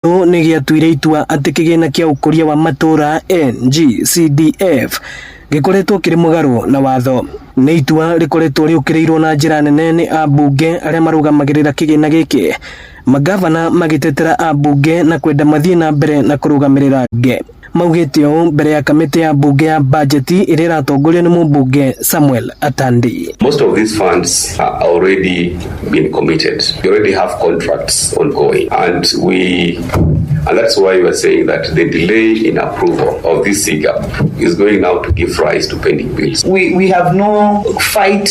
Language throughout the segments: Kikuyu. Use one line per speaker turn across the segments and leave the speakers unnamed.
Nĩ gĩatuire itua atĩ kĩgĩna kĩa ũkũria wa matũũra NGCDF gĩkoretwo kĩrĩ mũgarũ na watho. Nĩ itua rĩkoretwo rĩũkĩrĩirwo na njĩra nene nĩ ambunge arĩa marũgamagĩrĩra kĩgĩna gĩkĩ, mangavana magĩtetera ambunge na kwenda mathiĩ na mbere na kũrũgamĩrĩra mbunge. Maugĩte ũũ mbere ya kamĩtĩ ya mbunge ya bajeti ĩrĩa ĩratongorio nĩ mũmbunge Samuel Atandi.
Most of these funds are already been committed. We already have contracts ongoing, and that's why we are saying that the delay in approval of this CGAP is going now to give rise to pending bills.
We have no fight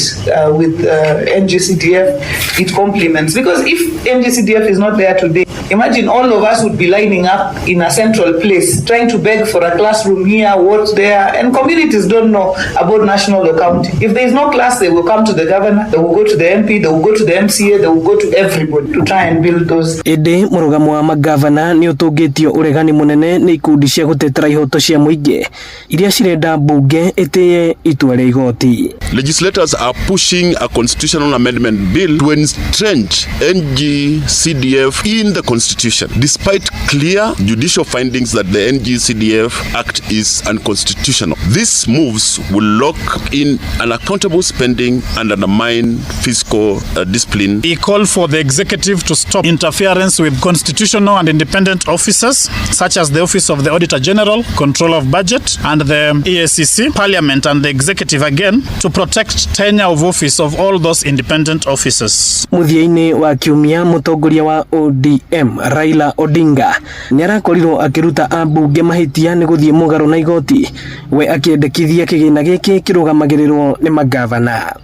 with NGCDF. It complements. Because if NGCDF is not there today, imagine all of us would be lining up in a central place, trying to beg for a classroom here, what there, and communities don't know about national or county. If there is no class, they will come to the governor, they will go to the MP, they will go to the MCA, they will go to everybody to try and build those.
Ĩndĩ mũrũgamo wa magavana nĩ ũtũngĩtio ũregani mũnene nĩ ikundi cia gũtetera ihoto cia mũingĩ iria cirenda mbunge ĩtĩye itua rĩa igoti.
Legislators are pushing a constitutional amendment bill to entrench NGCDF in the constitution, despite clear judicial findings that the NGCDF Act is unconstitutional. These moves will lock in unaccountable spending and undermine fiscal discipline.
We call for the executive to stop interference with constitutional and independent officers, such as the Office of the Auditor General, Control of Budget, and the EACC, Parliament, and the executive again, to protect tenure of office of all those independent officers.
Mũthia-inĩ wa kiumia, mũtongoria wa ODM Raila Odinga nĩ arakorirwo akĩruta ambunge mahĩtia nĩ gũthiĩ mũgarũ na igoti, we akĩendekithia kĩgĩna gĩkĩ kĩrũgamagĩrĩrwo nĩ magavana.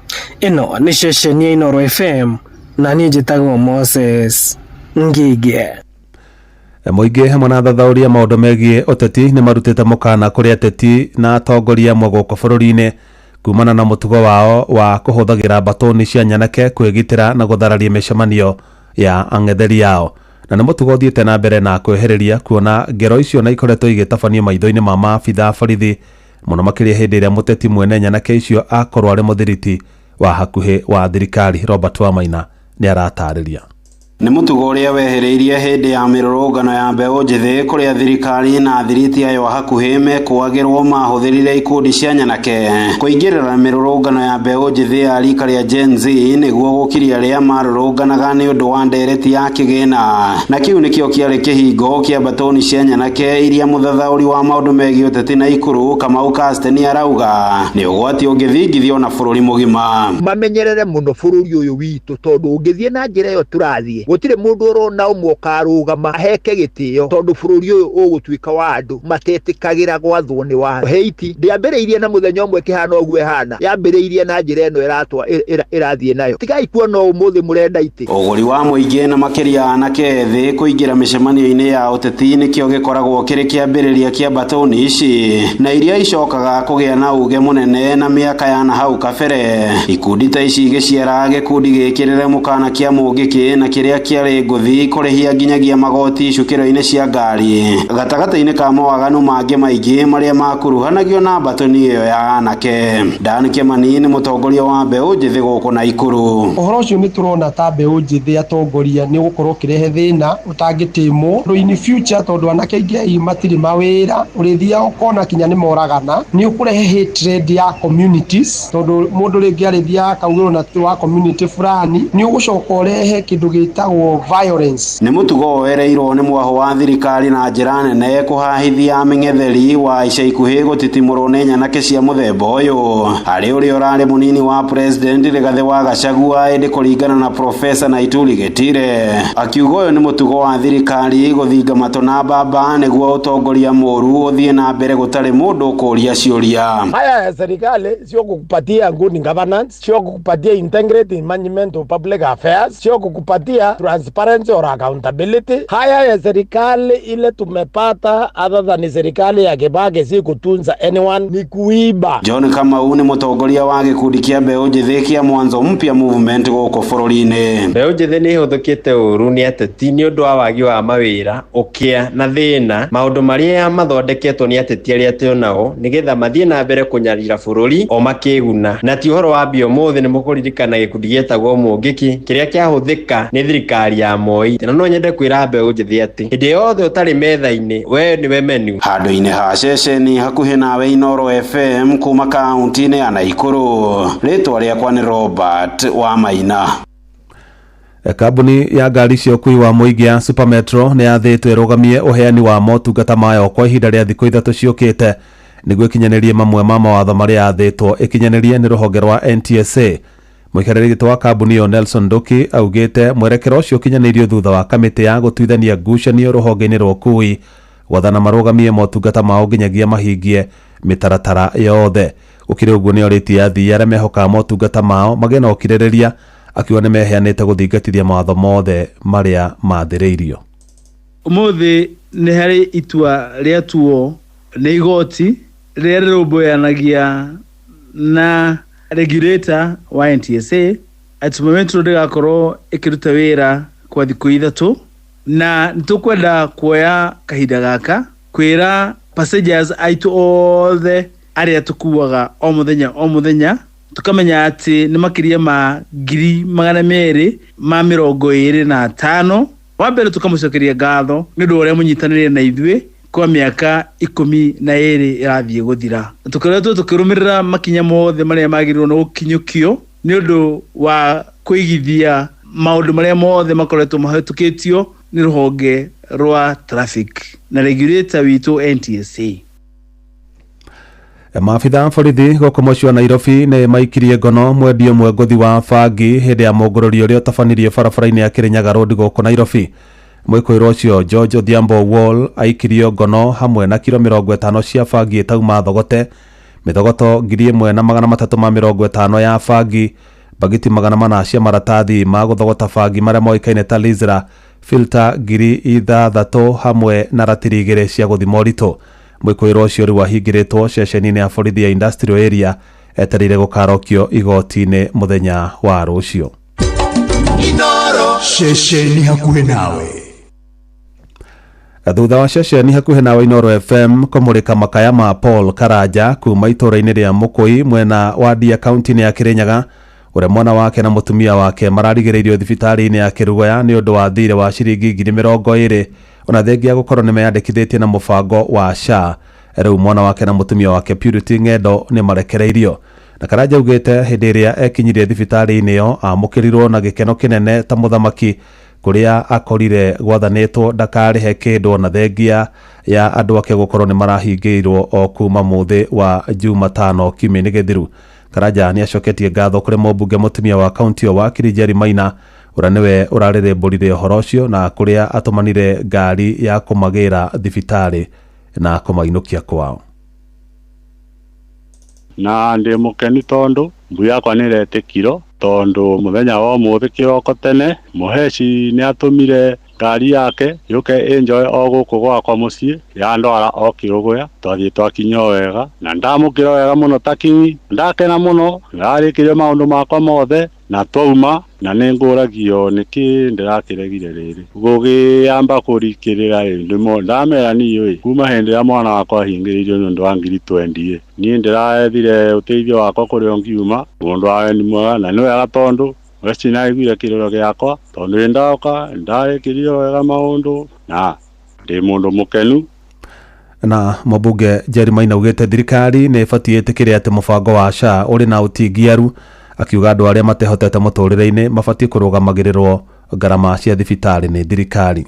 Ĩno nĩ ceceni ya Inooro FM na niĩ njĩtagwo Moses Ngige.
Mũingĩ hamwe na athathaũri a maũndũ megiĩ ũteti nĩ marutĩte mũkana kũrĩ ateti na atongoria amwe gũkũ bũrũri-inĩ kumana na mũtugo wao wa kũhũthagĩra mbatũni cia nyanake kwĩgitĩra na gũthararia mĩcemanio ya ang'etheri ao, na nĩ mũtugo ũthiĩte na mbere na kwĩhĩrĩria kuona ngero icio na ikoretwo igĩtabanio maitho-inĩ ma maabitha a borithi, mũno makĩria hĩndĩ ĩrĩa mũteti mwene nyanake icio akorwo arĩ mũthiriti wa hakuhĩ wa thirikari. Robert Wamaina nĩ aratarĩria.
Nĩ mũtugo ũrĩa wehereirie hĩndĩ ya mĩrũrũngano ya mbeũ njĩthĩ, kũrĩa thirikari na thiriti ayo hakuhĩ mekũagĩrwo mahũthĩrire ikundi cia nyanake kũingĩrĩra mĩrũrũngano ya mbeũ njĩthĩ ya rika rĩa Gen Z nĩguo gũkiria arĩa marũrũnganaga nĩ ũndũ wa ndereti ya kĩgĩna, na kĩu nĩkĩo kĩarĩ kĩhingo kĩa mbatũni cia nyanake iria mũthathaũri wa maũndũ megiĩ ũteti na Ikuru Kamau Kasteni arauga nĩ ũgwati ũngĩthingithio na bũrũri mũgima.
Mamenyerere mũno bũrũri ũyũ witũ, tondũ ũngĩthiĩ na njĩra ĩyo tũrathiĩ, gũtirĩ mũndũ ũrona ũmwe ũkarũgama aheke gĩtĩo, tondũ bũrũri ũyũ ũgũtuĩka wa andũ matetĩkagĩra gwathwo nĩ watho. Haiti ndĩambĩrĩirie na mũthenya ũmwe kĩhana ũguo ĩhana, yambĩrĩirie na njĩra ĩno ĩratwa ĩrathiĩ nayo. Tigai kuona ũmũthĩ mũrenda itĩ.
Ũgũri wa mũingĩ na makĩria anake ethĩ kũingĩra mĩcemanio-inĩ ya ũteti nĩkĩo gĩkoragwo kĩrĩ kĩambĩrĩria kĩa mbatũni ici, na iria icokaga kũgĩa na uge mũnene na mĩaka ya na hau kabere, ikundi ta ici igĩciara gĩkundi gĩkĩrĩre mũkana kĩa Mũngĩkĩ na kĩrĩa kĩarĩ ngũthi kũrĩhia nginyagia magoti icukĩro-inĩ cia ngari, gatagatĩ-inĩ ka mawaganu mangĩ maingĩ marĩa makuruhanagio na mbatũni ĩyo ya anake. Dan Kĩmani nĩ mũtongoria wa mbeũ njĩthĩ gũkũ Naikuru.
Ũhoro ũcio nĩ tũrona ta mbeũ njĩthĩ atongoria nĩ ũgũkorwo ũkĩrehe thĩna ũtangĩtĩmwo in future, tondũ anake aingĩ ai matirĩ mawĩra, ũrĩthiaga ũkona kinya nĩ moragana. Nĩ ũkũrehe hatred ya communities, tondũ mũndũ rĩngĩ arĩthiaga akaugĩrwo na wa community fulani. Nĩ ũgũcoka ũrehe kĩndũ gĩtagwo violence.
Nĩ mũtugo woereirwo nĩ mwahũ wa thirikari na njĩra nene kũhahithia mĩng'etheri wa ica ikuhĩ gũtitimũrwo nĩ nyanake cia mũthemba ũyũ, harĩ ũrĩa ũrarĩ mũnini wa president Rigathĩ wa Gachagua. Ĩndĩ kũringana na Profesa Naituri Gĩtire, akiuga ũyũ nĩ mũtugo wa thirikari gũthinga matũ na mbamba nĩguo ũtongoria mũru ũthiĩ na mbere gũtarĩ mũndũ ũkũria ciũria.
Haya ya serikali sio kukupatia good governance, sio kukupatia integrity in management of public affairs, sio kukupatia transparency or accountability. Haya ya serikali ile tumepata, other than serikali ya Kibaki, si kutunza anyone, ni kuiba.
John Kamau nĩ mũtongoria wa gĩkundi kĩa mbeũ njĩthĩ kĩa Mwanzo Mpya Movement gũkũ bũrũri-inĩ.
Mbeũ njĩthĩ nĩ ĩhũthũkĩte ũru nĩ ateti nĩ ũndũ wa wagi wa mawĩra, ũkĩa na thĩna, maũndũ marĩa mathondeketwo nĩ ateti arĩa twĩ nao nĩgetha mathiĩ na mbere kũnyarira bũrũri o makĩguna, na ti ũhoro wa mbia. Ũmũthĩ nĩ mũkũririkana gĩkundi gĩetagwo Mũngĩki kĩrĩa kĩahũthĩka nĩ thirikari. Thirikari ya Moi. Na no nyende kwĩra mbeũ njĩthĩ atĩ hĩndĩ yothe ũtarĩ metha-inĩ, we nĩwe menu.
Handũ-inĩ ha ceceni hakuhĩ nawe Inooro FM kuma kaunti-inĩ ya Naikuru, rĩtwa rĩakwa nĩ Robert Wamaina.
Kambuni ya ngari cia ũkui wa mũingĩ ya Super Metro nĩ yathĩtwo ĩrũgamie ũheani wa motungata mayo kwa ihinda rĩa thikũ 3 ciũkĩte nĩguo ĩkinyanĩrie mamwe ma mawatho marĩa yathĩtwo ĩkinyanĩrie nĩ rũhonge rwa NTSA. Mũikarĩri gĩtĩ wa kambuni ĩyo Nelson Nduki augĩte mwerekero ũcio ũkinyanĩirio thutha wa kamĩtĩ ya gũtuithania ngucanio rũhonge-inĩ rwa ũkui gwathana marũgamie motungata mao nginyagia mahingie mĩtaratara yothe. Gũkĩrĩ ũguo nĩ orĩtie athii arĩa mehokaga motungata mao magĩe na ũkirĩrĩria, akiuga nĩ meheanĩte gũthingatithia mawatho mothe marĩa mathĩrĩirio.
Ũmũthĩ nĩ harĩ itua rĩatuo nĩ igoti rĩrĩa rĩrũmbũyanagia na regulator wa NTSA atĩ Super Metro ndĩgakorwo ĩkĩruta wĩra kwa thikũ 3, na nĩtũkwenda kuoya kahinda gaka kwĩra passengers aitũ othe arĩa tũkuaga o mũthenya o mũthenya, tũkamenya atĩ nĩ makĩria ma ngiri magana merĩ ma mĩrongo ĩrĩ na tano. Wa mbere tũkamũcokeria ngatho nĩ ũndũ wa ũrĩa mũnyitanĩire na ithuĩ kwa mĩaka 12 ĩrathiĩ gũthira. Tũkoretwo tũkĩrũmĩrĩra makinya mothe marĩa magĩrĩirwo nĩ gũkinyũkio nĩ ũndũ wa kũigithia maũndũ marĩa mothe makoretwo mahĩtũkĩtio nĩ rũhonge rwa traffic na regulator witũ NTSA.
Maabitha a borithi gũkũ mũciĩ wa Nairobi nĩ maikirie ngono mwendia ũmwe ngũthi wa bangi hĩndĩ ya mũngũrũrio ũrĩa ũtabanirio barabara-inĩ ya Kirinyaga Road gũkũ Nairobi. Mwĩkũĩrwo ũcio George Odhiambo Wall aikirio ngono hamwe na kiro 50 cia bangi ĩtauma thogote, mĩthogoto 1350 ya bangi, bagiti 400 cia maratathi ma gũthogota bangi marĩa moĩkaine ta Lizra, filter 6000 hamwe na ratiri 2 cia gũthima ũritũ. Mwĩkũĩrwo ũcio rĩu ahingĩrĩtwo ceceni-inĩ ya borithi ya Industrial Area etereire gũkarokio igoti-inĩ mũthenya wa rũciũ.
Ceceni hakuhĩ nawe.
Thutha wa ceceni hakuhĩ nawe Inooro FM kũmũrĩka makaya ma Paul Karanja kuma itũũra-inĩ rĩa Mũkũi mwena wa Ndia kaunti-inĩ ya Kĩrĩnyaga, ũrĩa mwana wake na mũtumia wake mararigĩrĩirio thibitarĩ-inĩ ya Kĩrugoya nĩ ũndũ wa thirĩ wa ciringi 20,000 ona thengia gũkorwo nĩ meyandĩkithĩtie na mũbango wa SHA. Rĩu mwana wake na mũtumia wake Purity Ng'endo nĩ marekereirio. Na Karanja augĩte hĩndĩ ĩrĩa ekinyirie thibitarĩ-inĩ ĩyo amũkĩrirwo na gĩkeno kĩnene ta mũthamaki, kũrĩa akorire gwathanĩtwo ndakarĩhe kĩndũ ona thengia ya andũ ake gũkorwo nĩ marahingĩirwo o kuma mũthĩ wa Jumatano kiumia-inĩ gĩthiru. Karanja nĩ acoketie ngatho kũrĩ mũmbunge mũtumia wa kaunti ĩyo wa Kirinjeri Maina, ũrĩa nĩwe ũrarĩrĩmbũrire ũhoro ũcio na kũrĩa atũmanire ngari ya kũmagĩra thibitarĩ na kũmainũkia kwao.
Na ndĩ mũkenu tondũ mbu yakwa nĩ ĩretĩkirwo, tondũ mũthenya wa ũmũthĩ kĩroko tene mũheci nĩ atũmire ngari yake yũke ĩnjoe o gũkũ gwakwa mũciĩ yandwara o Kĩrũgũya, twathiĩ twakinya o wega na ndamũkĩra wega mũno ta kinyi, ndakena mũno, ndarĩkĩrio maũndũ makwa mothe na twauma, na nĩ ngũragio nĩkĩ ndĩrakĩregire rĩrĩ gũgĩamba kũrikĩrĩra ĩ, ndamera niĩ ĩ, kuma hĩndĩ ĩrĩa mwana wakwa ahingĩrĩirio nĩ ũndũ wa ngiri twendi ĩ, niĩ ndĩraethire ũteithio wakwa kũrĩa ũngiuma, mũndũ wa wendi mwega na nĩ wega tondũ Westi nĩaiguire kĩrĩro gĩakwa, tondũ nĩ ndoka ndarĩkĩrio wega maũndũ na ndĩ mũndũ mũkenu.
Na mũmbunge Jerry Maina augĩte thirikari nĩ ĩbatiĩ ĩtĩkĩre atĩ mũbango wa SHA ũrĩ na ũtingiaru, akiuga andũ arĩa matehotete mũtũrĩre-inĩ mabatiĩ kũrũgamagĩrĩrwo ngarama cia thibitarĩ nĩ thirikari.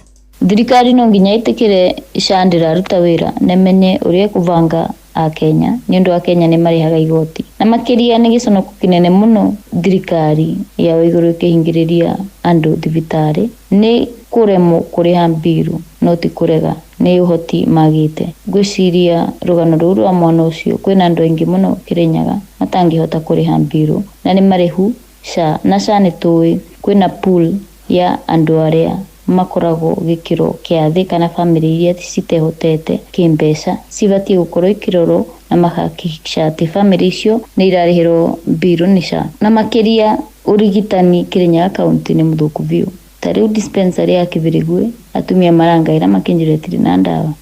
Thirikari no nginya ĩtĩkĩre SHA ndĩraruta wĩra na ĩmenye ũrĩa ĩkũbanga Akenya, nĩ ũndũ Akenya nĩ marĩhaga igoti. Na makĩria nĩ gĩconoko kĩnene mũno thirikari ya igũrũ ĩkĩhingĩrĩria andũ thibitarĩ nĩ kũremwo kũrĩha mbiru, no ti kũrega, nĩ ũhoti magĩte. Ngwĩciria rũgano rũu rwa mwana ũcio kwĩna andũ aingĩ mũno Kĩrĩnyaga matangĩhota kũrĩha mbiru na nĩ marĩhu SHA, na SHA nĩ tũĩ kwĩna pool ya andũ arĩa makoragwo gĩkĩro kĩa thĩ kana bamĩrĩ iria citehotete kĩmbeca cibatiĩ gũkorwo ikĩrorwo na makahakikisha atĩ bamĩrĩ icio nĩ irarĩhĩrwo mbiru nĩ SHA. Na makĩria ũrigitani Kĩrĩnyaga kaunti nĩ mũthũku biũ. Ta rĩu dispensary ya Kĩbĩrĩgwe atumia marangaĩra makĩnjĩra ĩtirĩ na ndawa.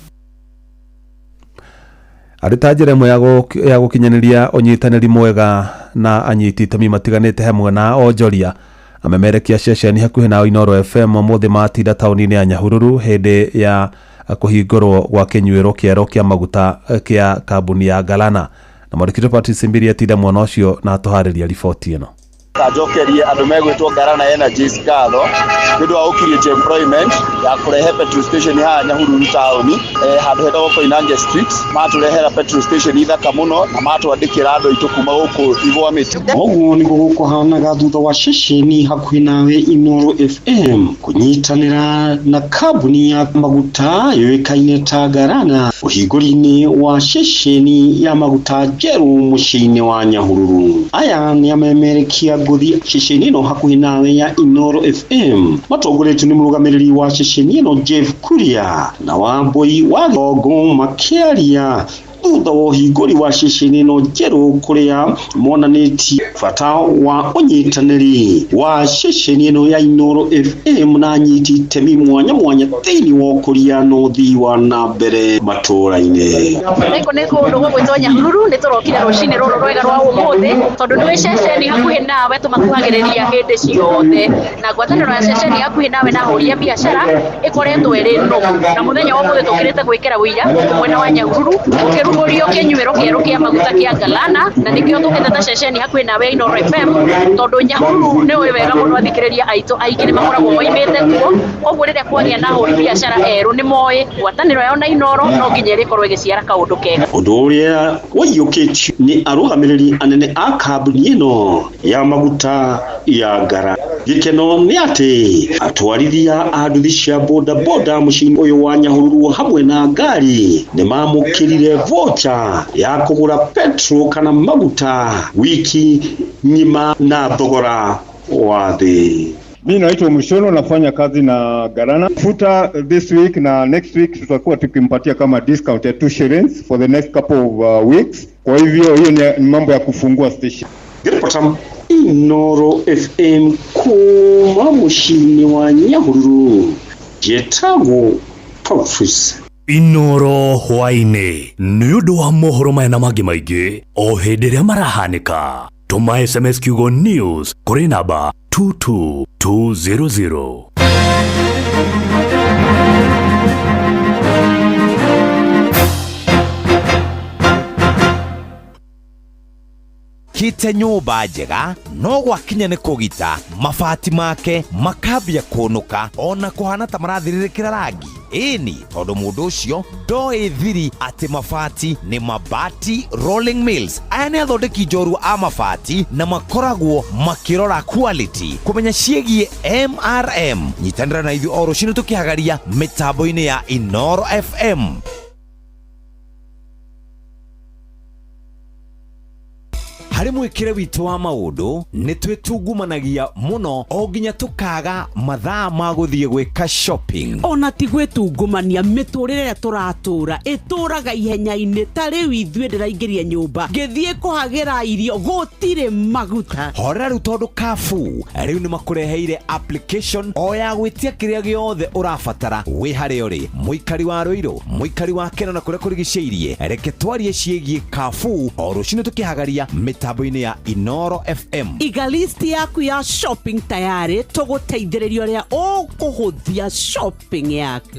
Arĩ ta njĩra ĩmwe ya gũkinyanĩria ũnyitanĩri mwega na anyiti itemi matiganĩte hamwe na onjoria. Amemerekia ceceni hakuhĩ na Inooro FM ũmũthĩ matinda taũni-inĩ ya Nyahururu hĩndĩ ya kũhingũrwo gwa kĩnyuĩro kĩerũ kĩa maguta kĩa kambuni ya Galana. Na mwandĩki Patrice Mbiri atinda mwena ũcio na atũharĩria riboti ĩno.
Kanjokerie andũ megwĩtwo Garana Energies ngatho nĩ ũndũ wa gũ create employment ya kũrehe petrol station haha Nyahururu taũni, handũ hetagwo Koinange Street. Matũrehera petrol station ithaka mũno na matwandĩkĩra andũ aitũ kuma gũkũ Igwamĩtĩ.
Ũguo nĩguo gũkũhanaga thutha wa ceceni hakuhĩ nawe Inooro FM kũnyitanĩra na kambuni ya maguta yũĩkaine ta Garana ũhingũri-inĩ wa ceceni ya maguta njerũ mũciĩ-inĩ wa Nyahururu. Aya nĩ amemerekia ngũthi ceceni ĩno hakuhĩ nawe ya Inooro FM matongoretio nĩ mũrũgamĩrĩri wa ceceni ĩno Jeff Kuria na Wambui wa Thongo makĩaria thutha wa ũhingũri wa ceceni ĩno njerũ kũrĩa monanĩtie bata wa ũnyitanĩri wa ceceni ĩno ya Inooro FM na anyiti itemi mwanya mwanya thĩinĩ wa ũkũria na ũthii wa na mbere matũũra-inĩ.
Gũkũ nĩ kũndũ gũgwĩtwo Nyahururu. Nĩ tũrokire rũcinĩ rũrũ rwega rwa ũmũthĩ tondũ nĩ ceceni hakuhĩ nawe tũmakuhagĩrĩria hĩndĩ ciothe, na ngwatanĩro ya ceceni hakuhĩ nawe na ahũri a biacara ĩkoretwo ĩrĩ nũmu, na mũthenya wa ũmũthĩ tũkĩrĩte gwĩkĩra ũira gũkũ mwena wa Nyahururu ũkĩrugũrio kĩnyuĩro kĩerũ kĩa maguta kĩa Galana, na nĩkĩo tũkĩte ta ceceni hakuhĩ nawe Inooro FM, tondũ Nyahururu nĩ ũĩ wega mũno athikĩrĩria aitũ aingĩ nĩ makoragwo moimĩte kuo. Koguo rĩrĩa kwagĩa na ahũri biacara erũ, nĩ moĩ ngwatanĩro yao na Inooro no nginya ĩrĩkorwo ĩgĩciara kaũndũ kega.
Ũndũ ũrĩa waiyũkĩtio nĩ arũgamĩrĩri anene a kambuni ĩno ya maguta ya Ngara. Gĩkeno nĩ atĩ atwarithia a nduthi cia bodaboda mũciĩ-inĩ ũyũ wa Nyahururu hamwe na ngari nĩ mamũkĩrire voucher ya kũgũra petrol kana maguta wiki ng'ima na thogora wa thĩ.
Mi naitwa Mshono, nafanya kazi na Garana. Futa this week na next week tutakuwa tukimpatia kama discount ya 2 shillings for the next couple of weeks. Kwa hivyo hiyo ni mambo ya kufungua station.
Ngĩribota Inooro FM kuma mũciĩ-inĩ wa Nyahururu, njĩtagwo Patrice.
Inooro hwaĩ-inĩ nĩ ũndũ wa mohoro maya na mangĩ maingĩ o hĩndĩ ĩrĩa marahanĩka, tũma SMS kiugo news kũrĩ namba 22200.
Kite nyũmba njega no gwakinya nĩ kũgita mabati make makambia kũnũka ona kũhana ta marathirĩrĩkĩra rangi. Ĩni tondũ mũndũ ũcio ndoĩ thiri atĩ mabati nĩ Mabati Rolling Mills. Aya nĩ athondeki njorua a mabati na makoragwo makĩrora quality kũmenya ciĩgiĩ MRM. Nyitanĩra na ithuĩ o rũcinĩ tũkĩhagaria mĩtambo-inĩ ya Inooro FM. Harĩ mwĩkĩre witũ wa maũndũ nĩ twĩtungumanagia mũno o nginya tũkaga mathaa ma gũthiĩ gwĩka shopping.
Ona ti gwĩtungumania, mĩtũrĩre ĩrĩa tũratũra ĩtũraga ihenya-inĩ. Ta rĩu ithuĩ ndĩraingĩria nyũmba ngĩthiĩ kũhagĩra irio gũtirĩ maguta.
Horera rĩu tondũ Carrefour rĩu nĩ makũreheire application o ya gwĩtia kĩrĩa gĩothe ũrabatara wĩ harĩa ũrĩ, mũikari wa Rũirũ, mũikari wa Keno na kũrĩa kũrigicĩirie. Reke twarie ciĩgiĩ Carrefour o rũcinĩ tũkĩhagaria mĩtambo-inĩ ya Inooro FM.
Iga list yaku ya shopping tayarĩ tũgũteithĩrĩria ũrĩa ũkũhũthia shopping yaku.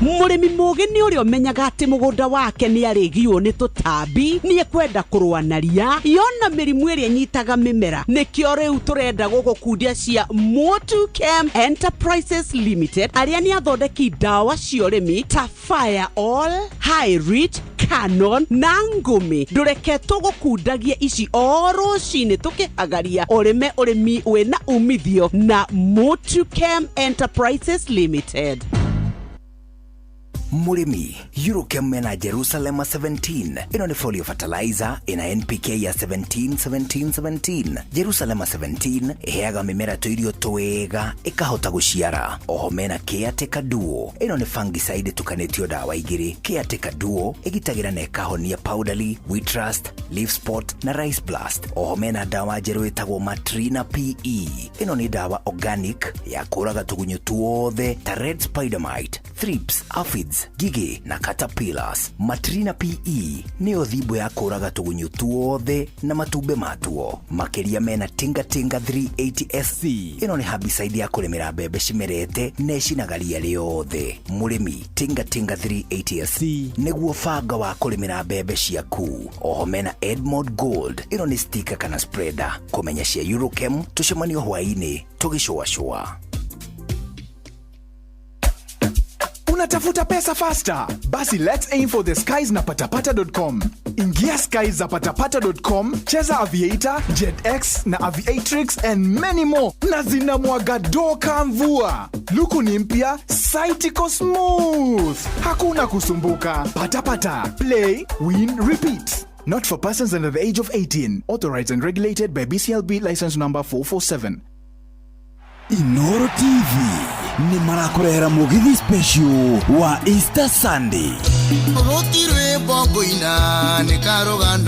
Mũrĩmi mũgĩ nĩ ũrĩa ũmenyaga atĩ mũgũnda wake nĩ arĩgiwo nĩ tũtambi, nĩ ekwenda kũrũa na ria yona mĩrimũ ĩrĩa ĩnyitaga mĩmera. Nĩkĩo rĩu tũrenda gũgũkundia cia Motu Chem Enterprises Limited, arĩa nĩ athondeki ndawa cia ũrĩmi ta Fire All, High Rich, Canon na Ngũmi. Ndũreke tũgũkundagie ici o rũcinĩ tũkĩhagaria ũrĩme ũrĩmi wĩna umithio na Motu Chem Enterprises Limited.
Mũrĩmi, Eurochem mena Jerusalem 17. Ĩno nĩ folio fertilizer ĩna NPK ya 17 17 17. Jerusalem 17 ĩheaga mĩmera tũirio twega ĩkahota gũciara. Oho mena Caretaker Duo. Ĩno nĩ fungicide ĩtukanĩtio ndawa igĩrĩ. Caretaker Duo ĩgitagĩra na ĩkahonia powdery, wheat rust, leaf spot na rice blast. Oho mena ndawa njerũ ĩtagwo Matrina PE. Ĩno nĩ ndawa organic ya kũraga tũgunyũ tuothe ta red spider mite, thrips, aphids, ngigĩ na caterpillars. Matrina PE nĩyo thimbo ya kũraga tũgunyũ tuothe na matumbĩ matuo. Makĩria mena Tinga Tinga 380 SC. Ĩno nĩ herbicide ya kũrĩmĩra mbembe cimerete na ĩcinaga ria rĩothe. Mũrĩmi, Tinga Tinga 380 SC nĩguo banga wa kũrĩmĩra mbembe ciaku. Oho mena Edmond Gold. Ĩno nĩ sticker kana spreader. Kũmenya cia Eurochem tũcemanio hwaĩ-inĩ tũgĩcũacũa.
Unatafuta pesa faster? Basi let's aim for the skies na patapata.com. Ingia skies za patapata.com, cheza Aviator, JetX na Aviatrix and many more, na zinamwaga doka mvua. Luku ni mpya, site iko smooth, hakuna kusumbuka. Patapata, play, win, repeat. Not for persons under the age of 18. Authorized and regulated by BCLB license number 447.
Inoro TV nĩ marakurehera mugithi special wa Easter Sunday.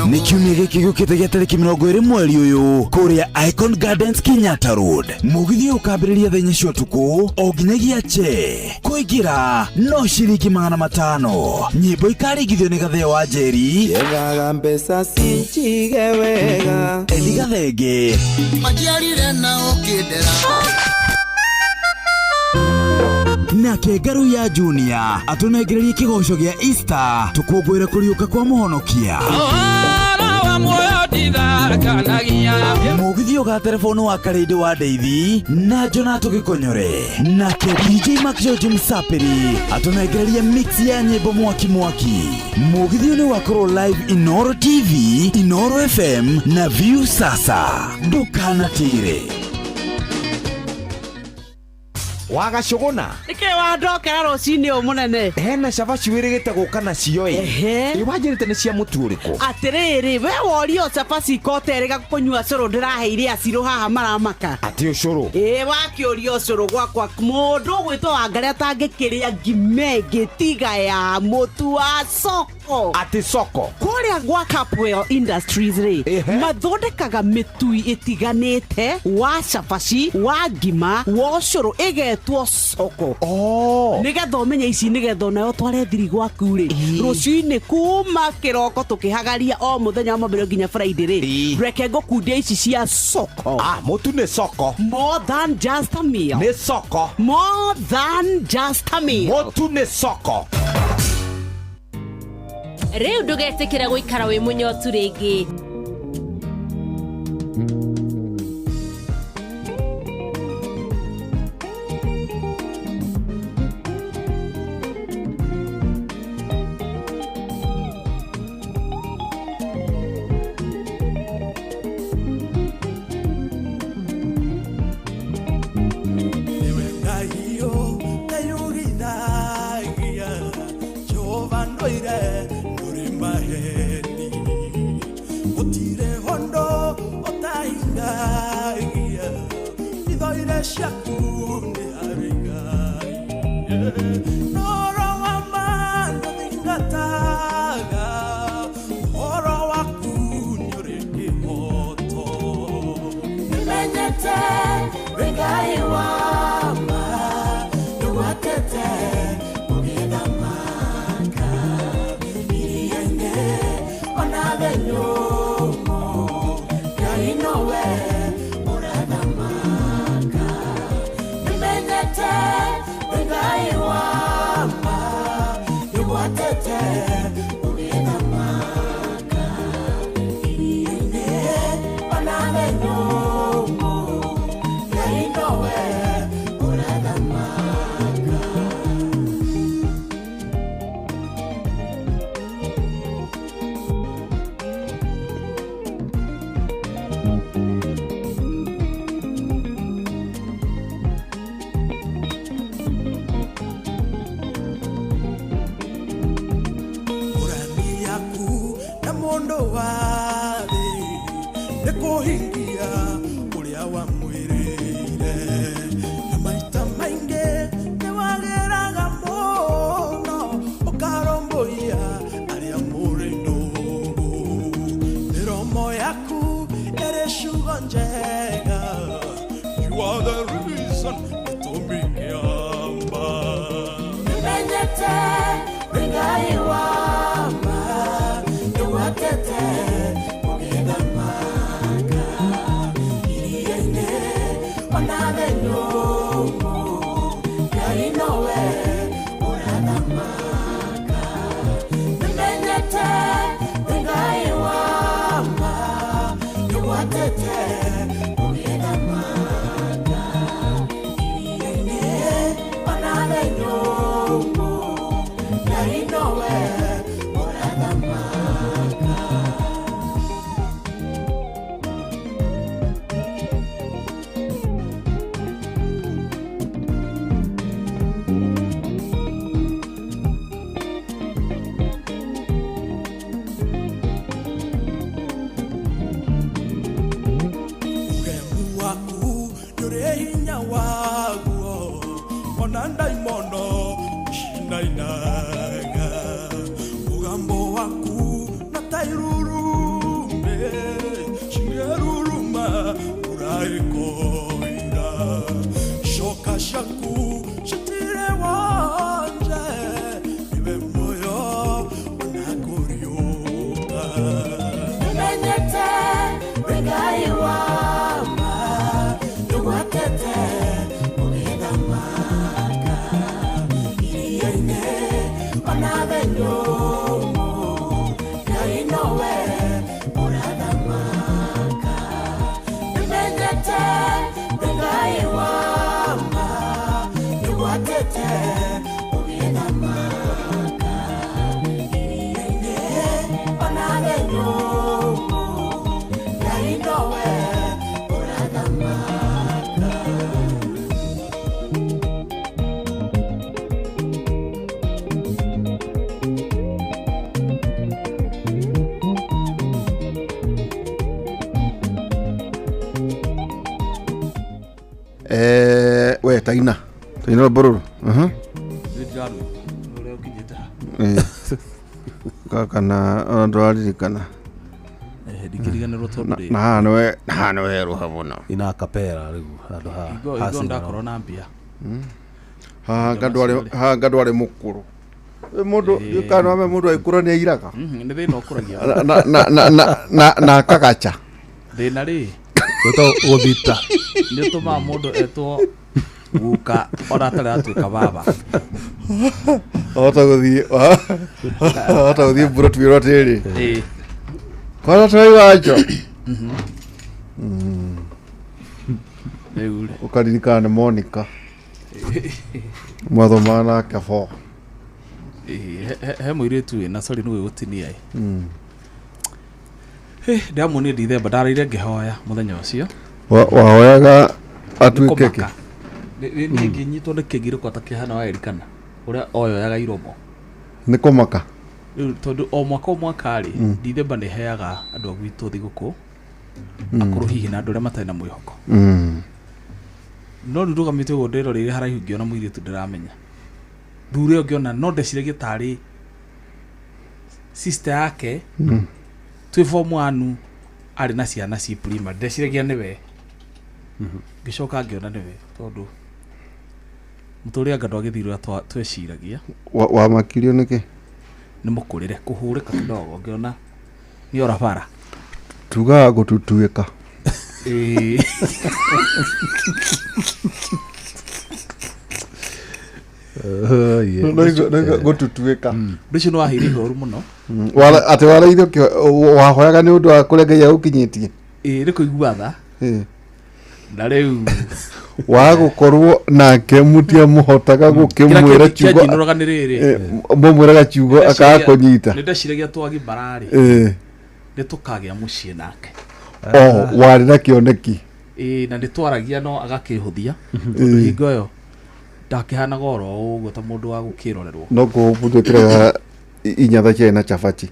Nĩ kiumia gĩkĩ gĩũkĩte gĩa tarĩki 20 mweri ũyũ kũrĩa Icon Gardens Kenyatta Road. Mũgithi ũyũ ũkambĩrĩria thaa 4 cia ũtukũ o nginyagia che. Kũingĩra no ciringi 500. Nyĩmbo ikarigithio nĩ Gatheo wa Njeri.
Yethaga mbeca cinjige wega.
Eli Gathenge.
Majiarire na ũkĩndera.
Nake Ngaruiya Junior atũnengererie kĩgoco gĩa Easter tũkũngũĩre kũriũka kwa mũhonokia. Mũgithi ũgaterebono wa Karĩndĩ wa Ndeithi na Jona tũgĩkonyore. Nake DJ Mark George Msapiri atũnengererie mix ya nyĩmbo mwaki mwaki. Mũgithi ũyũ nĩ wakorwo live Inoro TV, Inoro FM na View Sasa. Ndũkanatĩre.
Wagacũgũna
nĩkĩ wandokera rũcinĩ ũyũ mũnene?
Hena cabaci wĩrĩgĩte gũka nacio ĩ. Ĩ wanjĩrĩte nĩ cia mũtu ũrĩkũ?
Atĩrĩrĩ, we worio cabaci ikoterĩga kũnyua cũrũ ndĩraheire acirũ haha maramaka.
Atĩ ũcũrũ?
Ĩ wakĩũria ũcũrũ gwakwa mũndũ ũgwĩtwo Wangarĩ atangĩkĩrĩa ngima ĩngĩ tiga ya mũtu wa soko.
Atĩ soko?
Kũrĩa gwa Capwell Industries rĩ, mathondekaga mĩtui ĩtiganĩte wa cabaci, wa ngima, wa ũcũrũ ĩgetwo soko. Nĩgetha ũmenye ici nĩgetha onawe ũtware thiri gwaku rĩ, rũcinĩ kuma kĩroko tũkĩhagaria o mũthenya wa Mwambĩrĩrio nginya Friday rĩ, reke ngũkundia ici cia soko.
Ah, mũtu nĩ soko.
More than just a meal.
Nĩ soko.
More than just a meal.
Mũtu nĩ soko.
Rĩu ndũgetĩkĩra gũikara wĩ mũnyotu rĩngĩ.
You are the reason to me.
Nĩmenyete wĩ Ngai wa ma, nĩwatete ũgĩthamaka iria-inĩ ona thĩ nyũmũ, Ngai nowe ũrathamaka. Nĩmenyete wĩ Ngai wa ma, nĩwatete ũgĩthamaka iria-inĩ ona thĩ nyũmũ, Ngai nowe ũrathamaka.
Ũgemu waku nĩũrĩ hinya waguo ona ndaimono cinainaga mũgambo waku na ta irurume cingeruruma ũraĩkoira coka ciaku citire wanje ibe muoyo ona kũriũka.
Nĩmenyete wĩ Ngai wa ma, nĩwatete ũgĩthamaka iria-inĩ ona thĩ nyũmũ, Ngai nowe ũrathamaka. Nĩmenyete wĩ Ngai wa ma, nĩwatete ũgĩthamaka iria-inĩ ona thĩ nyũmũ, Ngai nowe ũrathamaka.
We taina taina rwĩmbo rũrũ.
Ũrĩa ũkinyĩte haha.
Gaka na ona ndũraririkana.
Ndingĩriganĩrwo tondũ rĩ-
Na haha nĩwe na haha nĩwe werũha mũno.
Ina kapera rĩu handũ ha
Hingo
ha
hingo
sing
ndakorwo na mbia.
Haha nga ndwarĩ mũkũrũ. Ĩ mũndũ
Ĩĩ.
kana wame mũndũ agĩkũra nĩ airaga.
Nĩ thĩna ũkũragia.
Na akagacha.
Thĩna rĩ
Gwĩtagwo gũthita.
Nĩ ũtũmaga mũndũ etwo guka ona atarĩ aratuĩka baba.
Wahota gũthiĩ wahota gũthiĩ mbura twĩrwo atĩrĩrĩ.
Ĩĩ.
Kwana twaiwanjo.
Rĩu rĩ.
Ũkaririkana nĩ Monica. Mwathomaga nake bo.
Ĩĩ, he mũirĩtu wĩna sorry nĩ gwĩgũtinia ĩ. Ndĩramuonire Dithemba ndaraire ngĩhoya mũthenya ũcio.
Wahoyaga atuĩke kĩ?
Nĩ kũmaka. Niĩ ngĩnyitwo nĩ kĩgirĩko ta kĩhana wa Elikana ũrĩa oyoyaga iromo.
Nĩ kũmaka.
Rĩu tondũ o mwaka o mwaka rĩ, Dithemba nĩ heaga andũ a gwitũ thigũkũ akũrũ hihi na andũ arĩa matarĩ na mwĩhoko. No rĩu ndũgamĩte ũguo ndĩroreire haraihu ngĩona mũirĩtu ndĩramenya. Thura ĩyo ngĩona no ndeciragia tarĩ sister yake twĩ form one arĩ na ciana ci primary ndeciragia nĩwe. Ngĩcoka ngĩona nĩwe tondũ mũtũrĩre anga ndwagĩthiĩ ũrĩa tweciragia.
Wamakirio nĩkĩ?
Nĩ mũkũrĩre kũhũrĩka kidogo ngĩona nĩ ora bara.
Tugaga gũtutuĩka.
Ĩĩ.
Gũtutuĩka.
Ũndũ ũcio nĩ waheire ihoru mũno.
Atĩ waraire wahoyaga nĩ ũndũ wa kũrĩa Ngai agũkinyĩtie.
Ĩĩ nĩ kũigua tha. Na rĩu
Wa gũkorwo nake mũtiamũhotaga gũkĩmwĩra kiugo.
Kĩanjinũraga nĩ rĩrĩ.
Mũmwĩraga kiugo akaga kũnyita.
Nĩ ndeciragia twagimara rĩ. Nĩ tũkagĩa mũciĩ nake.
O warĩ na kĩoneki.
Ĩĩ na nĩ twaragia no agakĩhũthia. Tondũ hingo ĩyo ndakĩhanaga oro ũguo ta mũndũ wa gũkĩrorerwo.
No kũmũtwĩkĩraga inyatha ciarĩ na cabaci.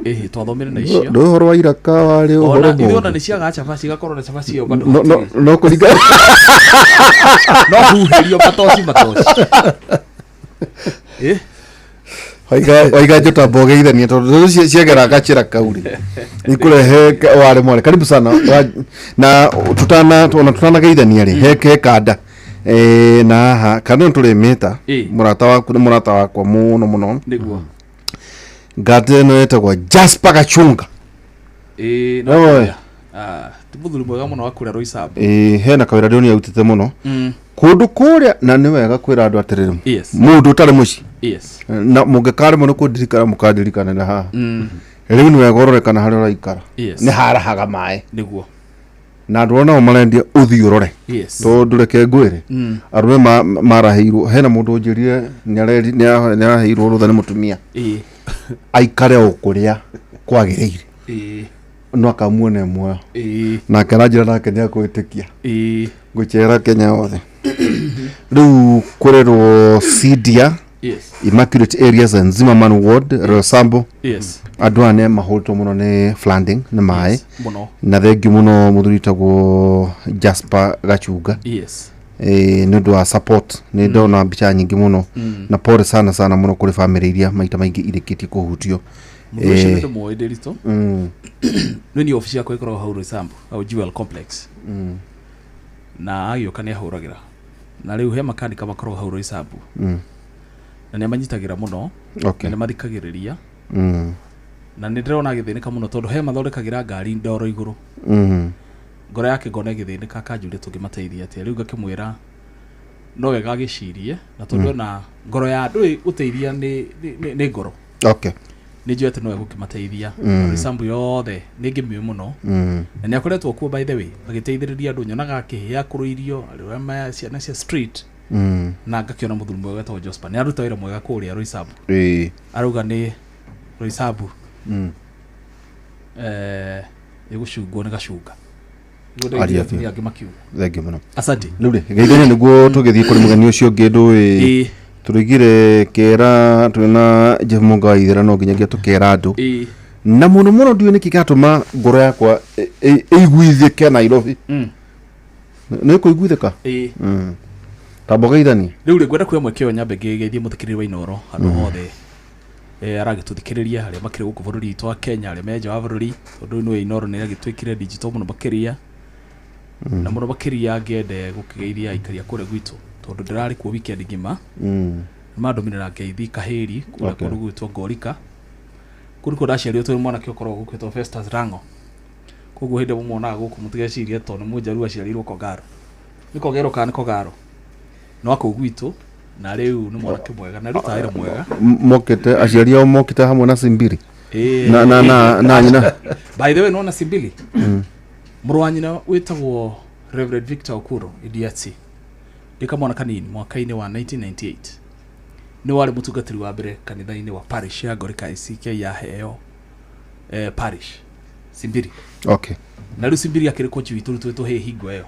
Ĩhĩ twathomire na icio.
Ndũĩ ũhoro wa iraka warĩ ũhoro
Ona ithuĩ ona
mũũru.
nĩ ciagaga cabaci igakorwo na cabaci ĩyo bado
No no no kũringa
no huhĩrio matoci matoci. Ĩ
waiga njũta mbogeithania tondũ rĩu ciegera gacĩra kau rĩ ikũrehe warĩ mwarĩ karibu sana. Na tutana ona tutanageithania rĩ he kanda Na haha kana nĩ tũrĩmĩta mũrata waku nĩ mũrata wakwa mũno mũno.
Nĩguo.
Ngate ĩno ĩtagwo Jasper Gachunga.
Ĩĩ, no
Oe.
Ah, ti mũthuri mwega mũno wa kũrĩa Roysambu.
Hena kawĩra ndĩronire arutĩte mũno kũndũ kũrĩa, na nĩ wega kwĩra andũ atĩrĩrĩ, mũndũ ũtarĩ mũciĩ na mũngĩkaremwo nĩ kũndirikana, mũkandirikanĩra haha. Rĩu nĩ wega ũrore kana harĩa ũraikara nĩ harahaga maĩ na andũ arĩa nao marendia ũthiĩ ũrore, tondũ reke ngwĩre, arũme marahĩirwo, hena mũndũ ũnjĩrire nĩaraheirwo rũtha nĩ mũtumia aikare o kũrĩa kwagĩrĩire, no akamuone muoyo. Nake aranjĩra nake nĩakwĩtĩkia ngũcera Kenya yothe. Rĩu kũrerwo Sidia, Immaculate areas and Zimmerman Ward, Roysambu. Andũ aya nĩ mahũrĩtwo mũno nĩ flooding, nĩ maĩ.
Mũno.
Na thengiũ mũno mũthuri wĩtagwo Jasper Gachunga nĩ ũndũ wa support. Nĩ ndona mbica nyingĩ mũno na pole sana sana mũno kũrĩ bamĩrĩ iria maita maingĩ irĩkĩtie kũhutio.
Mũthuri ũcio nĩ ndĩmũĩ ndĩ ritũ. Nĩ niĩ obici yakwa ĩkoragwo hau Roysambu, hau Jewel Complex. Na agĩũka nĩ ahũragĩra, na rĩu he makanika makoragwo hau Roysambu na nĩ amanyitagĩra mũno na nĩ mathikagĩrĩria na nĩ ndĩrona agĩthĩnĩka mũno tondũ he mathondekagĩra ngari ndoro igũrũ. Ngoro yake ngona ĩgĩthĩnĩka, akanjũria tũngĩmateithia atĩa. Rĩu ngakĩmwĩra no wega agĩcirie, na tondũ ena ngoro ya ndũĩ gũteithia nĩ ngoro. Nĩ njũĩ atĩ no egũkĩmateithia. Roysambu yothe nĩ ngĩmĩũĩ mũno na nĩ akoretwo kuo, by the way, agĩteithĩrĩria andũ. Nyonaga akĩhe akũrũ irio, arĩa ciana cia street, na ngakĩona mũthuri mwega wetagwo Jospa nĩ aruta wĩra mwega kũrĩa Roysambu. Arauga nĩ Roysambu ĩgũcungwo nĩ gacunga. Nĩguo
Aria
ndaiguire
biũ.
atumia angĩ makiuga.
Thengiũ mũno.
Asante.
Rĩu rĩ, geithania nĩguo tũgĩthiĩ kũrĩ mũgeni ũcio ũngĩ. Ndũĩ tũrĩgire kera twĩna Jeff Mũnga wa Ithera, no nginyagia tũkera andũ na mũno mũno ndiũĩ nĩkĩ kĩratũma ngoro yakwa ĩiguithĩke Nairobi. Nĩ kũiguithĩka. Tamba ũgeithanie.
Rĩu rĩ, ngwenda kuoya mweke ũyũ nyambe ngĩgeithie mũthikĩrĩria wa Inooro handũ hothe aragĩtũthikĩrĩria, arĩa makĩrĩ gũkũ bũrũri witũ wa Kenya, arĩa me nja wa bũrũri, tondũ rĩu nĩwe Inooro nĩ ĩragĩtuĩkire digital mũno makĩria. Na mũno makĩria ngĩende gũkĩgeithia aikari a kũrĩa gwitũ, tondũ ndĩrarĩ kuo weekend ng'ima. Nĩmandũmĩrĩra ngeithi kahĩri kũrĩa kũndũ gwĩtwo Ngorika, kũu nĩkuo ndaciarirwo, twĩ mwanake ũkoragwo gũkĩtwo Festus Rango. Koguo hĩndĩ ĩrĩa mũmuonaga gũkũ mũtigecirie tondũ nĩ mũnjaruo aciarĩirwo Kogaro, nĩ Kogero kana nĩ Kogaro, no kũu gwitũ. Na rĩu nĩ mwanake mwega na rutaga wĩra mwega.
Mokĩte, aciari ao mokĩte hamwe na Simbiri
Ĩĩ.
na nyina.
By the way, nona Simbili, mũrũ wa nyina wĩtagwo Reverend Victor Okuro Idiatsi, ndĩ kamwana kanini mwaka-inĩ wa 1998 nĩ warĩ mũtungatĩri wa mbere kanitha-inĩ wa parish ya Ngorika ACK ya heo parish Simbiri. Na rĩu Simbiri akĩrĩ coach witũ, rĩu twĩ tũhĩĩ hingo ĩyo.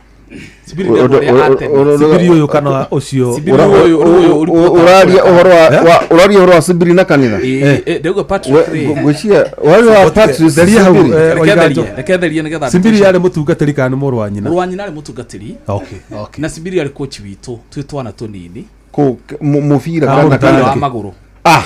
Simbiri nĩ andũ arĩa a tene.
Simbiri ũyũ kana ũcio?
Simbiri ũyũ ũyũ ũripota.
Ũraria ũhoro wa ũraria ũhoro wa Simbiri na kanitha?
Ĩĩ, ndauga Patrick rĩ.
Ngwĩciria wale wa Patrick
Theria hau,
Simbiri.
Reke
Waiganjo.
therie, reke therie nĩgetha
Simbiri yarĩ mũtungatĩri kana nĩ mũrũ wa nyina?
Mũrũ wa nyina arĩ mũtungatĩri.
Okay.
Na Simbiri arĩ coach witũ twĩ twana tũnini.
Kũ mũbira
Ah,
kana
mũbira wa
kana
magũrũ.
Ah,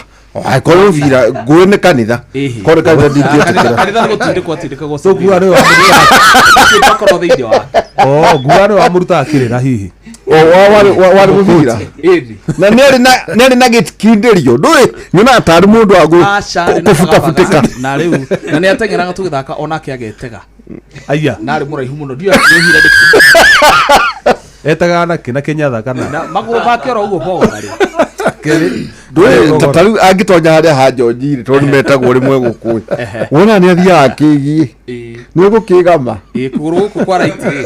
korwo mũbira ngũĩ nĩ kanitha, korwo nĩ kanitha ndingĩtĩkĩra.
Kanitha nĩ gũtindĩkwo atindĩkagwo.
So nguga nĩwe wamũrutaga?
Akorwo thĩinĩ wake.
Oh, nguga nĩwe wamũrutaga kĩrĩra hihi?
O, warĩ mũbira
Ĩni.
Na nĩarĩ na gĩkindĩrio, ndũĩ nyonaga tarĩ mũndũ wa
Aca, arĩ na
kũbutabutĩka.
bagabaga. Na rĩu na nĩ ateng'eraga tũgĩthaka onake agetega.
Aya.
Na arĩ mũraihu mũno, ndiũĩ akĩhira nĩkĩ.
Etaga na kĩ, na kĩnyatha kana?
Na magũrũ make oro ũguo boga rĩ.
Ndũĩ ta rĩu angĩtonya harĩa ha Njonji rĩ, tondũ nĩmetagwo rĩmwe gũkũ, wona nĩ athiaga akĩgiĩ nĩ ũgũkĩgama.
Ĩĩ, kũgũrũ gũkũ kwa right rĩ,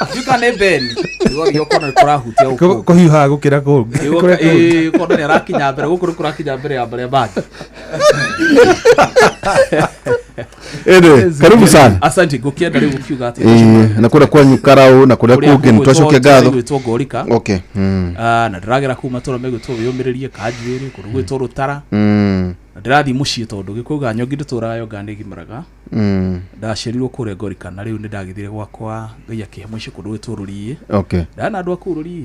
ndiũĩ kana nĩ Ben ũgathiĩ ũkona nĩ kũrahutia gũkũ.
Kũhiũhaga gũkĩra kũngĩ.
Ĩĩ, ũkona nĩ arakinya mbere, gũkũ nĩ kũrakinya mbere ya marĩa mangĩ.
Ĩndĩ karibu sana.
Asante. Ngũkĩenda rĩu gũkiuga atĩ
Ĩĩ, na kũrĩa kwanyu Karau na kũrĩa kũngĩ nĩ twacokia ngatho.
Gwĩtwo Ngorika. Ah, na ndĩragera kũu matũra megwĩtwo Wĩyũmĩrĩrie, Kanjuĩrĩ, kũndũ gwĩtwo Rũtara. Na ndĩrathiĩ mũciĩ tondũ gĩkũuga nyongi ndĩtũraga yonga nĩ gimaraga. Ndaciarirwo kũrĩa Ngorika, na rĩu nĩ ndagĩthire gwakwa Ngai akĩhe mũciĩ kũndũ gwĩtwo Rũriĩ. Ndana andũ a kũu Rũriĩ.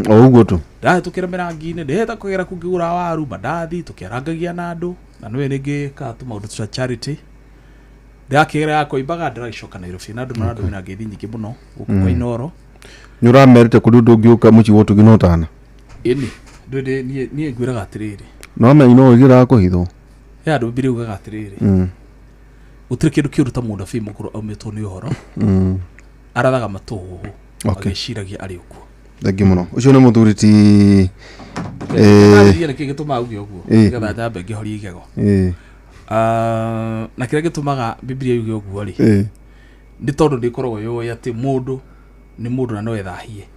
O ũguo tu.
Ndahĩtũkĩra mĩrangi-inĩ, ndĩhĩta kũgera kũu ngĩgũra waru, mandathi, tũkĩarangagia na andũ, na nĩwe rĩngĩ kaga tũmaũndũ twa charity. Ndĩrakĩgera yakoimbaga, ndĩragĩcoka Nairobi na andũ marandũmĩra ngeithi nyingĩ mũno gũkũ kwa Inooro.
Nĩ ũramerĩte kũrĩ ũndũ ũngĩũka mũciĩ wa ũtugi no tana.
Ĩni ndwĩndĩ niĩ ngwĩraga atĩrĩrĩ.
No amenya no ũgĩraga kũhithwo.
He andũ Bibilia yugaga atĩrĩrĩ, gũtirĩ kĩndũ kĩũru ta mũnabii mũkũrũ aumĩtwo nĩ ũhoro, arathaga matũhũhũ agĩciragia arĩ ũkuo.
Thengiũ mũno. Ũcio nĩ mũthuri ti
Ndarĩria nĩkĩ gĩtũmaga uge ũguo, nĩgetha njambe ngĩhorie igego. Ah, na kĩrĩa gĩtũmaga Bibilia yuge ũguo rĩ, nĩ tondũ nĩ ĩkoragwo yũĩ atĩ mũndũ nĩ mũndũ na no ethahie.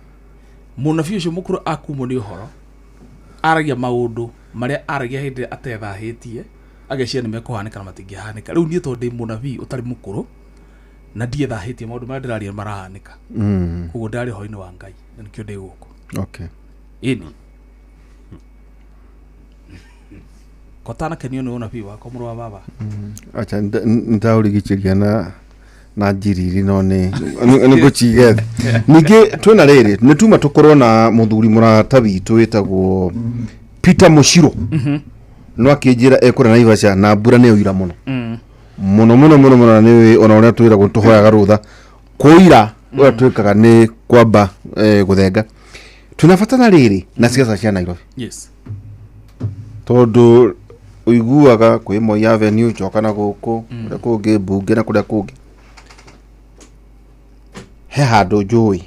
Mũnabii ũcio mũkũrũ akumwo nĩ ũhoro, aragia maũndũ marĩa aragia hĩndĩ ĩrĩa atethahĩtie, ageciria nĩ mekũhanĩka na matingĩhanĩka. Rĩu niĩ tondũ ndĩ mũnabii ũtarĩ mũkũrũ na ndiethahĩtie, maũndũ marĩa ndĩraria nĩ marahanĩka. Koguo ndarĩ ũhoro-inĩ wa Ngai na nĩkĩo ndĩ gũkũ. Ĩni kotanakenio nĩ ũnabii wakwa, mũrũ wa baba.
Acha nĩndaũrigicĩria na njiriri no nĩ ngũcige thĩ. Ningĩ twĩna rĩrĩ, nĩ tuma tũkorwo na mũthuri mũrata witũ wĩtagwo Peter Mũcirũ. No akĩnjĩra ekũrĩa Naivasha na mbura nĩ yoira mũno mũno mũno mũno mũno, na nĩ ona ũrĩa twĩragwo tũhoyaga rũtha kũira, ũrĩa twĩkaga nĩ kwamba gũthenga. Twĩna bata na rĩrĩ na ciaca cia Nairobi. Tondũ ũiguaga kwĩ Moi Avenue, coka na gũkũ kũrĩa kũngĩ mbunge na kũrĩa kũngĩ, he handũ njũĩ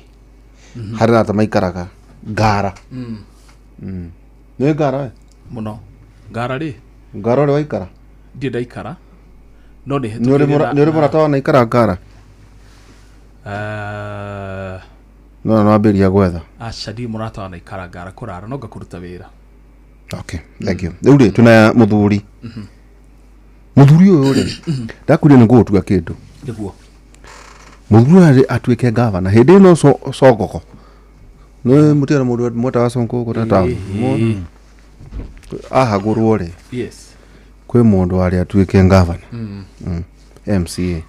harĩa arata maikaraga Ngara. Nĩ Ngara we?
Mũno. Ngara rĩ?
Ngara ũrĩa waikara?
Ndirĩ ndaikara, no nĩ
Nĩ ũrĩ nĩ ũrĩ mũrata wanaikara Ngara? No no ambĩrĩria gwetha.
Aca, ndirĩ mũrata wanaikara Ngara kũrara, no ngakũruta wĩra.
Okay, thank you. Rĩu rĩ, twĩna mũthuri. Mũthuri ũyũ rĩ, ndakwĩrire nĩ ngũgũtua kĩndũ.
Nĩguo.
Mũthuri ũyũ arĩ atuĩke gavana hĩndĩ ĩno Songoko. Nĩ mũtigana mũndũ mwetaga Sonko gũkũ ta taũni. Ahagũrwo rĩ, kwĩ mũndũ warĩ atuĩke gavana. MCA.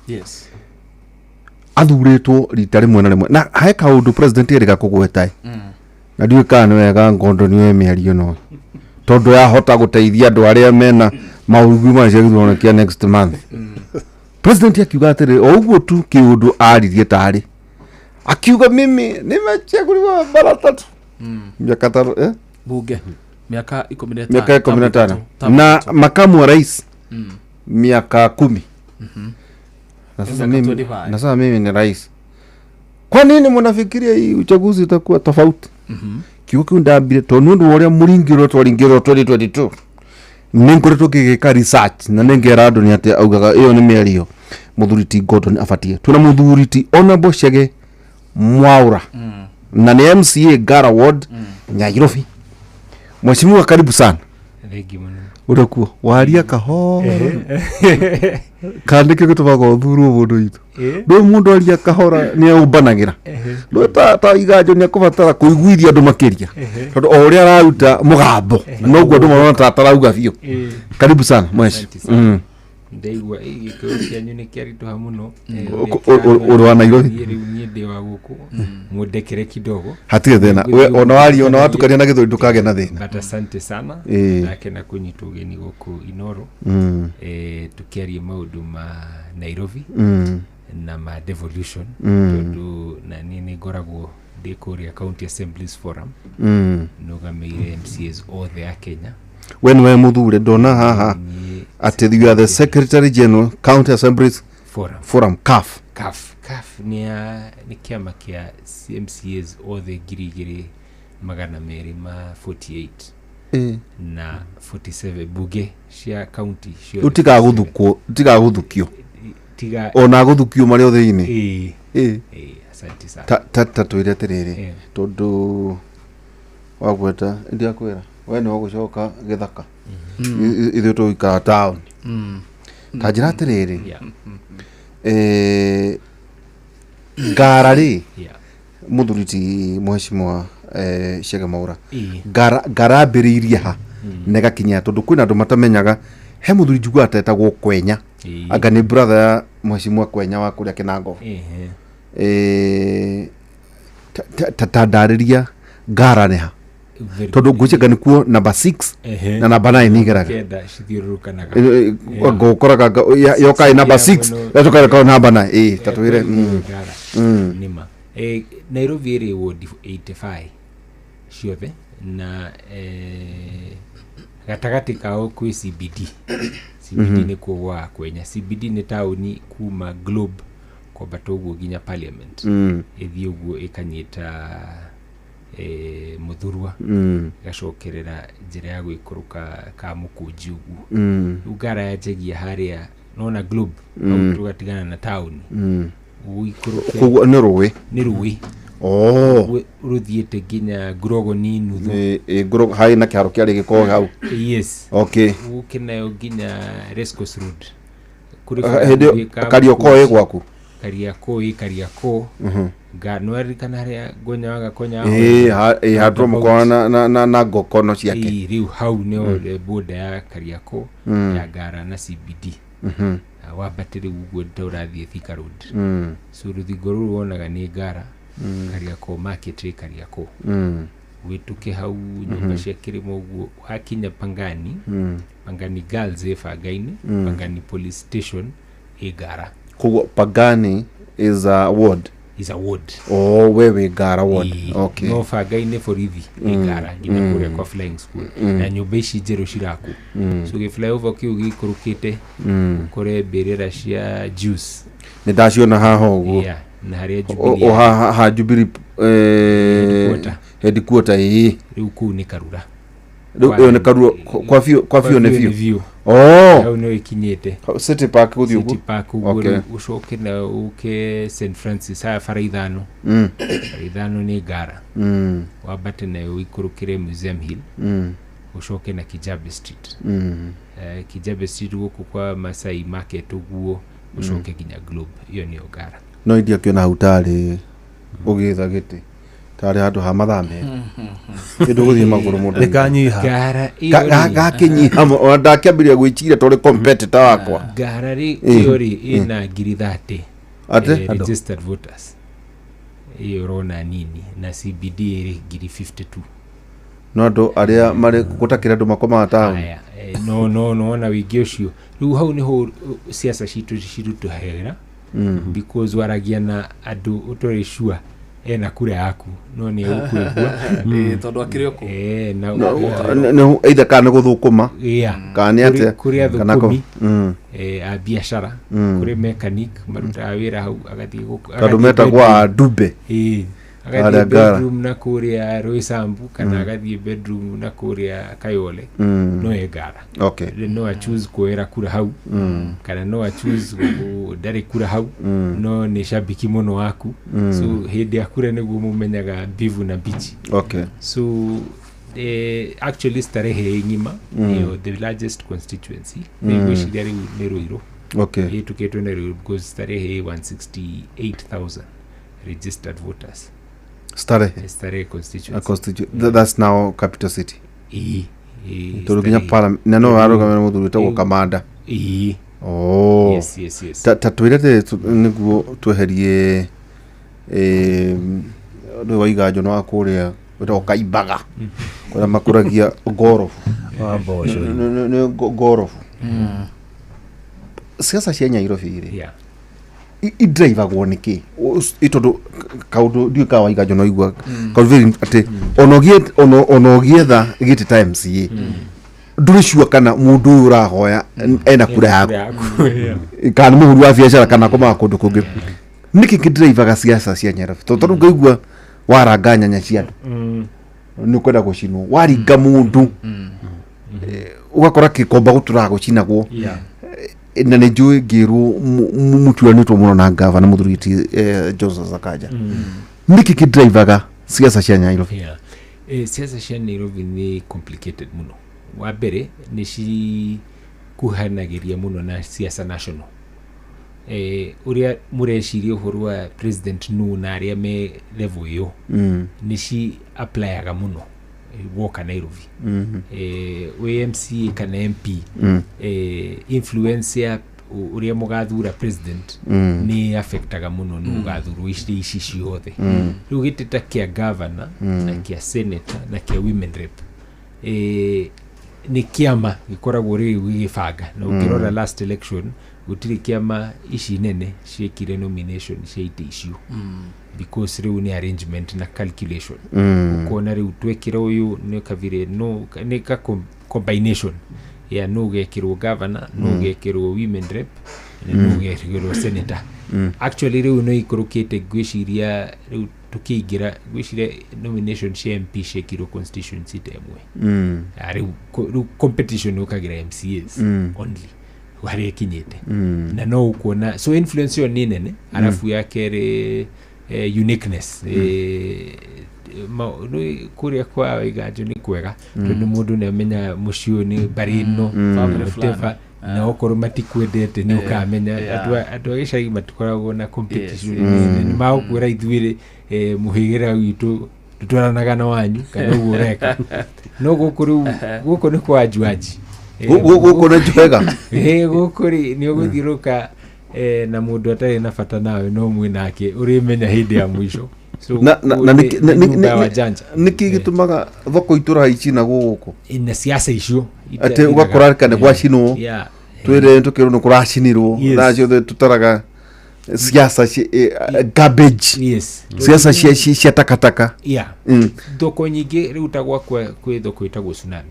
Athurĩtwo rita rĩmwe na rĩmwe, na he kaũndũ president erĩga kũgweta ĩ. Na ndiũĩ kana nĩ wega ngondo nĩ mĩario ĩno, tondũ yahota gũteithia andũ arĩa mena maũigui ma cia gĩthurano kĩa next month. President akiuga atĩrĩ, o ũguo tu kĩũndũ aririe tarĩ akiuga, mimi nimechaguliwa mara tatu, miaka tatu, eh?
Bunge miaka 15.
Miaka 15 na makamu wa rais miaka 10. Na sasa
Miaka
mimi,
25.
na sasa mimi ni rais, kwa nini mnafikiria hii uchaguzi itakuwa tofauti? Kiugo kiu ndambire tondũ nĩ ũndũ wa ũrĩa mũringĩrwo twaringĩrwo 2022, nĩ ngoretwo ngĩgĩka research na nĩ ngera andũ nĩ atĩ augaga ĩyo nĩ mĩario mũthuri ti Gordon abatie. Twĩna mũthuri ti Honorable Chege Mwaura na nĩ MCA Ngara Ward, Nyairobi. Mheshimiwa, karibu sana.
Thengi mũno.
Ũrĩ kuo waria kahora, kana nĩkĩo gĩtũmaga ũthurwo mũndũ witũ? Ndũĩ mũndũ aria kahora nĩ aũmbanagĩra. Ndũĩ ta iganjo nĩ akũbatara kũiguithia andũ makĩria, tondũ o ũrĩa araruta mũgambo noguo andũ marona ta atarauga biũ. Karibu sana, mweshi.
Asante sana. Ndaigua gĩkũyũ kĩanyu nĩ kĩaritũha mũno.
Ũrĩ wa Nairobi?
Niĩ rĩu niĩ ndĩ wa gũkũ, mũndekere kidogo.
Hatirĩ thĩna. We, ona waria ona watukania na gĩthũri ndũkagĩa na thĩna.
But asante sana. Ndakena kũnyitwo ũgeni gũkũ Inoro, tũkĩarie maũndũ ma Nairobi na ma devolution, tondũ na niĩ nĩ ngoragwo ndĩ kũrĩa County Assemblies Forum, nũgamĩire MCAs othe a Kenya.
We nĩwe mũthure ndona haha atĩ you are the secretary general, County Assemblies
Forum.
Forum, CAF.
CAF. CAF nĩ ya nĩ kĩama kĩa MCAs othe 2248 na 47 bunge cia county ciothe.
Rĩu tigagũthukwo, tigagũthukio.
Tiga
Ona gũthukio marĩ o thĩinĩ.
Ĩĩ. Ĩĩ, asante sana.
Ta twĩre atĩrĩrĩ, tondũ wagweta ndiakwĩra we nĩ wagũcoka gĩthaka. Ithuĩ tũikara taũni. Ta njĩra atĩrĩrĩ, Ngara rĩ, mũthuri ti mheshimiwa Chege Mwaura, Ngara Ngara ambĩrĩirie ha na ĩgakinya? Tondũ kwĩna andũ matamenyaga, he mũthuri njiguaga tetagwo Kwenya. Anga nĩ brother ya mheshimiwa Kwenya wa kũrĩa Kinango. Ta ndarĩria Ngara nĩ ha,
Very
tondũ ngwĩciria nĩkuo number 6 na number 9 igeraga.
Kenda cithiũrũrũkanaga.
Ngũkoraga yoka ĩ number 6,
Mũno.
yacoka ĩgakorwo number 9. Ĩ, ta twĩre.
Ngara. Nĩma. Nairobi ĩrĩ ward 85 ciothe na gatagatĩ kao kwĩ CBD. CBD nĩkuo gwa kwenya. CBD nĩ taũni kuma Globe kwambata ũguo nginya Parliament, ĩthiĩ ũguo ĩkanyita Mũthurwa, ĩgacokerera njĩra ya gũikũrũka ka Mũkũnji ũguo. Rĩu Ngara yanjagia harĩa nona Globe, hau tũgatigana na taũni, ũikũrũke.
Koguo nĩ rũĩ?
Nĩ rũĩ.
Oh.
Rũthiĩte nginya Ngurogoni nuthu.
Harĩ na kĩharo kĩarĩ gĩkoragwo hau.
Yes.
Okay.
Ũke nayo nginya Racecourse Road. Kũrĩ
Ah,
bara
hĩndĩ ĩyo
nguhĩ ka
Kariokor ĩ
Mũkũnji.
gwaku?
Kariakor ĩ Kariakor. Nga nĩwaririkana harĩa Ngonya wa Gakonya?
Ĩĩ, handũ mũkoragwo na ngokono ciake.
Ĩĩ, rĩu hau nĩho border ya Kariakor, ya Ngara na CBD. Na wambate rĩu ũguo ta ũrathiĩ Thika Road. So rũthingo rũrũ wonaga nĩ Ngara. Kariakor Market ĩ Kariakor. Wĩtũke hau nyũmba cia kĩrĩma ũguo wakinya Pangani. Pangani Girls ĩ Bangainĩ. Pangani Police Station ĩ Ngara.
Koguo Pangani is a ward?
Is a ward.
Oh, we wĩ Ngara ward.
Ĩĩ.
Okay.
No Bangainĩ borithi ĩ Ngara nginya kũrĩa kwa flying school na nyũmba ici njerũ cirakwo. So gĩ flyover kĩu gĩikũrũkĩte, ũkore mbĩrĩra cia Jews.
Nĩ ndaciona haha ũguo.
Yeah, na harĩa
O
Jubilee
o haha ha Jubilee
Headquarter.
Headquarter, ĩĩ.
Rĩu kũu nĩ Karura.
Rĩu ĩyo nĩ Karura kwa biũ, kwa biũ nĩ biũ. Oh.
Hau nĩho ĩkinyĩte.
City Park gũthiĩ ũguo?
City Park ũguo.
Okay.
Rĩu ũcoke na ũke St Francis haya bara ithano. Bara ithano nĩ Ngara. Wambate nayo ũikũrũkĩre Museum Hill. Ũcoke na Kijabe Street. Kijabe Street gũkũ kwa Masai Market ũguo, ũcoke nginya Globe. Ĩyo nĩyo Ngara.
No indiakĩona hau tarĩ ũgĩetha gĩtĩ tarĩ handũ ha mathaa merĩ kĩndũ gũthiĩ magũrũ mũndũ.
Rĩkanyiha.
Ngara ĩyo rĩ-
Gakĩnyiha ona ndakĩambĩrĩria gwĩciria tondũ competitor wakwa.
Ngara rĩ, ĩyo rĩ ĩna 30,000
Atĩ?
Andũ.
Registered voters. Ĩyo ũrona nini na CBD ĩrĩ 52,000.
No andũ arĩa marĩ gũtakĩrĩ andũ makomaga taũni.
Aya, no no ona wĩingĩ ũcio rĩu hau nĩho siasa citũ cirutũhera, because waragia na andũ ũtarĩ sure ena kura yaku no nĩ egũkũigua.
Ĩĩ, tondũ akĩrĩ o kũu.
Na
Either kana nĩ gũthũkũma kana nĩ
Kũrĩ-
atĩa
kũrĩ
kana
athũkũmi, a biacara, kũrĩ mechanic marutaga wĩra hau agathiĩ
Tondũ
agathiĩ
metagwo
bedroom.
a ndumbe.
Ĩĩ.
Harĩa
Agathiĩ
Ngara.
bedroom na kũrĩa Roysambu kana agathiĩ bedroom na kũrĩa Kayole, no e Ngara. No a choose kuoera kura hau kana no a choose ndarĩ kura hau, no nĩ shabiki mũno waku. So hĩndĩ ya kura nĩguo mũmenyaga mbivu na mbichi. So actually Starehe ĩ ng'ima nĩyo the largest constituency. Ngwĩciria rĩu nĩ Ruiru. Ĩhĩtũkĩtwo nĩ Ruiru because Starehe ĩ 168,000 registered voters.
Starehe.
Starehe
A
constituency.
That's now capital city.
Ĩĩ, ĩĩ,
Tondũ nginya
Starehe.
parliament na no arũgamĩrĩra mũthuri wĩtagwo Kamanda.
Ĩĩ.
Oh.
Yes.
Ta twĩre rĩrĩ nĩguo tweherie ũndũ wa Iganjo wa kũrĩa wĩtagwo Kaimbaga kũrĩa makũragia ngorobu.
Wa mboco.
Nĩ ngorobu. Siasa cia Nairobi rĩ, idrivagwo nĩ kĩ? Tondũ kaũndũ ndiũĩ kana Waiganjo no igua kaũndũ very atĩ ona ũgĩetha gĩtĩ ta MCA ndũrĩ sure kana mũndũ ũyũ ũrahoya ena kura yaku kana nĩ mũhũri wa biacara kana akomaga kũndũ kũngĩ. Nĩkĩ kĩndrivaga siasa cia Nairobi? Tondũ ngaigua waranga nyanya cia andũ nĩ ũkwenda gũcinwo, waringa mũndũ ũgakora gĩkomba gũtũraga gũcinagwo. Na nĩ njũĩ ngĩrwo mũtuanĩtwo mũno na ngavana mũthuri ti Johnson Sakaja. Nĩkĩ kĩndrivaga siasa cia Nairobi?
Yeah. Siasa cia Nairobi nĩ complicated mũno. Wa mbere nĩ cikuhanagĩria mũno na siasa national. Ũrĩa mũreciria ũhoro wa president nũ na arĩa me level ĩyo nĩ ci applyaga mũno woka Nairobi. Wĩ MCA kana MP, influence ya ũrĩa mũgathura president nĩ affectaga mũno nĩ ũgathurwo ici ici ciothe. Rĩu gĩtĩ ta kĩa governor na kĩa senator na kĩa women rep nĩ kĩama gĩkoragwo rĩu gĩgĩbanga na ũkĩrora last election Gũtirĩ kĩama ici nene ciĩkire nomination cia itĩ icio, because rĩu nĩ arrangement na calculation. Ũkona rĩu twekĩra ũyũ nĩ kabire, no nĩ ka combination ya no gekĩrwo governor, no gekĩrwo women rep, na no gekĩrwo senator. Actually rĩu no ikũrũkĩte, ngwĩciria rĩu tũkĩingĩra, ngwĩciria nomination cia MP ciekirwo constituency ta ĩmwe. Ah, rĩu rĩu competition ũkagĩra MCAs only harĩa ĩkinyĩte. Na no ũkuona so influence ĩyo nĩ nene. Arabu ya kerĩ, uniqueness, kũrĩa kwa Waiganjo nĩ kwega tondũ mũndũ nĩ amenya mũciĩ ũyũ nĩ mbarĩ ĩno,
Family
whatever.
fulani.
Na okorwo matikwendete nĩ ũkamenya. Andũ a gĩcagi matikoragwo na competition nene. Nĩ magũkwĩra ithuĩ mũhĩrĩga witũ tũtwaranaga na wanyu kana ũguo ũreka. No gũkũ rĩu, gũkũ nĩ kwa njuanji.
Gũkũ nĩ njwega.
Gũkũ rĩ, nĩ ũgũthiũrũka na mũndũ atarĩ na bata nawe, no mwĩ nake ũrĩmenya hĩndĩ ya mũico. So,
Na
kũu nĩ nyũmba ya wajanja.
Nĩkĩ gĩtũmaga thoko itũraha icinagwo gũkũ?
Na siasa icio
atĩ ũgakora kana gwacinwo, twĩre tũkĩrwo nĩ kũracinirwo. Thaa ciothe tũtaraga siasa garbage, siasa cia takataka.
Thoko nyingĩ rĩu ta gwakwa kwĩ thoko ĩtagwo Tsunami.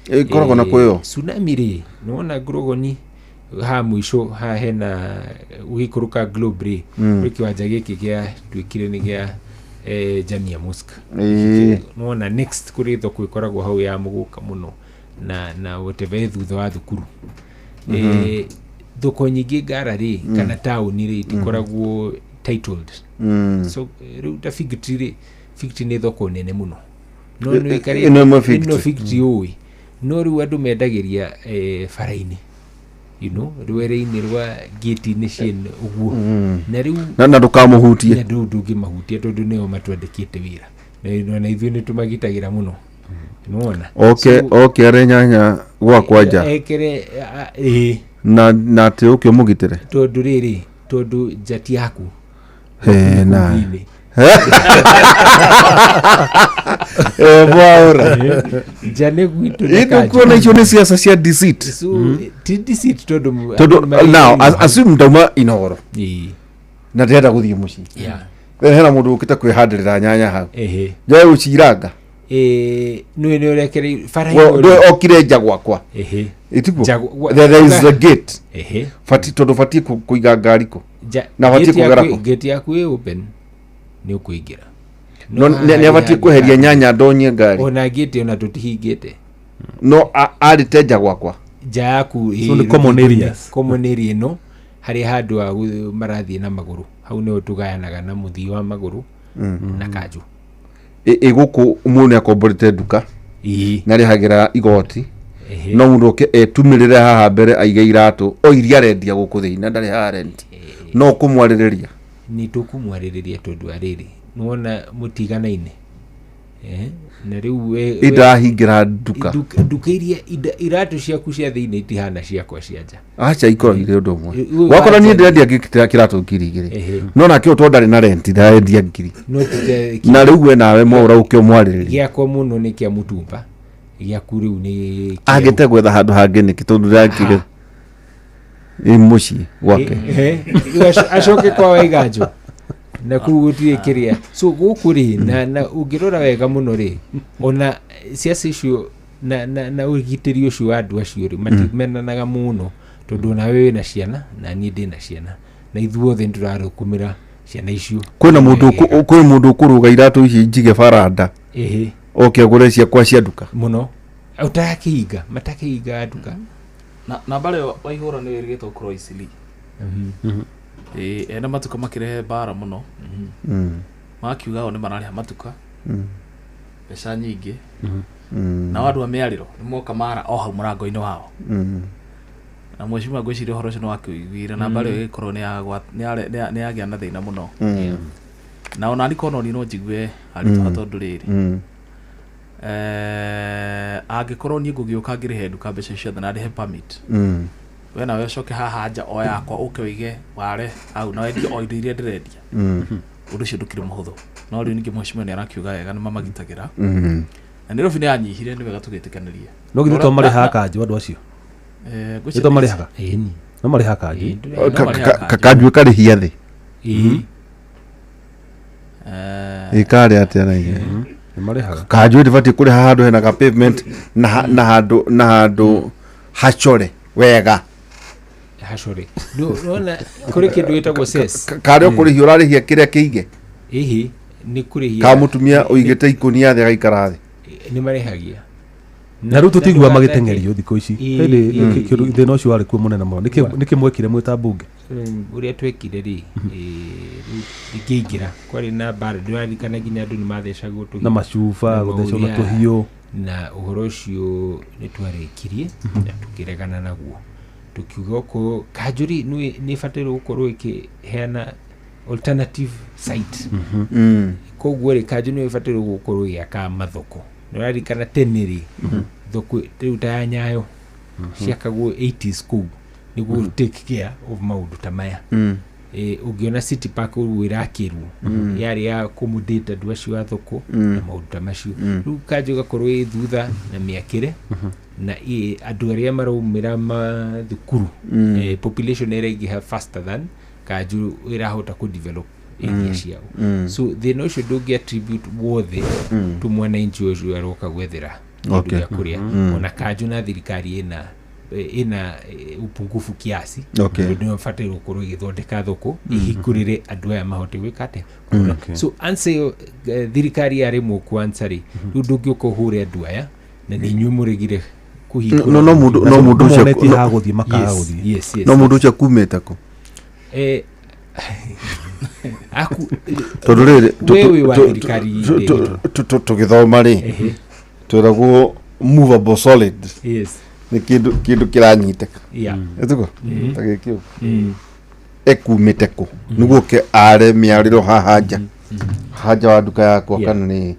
Ĩkoragwo na kwĩyo?
Tsunami rĩ, nĩwona Ngurugoni ha mũico ha hena ũgĩikũrũka Globe rĩ, kwĩ kĩwanja gĩkĩ gĩa tuĩkire nĩ gĩa Jamia Mosque. Nĩwona next kũrĩ thoko ĩkoragwo hau ya mũgũka mũno na whatever ĩ thutha wa thukuru. Thoko nyingĩ Ngara rĩ, kana taũni rĩ, itikoragwo titled. So rĩu ta Fig Tree rĩ, Fig Tree nĩ thoko nene mũno, no nĩ
Ĩno ĩmwe Fig
ĩno
Tree.
Fig Tree ũĩ, no rĩu andũ mendagĩria bara-inĩ, rwere-inĩ rwa gate-inĩ ciene ũguo. Na rĩu
Na ndũkamũhutie.
Na ndũ ndũngĩmahutia tondũ nĩo matwandĩkĩte wĩra na ithuĩ nĩ tũmagitagĩra mũno, nĩwona.
Oke oke are nyanya gwakwa nja.
Ekere ĩĩ.
Na atĩ ũke ũmũgitĩre.
Tondũ rĩrĩ, tondũ njati yaku
He, na
thĩinĩ.
Mwaũra.
Nja nĩ gwitũ na
Ĩ,
kanjũ.
ndũkuona icio nĩ siasa cia deceit?
So, ti deceit tondũ
tondũ
andũ nĩ
now
marĩ-
assume ndauma Inogoro na ndĩrenda gũthiĩ mũciĩ. Then hena mũndũ ũkĩte kwĩhandĩrĩra nyanya hau. Njoe gũciranga.
Nĩ nĩ ũrekereirio bara
Well,
ĩno
ndũĩ
rĩ.
okire nja gwakwa. Ĩtiguo?
Nja
There is a gate. Bati tondũ batiĩ kũiga ngari kũ na batiĩ
gate
kũgera kũ.
Gate yaku ĩ open, nĩ ũkũingĩra.
No nĩ abatiĩ kweheria nyanya ndonyie ngari?
Ona gate ona tũtihingĩte.
No arĩte nja gwakwa.
Nja yaku
So nĩ common areas.
Common area ĩno harĩa handũ a marathiĩ na magũrũ, hau nĩho tũgayanaga na mũthii wa magũrũ na kanjũ.
Ĩ gũkũ mũndũ nĩ akomborete nduka na arĩhagĩra igoti, no mũndũ oke etumĩrĩre haha mbere aige iratũ o iria arendia gũkũ thĩinĩ na ndarĩhaga rent, no kũmwarĩrĩria?
Nĩ tũkũmwarĩrĩria tondũ arĩrĩ, nĩwona mũtiganaine. Na rĩu
Ĩndahingĩra nduka.
Nduka iria iratũ ciaku cia thĩinĩ itihana ciakwa cia nja.
Aca, ikoragwo irĩ ũndũ ũmwe.
Wa
Wakora niĩ
nja
ndĩrendia kĩratũ 2000, no nake ũyũ tondũ ndarĩ na rent ndarendia 1000.
No ti
Na rĩu we nawe mwaũra ũke ũmwarĩrĩrie.
Gĩakwa mũno nĩ kĩa mũtumba, gĩaku rĩu nĩ kĩerũ.
Agĩte gwetha handũ hangĩ nĩkĩ tondũ ndakire ĩ mũciĩ gwake?
Rĩu acoke kwa Waiganjo na kũu gũtirĩ kĩrĩa. So gũkũ rĩ, na ũngĩrora wega mũno rĩ, ona ciaca icio na ũgitĩri ũcio wa andũ acio rĩ, matimenanaga mũno tondũ onawe wĩna ciana na niĩ ndĩna ciana na ithuothe nĩ tũrarũkũmĩra ciana icio.
Kwĩna mũndũ kwĩ mũndũ ũkũrũga iratũ ici njige baranda oke agũre ciakwa cia nduka?
Mũno, ũtarakĩhinga, matakĩhinga nduka.
Na mbara ĩyo Waihũra nĩ ĩrĩgĩtwo gũkorwo Eastleigh. Ĩĩ, ene matuka makĩrehe mbara mũno, makiuga o nĩ mararĩha matuka mbeca nyingĩ, nao andũ a mĩarĩro nĩ moka mara o hau mũrango-inĩ wao. Na mheshimiwa, ngwĩciria ũhoro ũcio nĩ wakĩũiguire na mbara ĩyo ĩgĩkorwo nĩ yagĩa na thĩna mũno. Na ona niĩ korwo no njigue aritũha tondũ rĩrĩ, angĩkorwo niĩ ngũgĩũka ngĩrĩhe nduka mbeca ciothe na ndĩhe permit, we nawe ũcoke haha nja o yakwa ũke ũige ware hau na wendie o indo iria ndĩrendia, ũndũ ũcio ndũkĩrĩ mũhũthũ. No rĩu ningĩ mheshimiwa nĩ arakiuga wega nĩ mamagitagĩra na Nairobi nĩ yanyihire, nĩ wega tũgĩtĩkanĩrie.
No githĩ to marĩhaga kanjũ andũ acio?
Ngwĩciria
Nĩ to marĩhaga?
Ĩni.
No marĩha kanjũ.
Kanjũ ĩkarĩhia thĩ.
Ĩĩ.
Ĩkarĩ atĩa na ihenya?
Nĩ marĩhaga.
Kanjũ ndĩbatiĩ kũrĩha handũ hena ka pavement na na handũ hacore wega.
Hacore. Nona kũrĩ kĩndũ gĩtagwo cess.
Karĩ o kũrĩhia ũrarĩhia kĩrĩa kĩige.
Ĩhĩ, nĩ kũrĩhia.
Ka mũtumia ũigĩte ikũnia thĩ agaikara thĩ.
Nĩ marĩhagia.
Na rĩu tũtigua magĩteng'erio thikũ ici. Hĩndĩ thĩna ũcio warĩ kuo mũnene mũno. Nĩkĩ mwekire mwĩ ta mbunge?
Ũrĩa twekire rĩ, ngĩingĩra kwarĩ na mbara, ndĩraririkana nginya andũ nĩ mathecagwo tũhiũ.
Na macuba, gũthecwo na tũhiũ.
Na ũhoro ũcio nĩ twarĩkirie na tũkĩregana naguo, tũkiuga okorwo kanjũ rĩ nĩ ĩbatairwo gũkorwo ĩkĩheana alternative site. Koguo rĩ, kanjũ nĩ ĩbatairwo gũkorwo ĩgĩaka mathoko. Nĩ ũraririkana tene rĩ, thoko rĩu ta ya Nyayo ciakagwo 80s kũu nĩguo take care of maũndũ ta maya. Ũngĩona City Park ũguo ĩrakĩrwo, yarĩ ya accommodate andũ acio a thoko na maũndũ ta macio. Rĩu kanjũ ĩgakorwo ĩ thutha na mĩakĩre na andũ arĩa maraumĩra mathukuru, population ĩraingĩha faster than kanjũ ĩrahota kũ develop area ciao. So thĩna ũcio ndũngĩ attribute wothe to mwananchi ũcio aroka gwethera kĩndũ gĩa kũrĩa. Ona kanjũ na thirikari ĩna upungufu kiasi, tondũ nĩyo ĩbataire gũkorwo ĩgĩthondeka thoko ĩhingũrĩre andũ aya mahote gwĩka atĩa? Kũgũra. So answer ĩyo, thirikari yaremwo ku answer rĩ, rĩu ndũngĩũka ũhũre andũ aya na nĩ inyuĩ mũregire kũhingũra.
No mũndũ no mũndũ ũcio
Monetie ha gũthiĩ makaga gũthiĩ.
Yes.
No mũndũ ũcio kumĩte kũ?
Aku
Tondũ rĩrĩ
we wĩ wa thirikari Ndĩritũ.
Tũgĩthoma rĩ, twĩragwo movable solid nĩ kĩndũ kĩranyitĩka. Ĩtiguo ta gĩkĩ ũguo. Ekumĩte kũ nĩguo ke are mĩarĩro haha nja haja wa nduka yakwa? Kana nĩ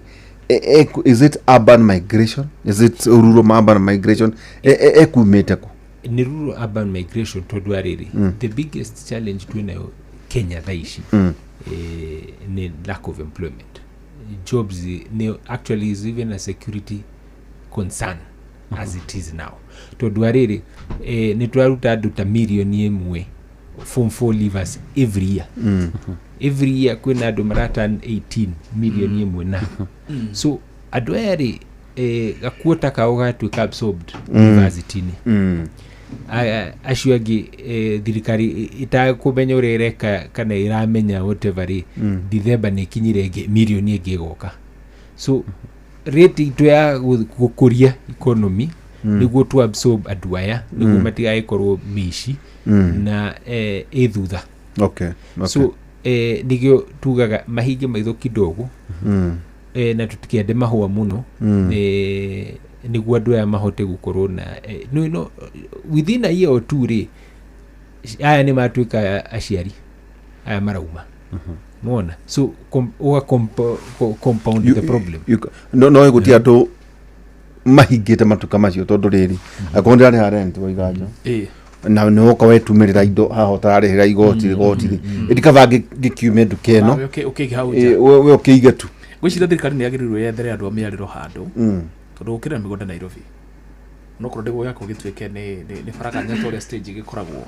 is it urban migration? Is it rural urban migration? Ekumĩte kũ?
Nĩ rural urban migration, tondũ arĩrĩ, the biggest challenge twĩnayo Kenya thaa ici nĩ lack of employment, jobs. Nĩ actually is even a security concern as it is now, tondũ arĩrĩ, nĩ tũraruta andũ ta 1 million form 4 leavers every year. Every year kwĩna andũ maraturn 18 1 million na so andũ aya rĩ, gakuota kao gatuĩka absorbed university-inĩ. Acio angĩ, thirikari ĩtakũmenya ũrĩa ĩreka kana ĩramenya whatever rĩ, Dithemba nĩ ikinyire ĩngĩ mirioni ĩngĩ ĩgoka. So rate itũ ya gũkũria economy nĩguo tu absorb andũ aya nĩguo matigagĩkorwo mĩici na ĩ thutha. So nĩkĩo tugaga mahinge maitho kidogo na tũtikende mahũa mũno, nĩguo andũ aya mahote gũkorwo na no, within a year or two rĩ, aya nĩ matuĩka aciari aya marauma mona. So ũga compound the problem.
No ĩgũtia andũ mahingĩte matuka macio, tondũ rĩrĩ, akorwo ndĩrarĩha rent waiga nja na nĩ woka wetumĩrĩra indo haha ũtararĩhĩra igoti rĩ, ĩndikaba ngĩkiume nduka ĩno.
Nawe ũkĩige hau nja.
We ũkĩige tu.
Ngwĩciria thirikari nĩ yagĩrĩirwo yethere andũ a mĩarĩro handũ, tondũ gũkĩrĩ na mĩgũnda Nairobi, onokorwo ndĩgwo yakwo gĩtuĩke nĩ baraganya ta ũrĩa stage ĩgĩkoragwo.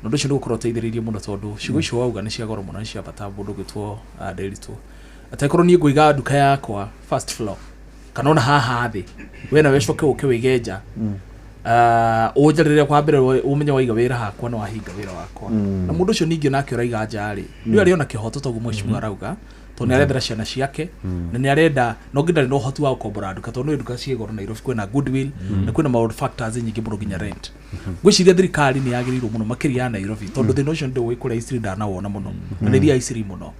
Na ũndũ ũcio nĩ gũkorwo ũteithĩrĩirie mũno, tondũ ciugo icio wauga nĩ cia goro mũno, nĩ cia bata mũndũ ũgĩtwo Ndĩritũ, atangĩkorwo niĩ ngũiga nduka yakwa first floor kana ona haha thĩ, we nawe ũcoke ũke wĩige nja, ũnjarĩrĩre kwa mbere ũmenye waiga wĩra hakwa na wahinga wĩra wakwa. Na mũndũ ũcio ningĩ nake ũraiga nja rĩ, nĩ arĩ ona kĩhoto toguo mheshimiwa arauga, tondũ nĩ arethera ciana ciake na nĩ arenda no ngi ndarĩ na ũhoti wa gũkombora nduka, tondũ nĩ nduka ciĩ goro Nairobi, kwĩna goodwill na kwĩna maũndũ factors nyingĩ mũno, nginya rent. Ngwĩciria thirikari nĩ yagĩrĩirwo mũno makĩria ya Nairobi, tondũ thĩna ũcio ndĩ kũrĩa Isiri ndanawona mũno na nĩ thiaga Isiri mũno.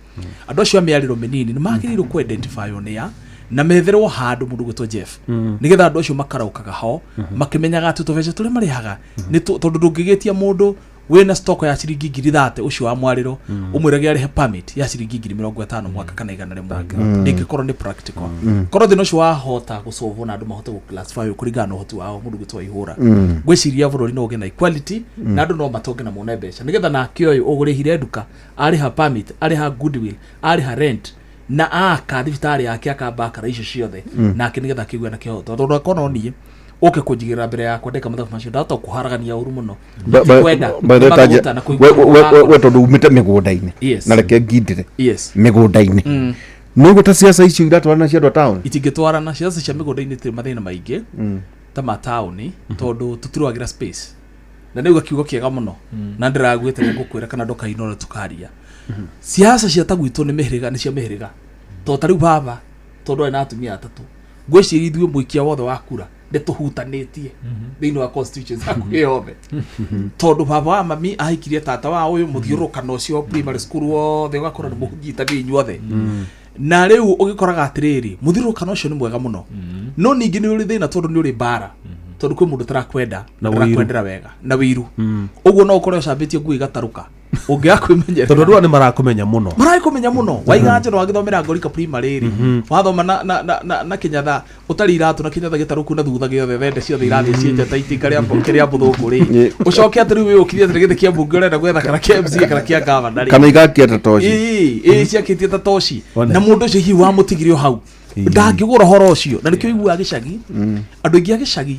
Andũ acio a mĩarĩro mĩnini nĩ magĩrĩirwo kũ identify nĩ a na metherwo handũ mũndũ gwĩtwo Jeff, nĩgetha andũ acio makaraukaga ho makĩmenyaga atĩ tũbeca tũrĩa marĩhaga nĩ tondũ ndũngĩgĩtia mũndũ wĩna stock ya ciringi 30,000 ũcio wa mwarĩro ũmwĩrage arĩhe permit ya ciringi 50,000 mwaka kana 100 ndĩngĩkorwo nĩ practical. Korwo thĩna ũcio wahota gũsolvwo na andũ mahote gũ-classify kũringana na ũhoti wao, mũndũ gwĩtwo Ihũra, ngwĩciria bũrũri no ũgĩe na equality na andũ no matonge na mone mbeca, nĩgetha nake ũyũ ũgũrĩhire nduka arĩha permit, arĩha goodwill, arĩha rent na aka thibitarĩ yake akamba akara icio ciothe, nake nĩgetha akĩgua na kĩhoto, tondũ akorwo niĩ Ũke kũnjigĩrĩra mbere yakwa ndeka mathabu macio ndahota kũharagania ũru mũno.
Ba- ba-
Ndikwenda,
by the way,
nĩmagũta na
we-
kũigua
we- we-
wakwa.
we tondũ umĩte mĩgũnda-inĩ.
Yes.
Na reke ngindĩre.
Yes.
Mĩgũnda-inĩ. Nĩguo ta ciaca icio iratwarana cia andũ a taũni.
Itingĩtwarana. Ciaca cia mĩgũnda-inĩ itirĩ mathĩna maingĩ ta ma taũni, tondũ tũtirũagĩra space, na nĩ uga kiugo kĩega mũno na ndĩraguĩte nĩ ngũkwĩra kana ndũkainora tũkaria. Ciaca cia ta gwitũ nĩ mĩhĩrĩga, nĩ cia mĩhĩrĩga, tondũ ta rĩu baba, tondũ arĩ na atumia atatũ, ngwĩciria ithuĩ mũikia wothe wa kura nĩ tũhutanĩtie thĩinĩ wa constituency hakuhĩ yothe, tondũ baba wa mami ahikirie tata wa ũyũ, mũthiũrũrũkano ũcio primary school wothe ũgakora nĩ mũnyitanĩire inyuothe. Na rĩu ũgĩkoraga atĩrĩrĩ, mũthiũrũrũkano ũcio nĩ mwega mũno, no ningĩ nĩ ũrĩ thĩna, tondũ nĩ ũrĩ mbara, tondũ kwĩ mũndũ ũtarakwenda
Na
na
ũiru.
ndarakwendera wega na wĩiru. Ũguo no ũkore ũcambĩtie nguo igatarũka ũngĩaga kwĩmenyerera.
Tondũ andũ aya nĩ marakũmenya mũno.
Marakũmenya mũno. Waiga njano wagĩthomera Ngorika primary rĩ, wathoma na Kĩnyatha ũtarĩ iratũ na Kĩnyatha gĩtarũku na thutha gĩothe, thende ciothe irathiĩ cienjete itinga rĩa mũthũngũ rĩ, ũcoke atĩ rĩu wĩyũkirie atĩ gĩtĩ kĩa mbunge ũrenda gwetha kana kĩa MCA kana kĩa gavana rĩ.
Kana igakia ta toci.
Ĩĩ, ciakĩtie ta toci.
One.
Na mũndũ ũcio hihi wamũtigire o hau ndangĩgũra ũhoro ũcio, na nĩkĩo iguaga gĩcagi andũ aingĩ a gĩcagi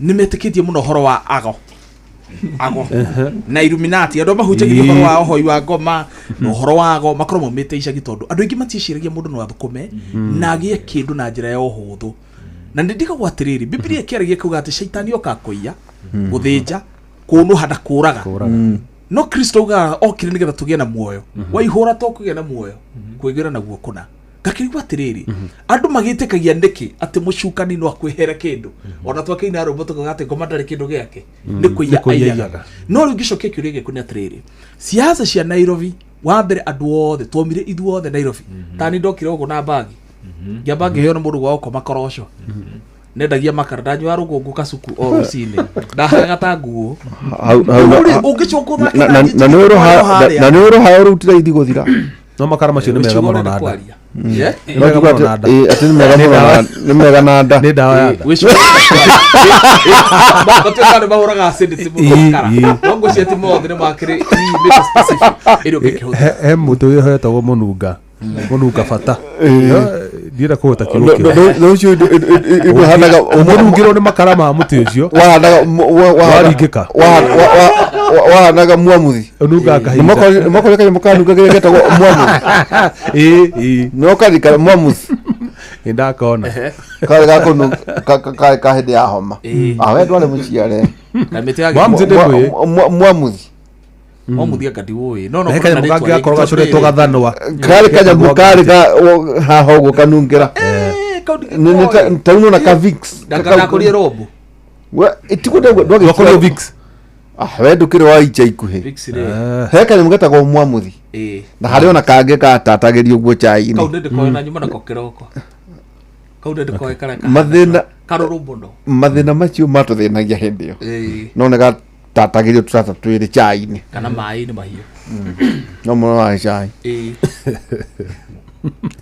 nĩ metĩkĩtie mũno ũhoro wa ago ago na Illuminati. Andũ mahunjagia ũhoro wa ũhoi wa ngoma na ũhoro wa ago makorwo maumĩte icagi, tondũ andũ aingĩ matiĩciragia mũndũ no athũkũme na agĩe kĩndũ na njĩra ya ũhũthũ. Na nĩ ndigagwo atĩrĩrĩ, Bibilia ĩkĩaragia kuga atĩ caitani oka kũiya, gũthĩnja, kũnũha na kũraga, no Kristo augaga okire nĩgetha tũgĩe na muoyo. Waihũra to kũgĩa na muoyo kwĩgĩra naguo kũna. Ngakĩrigwo atĩrĩrĩ, andũ magĩtĩkagia nĩkĩ atĩ mũcukani no akwĩhere kĩndũ? Ona twakĩina rũmbo tũkauga atĩ ngoma ndarĩ kĩndũ gĩake, nĩ kũiya
Nĩ kũiya
aiyaga.
aiyaga.
No rĩu ngĩcokia kĩũria gĩkũ nĩ atĩrĩrĩ, siasa cia Nairobi, wa mbere andũ othe twomire ithuothe Nairobi, tani ndokire ũguo na mbagi, ngĩamba ngĩheo nĩ mũndũ gwa gũkoma koroco, nendagia makara, ndanyua rũkũngũ kacuku o rũcinĩ, ndahaga ta nguo. Rĩu ũngĩcoka ũthake na niĩ
Na nĩ
njĩke harĩa.
na nĩ ũrũhayo rũu ti raithi gũthira.
No makara macio nĩ mega
Wĩcigo
mũno
ũrenda
na nda.
kwaria. Yeah?
Nĩ mega
No
mũno na nda.
Atĩ nĩ mega mũno nĩ mega na nda.
Nĩ ndawa ya nda.
Matuĩka nĩ mahũraga acidity mũno makara. No ngwĩciria ti mothe, nĩ makĩrĩ hihi mĩtĩ specific ĩrĩa ũngĩkĩhũthĩra.
He mũtĩ wĩhoetagwo mũnunga mũnunga bata. Ndienda kũhota kiugo kĩu.
No ũcio ĩhanaga
Ũmũnungĩrwo nĩ makara ma mũtĩ ũcio.
Wahanaga
Waringĩka.
Wahanaga mwamuthi.
Ũnungaga kahinda.
Nĩmakorire kanyamũ kanunga kĩrĩa getagwo mwamuthi.
Ĩĩ, ĩĩ.
No karikara mwamuthi.
Nĩ ndakona.
Karĩ gakũnu karĩ ka hĩndĩ ya homa. Ah, we ndwarĩ mũciare.
Na mĩtĩ ya
Mwamuthi ndĩ mũĩ.
Mwamuthi.
Mwamuthi anga ndiũĩ. No
He
kũrĩ
kanyamũ
na
kangĩ
rĩtwa
gakorwo
rĩngĩ,
gacoretwo
tondũ
gathanwa.
Karĩ kanyamũ karĩ ka haha ũguo kanungĩra.
Kau
Nĩ ta unona ka Vicks.
Ndakũrie rombo.
We itiguo ndagwo
Ndwakorio Vicks.
Ah, we ndũkĩrĩ wa ica ikuhĩ.
Vicks rĩ.
He kanyamũ getagwo mwamuthi.
Ĩĩ.
Na harĩ ona kangĩ katatagĩrio ũguo
Kau
chai-inĩ.
nĩ ndĩkoe na nyuma nako kĩroko. Kau nĩ ndĩkoe karĩa
Mathĩna
karũrũ mũno.
Mathĩna macio matũthĩnagia hĩndĩ ĩyo. No nĩ gatatagĩrio tũtata twĩrĩ chai-inĩ.
Kana maĩ-inĩ mahiũ.
No mũno wa chai.
Ĩĩ.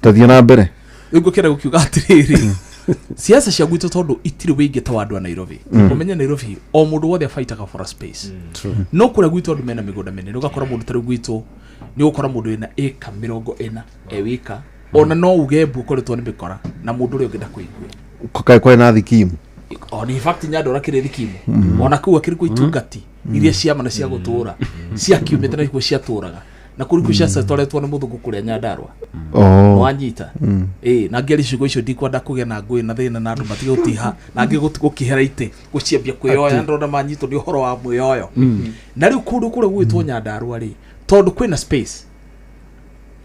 Tathiĩ na mbere.
Rĩu ngũkĩenda gũkiuga atĩrĩrĩ, siasa cia gwitũ tondũ itirĩ wĩingĩ ta wa andũ a Nairobi. Ũmenye Nairobi o mũndũ wothe abaitaga for a space, no kũrĩa gwitũ andũ mena mĩgũnda mĩnene. Ũgakora mũndũ tarĩu gwitũ nĩ ũgũkora mũndũ wĩna ĩka 40 e wika, ona no uge mbu ũkoretwo nĩ mĩkora na mũndũ ũrĩa ũngĩ ndakũigue.
Kaĩ kwarĩ na thikimu.
Ona in fact Nyandarua kĩrĩ thikimu, ona kũu akĩrĩ kwĩ itungati iria ciama na cia gũtũra ciakiumĩte na ikuo ciatũraga na kũrĩ kuo ciacetoretwo nĩ mũthũngũ kũrĩa Nyandarua.
Oh.
Wanyita? Ĩĩ, na ngĩaria ciugo icio ndikwenda kũgĩa na ngũĩ na thĩna na andũ matige gũtiha na angĩ gũkĩhera itĩ gũciambia kwĩyoya. Ndĩrona manyitwo nĩ ũhoro wa mwĩyoyo. Na rĩu kũndũ kũrĩa gwĩtwo Nyandarua rĩ, tondũ kwĩna space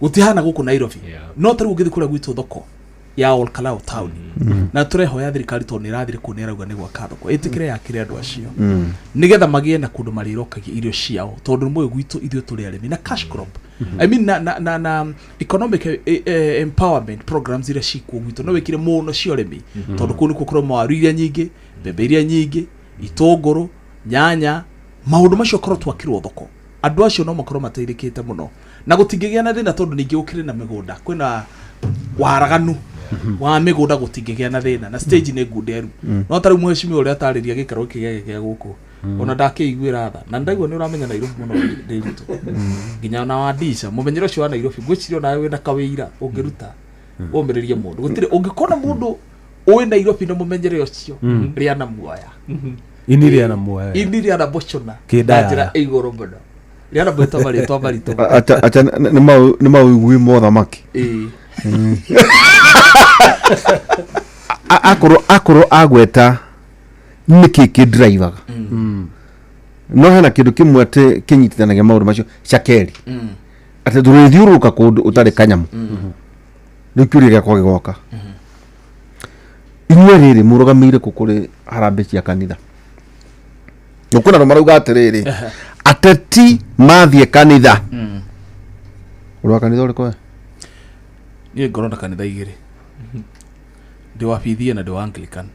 gũtihana gũkũ Nairobi, no tarĩu ũngĩthiĩ kũrĩa gwitũ thoko ya Ol Kalou town, na tũrehoya thirikari tondũ nĩ ĩrathire kũu nĩ ĩrauga nĩ gwaka thoko, ĩtĩkĩre yakĩre andũ acio nĩgetha magĩe na kũndũ marĩrokagia irio ciao, tondũ nĩ mũĩ gwitũ ithuĩ tũrĩ arĩmi na cash crop, I mean na economic empowerment programs iria cikuo gwitũ no wĩkire mũno cia ũrĩmi, tondũ kũu nĩkuo kũrĩ waru iria nyingĩ, mbembe iria nyingĩ, itũngũrũ, nyanya, maũndũ macio. Korwo twakĩrwo thoko, andũ acio no makorwo mateithĩkĩte mũno na gũtingĩgĩa na thĩna, tondũ ningĩ gũkĩrĩ na mĩgũnda, kwĩna waraganu wa mĩgũnda, gũtingĩgĩa na thĩna na stage nĩ ngunderu. No tarĩu mheshimiwa ũrĩa atarĩria gĩikaro gĩkĩ gĩake gĩa gũkũ, ona ndakĩiguĩra tha, na ndaigua nĩ ũramenya Nairobi mũno Ndĩritũ, nginya ona wa Ndisha mũmenyero ũcio wa Nairobi, ngwĩciria onawe wĩna kawĩira ũngĩruta ũmĩrĩrie mũndũ. Gũtirĩ ũngĩkona mũndũ Ũĩ Nairobi na mũmenyere ũcio rĩana muoya.
Ini rĩana muoya.
Ini rĩana mũcũna na
Kĩndaya.
njĩra ĩ igũrũ mũno. Rĩana mwĩta marĩtwa maritũ.
Acha acha nĩ maũigui mothamaki.
Ĩĩ.
Akorwo agweta nĩkĩ kĩndrivaga, no hena kĩndũ kĩmwe atĩ kĩnyitithanagia maũndũ macio cakeri, atĩ ndũrĩthiũrũrũka kũndũ ũtarĩ kanyamũ. Rĩu kĩũria gĩakwa gĩgoka, inyuĩ rĩrĩ mũrũgamĩire kũ kũrĩ harambĩ cia kanitha? Kwĩna andũ marauga atĩrĩrĩ, ateti mathiĩ kanitha. Ũrĩ wa kanitha ũrĩkũ we?
Niĩ ngorwo na kanitha igĩrĩ, ndĩ wa PDA na ndĩ wa Anglican.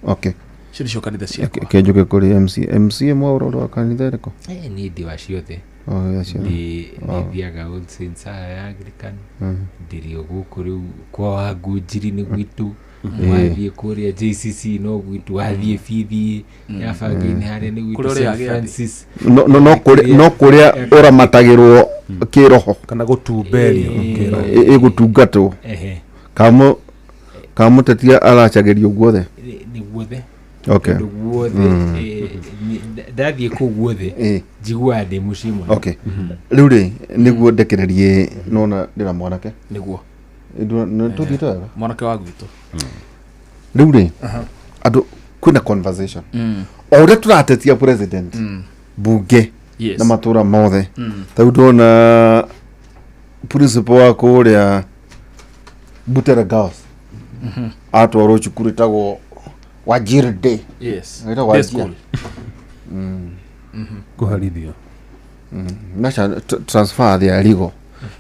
Icio nĩcio kanitha ciakwa.
Kĩnjũke kũrĩ MC. MC Mwaũra, ũrĩ wa kanitha ĩrĩkũ?
Niĩ ndĩ wa ciothe.
Oh, ya ciothe.
Ndĩ
Oh.
thiaga All Saints haha ya Anglican, ndĩrĩ o gũkũ rĩu kwa Wangunjiri nĩ gwitũ, wathiĩ kũrĩa JCC no gwitũ, wathiĩ bithi ya bangi-inĩ harĩa nĩ gwitũ,
Kũrĩa ũrĩaga
St
gĩathĩ.
Francis.
No no kũrĩa ũramatagĩrwo kĩroho
kana gũtumberio kĩroho.
Ĩgũtungatwo. Kamũtetia aracagĩrio guothe.
Nĩ guothe. Kũndũ guothe. Ndathiĩ kũu guothe njiguaga ndĩ mũciĩ mũno.
Okay, rĩu rĩ nĩguo ndekererie nona ndĩna mwanake.
Nĩguo.
Nĩ tũthiĩte wega.
Mwanake wa gwitũ.
Rĩu rĩ, andũ kwĩna conversation o ũrĩa tũratetia president, bunge na matũra mothe. Ta rĩu ndona principal wa kũrĩa Butere Girls atwarwo cukuru ĩtagwo Wajir Day. Ĩtagwo
Day
Wajir.
school.
Kũherithio.
Nacha transfer there legal.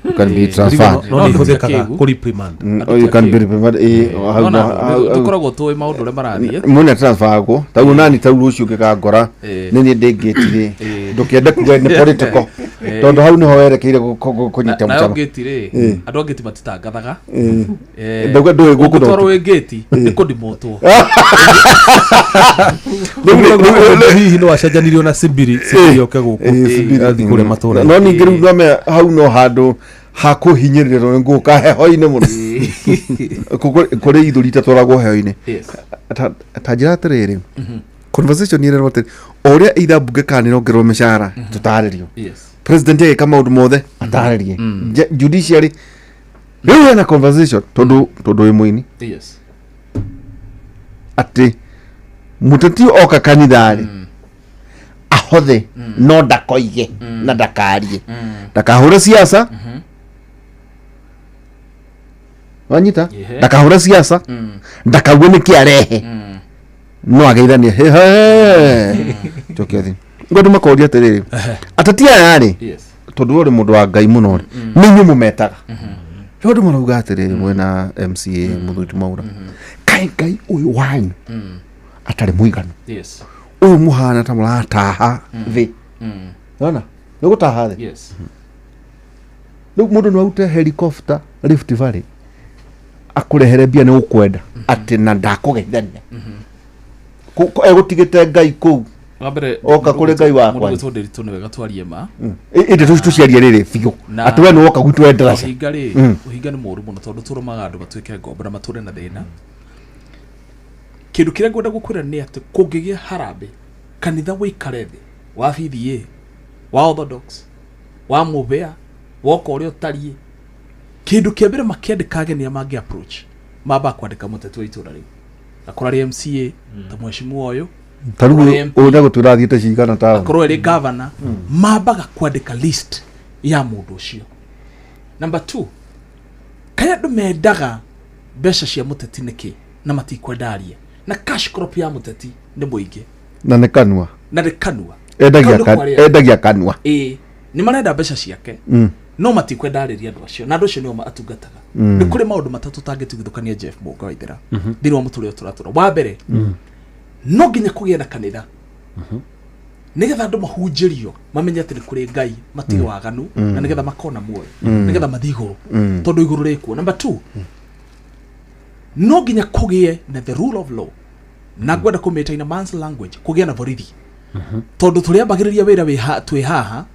You can be transferred.
No nĩ ihũthĩkaga kũ reprimand.
Oh, you can be reprimanded. Hau
Nona, tũkoragwo tũĩ maũndũ ũrĩa marathiĩ.
Mũne transfer agwo tau nani tau rũciũ ngĩkangora nĩ niĩ ndĩ ngĩti rĩ, ndũkĩende kuga nĩ political, tondũ hau nĩho werekeire kũnyita
Nayo
mũcamo.
ngĩti rĩ, andũ a ngĩti matitangathaga.
Ndauga ndũĩ gũkũ no
Ũngĩtwarwo wĩ ngĩti nĩ kũndimotwo.
Hihi no acenjanirio na Simbiri, Simbiri oke gũkũ athiĩ kũrĩa matũra.
No ningĩ rĩu nome hau no handũ ha kũhinyĩrĩria tondũ ngũka heho-inĩ mũno. Kũrĩ ithũri itatwaragwo heho-inĩ. Ta njĩra atĩrĩrĩ, conversation ĩrerwo atĩrĩ, o ũrĩa either mbunge kana nĩrongererwo mĩcara, tũtarĩrio. President agĩka maũndũ mothe atarĩrie. Judiciary rĩu hena conversation tondũ wĩ mũini atĩ mũteti oka kanitha-rĩ ahothe no ndakoige na ndakarie, ndakahũre siasa, wanyita? Ndakahũre siasa, ndakauge nĩkĩ arehe, no ageithanie hehe coke athi. Ngo andũ makoria atĩrĩrĩ, ateti aya rĩ, tondũ we ũrĩ mũndũ wa Ngai mũno rĩ, nĩ inyuĩ mũmetaga. Rĩu andũ marauga atĩrĩrĩ, mwena MCA mũthuri Mwaura, kaĩ Ngai ũyũ wanyu atarĩ mũiganu? Ũyũ mũhana ta mũrataha thĩ. Nona nĩ gũtaha thĩ. Rĩu mũndũ no arute helicopter Rift Valley akũrehere mbia nĩ gũkwenda atĩ na ndakũgeithania. Egũtigĩte Ngai kũu.
Wa mbere,
Oka kũrĩ Ngai wakwa.
Mũndũ gwĩtwo Ndĩritũ nĩ wega twarie ma.
Ĩndĩ tũciarie rĩrĩ biũ
Na-
atĩ we nĩ woka gwitũ wenderaca.
Ũhinga rĩ, ũhinga nĩ mũũru mũno tondũ tũrũmaga andũ matuĩke ngombo na matũre na thĩna. Kĩndũ kĩrĩa ngwenda gũkwĩra nĩ atĩ kũngĩgĩa harambĩ, kanitha wĩikare thĩ wa BBA, wa Orthodox, wa Mũbĩa, woka ũrĩa ũtariĩ, kĩndũ kĩa mbere makĩandĩka ageni arĩa mangĩ approach, mambaga kwandĩka mũteti wa itũra rĩu, akorwo arĩ MCA ta mheshimiwa ũyũ,
Ta rĩu
akorwo arĩ MP,
ũyũ ndegũtwĩra athiĩte cigana taũni.
Akorwo ĩrĩ governor, mambaga kwandĩka list ya mũndũ ũcio. Number two, kaĩ andũ mendaga mbeca cia mũteti nĩkĩ na matikwenda arie? Na cash crop ya mũteti nĩ mũingĩ.
Na nĩ kanua.
Na nĩ kanua.
Endagia
Kau nĩ kwaria.
Endagia kanua.
Ĩĩ, nĩ marenda mbeca ciake, no matikwenda arĩrie andũ acio, na andũ acio nĩo atungataga. Nĩ kũrĩ maũndũ matatũ tangĩtigithũkania, Jeff Mũnga Waithera, thĩinĩ wa mũtũrĩre ũyũ tũratũra. Wa mbere, no nginya kũgĩe na kanitha nĩgetha andũ mahunjĩrio mamenye atĩ nĩ kũrĩ Ngai, matige waganu, na nĩgetha makona muoyo, nĩgetha mathiĩ igũrũ, tondũ igũrũ rĩkuo. Number two, no nginya kũgĩe na the rule of law, na ngwenda kũmĩta in a man's language, kũgĩe na borithi, tondũ tũrĩambagĩrĩria wĩra twĩ haha.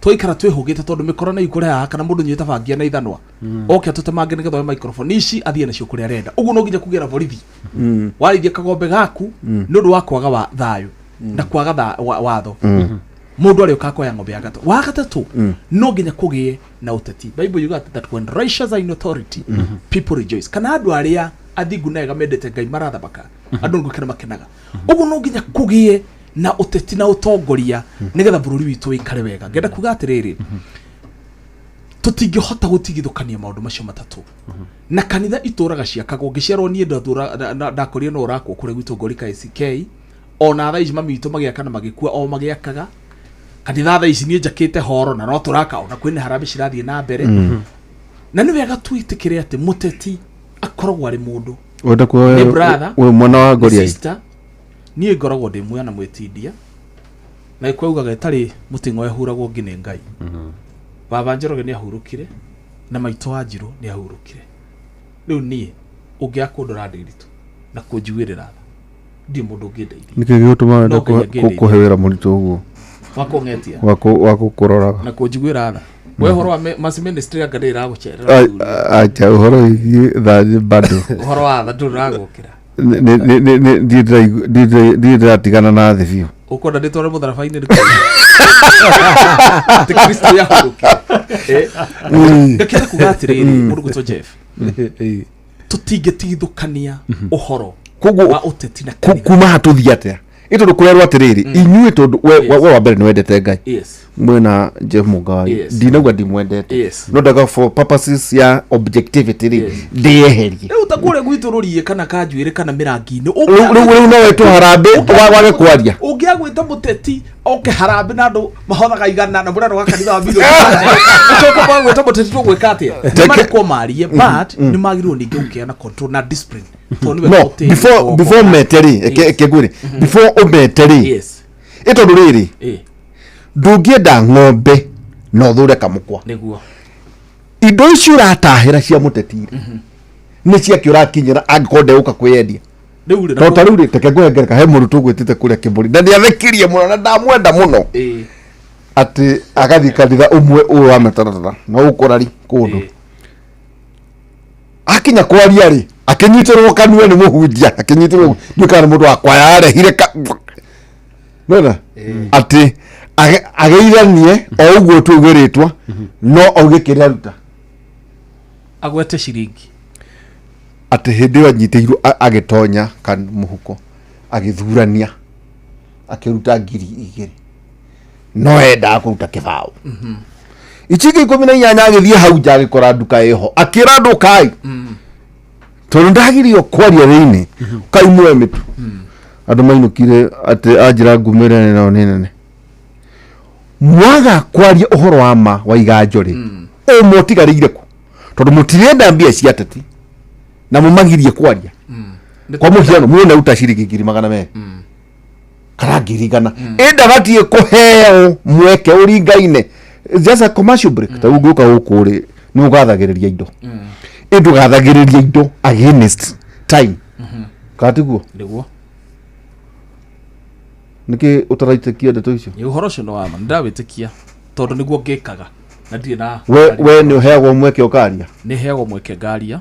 Twaikara twĩhũgĩte tondũ mĩkora nĩ ikũre haha kana mũndũ nyita bangia na ithanwa oke atũtemange nĩgetha oe microphone ici athiĩ nacio kũrĩa arenda. Ũguo no nginya kũgĩra borithi warĩithia kagombe gaku nĩ ũndũ wa kwaga wa thayũ na kwaga watho. Mũndũ arĩũka akoya ng'ombe ya gatatũ wa gatatũ. No nginya kũgĩe na ũteti. Bible yuga that when righteous are in authority, people rejoice. Kana andũ arĩa athingu na ega mendete Ngai marathamaka, andũ nĩ gũkena makenaga. Ũguo no nginya kũgĩe na ũteti na ũtongoria nĩgetha bũrũri witũ wĩikare wega. Ngenda kuga atĩrĩrĩ, tũtingĩhota gũtigithũkania maũndũ macio matatũ na kanitha itũraga ciakagwo. Ngĩciarwo niĩ ndakorire no ũrakwo kũrĩa gwitũ Ngorika ACK. Ona thaa ici mami witũ magĩaka na magĩkua o magĩakaga kanitha. Thaa ici niĩ njakĩte horo na no tũraka, ona kwĩna harambĩ cirathiĩ na mbere. Na nĩ wega twĩtĩkĩre atĩ mũteti akoragwo arĩ mũndũ.
Wenda kuoya
Nĩ brother,
wĩ mwana wa
nĩ
Ngoriai?
sister. Niĩ ngoragwo ndĩ mwana mwĩtindia na ĩkwaugaga ĩtarĩ mũting'o ĩhuragwo ngi nĩ Ngai. Baba Njoroge nĩ ahurũkire na maitũ wa Njirũ nĩ ahurũkire. Rĩu niĩ ũngĩaga kũndora ndĩritũ na kũnjiguĩrĩra tha, ndirĩ mũndũ ũngĩndeithia.
Nĩkĩ gĩgũtũma wende
No Ngai angĩndeithia.
kũhe wĩra mũritũ ũguo?
Wa kũng'etia
wa gũkũroraga
na kũnjiguĩra tha. We ũhoro wa Mercy Ministry anga ndĩrĩ ĩragũcerera?
Acha, ũhoro wĩgiĩ tha bado.
Ũhoro wa tha ndũrĩ ũragũkĩra.
Ndirĩ ndĩratigana na thĩ biũ.
Ũkwenda ndĩtware mũtharaba-inĩ nĩ atĩ Kristo yahurũkire? Ndakĩenda kuga atĩrĩrĩ, mũndũ gwĩtwo Jeff, tũtingĩtigithũkania ũhoro
Koguo
wa ũteti na kanitha.
Kuma ha tũthiĩ atĩa? Ĩ tondũ kũrerwo atĩrĩrĩ, inyuĩ tondũ we wa mbere nĩ wendete Ngai mwena Jeff Mũgawai, ndinauga ndimwendete, no ndaga for purposes ya objectivity rĩ, ndĩyeherie.
Rĩu ta kũrĩa gwitũ rũriĩ kana kanjuĩrĩ kana mĩrangi-inĩ,
Rĩu no wetwo harambĩ wage kwaria.
Ũngĩagwĩta mũteti oke harambĩ na andũ mahothaga 100 na mũrano wa kanitha wa milioni, ũcoke mwagwĩta mũteti, tũgwĩka atĩa? Nĩ marekwo marie, but nĩ magĩrĩirwo ningĩ gũkĩgĩa na control na discipline tondũ nĩwe
No
ũtĩĩte
before
guoko.
before mete rĩ, eke ngwĩre, before ũmete rĩ, ĩ tondũ rĩrĩ, ndũngĩenda ng'ombe na ũthũre kamũkwa. Indo icio ũratahĩra cia mũteti rĩ, nĩ ciake ũrakinyĩra angĩkorwo ndegũka kwĩyendia?
Rĩu rĩ,
To ta rĩu rĩ, reke ngũhe ngereka. He mũrutwo ũgwĩtĩte kũrĩa kĩmbũri na nĩathekirie mũno na ndamwenda mũno, atĩ agathiĩ kanitha ũmwe ũyũ wa mĩtaratara na ũkũrari kũndũ. Akinya kwaria rĩ, akĩnyitĩrwo kanua nĩ mũhunjia, akĩnyitĩrwo ndiũ kana nĩ mũndũ wa kwaya arehire ka nona atĩ ageithanie o ũguo tuuge rĩtwa no auge kĩrĩa aruta.
Agwete ciringi.
Atĩ hĩndĩ ĩyo anyitĩirwo agĩtonya kan mũhuko agĩthurania akĩruta 2000, no endaga kũruta 0. Icingi 18 agĩthiĩ hau nja agĩkora nduka ĩho, akĩra andũ kai tondũ ndagirio kwaria thĩinĩ kai muoe mĩtu. Andũ mainũkire atĩ anjĩra ngumĩre nao nĩ nene mwaga kwaria ũhoro wa ma wa iganjo rĩ, ũmwe ũtigarĩire kũ tondũ mũtirenda mbia cia ateti na mũmagirie kwaria. Kwa mũhiano, muone uta ciringi 200,000 kana 100,000 ĩndabatiĩ kũheo mweke ũringaine. It's just a commercial break. Ta ũngĩũka gũkũ rĩ, nĩ ũgathagĩrĩria indo, ĩ ndũgathagĩrĩria indo against time, kana tiguo?
Nĩguo.
Nĩkĩ ũtaraitĩkia ndeto icio?
Ĩ, ũhoro ũcio nĩ wa ma, nĩndawĩtĩkia tondũ nĩguo ngĩkaga na ndirĩ na
We nĩ ũheagwo mweke ũkaria?
Nĩ heagwo mweke ngaria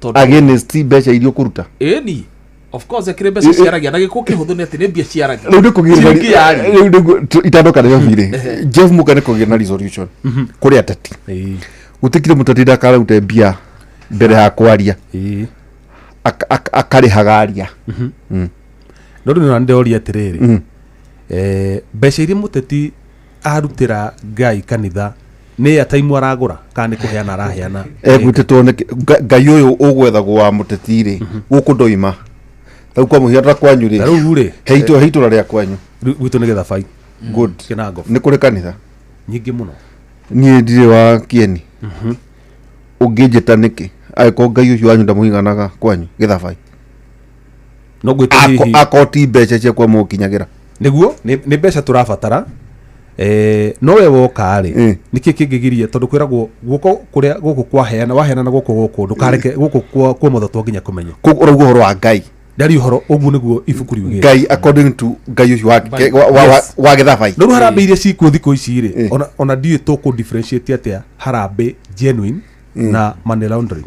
tondũ
Against mbeca iria ũkũruta?
Ĩni, of course, akĩrĩ mbeca ciaragia na gĩkũ kĩhũthũ nĩ atĩ nĩ mbia ciaragia.
Rĩu nĩ kũgĩa
Ciringi yaria.
Rĩu nĩguo itandoka Nairobi rĩ, Jeff Muga, nĩ kũgĩa na resolution kũrĩ ateti. Gũtikire mũteti ndakarute mbia mbere ya kwaria. Akarĩhaga aria.
No rĩu nĩ ndĩroria atĩrĩrĩ, mbeca iria mũteti arutĩra Ngai kanitha nĩ airtime aragũra kana nĩ kũheana araheana?
Egwĩtĩtwo nĩ Ngai ũyũ ũgwethagwo wa mũteti rĩ, gũkũ ndoima rĩu kwa mũhiano ta kwanyu rĩ.
Ta rĩu rĩ,
he itũra rĩa kwanyu.
Gwitũ nĩ Gĩthabai.
Good.
Kĩnango.
Nĩ kũrĩ kanitha?
Nyingĩ mũno.
Niĩ ndirĩ wa kĩeni, ũngĩnjĩta nĩkĩ angĩkorwo Ngai ũcio wanyu ndamũiganaga kwanyu Gĩthabai?
No ngwĩte hihi
Akoti mbeca ciakwa mũkinyagĩra.
Nĩguo nĩ mbeca tũrabatara, no we woka rĩ, nĩkĩ kĩngĩgiria? Tondũ kwĩragwo guoko kũrĩa gũkũ kwaheana waheana na guoko gũkũ ndũkareke gũkũ kwa motho to nginya kũmenye.
Koguo ũrauga ũhoro wa Ngai.
Ndari ũhoro ũguo nĩguo ibuku riugĩte.
Ngai according to Ngai ũcio wa gĩthabai.
No rĩu harambĩ iria cikuo thikũ ici rĩ, ona ndiũĩ tũkũ differentiate atĩa harambĩ genuine na money laundering,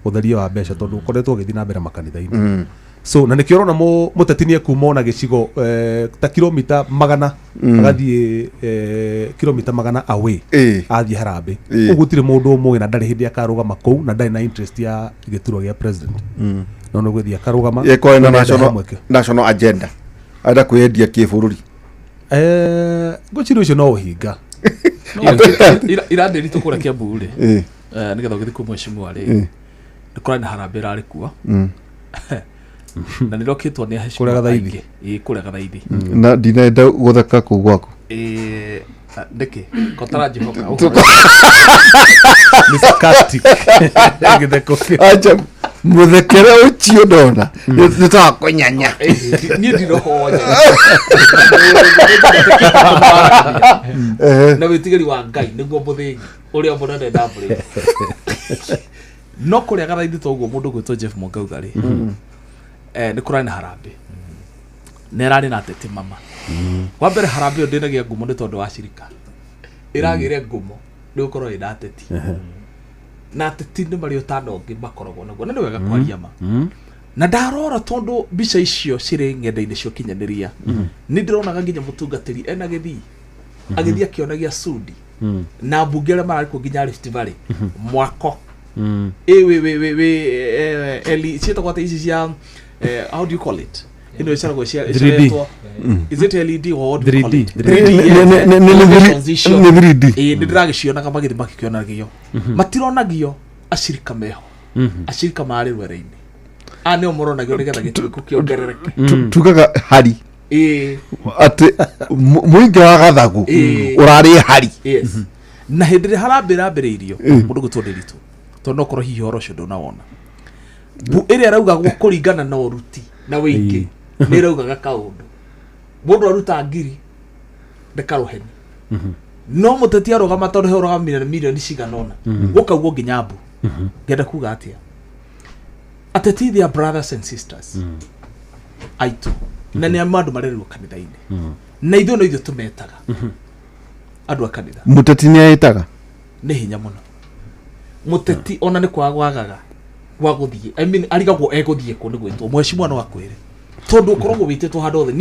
ũtheria wa mbeca, tondũ ũkoretwo ũgĩthiĩ na mbere makanitha-inĩ. So na nĩkĩo ũrona mũteti nĩ ekuma ona gĩcigo ta kilomita 100 agathiĩ kilomita 100 away athiĩ harambĩ. Ũguo gũtirĩ mũndũ ũmũĩ na ndarĩ hĩndĩ akarũgama kũu na ndarĩ na interest ya gĩturwa gĩa president. No nĩ gũthiĩ akarũgama
Ĩkorwo na
nĩ enda
national
mweke.
National agenda, arenda kwĩyendia kĩbũrũri.
Ngwĩciria ũcio no ũhinga.
Irandĩritũ kũrĩa Kiambu rĩ, nĩgetha ũgĩthiĩ kwĩ mheshimiwa rĩ, nĩ kũrarĩ na harambĩ ĩrarĩ kuo na nĩrokĩtwo nĩ aheshimiwa
Kũrĩa Gathaithi.
aingĩ. Ĩĩ, kũrĩa Gathaithi.
Na ndinenda gũtheka kũu gwaku.
Ĩĩ, nĩkĩ kotaranjĩhoka?
Nĩ sarcastic. Gĩtheko kĩu.
Acha muthekere ũcio ndona nĩ ta kũnyanya.
Niĩ ndirohoya na wĩtigĩri wa Ngai nĩguo mũthĩgi ũrĩa mũnene ndambũrĩte. No kũrĩa Gathaithi toguo mũndũ gwĩtwo Jeff Mongauga rĩ, nĩ kũrarĩ na harambĩ na ĩrarĩ na ateti mama. Wa mbere, harambĩ ĩyo ndĩnagĩa ngumo nĩ tondũ wa cirika, ĩragĩre ngumo nĩ gũkorwo ĩna ateti, na ateti nĩ marĩ ũtana ũngĩ makoragwo naguo, na nĩ wega kwaria ma. Na ndarora, tondũ mbica icio cirĩ ng'enda-inĩ cia ũkinyanĩria, nĩ ndĩronaga nginya mũtungatĩri ena gĩthii agĩthiĩ akĩonagia sudi na mbunge arĩa mararĩ kuo nginya Rift Valley mwako ĩ wĩ eli ciĩtagwo atĩa ici cia how do you call it, ĩno ĩcaragwo
3D.
ĩcoretwo, is it LED or what do you call
3D.
it?
3D.
Yes, elevations icio.
Nĩ 3D.
Ĩ, nĩ ndĩragĩcionaga magĩthiĩ makĩkĩonagio, matironagio acirika meho, acirika marĩ rwere-inĩ aya nĩo moronagio nĩgetha gĩtuĩko kĩongerereke.
Tugaga hari atĩ mũingĩ wa gathagu ũrarĩ hari.
Yes, na hĩndĩ ĩrĩa harambĩ ĩrambĩrĩirio, mũndũ gwĩtwo Ndĩritũ, tondũ no korwo hihi ũhoro ũcio ndũnawona, mbu ĩrĩa ĩraugagwo kũringana na ũruti na wĩingĩ nĩ ĩraugaga kaũndũ. Mũndũ aruta ngiri nĩ karũheni, no mũteti arũgama, tondũ he ũrũgamire na mirioni cigana ũna, gũkaugwo nginya mbu. Ngenda kuga atĩa? Ateti, they are brothers and sisters aitũ, na nĩ andũ marerirwo kanitha-inĩ na ithuĩ no ithuĩ tũmetaga andũ a kanitha.
Mũteti nĩ aĩtaga.
Nĩ hinya mũno mũteti ona nĩ kwaga gwagaga gwa gũthiĩ, I mean, arigagwo egũthiĩ kũ nĩ gwĩtwo mheshimiwa no akwĩre, tondũ ũkoragwo wĩtĩtwo handũ hothe.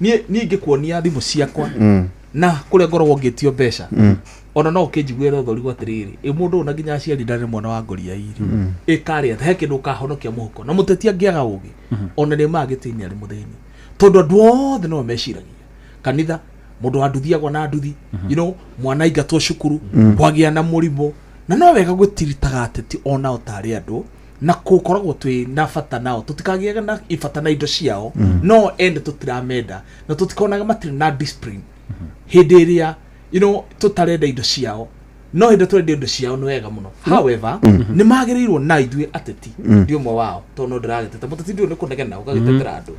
Niĩ ingĩkuonia thimũ ciakwa na kũrĩa ngoragwo ngĩtio mbeca, ona no ũkĩnjiguĩre ũthori atĩrĩrĩ, ĩ mũndũ ũyũ na nginya aciari ndarĩ mwana wa ngoria iri ĩkarĩa he kĩndũ ũkahonokia mũhuko. Na mũteti angĩaga ũgĩ, ona nĩ maga gĩtĩ-inĩ arĩ mũthĩni, tondũ andũ othe no meciragia kanitha, mũndũ wa nduthi agwa na nduthi, mwana aingatwo cukuru, kwagĩa na mũrimũ. Na no wega gwĩtiritaga ateti onao tarĩ andũ na gũkoragwo twĩ na bata nao, tũtikagĩaga na ibata na indo ciao, no ende tũtiramenda na tũtikonaga matirĩ na discipline hĩndĩ ĩrĩa tũtarenda indo ciao, no hĩndĩ tũrenda indo ciao nĩ wega mũno. However, nĩ magĩrĩirwo na ithuĩ ateti, ndi ũmwe wao tondũ no ndĩragĩteta mũteti, ndiũĩ nĩ kũnegena ũgagĩtetera andũ,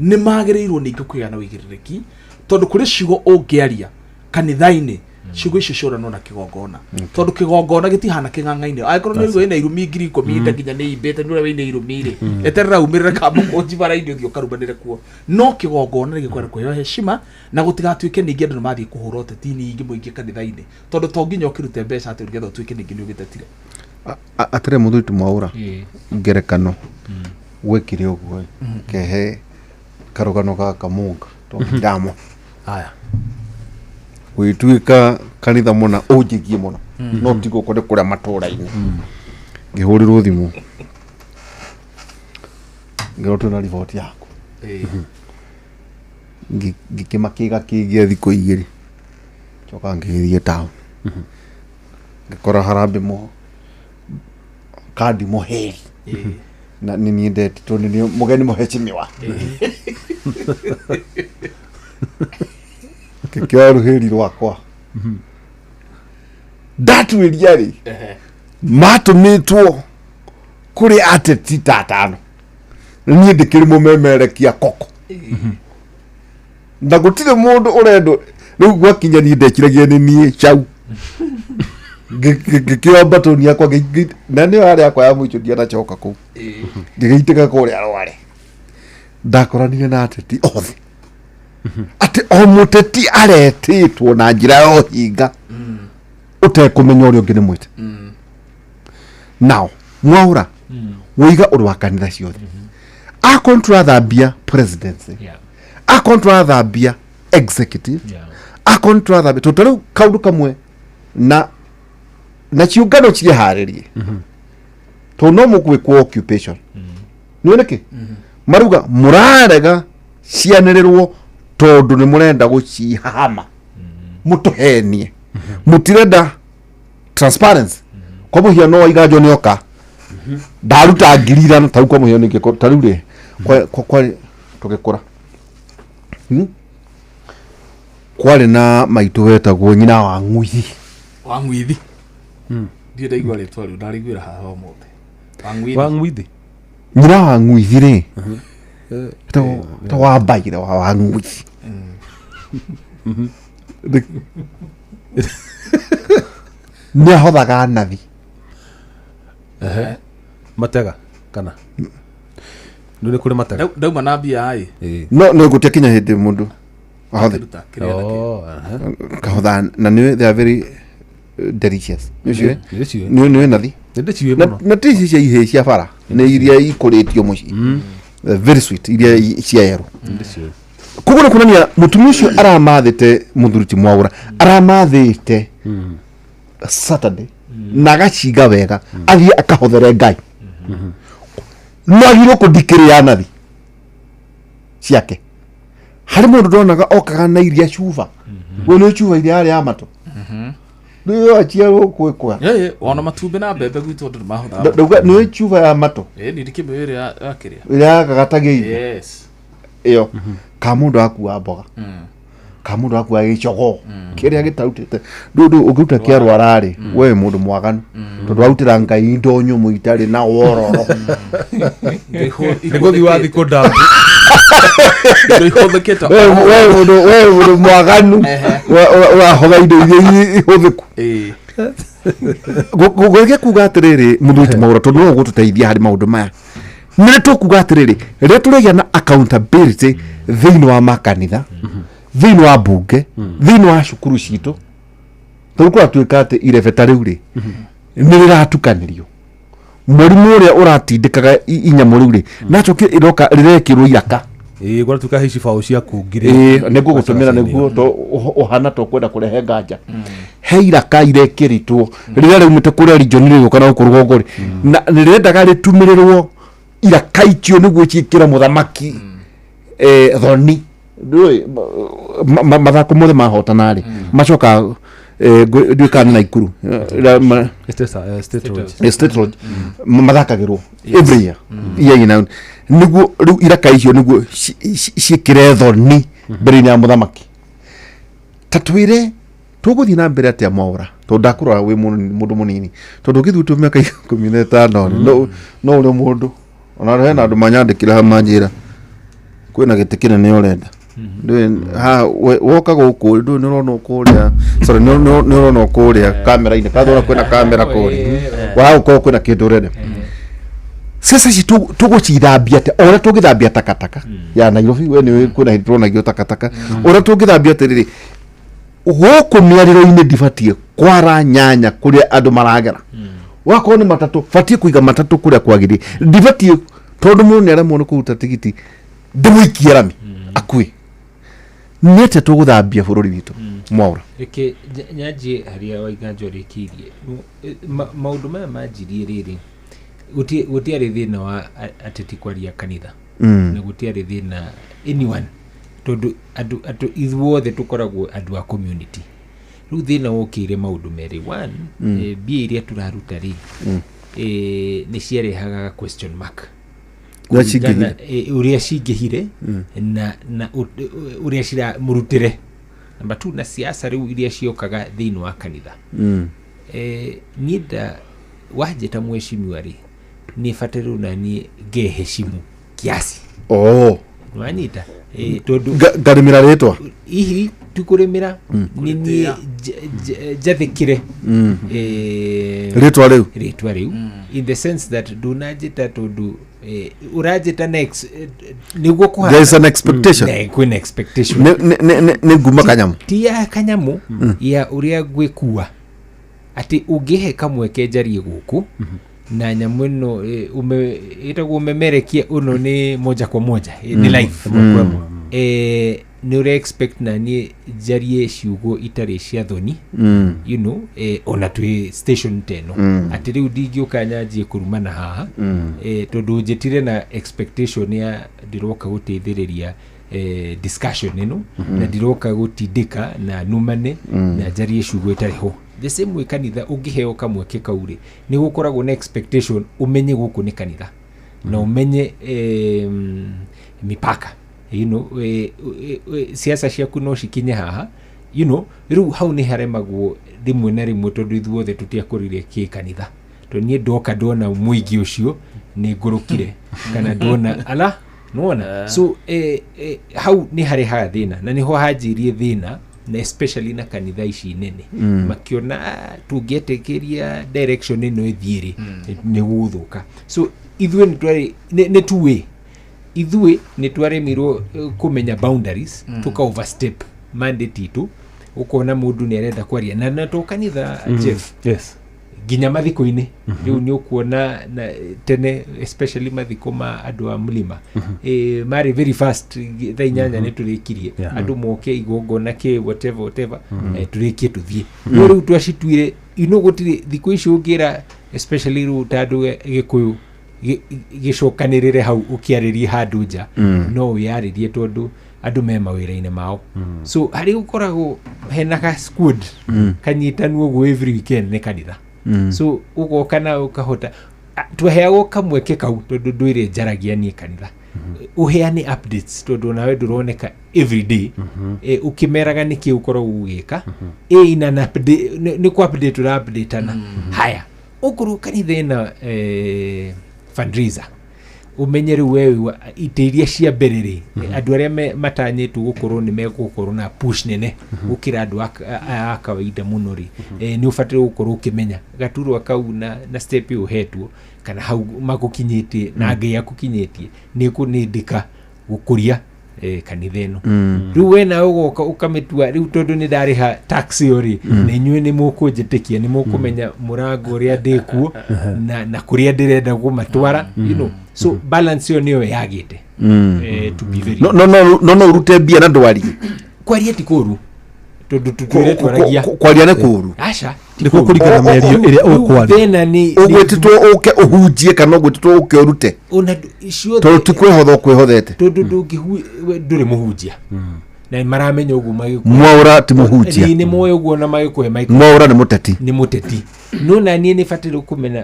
nĩ magĩrĩirwo ningĩ kũgĩa na ũigĩrĩrĩki, tondũ kũrĩ ciugo ũngĩaria kanitha-inĩ, ciugo icio ciũranwo na kĩgongona, tondũ kĩgongona gĩtihana kĩng'ang'a-inĩ. Angĩkorwo nĩ ũigua ĩna irumi 10,000 nda nginya nĩ imbĩte nĩ ũrĩa wĩna irumi rĩ, eterera umĩrĩre kamũkũnji bara-inĩ ũthiĩ ũkarumanĩre kuo. No kĩgongona nĩ gĩkwenda kũheo heshima, na gũtigatuĩke ningĩ andũ nĩ mathiĩ kũhũra ũteti ningĩ mũingĩ kanitha-inĩ, tondũ to nginya ũkĩrute mbeca atĩ nĩgetha ũtuĩke ningĩ nĩ ũgĩtetire.
Atĩrĩ mũthuri Mwaũra, ngerekano gwĩkire ũguo ĩ, kehe karũgano gaka mũnga tondũ ndamo
Aya.
Gwĩtuĩka kanitha mũna ũnjĩgie mũno, no ti gũkũ, nĩ kũrĩa matũũra-inĩ. Ngĩhũrĩrwo thimũ ngĩrwo twĩna riboti yaku. Ngĩkĩmakĩga kĩgĩa thikũ 2, coka ngĩgĩthiĩ town, ngĩkora harambĩ mo kandi mũheri na nĩ niĩ ndetĩtwo nĩ niĩ mũgeni mũhecimiwa. Ngĩkĩoya rũhĩri rwakwa ndatuĩria rĩ, matũmĩtwo kũrĩ ateti ta atano, na niĩ ndĩkĩrĩ mũmemerekia koko na gũtirĩ mũndũ ũrendwo. Rĩu gwakinya niĩ ndeciragia nĩ niĩ cau. Ngĩkĩoya mbatũni yakwa na nĩyo yarĩ yakwa ya mũico, ndianacoka kũu. Ngĩgĩitĩka kũrĩa rware. Ndakoranire na ateti othe atĩ o mũteti aretĩtwo na njĩra ya ũhinga ũtekũmenya ũrĩa ũngĩ nĩ mwĩte. Now Mwaũra, wĩiga ũrĩ wa kanitha ciothe, akorwo nĩtũrathambia presidency, akorwo nĩtũrathambia executive, akorwo nĩtũrathambia, tondũ ta rĩu kaũndũ kamwe na ciũngano ciĩharĩrie, tondũ no mũgwĩkwo occupation. Nĩ nĩkĩ maruga mũrarega cianĩrĩrwo? Tondũ nĩ mũrenda gũcihahama, mũtũhenie, mũtirenda transparency. Kwa mũhiano, wa Iganjo nĩ oka ndaruta 5,000 tarĩu. Kwa mũhiano, ingĩkorwo tarĩu rĩ tũgĩkũra, Kwarĩ na maitũ wetagwo nyina wa Ng'uithi.
Wa Ng'withi, ndirĩ ndaigua rĩtwa rĩu, ndarĩiguĩra haha ũmũthĩ. Wa Ng'withi.
Wa Ng'withi.
Nyina wa Ng'uithi rĩ, ta wa mbaire wa Ng'uithi nĩ ahothaga nathi.
Ehe. Matega kana nĩ kũrĩ matega?
Ndauma na mbia ĩ.
No nĩ gũtiakinya hĩndĩ mũndũ ahothe.
Akĩruta kĩrĩa na kĩrĩa.
Oh, aha.
Kahotha na nĩ they are very delicious. Nĩ ũciũĩ?
Nĩ ndĩciũĩ.
Nĩ nathi.
Nĩ ndĩciũĩ
Na
mũno.
na ti ici cia ihĩĩ cia bara, nĩ iria ikũrĩtio mũciĩ. Very sweet, iria cia yerũ.
Nĩ ndĩciũĩ.
Koguo nĩ kuonania mũtumia ũcio aramathĩte, mũthuri ti Mwaũra, aramathĩte Saturday na agacinga wega athiĩ akahothere Ngai. No agirwo kũndikĩrĩa nathi ciake. Harĩ mũndũ ndonaga okaga na iria cuba, we nĩ cuba iria yarĩ ya matũ nĩyo aciarwo kwĩkwa.
Ĩ, ona matumbĩ na mbembe gwitũ andũ nĩ mahothaga.
Ndauga nĩ cuba ya matũ.
Ĩ, nĩ ndikĩmĩũĩ ĩrĩa ya kĩrĩa.
Ĩrĩa yagagatagia irio.
Yes.
Ĩyo ka mũndũ akua mboga, ka mũndũ akua gĩcogoo kĩrĩa gĩtarutĩte ndũ ũngĩruta kĩarwara-rĩ, we wĩ mũndũ mwaganu tondũ warutĩra Ngai indo nyũmũ itarĩ na wororo.
Nĩ gũthiĩ wathiĩ kũndambu.
Indo ihũthĩkĩte.
We mũndũ mwaganu ũrahotha indo iria ihũthĩku.
Ĩ.
Gũgĩke kuga atĩrĩrĩ, mũthuri ti Mwaũra, tondũ no ũgũtũteithia harĩ maũndũ maya, nĩ tũkuga atĩrĩrĩ, rĩrĩa tũrĩgĩa na accountability thĩinĩ wa makanitha, thĩinĩ wa mbunge, thĩinĩ wa cukuru citũ, tondũ kũratuĩka atĩ irebe ta rĩu rĩ nĩ rĩratukanĩrio mũrimũ ũrĩa ũratindĩkaga inyamũ rĩu rĩ nacoke ĩroka rĩrekĩrwo iraka.
Ĩĩ, gwatuĩka he cibaũ cia kungire.
Ĩĩ, nĩ ngũgũtũmĩra nĩguo to ũhana to kwenda kũrehe nganja. He iraka irekĩrĩtwo rĩrĩa rĩaumĩte kũrĩa region rĩgũka na gũkũ rũgongo rĩ, na rĩrendaga rĩtumĩrĩrwo iraka icio nĩguo ciĩkĩre mũthamaki thoni. Ndũĩ, mathako mothe mahotana rĩ, macoka ndiũĩ kana nĩ Naikuru.
State Lodge.
State Lodge mathakagĩrwo every year year in out, nĩguo rĩu iraka icio nĩguo ciĩkĩre thoni mbere-inĩ ya mũthamaki. Ta twĩre tũgũthiĩ na mbere atĩa, Mwaũra, tondũ ndakũrora wĩ mũndũ mũnini, tondũ ũngĩthiĩ ũtue mĩaka 15 rĩ, no ũrĩ mũndũ. Ona hena andũ manyandĩkĩra haha manjĩra kwĩna gĩtĩ kĩnene ũrenda. Ndũĩ, haha woka gũkũ ndũĩ nĩ ũrona kũrĩa, sorry, nĩ ũrona kũrĩa kamera-inĩ kathora kwĩna kamera kũrĩa wagũkorwo kwĩna kĩndũ ũrenda. Ciaca ici tũgũcithambia atĩa? O ũrĩa tũngĩthambia takataka ya Nairobi, we nĩ kwĩna hĩndĩ tũronagio takataka, ũrĩa tũngĩthambia atĩrĩrĩ, gũkũ mĩarĩro-inĩ ndibatiĩ kwara nyanya kũrĩa andũ maragera. Wakorwo nĩ matatũ, batiĩ kũiga matatũ kũrĩa kwagĩrĩire. Ndibatiĩ tondũ mũndũ nĩ aremwo nĩ kũruta tigiti ndĩmũikie rami akue. Nĩ atĩa tũgũthambia bũrũri witũ, Mwaũra?
Reke nyanjie harĩa Waiganjo arĩkĩirie. Maũndũ maya manjirie rĩrĩ, gũtiarĩ thĩna wa ateti kwaria kanitha na gũtiarĩ thĩna anyone, tondũ andũ ithuothe tũkoragwo andũ a community. Rĩu thĩna wokĩire maũndũ merĩ. One, mbia iria tũraruta rĩ, nĩ ciarehaga question mark.
Ũrĩa
Kũringana-
cingĩhire.
Ũrĩa cingĩhire na ũrĩa cira mũrutĩre. Number two, na siasa rĩu iria ciokaga thĩinĩ wa kanitha. Niĩ nda wanjĩta mheshimiwa rĩ, nĩ batairwo na niĩ ngeheshimu kiasi.
Oh.
Wanyita? Tondũ
Ngarĩmĩra rĩtwa.
Hihi Ti kũrĩmĩra nĩ niĩ njathĩkĩre
Rĩtwa rĩu.
Rĩtwa rĩu in the sense that ndũnanjĩta tondũ ũranjĩta next nĩguo kũhana.
There is an expectation.
Kwĩna expectation.
Nĩ nguma kanyamũ.
Ti ya kanyamũ, ya ũrĩa ngwĩkua atĩ ũngĩhe kamweke njarie gũkũ na nyamũ ĩno ĩtagwo ũmemerekia ũno nĩ moja kwa moja, nĩ live. Nĩ ũre expect na niĩ njarie ciugo itarĩ cia thoni, ona twĩ station ta ĩno, atĩ rĩu ndingĩũka nyanjie kũrumana haha, tondũ njĩtire na expectation ya ndĩroka gũteithĩrĩria discussion ĩno, na ndiroka gũtindĩka na numane na njarie ciugo itarĩ ho. The same way kanitha ũngĩheo kamweke kau rĩ, nĩ gũkoragwo na expectation ũmenye gũkũ nĩ kanitha na ũmenye mipaka, siasa ciaku no cikinye haha, rĩu hau nĩ haremagwo rĩmwe na rĩmwe tondũ ithuothe tũtiakũrire kĩ kanitha, tondũ niĩ ndoka ndona mũingĩ ũcio nĩ ngũrũkire kana ndona ala nĩwona. So hau nĩ harehaga thĩna na nĩho hanjirie thĩna, na especially na kanitha ici nene, makiona tũngĩetĩkĩria direction ĩno ĩthiĩ rĩ, nĩ gũgũthũka. So ithuĩ nĩ twarĩ nĩ two way, ithuĩ nĩ twaremirwo kũmenya boundaries, tũka overstep mandate itũ, ũkona mũndũ nĩ arenda kwaria na to kanitha, Jeff, nginya mathiko-inĩ rĩu nĩ ũkuona na tene especially mathiko ma andũ a mlima, marĩ very fast, thaa 8 nĩ tũrĩkirie, andũ moke igongona kĩ whatever whatever, tũrĩkie tũthiĩ. No rĩu twacituire gũtirĩ thikũ ici ũngĩra especially rĩu ta andũ Gĩkũyũ gĩcokanĩrĩre hau ũkĩarĩrie handũ nja, no wĩarĩrie tondũ andũ me mawĩra-inĩ mao. So harĩ gũkoragwo hena ka squad kanyitanwo ũguo every weekend nĩ kanitha. So ũgoka na ũkahota twaheagwo kamweke kau tondũ ndwĩre njaragia niĩ kanitha, ũheane updates tondũ nawe ndũroneka every day, ũkĩmeraga nĩkĩ ũkoragwo ũgĩka, ĩ ina update nĩ kũ update ũra updateana. Haya, okorwo kanitha ĩna fundraiser, ũmenye rĩu we itĩ iria cia mbere rĩ, andũ arĩa matanyĩtwo gũkorwo nĩ megũkorwo na push nene gũkĩra andũ a kawaida mũno rĩ, nĩ ũbataire gũkorwo ũkĩmenya gaturwa kau na step ĩyo ũhetwo kana hau magũkinyĩtie na Ngai akũkinyĩtie nĩ kũnĩndĩka gũkũria kanitha ĩno. Rĩu we nawe ũgoka ũkamĩtua rĩu tondũ nĩ ndarĩha tax ĩyo rĩ, na inyuĩ nĩ mũkũnjĩtĩkia, nĩ mũkũmenya mũrango ũrĩa ndĩkuo na kũrĩa ndĩrenda kũmatwara, so balance ĩyo nĩyo yagĩte. To be very
No ũrute mbia na ndwarie.
Kwaria ti kũũru tondũ tũtwĩre twaragia.
Kwaria nĩ kũũru.
Aca.
Nĩ kũringana mĩario ĩrĩa ũkwaria.
Thĩna nĩ
ũgwĩtĩtwo ũke ũhunjie kana ũgwĩtĩtwo ũke ũrute,
ona
tondũ ti kwĩhotha ũkwĩhothete.
Tondũ ndũrĩ mũhunjia na maramenya ũguo magĩkũhe.
Mwaũra ti mũhunjia.
Nĩ moĩ ũguo na magĩkũhe microphone.
Mwaũra nĩ mũteti.
Nĩ mũteti. No na niĩ nĩ bataire kũmenya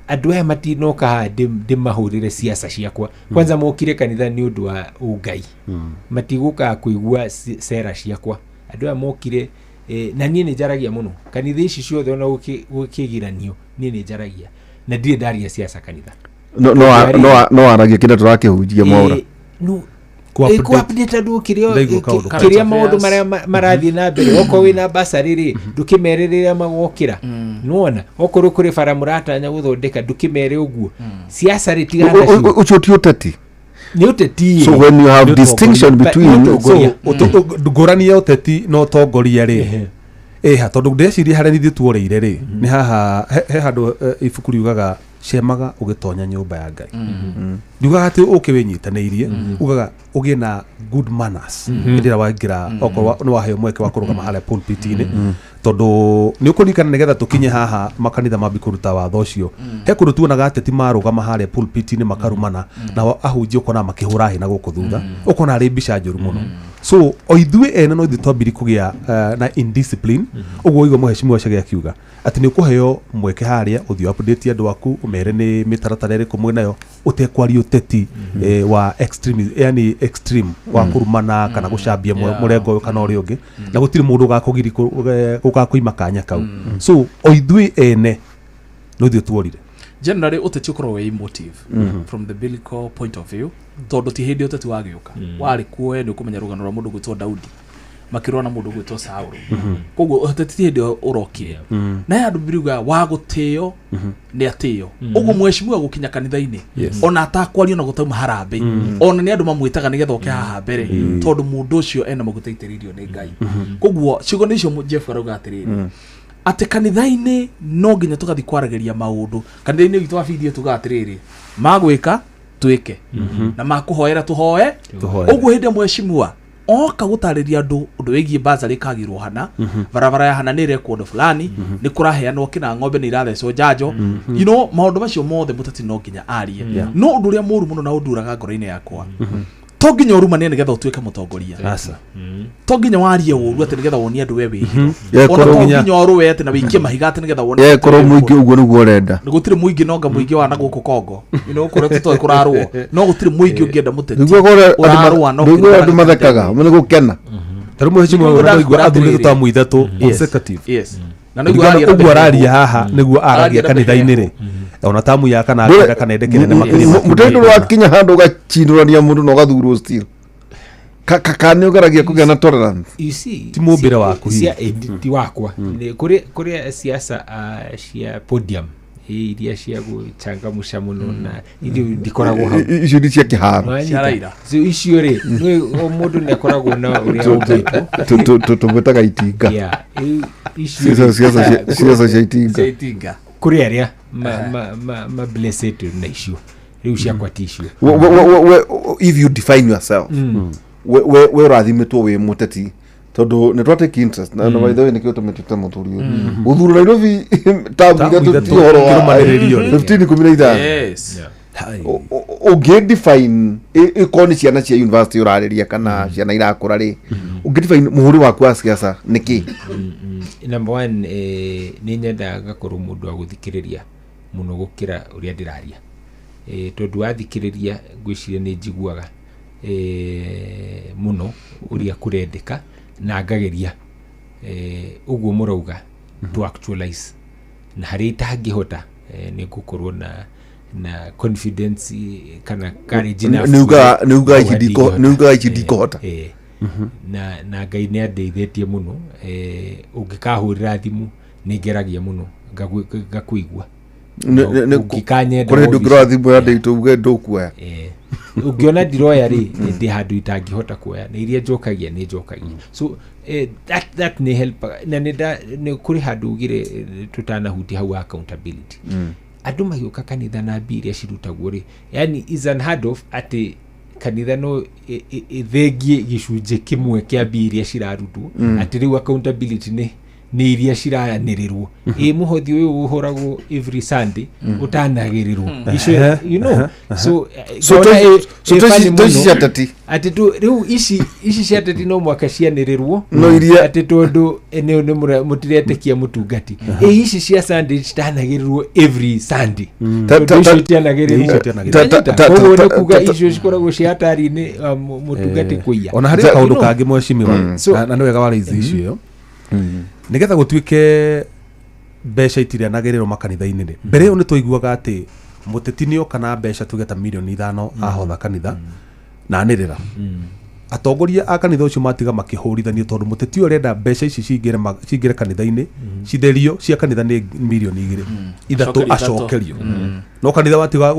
andũ aya matinoka haha ndĩmahũrĩre siasa ciakwa. Kwanza mokire kanitha nĩ ũndũ wa ũngai, matigũkaga kũigua cera ciakwa. Andũ aya mokire, na niĩ nĩ njaragia mũno kanitha ici ciothe, ona gũkĩgiranio niĩ nĩ njaragia na ndirĩ ndaria siasa kanitha.
No waragia kĩrĩa tũrakĩhunjia, Mwaũra.
No kũ update andũ kĩrĩa maũndũ marĩa marathiĩ na mbere. Okorwo wĩna basarĩ rĩ, ndũkĩmere rĩrĩa magokĩra, nĩwona okorwo kũrĩ bara mũratanya gũthondeka, ndũkĩmere ũguo. Siasa rĩ, tigana nacio.
Ũcio ti ũteti.
Nĩ ũteti.
So when you have distinction between
ngũrani ya ũteti na ũtongoria rĩ ĩha, tondũ ndĩreciria harĩa ithuĩ tuoreire rĩ nĩ haha he handũ ibuku riugaga cemaga ũgĩtonya nyũmba ya Ngai. Ndiugaga atĩ ũke wĩnyitanĩirie, ugaga ũgĩe na good manners hĩndĩ ĩrĩa waingĩra, okorwo nĩ waheo mweke wa kũrũgama harĩa pulpit-inĩ, tondũ nĩ ũkũririkana nĩgetha tũkinye haha makanitha mambi kũruta watho ũcio, he kũndũ tuonaga ateti marũgama harĩa pulpit-inĩ makarumana, nao ahunjia ũkona makĩhũra hĩ na gũkũ thutha, ũkona arĩ mbica njũru mũno. So o ithuĩ ene no ithuĩ twambiri kũgĩa na indiscipline ũguo. Ũigua mũhecimiwa Chege akiuga atĩ nĩ ũkũheo mweke harĩa ũthiĩ update andũ aku, ũmere nĩ mĩtaratara ĩrĩkũ mwĩnayo, ũtekwaria ũteti wa extreme, yani extreme wa kũrumana kana gũcambia mũrengo ũyũ kana ũrĩa ũngĩ, na gũtirĩ mũndũ ũgakũgiri ũgakũima kanya kau. So o ithuĩ ene no ithuĩ tuorire.
Generally ũteti ũkoragwo wĩ emotive from the biblical point of view, tondũ ti hĩndĩ ũteti wagĩũka, warĩ kuo we nĩ ũkũmenya rũgano rwa mũndũ gwĩtwo Daudi. Makĩrũa na mũndũ ũgwĩtwo Saũlũ. Koguo ũteti ti hĩndĩ ĩyo ũrokire. Na he andũ biriuga wa gũtĩo nĩ atĩo. Ũguo mheshimiwa gũkinya kanitha-inĩ, ona atakwaria na gũtauma harambĩ, ona nĩ andũ mamwĩtaga nĩgetha oke haha mbere, tondũ mũndũ ũcio ena maguta aitĩrĩirio nĩ Ngai. Koguo ciugo nĩ icio Jeff arauga atĩrĩrĩ, atĩ kanitha-inĩ no nginya tũgathiĩ kwaragĩria maũndũ kanitha-inĩ witũ wa BDA. Tugaga atĩrĩrĩ, magwĩka twĩke na makũhoera tũhoe.
Tũhoere.
Ũguo hĩndĩ ĩrĩa mheshimiwa oka gũtarĩria andũ ũndũ wĩgiĩ bazarĩ ĩkagĩrwo hana, barabara ya hana nĩ ĩrekwo ũndũ fulani, nĩ kũraheanwo kĩna, ng'ombe nĩ irathecwo njanjo, maũndũ macio mothe mũteti no nginya arie. No ũndũ ũrĩa mũru mũno na ũnduraga ngoro-inĩ yakwa, to nginya ũrumanie nĩgetha ũtuĩke mũtongoria.
Aca.
To nginya warie ũru atĩ nĩgetha wonie andũ we wĩ hero.
Yeah,
Ona
korwo
to
nginya-
nginya ũrũe atĩ na wĩikie mahiga atĩ nĩgetha wone
Ye korwo mũingĩ ũguo nĩguo ũrenda.
Nĩ gũtirĩ mũingĩ nonga mũingĩ wa na gũkũ Kongo, kũrĩa tũtoĩ kũrarũo, no gũtirĩ mũingĩ ũngĩenda mũteti
Nĩguo korwo
ũrarũa no
nĩguo andũ mathekaga nĩ gũkena.
Tarĩu mheshimiwa
Nĩguo
ũrĩa ndaigua
ndakwĩra
athurĩtwo
atĩrĩrĩ.
tamu ithatũ consecutive.
Yes. Na nĩguo
Kũringana
araria na
ũguo araria
mĩheehũ.
haha nĩguo aragia
Araria na
kanitha-inĩ rĩ, ona tamu ya kana akenda kana ende kĩnene makĩria ma
Mũteti ndũrĩ wakinya handũ ũgacindũrania mũndũ na ũgathurwo still. Ka nĩ ũgeragia kũgĩa na tolerance?
You see,
Ti mũmbĩre waku hihi.
cia ti wakwa. Nĩ kũrĩ siasa cia podium, iria cia gũchangamsha mũno, na irio ndikoragwo hau.
Icio nĩ cia kĩharo.
Wanyita?
Cia Raila.
So icio rĩ, o mũndũ nĩ akoragwo na ũrĩa ũmbĩtwo.
Tũmwĩtaga itinga.
Yeah, icio
Siasa cia itinga.
Cia itinga.
Kũrĩ arĩa ma blessed na icio, rĩu ciakwa ti icio.
If you define yourself, we ũrathimĩtwo wĩ mũteti tondũ nĩ twa take interest na by the way nĩkĩo tũmĩtĩte mũthuri ũyũ gũthurwo Nairobi tamu
Tamu
ithatũ
ithatũ
ti ũhoro wa
kĩrũmanĩrĩrio rĩ.
15 15. Ũngĩ define, ĩkorwo nĩ ciana cia university ũrarĩria kana ciana irakũra rĩ, ũngĩ define mũhũri waku wa siasa nĩ kĩ?
Number one, nĩ nyendaga ngakorwo mũndũ wa gũthikĩrĩria mũno gũkĩra ũrĩa ndĩraria, tondũ wathikĩrĩria ngwĩciria nĩ njiguaga mũno ũrĩa kũrendeka na ngageria ũguo mũrauga to actualize, na harĩa itangĩhota nĩ ngũkorwo na confidence kana courage enough
Nĩ ugaga ici
kuga
nĩ ugaga ici ndikũhota.
Na Ngai nĩ andeithĩtie mũno, ũngĩkahũrĩra thimũ nĩ ngeragia mũno ngakũigua. Ũngĩkanyenda
Kũrĩ hĩndĩ
obici-
ũngĩrora thimũ ya ndĩitũ uge ndũkuoya.
Ũngĩona ndiroya rĩ, ndĩ handũ itangĩhota kuoya, na iria njokagia nĩ njokagia. So that nĩ help na nĩ kũrĩ handũ ugire, tũtanahutia hau accountability. Andũ magĩũka kanitha na mbia iria cirutagwo rĩ, yani is unheard of atĩ kanitha no ĩthengie gĩcunjĩ kĩmwe kĩa mbia iria cirarutwo. Atĩ rĩu accountability nĩ iria cirayanĩrĩrwo, ĩ mũhothi ũyũ ũhoragwo every Sunday ũtanagĩrĩrwo icio. So
So
ngona
so
ĩ funny
to ici
mũno.
cia teti.
Atĩ tu rĩu ici cia teti no mwaka cianĩrĩrwo.
No iria-
Atĩ tondũ nĩ mũtiretĩkia mũtungati, ĩ ici cia Sunday citanagĩrĩrwo every Sunday? Tondũ icio itianagĩrĩrwo.
Icio itianagĩrĩrwo.
Koguo nĩ kuga icio cikoragwo cia hatari-inĩ mũtungati kũiya.
Ona harĩ kaũndũ kangĩ mheshimiwa,
So-
na nĩ wega wa raise issue ĩyo, nĩgetha gũtuĩke mbeca itiranagĩrĩrwo makanitha-inĩ rĩ, mbere ĩyo nĩ twaiguaga atĩ mũteti nĩ oka na mbeca tuge ta 5 milioni ahotha kanitha na anĩrĩra, atongoria a kanitha ũcio matiga makĩhũrithanio tondũ mũteti ũyũ arenda mbeca ici cingĩre kanitha-inĩ citherio cia kanitha nĩ 2 milioni 3
Acokerio ithatũ.
Acokerio no kanitha watiga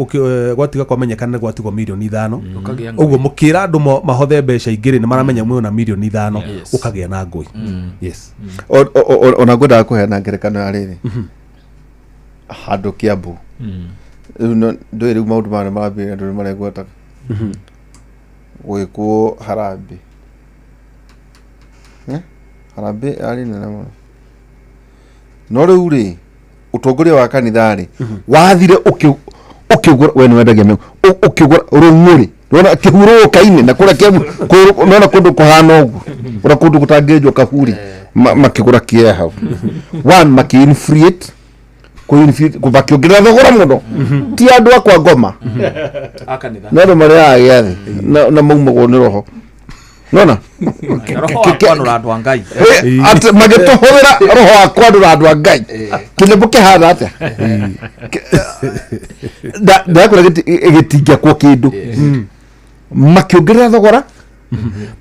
gwatiga kwamenyekana nĩ gwatigwo 5 milioni,
Gũkagĩa ngũĩ.
ũguo mũkĩra andũ mahothe mbeca ingĩ rĩ, nĩ maramenya mwĩna 5 milioni, gũkagĩa na ngũĩ, yes.
Ona ngwendaga kũheana ngerekano ya rĩrĩ handũ Kiambu. Rĩu ndũĩ rĩu maũndũ maya nĩ marambĩrĩria, andũ nĩ maregwataga gwĩkwo harambĩ. Harambĩ yarĩ nene mũno, no rĩu rĩ, ũtongoria wa kanitha rĩ wathire ũkĩgũra, we nĩ wendagia mĩgũ, ũkĩgũra rũng'ũrĩ nona kĩhurũka-inĩ na kũrĩa Kiambu nona kũndũ kũhana ũguo, ũrĩa kũndũ gũtangĩenjwo kaburi, makĩgũra kĩea hau one makĩ-inflate makĩongerera thogora mũno. Ti andũ akwa ngoma
A kanitha.
No andũ marĩaga gĩathĩ na maumagwo nĩ roho nona.
Roho wa kwanũra andũ a Ngai.
Atĩ magĩtũhũthĩra roho wa kwanũra andũ a Ngai, kĩnĩmbũ kĩhana atĩa? Ndakũra gĩtingĩakwo kĩndũ, makĩongerera thogora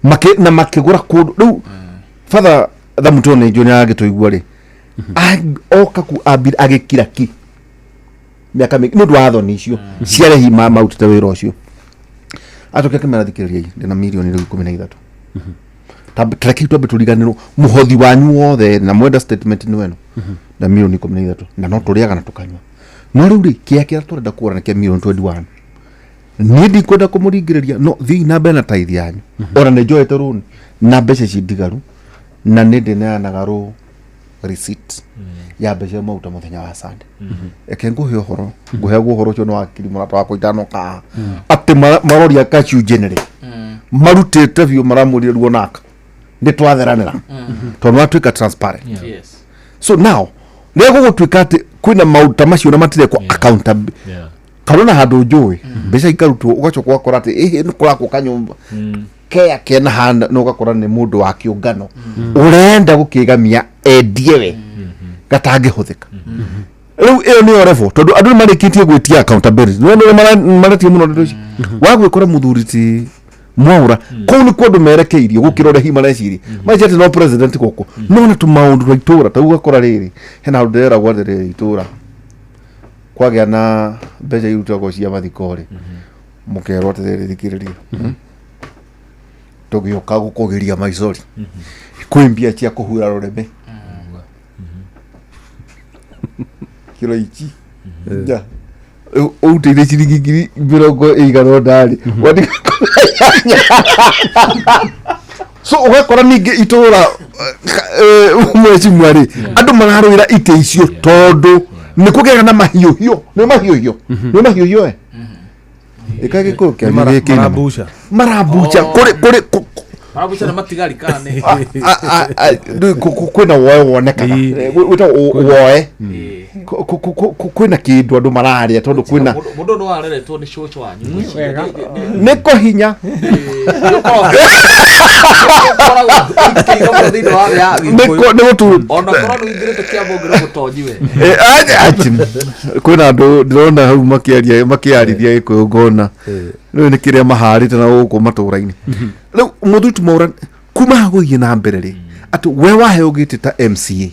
na makĩgũra kũndũ rĩu. Father Thamutone njũ nĩ agĩtũigua rĩ, oka ku ambire agĩkira ki mĩaka mĩingĩ nĩ ũndũ wa thoni icio ciarehi marutĩte wĩra ũcio. Acoke akĩmera, thikĩrĩriai, ndĩna mirioni rĩu 13. Tareke twambe tũriganĩrwo mũhothi wanyu wothe na mwenda statement nĩ weno na mirioni 13, na no tũrĩaga na tũkanyua, no rĩu rĩ, kĩa kĩrĩa tũrenda kũgũra nĩ kĩa mirioni 21. Niĩ ndikwenda kũmũringĩrĩria, no thiĩi na mbere na tithe yanyu. Ona nĩ njoete rũni na mbeca ici ndigaru, na nĩ ndĩneanaga rũ receipt ya mbeca iria mwaruta mũthenya wa Sunday. Reke ngũhe ũhoro, ngũheagwo ũhoro ũcio nĩ wakiri mũrata wakwa itanoka atĩ maroria gacunjĩ nĩrĩ marutĩte biũ, maramwĩrire ruo naka nĩ twatheranĩra tondũ watuĩka transparent. So now rĩrĩa gũgũtuĩka atĩ kwĩna maũndũ ta macio na matirekwo accountability, kana ona handũ njũĩ mbeca ikarutwo, ũgacoka ũgakora atĩ ĩhĩ nĩ kũrakwo kanyũmba kea kena hana, na ũgakora nĩ mũndũ wa kĩũngano ũrenda gũkĩgamia endie we gatangĩhũthĩka. Rĩu ĩyo nĩyo level, tondũ andũ nĩ marĩkĩtie gwĩtia accountability. Nĩ nĩ maretie mũno ndeto ici wagwĩkora mũthuri ti Mwaũra kũu nĩ kũndũ merekeirio gũkĩra ũrĩa hihi mareciria maica atĩ no president gũkũ, no na tũmaũndũ twa itũra ta ũgakora rĩrĩ hena handũ ndĩreragwo atĩrĩrĩ, itũra kwagĩa na mbeca irutagwo cia mathiko rĩ, mũkerwo atĩrĩrĩ, thikĩrĩria, tũgĩũka gũkũgĩria maicori kwĩ mbia cia kũhura rũrĩmĩ kiro ici nja ũrutĩire ciringi 80,000 rĩ, wandĩka. So ũgakora ningĩ itũra mwecimwa rĩ, andũ mararũĩra itĩ icio tondũ nĩ kũgĩaga na mahiũhio, nĩ mahiũhio, nĩ mahiũhio e ĩka gĩkũyũ kĩanyu gĩkĩ
Marambuca.
Marambuca kũrĩ
Marabuca nĩ matigari kana nĩ
rĩu kwĩna woe wonekaga. Wĩtagwo woe. Kwĩna kĩndũ andũ mararĩa tondũ kwĩna
Mũndũ no areretwo nĩ cũcũ wanyu.
Wega. Nĩ kũhinya.
Ũkoragwo ũikĩire mũno thĩinĩ wa thĩ ya Gĩkũyũ.
Nĩ gũtu
Ona korwo nĩ ũingĩrĩte kĩambo ngĩrwo gũtonyi we.
Kwĩna andũ ndĩrona hau makĩaria makĩarithia gĩkũyũ, ngona rĩu nĩ kĩrĩa maharĩte na gũkũ matũra-inĩ. Rĩu mũthuri Mwaura, kuma haha gũthiĩ na mbere rĩ, atĩ we waheo gĩtĩ ta MCA,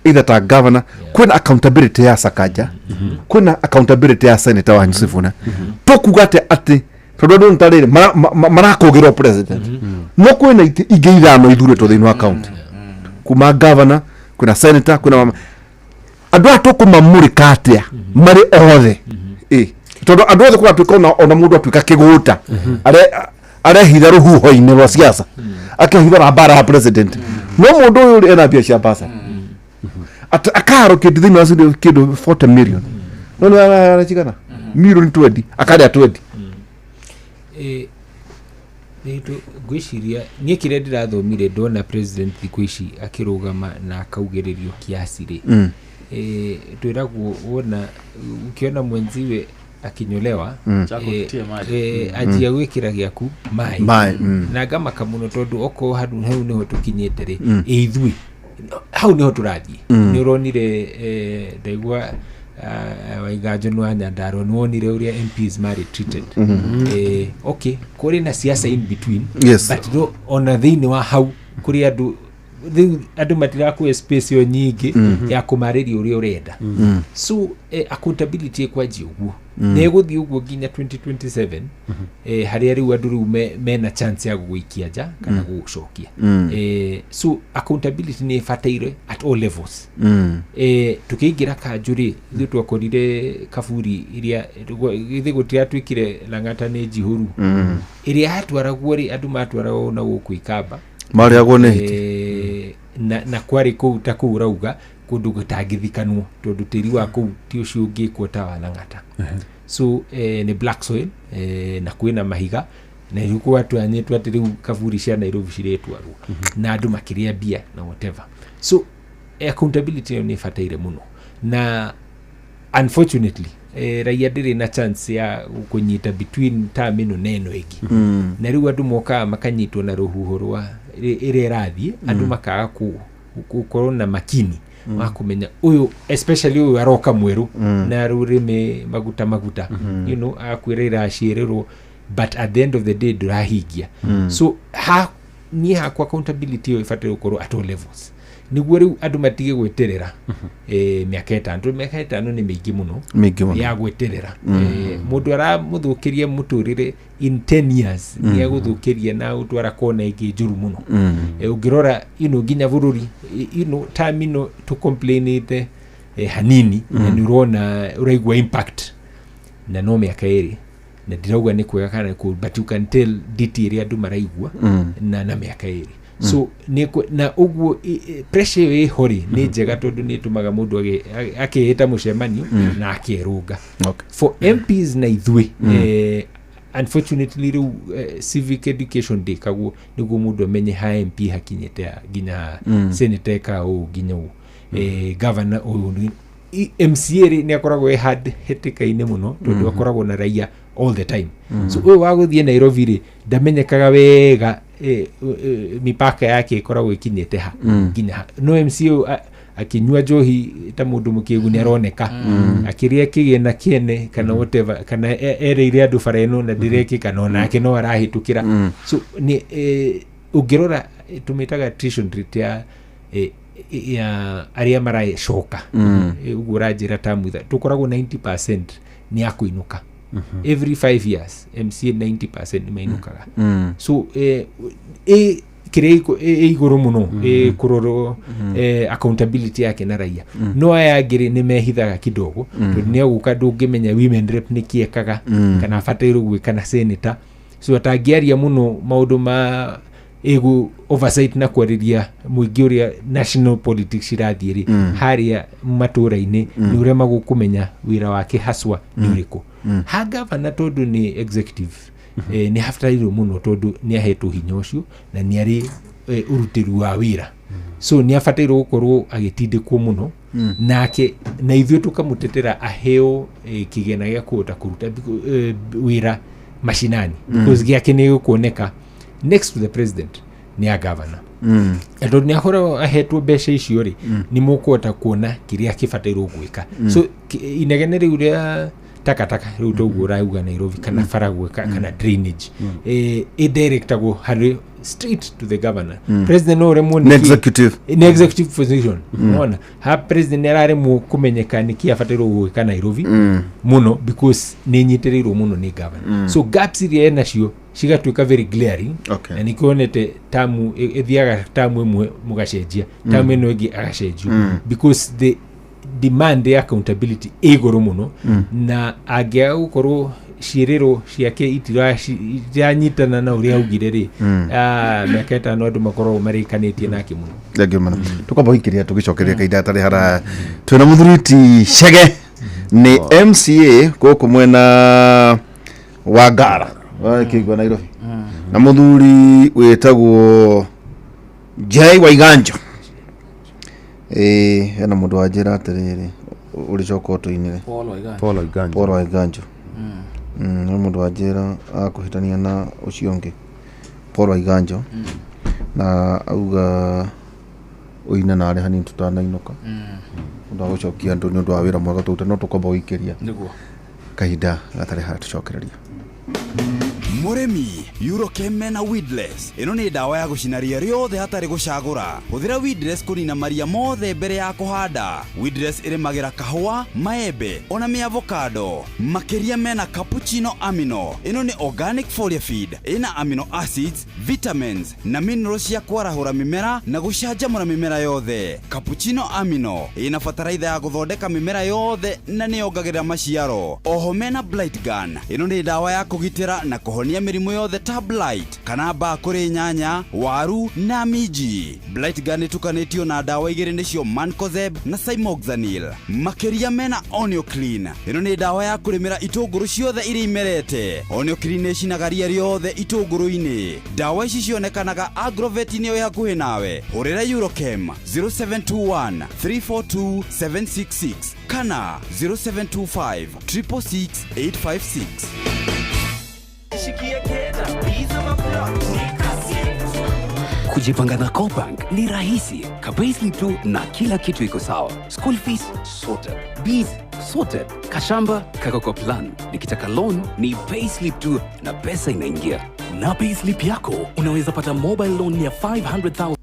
either ta governor, kwĩna accountability ya Sakaja, kwĩna accountability ya senator wanyu Sifuna, tũkuga atĩ tondũ andũ nĩ ta rĩrĩ marakũgĩrwo president, no kwĩna itĩ ingĩ ithano ithurĩtwo thĩinĩ wa county, kuma governor, kwĩna senator, kwĩna mama, andũ aya tũkũmamũrĩka atĩa marĩ othe? Ĩ tondũ andũ othe kũratuĩka ona mũndũ atuĩka kĩgũta arehitha rũhuho-inĩ rwa siasa, akehitha mbara ya president, no mũndũ ũyũ rĩ ena mbia cia mbasa Ata- akaallocate thĩinĩ wa studio kĩndũ 40 million, no nĩ aracigana milioni 20, akarĩa 20.
Ngwĩciria niĩ kĩrĩa ndĩrathomire ndona president thikũ ici akĩrũgama na akaugĩrĩrio kiasi rĩ, twĩragwo wona ukiona mwenziwe akinyolewa,
Chako kitie maji.
Anjia gwĩkĩra gĩaku maĩ.
Maĩ.
Na ngamaka mũno tondũ okorwo handũ hau nĩho tũkinyĩte rĩ, ĩ ithuĩ hau nĩho tũrathiĩ. Nĩ ũronire, ndaigua Waiganjo nĩ wa Nyandarua, nĩ wonire ũrĩa MPs marĩ treated. Okay, kũrĩ na siasa in between, but no, ona thĩinĩ wa hau kũrĩ andũ rĩu andũ matirakũhe space ĩyo nyingĩ ya kũmarĩria ũrĩa ũrenda. So accountability ĩkwanjia ũguo na ĩgũthiĩ ũguo nginya 2027, harĩa rĩu andũ rĩu mena chance ya gũgũikia nja kana gũgũcokia. So accountability nĩ ĩbataire at all levels. Tukĩingĩra kanjũ rĩ, ithuĩ twakorire kaburi iria githĩ gũtiratuĩkire Lang'ata nĩ njihũru. Ĩrĩa yatwaragwo rĩ, andũ matwaragwo na gũkũ Ikamba.
Marĩagwo nĩ hiti.
Na kwarĩ kũu ta kũu ũrauga kũndũ gũtangĩthikanwo tondũ tĩri wa kũu ti ũcio ũngĩkwo ta wa Lang'ata. So nĩ black soil, na kwĩna mahiga, na rĩu gwatwanyĩtwo atĩ rĩu kaburi cia Nairobi ciretwarwo na andũ makĩrĩa mbia na whatever. So accountability ĩyo nĩ ĩbataire mũno, na unfortunately raia ndĩrĩ na chance ya kũnyita between term ĩno na ĩno ĩngĩ. Na rĩu andũ mokaga makanyitwo na rũhuho rwa ĩrĩa ĩrathiĩ, andũ makaga gũkorwo na makini wa kũmenya ũyũ, especially ũyũ aroka mwerũ na rũrĩmĩ maguta maguta, akwĩra iraciĩrĩrwo, but at the end of the day ndũrahingia. So ha Niĩ hakwa accountability ĩyo ĩbataire gũkorwo at all levels, nĩguo rĩu andũ matige gweterera mĩaka 5, tondũ mĩaka 5 nĩ mĩingĩ mũno.
Mĩingĩ mũno.
Ya gweterera. Mũndũ aramũthũkĩria mũtũrĩre in 10 years, nĩ agũthũkĩria na gũtwara kona ĩngĩ njũru mũno. Ũngĩrora nginya bũrũri time ĩno tũcomplainĩte hanini, na nĩ ũrona ũraigua impact na no mĩaka 2, na ndirauga nĩ kwega kana nĩ kũũru, but you can tell nditi ĩrĩa andũ maraigua na mĩaka 2. So na ũguo pressure ĩyo ĩho rĩ, nĩ njega, tondũ nĩ ĩtũmaga mũndũ akĩĩta mũcemanio na akerũnga. For MPs na ithuĩ, unfortunately rĩu civic education ndĩkagwo nĩguo mũndũ amenye ha MP hakinyĩte nginya senator eka ũũ nginya ũũ, governor ũyũ MCA rĩ, nĩ akoragwo e hard hatĩka-inĩ mũno, tondũ akoragwo na raia all the time. So ũyũ wa gũthiĩ Nairobi rĩ, ndamenyekaga wega mipaka yake ĩkoragwo ĩkinyĩte ha nginya ha. No MCA ũyũ akĩnyua njohi ta mũndũ mũkĩgu nĩ aroneka, akĩrĩa kĩgĩna kĩene kana whatever, kana erĩire andũ bara ĩno na ndĩrekĩka, no nake no arahĩtũkĩra. So nĩ ũngĩrora tũmĩtaga attrition rate ya arĩa maracoka. Ũguo ũranjĩra tamu tũkoragwo 90% nĩ akũinũka. Every 5 years MCA 90% nĩ mainũkaga. So kĩrĩa ĩ igũrũ mũno kũrorwo accountability yake na raia. No aya angĩ rĩ, nĩ mehithaga kidogo, tondũ nĩ agũka ndũngĩmenya women rep nĩ kĩekaga kana abatairwo gwĩka na senator, so atangĩaria mũno maũndũ ma ĩgu oversight na kwarĩria mũingĩ ũrĩa national politics irathiĩ rĩ, harĩa matũra-inĩ nĩ ũremagwo kũmenya wĩra wake haswa nĩ ũrĩkũ. Ha gavana, tondũ nĩ executive, nĩ habatairwo mũno, tondũ nĩ ahetwo hinya ũcio na nĩ arĩ ũrutĩri wa wĩra, so nĩ abatairwo gũkorwo agĩtindĩkwo mũno nake, na ithuĩ tũkamũtetera aheo kĩgĩna gĩa kũhota kũruta wĩra mashinani, because gĩake nĩ gĩkuoneka next to the president nĩ a governor. Na tondũ nĩ akoragwo ahetwo mbeca icio rĩ, nĩ mũkũhota kuona kĩrĩa kĩbatairwo gwĩka. So inegene rĩu rĩa takataka rĩu toguo ũrauga Nairobi, kana bara gwĩka, kana drainage, ĩdirectagwo harĩ straight to the governor. President no ũremwo
Nĩ
nĩkĩ-
executive.
Nĩ executive position. Ona ha president nĩ araremwo kũmenyeka nĩkĩ abatairwo gwĩka Nairobi mũno, because nĩ nyitĩrĩirwo mũno nĩ governor. So gaps iria enacio cigatuĩka very glaring. Na nĩkĩo wonete tamu ĩthiaga tamu ĩmwe mũgacenjia, tamu ĩno ĩngĩ agacenjio, because the demand ya accountability ĩ igũrũ mũno. Na angĩaga gũkorwo ciĩrĩrwo ciake itiranyitana na ũrĩa augire rĩ, mĩaka 5 andũ makoragwo marĩkanĩtie nake mũno.
Thengiũ mũno. Tũkwamba gũikĩria tũgĩcokeria kahinda gatarĩ haraya. Twĩna mũthuri ti Chege, nĩ MCA gũkũ mwena wa Ngara kĩigua Nairobi, na mũthuri wĩtagwo Jay Waiganjo. Ĩĩ, hena mũndũ wanjĩra atĩrĩrĩ, ũrĩcoka ũtũinĩre.
Paul Waiganjo.
Paul Waiganjo.
Paul Waiganjo. Nĩ mũndũ wanjĩra akũhĩtania na ũcio ũngĩ Paul Waiganjo, na auga ũine narĩ hanini tũtanainũka, ũndũ wa gũcokia andũ nĩ ũndũ wa wĩra mwega tũrute. No tũkwamba gũikĩria kahinda gatarĩ harĩa tũcokereria.
Mũrĩmi, Eurochem mena weedless. Ĩno nĩ ndawa ya gũcina ria rĩothe hatarĩ gũcagũra. Hũthĩra weedless kũnina maria mothe mbere ya kũhanda. Weedless ĩrĩmagĩra kahũa, maembe ona mĩavocado. Makĩria mena cappuccino amino. Ĩno nĩ organic foliar feed ĩna amino acids, vitamins na minerals cia kwarahũra mĩmera na gũcanjamũra mĩmera yothe. Cappuccino amino ĩna bataraitha ya gũthondeka mĩmera yothe na nĩyongagĩrĩra maciaro. Oho mena blight gun. Ĩno nĩ ndawa ya kũgitĩra na kũhonia mĩrimũ yothe ta blight kana mbaa kũrĩ nyanya, waru na minji. Blight gun ĩtukanĩtio na ndawa igĩrĩ, nĩcio mancozeb na cymoxanil. Makĩria mena Onioclean. Ĩno nĩ ndawa ya kũrĩmĩra itũngũrũ ciothe iria imerete. Onioclean nĩ ĩcinaga ria rĩothe itũngũrũ-inĩ. Ndawa ici cionekanaga agrovet-inĩ ĩyo hakuhĩ nawe. Hũrĩra Eurochem 0721 342 766 kana 0725 666 856.
Kujipanga na CoBank ni rahisi. Ka payslip tu na kila kitu iko sawa. School fees sorted. Bills sorted. Kashamba kako kwa plan. Nikitaka loan ni payslip tu na pesa inaingia.
Na payslip yako unaweza pata mobile loan ya 500,000.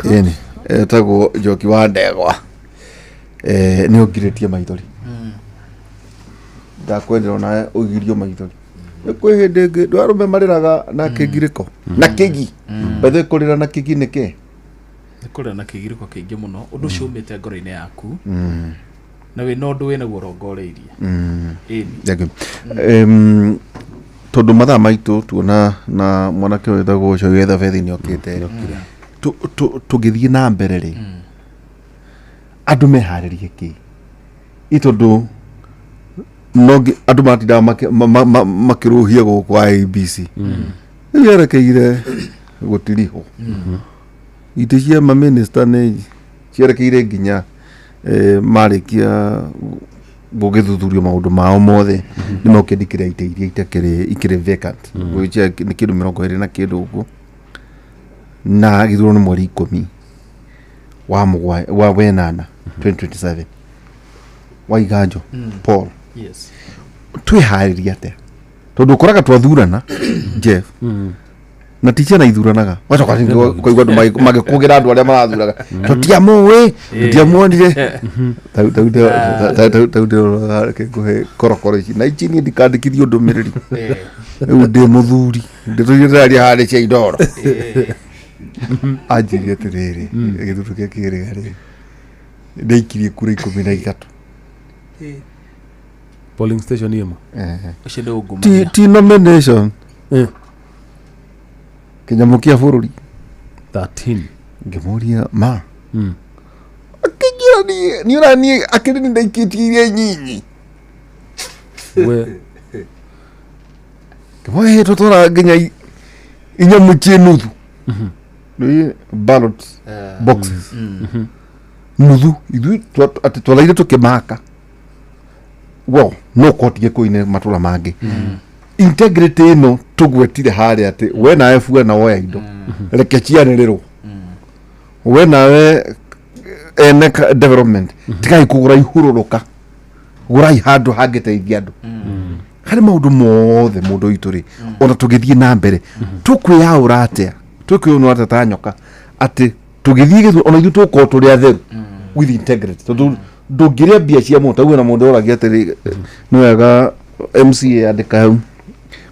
Ĩni etagwo Njoki wa Ndegwa. Nĩ ũngirĩtie maithori. Ndakwendera onawe ũgirio maithori. Nĩ kwĩ hĩndĩ ĩngĩ ndũ arũme marĩraga na kĩgirĩko na kĩgi. By the way, kũrĩra na kĩgi nĩ kĩ?
Nĩ kũrĩra na kĩgirĩko kĩingĩ mũno, ũndũ ũcio umĩte ngoro-inĩ yaku na wĩna ũndũ wĩnaguo ũrongoreirie. Ĩni.
Thank you. Tondũ mathaa maitũ tuona na mwanake ũyũ wĩtagwo ũcio wetha bethi nĩ okĩte. Tũgĩthiĩ na mbere rĩ, andũ meharĩrie kĩ? I tondũ no andũ matindaga makĩrũhia gũkũ IEBC. Rĩu yerekeire gũtirihwo. Itĩ cia mamĩnĩsta nĩ cierekeire nginya marĩkia gũgĩthuthurio maũndũ mao mothe nĩ mekũndĩkĩra itĩ iria itakĩrĩ ikĩrĩ vacant. Gwĩcia nĩ kĩndũ 20 na kĩndũ ũguo. Na gĩthurano nĩ mweri 10 wa mũgwa wa wenana 2027. Waiganjo Paul.
Yes.
Twĩharĩrie atĩa? Tondũ ũkoraga twathurana Jeff. Na ti ciana ithuranaga wacoka rĩngĩ ũkaigua andũ magĩkũgĩra andũ arĩa marathuraga tũtiamũĩ tũtiamuonire. Tau ndĩroraga reke ngũhe korokoro ici na ici niĩ ndikandĩkithio ndũmĩrĩri rĩu ndĩ mũthuri ndĩtũire ndĩraria harĩ cia indoro anjĩrire atĩrĩrĩ gĩthurano kĩa kĩrĩga rĩ ndaikirie kura 13.
Polling station ĩmwe.
Ũcio nĩ
Ti
ungumania.
Ti nomination kĩnyamũ kĩa bũrũri.
13.
Ngĩmũria ma akĩnjĩra niĩ niĩ ona niĩ akĩrĩ nĩ ndaikĩtie iria nyinyi.
We.
Ngĩmũhe tũtwara nginya inyamũ ciĩ nuthu. Nĩ ballot boxes nuthu ithuĩ atĩ twaraire tũkĩmaka well no koti gĩkũinĩ matũra mangĩ integrity ĩno tũgwetire harĩa atĩ we nawe bua na woya indo reke cianĩrĩrwo we nawe ene development tigai kũgũra ihurũrũka gũrai handũ hangĩteithia andũ harĩ maũndũ mothe mũndũ witũ rĩ ona tũgĩthiĩ na mbere tũkwĩyaũra atĩa tũkwĩyũnũra atĩa ta nyoka atĩ tũgĩthiĩ gĩthurano ona ithuĩ tũgũkorwo tũrĩ atheru with integrity tondũ ndũngĩrĩa mbia cia mũndũ tauge na mũndũ oragia atĩrĩ nĩ wega MCA andĩka hau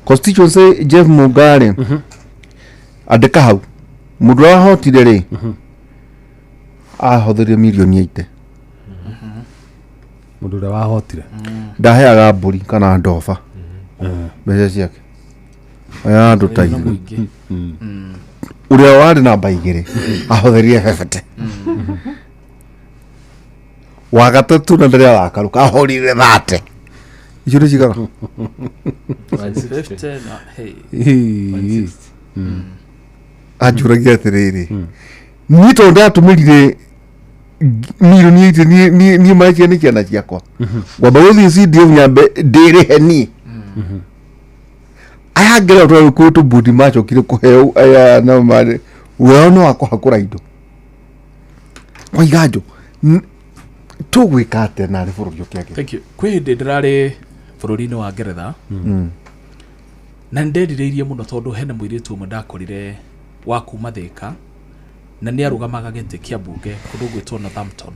constituency Jeff Mungare andĩka hau mũndũ ũrĩa wahotire rĩ ahotherire mirioni 80.
Mũndũ ũrĩa wahotire
ndaheaga mbũri kana ndoba mbeca ciake oya andũ ta ithuĩ ũrĩa warĩ namba 2 ahotherire 50 wa gatatũ na ndĩrĩa wakaruka ahorire 30 icio nĩ cigana?
50 na hey.
Anjũragia atĩrĩrĩ niĩ tondũ ndatũmĩrire mirioni 80 niĩ marecia nĩ ciana ciakwa ngwamba gũthiĩ CDF nyambe ndĩrĩhe niĩ aya angĩ rĩo kwĩ tũbundi macokire kũheo aya nao marĩ weo nĩ wa kũhakũra indo kwa iganjo tũgwĩka atĩa narĩ bũrũri ũkĩagĩra?
Thank you. Kwĩ hĩndĩ ndĩrarĩ bũrũri-inĩ wa Ngeretha na nĩ nderirĩirie mũno tondũ hena mũirĩtu ũmwe ndakorire wa kuma Thĩka na nĩ arũgamaga gĩtĩ kĩa mbunge kũndũ gwĩtwo Northampton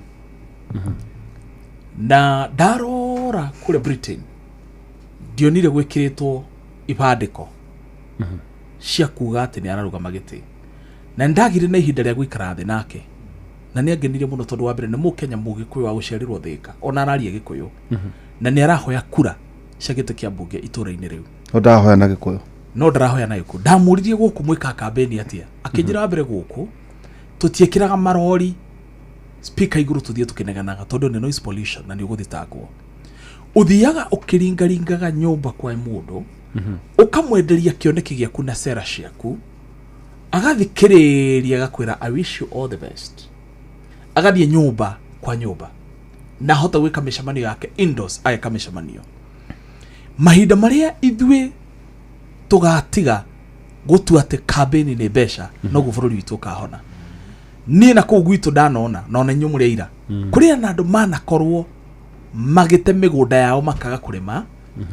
na ndarora kũrĩa Britain ndionire gwĩkĩrĩtwo ibandĩko cia kuga atĩ nĩ ararũgama gĩtĩ na nĩ ndagire na ihinda rĩa gũikara thĩ nake na nĩ angenirie mũno tondũ wa mbere nĩ mũkenya mũgĩkũyũ wa gũciarĩrwo Thĩka ona araria gĩkũyũ na nĩ arahoya kura cia gĩtĩ kĩa mbunge itũra-inĩ rĩu.
No ndahoya na gĩkũyũ.
No ndarahoya na gĩkũyũ. Ndamũririe gũkũ mwĩkaga kambeni atĩa akĩnjĩra wa mbere gũkũ tũtiĩkĩraga marori speaker igũrũ tũthiĩ tũkĩneganaga tondũ nĩ noise pollution na nĩ ũgũthitangwo. Ũthiaga ũkĩringaringaga nyũmba kwa mũndũ ũkamwenderia kĩoneki gĩaku na sera ciaku agathikĩrĩria agakwĩra I wish you all the best agathiĩ nyũmba kwa nyũmba na ahota gwĩka mĩcemanio yake indoors ageka mĩcemanio mahinda marĩa ithuĩ tũgatiga gũtua atĩ kambĩni nĩ mbeca noguo bũrũri witũ ũkahona. Niĩ na kũu gwitũ ndanona na ona inyuĩ mũrĩ aira kũrĩ na andũ manakorwo magĩte mĩgũnda yao makaga kũrĩma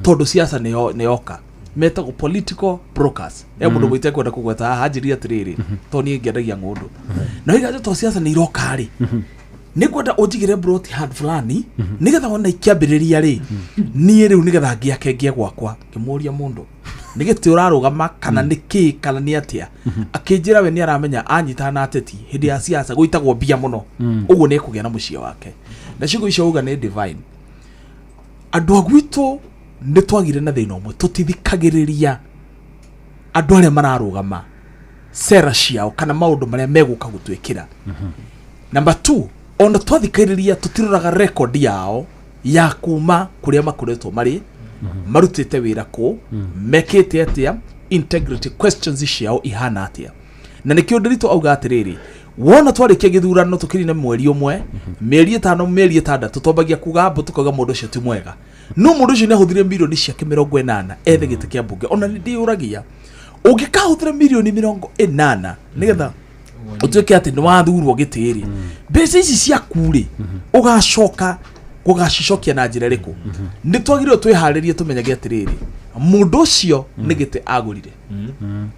tondũ siasa nĩ yoka metagwo political brokers e mũndũ mũite kwenda kũgweta haha anjĩrire atĩrĩrĩ tondũ niĩ ngĩendagia ng'ũndũ na oiga atĩ tondũ siasa nĩ iroka rĩ nĩ ngwenda ũnjigĩre broti handũ fulani nĩgetha wona ikĩambĩrĩria rĩ niĩ rĩu nĩgetha ngĩake ngĩe gwakwa. Ngĩmũria mũndũ nĩ gĩtĩ ũrarũgama kana nĩ kĩ kana nĩ atĩa akĩnjĩra we nĩ aramenya anyitana na ateti hĩndĩ ya siasa gũitagwo mbia mũno ũguo nĩ ekũgĩa na mũciĩ wake na ciugo icio auga nĩ divine. Andũ a gwitũ nĩ twagire na thĩna ũmwe tũtithikagĩrĩria andũ arĩa mararũgama sera ciao kana maũndũ marĩa megũka gũtwĩkĩra. Number 2 ona twathikĩrĩria tũtiroraga record yao ya kuma kũrĩa makoretwo marĩ marutĩte wĩra kũ mekĩte atĩa integrity questions ciao ihana atĩa na nĩkĩo Ndiritu auga atĩrĩrĩ wona twarĩkia gĩthurano tũkĩrina mweri ũmwe mĩeri 5 mĩeri 6 twambagia kuga mbu tũkauga mũndũ ũcio ti mwega no mũndũ ũcio nĩ ahũthire mirioni ciake 80 ethe gĩtĩ kĩa mbunge ona nĩ ndĩyũragia ũngĩkahũthĩra mirioni 80 nĩgetha ũtuĩke atĩ nĩ wathurwo gĩtĩ rĩ mbeca ici ciaku rĩ ũgacoka gũgacicokia na njĩra ĩrĩkũ? Nĩ twagĩrĩirwo twĩharĩrie tũmenyage atĩrĩrĩ Mũndũ ũcio nĩ gĩtĩ agũrire,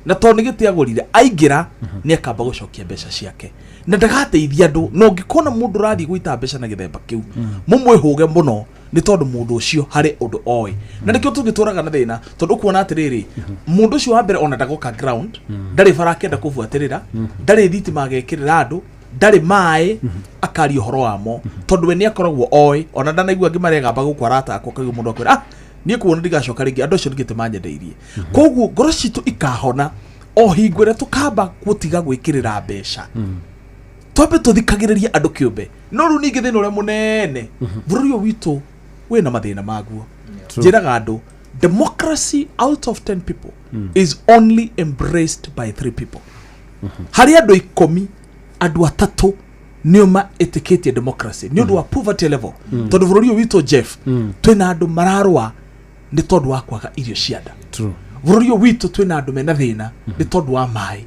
na tondũ nĩ gĩtĩ agũrire, aingĩra nĩ akamba gũcokia mbeca ciake na ndagateithia andũ. Na ũngĩkona mũndũ ũrathiĩ gũita mbeca na gĩthemba kĩu, mũmwĩhũge mũno, nĩ tondũ mũndũ ũcio harĩ ũndũ oĩ. Na nĩkĩo tũngĩtũraga na thĩna, tondũ ũkuona atĩrĩrĩ, mũndũ ũcio wa mbere ona ndagoka ground, ndarĩ bara akĩenda kũbuatĩrĩra, ndarĩ thitima agekĩrĩra andũ, ndarĩ maĩ akaria ũhoro wamo, tondũ we nĩ akoragwo oĩ. Ona ndanaigua angĩ maregamba gũkũ, arata akwa, kaigua mũndũ akwĩra, "Ah, niĩ kuona ndigacoka rĩngĩ, andũ acio nĩgĩte manyendeirie." Koguo ngoro citũ ikahona o hingo ĩrĩa tũkamba gũtiga gwĩkĩrĩra mbeca, twambe tũthikagĩrĩrie andũ kĩũmbe. No rĩu ningĩ thĩna ũrĩa mũnene, bũrũri ũyũ witũ wĩna mathĩna maguo. Njĩraga andũ, democracy out of 10 people is only embraced by 3 people. Harĩ andũ 10, andũ atatũ nĩo maĩtĩkĩtie democracy, nĩ ũndũ wa poverty level. Tondũ bũrũri ũyũ witũ, Jeff, twĩna andũ mararũa nĩ tondũ wa kwaga irio cia nda. Bũrũri ũyũ witũ twĩna andũ mena thĩna nĩ tondũ wa maĩ.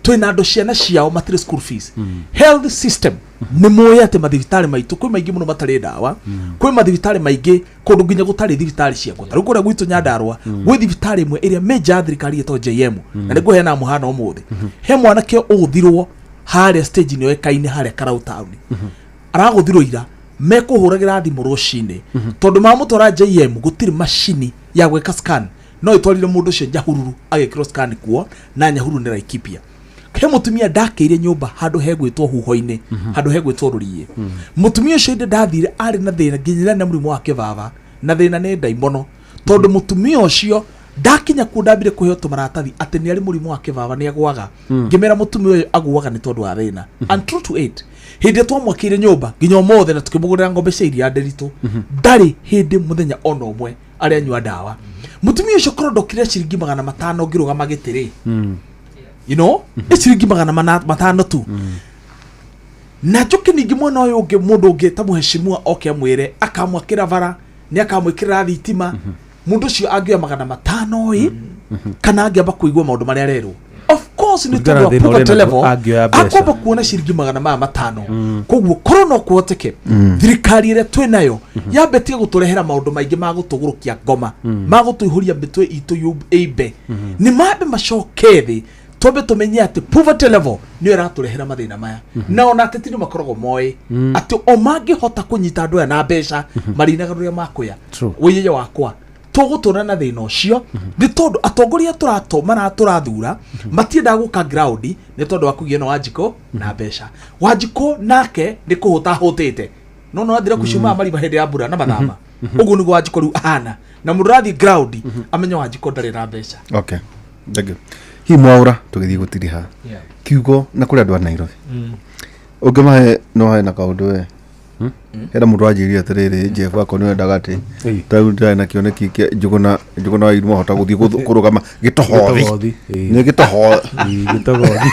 Twĩna andũ ciana ciao matirĩ school fees. Health system, nĩ mũĩ atĩ mathibitarĩ maitũ kwĩ maingĩ mũno matarĩ ndawa. Kwĩ mathibitarĩ maingĩ kũndũ nginya gũtarĩ thibitarĩ ciakuo. Ta rĩu kũrĩa gwitũ Nyandarũa, gwĩ thibitarĩ ĩmwe ĩrĩa major ya thirikari ĩtagwo JM, na nĩ ngũheana mũhano. Ũmũthĩ he mwanake ũgũthirwo harĩa stage ĩyoĩkaine harĩa Karau town, aragũthirwo ira, mekũhũragĩra thimũ rũcinĩ tondũ mamũtwara JM gũtirĩ macini ya gwĩka scan. No ĩtwarire mũndũ ũcio Nyahururu agĩkĩrwo scan kuo, na Nyahururu nĩ Laikipia. He mũtumia ndakĩire nyũmba handũ hegwĩtwo Huho-inĩ, handũ hegwĩtwo Rũriĩ. Mũtumia ũcio hĩndĩ ndathire arĩ na thĩna nginya na mũrimũ wa kĩbaba, na thĩna nĩ ndaimono, tondũ mũtumia ũcio ndakinya kuo ndambire kũheo tũmaratathi atĩ nĩ arĩ mũrimũ wa kĩbaba, nĩ agwaga. Ngĩmera mũtumia ũyũ agũaga nĩ tondũ wa thĩna. And true to it, hĩndĩ ĩrĩa twamwakĩire nyũmba nginya ũmũthĩ na tũkĩmũgũrĩra ng'ombe cia iria ndĩritũ, ndarĩ hĩndĩ mũthenya ona ũmwe arĩa anyua ndawa. Mũtumia ũcio korwo ndokire ciringi 500 ngĩrũgama gĩtĩ rĩ, nĩ ciringi 500 tu. Na njoke ningĩ mwena ũyũ ũngĩ, mũndũ ũngĩ ta mũheshimiwa oke amwĩre akamwakĩra bara, nĩ akamwĩkĩrĩra thitima, mũndũ ũcio angĩoya 500 ĩ, kana angĩamba kũigua maũndũ marĩa arerwo? Of course nĩ
Kũringana
tondũ wa
na thĩna ũrĩa
poverty
naguo,
level,
angĩoya mbeca.
akwamba kuona ciringi magana maya matano. Koguo korwo no kũhoteke thirikari ĩrĩa twĩ nayo yambe tige gũtũrehera maũndũ maingĩ ma gũtũgũrũkia ngoma, ma gũtũihũria mĩtwe itũ ĩimbe, nĩ mambe macoke thĩ, twambe tũmenye atĩ poverty level nĩyo ĩratũrehera mathĩna maya. Na ona ateti nĩ makoragwo moĩ atĩ o mangĩhota kũnyita andũ aya na mbeca, marinaga rũrĩa makũya. Wĩyĩye wakwa, tũgũtũra na thĩna ũcio nĩ tondũ atongoria tũrato maratũrathura matiendaga gũka ground, nĩ tondũ wa kũgĩa na Wanjikũ na mbeca. Wanjikũ nake nĩ kũhũta ahũtĩte, no athire kũcumaa marima hĩndĩ ya mbura na mathama. Ũguo nĩguo Wanjikũ rĩu ahana, na mũndũ ũrathiĩ ground amenye Wanjikũ ndarĩ na mbeca.
Okay, thank you. Hihi Mwaũra, tũgĩthiĩ gũtiriha kiugo na kũrĩ andũ a Nairobi, ũngĩmahe no hae na kaũndũ we hena mũndũ wanjĩrire atĩrĩrĩ, Jeff akwa nĩ wendaga atĩ tarĩu ndĩrarĩ na kĩoneki kĩa Njũgũna. Njũgũna wa Iruma hota gũthiĩ kũrũgama gĩtohothi.
Gĩtogothi, ĩĩ.
Nĩ gĩtohothi.
Ĩĩ, gĩtogothi.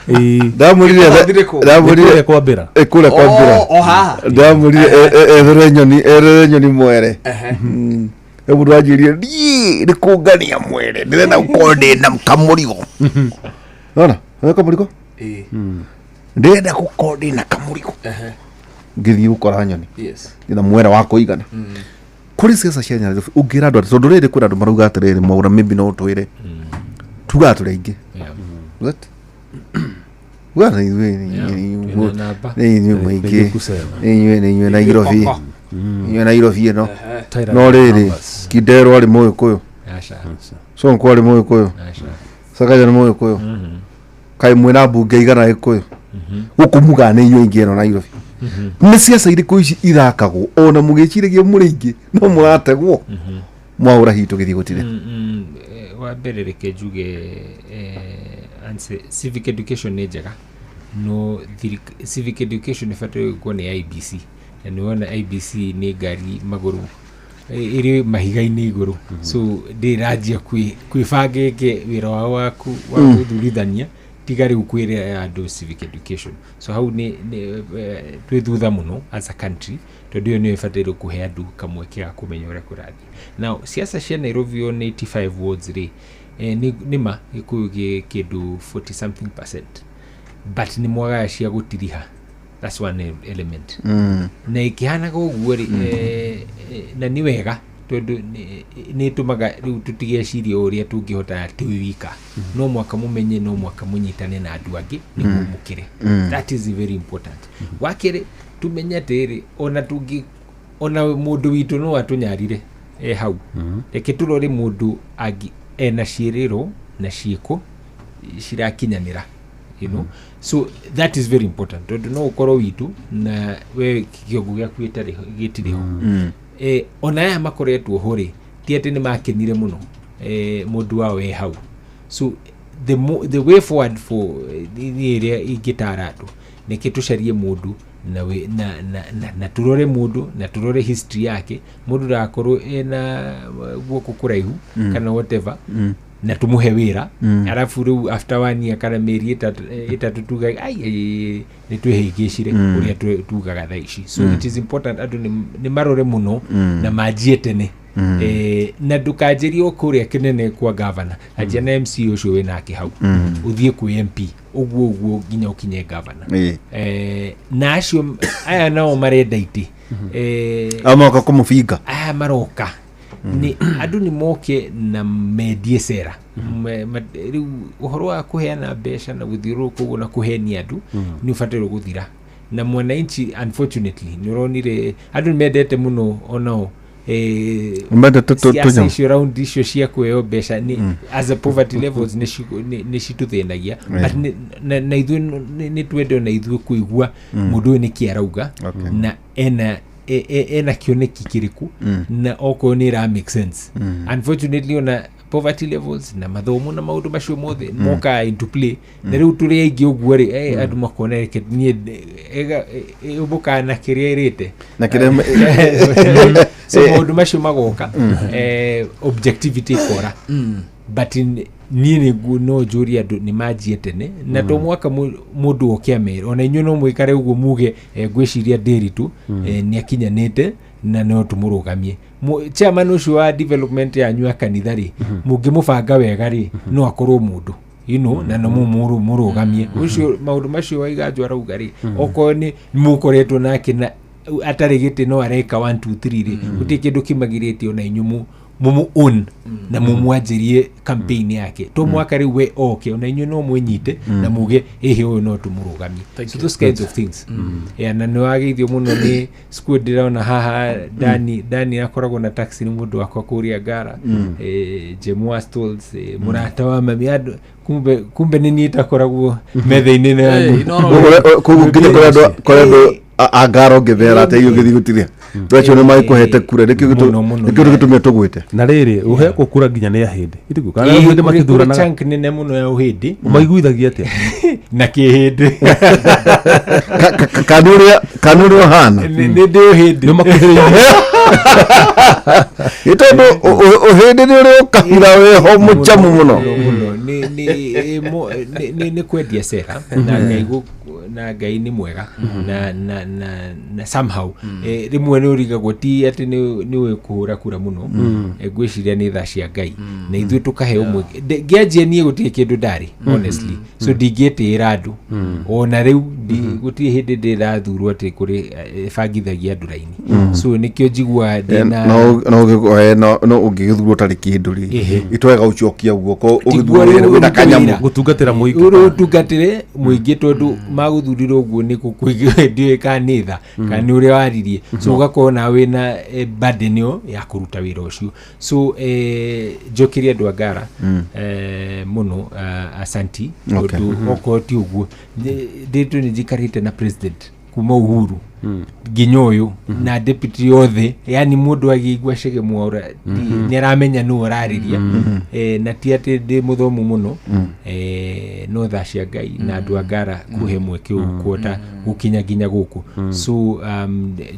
Ĩĩ.
Ndamwĩrire
Gĩtogothi nĩ kũ?
Ndamwĩrire
Nĩ kũrĩa kwambĩra.
Ĩ, kũrĩa kwambĩra.
O haha.
Ndamwĩrire ethere nyoni, ethere nyoni mwere. Rĩu mũndũ wanjĩrire niĩ nĩ kũngania mwere, ndĩrenda gũkorwo ndĩna kamũrigo. Nona nĩ kamũrigo. Ndĩrenda gũkorwo ndĩna kamũrigo ngĩthiĩ gũkora nyoni ndĩna mwera wa kũigana. Kũrĩ ciaca cia Nairobi, ũngĩra andũ atĩ, tondũ rĩrĩ kwĩna andũ marauga atĩrĩrĩ, Mwaũra, maybe no ũtwĩre, tugaga tũrĩ aingĩ. What? Ugaga na ithuĩ
Twĩna namba.
nĩ inyuĩ mũingĩ.
Nĩ kusema.
Nĩ inyuĩ Nairobi.
Koko.
Inyuĩ Nairobi ĩno.
Tyra
No rĩrĩ,
numbers.
Kidero arĩ Mũgĩkũyũ,
Aca.
Sonko arĩ Mũgĩkũyũ,
Aca.
Sakaja nĩ Mũgĩkũyũ. Kaĩ mwĩna mbunge igana Gĩkũyũ gũkũ, mugaga nĩ inyuĩ aingĩ ĩno Nairobi. Nĩ ciaca irĩkũ ici ithakagwo ona mũgĩciragia mũrĩ aingĩ no mũrategwo? Mwaũra, hihi tũgĩthiĩ gũtire.
Wa mbere reke njuge, civic education nĩ njega, no civic education ĩbataire gwĩkwo nĩ IEBC, na nĩ wona IEBC nĩ ngari magũrũ ĩrĩ mahiga-inĩ igũrũ, so ndĩranjia kwĩbanga ĩke wĩra wao wa gũthurithania, tiga rĩu kwĩra andũ civic education. So hau nĩ twĩ thutha mũno as a country, tondũ ĩyo nĩyo ĩbataire kũhe andũ kamweke ga kũmenya ũrĩa kũrathiĩ. Now siasa cia Nairobi on 85 wards rĩ, nĩ ma Gĩkũyũ gĩ kĩndũ 40 something percent, but nĩ mwagaga cia gũtiriha. That's one element. Na ĩkĩhanaga ũguo rĩ, na nĩ wega Tondu nĩ ĩtũmaga rĩu tũtigecirie ũrĩa tũngĩhota twĩ wika. No mwaka mũmenye, no mwaka mũnyitane na andũ angĩ nĩguo mũkĩre. That is very important. Wa kerĩ, tumenye atĩrĩrĩ, ona tũngĩ ona mũndũ witũ no atũnyarire e hau, reke tũrore mũndũ angĩ ena ciĩrĩro na ciĩko cirakinyanĩra, you know. So that is very important, tondũ no ũkorwo witũ na we kĩongo gĩaku gĩtirĩ ho. Ona aya makoretwo ho rĩ, ti atĩ nĩ makenire mũno mũndũ wao e hau. So the way forward for nĩ ĩrĩa ingĩtara andũ, nĩkĩ tũcarie mũndũ na, na, na, na, na tũrore mũndũ na tũrore history yake, mũndũ ndagakorwo ena guoko kũraihu kana whatever, na tũmũhe wĩra, arabu rĩu after 1 year kana mĩeri 3 tuga ai nĩ twĩhĩngĩcire ũrĩa tugaga thaa ici. So it is important andũ nĩ marore mũno na manjie tene. Na ndũkanjĩrie o kũrĩa kĩnene kwa governor, anjia na MC ũcio wĩnake hau, ũthiĩ kwĩ MP ũguo ũguo nginya ũkinye governor. Na acio aya nao marenda itĩ,
amoka kũmũbinga,
aya maroka ni andũ nĩ moke na mendie cera. Rĩu ũhoro wa kũheana mbeca na gũthiũrũrũka ũguo na kũhenia andũ nĩ ũbataire gũthira. Na mwananchi unfortunately nĩ ũronire andũ nĩ mendete mũno onao siasa icio round icio cia kuheo mbeca nĩ as a poverty levels nĩ citũthĩnagia, but na ithuĩ nĩ twende ona ithuĩ kũigua mũndũ ũyũ nĩkĩ arauga na ena ena kĩoneki kĩrĩkũ na okorwo nĩ ĩra make sense. Unfortunately ona poverty levels na mathomo na maũndũ macio mothe moka into play, na rĩu tũrĩ aingĩ ũguo rĩ, andũ makona reke niĩ ũbũkana kĩrĩa ĩrĩte
na kĩrĩa.
So maũndũ macio magoka, objectivity ĩkora. But niĩ no njũrie andũ nĩ manjie tene, na to mwaka mũndũ oke amere, ona inyuĩ no mwĩkare ũguo muge ngwĩciria Ndiritu nĩ akinyanĩte na no tũmũrũgamie. Chairman ũcio wa development yanyu ya kanitha rĩ, mũngĩmũbanga wega rĩ, no akorwo mũndũ, you know, na no mũrũgamie ũcio. Maũndũ macio Waiganjo arauga rĩ, okorwo nĩ mũkoretwo nake na atarĩ gĩtĩ no areka 1 2 3 rĩ, gũtirĩ kĩndũ kĩmagirĩtie ona inyuĩ mumu own na mumwanjĩrie campaign yake. To mwaka rĩu we oke, ona inyuĩ no mwĩnyite na muge ĩhĩ ũyũ no tũmũrũgamie. So those kinds of things. Yeah, na nĩ wageithio mũno nĩ squad ndĩrona haha. Dani akoragwo na taxi, nĩ mũndũ wakwa kũrĩa Ngara, Jemwa Stolz, mũrata wa mami andũ, kumbe nĩ niĩ itakoragwo metha-inĩ na yanyu.
Koguo nginya kũrĩ andũ angaro ngĩmera atĩ irio gĩthiĩ gũtirĩa andũ acio nĩ magĩkũhete kura, nĩkĩo gĩtũmire tũgwĩte.
Na rĩrĩ ũhe gũkura nginya nĩ ahĩndĩ itiguo kana ahĩndĩ matithuranaga,
chunk nene mũno ya ũhĩndĩ
maiguithagia atĩa
na kĩhĩndĩ
kana ũrĩa ũhana
nĩ ndĩ ũhĩndĩ
nĩ makuhĩrĩirie
nĩ tondũ ũhĩndĩ nĩ ũrĩ ũkabira wĩho mũchamu mũno.
Nĩ kwendia cera na Ngai na Ngai nĩ mwega na na na na somehow rĩmwe nĩ ũrigagwo ti atĩ nĩ ũĩ kũhũra kura mũno, ngwĩciria nĩ tha cia Ngai na ithuĩ tũkaheo mweke. Ngĩanjia niĩ gũtirĩ kĩndũ ndarĩ honestly, so ndingĩtĩĩra andũ ona rĩu gũtirĩ hĩndĩ ndĩrathurwo atĩ kũrĩ bangithagia andũ raini, so nĩkĩo njiguaga ndĩna
no ũngĩgĩthurwo ũtarĩ kĩndũ rĩ, itwega ũcokia guoko ũgĩthurwo wĩna kanyamũ
gũtungatĩra mũingĩ,
ũtungatĩre mũingĩ tondũ magũthurire ũguo nĩ gũkũigua ndiũĩ kana nĩ tha kana nĩ ũrĩa waririe, so ũgakorwo nawe wĩna burden ĩyo ya kũruta wĩra ũcio. So njokerie andũ a Ngara mũno asanti, tondũ okorwo ti ũguo ndĩtũ nĩ njikarĩte na president kuma Uhuru nginya ũyũ na deputy yothe, yani mũndũ agĩigua Chege Mwaura nĩ aramenya nũ ũrarĩria, na ti atĩ ndĩ mũthomu mũno, no tha cia Ngai na andũ a Ngara kũhe mweke ũyũ kuota gũkinya nginya gũkũ. So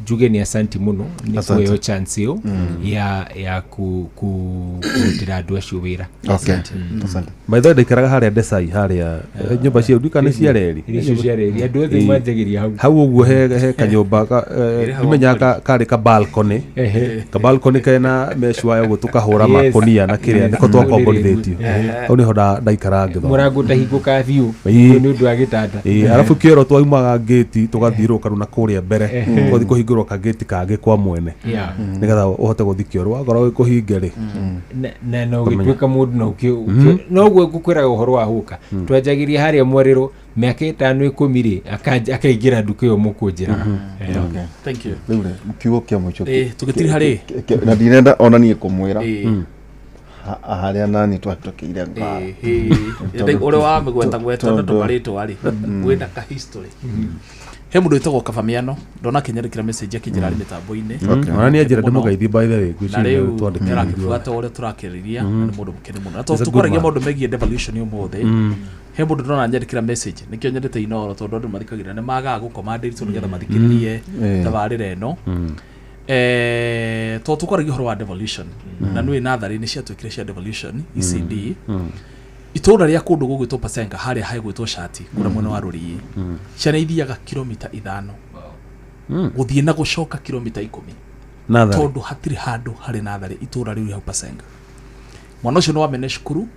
njuge nĩ asanti mũno nĩ kũheo chance ĩyo ya kũrutĩra andũ acio wĩra.
By the way ndaikaraga harĩa Desai, harĩa nyũmba cia nduka nĩ cia reri,
icio cia reri andũ othe manjagĩria hau
hau ũguo he kanyamũ Kanyũmba
Ĩrĩ hau
ndimenya karĩ ka balcony, ka balcony kena mesh waya ũguo, tũkahũra makũnia na kĩrĩa nĩko twakomborithĩtio. Hau nĩho ndaikara ngĩthoma.
Mũrango ũtahingũkaga biũ nĩ ũndũ wa gĩtanda.
Ĩĩ, arabu kĩoro twaumaga ngĩti tũgathiũrũrũka rĩu na kũrĩa mbere, tũgathiĩ kũhingũrwo kangĩti kangĩ kwa mwene nĩgetha ũhote gũthiĩ kĩoro wakorwo wĩ kũhinge rĩ.
Na ũgĩtuĩka mũndũ na noguo ngũkwĩraga ũhoro wa hũka, twanjagĩria harĩa mwarĩro mĩaka 5 10 rĩ, akaingĩra nduka ĩyo mũkũnjĩraga.
Thank you.
Rĩu rĩ, kiugo kĩa mũico.
Tũgĩtiriha rĩ?
Na ndinenda ona niĩ kũmwĩra harĩa nani twahĩtũkĩire ngara.
Ũrĩa wa mĩgweta gweta na tũmarĩtwa rĩ, wĩna ka history. He mũndũ wĩtagwo Kabamiano, ndona akĩnyandĩkĩra message akĩnjĩra arĩ mĩtambo-inĩ.
Ona niĩ anjĩra ndĩmũgeithie, by the way.
Na
Ngwĩciria
rĩu
twandĩkĩire.
nĩarakĩbuata ũrĩa tũrakĩrĩria na nĩ mũndũ mũkenu mũno. Na
He's a
tondũ
good
tũkwaragia
man.
maũndũ megiĩ devolution ũmũthĩ, he mũndũ ndona anyandĩkĩra message, nĩkĩo nyendete Inooro tondũ andũ mathikagĩrĩria, nĩ magaga gũkoma ndĩritũ nĩgetha mathikĩrĩrie tabarĩra ĩno. Tondũ tũkwaragia ũhoro wa devolution na nĩũĩ natharĩ nĩ ciatuĩkire cia devolution, ECD, itũũra rĩa kũndũ gũgwĩtwo Pasenga, harĩa hagwĩtwo Shati kũrĩa mwena wa Rũriĩ, ciana ithiaga kilomita 5 gũthiĩ na gũcoka kilomita 10.
Natharĩ.
Tondũ hatirĩ handũ harĩ natharĩ itũũra rĩu rĩ hau Pasenga. Mwana ũcio nĩ wamene cukuru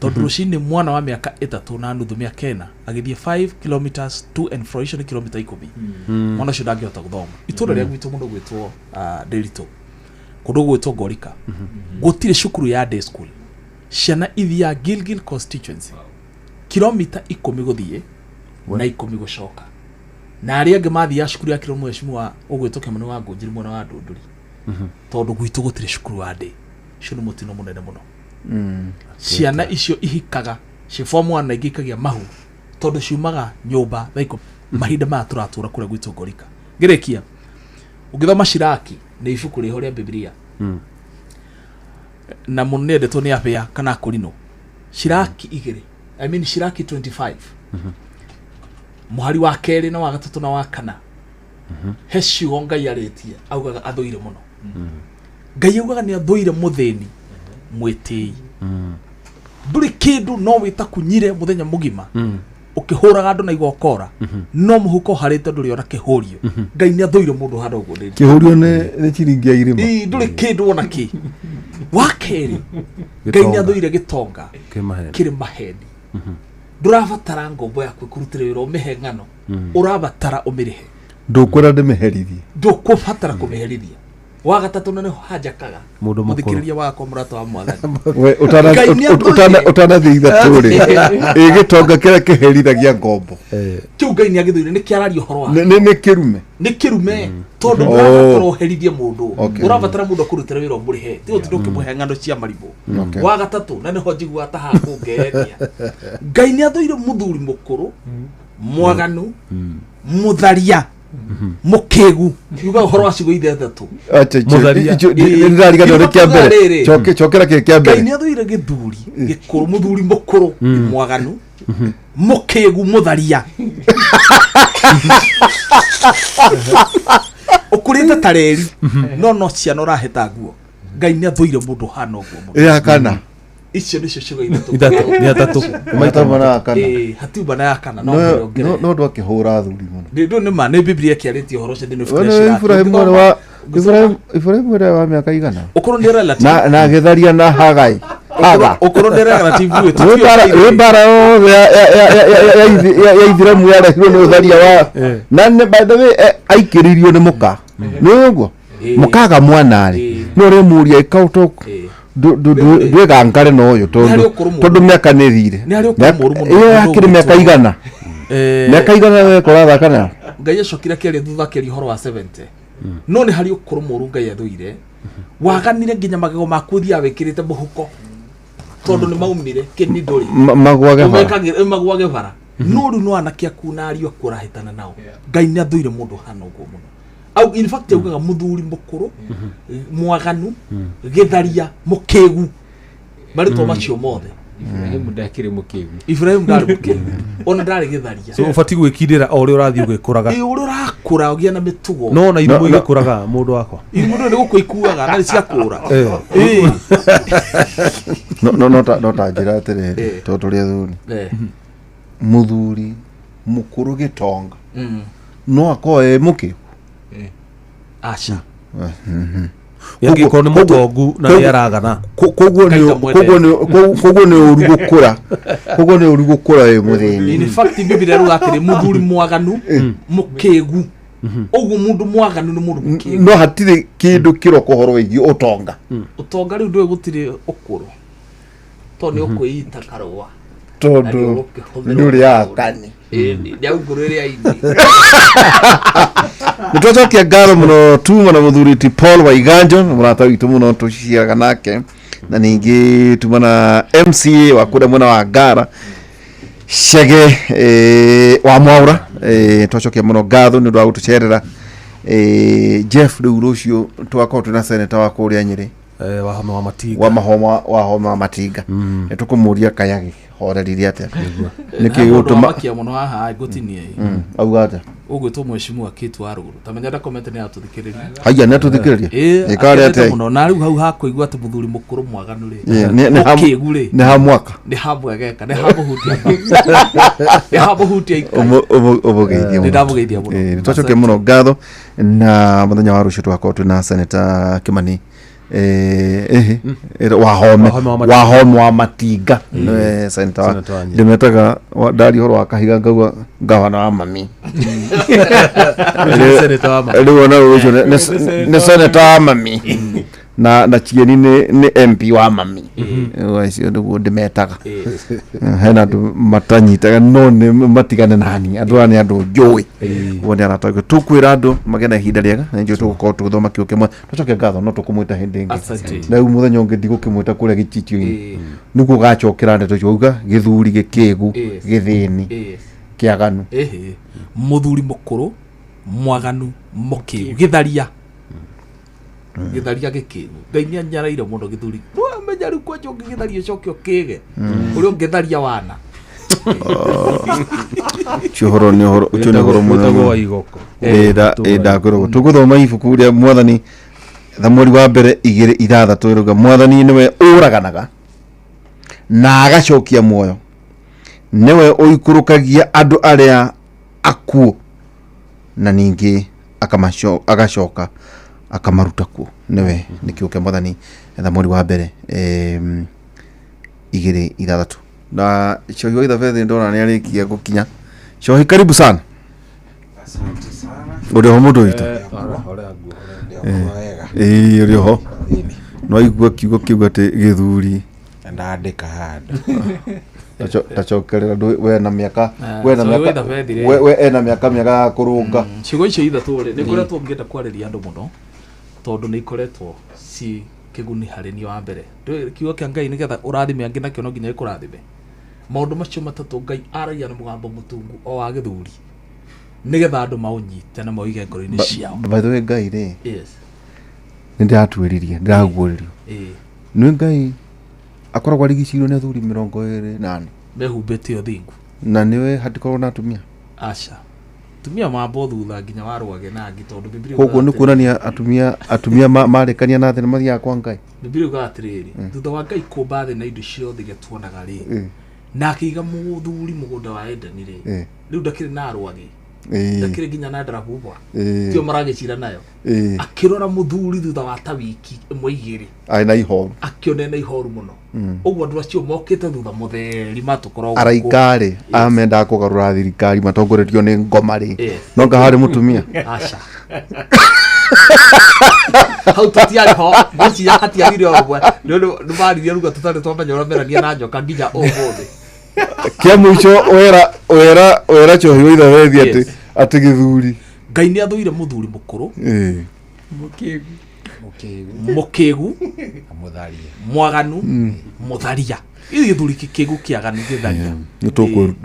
tondũ rũcinĩ mwana wa mĩaka 3.5, mĩaka 4, agĩthiĩ 5 kilometers to and fro, icio nĩ kilomita 10. Mwana ũcio ndangĩhota gũthoma. Itũũra rĩa gwitũ mũndũ gwĩtwo Ndĩritũ, kũndũ gwĩtwo Ngorika, gũtirĩ cukuru ya day school. Ciana ithiaga Gilgil constituency kilomita 10 gũthiĩ na 10 gũcoka, na arĩa angĩ mathiaga cukuru ya kĩro mheshimiwa ũgwĩtwo Kĩmani wa Ngũnjiri mwena wa Ndũndũri, tondũ gwitũ gũtirĩ cukuru wa day. Ũcio nĩ mũtino mũnene mũno. Ciana icio ihikaga ci form 1 na ingĩ ikagĩa mahu tondũ ciumaga nyũmba thaa 10. Mahinda maya tũratũra kũrĩa gwitũ Ngorika. Ngĩrĩkia, ũngĩthoma Shiraki, nĩ ibuku rĩho rĩa Bibilia na mũno nĩendetwo nĩ abĩa kana akũrinũ. Shiraki 2, I mean Shiraki 25, mũhari wa kerĩ na wa gatatũ na wa kana, he ciugo Ngai arĩtie augaga athũire mũno. Ngai augaga nĩ athũire mũthĩni mwĩtĩi. Ndũrĩ kĩndũ no wĩtakunyire mũthenya mũgima ũkĩhũraga andũ na igokora, no mũhuko harĩte ndũrĩ ona kĩhũrio. Ngai nĩ athũire mũndũ handũ ũguo ndĩrĩ.
Kĩhũrio nĩ ciringi ya irĩma.
Ii, ndũrĩ kĩndũ ona kĩ. Wa kerĩ, Ngai nĩ athũire gĩtonga
Kĩmaheni.
kĩrĩ maheni. Ndũrabatara ngombo yaku ĩkũrutĩre wĩra ũmĩhe ng'ano, ũrabatara ũmĩrĩhe.
Ndũkwenda ndĩmĩherithie.
Ndũkũbatara kũmĩherithia. Wa gatatũ, na nĩho hanjakaga,
Mũndũ mũkũrũ.
mũthikĩrĩria wakwa, mũrata wa mwathani,
We,
Ngai nĩ athũire-
ũtanathiĩ ithatũ rĩ, ĩ gĩtonga kĩrĩa kĩherithagia ngombo?
Kĩu Ngai nĩ agĩthũire, nĩ kĩararia ũhoro wa
Nĩ kĩrume.
Nĩ kĩrume tondũ
Oh.
ndũrabatara ũherithie mũndũ, ũrabatara mũndũ akũrutĩre wĩra ũmũrĩhe, ti gũtinda ũkĩmũhe ng'ano cia marimũ. Wa gatatũ, na nĩho njiguaga ta hakũngenia, Ngai nĩ athũire mũthuri mũkũrũ mwaganu, mũtharia, mũkĩgu. Yuga ũhoro wa ciugo ithathatũ.
Acha, nĩndariganĩrwo nĩ kĩa mbere. Cokera kĩrĩ kĩa
Ngai
mbere.
nĩ athũire gĩthuri gĩkũrũ, mũthuri mũkũrũ mwaganu, mũkĩgu, mũtharia, ũkũrĩte ta reri no ciana ũraheta nguo. Ngai nĩ athũire mũndũ hana ũguo mũno.
Ya kana.
Icio nĩcio ciugo ithatũ.
Ithatũ, nĩ atatũ.
Maita mana ya kana.
Ĩĩ, hatiuma na ya kana no
No ndũ akĩhũra athuri mũno.
Ndũ nĩ ma nĩ Biblia ĩkĩarĩtie ũhoro ũcio thĩinĩ wa ibuku
We
rĩa
nĩ
Shiraki.
Ibrahim mwana wa Ibrahim ũrĩa wa mĩaka igana
Ũkorwo nĩ relative.
na agĩtharia na Hagai Haga.
Ũkorwo nĩ relative wĩ
Nĩ mbara yothe ya Ithiramu yarehirwo nĩ ũtharia wa na by the way, aikĩrĩirio nĩ mũka, nĩ ũguo mũkaga mwana rĩ, no ũrĩmũria ĩka ndwĩgangare na ũyũ
Nĩ harĩ ũkũrũ mũũru.
tondũ mĩaka nĩ thire.
Nĩ harĩ ũkũrũ mũũru mũno.
Ĩyo yakĩrĩ mĩaka 100, mĩaka 100 wekora thakana.
Ngai acokire akĩaria thutha, akĩaria ũhoro wa 70, no nĩ harĩ ũkũrũ mũũru Ngai athũire. Waganire nginya magego maku ũthiaga wĩkĩrĩte mũhuko tondũ nĩ maumire kĩni ndũrĩ.
Magwage bara.
Magwage bara, no rĩu no anake aku na ariũ aku ũrahĩtana nao. Ngai nĩ athũire mũndũ hana ũguo mũno. Au in fact augaga mũthuri mũkũrũ mwaganu, gĩtharia, mũkĩgu, marĩtwa macio mothe.
Ibrahimu ndakĩrĩ mũkĩgu.
Ibrahimu ndarĩ mũkĩgu, ona ndarĩ gĩtharia.
So ũbatiĩ gwĩkindĩra o ũrĩa ũrathiĩ ũgĩkũraga.
Ĩ, ũrĩa ũrakũra ũgĩa na mĩtugo.
No ona irimũ igĩkũraga, mũndũ wakwa.
Irimũ ndũĩ nĩ gũkua ikuaga na nĩ ciakũra.
No ta njĩra atĩrĩrĩ, tondũ tũrĩ athuri, mũthuri mũkũrũ gĩtonga no akorwo e mũkĩgu.
Aca.
Angĩkorwo nĩ mũtongu na nĩ aragana.
Koguo nĩ koguo nĩ ũru gũkũra, koguo nĩ ũru gũkũra wĩ mũthĩni.
In fact Biblia ĩruga atĩrĩ, mũthuri mwaganu mũkĩgu. Ũguo mũndũ mwaganu nĩ mũndũ mũkĩgu.
No hatirĩ kĩndũ kĩroka ũhoro wĩgiĩ ũtonga.
Ũtonga rĩu ndũĩ gũtirĩ ũkũrũ, tondũ nĩ ũkwĩita karũa.
Tondũ nĩ ũrĩaga kani.
Nĩ aungũrũ ĩrĩa ini.
Nĩ twacokia ngatho mũno tuma na mũthuri ti Paul Waiganjo, mũrata witũ mũno tũciaraga nake, na ningĩ tuma na MCA wa kũrĩa mwena wa Ngara Chege wa Mwaura. Twacokia mũno ngatho nĩ ũndũ wa gũtũcerera. Jeff, rĩu rũciũ tũgakorwo twĩna seneta wa kũrĩa Nyĩrĩ,
Wahome wa Matinga.
Wa mahoma wa homa wa Matinga. Nĩ tũkũmũria kayagi horeririe atĩa, nĩkĩ
Mũndũ
gĩgũtũma
wamakia mũno haha ngũtinie.
Auga atĩa?
Ũgwĩtwo mheshimiwa Kate wa Rũgũrũ, tamenya ndakomete nĩ atũthikĩrĩria.
Haiya, nĩ atũthikĩrĩria?
Ĩĩ,
Ĩ, karĩ
akenete
atĩa?
mũno na rĩu hau hakũigua atĩ mũthuri mũkũrũ mwaganu rĩ,
Ĩ,
mũkĩgu rĩ,
nĩ ha mwaka.
Nĩ hamwegeka, nĩ hamũhutia, nĩ hamũhutia ikai.
Ũmũgeithie mũno.
Nĩ ndamũgeithia mũno.
Ĩ, nĩ twacokia mũno ngatho, na mũthenya wa rũciũ tũgakorwo twĩna seneta Kimani Wahome.
Wahome wa Matinga.
Wahome wa Matinga nĩwe seneta
Senator wa Nyĩrĩ.
Ndĩmetaga ndaria ũhoro wa kahiga ngauga ngavana wa mami.
Nĩ senator wa mami.
Rĩu ona rũciũ nĩ seneta wa mami na Chieni nĩ MP wa mami. Rĩu acio nĩguo ndĩmetaga. Hena andũ matanyitaga, no nĩ matigane nani, andũ aya nĩ andũ njũĩ, ũguo nĩ arata tũkwĩra andũ magĩe na ihinda rĩega, na njũĩ tũgũkorwo tũgĩthoma kĩo kĩmwe. Tũcoke ngatho, no tũkũmwĩta hĩndĩ ĩngĩ.
Asante.
Na rĩu mũthenya ũngĩ ndigũkĩmwĩta kũrĩa gĩchichio-inĩ, nĩguo ũgacokera ndeto icio uga gĩthuri gĩkĩgu, gĩthĩni, kĩaganu.
Ĩhĩ, mũthuri mũkũrũ mwaganu mũkĩgu, gĩtharia, gĩtharia gĩkĩgu. Ngai nĩ anyaraire mũno gĩthuri. Menya rĩu kwanja ũngĩgĩtharia ũcoke ũkĩge ũrĩa ũngĩtharia wana.
Ũcio ũhoro nĩ ũhoro, ũcio nĩ ũhoro mũnene
Wĩtagwo
mũno.
wa igoko.
Ĩ, ndakwĩrwo tũgũthoma ibuku rĩa Mwathani, Thamweri wa mbere 2:6, ĩrauga Mwathani nĩwe ũraganaga na agacokia muoyo, nĩwe ũikũrũkagia andũ arĩa akuũ na ningĩ agacoka akamaruta kuo. Nĩwe nĩ kiugo kĩa Mwathani, Thamweri wa mbere 2:6. Na Cohi wa Ithabethi ndona nĩ arĩkia gũkinya. Cohi, karibu sana. Ũrĩ ho mũndũ witũ? Ĩĩ, ũrĩ ho. No aigua kiugo kĩu atĩ gĩthuri
Ndandĩka handũ.
Tacokerera we na mĩaka
Ah,
we na
Cohi wa
mĩaka
Ithabethi rĩ.
we ena mĩaka mĩega ya kũrũnga.
Ciugo icio ithatũ rĩ, nĩ ngoretwo ngĩenda kwarĩria andũ mũno, tondũ nĩ ikoretwo ci kĩguni harĩ niĩ. Wa mbere, ndũĩ kiugo kĩa Ngai, nĩgetha ũrathime angĩ nakĩo no nginya gĩkũrathime. Maũndũ macio matatũ Ngai aragia na mũgambo mũtungu o wa gĩthuri, nĩgetha andũ maũnyite na maũige ngoro-inĩ ciao.
By the way, Ngai rĩ, nĩ ndĩratuĩririe, ndĩraguũrĩrio, nĩ Ngai akoragwo arigicĩirio nĩ athuri 24
Mehumbĩte ũthingu.
Na nĩwe hatikorwo na atumia?
Aca, tumia mambo thutha nginya warũage na angĩ, tondũ Bibilia
Koguo
yugaga
nĩ kuonania atumia marĩkania na thĩ nĩ mathiaga kwa Ngai.
Bibilia yugaga atĩrĩrĩ, thutha wa Ngai kũmba thĩ na indo ciothe iria tuonaga rĩ, na akĩiga mũthuri mũgũnda wa Edeni rĩ, rĩu ndakĩrĩ na arwagi, ndakĩrĩ nginya na ndarabubwa, tio maragĩcira nayo. Akĩrora mũthuri thutha wa ta wiki ĩmwe igĩrĩ,
Arĩ na ihoru.
Akĩona ena ihoru mũno. Ũguo andũ acio mokĩte thutha mũtheri matũkorwo
Araika rĩ, amendaga kũgarũra thirikari matongoretio nĩ ngoma rĩ, no nga harĩ mũtumia?
Aca, hau tũtiarĩ ho, ngwĩciria hatiagire o rũmwe nĩ ũndũ nĩ maririe ruga tũtarĩ twamenya ũrĩa merania na njoka nginya ũmũthĩ.
Kĩa mũico, wera Cohi wa Ithabethi atĩ atĩ gĩthuri
Ngai nĩ athũire mũthuri mũkũrũ
Mũkĩgu.
Mũkĩgu,
Mũtharia.
Mwaganu, mũtharia. Gĩthĩ gĩthuri kĩkĩgu, kĩaganu, gĩtharia.
Nĩ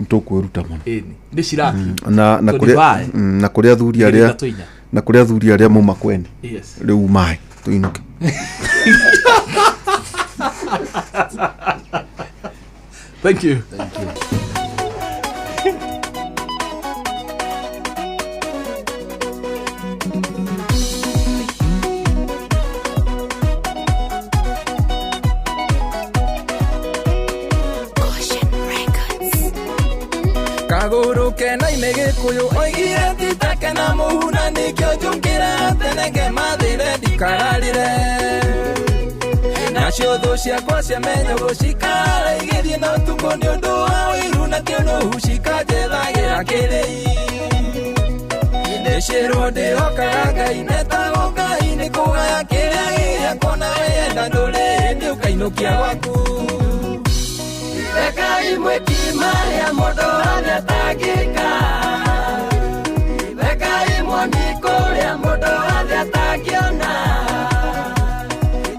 tũkwĩruta mũno.
Ĩni nĩ ciraki.
Na kũrĩa
Tũdivae.
na kũrĩa athuri
Igĩrĩ,
arĩa
ithatũ, inya.
Na kũrĩa athuri arĩa mauma kwene. Rĩu maĩ tũinũke.
Thank you.
Thank you.
Kaguru kena ime gĩkũyũ oigire titake na mũhuna nĩkĩo njũkĩra tene ngemathĩre ndikararĩre nacio thũ ciakwa ciamenya gũcikara igĩthiĩ na ũtukũ nĩ ũndũ wa ũiru na kĩũnũhu cikanjethagĩra kĩrĩi nĩcĩrwo ndĩhokaga Ngai netagwo Ngai nĩ kũgaya kĩrĩa gĩakwa na wenda ndũrĩ hĩndĩ ũkainũkia gwaku. Rekai mwĩki marĩa mũndũ wothe atangĩka, rekai muoni kũrĩa mũndũ wothe atangĩona,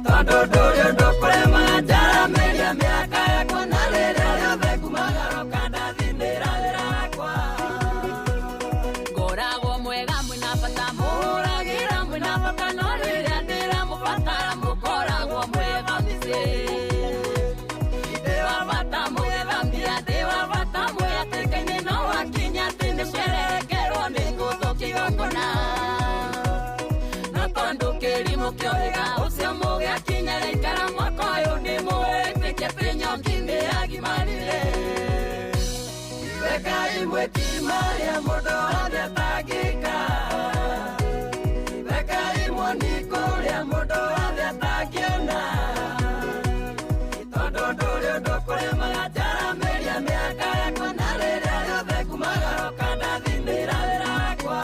tondũ ndũrĩ ũndũ kũrema njaramĩria mĩaka yakwa na rĩrĩa rĩothe ngumagaroka ndathimĩra wĩra wakwa.
Ngoragwo mwega mwĩna bata, mũhũragĩra mwĩna bata, no rĩrĩa ndĩramũbatara mũkoragwo mwega mĩciĩ. Ũcio mũgĩakinya rĩikara mwaka ũyũ nĩ mũwĩtĩkie atĩ nyoki nĩyagimarire.
Rekai mwĩki marĩa mũndũ wothe atangĩka, rekai muoni kũrĩa mũndũ wothe atangĩona, tondũ ndũrĩ ũndũ kũremaga njaramĩria mĩaka yakwa na rĩrĩa rĩothe ngumagaroka ndathimĩra wĩra wakwa.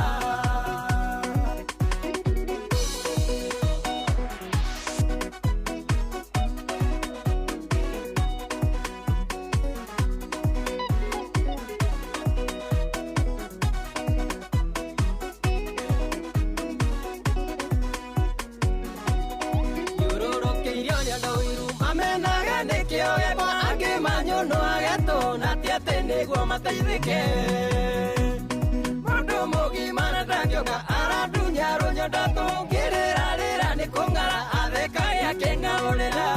Nĩguo mateithĩke mũndũ mũgima na ndangĩũka arandunya rũnyo ndatũngĩrĩra rĩra nĩ kũng'ara athekaĩ akĩng'aũrĩra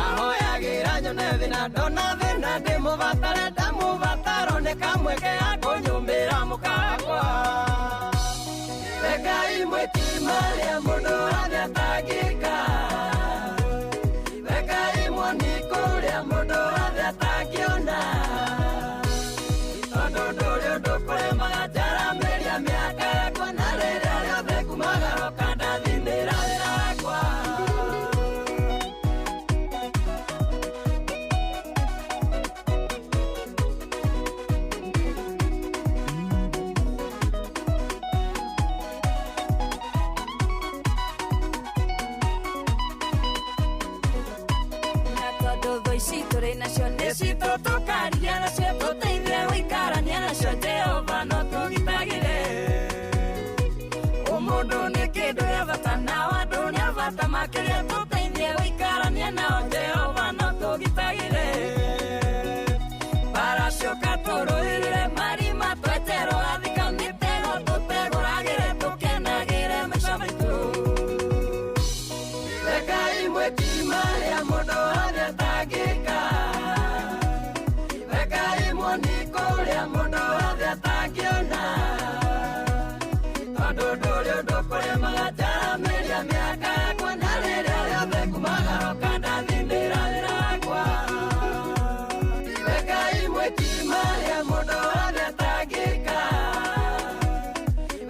ahoyagĩra nyone thĩna ndona thĩna ndĩmũbatare ndamũbataro nĩ kamweke ga kũnyũmbĩra mũkakwa. Rekai mwĩki marĩa mũndũ wothe atangĩka, rekai muoni kũrĩa mũndũ wothe atangĩona, tondũ ndũrĩ ũndũ kũremaga njaramĩria mĩaka yakwa na rĩrĩa rĩothe ngumagaroka ndathimĩra wĩra wakwa.
Tũrĩ nacio nĩcitũtũkaria nacio tũteithie gũikarania nacio Jehova no tũgitagĩre. Ũmũndũ nĩ kĩndũ gĩa bata nao andũ nĩ a bata makĩria tũteithie gũikarania nao Jehova no tũgitagĩre. Baracioka tũrũĩrĩre marima tweterwo athika mĩtego tũtegũragĩre tũkenagĩre maica maitũ.
Rekai mwĩki marĩa mũndũ wothe atangĩka, rekai muoni kũrĩa mũndũ wothe atangĩona, tondũ ndũrĩ ũndũ kũremaga njaramĩria mĩaka yakwa na rĩrĩa rĩothe ngumagaroka ndathimĩra wĩra wakwa. Rekai mwĩki marĩa mũndũ wothe atangĩka,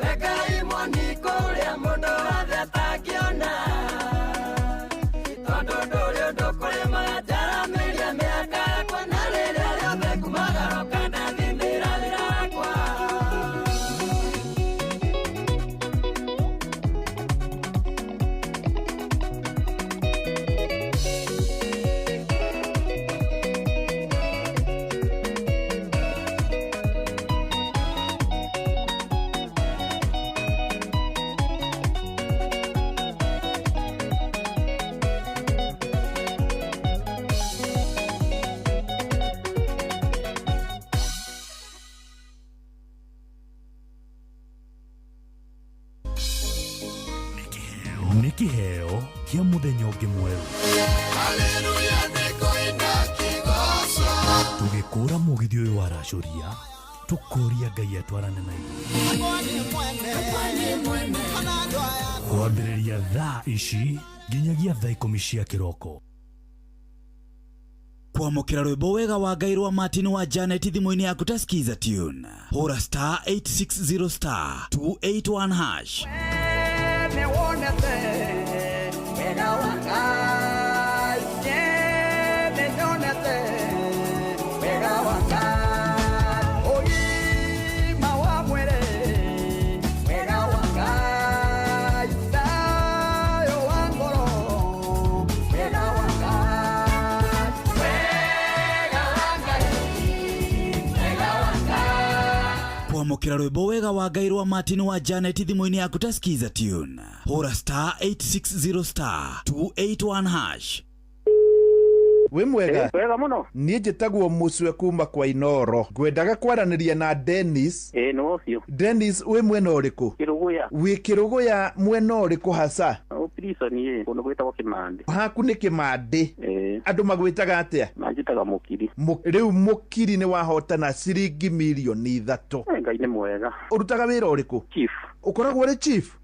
rekai muoni kũrĩa mũndũ wothe atangĩona, tondũ ndũrĩ ũndũ kũremaga njaramĩria mĩaka yakwa na rĩrĩa rĩothe ngumagaroka ndathimĩra wĩra wakwa.
Nĩ kĩheo kĩa mũthenya ũngĩ mwerũ. Tũgĩkũra mũgithi ũyũ waracũria tũkũria Ngai atwarane na ithuĩ kwambĩrĩria thaa ici nginyagia thaa 10 cia kĩroko.
Kwamũkĩra rwĩmbo wega wa Ngai rwa Martin wa Janet thimũ-inĩ yaku ta Skiza tune, hũra star 860 star 281 hash.
Nĩwonete wega wa Ngai, nĩnyonete wega wa Ngai, ũgima wa mwĩrĩ, wega wa Ngai, thayũ wa ngoro, wega wa Ngai, wega wa Ngai, wega wa Ngai.
Kwamũkĩra rwĩmbo wega wa Ngai rwa Martin wa Janet thimũ-inĩ yaku ta Skiza tune, hũra star 860 star 281 hash.
Wĩ mwega?
Wega mũno.
Niĩ njĩtagwo Mũcwe kuma kwa Inoro, ngwendaga kwaranĩria na Dennis.
Ĩĩ, nĩ ũcio.
Dennis, wĩ mwena ũrĩkũ?
Kĩrũgũya.
Wĩ Kĩrũgũya mwena ũrĩkũ hasa?
Prison ĩ kũndũ gwĩtagwo Kĩmandĩ.
Haku nĩ Kĩmandĩ?
Ĩĩ.
Andũ magwĩtaga atĩa?
Manjĩtaga Mũkiri.
Rĩu Mũkiri nĩ wahotana ciringi mirioni 3.
Ngai nĩ mwega.
Ũrutaga wĩra ũrĩkũ?
Chief.
Ũkoragwo ũrĩ chief?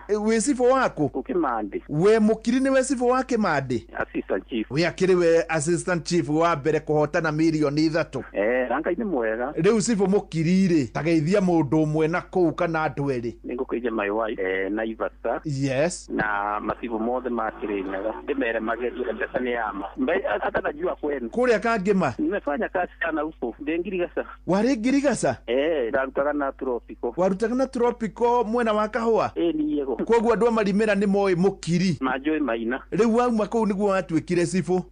Wĩ cibũ waku?
Kĩmandĩ.
We Mũkiri nĩwe cibũ wa Kĩmandĩ?
Assistant chief.
We akĩrĩ we assistant chief wa mbere kũhotana mirioni 3.
Na Ngai nĩ mwega.
Rĩu cibũ Mũkiri rĩ, tageithia mũndũ ũmwe na kũu kana andũ erĩ.
Nĩ ngũkũiria my wife Naivasha.
Yes.
Na macibũ mothe ma Kĩrĩnyaga ndĩmere magerie mbeca nĩ yama atanajua kwenu.
Kũrĩa Kangĩma?
Nimefanya kazi sana huko ndĩ Ngirigaca.
Warĩ Ngirigaca?
Ndarutaga na Tropico.
Warutaga na Tropico mwena wa Kahũa?
Ĩĩ, niĩ.
Koguo andũ a Marimĩra nĩ moĩ Mũkiri.
Manjũĩ maina.
Rĩu wauma kũu nĩguo watuĩkire cibũ?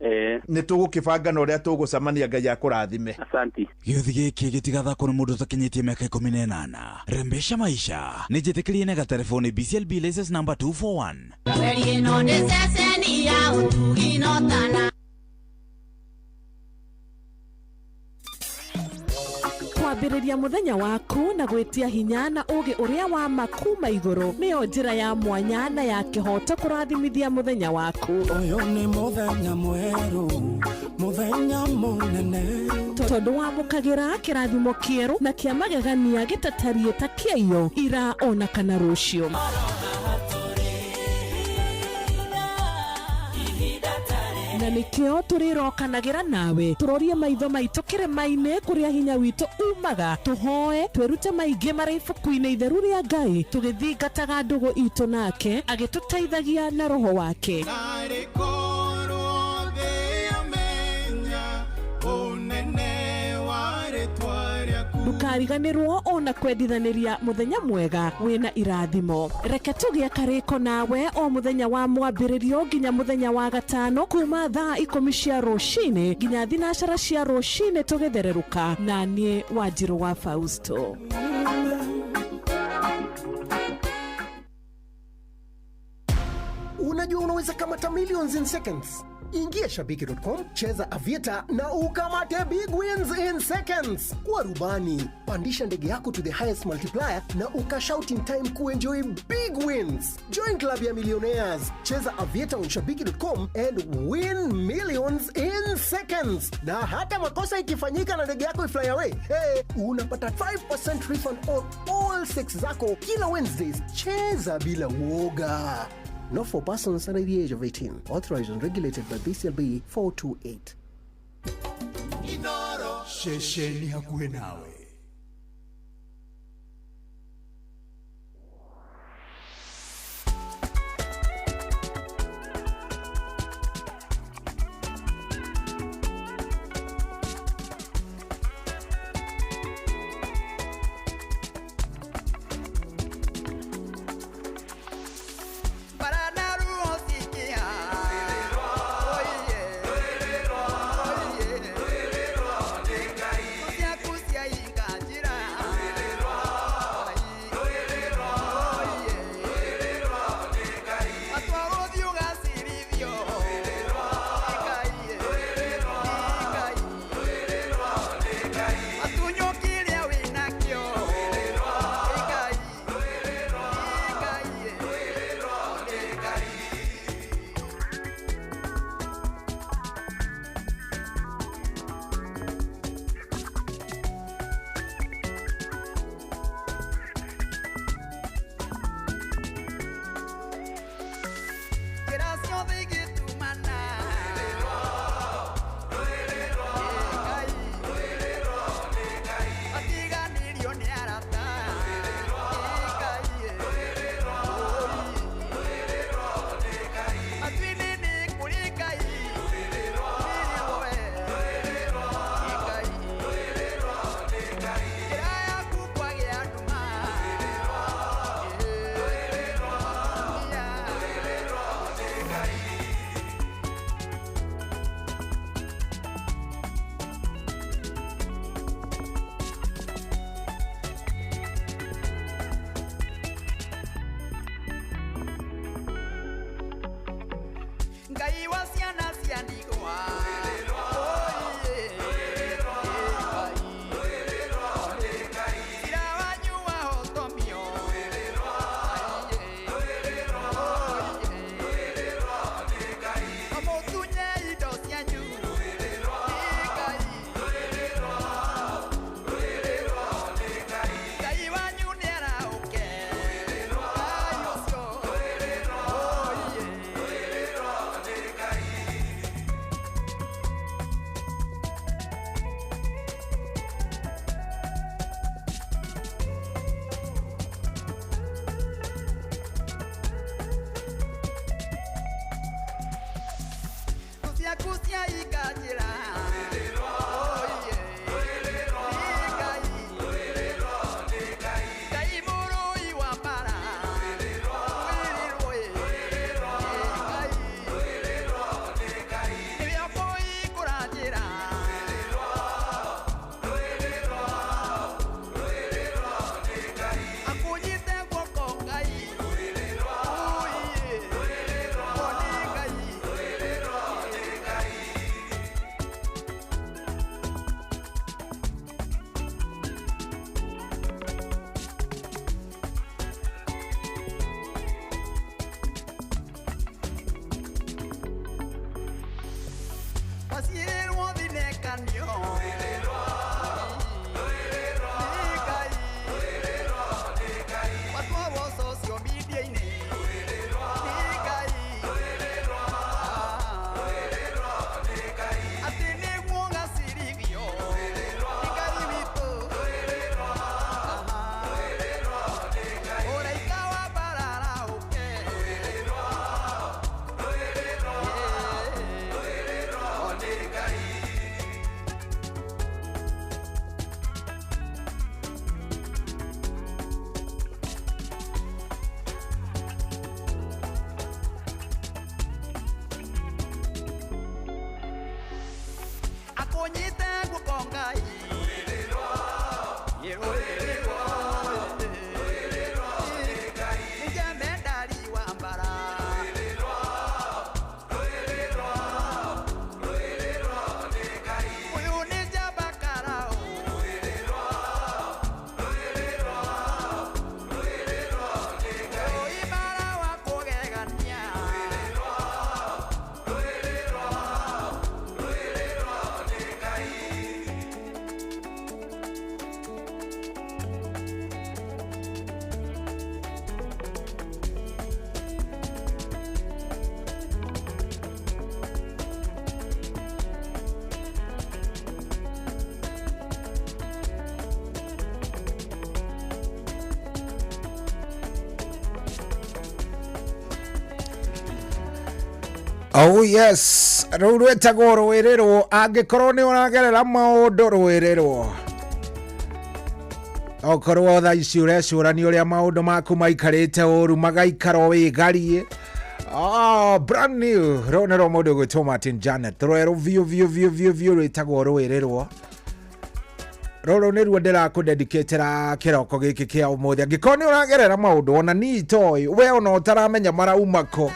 Nĩ tũgũkĩbanga na ũrĩa tũgũcemania, Ngai akũrathime.
Asanti.
Gĩũthi gĩkĩ gĩtigathakwo nĩ mũndũ ũtakinyĩtie mĩaka 18. Rembesha maisha nĩ njĩtĩkĩrie na gatelefoni BCLB license number 241.
Reri ĩno nĩ ceceni ya ũtugi no tana.
Kwambĩrĩria mũthenya waku na gwĩtia hinya na ũgĩ ũrĩa wa ma kuma igũrũ nĩyo njĩra ya mwanya na ya kĩhoto kũrathimithia mũthenya waku.
Ũyũ nĩ mũthenya mwerũ, mũthenya mũnene,
tondũ wamũkagĩra kĩrathimo kĩerũ na kĩa magegania gĩtatariĩ ta kĩaiyo ira ona kana rũciũ. Na nĩkĩo tũrĩrokanagĩra nawe tũrorie maitho maitũ kĩrĩma-inĩ kũrĩa hinya witũ umaga, tũhoe twĩrute maingĩ marĩ ibuku-inĩ itheru rĩa Ngai, tũgĩthingataga ndũgũ itũ nake agĩtũteithagia na roho wake. Ndũkariganĩrwo ona kwendithanĩria mũthenya mwega wĩna irathimo. Reke tũgĩe karĩko nawe o mũthenya wa mwambĩrĩrio nginya mũthenya wa gatano kuma thaa 10 cia rũcinĩ nginya 12 cia rũcinĩ tũgĩthererũka na niĩ Wanjirũ wa Fausto.
Unajua unaweza kamata millions in seconds. Ingia shabiki.com, cheza Aviator na ukamate big wins in seconds. Kuwa rubani, pandisha ndege yako to the highest multiplier na ukashout in time kuenjoy big wins. Join club ya millionaires, cheza Aviator on shabiki.com and win millions in seconds. Na hata makosa ikifanyika na ndege yako ifly away, hey, unapata 5% refund on all 6 zako kila Wednesdays. Cheza bila uoga. Not for persons under the age of 18. Authorized and regulated by BCLB 428.
Inoro.
Ceceni hakuhĩ nawe.
Yeah. Ngai wa ciana cia ndigwa. Cira wanyu wahotomio. Mũtunye indo cianyu. Ngai wanyu nĩarahũke. Ngai ũcio. Thũ ciaku ciahinga njĩra. Ngai mũrũi wa mbara. Nĩwe ũkũhingũra njĩra. Akũnyite guoko Ngai. Nĩ Ngai. Wacirĩrwo thinekanio. Nĩ Ngai. Watwarwo social media-inĩ. Nĩ Ngai. Atĩ nĩguo ũgacirithio. Nĩ Ngai witũ. Ũraika wa mbara arahũke. Akũnyite guoko Ngai. Nĩ jemendari wa mbara. Ũyũ nĩ njamba karaũ. Ũyũ imara wa kũgegania.
Oh yes, rũu rwĩtagwo rũĩrĩrwo angĩkorwo nĩ ũragerera maũndũ rũĩrĩrwo okorwo thaa ici ũrecũrania ũrĩa maũndũ maku maikarĩte ũru magaikara wĩgarie. Oh, brand new rũu nĩ rwa mũndũ ũgwĩtwo Martin Janet, rwerũ biũ biũ biũ biũ biũ, rwĩtagwo rũĩrĩrwo. Rũrũ nĩruo ndĩrakũdedicatĩra kĩroko gĩkĩ kĩa ũmũthĩ angĩkorwo nĩ ũragerera maũndũ ona niĩ itoĩ we ona ũtaramenya marauma kũ.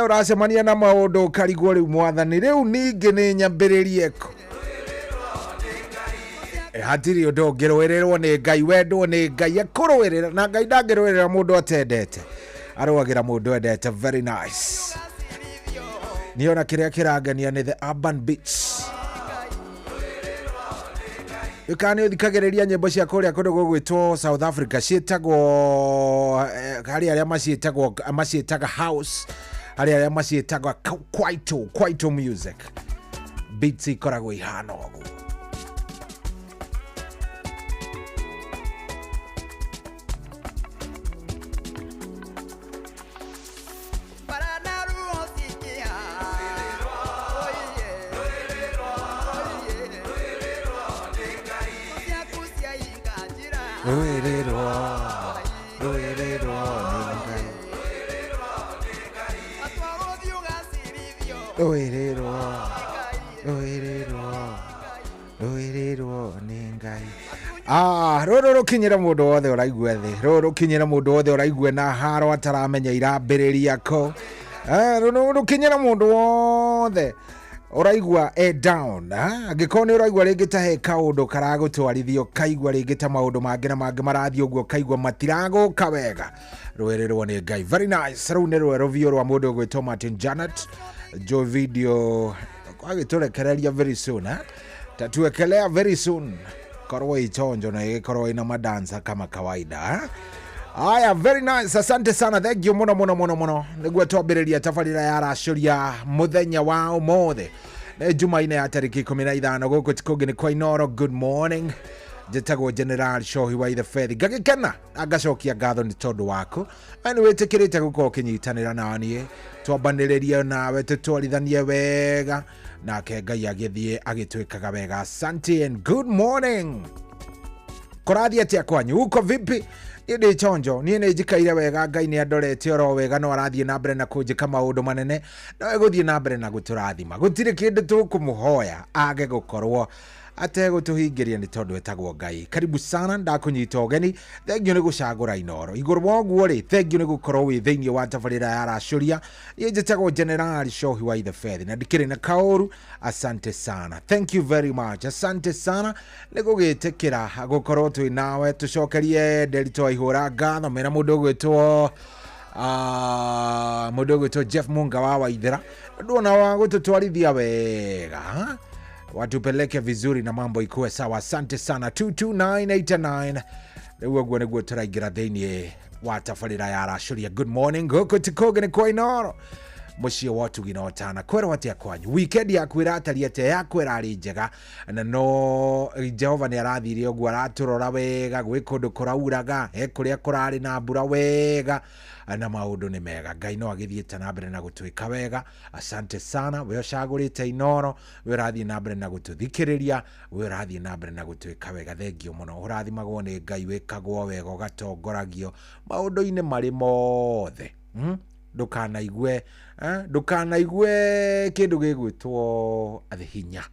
Ũracemania na maũndũ ũkarigwo rĩu mwathani rĩu ningĩ nĩ nyambĩrĩrie kũ. Hatirĩ ũndũ ũngĩrũĩrĩrwo nĩ Ngai, wendwo nĩ Ngai akũrũĩrĩra, na Ngai ndangĩrũĩrĩra mũndũ atendete, arũagĩra mũndũ endete. Very nice. Niĩ ona kĩrĩa kĩrangenia nĩ the urban beats. Kana nĩ ũthikagĩrĩria nyĩmbo cia kũrĩa kũndũ gũgwĩtwo South Africa ciĩtagwo harĩ arĩa maciĩtagwo maciĩtaga house, harĩ arĩa maciĩtaga kwaito music. Beats ikoragwo ihana ũguo. Rũĩrĩrwo, rũĩrĩrwo nĩ Ngai. Rũĩrĩrwo, rũĩrĩrwo, rũĩrĩrwo nĩ Ngai. Rũrũ rũkinyĩre mũndũ wothe ũraigua thĩ, rũrũ rũkinyĩre mũndũ wothe ũraigua na haro ataramenya irambĩrĩria kũ. Rũkinyĩre mũndũ wothe ũraigua e down, angĩkorwo nĩ ũraigua rĩngĩ ta he kaũndũ karagũtwarithia, ũkaigua rĩngĩ ta maũndũ mangĩ na mangĩ marathiĩ ũguo, ũkaigua matiragũka wega, rũĩrĩrwo nĩ Ngai. Very nice. Rũu nĩ rwerũ biũ rwa mũndũ ũgwĩtwo Martin Janet jo video agĩtũrekereria very soon, eh? Tatuekelea very soon, korwo ichonjo na ĩgĩkorwo ina madansa kama kawaida, eh? Aya, very nice, asante sana, thank you muno muno muno muno. Nĩguo twambĩrĩria tabarĩra ya racũria mũthenya wa ũmũthĩ nĩ Jumaine ya tarĩki 15, gũkũ ti kũngĩ nĩ kwa Inoro. Good morning, njĩtagwo General Shohi wa Ithe ngagĩkena na ngacokia ngatho nĩ tondũ waku we nĩ wĩtĩkĩrĩte gũkorwo ũkĩnyitanĩra na niĩ, twambanĩrĩrie nawe, tũtwarithanie wega, nake Ngai agĩthiĩ agĩtwĩkaga wega. Asante and good morning. Kũrathiĩ atĩa kwanyu? Uko vipi? Niĩ ndĩ chonjo, niĩ nĩ njikaire wega, Ngai nĩ andorete oro wega, no arathiĩ na mbere na kũnjĩka maũndũ manene, no egũthiĩ na mbere na gũtũrathima. Gũtirĩ kĩndũ tũkũmũhoya age gũkorwo ategũtũhingĩria nĩ tondũ etagwo Ngai. Karibu sana, ndakũnyita ũgeni, thengio nĩ gũcagũra Inoro. Igũrũ wa ũguo rĩ, thengio nĩ gũkorwo wĩ thĩinĩ wa tabarĩra ya racũria. Niĩ njĩtagwo General Shohi wa Ithe Fethi na ndikĩrĩ na kaũru. Asante sana, thank you very much, asante sana nĩ gũgĩtĩkĩra gũkorwo twĩ nawe. Tũcokerie Nderito Waihũra ngatho mena mũndũ ũgwĩtwo mũndũ ũgwĩtwo Jeff Munga wa Waithera, ndũona wa gũtũtwarithia wega, watupeleke vizuri na mambo ikuwe sawa. Asante sana. 22989 rĩu ũguo nĩguo tũraingĩra thĩinĩ wa tabarĩra ya racũria. Good morning, gũkũ ti kũngĩ nĩ kwa Inoro, mũciĩ wa ũtugi na ũtana. Kwerwo atĩa kwanyu? Weekend yaku ĩratariĩ atĩa? Yaku ĩrarĩ njega na no Jehova nĩ arathire ũguo, aratũrora wega, gwĩ kũndũ kũrauraga, he kũrĩa kũrarĩ na mbura wega, na maũndũ nĩ mega. Ngai no agĩthiĩte na mbere na gũtwĩka wega. Asante sana we ũcagũrĩte Inoro, we ũrathiĩ na mbere na gũtũthikĩrĩria, we ũrathiĩ na mbere na gũtwĩka wega. Thengio mũno, ũrathimagwo nĩ Ngai, wĩkagwo wega, ũgatongoragio maũndũ-inĩ marĩ mothe. Ndũkanaigue ndũkanaigue kĩndũ gĩgwĩtwo hinya.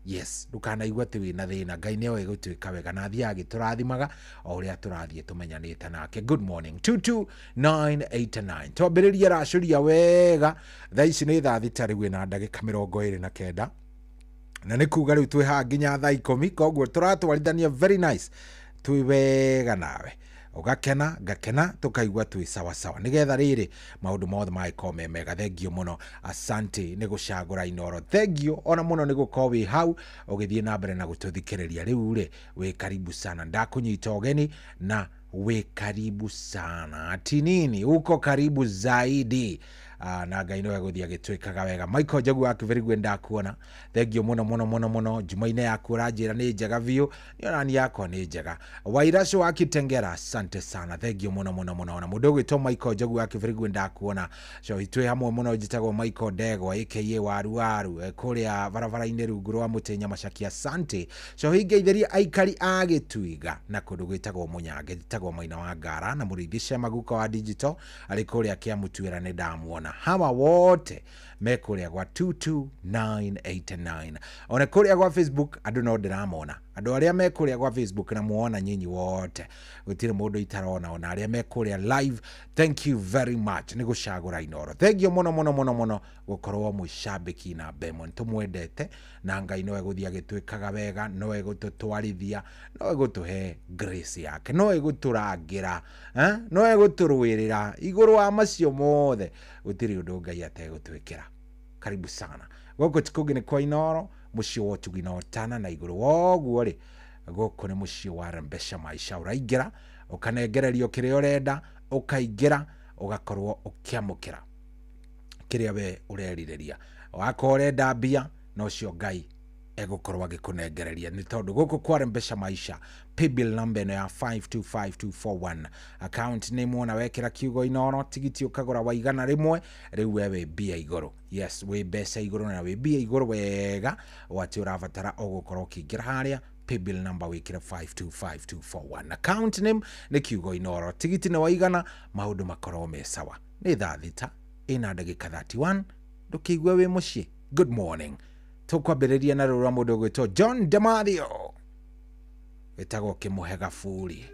Yes, ndũkanaigue atĩ wĩna thĩna. Ngai nĩoĩ gũtuĩka wega na athiaga agĩtũrathimaga o ũrĩa tũrathiĩ tũmenyanĩte nake. Good morning. 22989 twambĩrĩrie racũria wega. Thaa ici nĩ thaa 6 rĩu na ndagĩka 29, na nĩ kuga rĩu twĩ haha nginya thaa 10, koguo tũratwarithania very nice, twĩ wega nawe, ũgakena ngakena, tũkaigua twĩ sawa sawa, nĩgetha rĩrĩ maũndũ mothe magĩkorwo me mega. Thengio mũno, asante nĩ gũcagũra Inoro, thengio ona mũno nĩ gũkorwo wĩ hau ũgĩthiĩ na mbere na gũtũthikĩrĩria. Rĩu rĩ wĩ karibu sana, ndakũnyita ũgeni na wĩ karibu sana, ati nini, uko karibu zaidi. Na Ngai no egũthiĩ agĩtwĩkaga wega. Michael Njagu wa Kĩbĩrĩgwe ndakuona, thengio mũno mũno mũno mũno. Jumaine yaku ũranjĩra nĩ njega biũ, nĩ onani yakwa nĩ njega. Wairacũ wa Kitengera, asante sana, thengio mũno mũno mũno. Na mũndũ ũgwĩtwo Michael Njagu wa Kĩbĩrĩgwe ndakuona, cohi twĩ hamwe mũno. Njĩtagwo Michael Ndegwa aka Waru Waru, kũrĩa barabara-inĩ rungu rwa mũtĩ Nyamacaki, asante. Cohi ngeithĩrie aikari a Gĩtuiga na kũndũ gwĩtagwo Mũnyange, njĩtagwo Maina wa Ngara na mũrĩithi Shema Guka wa digital arĩ kũrĩa Kĩamũtuĩra, nĩ ndamuona. Hawa wote me kũrĩa gwa 22989. Ona kũrĩa gwa Facebook andũ no ndĩramona, andũ arĩa me kũrĩa gwa Facebook na muona nyinyi wote, gũtirĩ mũndũ itarona, ona arĩa me kũrĩa live, thank you very much nĩ gũcagũra Inoro. Thank you mũno mũno mũno mũno gũkorwo mũcambĩki na Bemon, tũmwendete na Ngai no egũthiĩ agĩtwĩkaga wega, no egũtũtwarithia, no egũtũhe grace yake, no egũtũrangĩra, no egũtũrũĩrĩra igũrũ wa macio mothe, gũtirĩ ũndũ Ngai ategũtwĩkĩra. Karibu sana, gũkũ ti kũngĩ nĩ kwa Inoro, mũciĩ wa ũtugi na ũtana, na igũrũ wa ũguo rĩ, gũkũ nĩ mũciĩ wa Rembesha Maisha. Ũraingĩra ũkanengererio kĩrĩa ũrenda, ũkaingĩra ũgakorwo ũkĩamũkĩra kĩrĩa we ũrerirĩria. Wakorwo ũrenda mbia, no cio Ngai egũkorwo agĩkũnengereria, nĩ tondũ gũkũ kwa Rembesha Maisha paybill number ĩno ya 525241, account name wona wekĩra kiugo Inoro, tigiti ũkagũra wa 100, rĩu we wĩ mbia igũrũ. Yes, wĩ mbeca igũrũ na wĩ mbia igũrũ wega, watĩ ũrabatara o gũkorwo ũkĩingĩra harĩa paybill number wĩkĩre 525241, account name nĩ kiugo Inoro, tigiti nĩ wa 100, maũndũ makorwo me sawa. Nĩ thaa 6 ĩna ndagĩka 31, ndũkĩigue wĩ mũciĩ. Good morning. Tũkwambĩrĩria na rũra mũndũ ũgwĩtwo John Demario, wĩtagwo Kĩmũhe Gaburi.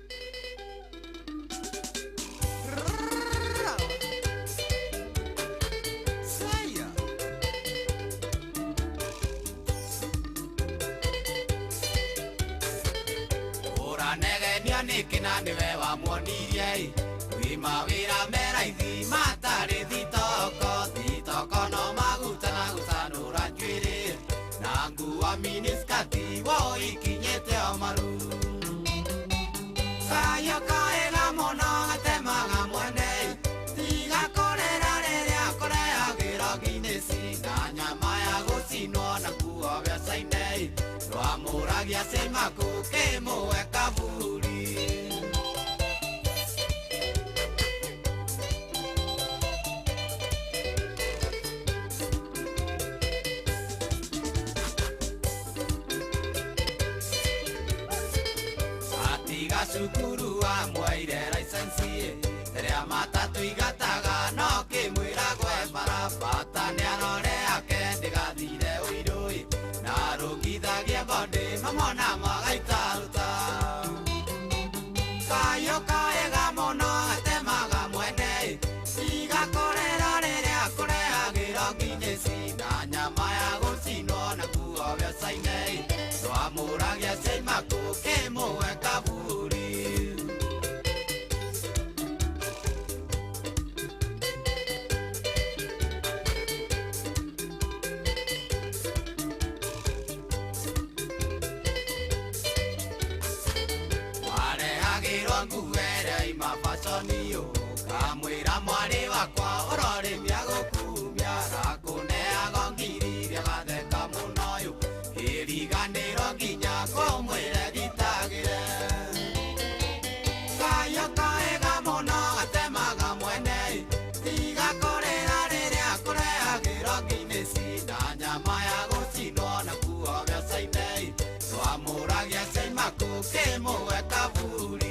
gĩkĩ na nĩwe wamuonirie kwĩ mawĩra me raithi matarĩ thitoko thitoko no maguta na gũcanũra njuĩrĩ na nguo miniskati woikinyĩte o maru kayo kaega mũno gatemaga mwene tiga kũrĩra rĩrĩa kũrehagĩrwo nginĩci na nyama ya gũcinwo na kuo mbeca-inĩ rwamũragia cimaku kĩmũhe kaburi. Atiga cukuru amweire license rĩrĩa matatũ igataga no kĩmwĩra gwe barabata nĩarore ake ndĩgathire ũirũ na rũngithagia bondĩ mamona magaitaruta kayo kaega mũno gatemaga mwene tiga kũrĩra rĩrĩa kũrehagĩrwo nginĩci na nyama ya gũcinwo na kuo mbeca-inĩ rwamũragia cimaku kĩmũhe kaburi. Warehagĩrwo nguo ĩrĩa ima baconiũ kamwĩra mwarĩ wakwa ũrorĩmia gũkumia rakũneago ngiri iria gatheka mũno yũ ĩriganĩrwo nginya kũmwĩre gitagĩre kayo kaega mũno gatemaga mwene tiga kũrĩra rĩrĩa kũrehagĩrwo nginĩci na nyama ya gũcinwo na kuo mbeca-inĩ rwamũragia cimaku kĩmũhe kaburi.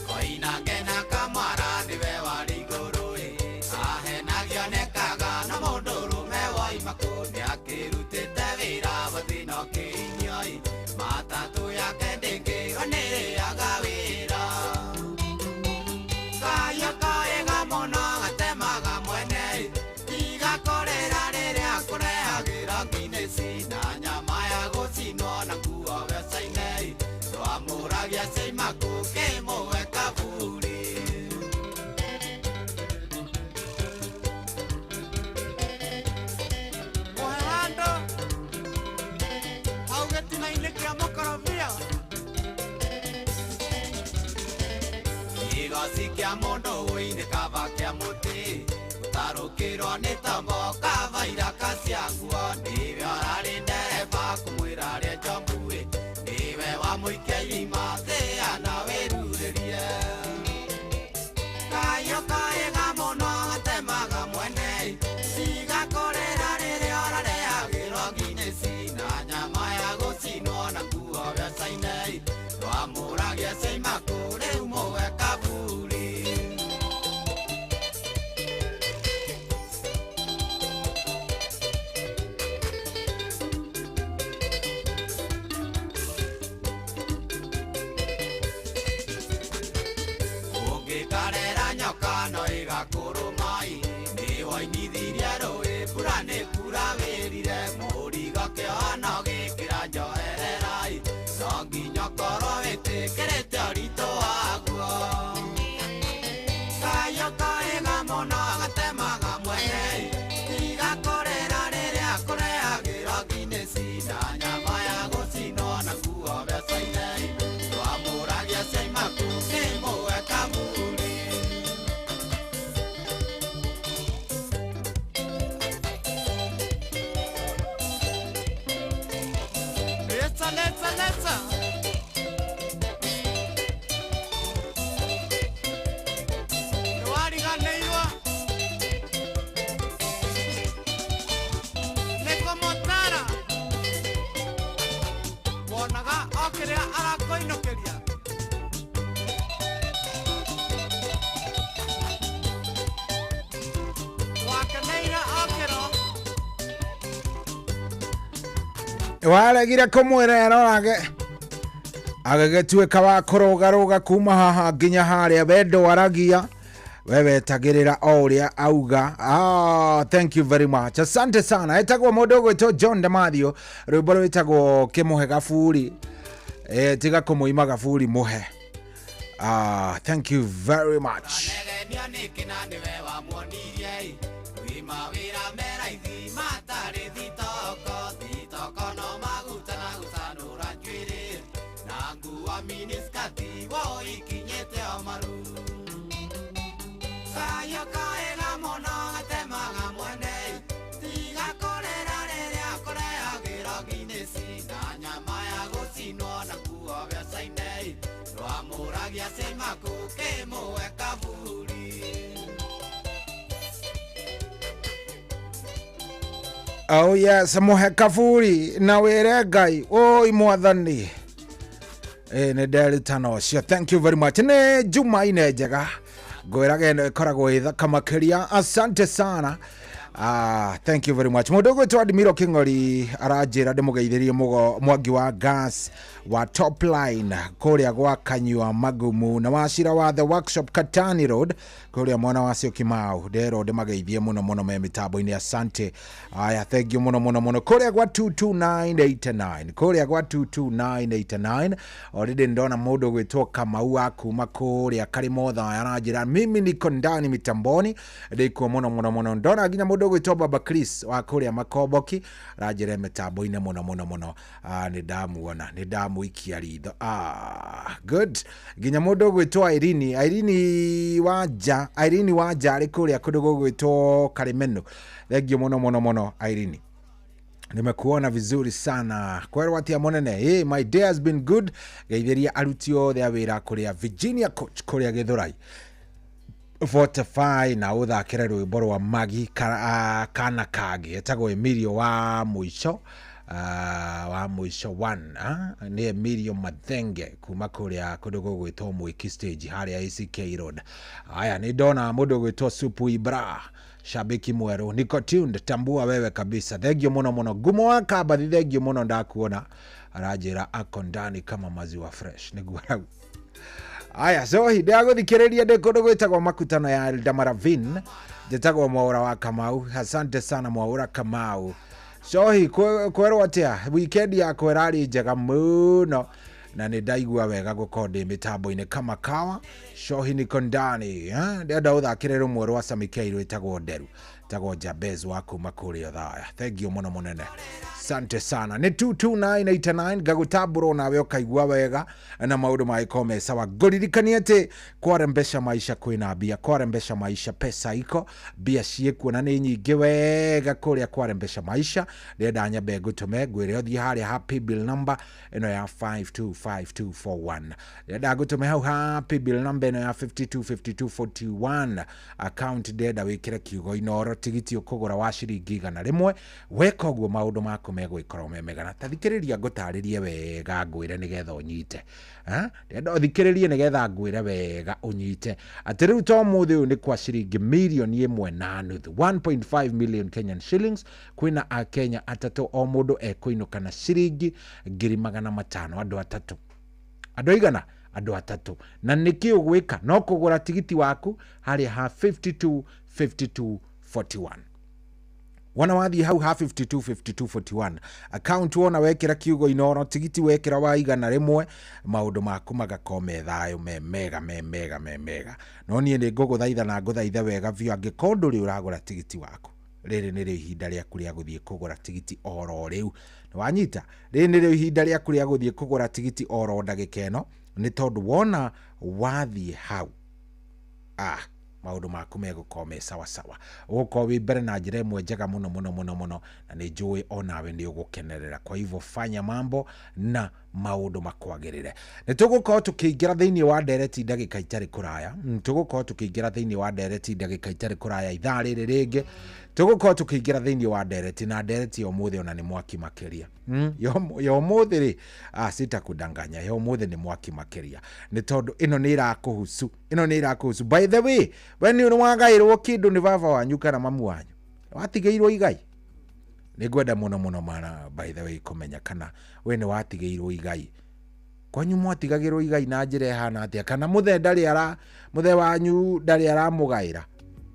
Koinange na kamwara nĩwe warĩ igũrũ ahenagio nĩkaga na mũndũrũme woima kũ nĩakĩrutĩte wĩra wathĩna ũkĩinyio matatũ yake ndĩngĩo nĩrĩaga wĩra kayo kaega mũno gatemaga mwene tiga kũrĩra rĩrĩa kũrehagĩrwo nginĩci na nyama ya gũcinwo na kuo mbeca-inĩ rwamũragia cimaku kĩmũhe kaburi.
Mũhehando hau gĩtina-inĩ kĩa mũkorobia
Kĩgoci kĩa mũndũ ũinĩ kaba kĩa mũtĩ gũtarũkĩrwo nĩ tombo kaba iraka cia nguo nĩwe ũrarĩ ndereba kũmwĩra arĩa njobuĩ nĩwe wamũikia irima thĩa na wĩrurĩrie kayo kaega mũno gatemaga mwene tiga kũrĩra rĩrĩa ũrarehagĩrwo nginĩci na nyama ya gũcinwo na kuo mbeca-inĩ rwamũragia cimaku rĩu mũhe kaburi. Ũngĩkarera nyoka no ĩgakũrũma-ĩ nĩwoinithirie rũĩ mbura nĩ kura wĩrire mũrigo kĩohano gĩkĩra njoherera-ĩ no nginya ũkorwo wĩtĩkĩrĩte ũritũ waguo kayo kaega mũno gatemaga mwene tiga kũrĩra rĩrĩa kũrehagĩrwo nginĩci na nyama ya gũcinwo na kuo mbeca-inĩ rwamũragia cimaku kĩmũhe kaburi.
Letsa letsa letsa nĩwariganĩirwo nĩ kũmũtara wonaga o kĩrĩa arakũinũkĩria wakeneire o kĩro
Waregire kũmwĩra erorage Agagĩtuĩka wa kũrũgarũga kuma haha nginya harĩa wendo aragia wewe tagĩrĩra o ũrĩa auga. Thank you very much, asante sana. Etagwo mũndũ ũgwĩtwo John Demathio, rwĩmbo rwĩtagwo kĩmũhe gaburi. Tiga kũmũima gaburi mũhe. Thank you very much. Oh yes, muhe kaburi na wĩre Ngai oi mwathani. Nĩ nderitana ũcio. Thank you very much. Nĩ Jumaine njega, ngwĩraga ĩno ĩkoragwo ĩ thaka makĩria. Asante sana. Thank you very much. Mũndũ ũgwĩtwo Admiro Kĩng'ori aranjĩra ndĩmũgeithĩrie mwangi wa gas wa Top Line kũrĩa gwa Kanyua Magumu na wacira wa The Workshop Katani Road kũrĩa mwana wa Syokimau. Nderwo ndĩmageithie mũno mũno me mĩtambo-inĩ. Asante. Aya, thank you mũno mũno mũno. Kũrĩa gwa 22989, kũrĩa gwa 22989 already ndona mũndũ ũgwĩtwo Kamau wa kuma kũrĩa Karimotha aranjĩra mimi niko ndani mitamboni, ndĩkuo mũno mũno mũno. Ndona nginya mũndũ ũgwĩtwo Baba Chris wa kũrĩa Makomboki aranjĩra mĩtambo-inĩ mũno mũno mũno. Nĩ ndamuona, nĩ ndamũikia ritho. Good. Nginya mũndũ ũgwĩtwo Irene, Irene Wanja arĩ kũrĩa kũndũ gũgwĩtwo Karimeno. Thank you mũno mũno mũno Irene. Nimekuona vizuri sana. Kwerwo atia monene. Hey, my day has been good. Geithiria aruti othe a wĩra kũrĩa Virginia Coach kũrĩa Gĩthũrai 45 na ũthakĩre rwĩmbo rwa Magi kana kangĩ etagwo Emilio wa mũico. Wa mũico 1 nĩ Emilio Mathenge kuma kũrĩa kũndũ gũgwĩtwo Mwiki stage harĩa ACK Road. Aya, nĩ ndona mũndũ ũgwĩtwo Supu Ibra, shabiki mwerũ, niko tuned, tambua wewe kabisa. Thank you mũno mũno. Ngumo wa Kambathi, thank you mũno, ndakuona. Aranjĩra ako ndani kama maziwa fresh, nĩguo arauga. Aya, so hĩndĩ ya gũthikĩrĩria ndĩ kũndũ gwĩtagwo makutano ya Eldamaravin, njĩtagwo Mwaũra wa Kamau. Asante sana Mwaũra Kamau. Sohi, kwerwo atia weekend yakwa ĩrarĩ njega mũno na nĩ ndaigua wega gũkorwo ndĩ mĩtambo-inĩ kama kawa. Shohi niko ndani. Ndĩrenda ũthakĩre rũmwe rwa Sami K rwĩtagwo Nderu, tagwo Jabez wa kuma kũrĩa Othaya. Thank you mũno mũnene, asante sana. Nĩ 22989 ngagũtambũrwo nawe ũkaigua wega na maũndũ magĩkorwo me sawa. Ngũririkanie atĩ kwarembesha maisha kwĩna mbia, kwarembesha maisha pesa iko, mbia ciĩkuo na nĩ nyingĩ wega kũrĩa kwarembesha maisha. Ndĩrenda nyambe ngũtũme ngwĩre ũthiĩ harĩa ha paybill number ĩno ya 525241. Ndĩrenda ngũtũme hau ha paybill number ĩno ya 525241 account. Ndĩrenda wĩkĩre kiugo Inooro tigiti ũkũgũra wa ciringi 100. Weka ũguo maũndũ maku megũgĩkorwo me mega. Na ta thikĩrĩria ngũtarĩrie wega ngwĩre nĩgetha ũnyite. Ndĩrenda ũthikĩrĩrie nĩgetha ngwĩre wega ũnyite atĩ rĩu to ũmũthĩ ũyũ nĩ kwa ciringi mirioni 1.5, 1.5 million Kenyan shillings. Kwĩna akenya atatũ o mũndũ ekũinũka na ciringi 500,000. Andũ atatũ, andũ aigana? Andũ atatũ. Na nĩkĩ ũgwĩka? No kũgũra tigiti waku harĩa ha 52 52 41. Wona wathiĩ hau ha 52 52 41 account, wona wekĩra kiugo Inooro tigiti wekĩra wa 100, maũndũ maku magakorwo me thayũ, me mega me mega me mega. No niĩ nĩ ngũgũthaitha na ngũthaithe wega biũ, angĩkorwo ndũrĩ ũragũra tigiti waku, rĩrĩ nĩrĩo ihinda rĩaku rĩa gũthiĩ kũgũra tigiti oro rĩu. Nĩwanyita? Rĩrĩ nĩrĩo ihinda rĩaku rĩa gũthiĩ kũgũra tigiti oro ndagĩka ĩno, nĩ tondũ wona wathiĩ hau maũndũ maku megũkorwo me sawa sawa. Ũgũkorwo wĩ mbere na njĩra ĩmwe njega mũno mũno mũno mũno, na nĩ njũĩ onawe nĩ ũgũkenerera. Kwa hivyo fanya mambo na maũndũ makwagĩrĩre. Nĩ tũgũkorwo tũkĩingĩra thĩinĩ wa ndereti ndagĩka itarĩ kũraya. Tũgũkorwo tũkĩingĩra thĩinĩ wa ndereti ndagĩka itarĩ kũraya ithaa rĩrĩ rĩngĩ. Tũgũkorwo tũkĩingĩra thĩinĩ wa ndereti, na ndereti ya ũmũthĩ ona nĩ mwaki makĩria. Ya ũmũthĩ rĩ, sitakudanganya, ya ũmũthĩ nĩ mwaki makĩria, nĩ tondũ ĩno nĩ ĩrakũhusu, ĩno nĩ ĩrakũhusu. By the way, we nĩ wagaĩrwo kĩndũ nĩ baba wanyu kana mamu wanyu, watigĩirwo igai? Nĩ ngwenda mũno mũno mana, by the way, kũmenya kana we nĩ watigĩirwo igai. Kwanyu mwatigagĩrwo igai na njĩra ĩhana atĩa? Kana mũthee ndarĩ ara mũthee wanyu ndarĩ aramũgaĩra,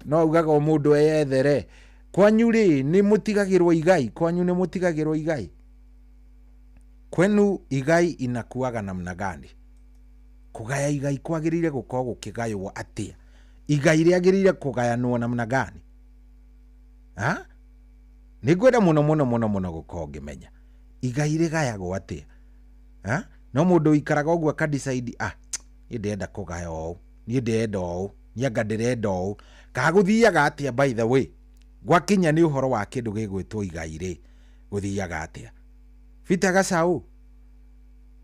no augaga o mũndũ eyethere. Kwanyu rĩ nĩ mũtigagĩrwo igai? Kwanyu nĩ mũtigagĩrwo igai? Kwenu igai inakuaga namna gani? Kũgaya igai kwagĩrĩire gũkorwo gũkĩgaywo atĩa? Igai rĩagĩrĩire kũgayanwo namna gani? Ha? Nĩ ngwenda mũno mũno mũno mũno gũkorwo ngĩmenya igai rĩgayagwo atĩa. Ha? No mũndũ ũikaraga ũguo aka decide, ah, niĩ ndĩrenda kũgaya ũũ, niĩ ndĩrenda ũũ, niĩ anga ndĩrenda ũũ. Kana gũthiaga atĩa? By the way, gwakinya nĩ ũhoro wa kĩndũ gĩgwĩtwo igai rĩ, gũthiaga atĩa? Peter Gacau,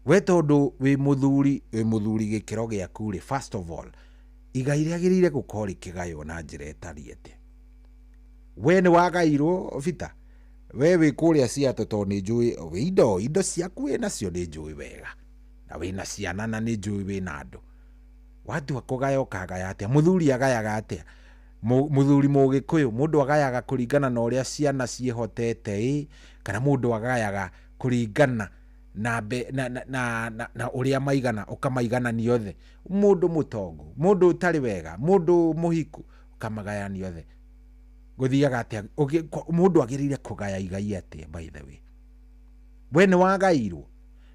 we tondũ wĩ mũthuri, wĩ mũthuri gĩkĩro gĩaku rĩ, first of all, igai rĩagĩrĩire gũkorwo rĩkĩgaywo na njĩra ĩtariĩ atĩa? We nĩ wagairwo, Peter? We wĩ kũrĩa Seattle, tondũ nĩ njũĩ wĩ indo ciaku wĩ nacio, nĩ njũĩ wega, na wĩna ciana, na nĩ njũĩ wĩna andũ. Watua kũgaya ũkagaya atĩa? Mũthuri agayaga atĩa? Mũthuri mũgĩkũyũ, mũndũ agayaga kũringana na ũrĩa ciana ciĩhotete ĩ, kana mũndũ agayaga kũringana na be, na, na, na, na, na ũrĩa maigana, ũkamaiganania othe? Mũndũ mũtongu, mũndũ ũtarĩ wega, mũndũ mũhiku, ũkamagayania othe. Gũthiaga atĩa? Mũndũ agĩrĩire kũgaya igai atĩa? By the way, we nĩ wagairwo?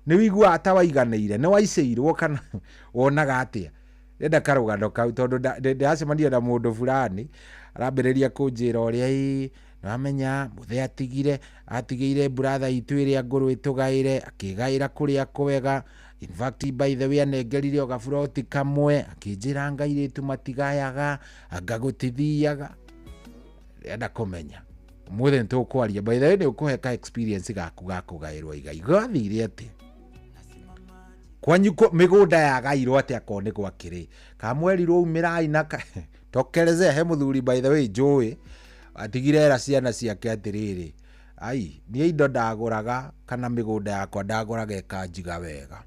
Nĩ wĩiguaga ta waiganĩire? Nĩ waicĩirwo kana wonaga atĩa? Ndĩrenda karũgano kau tondũ ndĩracemania na mũndũ fulani arambĩrĩria kũnjĩra ũrĩa ĩ nĩwamenya mũthee atigire atigĩire brother itũ ĩrĩa ngũrũ ĩtũgaĩre, akĩgaĩra kũrĩa kwega. In fact, by the way, anengerire o gaburoti kamwe, akĩnjĩra anga airĩtu matigayaga, anga gũtithiaga. Ndĩrenda kũmenya ũmũthĩ nĩ tũkwaria. By the way, nĩ ũkũhe ka experience gaku ga kũgaĩrwo igai, gwathire atĩa kwanyu? Mĩgũnda yagairwo atĩa? Korwo nĩ gwakĩrĩ kamwerirwo umĩrai na tokerezea. He mũthuri, by the way, njũĩ atigire era ciana ciake atĩrĩrĩ, ai, niĩ indo ndagũraga kana mĩgũnda yakwa ndagũraga ĩkanjiga wega,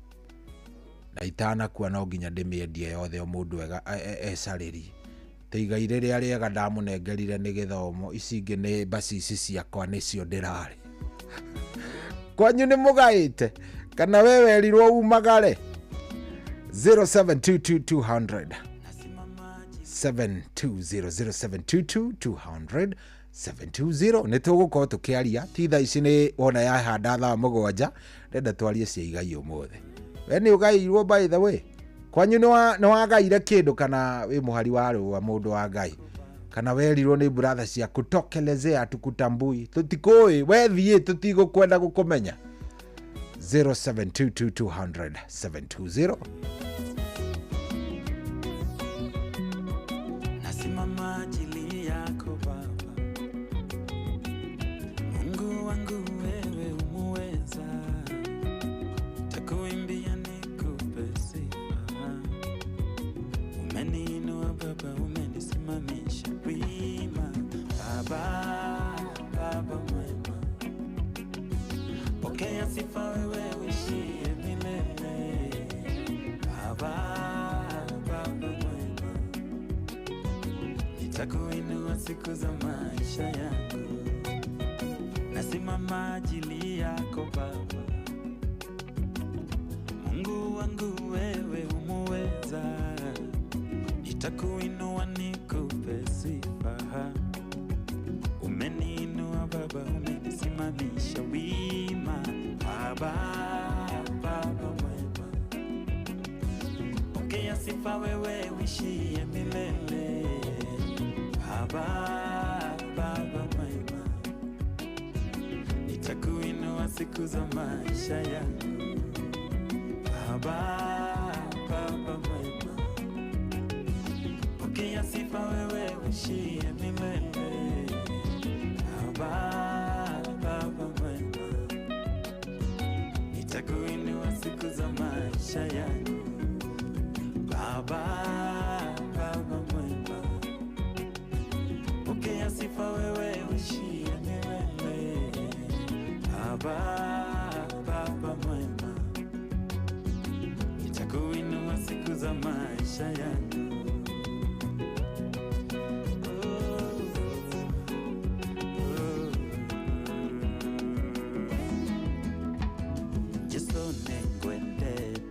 na itanakua no nginya ndĩmĩendie yothe, o mũndũ ecarĩrie. Ta igai rĩrĩa rĩega ndamũnengerire nĩ gĩthomo, ici ingĩ nĩ mbacici ciakwa nĩcio ndĩrarĩ. Kwanyu nĩ mũgaĩte kana we werirwo umagare? 0722 200 720, 0722 200 720. Nĩ tũgũkorwo tũkĩaria. Ti thaa ici nĩ wona yahanda thaa 7, ndenda twarie cia igai ũmũthĩ. We nĩ ũgairwo? By the way, kwanyu nĩ wagaire kĩndũ kana wĩ mũhari wa rũa, mũndũ wa Ngai, kana werirwo nĩ brother ciaku, tokelezea, tukutambui, tũtikũĩ, we thiĩ, tũtigũkwenda gũkũmenya? 0722 200 720.
Nasimama ajili yako Baba, Mungu wangu, wewe umuweza, takuimbia nikupe sifa. Umeniinua Baba, umenisimamisha wima. Baba, Baba mwema, pokea sifa wewe uishie milele. Baba, Baba mwema, nitakuinua siku za maisha yangu. Nasimama ajili yako Baba, Mungu wangu, wewe umuweza, nitakuinua nikupe sifa. Umeniinua Baba, umenisimamisha wima. Baba, Baba mwema, pokea sifa wewe uishie milele. Baba, Baba mwema, nitakuinua siku za maisha yangu. Baba, Baba mwema, pokea sifa wewe uishie milele. Baba, Baba mwema, nitakuinua siku za maisha yangu. Baba, Baba mwema, pokea sifa wewe uishie milele. Baba, Baba mwema, nitakuinua siku za maisha yangu. Oh, oh. Jesu nĩngwendete.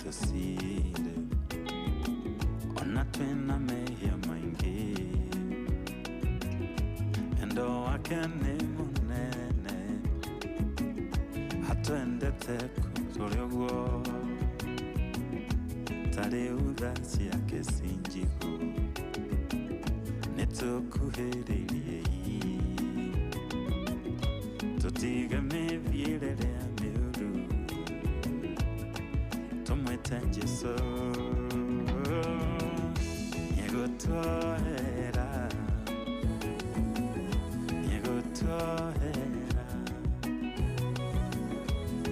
Tũcire ona twĩna mehia maingĩ, wendo wake nĩ mũnene, atwendete tũrĩ ũguo, ta rĩu tha ciake ci njigũ, nĩtũkuhĩrĩriei, tũtige mĩthiĩre ĩrĩa mĩũru, tumwite Jesu nĩegũtuohera, nĩegũtuohera,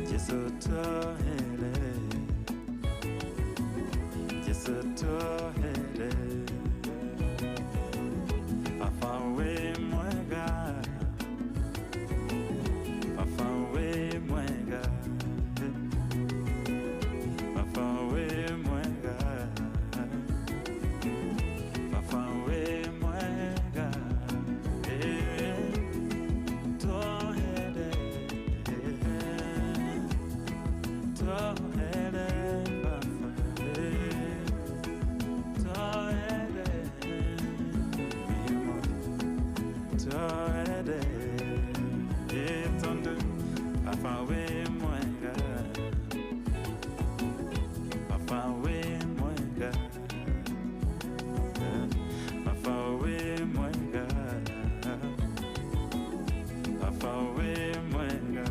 Jesu tuohere, Jesu tuohere, Baba wĩ mwega, Baba wĩ mwega, Baba wĩ mwega, Baba wĩ mwega, tuohere, tuohere, Baba, tuohere, tuohere, tondũ Baba wĩ mwega, Baba wĩ mwega, Baba wĩ mwega, Baba wĩ mwega.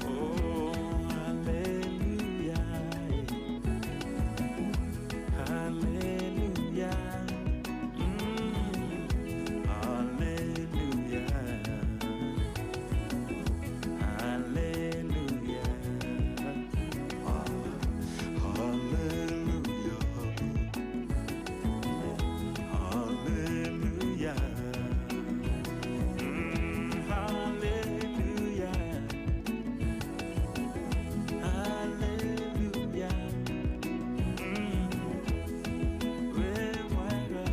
Oh, hallelujah, hallelujah, hallelujah, hallelujah. Hallelujah, hallelujah, hallelujah, hallelujah. Wĩ mwega,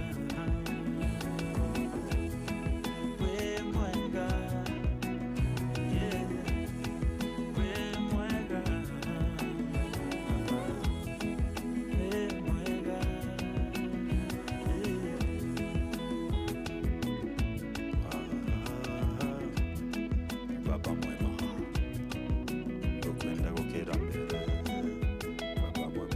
wĩ mwega, yeah, wĩ mwega, wĩ mwega, yeah. Baba mwema, ngũkwenda gũkĩra mbere, Baba mwema.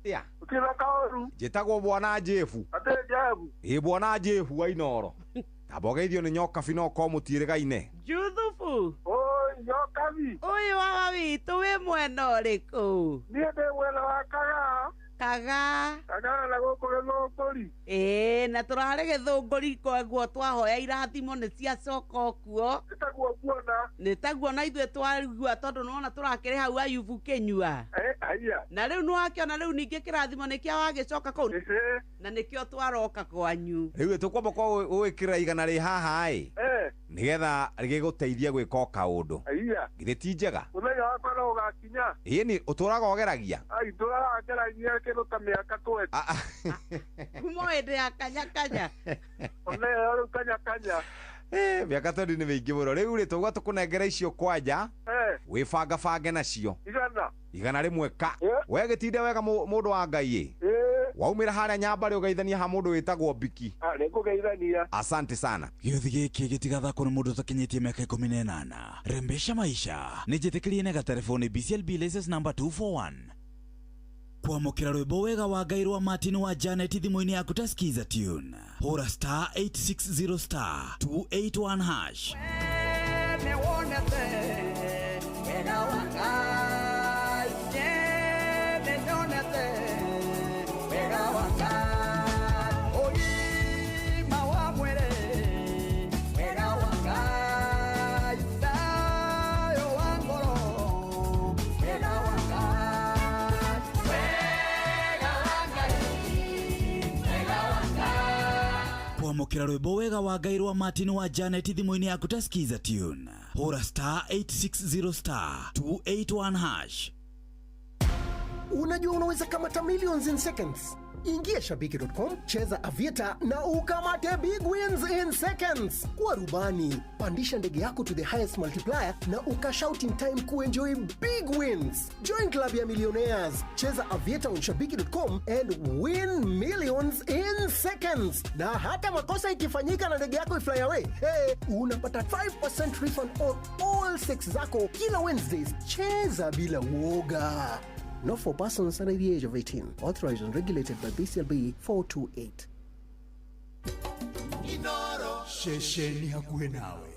Ya.
Ukira kaoru.
Njĩtagwo bwana Jefu.
Atĩ Jefu.
Ĩ bwana Jefu wa Inoro. Tambogeithio nĩ Nyokabi no korwo mũtiĩrĩgaine.
Juthubu.
Oi, Nyokabi.
Ũyũ wa witũ wĩ mwena ũrĩkũ?
Niĩ ndĩ mwena wa Kagaa.
Kagaa.
Kagaa na gũkũ Gĩthũngũri.
Ĩĩ, na tũrarĩ Gĩthũngũri koguo twahoya irathimo nĩ ciacoka kuo.
Nĩ taguo nguona.
Nĩ taguo na ithuĩ twarigua tondũ nĩwona tũrakĩrĩ hau Ayubu kĩnyua.
Haiya.
Na rĩu nĩwakĩona rĩu ningĩ kĩrathimo nĩkĩo wagĩcoka kũu. Na nĩkĩo twaroka kwanyu.
Rĩu tũkwamba kwa gwĩkĩra igana rĩ haha ĩ. Nĩgetha rĩgĩgũteithie gwĩka o kaũndũ.
Haiya.
Githĩ ti njega?
Mũthenya wakwa no ũgakinya.
Ĩni ũtũraga ũgeragia?
Ai, ndũraga ngeragia kĩndũ ta mĩaka 20.
Kuma hĩndĩ ya kanya kanya.
Ona ĩyo rĩu kanya kanya.
Mĩaka 20 nĩ mĩingĩ mũno. Rĩu rĩ tũgwa tũkũnengera icio kwanja. Wĩbangabange nacio.
Igana.
Igana rĩmwe ka. We gĩtinde wega mũndũ wa Ngai ĩ. Waumĩra harĩa Nyambarĩ ũgeithania ha mũndũ wĩtagwo Biki.
Nĩngũgeithania.
Asante sana.
Gĩũthi gĩkĩ gĩtigathakwo nĩ mũndũ ũtakinyĩtie mĩaka 18. Rembesha maisha. Nĩ njĩtĩkĩrie na gatelefoni BCLB license number 241. Kwamũkĩra rwĩmbo wega wa Ngai rwa Martin wa Janet thimũ-inĩ yaku ta Skiza Tune. Hũra star 860 star 281 hash.
Wega wa Ngai, nĩnyonete wega wa Ngai, ũgima wa mwĩrĩ, wega wa Ngai, thayũ wa ngoro, wega wa Ngai, wega wa Ngai, wega wa Ngai.
Kwamũkĩra Kwamũkĩra rwĩmbo wega wa Ngai rwa Martin wa Janet thimũ-inĩ yaku ta Skiza Tune. Hũra star 860 star 281 hash.
Unajua unaweza kamata millions in seconds. Ingia shabiki.com, cheza Aviator na ukamate big wins in seconds. Kuwa rubani, pandisha ndege yako to the highest multiplier na ukashout in time kuenjoy big wins. Join club ya millionaires, cheza Aviator on shabiki.com and win millions in seconds. Na hata makosa ikifanyika na ndege yako ifly away, hey, unapata 5% refund on all 6 zako kila Wednesdays. Cheza bila uoga. Not for persons under the age of 18. Authorized and regulated by BCLB 428.
Inoro. Shesheni hakuwe nawe.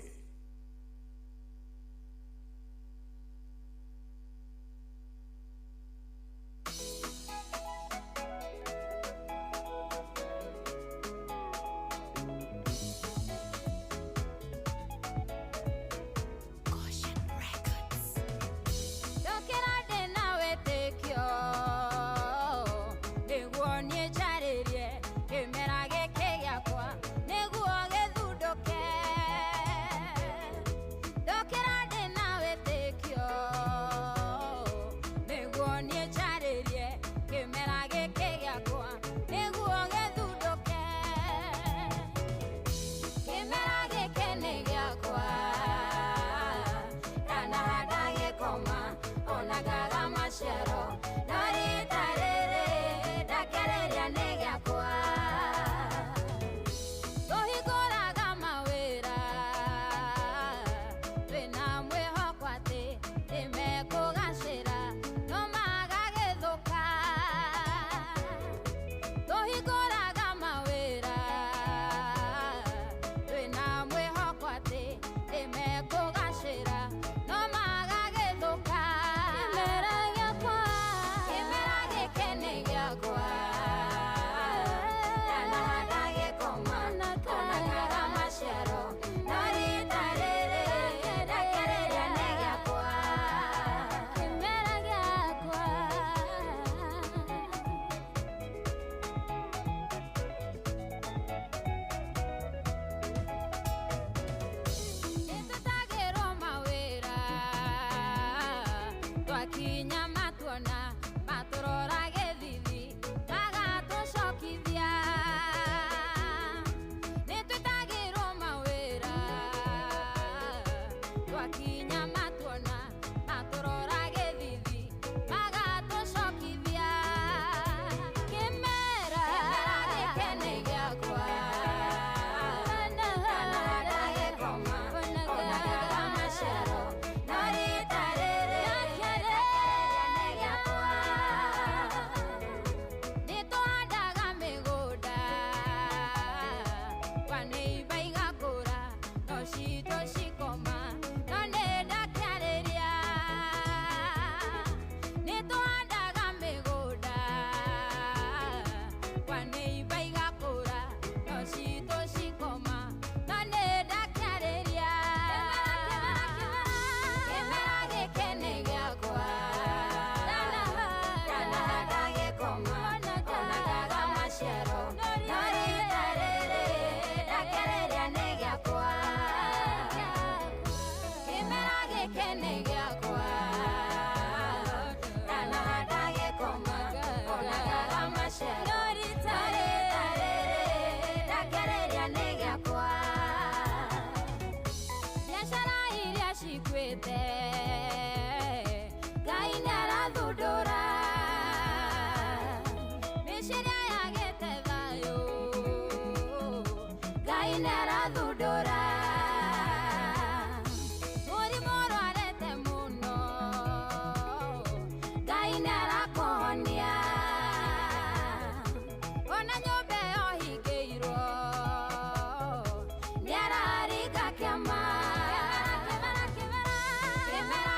Kĩmera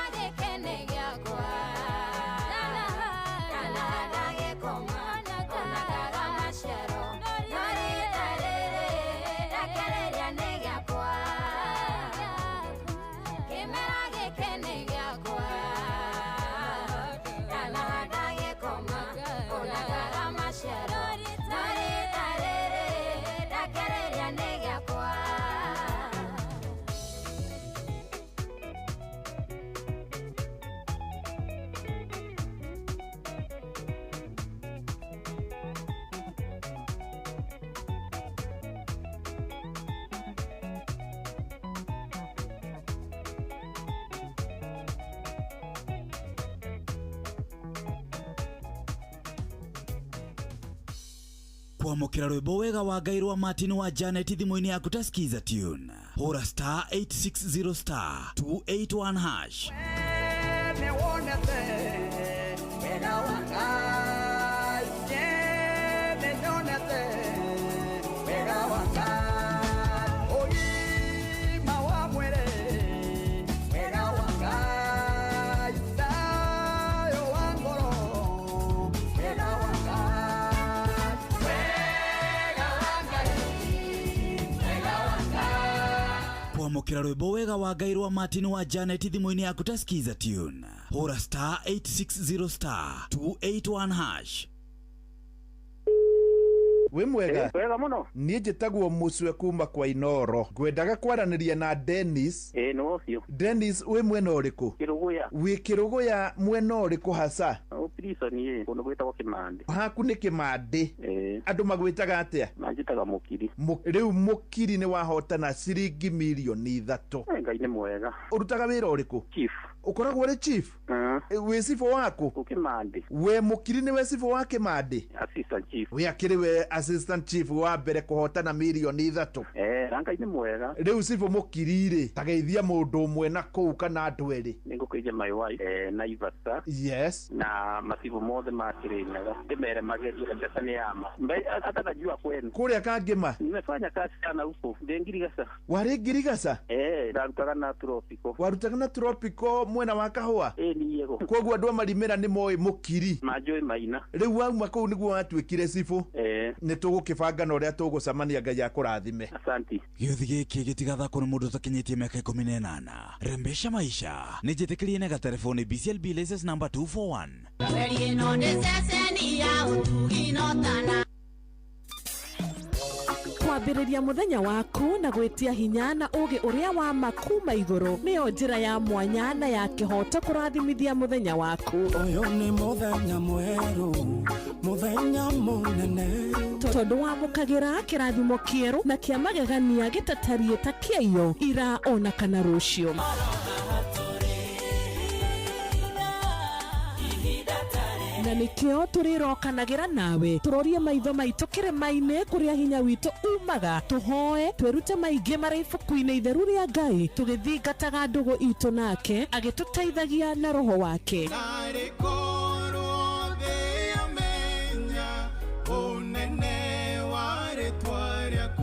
Kwamũkĩra rwĩmbo wega wa Ngai rwa Martin wa Janet thimũ-inĩ yaku ta Skiza tune. Hũra star 860 star 281 hash. Kwamũkĩra rwĩmbo wega wa Ngai rwa Martin wa Janet thimũ-inĩ yaku ta Skiza tune. Hũra star 860 star 281 hash.
Wĩ mwega?
Wega mũno.
Niĩ njĩtagwo Mũcwe kuma kwa Inoro. Ngwendaga kwaranĩria na Dennis.
Ĩĩ nĩ ũcio.
Dennis, wĩ mwena ũrĩkũ?
Kĩrũgũya.
Wĩ Kĩrũgũya mwena ũrĩkũ hasa?
Prison ĩ kũndũ gwĩtagwo Kĩmandĩ.
Haku nĩ Kĩmandĩ.
Ĩĩ.
Andũ magwĩtaga atĩa?
Manjĩtaga Mũkiri.
Rĩu Mũkiri nĩ wahotana ciringi mirioni 3.
Ngai nĩ mwega.
Ũrutaga wĩra ũrĩkũ?
Chief.
Ũkoragwo ũrĩ chief? Wĩ cibũ waku?
Kĩmandĩ.
We Mũkiri nĩwe cibũ wa Kĩmandĩ?
Assistant chief.
We akĩrĩ we assistant chief wa mbere kũhotana mirioni 3.
Na Ngai nĩ mwega.
Rĩu cibũ Mũkiri rĩ, tageithia mũndũ ũmwe na kũu kana andũ erĩ.
Nĩngũkĩria my wife Naivasha.
Yes.
Na macibu mothe ma Kirinyaga. Ndĩmere magerie mbeca nĩ yama. Hata najua kwenu.
Kũrĩa Kangĩma?
Nimefanya kazi sana huko. Ndĩ Ngirigaca.
Warĩ Ngirigaca?
Ndarutaga na Tropico.
Warutaga na Tropico mwena wa Kahũa?
Niĩ go.
Koguo andũ a Marimĩra nĩ moĩ Mũkiri.
Manjũĩ maina.
Rĩu wauma kũu nĩguo watuĩkire cibũ. Nĩ tũgũkĩbanga na ũrĩa tũgũcemania Ngai akũrathime.
Asanti.
Gĩũthi gĩkĩ gĩtigathakwo nĩ mũndũ ũtakinyĩtie mĩaka 18. Rembesha maisha. Nĩ njĩtĩkĩrie na gatelefoni BCLB license number 241.
Kwambĩrĩria mũthenya waku na gwĩtia hinya na ũgĩ ũrĩa wa ma kuma igũrũ nĩyo njĩra ya mwanya na ya kĩhoto kũrathimithia mũthenya waku.
Ũyũ nĩ mũthenya mwerũ, mũthenya mũnene.
Tondũ wamũkagĩra kĩrathimo kĩerũ na kĩa magegania gĩtatariĩ ta kĩaiyo ira ona kana rũciũ. Na nĩkĩo tũrĩrokanagĩra nawe tũrorie maitho maitũ kĩrĩma-inĩ kũrĩa hinya witũ umaga, tũhoe twĩrute maingĩ marĩ ibuku-inĩ itheru rĩa Ngai tũgĩthingataga ndũgũ itũ nake agĩtũteithagia na roho wake.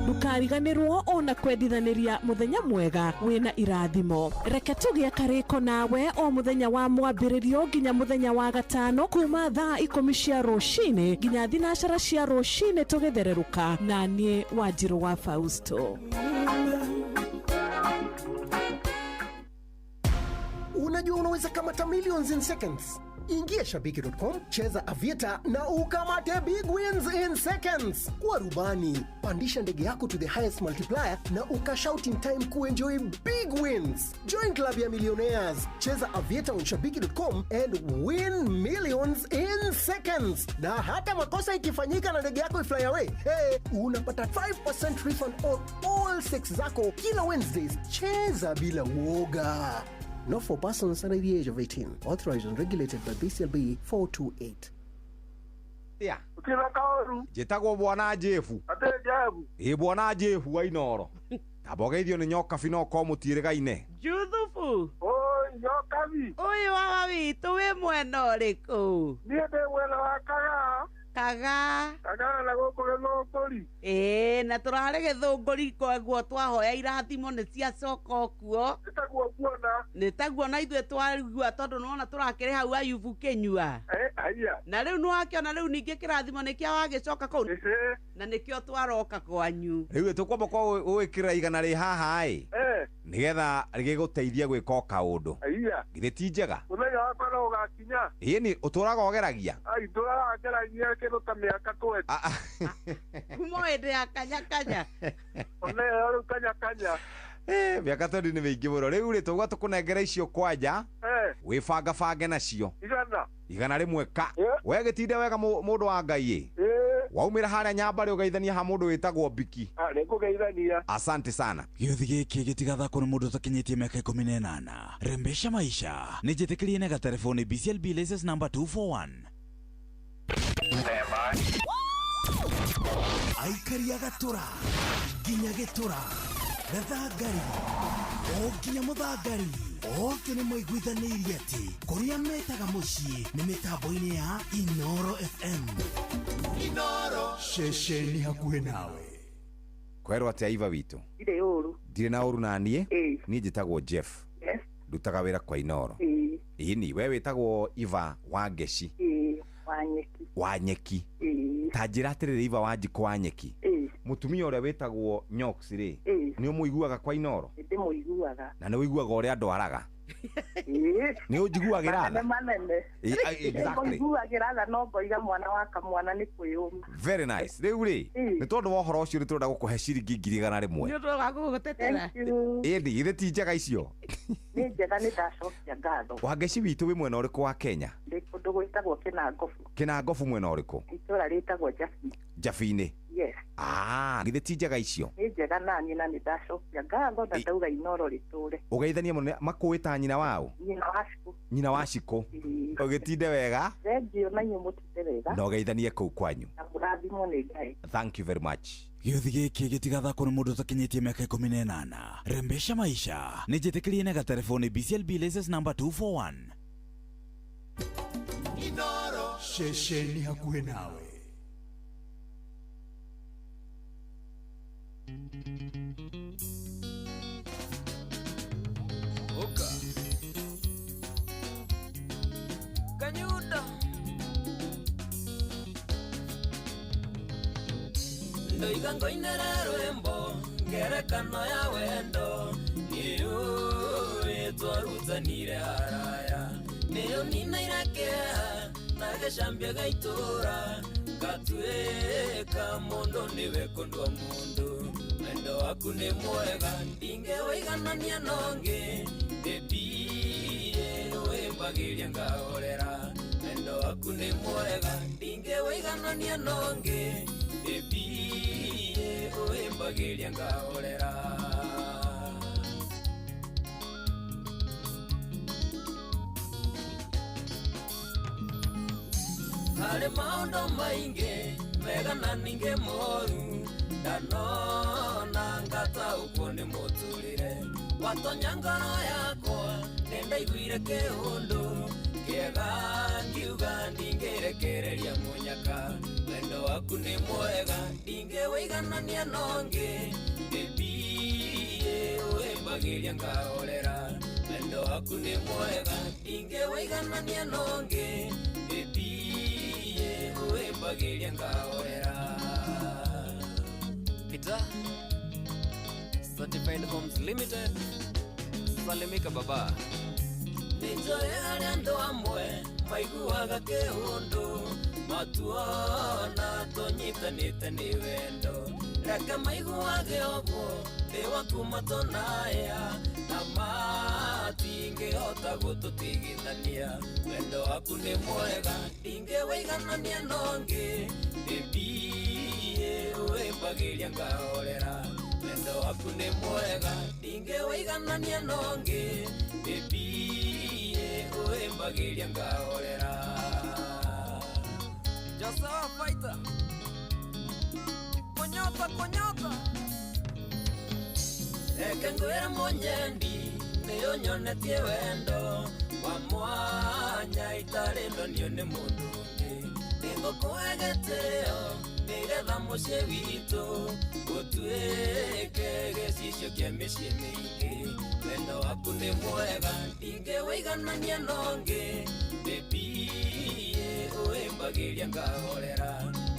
Ndũkariganĩrwo ona kwendithanĩria mũthenya mwega wĩna irathimo. Reke tũgĩe karĩko nawe o mũthenya wa mwambĩrĩrio nginya mũthenya wa gatano kuma thaa 10 cia rũcinĩ nginya 9 cia rũcinĩ tũgĩthererũka na niĩ Wanjirũ wa Fausto.
Unajua unaweza kamata millions in seconds. Ingia shabiki.com, cheza Aviator na ukamate big wins in seconds. Kuwa rubani, pandisha ndege yako to the highest multiplier na ukashout in time kuenjoy big wins. Join club ya millionaires, cheza Aviator on shabiki.com and win millions in seconds. Na hata makosa ikifanyika na ndege yako ifly away, hey, unapata 5% refund on all 6 zako kila Wednesdays. Cheza bila woga. Not for persons under the age of 18. Authorized and regulated by BCLB 428.
Yeah. Njĩtagwo Bwana Jefu. Ĩ Bwana Jefu wa Inoro. Tambogeithio nĩ Nyokabi no korwo mũtiĩrĩgaine.
Juthubu.
Oi Nyokabi.
Ũyũ wa witũ wĩ mwena ũrĩkũ?
Niĩ ndĩ mwena wa Kagaa.
Kagaa.
Kagaa na gũkũ Gĩthũngũri.
Ĩĩ na tũrarĩ Gĩthũngũri koguo twahoya irathimo nĩ ciacoka kuo.
Nĩ taguo nguona.
Nĩ taguo na ithuĩ twarigua tondũ nĩwona tũrakĩrĩ hau Ayubu kĩnyua.
Haiya.
Na rĩu nĩwakĩona rĩu ningĩ kĩrathimo nĩkĩo wagĩcoka kũu. Na nĩkĩo twaroka kwanyu.
Rĩu tũkwamba kwa ũĩkĩra igana rĩ haha ĩ. Nĩgetha rĩgĩgũteithie gwĩka o kaũndũ.
Haiya.
Githĩ ti njega?
Mũthenya wakwa no ũgakinya.
Ĩni ũtũraga ũgeragia?
Ai ndũraga ngeragia kĩndũ ta mĩaka 20.
Kuma hĩndĩ ya kanya kanya.
Ona ĩyo rĩu kanya kanya.
Mĩaka 20 nĩ mĩingĩ mũno. Rĩu rĩ tũgwa tũkũnengera icio kwanja. Wĩbangabange nacio.
Igana.
Igana rĩmwe ka. We gĩtinde wega mũndũ wa Ngai ĩ. Waumĩra harĩa Nyambarĩ ũgeithania ha mũndũ wĩtagwo Biki.
Nĩngũgeithania.
Asante sana.
Gĩũthi gĩkĩ gĩtigathakwo nĩ mũndũ ũtakinyĩtie mĩaka 18. Rembesha maisha. Nĩ njĩtĩkĩrie na gatelefoni BCLB license number 241. Aikaria Gatũra nginya Gĩtũra, Gathangari o nginya Mũthangari, othe nĩ maiguithanĩirie atĩ kũrĩa metaga mũciĩ nĩ mĩtambo-inĩ ya Inoro FM.
Inoro ceceni hakuhĩ nawe.
Kwerwo atia Iva witũ?
Ndirĩ ũru.
Ndirĩ na ũru na niĩ.
Ĩĩ.
Niĩ njĩtagwo Jeff.
Yes.
Ndutaga wĩra kwa Inoro.
Ĩĩ.
Ĩni we wĩtagwo Iva wa Ngeci.
Ĩĩ, wa Nyeki.
Wa Nyeki.
Ĩĩ.
Ta njĩra atĩrĩrĩ Iva wa Njikũ wa Nyeki.
Ĩĩ.
Mũtumia ũrĩa wĩtagwo Nyox rĩ,
Ĩĩ.
nĩ ũmũiguaga kwa Inoro?
Nĩndĩmũiguaga.
Na nĩ ũiguaga ũrĩa andũ araga?
Ĩĩ.
Nĩ ũnjiguagĩra tha?
Manene manene.
Ĩĩ, exactly.
Nĩngũiguagĩra tha no ngoiga mwana wa kamwana nĩ kwĩyũma.
Very nice. Rĩu rĩ, nĩ tondũ wa ũhoro ũcio nĩ tũrenda gũkũhe ciringi 100,000.
Nĩ ũndũ wa gũgũtetera.
Ĩndĩ githĩ ti njega icio?
Nĩ njega, nĩ ndacokia ngatho.
Wangeci witũ wĩ mwena ũrĩkũ wa Kenya?
Ndĩ kũndũ gwĩtagwo Kĩnangobu.
Kĩnangobu mwena ũrĩkũ?
Itũra rĩtagwo Njabi.
Njabi-inĩ.
Yes.
Ah, githĩ ti njega icio?
Nĩ njega naniĩ na nĩ ndacokia ngatho na ndauga Inoro rĩtũre.
Ũgeithanie mũno makũĩ ta nyina wao?
Nyina wa Cikũ.
Nyina wa Cikũ.
Ĩĩ.
Ũgĩtinde wega
Thengiũ na inyuĩ mũtinde wega.
na ũgeithanie kũu kwanyu.
Na mũrathimwo nĩ Ngai.
Thank you very much.
Gĩũthi gĩkĩ gĩtigathakwo nĩ mũndũ ũtakinyĩtie mĩaka 18. Rembesha maisha nĩ njĩtĩkĩrie na gatelefoni BCLB license number 241.
Inoro ceceni hakuhĩ nawe.
Oka Kanyuda Ndoiga ngoinera rwimbo ngerekano ya wendo nĩũĩ twarutanire haraya nĩyo ninairakeha na gĩcambia ga itũra ngatuĩka mũndũ nĩwe kũndwa mũndũ wendo waku nĩ mwega ndingĩwĩiganania nongĩ ndĩbiĩ wĩmbagĩria ngahorera wendo waku nĩ mwega ndingĩwĩiganania nongĩ ndĩbiĩ wĩmbagĩria ngahorera. Harĩ maũndũ maingĩ mega na ningĩ moru ndanona ngataũkwo nĩ mũtũrĩre watonya ngoro yakwa nĩndaiguire kĩũndũ kĩega ngiuga ndingĩrekereria mũnyaka wendo waku nĩ mwega ndingĩwĩiganania nongĩ ndĩbiĩ wĩmbagĩria ngahorera wendo waku nĩ mwega ndingĩwĩiganania nongĩ ndĩbiĩ wĩmbagĩria ngahorera.
Peter Certified Homes Limited Salimika baba.
Nĩnjũĩ harĩa andũ amwe maiguaga kĩũndũ matuona tũnyitanĩte nĩ wendo reke maiguage ũguo ndĩ waku matonaya na matingĩhota gũtũtigithania wendo waku nĩ mwega ndingĩwĩiganania nongĩ ndĩbiĩ wĩmbagĩria ngahorera wendo waku nĩ mwega ndingĩwĩiganania nongĩ ndĩbiĩ wĩmbagĩria ngahorera.
Joshua Fighter Konyota konyota
Reke ngwĩre mũnyendi nĩyo nyonetie wendo wa mwanya itarĩ ndonio nĩ mũndũ ũngĩ nĩngũkũhe gĩtĩo nĩgetha mũciĩ witũ gũtuĩke gĩcicio kĩa mĩciĩ mĩingĩ wendo waku nĩ mwega ndingĩwĩiganania nongĩ ndĩbiĩ wĩmbagĩria ngahorera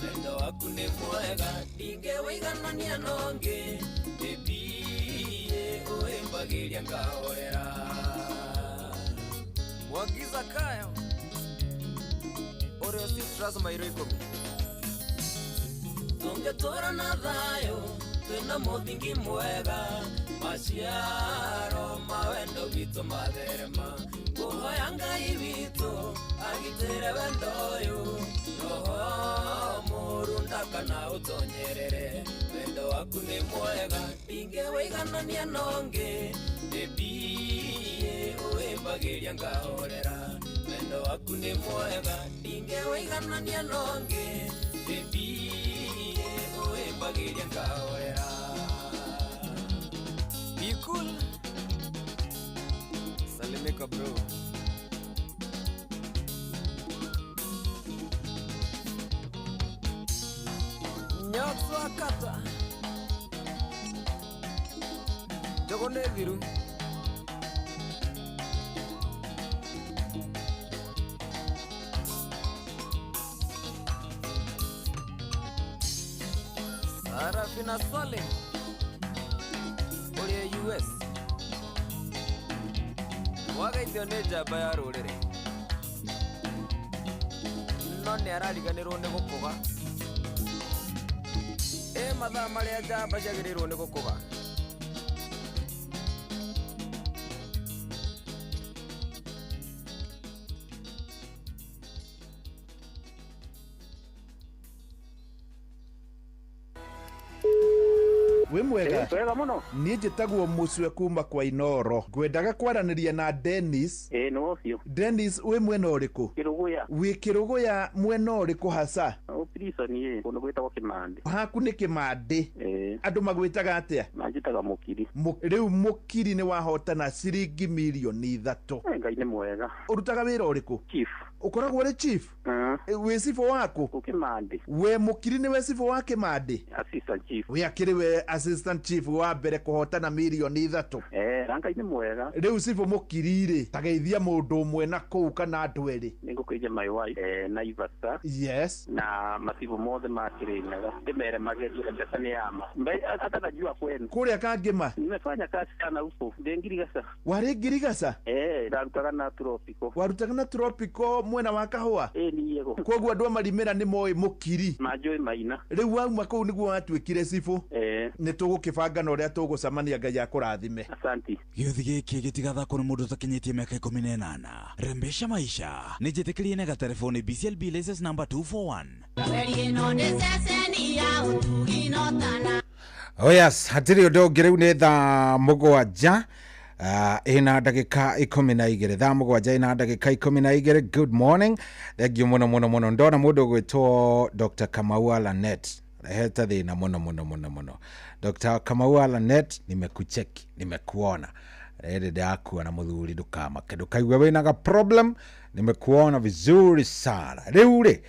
wendo waku nĩ mwega ndingĩwĩiganania nongĩ ndĩbiĩ wĩmbagĩria ngahorera.
Wagiza kayo Oreo Citrus mairo 10.
Tũngĩtũra na thayũ twĩna mũthingi mwega maciaro ma wendo witũ matherema kũhoya Ngai witũ agitĩre wendo ũyũ roho mũũru ndakana ũtonyerere wendo waku nĩ mwega ndingĩwĩiganania nongĩ ndĩbiĩ wĩmbagĩria ngahorera wendo waku nĩ mwega ndingĩwĩiganania nongĩ ndĩbiĩ
Mbagĩria ngahorera. Be cool. Salimika bro. Nyotswa kata. Jogo nĩ thiru. Sarafina Salim ũrĩa US wagaithio nĩ njamba ya rũrĩrĩ no nĩ arariganĩrwo nĩ gũkũga ĩ mathaa marĩa njamba ciagĩrĩirwo nĩ gũkũga.
Wĩ mwega?
Wega mũno.
Niĩ njĩtagwo Mũcwe kuma kwa Inoro. Ngwendaga kwaranĩria na Dennis.
Ĩĩ nĩ ũcio.
Dennis, wĩ mwena ũrĩkũ?
Kĩrũgũya.
Wĩ Kĩrũgũya mwena ũrĩkũ hasa?
Prison ĩ kũndũ gwĩtagwo Kĩmandĩ.
Haku nĩ Kĩmandĩ.
Ĩĩ.
Andũ magwĩtaga atĩa?
Manjĩtaga Mũkiri.
Rĩu Mũkiri nĩ wahotana ciringi mirioni 3.
Ngai nĩ mwega.
Ũrutaga wĩra ũrĩkũ?
Chief.
Ũkoragwo ũrĩ chief? Wĩ cibũ waku?
Kĩmandĩ.
We Mũkiri nĩwe cibũ wa Kĩmandĩ?
Assistant chief.
We akĩrĩ we assistant chief wa mbere kũhotana mirioni 3.
Na Ngai nĩ mwega.
Rĩu cibũ Mũkiri rĩ, tageithia mũndũ ũmwe na kũu kana andũ erĩ.
Nĩngũkũiria my wife Naivasha.
Yes.
Na macibũ mothe ma Kĩrĩnyaga. Ndĩmere magerie mbeca nĩ yama. Hata najua kwenu.
Kũrĩa Kangĩma?
Nimefanya kazi sana huko. Ndĩ Ngirigaca.
Warĩ Ngirigaca?
Ndarutaga na Tropico.
Warutaga na Tropico mwena wa Kahũa?
Niĩ go.
Koguo andũ a Marimĩra nĩ moĩ Mũkiri.
Manjũĩ maina.
Rĩu wauma kũu nĩguo watuĩkire cibũ. Nĩ tũgũkĩbanga na ũrĩa tũgũcemania Ngai akũrathime.
Asante.
Gĩũthi gĩkĩ gĩtigathakwo nĩ mũndũ ũtakinyĩtie mĩaka 18. Rembesha maisha nĩ njĩtĩkĩrie na gatelefoni BCLB license number 241.
Oh yes, hatirĩ ũndũ ũngĩ rĩu nĩ thaa 7 ĩna ndagĩka 12. Thaa 7 ĩna ndagĩka 12. Good morning. Thank you mũno mũno mũno. Ndona mũndũ ũgwĩtwo Dr. Kamau Lanet rehete thĩna mũno mũno mũno mũno. Dr. Kamau Lanet, nimekucheki, nimekuona. Rĩrĩ ndakuona mũthuri, ndũkamake, ndũkaigue wĩna ga problem. Nimekuona vizuri sana. Rĩu rĩ,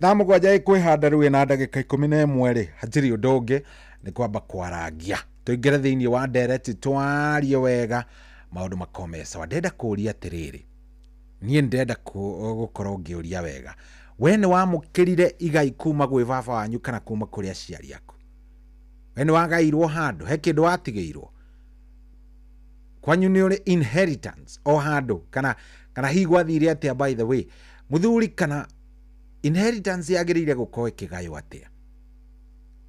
thaa 7 ĩkwĩhanda rĩu ĩna ndagĩka 11 rĩ, hatirĩ ũndũ ũngĩ nĩ kwamba kwarangia tũingĩre thĩinĩ wa ndereti twarie wega maũndũ makome sawa. Ndenda kũũria atĩrĩrĩ, niĩ ndenda gũkorwo ngĩũria wega, we nĩ wamũkĩrire igai kuma gwĩ baba wanyu kana kuma kũrĩ aciari aku? We nĩ wagairwo handũ, he kĩndũ watigĩirwo kwanyu? Nĩ ũrĩ inheritance o handũ kana hihi gwathire atĩa? By the way mũthuri, kana inheritance yagĩrĩire gũkorwo ĩkĩgaywo atĩa?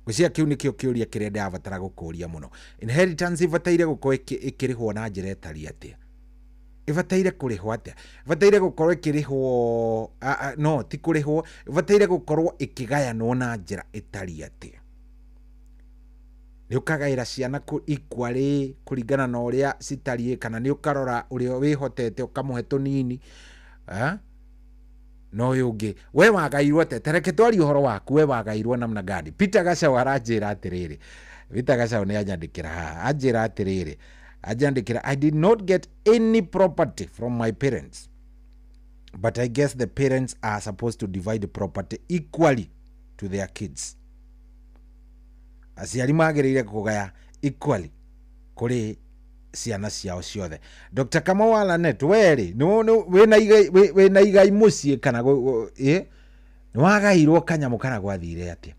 Gwĩciria kĩu nĩkĩo kĩũria kĩrĩa ndĩrabatara gũkũria mũno. Inheritance ĩbataire gũkorwo ĩkĩrĩhwo na njĩra ĩtariĩ atĩa? Ĩbataire kũrĩhwo atĩa? Ĩbataire gũkorwo ĩkĩrĩhwo, no ti kũrĩhwo, ĩbataire gũkorwo ĩkĩgayanwo na njĩra ĩtariĩ atĩa? Nĩ ũkagaĩra ciana equally kũringana na ũrĩa citariĩ, kana nĩ ũkarora ũrĩa wĩhotete ũkamũhe tũnini? No ũyũ ũngĩ we wagairwo atĩa? Ta reke twarie ũhoro waku, we wagairwo namna gani? Peter Gachau aranjĩra atĩrĩrĩ, Peter Gachau nĩ anyandĩkĩra haha, anjĩra atĩrĩrĩ, anjandĩkĩra, I did not get any property from my parents, but I guess the parents are supposed to divide the property equally to their kids. Aciari magĩrĩire kũgaya equally kũrĩ ciana ciao ciothe. Dr. Kamau Lanet, we rĩ wĩna igai mũciĩ kana nĩ wagairwo kanyamũ kana gwathire atĩa?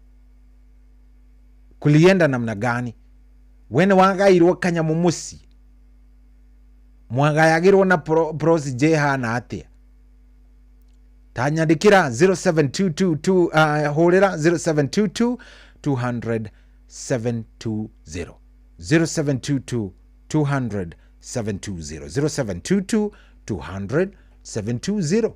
Kulienda namna gani? We nĩ wagairwo kanyamũ mũciĩ? Mwagayagĩrwo na procedure ĩhana atĩa? Ta nyandĩkĩra 07222, hũrĩra 0722 200 720, 0722 200 720, 0722 200 720.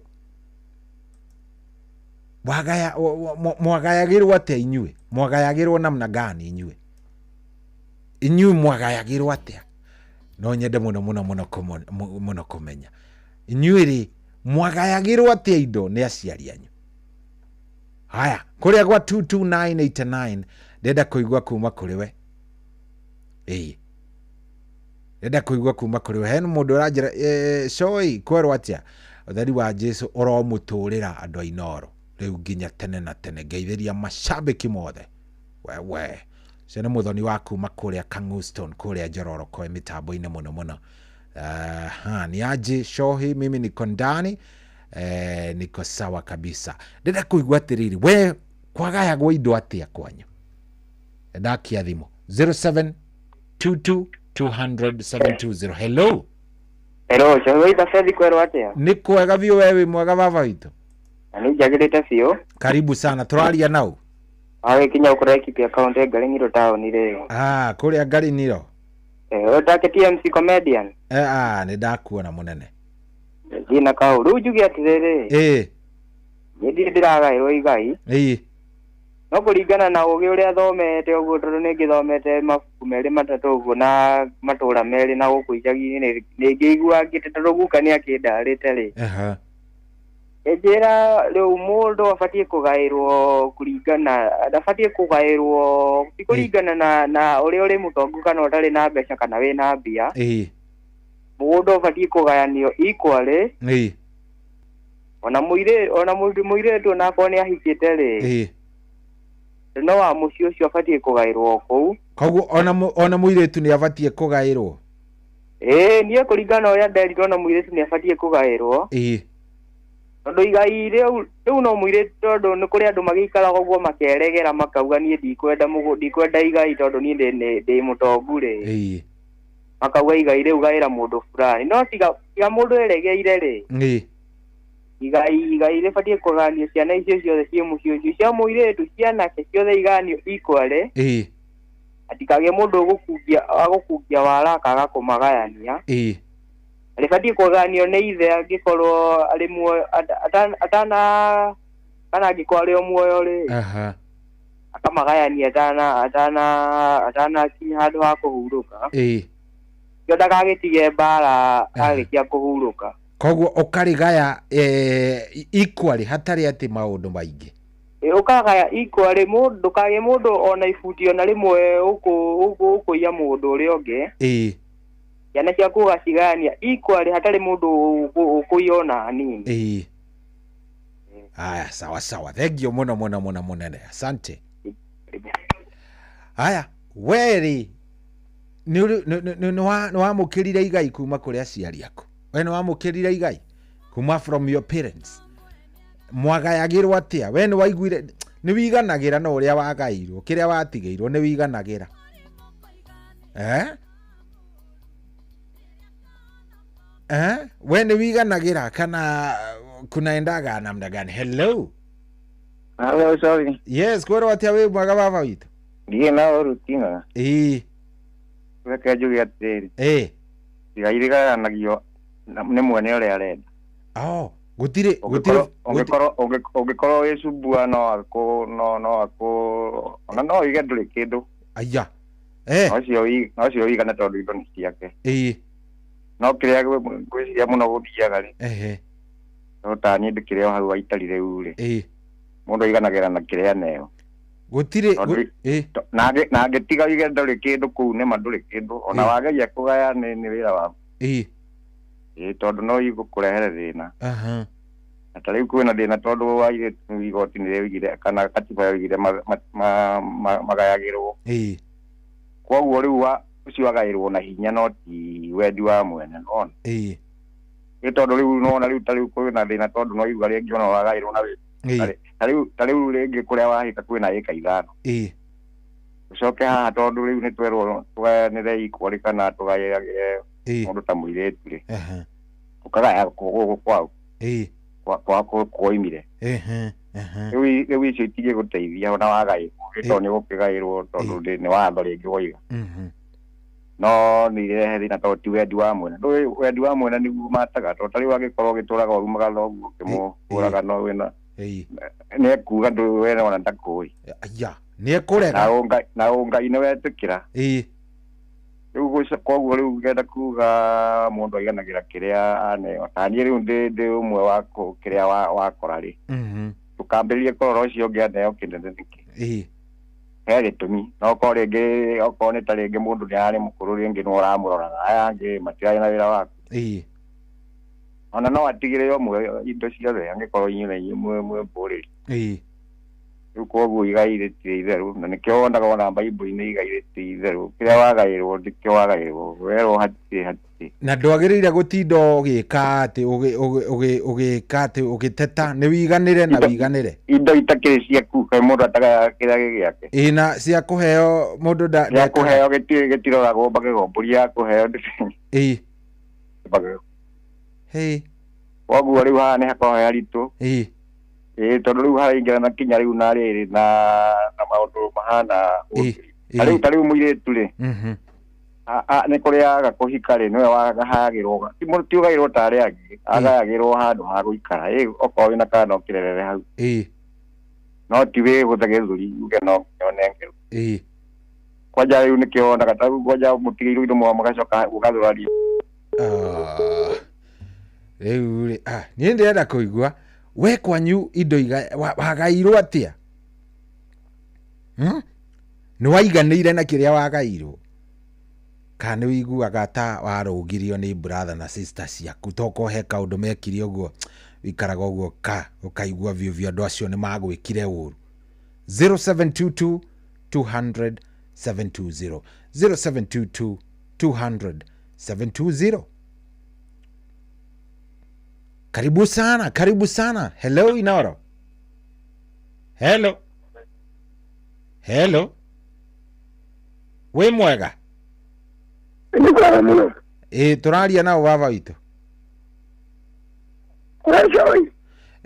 Mwagayagĩrwo atĩa inyuĩ? Mwagayagĩrwo namna gani inyuĩ? Inyuĩ mwagayagĩrwo atĩa? No nyende mũno mũno mũno mũno kũmenya inyuĩ rĩ mwagayagĩrwo atĩa indo nĩ aciari anyu. Haya, kũrĩa gwa 22989 Ndenda kũigua kuma kũrĩ we. Ĩĩ, ndenda kũigua kuma kũrĩ we. Hena mũndũ ũranjĩra coi kwerwo atĩa ũtheri wa Jesu ũromũtũrĩra andũ a Inooro rĩu nginya tene na tene. Ngeithĩria macambĩki mothe. Wewe ũcio nĩ mũthoni wa kuma kũrĩa Kang'uston kũrĩa Njororo kwa mĩtambo-inĩ mũno mũno. Ni aje shohi, mimi niko ndani, niko sawa kabisa. Ndĩrenda kũigua atĩrĩrĩ, we kwagayagwo indo atĩa kwanyu? Ndakia thimũ 0722 200 720. Hello.
Hello, shohi Tafethi kwerwo atĩa?
Nĩ kwega biũ, we wĩ mwega baba witũ?
Na nĩ njagĩrĩte biũ.
Karibu sana, tũraria nau.
Agĩkinya ũkũra Equity account Ngaring'iro taũni rĩ.
Ah, kũrĩa Ngaring'iro.
Ũtake TMC comedian.
Nĩ ndakuona mũnene.
Thiĩ na kaũ. Rĩu njuge atĩrĩrĩ. Niĩ ndirĩ ndĩragaĩrwo igai. No kũringana na ũgĩ ũrĩa thomete ũguo, tondũ nĩ ngĩthomete mabuku merĩ matatũ ũguo na matũra merĩ na gũkũ icagi-inĩ, nĩ ngĩigua ngĩte tondũ guka nĩ akĩndarĩte rĩ. Njĩra rĩu mũndũ abatiĩ kũgaĩrwo kũringana, ndabatiĩ kũgaĩrwo ti kũringana na ũrĩa ũrĩ mũtongu kana ũtarĩ na mbeca kana wĩna mbia. Mũgũnda ũbatiĩ kũgayanio equally. Ona mũirĩtu, ona mũndũ mũirĩtu onakorwo nĩ ahikĩte rĩ. No wa mũciĩ ũcio abatiĩ kũgaĩrwo kũu.
Koguo ona mũirĩtu nĩ abatiĩ kũgaĩrwo.
Niĩ kũringana na ũrĩa nderirwo ona mũirĩtu nĩ abatiĩ kũgaĩrwo. Tondũ igai rĩu no mũirĩtu, tondũ nĩ kũrĩ andũ magĩikaraga ũguo makeregera makauga niĩ ndikwenda ndikwenda igai tondũ niĩ ndĩ mũtongu rĩ. Makauga igai rĩu gaĩra mũndũ fulani. No tiga mũndũ eregeire rĩ. Igai rĩbatiĩ kũgayanio ciana icio ciothe ciĩ mũciĩ ũcio, cia mũirĩtu, cianake ciothe igayanio equally. Atikagĩe mũndũ agũkungia wara akaga kũmagayania. Rĩbatiĩ kũgayanio nĩ ithe angĩkorwo arĩ muoyo, atana kana angĩkorwo arĩ o muoyo rĩ. Akamagayania atanakinya handũ ha kũhurũka. Kĩo ndagagĩtige mbara arĩkia kũhurũka.
Koguo ũkarĩgaya equally hatarĩ atĩ maũndũ maingĩ.
Ũkagaya equally, ndũkagĩe mũndũ ona ibuti ona rĩmwe ũkũiya mũndũ ũrĩa ũngĩ. Ciana ciaku ũgacigayania equally hatarĩ mũndũ ũkũiya ona hanini.
Aya, sawa sawa. Thank you mũno mũno mũno mũnene. Asante. Aya, we rĩ nĩ wamũkĩrire igai kuma kũrĩ aciari aku? We nĩ wamũkĩrire igai kuma from your parents? Mwagayagĩrwo atĩa? We nĩ waiguire nĩ wiganagĩra na ũrĩa wagairwo, kĩrĩa watigĩirwo nĩ wiganagĩra? We nĩ wiganagĩra kana kunaendaga namna gani? Hello.
Hello, sorry.
Yes, kwerwo atĩa wĩ mwega baba witũ?
Ndiĩ na ũrutina. Reke njuge atĩrĩrĩ. Igai rĩgayanagio nĩ mwene ũrĩa arenda.
Gũtirĩ
ũngĩkorwo wĩ cumbua no akũ ona no uige ndũrĩ kĩndũ.
Aya.
No ũcio wĩigane tondũ indo nĩ ciake. No kĩrĩa ngwĩciria mũno gũthiaga rĩ. No ta niĩ ndĩkĩrĩ o hau waitari rĩu rĩ. Mũndũ aiganagĩra na kĩrĩa aneo.
Gũtirĩ
na angĩtiga uige ndũrĩ kĩndũ kũu nĩma ndũrĩ kĩndũ ona wageria kũgaya nĩ wĩra waku. Tondũ no igũkũrehere thĩna. Na ta rĩu kwĩna thĩna tondũ wa airĩtu igoti nĩ rĩoigire kana katiba yoigire magayagĩrwo. Koguo rĩu ũcio agaĩrwo na hinya no ti wendi wa mwene nona. Nĩ tondũ rĩu nona rĩu ta rĩu kwĩna thĩna tondũ no iuga rĩngĩ ona wagaĩrwo na wĩ. Ta rĩu rĩngĩ kũrĩa wahĩka kwĩna ĩka 5. Ũcoke haha tondũ rĩu nĩ twerwo tũgayanĩre equally kana tũgayagĩre mũndũ ta mũirĩtu rĩ. Ũkagaya gũkũ kwao. Kwa kwoimire. Rĩu icio itingĩgũteithia ona wagaĩrwo tondũ nĩ ũgũkĩgaĩrwo tondũ nĩ watho rĩngĩ woiga. No nĩ irehe thĩna tondũ ti wendi wa mwene. Ndũĩ wendi wa mwene nĩguo mataga tondũ ta rĩu angĩkorwo ũgĩtũraga ũrumaga thoguo ũkĩmũhũraga no wĩna nĩ ekuga ndũĩ we ona ndakũĩ.
Aya, nĩ ekũrega.
Na ũngai nĩ wetĩkĩra. Rĩu koguo rĩu ngenda kuga mũndũ aiganagĩra kĩrĩa aneo. Ta niĩ rĩu ndĩ ũmwe wa kĩrĩa wakora rĩ. Ndũkambĩrĩrie kũrora ũcio ũngĩ aneo kĩnene nĩkĩ. He gĩtũmi no okorwo rĩngĩ okorwo nĩ ta rĩngĩ mũndũ nĩ arĩ mũkũrũ rĩngĩ nĩ ũramũroraga aya angĩ matirarĩ na wĩra waku. Ona no atigĩre ũmwe indo ciothe angĩkorwo inyuĩ na inyuĩ mwĩ mbũrĩri. Rĩu koguo igai rĩtirĩ itherũ na nĩkĩo wonaga ona Bible-inĩ igai rĩtirĩ itherũ kĩrĩa wagaĩrwo ndĩkĩo wagaĩrwo werwo hatirĩ
Na ndwagĩrĩire gũtinda ũgĩka atĩ ũgĩka atĩ ũgĩteta nĩ wiganĩre na wiganĩre.
Indo itakĩrĩ ciaku kaĩ mũndũ atagayaga kĩrĩa gĩ gĩake.
Ĩ na cia kũheo mũndũ
gĩa kũheo gĩtiroragwo mbakĩgo mbũri ya kũheo.
Ĩ. Hey.
Koguo rĩu haha nĩ hakoragwo he haritũ.
Ĩ.
Ĩ tondũ rĩu haraingĩrana kinya rĩu na rĩrĩ na maũndũ mahana rĩu ta rĩu mũirĩtu rĩ nĩ kũrĩa aga kũhika rĩ nĩwe wagahagĩrwo ti ũgaĩrwo ta arĩa angĩ agayagĩrwo handũ ha gũikara ĩ okorwo wĩna kana no kĩrerere hau. No ti wĩgũthe gĩthũri uge no nginya ũnengerwo. Kwanja rĩu nĩkĩo wonaga ta rĩu kwanja mũtigĩirwo indo mũgacoka mũgathũraria.
Rĩu rĩ niĩ ndĩrenda kũigua we kwanyu indo wagairwo atĩa? Nĩ waiganĩire na kĩrĩa wagairwo? Kana nĩ wĩiguaga ta warũgirio nĩ brother na sister ciaku tokorwo he kaũndũ mekire ũguo wĩikaraga ũguo ka ũkaigua biũ biũ andũ acio nĩ magwĩkire ũru. 0722 200 720 0722 200 720. Karibu sana, karibu sana. Hello Inoro. Hello. Hello. Wĩ mwega? Ĩ tũraria nao baba witũ.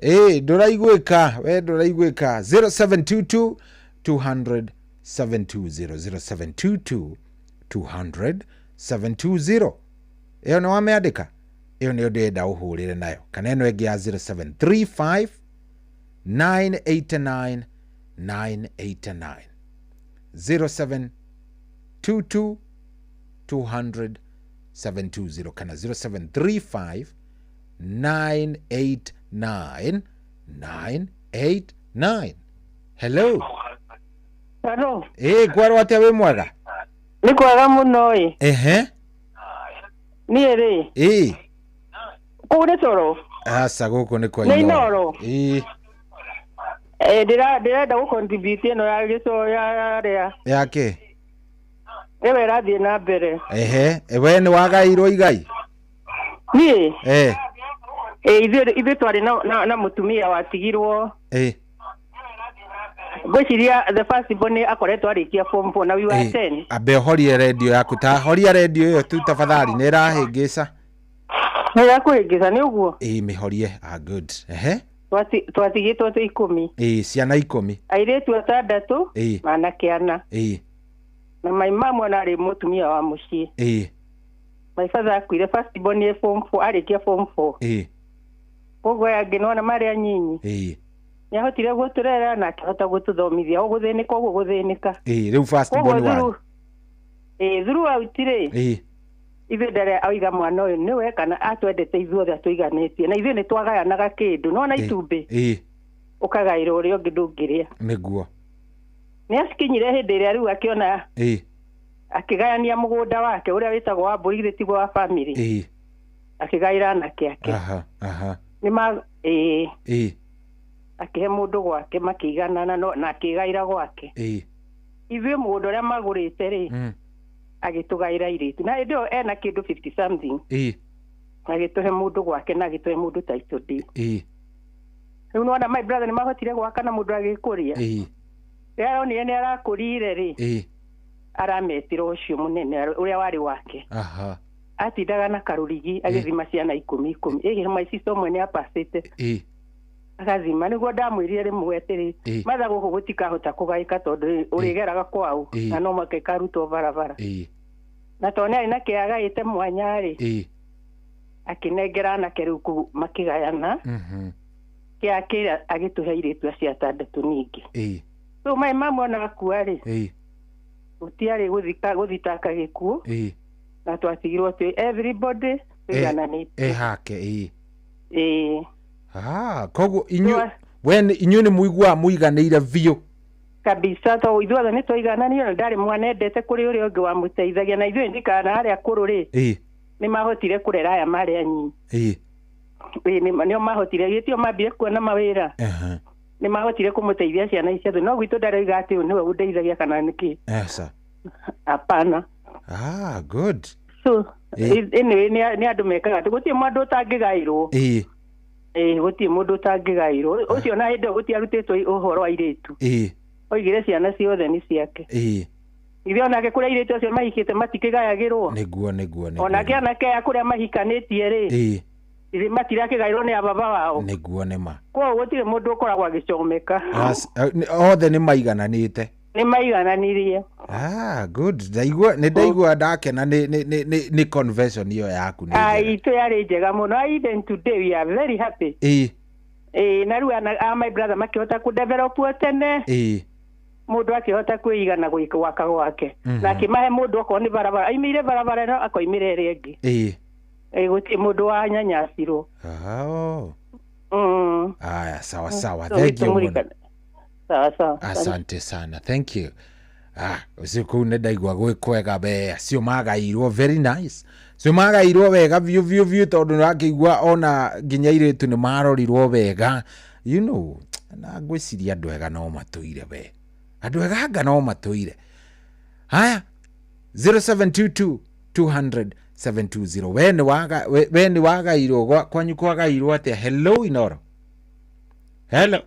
Ĩ ndũraiguĩka, we ndũraiguĩka. 0722 200 720 0722 200 720. Ĩyo nĩ wamĩandĩka? Ĩyo nĩyo ndĩrenda ũhũrĩre nayo. Kana ĩno ĩngĩ ya 0735 989 989 0722 200 720 kana 0735 989 989. Hello.
Hello.
Ĩ kwarwo atĩa wĩ mwega?
Nĩ kwega mũno ĩ.
Ehe.
Niĩ rĩ.
Ĩ.
Kũu nĩ toro?
Aca gũkũ nĩ kwa
Nĩ Inoro.
Ĩ.
Ndĩrenda gũ contribute ĩno ya gĩco ya rĩa.
Yake.
Ĩyo ĩrathiĩ na mbere.
Ehe, we nĩ wagairwo igai?
Niĩ?
Eh.
Ithuĩ twarĩ na mũtumia watigirwo.
Eh.
Ngwĩciria the first born akoretwo arĩkia form 4 na we were 10.
Ambe ũhorie redio yaku ta horia redio ĩyo tu tafadhali nĩ ĩrahĩngĩca.
Nĩ ĩrakũhĩngĩca nĩ ũguo?
Ĩ mĩhorie. Ah good. Ehe.
Twatigĩtwo twĩ 10.
Ĩ ciana 10.
Airĩtu 6 na anake 4.
Ĩ.
Na my mum ona arĩ mũtumia wa mũciĩ.
Ĩ.
My father akuire first born nĩ form 4 arĩkia form 4.
Ĩ.
Koguo aya angĩ nĩwona marĩ anyinyi.
Ĩ.
Nĩahotire gũtũrera na akĩhota gũtũthomithia o gũthĩnĩka ũguo gũthĩnĩka.
Ĩ rĩu first born wanyu.
Ĩ throughout rĩ.
Ĩ.
Ithuĩ ndarĩ oiga mwana ũyũ nĩwe kana atwendete ithuothe atũiganĩtie na ithuĩ nĩtwagayanaga kĩndũ nĩwona itumbĩ.
Ĩ.
Ũkagaĩra ũrĩa ũngĩ ndũngĩrĩa.
Nĩguo.
Nĩakinyire hĩndĩ ĩrĩa rĩu akĩona.
Ĩ.
Akĩgayania mũgũnda wake ũrĩa wĩtagwo wa mbũri githĩ tiguo wa family.
Ĩ.
Akĩgaĩra anake ake.
Aha aha.
Nĩma ĩ.
Ĩ.
Akĩhe mũndũ gwake makĩiganana na akĩgaĩra gwake.
Ĩ.
Ithuĩ mũgũnda ũrĩa magũrĩte rĩ. Agĩtũgaĩra airĩtu na hĩndĩ ĩyo ena kĩndũ 50 something.
Ĩ.
Agĩtũhe mũndũ gwake na agĩtũhe mũndũ title deed.
Ĩ.
Rĩu nĩwona my brother nĩmahotire gwaka na mũndũ agĩkũria.
Ĩ.
Rĩrĩa aronire nĩ arakũrire rĩ.
Ĩ.
Arametire ũcio mũnene ũrĩa warĩ wake.
Aha.
Atindaga na karũrigi agĩthima ciana 10 10. Ĩ my sister ũmwe nĩ apacĩte.
Ĩ.
Agathima nĩguo ndamwĩrire rĩmwe atĩrĩ matha gũkũ gũtikahota kũgaĩka tondũ ũrĩgeraga kwao na no mũhaka ĩkarutwo barabara.
Ĩ.
Na tondũ nĩarĩ na kĩagaĩte mwanya rĩ.
Ĩ.
Akĩnengera anake rĩu kũu makĩgayana. Kĩa kĩrĩa agĩtũhe airĩtu acio 6 ningĩ.
Ĩ.
So my mum ona akua rĩ.
Ĩ.
Gũtiarĩ gũthitaka gĩkuũ.
Ĩ.
Na twatigirwo twĩ everybody tũigananĩte.
Ĩ hake ĩ.
Ĩ.
Ah, koguo inyuĩ we inyuĩ nĩ mũiguaga mũiganĩire biũ.
Kabisa to ithuothe nĩ twaigananio na ndarĩ mwana endete kũrĩ ũrĩa ũngĩ wamũteithagia na ithuĩ ndikana harĩa akũrũ rĩ nĩ mahotire kũrera aya marĩ anyinyi. Ĩĩ nĩo mahotire gĩtio mambire kuona mawĩra. Nĩ mahotire kũmũteithia ciana ici ciothe no gwitũ ndaroiga atĩ ũyũ nĩwe ũndeithagia kana nĩkĩ.
Esa.
Hapana.
Ah, good.
So anyway nĩ andũ mekaga atĩ gũtirĩ mũndũ ũtangĩgaĩrwo. Ĩĩ gũtirĩ mũndũ ũtangĩgaĩrwo. Ũcio na hĩndĩ ĩyo gũtiarutĩtwo ũhoro wa airĩtu. Oigire ciana ciothe nĩ ciake. Ithe onake kũrĩa airĩtu acio mahikĩte matikĩgayagĩrwo.
Nĩguo nĩguo nĩguo.
Onake anake aya kũrĩa mahikanĩtie rĩ. Ithe matirakĩgaĩrwo nĩ ababa wao.
Nĩguo nĩma.
Koguo gũtirĩ mũndũ ũkoragwo agĩcomeka.
Othe nĩ maigananĩte.
Nĩ maigananirie.
Ah, good. Ndaigua nĩ ndaigua ndakena nĩ nĩ nĩ nĩ nĩ conversion ĩyo yaku nĩ njega.
Itũ yarĩ njega mũno. Even today we are very happy. Na rĩu a my brother makĩhota kũ develop o tene. Mũndũ akĩhota kwĩigana gwaka gwake. Na akĩmahe mũndũ okorwo nĩ barabara aimĩire barabara ĩno akoimĩra ĩrĩa ĩngĩ. Gũtirĩ mũndũ wanyanyacirwo.
Aya, sawa sawa. Thank you mũno.
Sawa sawa.
Asante sana. Thank you. Ah, ũcio kũu nĩ ndaigua gwĩ kwega be acio magairwo very nice. Acio magairwo wega biũ biũ biũ tondũ nĩwakĩigua ona nginya airĩtu nĩ marorirwo wega. You know, na ngwĩciria andũ ega no matũire we. Andũ ega anga no matũire. Haya, 0722 200 720. We nĩ waga we nĩ wagairwo kwanyu kwagairwo atĩa? Hello Inoro. Hello.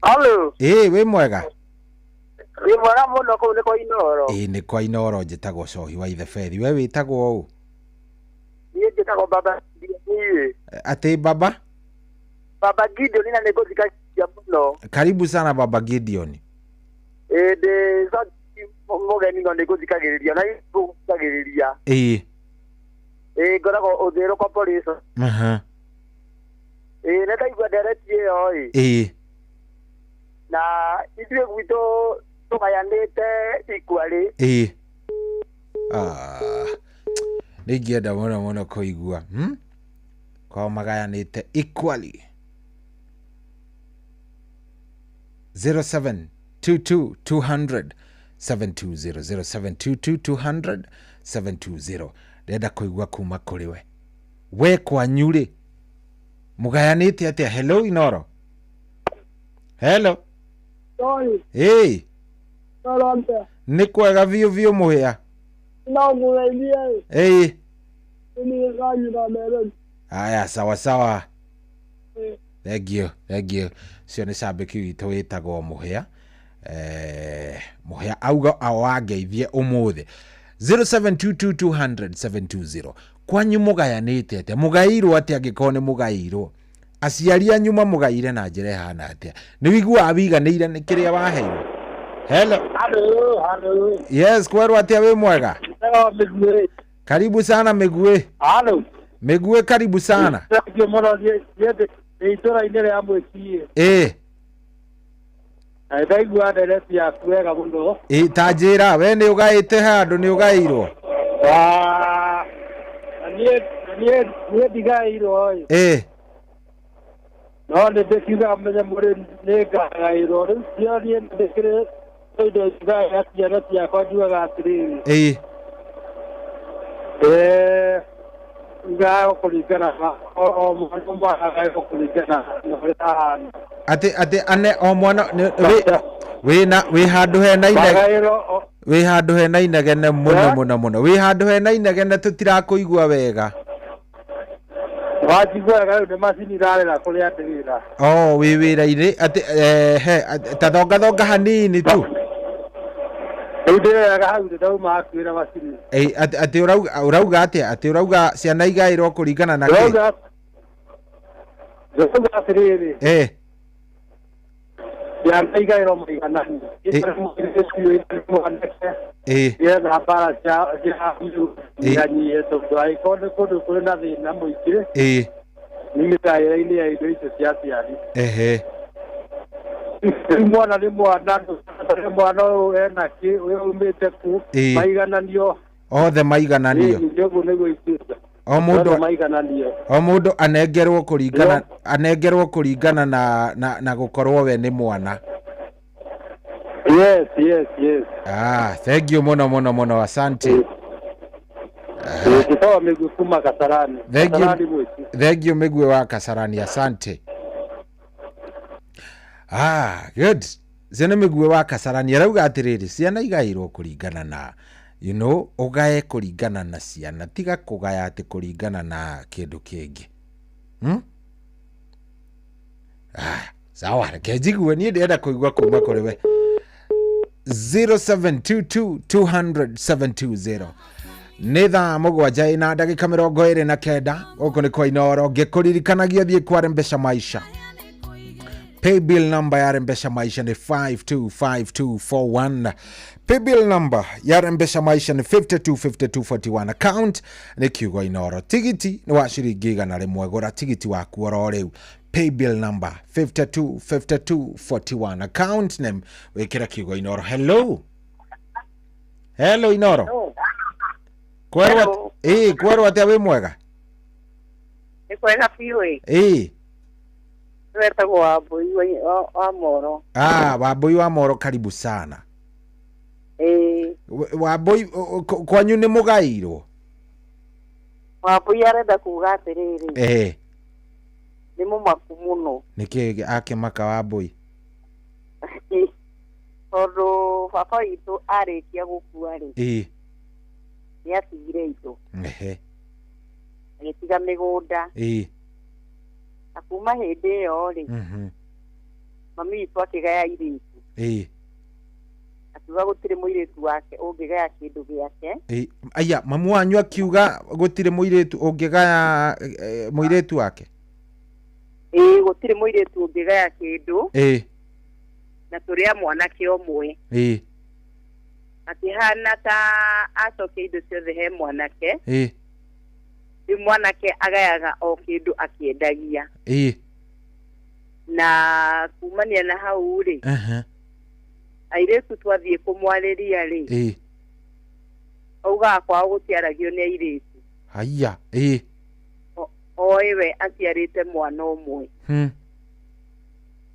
Hello.
Wĩ mwega?
Wĩ mwega mũno kũu nĩ kwa Inoro.
Ĩĩ nĩ kwa Inoro njĩtagwo Cohi wa Ithebethi. We wĩtagwo ũ?
Niĩ njĩtagwo Baba Gideon.
Atĩ Baba?
Baba Gideon na nĩ ngũthikagĩrĩria mũno.
Karibu sana Baba Gideon.
Ĩĩ ndĩ mũgeni no nĩ ngũthikagĩrĩria na ngũthikagĩrĩria.
Ĩĩ.
Ĩĩ ngoragwo Ũthĩrũ Corporation. Ĩĩ nĩ ndaigua ndereti ĩyo ĩ.
Ĩĩ.
Na ithuĩ gwitũ tũgayanĩte equally.
Ĩĩ. Nĩ ingĩenda mũno mũno kũigua. Kwao magayanĩte equally. 0722 200 720 0722 200 720. Ndĩrenda kũigua kuma kũrĩ we. We kwanyu rĩ mũgayanĩte atĩa? Hello Inoro. Hello. Hey. Nĩ kwega biũ biũ mũhĩa. Ĩĩ. Aya sawa sawa. Thank you, thank you. Cio nĩ cambĩki witũ wĩtagwo Mũhĩa. Mũhĩa auga awangeithie ũmũthĩ. 0722 200 720. Kwanyu mũgayanĩte atĩa? Mũgaĩirwo atĩa angĩkorwo nĩ mũgaĩirwo? Aciari anyu mamũgaĩire na njĩra ĩhana atĩa? Nĩ wĩiguaga wĩiganĩire nĩ kĩrĩa waheirwo? Hello.
Hello, hello.
Yes, kwerwo atĩa wĩ mwega?
Hello, Mĩguĩ.
Karibu sana Mĩguĩ.
Hello.
Mĩguĩ karibu sana.
Thank you mũno niĩ itũra-inĩ rĩa Mwĩkiĩ.
Ĩĩ.
Na ndaigua ndereti yaku wega mũno.
Ĩĩ ta njĩra we nĩ ũgaĩte handũ nĩ ũgaĩirwo?
Niĩ ndigaĩirwo ĩ.
Ĩĩ.
No nĩ ndĩkiugaga mũthenya mũrĩ nĩ ngagaĩrwo. Rĩu cio niĩ ndĩkĩrĩ indo njugaga ciana ciakwa njugaga atĩrĩrĩ.
Ĩĩ.
Ngayo kũringana na o mwana mwana agaĩrwo kũringana na ũrĩa ahana.
Atĩ ane o mwana wĩna wĩ handũ hena inegene wĩ handũ hena inegene mũno mũno mũno wĩ handũ hena inegene tũtirakũigua wega.
Wanjigua wega rĩu nĩ macini irarĩra kũrĩa ndĩ wĩra.
Oh, wĩ wĩra-inĩ atĩ he ta thonga thonga hanini tu.
Rĩu ndĩ wega hau ndauma hakuhĩ na macini.
Atĩ ũrauga atĩa? Atĩ ũrauga ciana igaĩrwo kũringana na kĩ?
Ndĩrauga atĩrĩrĩ. Ciana igaĩrwo mũiganano. Nĩgetha mbara cia iganyihe tondũ angĩkorwo nĩ kũndũ kũrĩ na thĩna mũingĩ. Nĩ mĩgaĩre-inĩ ya indo icio cia aciari. Rĩu mwana nĩ mwana, mwana ũyũ ena kĩ, ũyũ umĩte kũ, maigananio.
Othe maigananio.
Ũguo nĩguo ingĩuga.
O mũndũ
maigananio.
O mũndũ anengerwo kũringana anengerwo kũringana na na gũkorwo we nĩ mwana.
Yes, yes, yes.
Ah, thank you muno muno muno, asante.
Njĩtagwo Mĩgwi kuma Kasarani.
Thank you.
Kasarani Mwĩki.
Thank you Mĩgwi wa Kasarani, asante. Ah, good. Ciana Mĩgwi wa Kasarani arauga atĩrĩrĩ, ciana igaĩrwo kũringana na you know, ũgae kũringana na ciana, tiga kũgaya atĩ kũringana na kĩndũ kĩngĩ. Ah, sawa, reke njigue niĩ ndĩrenda kũigua kuma kũrĩ we. 0722 200 720 nĩ thaa 7 ina ndagĩka 29 gũkũ nĩ kwa Inooro ngĩkũririkanagia thiĩ kwa Rembesha Maisha. Paybill number ya Rembesha Maisha ni 525241. Paybill number ya Rembesha Maisha ni 525241. Account ni kiugo Inooro. Tigiti ni wa ciringi 100. Gũra tigiti waku oro rĩu. Paybill number 525241. Account name wĩkĩra kiugo Inooro. Hello. Hello Inooro. Kwerwo kwerwo atĩa wĩ mwega?
Nĩ kwega biũ.
Ĩĩ.
Wetagwo Wambui wa Moro.
Ah, Wambui wa Moro, karibu sana.
Ĩĩ.
Wambui, kwanyu nĩ mũgaĩirwo?
Wambui arenda kuga atĩrĩrĩ.
Ĩĩ.
Nĩ mũmaku mũno.
Nĩkĩ akĩmaka Wambui?
Tondũ baba witũ arĩkia gũkua rĩ.
Ĩĩ.
Nĩ atigire indo.
Ehe.
Agĩtiga mĩgũnda.
Ĩĩ.
Na kuma hĩndĩ ĩyo rĩ, mami witũ akĩgaya airĩtu.
Ĩĩ.
Akiuga gũtirĩ mũirĩtu wake ũngĩgaya kĩndũ gĩake.
Ĩĩ. Aya, mamu wanyu akiuga gũtirĩ mũirĩtu ũngĩgaya mũirĩtu wake?
Ĩĩ, gũtirĩ mũirĩtu ũngĩgaya kĩndũ.
Ĩĩ.
Na tũrĩ a mwanake ũmwe.
Ĩĩ.
Akĩhana ta acokia indo ciothe he mwanake.
Ĩĩ.
Rĩu mwanake agayaga o kĩndũ akĩendagia.
Ĩĩ.
Na kumania na hau rĩ, airĩtu twathiĩ kũmwarĩria rĩ,
Ĩĩ.
augaga kwao gũtiaragio nĩ airĩtu.
Haiya. Ĩĩ.
Oĩ we aciarĩte mwana ũmwe.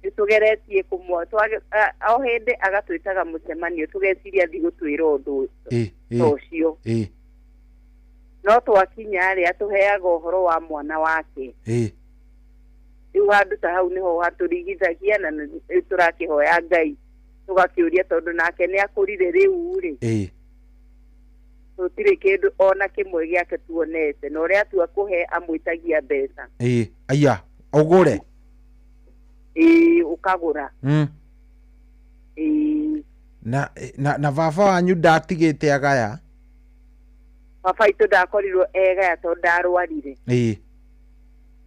Nĩ tũgeretie o hĩndĩ agatwĩtaga mũcemanio tũgeciria thiĩ gũtwĩra ũndũ ũcio.
Ĩĩ.
No twakinya rĩ, atũheaga ũhoro wa mwana wake.
Ĩĩ.
Rĩu handũ ta hau nĩho hatũrigithagia na rĩu tũrakĩhoya Ngai tũgakĩũria tondũ nake nĩ akũrire rĩu rĩ.
Ĩĩ.
Tũtirĩ kĩndũ ona kĩmwe gĩake tuonete, na ũrĩa atua kũhe amwĩtagia mbeca.
Ĩĩ. Aya, ũgũre.
Ĩĩ, ũkagũra. Ĩĩ.
Na baba wanyu ndatigĩte agaya?
Baba itũ ndakorirwo egaya tondũ ndarwarire.
Ĩĩ.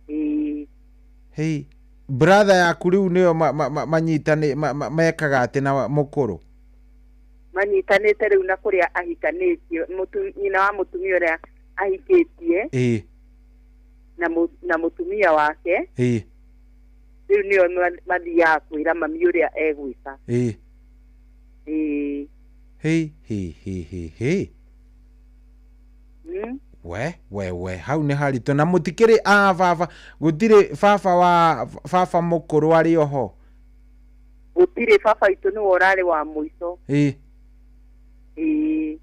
Ĩĩ.
Hey, brother yaku rĩu nĩyo manyitane mekaga atĩ na mũkũrũ?
Manyitanĩte rĩu na kũrĩa ahikanĩtie, nyina wa mũtumia ũrĩa ahikĩtie.
Ĩĩ.
Na mũtumia wake.
Ĩĩ.
Rĩu nĩo mathiaga kwĩra mami ũrĩa egwĩka.
Ĩĩ.
Ĩĩ.
Hey, hey, hey, hey, hey. We hau nĩ haritũ. Na mũtikĩrĩ a baba, gũtirĩ baba wa baba mũkũrũ arĩ oho?
Gũtirĩ, baba witũ nĩwe ũrarĩ wa mũico.
Ĩĩ.
Ĩĩ.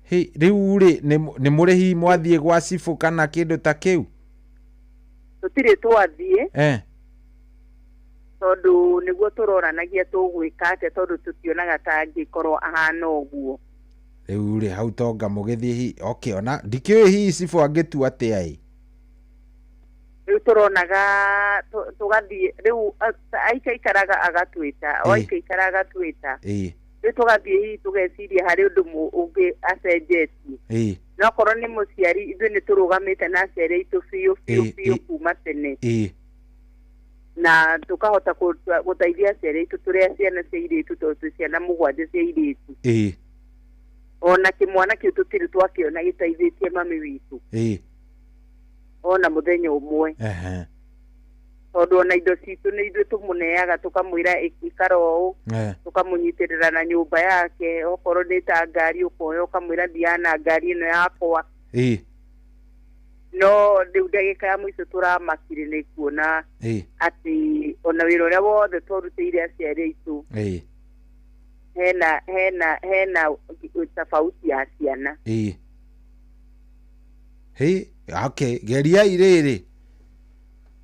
Hey, rĩu rĩ nĩ mũrĩ hihi mwathiĩ gwa cibũ kana kĩndũ ta kĩu?
Tũtirĩ twathiĩ. Tondũ nĩguo tũroranagia tũgwĩka atĩa, tondũ tũtionaga ta angĩkorwo ahana ũguo.
Rĩu rĩ hau tonga mũgĩthiĩ hi okay, ona ndikĩũĩ hihi cibũ angĩtua atĩa ĩ?
Rĩu tũronaga tũgathiĩ rĩu aikaikaraga agatwĩta, o aikaikara agatwĩta.
Ĩĩ.
Rĩu tũgathiĩ hihi tũgeciria harĩ ũndũ ũngĩ acenjetie.
Ĩĩ.
Na okorwo nĩ mũciari, ithuĩ nĩ tũrũgamĩte na aciari aitũ biũ biũ biũ kuma tene.
Ĩĩ.
Na tũkahota gũteithia aciari aitũ tũrĩ a ciana cia airĩtu, tondũ twĩ ciana 7 cia airĩtu.
Ĩĩ.
Ona kĩmwana kĩu tũtirĩ twakĩona gĩteithĩtie mami witũ.
Ĩĩ.
Ona mũthenya ũmwe. Tondũ ona indo citũ nĩ ithuĩ tũmũneaga, tũkamwĩra ĩkara ũũ, tũkamũnyitĩrĩra na nyũmba yake, okorwo nĩ ta ngari ũkoya ũkamwĩra thiaga na ngari ĩno yakwa.
Ĩĩ.
No rĩu ndagĩka ya mũico tũramakire nĩ kuona atĩ ona wĩra ũrĩa wothe twarutĩire aciari aitũ.
Ĩĩ.
Hena tofauti ya ciana.
Ĩĩ. Hĩ, okay, geriai rĩrĩ.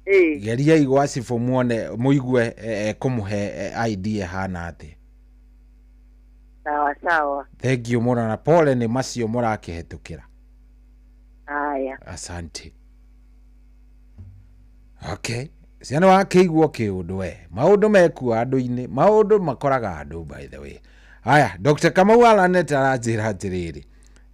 Ĩĩ.
Geriai gwa cibũ muone mũigue kũmũhe idea hana atĩa.
Sawa sawa.
Thank you mũno na pole nĩ macio mũrakĩhetũkĩra.
Haya.
Asante. Okay. Ciana wakĩigua kĩũndũ we. Maũndũ mekuo andũ-inĩ, maũndũ makoraga andũ by the way. Haya, Dr. Kamau Alanet aranjĩra atĩrĩrĩ.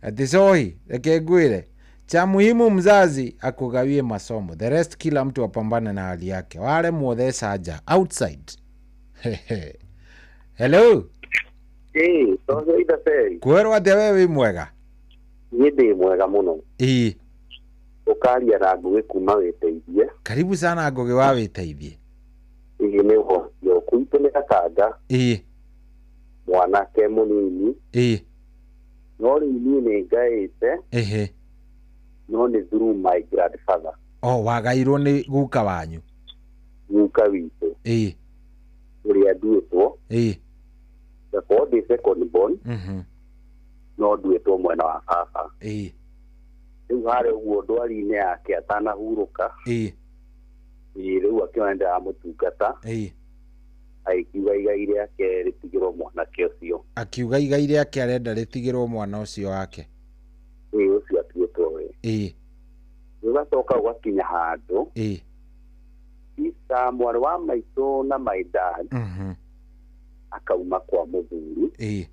Ati sohi, reke ngwĩre. Cha muhimu mzazi akugawie masomo. The rest kila mtu apambane na hali yake. Wale muothesa nja outside. Hello.
Ĩĩ, tocio ithabei.
Kwĩrwo atĩa we wĩ mwega?
Niĩ ndĩ mwega mũno.
Ĩĩ.
Ũkaria na Ngũgĩ kuma Wĩteithie.
Karibu sana Ngũgĩ wa Wĩteithie.
Ĩĩ nĩ ũhoro. Gwitũ nĩ Gatanga.
Ĩĩ.
Mwanake mũnini.
Ĩĩ.
No rĩu niĩ nĩ ngaĩte.
Ĩhĩ.
No nĩ through my grandfather.
Oh, wagairwo nĩ guka wanyu.
Guka witũ.
Ĩĩ.
Ũrĩa nduĩtwo.
Ĩĩ.
Ngakorwo ndĩ second born. No nduĩtwo mwena wa baba.
Ĩĩ.
Rĩu harĩa ũguo ndwari-inĩ yake atanahurũka.
Ĩĩ.
Ĩĩ, rĩu akĩona ndĩramũtungata.
Ĩĩ.
Agĩkiuga igai rĩake rĩtigĩrwo mwanake ũcio.
Akiuga igai rĩake arenda rĩtigĩrwo mwana ũcio wake.
Ĩĩ, ũcio atuĩtwo we.
Ĩĩ.
Ũgacoka ũgakinya handũ.
Ĩĩ.
Sister mwarĩ wa maitũ na my dad. Akauma kwa mũthuri.
Ĩĩ.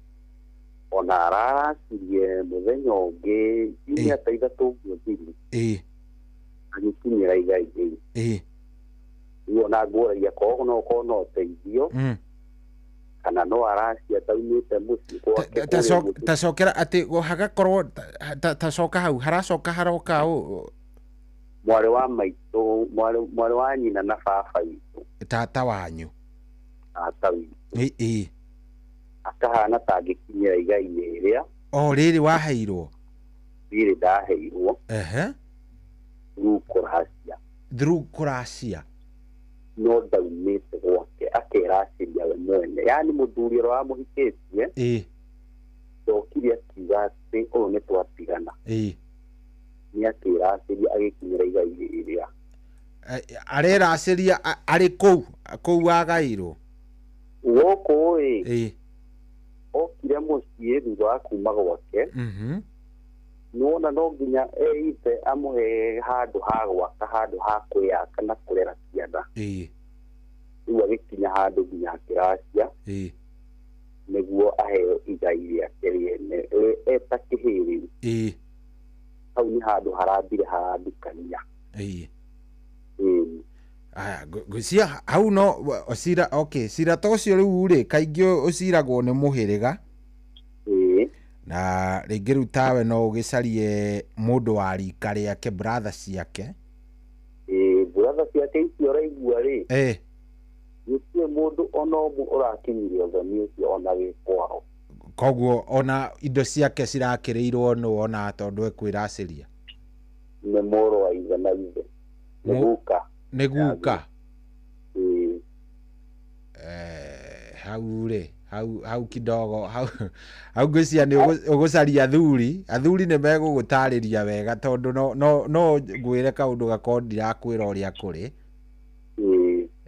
Ona araracirie mũthenya ũngĩ ciumia ta ithatũ ũguo thiru.
Ĩĩ.
Agĩkinyĩra igai rĩu.
Ĩĩ.
Rĩu ona ngũragia korwo no ũkorwo no ũteithio. Kana no aracia taumĩte mũciĩ gwake.
Tacokera atĩ hagakorwo tacoka hau haracoka haroka ũ.
Mwarĩ wa maitũ, mwarĩ wa nyina na baba witũ.
Tata wanyu.
Tata witũ.
Ĩĩ.
Akahana ta angĩkinyĩra igai rĩrĩa.
O rĩrĩ waheirwo.
Rĩrĩ ndaheirwo.
Ehe.
Through kũracia.
Through kũracia.
No ndaumĩte gwake akeracĩria we mwene. Yaani mũthuri ũrĩa wamũhikĩtie.
Ĩĩ.
Ndokire akiuga atĩ ũyũ nĩ twatigana.
Ĩĩ.
Nĩ akĩracĩria agĩkinyĩra igai rĩrĩa.
Areracĩria arĩ kũu wagairwo.
Gũkũ ĩ.
Ĩĩ.
Okire mũciĩ thutha wa kuma gwake. Nĩwona no nginya eithe amũhe handũ ha gwaka, handũ ha kwĩyaka na kũrera ciana.
Ĩĩ.
Rĩu agĩkinya handũ nginya akĩracia.
Ĩĩ.
Nĩguo aheo igai rĩake rĩene eta kĩhĩĩ rĩu.
Ĩĩ.
Hau nĩ handũ harambire harandukania.
Ĩĩ.
Ĩĩ.
Aya, ngwĩciria hau no cira, okay, cira ta ũcio rĩu rĩ kaingĩ ũciragwo nĩ mũhĩrĩga.
Ĩĩ.
Na rĩngĩ rĩu tawe no ũgĩcarie mũndũ wa rika rĩake, brother ciake.
Ĩĩ, brother ciake icio ũraigua rĩ.
Ĩĩ.
Gũtirĩ mũndũ ona ũmwe ũrakinyirie ũthoni ũcio ona wĩ kwao.
Koguo ona indo ciake cirakĩrĩirwo nũ ona tondũ ekwĩracĩria.
Nĩ mũrũ wa ithe na ithe. Nĩ guka.
Nĩ guka.
Ĩĩ.
Hau rĩ, hau kidogo, hau ngwĩciria nĩ ũgũcaria athuri, athuri nĩ megũgũtarĩria wega tondũ no ngwĩre kaũndũ gakorwo ndirakwĩra ũrĩa kũrĩ.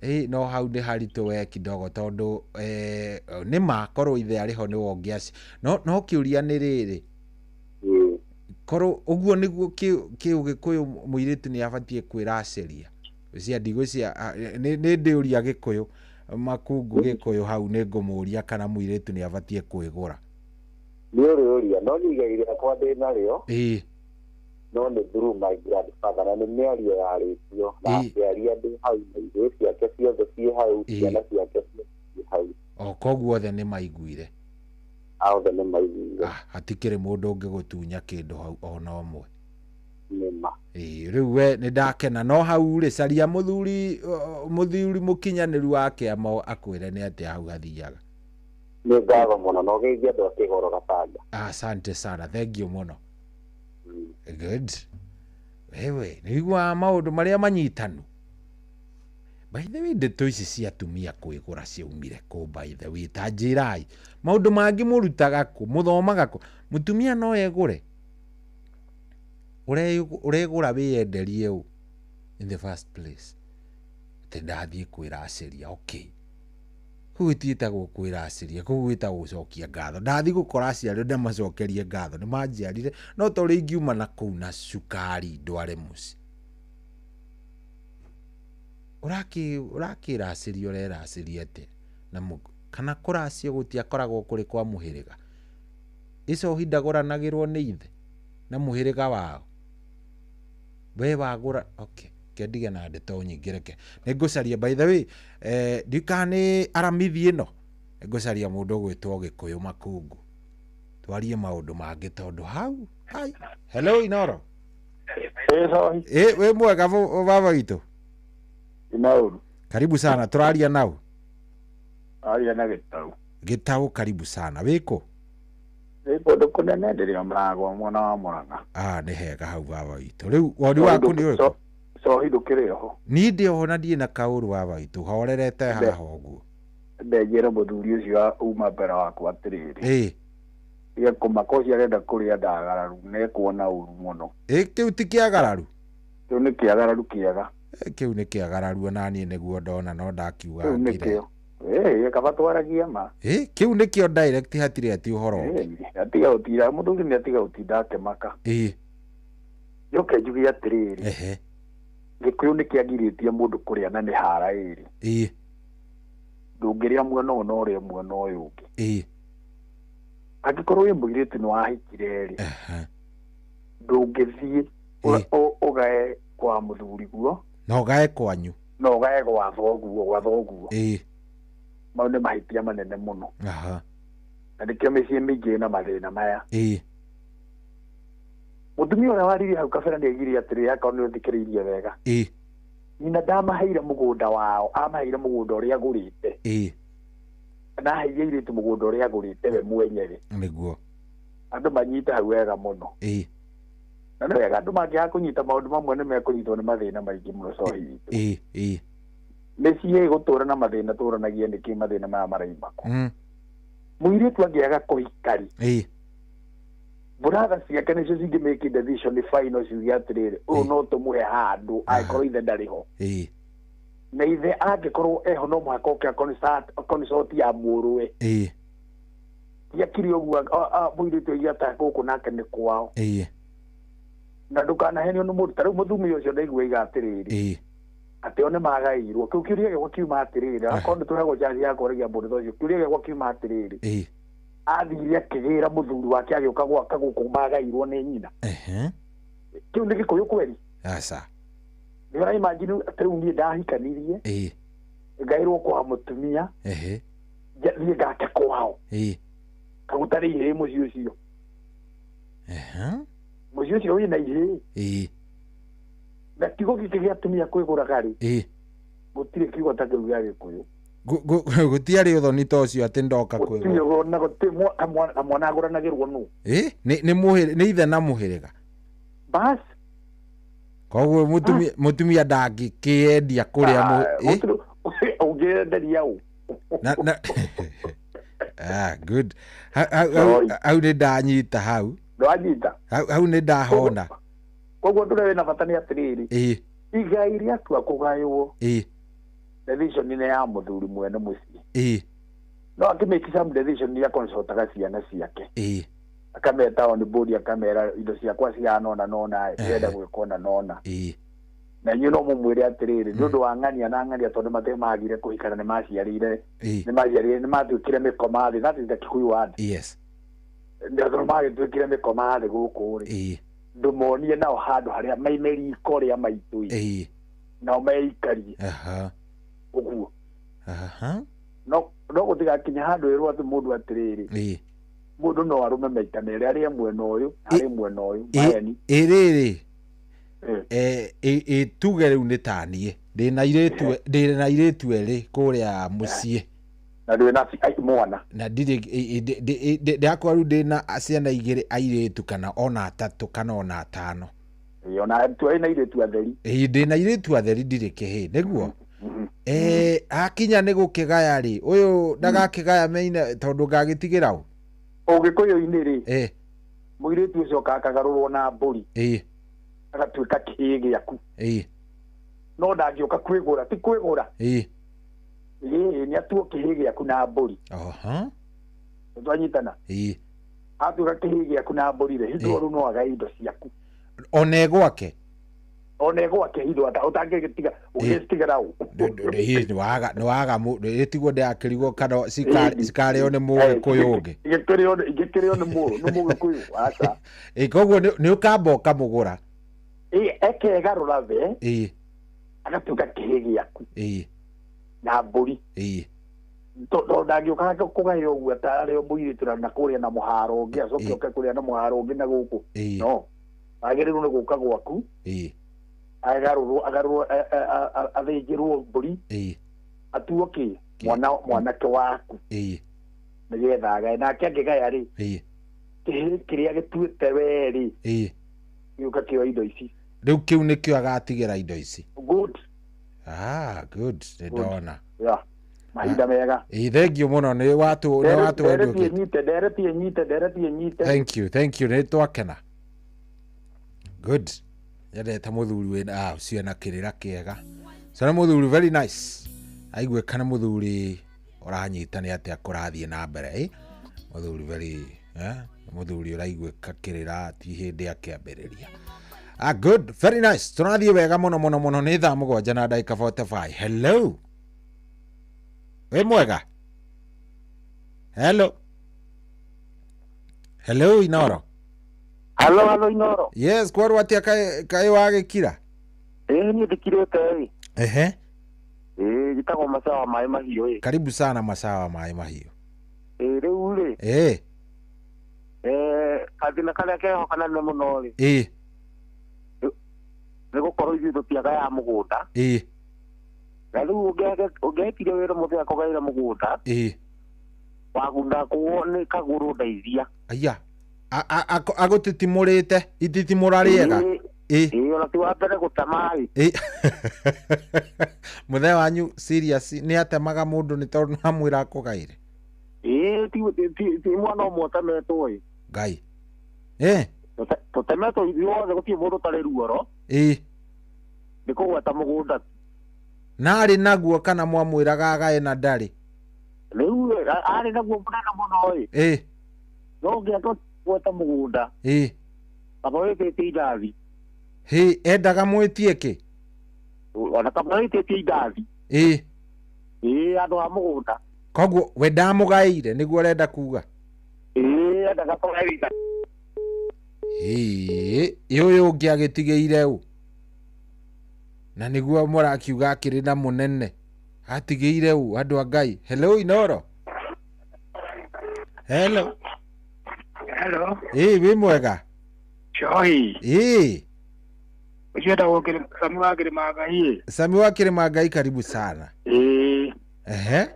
Ĩĩ, no hau nĩ haritũ we kidogo tondũ nĩ ma korwo ithe arĩ ho nĩwe ũngĩaci. No kĩũria nĩ rĩrĩ. Korwo ũguo nĩguo kĩũgĩkũyũ mũirĩtu nĩ abatiĩ kwĩracĩria. Cia ndigwĩcia nĩ ndĩũria Gĩkũyũ makungu Gĩkũyũ hau nĩ ngũmũria kana mũirĩtu nĩ abatiĩ kwĩgũra.
Nĩ ũrĩũria no nĩ igai rĩakwa ndĩ narĩo.
Ĩĩ.
No nĩ through my grandfather na nĩ mĩario yarĩtio na akĩaria ndĩ hau na ithuĩ ciake ciothe ciĩ hau, ciana ciake ciothe ciĩ hau.
O koguo othe nĩ maiguire.
Othe nĩ maiguire.
Hatikĩrĩ mũndũ ũngĩgũtunya kĩndũ hau ona ũmwe.
Nĩma.
Ĩĩ, rĩu we nĩ ndakena no hau rĩ caria mũthuri mũkinyanĩru wa kĩama akwĩre nĩ atĩa hau hathiaga.
Nĩ ngatho mũno na ũgeithie andũ a Kĩgoro Gatanga.
Asante sana, thank you mũno. Good. Wewe, nĩ ũiguaga maũndũ marĩa manyitanu. By the way, ndeto ici cia atumia kwĩgũra ciaumire kũ? By the way, ta njĩrai maũndũ mangĩ mũrutaga kũ, mũthomaga kũ? Mũtumia no egũre? Ũregũra wĩyenderie ũ in the first place? Atĩ ndathiĩ kwĩracĩria, okay, kũu gũtiĩtagwo kwĩracĩria, kũu gwĩtagwo gũcokia ngatho. Ndathiĩ gũkora aciari ndamacokerie ngatho, nĩ manjiarire, no ta ũrĩa ingiuma na kũu na cukari ndware mũciĩ. Ũrakĩracĩria, ũreracĩria atĩa? Na kana kũracio gũtiakoragwo kũrĩ kwa mũhĩrĩga? Icohi ndagũranagĩrwo nĩ ithe na mũhĩrĩga wao, we wagũra. Okay, kendige na ndeto nyingĩ, reke nĩngũcaria. By the way, ndikana nĩ aramithi ĩno, nĩngũcaria mũndũ ũgwĩtwo Gĩkũyũ Makungu, twarie maũndũ mangĩ, tondũ hau hai. Hello, Inoro.
Ĩ,
wĩ mwega baba witũ?
Inauru.
Karibu sana, tũraria nau?
Aria na Gĩtau.
Gĩtau, karibu sana, wĩkũ?
Nĩ kũndũ kũnene, ndĩrĩ mũrango mwena wa Mũrang'a.
Ah, nĩ hega hau baba witũ. Rĩu woni waku nĩ ũrĩkũ?
Cohi, ndũkĩrĩ oho?
Niĩ ndĩ oho na ndirĩ na kaũru, baba witũ, horerete haha ũguo.
Ndenjere mũthuri ũcio uma mbere wakwa atĩrĩrĩ. Tige kũmaka, ũcio arenda kũrĩa ndagararu nĩekuona ũru mũno.
Ĩ, kĩu ti kĩagararu?
Kĩu nĩ kĩagararu kĩega.
Kĩu nĩ kĩagararu, ona niĩ nĩguo ndona, no ndakiuga
Kĩu
ngire.
Nĩkĩo ĩ kaba twaragia ma.
Ĩ, kĩu nĩkĩo direct, hatirĩ ati ũhoro ũngĩ.
Atiga gũtinda, mũthuri nĩ atiga gũtinda akĩmaka. Njoke njuge atĩrĩrĩ, Gĩkũyũ nĩ kĩagirĩtie mũndũ kũrĩa na mĩhara ĩrĩ. Ndũngĩrĩa mwena ũyũ na ũrĩe mwena ũyũ ũngĩ. Angĩkorwo wĩ mũirĩtu nĩ wahikire rĩ, ndũngĩthiĩ ũgae kwa mũthuri guo
na ũgae kwanyu,
na ũgae gwa thoguo, gwa thoguo. Mau nĩ mahĩtia manene mũno. Na nĩkĩo mĩciĩ mĩingĩ ĩna mathĩna maya. Mũtumia ũrĩa waririe hau kabere nĩ aigire atĩrĩrĩ, akorwo nĩ ũthikĩrĩirie wega, nyina ndamaheire mũgũnda wao, amaheire mũgũnda ũrĩa agũrĩte. Na aheire airĩtu mũgũnda ũrĩa agũrĩte we mwenyewe. Andũ manyite hau wega mũno. Na nĩ wega andũ mangĩaga kũnyita maũndũ mamwe, nĩ mekũnyitwo nĩ mathĩna maingĩ mũno, cohi witũ. Mĩciĩ ĩgũtũra na mathĩna, tũranagie nĩkĩ mathĩna maya maraima kũ. Mũirĩtu angĩaga kũhika rĩ, brother ciake nĩcio cingĩ decision final, ciuge atĩrĩrĩ, ũyũ no tũmũhe handũ angĩkorwo ithe ndarĩ ho. Na ithe angĩkorwo eho, no mũhaka oke consult ya mũrũwe. Tiakiri ũguo mũirĩtu oige ata gũkũ nake nĩ kwao. Na ndũkanahenio nĩ mũndũ ta rĩu mũthumi ũcio ndaigua aiga atĩrĩrĩ, atĩ o nĩ magaĩirwo. Kĩu kĩũria gĩakwa kiuma atĩrĩrĩ, akorwo nĩ tũheagwo chance ya kwaragia mũndũ ta ũcio, kĩũria gĩakwa kiuma atĩrĩrĩ, athire akĩgĩra mũthuri wake agĩũka gwaka gũkũ magaĩirwo nĩ nyina? Kĩu nĩ Gĩkũyũ kweri?
Aca.
Nĩ ũraimagine atĩ rĩu niĩ ndahikanirie, ngaĩrwo kwa mũtumia, thiĩ ngake kwao, kagutarĩ ihĩĩ mũciĩ ũcio? Mũciĩ ũcio wĩna ihĩĩ. Na kiugo gĩkĩ gĩa atumia kwĩgũraga rĩ, gũtirĩ kiugo ta kĩu gĩa Gĩkũyũ.
Gũtiarĩ ũthoni ta ũcio atĩ ndoka
gũtirĩ
kwĩgũra.
Na gũtirĩ kamwana agũranagĩrwo nũ.
Ĩ, nĩ ithe na mũhĩrĩga.
Bas.
Koguo mũtumia ndangĩkĩendia kũrĩa ĩ?
Gũtirĩ ũngĩenderia ũ.
Na ah, good. Hau nĩ ndanyita hau.
Ndwanyita?
Hau nĩ ndahona.
Koguo ũndũ ũrĩa wĩna bata nĩ atĩrĩrĩ, igai rĩatua kũgaywo, decision nĩ ya mũthuri mwene mũciĩ. No akĩmake some decision, nĩ aconsultaga ciana ciake, akameta on board, akamera indo ciakwa cihana ona nona, ndĩrenda gwĩka ona nona. Na inyuĩ no mũmwĩre atĩrĩrĩ, nĩ ũndũ wa ng'ania na ng'ania, tondũ matĩ magire kũhikana, nĩ maciarire, nĩ matuĩkire mĩkoma thĩ, that is the Kikuyu word. Tondũ magĩtuĩkire mĩkoma thĩ gũkũ rĩ, ndũmonie nao handũ harĩa maime riko rĩa maitũ ĩ, nao meikarie ũguo. No gũtigakinya handũ ĩrwo atĩ mũndũ atĩrĩrĩ, mũndũ no arũme maita merĩ, arĩe mwena ũyũ, arĩe mwena ũyũ. Maheni.
Ĩ rĩrĩ, ĩ tuge rĩu nĩ taniĩ ndĩna airĩtu erĩ kũrĩa mũciĩ.
Na ndwĩ na mwana.
Na ndirĩ ndakwa, rĩu ndĩna ciana igĩrĩ airĩtu, kana ona atatũ, kana ona atano.
Ĩ, ona tu na airĩtu atheri.
Ĩ, ndĩna airĩtu atheri, ndirĩ kĩhĩ nĩguo. Akinya nĩ gũkĩgaya rĩ ũyũ ndagakĩgaya meine tondũ ngagĩtigĩra ũ
Ũgĩkũyũ-inĩ rĩ mũirĩtu ũcio akagarũrwo na mbũri agatuĩka kĩhĩĩ gĩaku no ndangĩũka kwĩgũra ti kwĩgũra nĩ atuo kĩhĩĩ gĩaku na mbũri. Twanyitana atuĩka kĩhĩĩ gĩaku na mbũri rĩ hitho rĩu no agae indo ciaku
one gwake
one gwake hitho ũtangĩgĩtiga ũgĩtigĩra ũ
nĩ waga ĩtiguo ndĩrakĩrigwo kana cikarĩo nĩ mũgĩkũyũ ũngĩ
ingĩkĩrĩo nĩ mũgĩkũyũ aca.
Koguo nĩ ũkamba ũkamũgũra
ekegarũra we agatuĩka kĩhĩĩ gĩaku na mbũri tondũ ndangĩũka kũgaĩra ũguo atarĩ o mũirĩtu na kũrĩa na mũharo ũngĩ acoke oke kũrĩa na mũharo ũngĩ na gũkũ no agĩrĩirwo nĩ gũka gwaku agarũrwo agarũrwo athĩnjĩrwo mbũri atuo kĩ mwanake waku nĩgetha agae nake angĩgaya rĩ kĩhĩĩ kĩrĩa gĩtuĩte we rĩ gĩũka kĩoya indo ici
rĩu kĩu nĩkĩo agatigĩra indo ici.
Good.
Good nĩ ndona.
Yeah. Mahinda mega.
Thank you mũno nĩ watu
nyite ndereti nyite ndereti nyite.
Thank you nĩ twakena. Good. Nyendete mũthuri wĩna ũcio na kĩrĩra kĩega. So nĩ mũthuri very nice. Aiguĩka nĩ mũthuri ũranyita nĩ atĩa kũrathiĩ na mbere. Mũthuri very mũthuri ũraiguĩka kĩrĩra ti hĩndĩ akĩambĩrĩria. Good, very nice. Tũrathiĩ wega mũno mũno mũno nĩ thaa 7 na ndagĩka 45. Hello. Wĩ mwega? Hello. Hello Inoro.
Hello Inoro.
Yes, kwarwo atia kaĩ wagĩkira?
Niĩ ndikirĩte ĩ.
Ehe.
Njĩtagwo Masawa Maĩ Mahiũ ĩ.
Karibu sana Masawa Maĩ Mahiũ.
Rĩu rĩ. Kathĩna karĩa keho kanene mũno rĩ. Nĩ gũkorwo ithuĩ tũtiagayaga mũgũnda. Na rĩu ũngĩhetire wĩra mũthenya kũgaĩra mũgũnda. Wagunda kũo nĩ kagũrũ ndeithia.
Aya. Agũtitimũrĩte ititimũra rĩega.
Ona ti wa mbere gũtema ĩ.
Mũthee wanyu serious nĩ atemaga mũndũ nĩ tondũ nĩamwĩra akũgaĩre?
Ti mwana ũmwe ũtemetwo ĩ.
Ngai.
Tũtemetwo ithuothe gũtirĩ mũndũ ũtarĩ ruoro. Nĩ kũgweta mũgũnda.
Na arĩ naguo kana mwamwĩraga agae na ndarĩ?
Rĩu arĩ naguo mũnene mũno ĩ. No ũngĩatua gweta mũgũnda. Kaba wĩtĩtie indathi.
Hĩ, endaga mwĩtie kĩ?
Ona kaba wĩtĩtie indathi. Andũ a mũgũnda.
Koguo we ndamũgaĩire nĩguo ũrenda kuga?
Endaga kũgaĩra indathi.
Ũyũ ũngĩ agĩtigĩire ũ? Na nĩguo mũrakiuga akĩrĩ na mũnene atigĩire ũ andũ a Ngai. Hello Inoro. Hello.
Hello.
Wĩ mwega?
Cohi. Ũcio etagwo Sami wa Kĩrĩma Ngai.
Sami wa Kĩrĩma Ngai karibu sana. Ehe.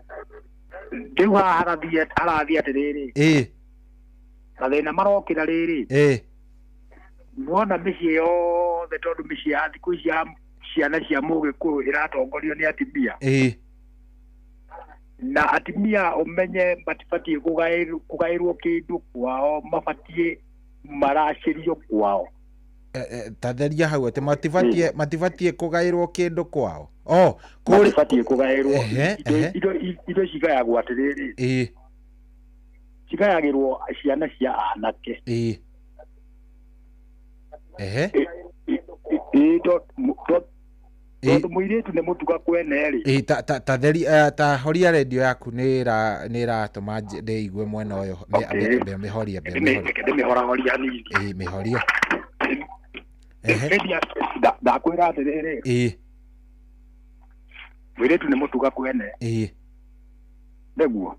Rĩu haha harathiĩ atĩrĩrĩ. Mathĩna marokĩra rĩrĩ. Muona mĩciĩ yothe tondũ mĩciĩ ya thikũ ici ya ciana cia mũgĩkũyũ ĩratongorio nĩ atumia. Na atumia ũmenye matibatiĩ kũgaĩrwo kĩndũ kwao, mabatiĩ maracĩrio kwao.
Tatheria hau atĩ matibatiĩ kũgaĩrwo kĩndũ kwao.
Matibatiĩ kũgaĩrwo indo cigayagwo atĩrĩrĩ. Cigayagĩrwo ciana cia anake. Tondũ mũirĩtu nĩ mũtuga kwene rĩ.
Ta ta horia redio yaku nĩ ĩratũma ndĩigue mwena ũyũ. Mĩhoria.
Ndĩmĩhorahoria hanini.
Mĩhoria.
Ndakwĩra atĩrĩrĩ. Mũirĩtu nĩ mũtuga kwene. Nĩguo.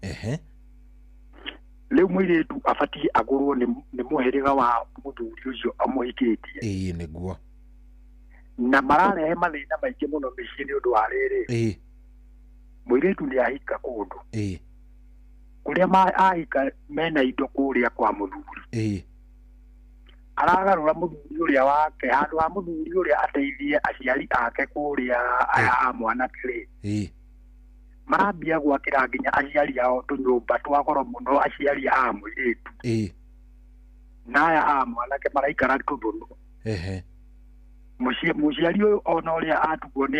Rĩu mũirĩtu abatiĩ agũrwo nĩ mũhĩrĩga wa mũthuri ũcio amũhikĩtie.
Nĩguo.
Na mararehe mathĩna maingĩ mũno mĩciĩ nĩ ũndũ wa rĩrĩ. Mũirĩtu nĩ ahika kũndũ. Kũrĩa ahika mena indo kũrĩa kwa mũthuri. Aragarũra mũthuri ũrĩa wake handũ ha mũthuri ũrĩa ateithie aciari ake kũrĩa aya a mwanake rĩ. Marambia gwakĩra nginya aciari ao tũnyũmba twa goro mũno aciari a mũirĩtu. Na aya a mwanake maraikara tũthũnũ. Mũciari ũyũ ona ũrĩa atugwo nĩ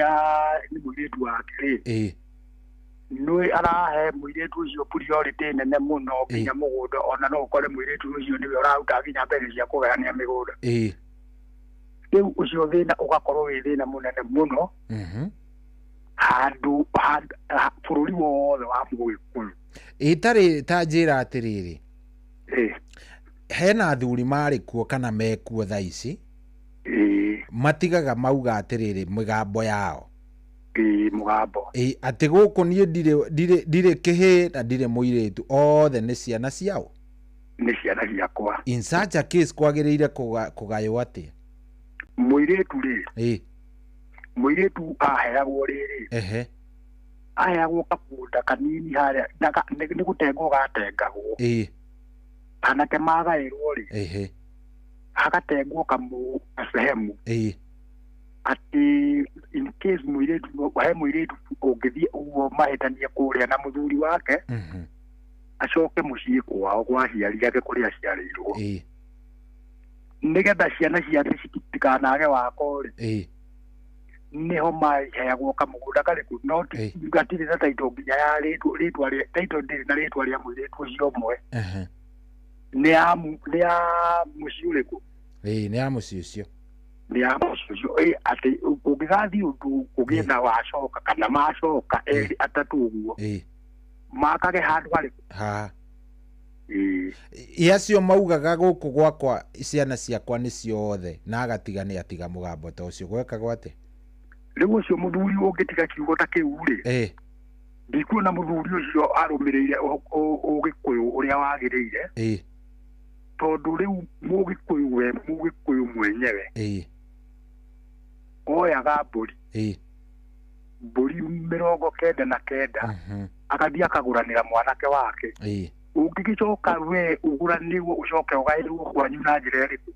mũirĩtu wake rĩ. Nĩ arahe mũirĩtu ũcio priority nene mũno nginya mũgũnda ona no ũkore mũirĩtu ũcio nĩwe ũraruta nginya mbeca cia kũgayania mĩgũnda. Rĩu ũcio thĩna ũgakorwo wĩ thĩna mũnene mũno. Handũ bũrũri wothe wa Mũgĩkũyũ.
Ĩtarĩ ta njĩra atĩrĩrĩ. Hena athuri marĩ kuo kana mekuo thaa ici. Matigaga mauga atĩrĩrĩ mĩgambo yao.
Mũgambo.
Atĩ gũkũ niĩ ndirĩ kĩhĩ na ndirĩ mũirĩtu othe nĩ ciana ciao.
Nĩ ciana ciakwa.
In such a case kwagĩrĩire kũgaywo atĩa?
Mũirĩtu rĩ. Mũirĩtu aheagwo rĩrĩ. Aheagwo kamũgũnda kanini harĩa nĩ gũtengwo gatengagwo. Anake magaĩrwo rĩ. Hagatengwo kamũ sehemu. Atĩ in case mũirĩtu he mũirĩtu ũngĩthiĩ ũguo mahĩtanie kũrĩa na mũthuri wake. Acoke mũciĩ kwao kwa aciari ake kũrĩa aciarĩirwo. Nĩgetha ciana ciake citikanage wako rĩ. Niho maheagwo kamũgũnda karĩkũ no gatirĩ na title nginya ya rĩtwa rĩa title ndĩrĩ na rĩtwa rĩa mũirĩtu ũcio ũmwe. Nĩ ya mũciĩ ũrĩkũ?
Nĩ ya mũciĩ ũcio.
Nĩ ya mũciĩ ũcio. Atĩ ũngĩgathiĩ ũndũ kũgĩe na wacoka kana macoka erĩ atatũ ũguo. Makage handũ harĩkũ?
Ha. Acio maugaga gũkũ gwakwa ciana ciakwa nĩ ciothe na agatiga nĩ atiga mũgambo ta ũcio gwekagwo atĩa?
Rĩu ũcio mũthuri ũngĩtiga kiugo ta kĩu rĩ. Ndikuona mũthuri ũcio arũmĩrĩire Ũgĩkũyũ ũrĩa wagĩrĩire. Tondũ rĩu Mũgĩkũyũ we Mũgĩkũyũ mwenyewe. Oyaga mbũri. Mbũri 99 agathiĩ akagũranĩra mwanake wake. Ũngĩgĩcoka we ũgũranĩrwo ũcoke ũgaĩrwo kwanyu na njĩra ĩrĩkũ?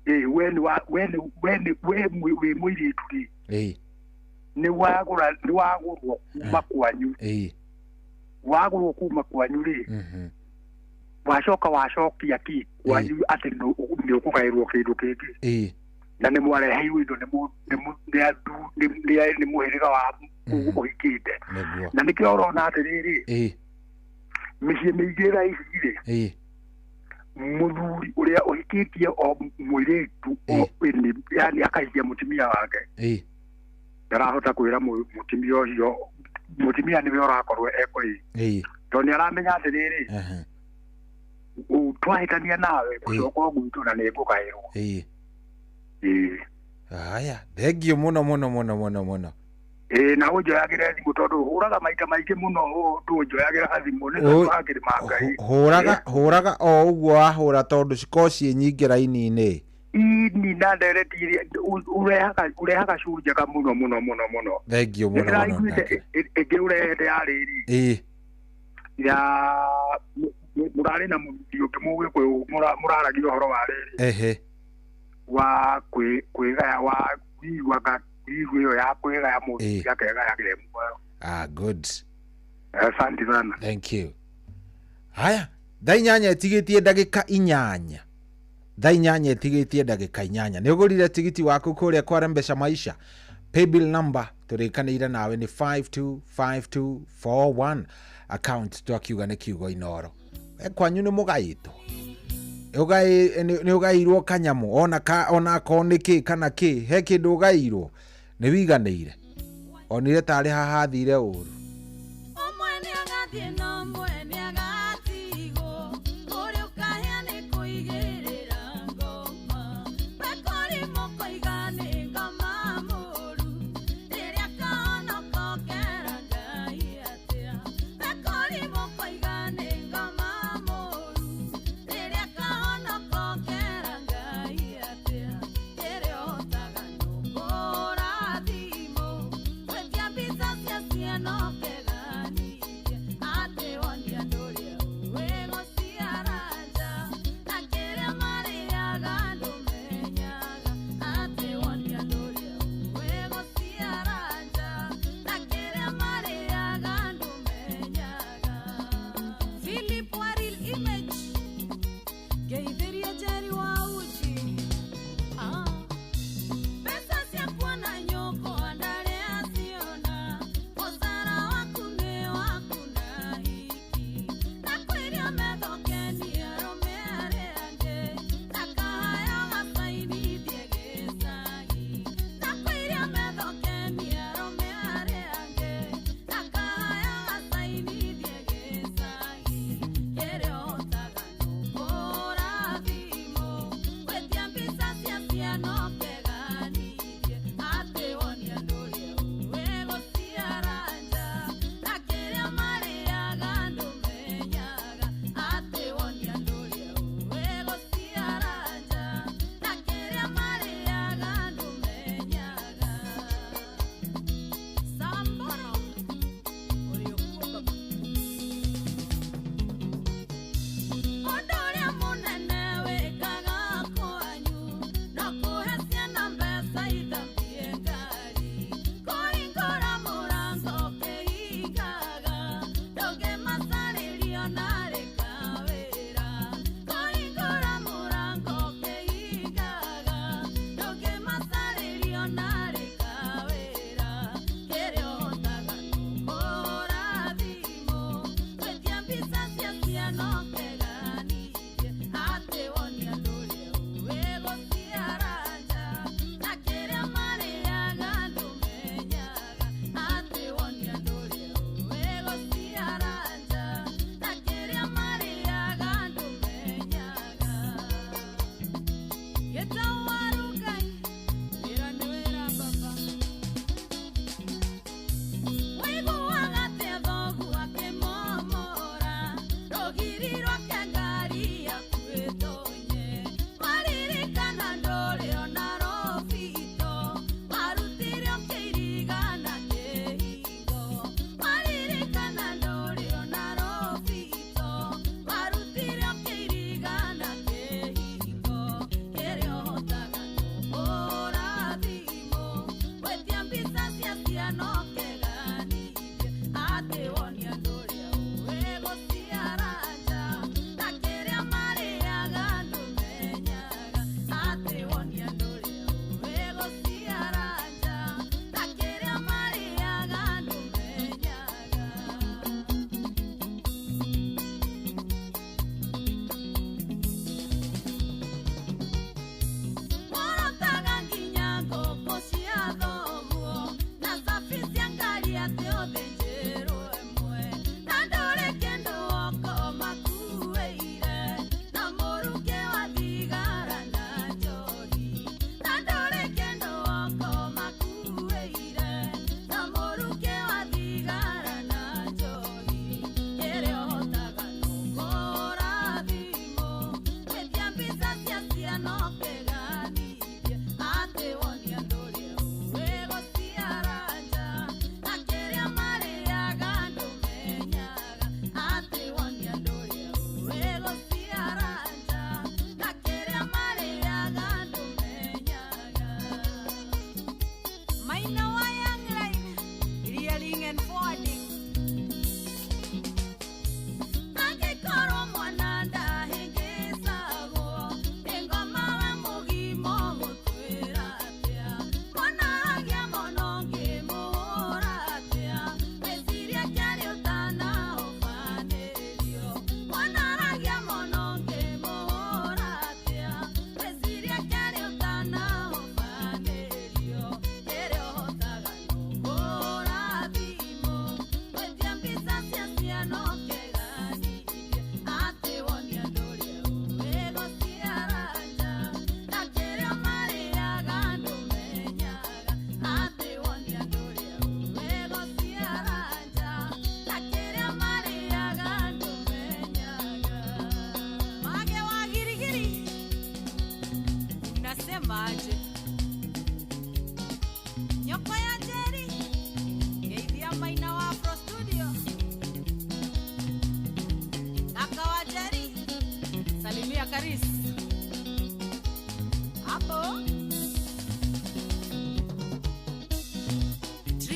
We wĩ mũirĩtu rĩ. Nĩ wagũrwo kuma kwanyu. Wagũrwo kuma kwanyu rĩ. Wacoka wacokia kĩ kwanyu atĩ nĩ ũkũgaĩrwo kĩndũ kĩngĩ. Na nĩ mwareheirwo indo nĩ mũhĩrĩga wa ũhikĩte. Na nĩkĩo ũrona atĩrĩrĩ. Mĩciĩ mĩingĩ thaa ici rĩ. Mũthuri ũrĩa ũhikĩtie o mũirĩtu yani akahikia mũtumia wake. Ndarahota kwĩra mũtumia ũcio mũtumia nĩwe ũrakorwo ekũ. Tondũ nĩ aramenya atĩrĩrĩ. Twahĩtania nawe gũcoka gwitũ na nĩ ngũgaĩrwo.
Haya, thengio mũno mũno mũno mũno mũno.
Na ũnjoyagĩre thimũ tondũ hũraga maita maingĩ mũno ndũnjoyagĩra thimũ nĩ tondũ hakĩrĩ ma Ngai.
Hũraga o ũguo wahũra tondũ cikorwo ciĩ nyingĩ raini-inĩ.
Ini na ndereti iria ũrehaga cu njega mũno mũno mũno mũno.
Thengio mũno mũno.
Nĩndĩraiguĩte ĩngĩ ũrehete ya rĩrĩ. Ya mũrarĩ na mũthuri ũngĩ Mũgĩkũyũ mũraragia ũhoro wa rĩrĩ. Wa kwĩgaya wa wiguaga ĩyo ya kwĩgaya mũthuri akegayagĩre muoyo.
Good.
Asante sana.
Thank you. Haya, thaa 8 ĩtigĩtie ndagĩka 8. Thaa 8 ĩtigĩtie ndagĩka 8. Nĩ ũgũrire tigiti waku kũrĩa kwa Rembesha Maisha. Paybill number tũrĩkanĩire nawe nĩ 525241. Account twakiuga nĩ kiugo Inoro. Kwanyu nĩ mũgaĩtwo. Nĩ ũgaĩirwo kanyamũ ona akorwo nĩ kĩ kana kĩ he kĩndũ ũgaĩirwo nĩ wiganĩire. Onire tarĩ haha hathire ũru.
No.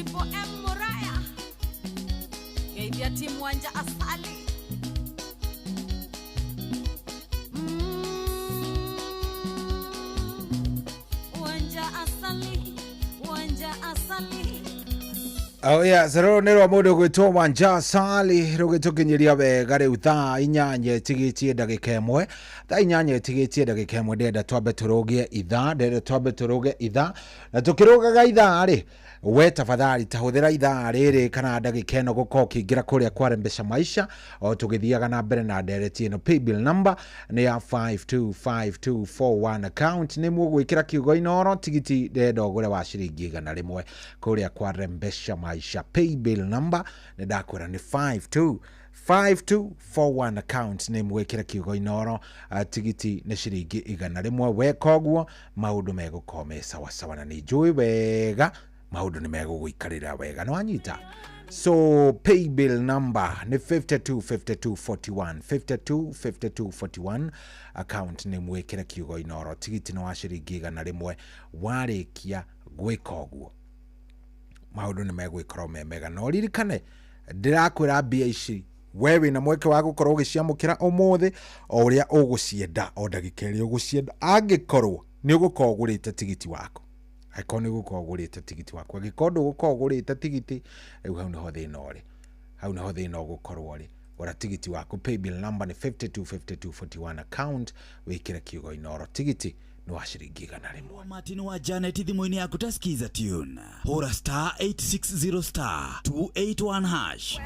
Triple M Muraya. Geithia timu Wanja Asali. Wanja Asali, Wanja Asali.
Oh yeah, rũrũ nĩ rwa mũndũ gwĩtwo Wanja Sali rũgĩtũkinyĩria wega rĩu thaa 8 ĩtigĩtie ndagĩka 1. Thaa 8 ĩtigĩtie ndagĩka 1 ndĩrenda twambe tũrũgie ithaa, ndĩrenda twambe tũrũge ithaa. Na tũkĩrũgaga ithaa rĩ, we tafadhali tahũthĩra ithaa rĩrĩ kana ndagĩka ĩno gũkorwo ũkĩingĩra kũrĩa kwa Rembesha Maisha o tũgĩthiaga na mbere na ndereti ĩno. Paybill number nĩ ya 525241, account nĩ mũgwĩkĩra kiugo Inooro, tigiti ndĩrenda ũgũre wa ciringi 100 kũrĩa kwa Rembesha Maisha. Paybill number nĩ ndakwĩra nĩ 525241, account nĩ mũgwĩkĩra kiugo Inooro, tigiti nĩ ciringi 100. Weka ũguo maũndũ megũkorwo me sawasawa na nĩ njũĩ wega maũndũ nĩ megũgũikarĩra wega. Nĩ wanyita? So paybill number nĩ 525241, 525241, account nĩ mwĩkĩre kiugo Inooro, tigiti nĩ wa ciringi 100. Warĩkia gwĩka ũguo maũndũ nĩ megũgĩkorwo me mega. Na ũririkane ndĩrakwĩra mbia ici we wĩna mweke wa gũkorwo ũgĩciamũkĩra ũmũthĩ o ũrĩa ũgũcienda, o ndagĩka ĩrĩa ũgũcienda, angĩkorwo nĩ ũgũkorwo ũgũrĩte tigiti waku. Angĩkorwo nĩ ũgũkorwo ũgũrĩte tigiti waku, angĩkorwo ndũgũkorwo ũgũrĩte tigiti, rĩu hau nĩho thĩna ũrĩ, hau nĩho thĩna ũgũkorwo ũrĩ. Gũra tigiti waku, paybill number nĩ 525241, account wĩkĩre kiugo Inooro, tigiti nĩ wa ciringi 100.
Martin wa Janet thimũ-inĩ yaku ta skiza tune. Hũra star 860 star 281 hash.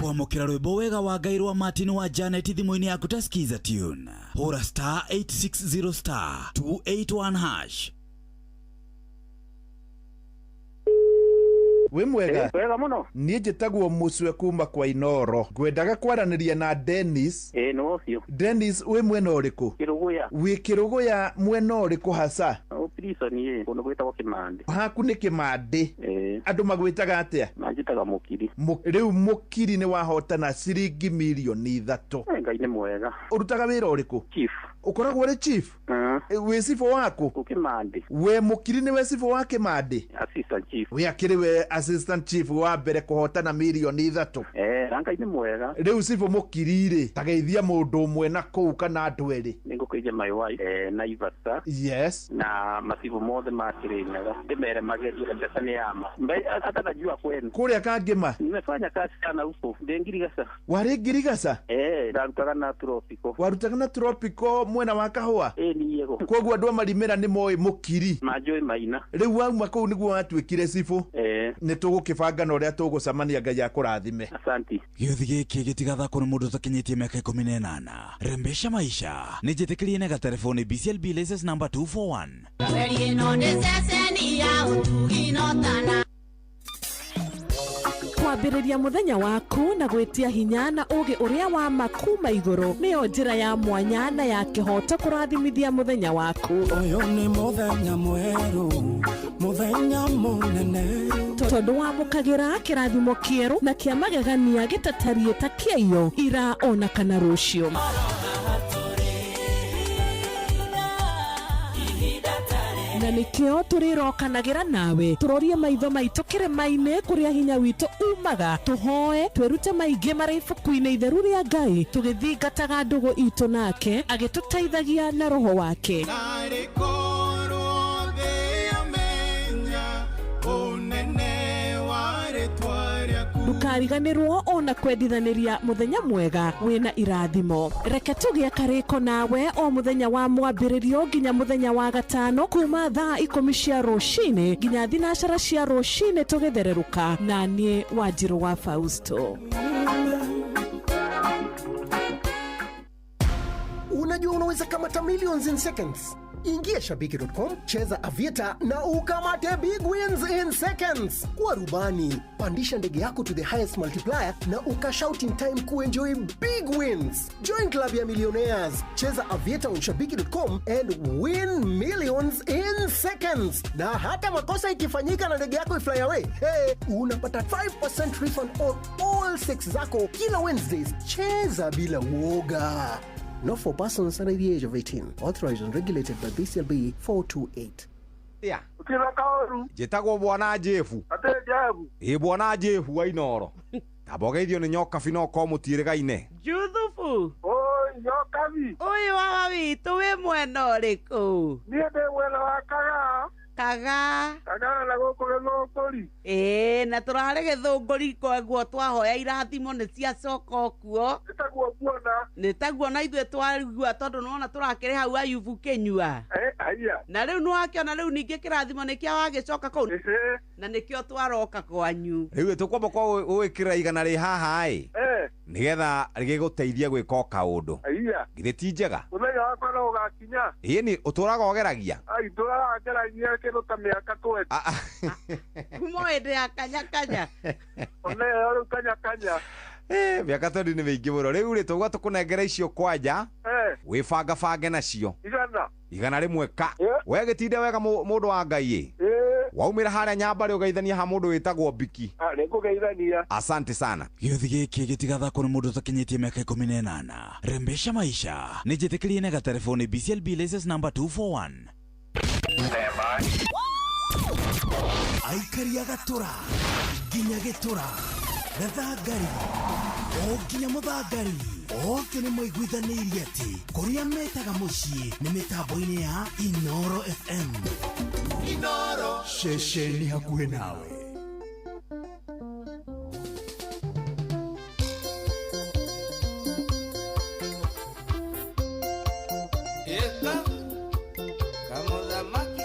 Kwamũkĩra rwĩmbo wega wa Ngai rwa Martin wa Janet thimũ-inĩ yaku ta skiza tune. Hũra star 860 star 281 hash.
Wĩ mwega?
Wega mũno.
Niĩ njĩtagwo Mũcwe kuma kwa Inooro. Ngwendaga kwaranĩria na Dennis.
Ĩĩ nĩ ũcio.
Dennis, wĩ mwena ũrĩkũ?
Kĩrũgũya.
Wĩ Kĩrũgũya mwena ũrĩkũ hasa?
Prison ĩ kũndũ gwĩtagwo Kĩmandĩ.
Haku nĩ Kĩmandĩ.
Ĩĩ.
Andũ magwĩtaga atĩa?
Manjĩtaga Mũkiri.
Rĩu Mũkiri nĩ wahotana ciringi mirioni 3.
Ngai nĩ mwega.
Ũrutaga wĩra ũrĩkũ?
Chief.
Ũkoragwo ũrĩ chief? Wĩ cibũ waku?
Kĩmandĩ.
We Mũkiri nĩwe cibũ wa Kĩmandĩ?
Assistant chief.
We akĩrĩ we assistant chief wa mbere kũhotana mirioni 3.
Ngai nĩ mwega.
Rĩu cibũ Mũkiri rĩ, tageithia mũndũ ũmwe na kũu kana andũ erĩ.
Nĩngũkĩria my wife Naivasha.
Yes.
Na macibu mothe ma Kirinyaga. Ndĩmere magerie mbeca nĩ yama. Hata najua kwenu.
Kũrĩa Kangĩma?
Nimefanya kazi sana huko. Ndĩ Ngirigaca.
Warĩ Ngirigaca?
Ndarutaga na Tropico.
Warutaga na Tropico mwena wa Kahũa?
Niĩ.
Koguo andũ a Marimĩra nĩ moĩ Mũkiri.
Manjũĩ maina.
Rĩu wauma kũu nĩguo watuĩkire cibũ. Nĩ tũgũkĩbanga na ũrĩa tũgũcemania, Ngai akũrathime.
Asante.
Gĩũthi gĩkĩ gĩtigathakwo nĩ mũndũ ũtakinyĩtie mĩaka 18. Rembesha Maisha nĩ njĩtĩkĩrie na gatelefoni BCLB license number 241.
Kwambĩrĩria mũthenya waku na gwĩtia hinya na ũgĩ ũrĩa wa ma kuma igũrũ nĩyo njĩra ya mwanya na ya kĩhoto kũrathimithia mũthenya waku.
Ũyũ nĩ mũthenya mwerũ, mũthenya mũnene,
tondũ wamũkagĩra kĩrathimo kĩerũ na kĩa magegania gĩtatariĩ ta kĩaiyo ira ona kana rũciũ. Na nĩkĩo tũrĩrokanagĩra nawe tũrorie maitho maitũ kĩrĩma-inĩ kũrĩa hinya witũ umaga, tũhoe twĩrute maingĩ marĩ ibuku-inĩ itheru rĩa Ngai, tũgĩthingataga ndũgũ itũ nake agĩtũteithagia na roho wake. Ndũkariganĩrwo ona kwendithanĩria mũthenya mwega wĩna irathimo. Reke tũgĩe karĩko nawe o mũthenya wa mwambĩrĩrio nginya mũthenya wa gatano kuma thaa 10 cia rũcinĩ nginya 12 cia rũcinĩ tũgĩthererũka na niĩ Wanjirũ wa Fausto.
Unajua unaweza kamata millions in seconds. Ingia shabiki.com, cheza Aviator na ukamate big wins in seconds. Kuwa rubani, pandisha ndege yako to the highest multiplier na ukashout in time kuenjoy big wins. Join club ya millionaires, cheza Aviator on shabiki.com and win millions in seconds. Na hata makosa ikifanyika na ndege yako ifly away, hey, unapata 5% refund on all six zako kila Wednesdays. Cheza bila uoga. Not for persons under the age of 18. Authorized and regulated by BCLB 428.
Yeah.
Ukira kaoru.
Njĩtagwo bwana Jefu.
Ate Jefu.
Ĩ bwana Jefu wa Inoro. Tambogeithio nĩ Nyokabi no korwo mũtiĩrĩgaine.
Juthubu.
Oi, Nyokabi.
Ũyũ wawa witũ wĩ mwena ũrĩkũ?
Niĩ ndĩ mwena wa Kagaa.
Kagaa.
Kagaa na gũkũ Gĩthũngũri.
Ĩĩ, na tũrarĩ Gĩthũngũri koguo twahoya irathimo nĩ ciacoka kuo.
Nĩ taguo nguona.
Nĩ taguo na ithuĩ twarigua tondũ nĩwona tũrakĩrĩ hau Ayubu kĩnyua.
Aya.
Na rĩu nĩwakĩona rĩu ningĩ kĩrathimo nĩkĩa wagĩcoka kũu. Na nĩkĩo twaroka kwanyu.
Rĩu tũkwamba kwa gwĩkĩra igana rĩ haha ĩ. Nĩgetha rĩgĩgũteithie gwĩka o kaũndũ.
Aya.
Githĩ ti njega?
Mũthenya wakwa no ũgakinya.
Ĩni ũtũraga ũgeragia?
Ai, ndũraga ngeragia kĩndũ ta mĩaka 20.
Kuma hĩndĩ ya kanya kanya.
Ona ĩyo rĩu kanya kanya.
Mĩaka 20 nĩ mĩingĩ mũno. Rĩu rĩ tũgwa tũkũnengera icio kwanja. Wĩbangabange nacio.
Igana.
Igana rĩmwe ka. We gĩtinde wega mũndũ wa Ngai ĩ. Waumĩra harĩa Nyambarĩ ũgeithania ha mũndũ wĩtagwo Biki.
Nĩngũgeithania.
Asante sana.
Gĩũthi gĩkĩ gĩtigathakwo nĩ mũndũ ũtakinyĩtie mĩaka 18. Rembesha maisha. Nĩ njĩtĩkĩrie na gatelefoni BCLB license number 241.
Aikaria gatũra nginya gĩtũra gathangari o nginya mũthangari othe nĩ maiguithanĩirie atĩ kũrĩa metaga mũciĩ nĩ mĩtambo-inĩ ya Inoro FM.
Inoro
ceceni hakuhĩ nawe.
Eka kamuthamaki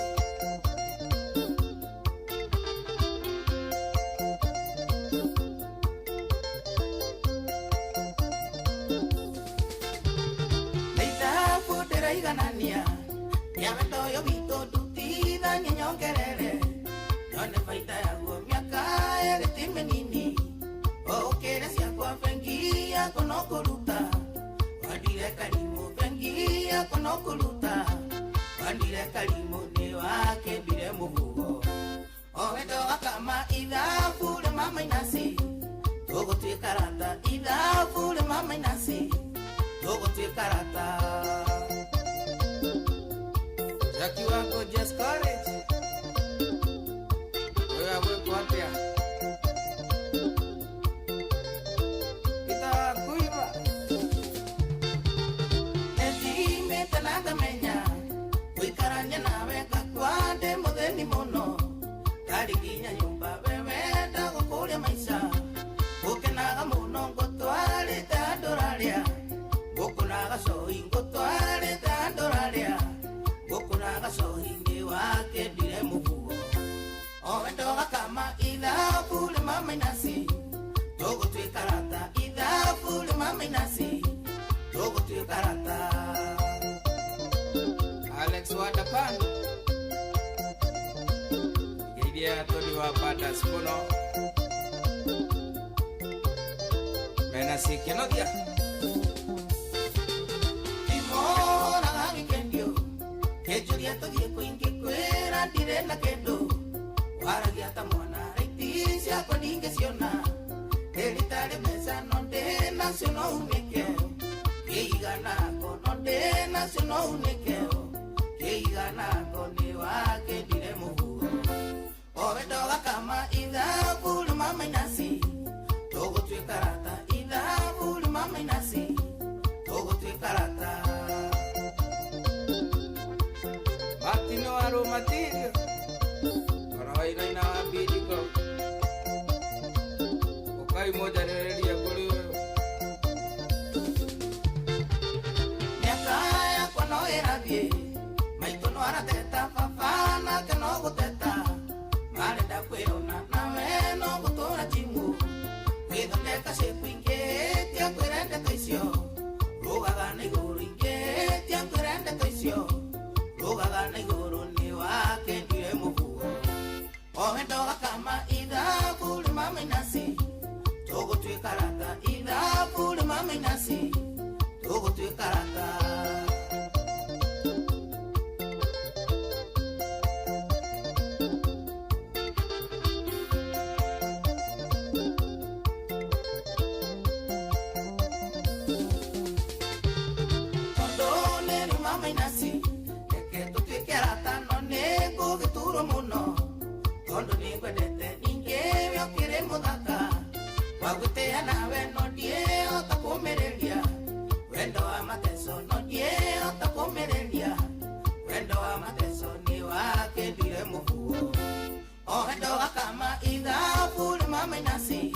ndĩraiganania ya wendo ũyũ witũ ndutithanie nyongerere nyone baita yaguo mĩaka ĩrĩ ti mĩnini ũkĩre ciakwa bengi yako no kũruta wandire karimũ bengi yako no kũruta wandire karimũ nĩ wakĩmbire mũhugo o wendo wakama ithabu rĩma mainasi tũgũtuĩka rata ithabu rĩma mainasi tũgũtuĩka rata.
Jackie wako just courage. Wewe weko atia. Ita kuiba.
Ethimete na ngamenya gũikarania nawe ngakua ndĩ mũthĩni mũno ndarĩ nginya nyũmba wewe ndagũkũria maica gũkenaga mũno ngũtwarĩte handũ ũrarĩa ngũkũnaga cohi ngũtwarĩte handũ ũrarĩa ngũkũnaga cohi nĩ wakĩndire mũguo o wendo gakama ithabu rĩma mainasi tũgũtuĩka rata ithabu rĩma mainasi tũgũtuĩka rata.
Alex Wadapan Geithia Tony wa Badas mũno mena cikenogia
Ndimoraga gĩkendio kĩnjũria tũthiĩ kũingĩ kwĩra ndirĩ na kĩndũ waragia ta mwana raiti ciakwa ndingĩciona ndĩritarĩ mbeca no ndĩ nacio no unĩke kĩiganako no ndĩ nacio no unĩke kĩiganako nĩ wakĩndire mũhugo o wendo gakama ithabu rĩma mainasi tũgũtuĩka rata ithabu rĩma mainasi tũgũtuĩka rata.
Martino Aromatirio Oroiraina wa Bidiko Ukai mojarereria kũrĩ ũyũ
Mĩaka yakwa no ĩrathiĩ maitũ no arateta baba nake no gũteta marenda kwĩona nawe no gũtũra timu gwĩthondeka ciĩku ingĩ tia kwĩra ndeto icio rũgaga na igũrũ ingĩ tia kwĩra ndeto icio rũgaga Ndĩrarĩa nawe no ndiĩhota kũmĩrĩria. Wendo wa mateso no ndiĩhota kũmĩrĩria. Wendo wa mateso nĩ wakĩndire mũbuo. O wendo wa kama ithabu rĩma mainasi.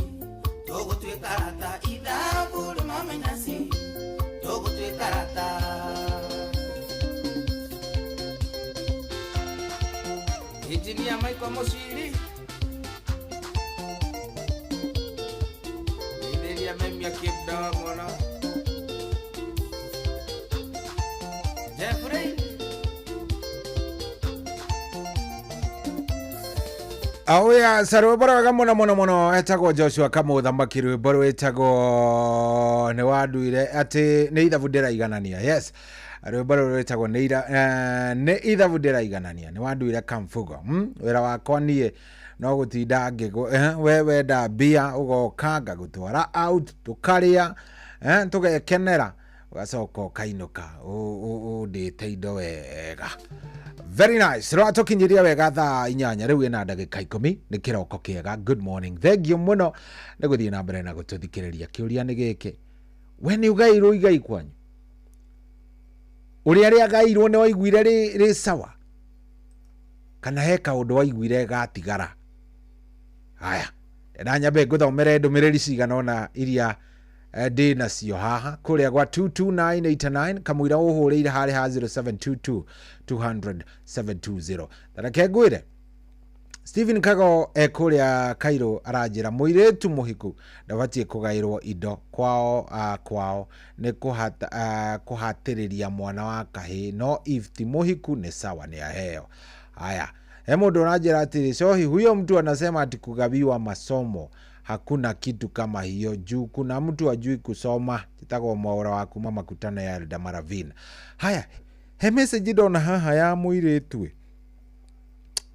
Tũgũtuĩka rata ithabu rĩma mainasi. Tũgũtuĩka rata. Engineer Michael Moshiri. Engineer Memia Kibda Mwana. Jeffrey.
Auya sarwĩmbo rwega mũno mũno mũno etagwo Joshua Kamũthamaki rwĩmbo rwĩtagwo nĩ wanduire atĩ nĩ ithabu ndĩraiganania. Yes, rwĩmbo rũrũ rwĩtagwo nĩ ithabu ndĩraiganania nĩ wanduire kamfugo. Wĩra wakwa niĩ no gũtinda ngĩgũ we wenda mbia ũgoka ngagũtwara out tũkarĩa, tũgekenera ũgacoka ũkainũka ũndĩte indo wega. Very nice. Rwatũkinyiria wega thaa 8 rĩu ĩna ndagĩka 10 nĩ kĩroko kĩega. Good morning. Thank you mũno nĩ gũthiĩ na mbere na gũtũthikĩrĩria. Kĩũria nĩ gĩkĩ, we nĩ ũgairwo igai kwanyu? Ũrĩa rĩagairwo nĩ waiguire rĩ sawa, kana he kaũndũ waiguire gatigara? Haya, na nyambe ngũthomere ndũmĩrĩri cigana ũna iria ndĩ nacio haha kũrĩa gwa 22989 kamũira ũhũrĩire harĩ ha 0722 200 720. Reke ngwĩre Stephen Kago ekũrĩa Cairo aranjĩra mũirĩtu mũhiku ndabatiĩ kũgaĩrwo indo kwao, kwao nĩ kũhatĩrĩria mwana wa kahĩĩ, no if ti mũhiku nĩ sawa nĩ aheo. Haya, he mũndũ ũranjĩra atĩrĩ, Cohi, huyo mtu anasema ati kugawiwa masomo hakuna kitu kama hiyo juu kuna mtu ajui kusoma. Njĩtagwo Mwaũra wa kuma makutano ya Eldama Ravine. Haya, he message ndona haha ya mũirĩtu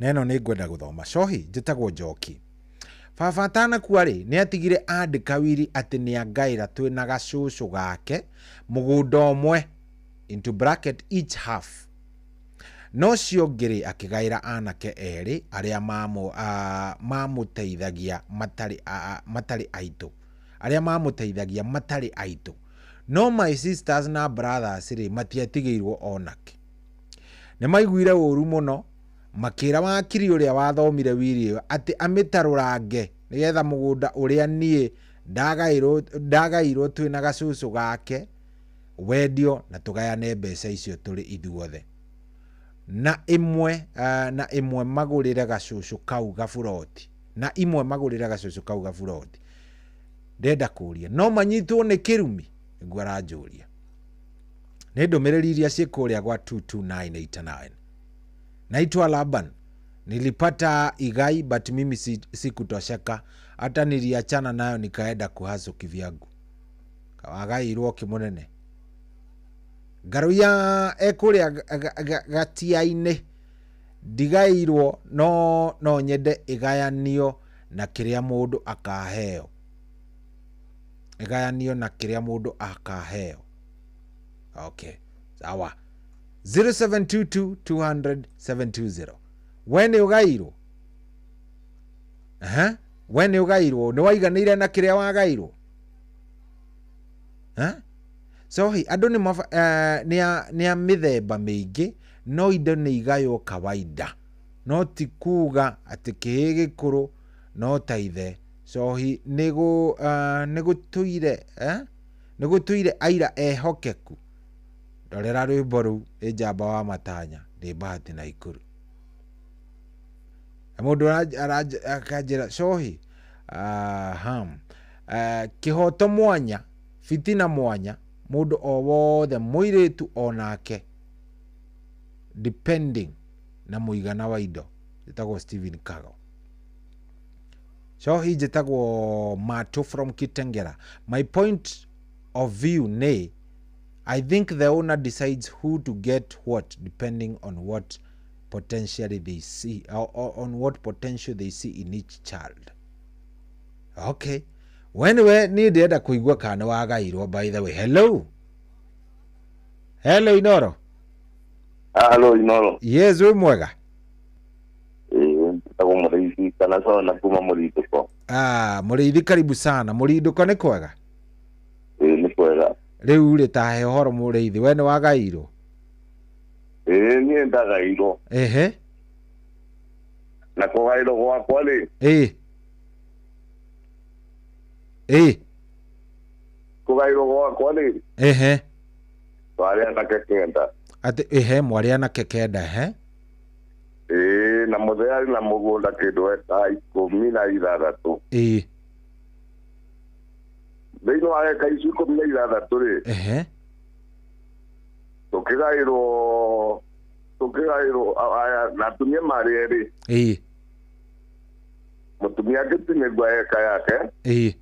neno nĩ ngwenda gũthoma. Cohi, njĩtagwo Njoki. Baba atanakua rĩ nĩ atigire andĩka wiri atĩ nĩ angaĩra twĩna gacũcũ gake mũgũnda ũmwe into bracket each half. No cio ngĩrĩ akĩgaĩra anake erĩ arĩa mamũteithagia matarĩ aitũ, arĩa mamũteithagia matarĩ aitũ. No my sisters na brothers rĩ matiatigĩirwo onake. Nĩ maiguire ũru mũno makĩra wakiri ũrĩa wathomire wiri ĩyo atĩ amĩtarũrange nĩgetha mũgũnda ũrĩa niĩ ndagairwo twĩna gacũcũ gake wendio na tũgayane mbeca icio tũrĩ ithuothe. Na ĩmwe na ĩmwe magũrĩre gacũcũ kau gaburoti, na imwe magũrĩre gacũcũ kau gaburoti. Ndenda kũria no manyitwo nĩ kĩrumi? Nĩguo aranjũria. Nĩ ndũmĩrĩri iria ciĩ kũrĩa gwa 22989. Naitwa Laban, nilipata igai but mimi sikutosheka, hata niliachana nayo nikaenda kuhaso kivyangu. Kawagairwo kĩmũnene. Ngaruya ekũrĩa gatia-inĩ ndigairwo no nyende ĩgayanio na kĩrĩa mũndũ akaheo. Ĩgayanio na kĩrĩa mũndũ akaheo. Okay, sawa. 0722 200 720. We nĩ ũgairwo? We nĩ ũgairwo? Nĩ waiganĩire na kĩrĩa wagairwo? Sohi, andũ nĩ a mĩthemba mĩingĩ, no indo nĩ igaywo kawaida. No ti kuga atĩ kĩhĩĩ gĩkũrũ no ta ithe. Sohi, nĩ gũtũire aira ehokeku. Ndorera rwĩmbo rũu nĩ njamba wa matanya ndĩ bahati na ikuru. Mũndũ akanjĩra Cohi, kĩhoto mwanya, fitina mwanya, mũndũ o wothe mũirĩtu onake depending na mũigana wa indo. Njĩtagwo Stephen Kago. Cohi, njĩtagwo Mato from Kitengera. My point of view nĩ I think the owner decides who to get what depending on what potentially they see, or on what potential they see in each child. Okay. When we ni ndĩrenda kũigua kana wagairwo, by the way. Hello. Hello Inoro.
Hello Inoro.
Yes, wĩ mwega.
Njĩtagwo Mũrĩithi
Bwana Sona kuma Mũrindũko.
Ah, Mũrĩithi, karibu sana. Mũrindũko nĩ kwega?
Ĩĩ, nĩ kwega.
Rĩu rĩ, tahe ũhoro Mũrĩithi, we nĩ wagairwo?
Ĩĩ, niĩ ndagairwo.
Ehe.
Na kũgairwo gwakwa rĩ,
Ĩĩ. Ĩĩ.
Kũgairwo gwakwa rĩ,
Ehe.
Twarĩ anake 9.
Atĩ ehe, mwarĩ anake 9, ehe.
Ĩĩ, na mũthee arĩ na mũgũnda kĩndũ eka 16.
Ĩĩ.
Thĩinĩ wa eka icio 16 rĩ,
Ehe.
Tũkĩgaĩrwo aya na atumia marĩ erĩ.
Ĩĩ.
Mũtumia angĩtinĩgua eka yake.
Ĩĩ.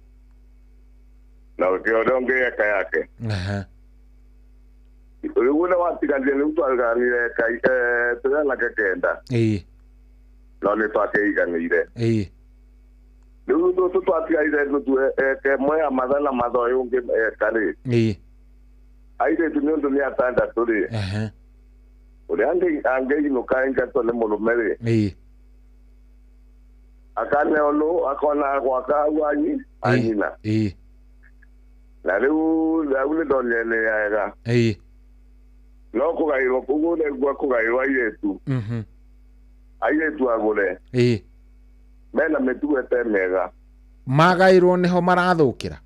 Na ũngĩ ũrĩa ũngĩ eka yake.
Aha.
Rĩu ũrĩa watiganire nĩu twagayanire eka tũrĩ anake 9.
Ĩĩ.
No nĩ twakĩiganĩire.
Ĩĩ.
Rĩu tũtũ twatigarire nuthu eka ĩmwe ya matha na matha ũyũ ũngĩ eka rĩ.
Ĩĩ.
Airĩtu nĩ ũndũ nĩ 6 rĩ.
Ehe.
Ũrĩa angĩinũka aingatwo nĩ mũrũme rĩ.
Ĩĩ.
Akaneo nũ akona gwaka hau anyina.
Ĩĩ.
Na rĩu hau nĩ ndonire nĩ wega.
Ĩĩ.
No kũgaĩrwo kũguo ũraigua kũgaĩrwo airĩtu. Airĩtu agũre.
Ĩĩ.
Mena mĩtugo ĩtarĩ mĩega.
Magaĩrwo nĩho marathũkĩra?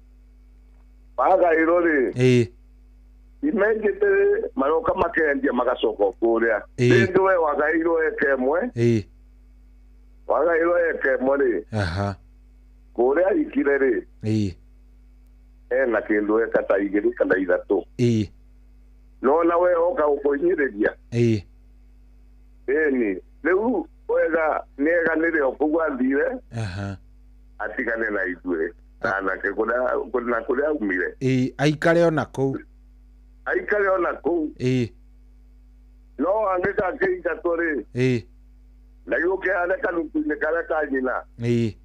Magaĩrwo rĩ.
Ĩĩ.
Imenjete maroka makendia magacoka kũrĩa.
Ĩĩ.
Rĩngĩ we wagaĩirwo eka ĩmwe.
Ĩĩ.
Wagaĩirwo eka ĩmwe rĩ.
Aha.
Kũrĩa aikire rĩ.
Ĩĩ.
Ena kĩndũ eka ta 2 kana 3.
Ĩĩ.
No na we oka gũkũhinyĩrĩria.
Ĩĩ.
Ĩni. Rĩu wega nĩeganĩre o kũu athire.
Aha.
Atigane na ithuĩ. Na anake kũrĩa na kũrĩa aumire.
Ĩĩ, aikare ona kũu.
Aikare ona kũu.
Ĩĩ.
No angĩka akĩingatwo rĩ.
Ĩĩ.
Na gĩũke harĩa kanuku-inĩ karĩa ka nyina.
Ĩĩ.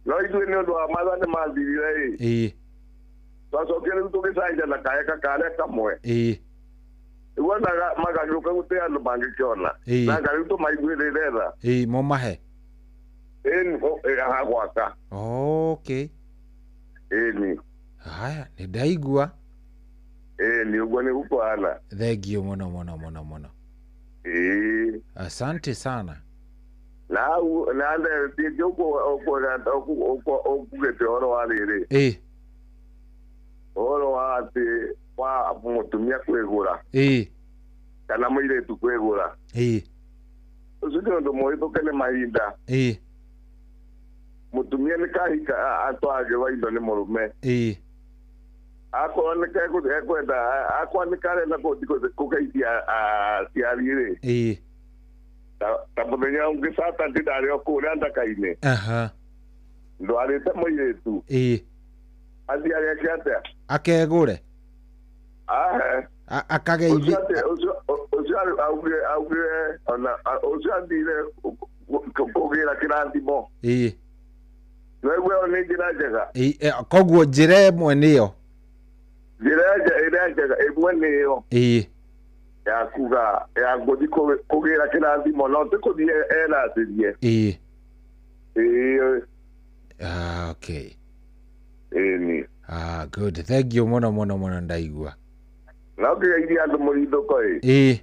No ithuĩ nĩ ũndũ wa matha nĩ mathirire ĩ.
Ĩĩ.
Twacokire rĩu tũgĩcanja na kaeka karĩa kamwe.
Ĩĩ.
Wonaga magagĩũka gũtĩ andũ mangĩkĩona.
Ĩĩ.
Na nga rĩu tũmaiguĩrĩre tha.
Ĩĩ, mũmahe.
Ĩĩ, ha gwaka.
Okay.
Ĩĩ.
Haya, nĩ ndaigua.
Ĩĩ, nĩ ũguo nĩ gũkũhana.
Thank you mũno mũno mũno mũno.
Ĩĩ.
Asante sana.
Na hau na nderetie ũkugĩte ũhoro wa rĩrĩ.
Ĩĩ.
Ũhoro wa atĩ wa mũtumia kwĩgũra.
Ĩĩ.
Kana mũirĩtu kwĩgũra.
Ĩĩ.
Ũcio nĩ ũndũ mũhĩtũke nĩ mahinda.
Ĩĩ.
Mũtumia nĩ kahika atwaragĩrwo indo nĩ mũrũme.
Ĩĩ.
Akorwo nĩ kekwenda, akorwo nĩ karenda kũgeithia aciari rĩ.
Ĩĩ.
Ta mũthenya ũngĩ Saturday ndarĩ o kũrĩa ndaka-inĩ.
Aha.
Ndwarĩte mũirĩtu.
Ĩĩ.
Athiĩ ageke atĩa?
Akegũre.
Ahe.
Akageithia.
Ũcio augire ona ũcio athire kũgĩra kĩrathimo.
Ĩĩ.
Nĩguo ĩyo nĩ njĩra njega.
Ĩĩ, koguo njĩra ĩmwe nĩyo.
Njĩra ĩrĩa njega ĩmwe nĩyo.
Ĩĩ.
Ya kuga ya gũthiĩ kũgĩra kĩrathimo no ti kũthiĩ eracĩrie.
Ĩĩ.
Ĩĩ.
Ah, okay.
Ĩĩ ni.
Ah, good. Thank you mũno mũno mũno ndaigua.
Na ũkĩgeithia andũ mũrindũko ĩ.
Ĩĩ.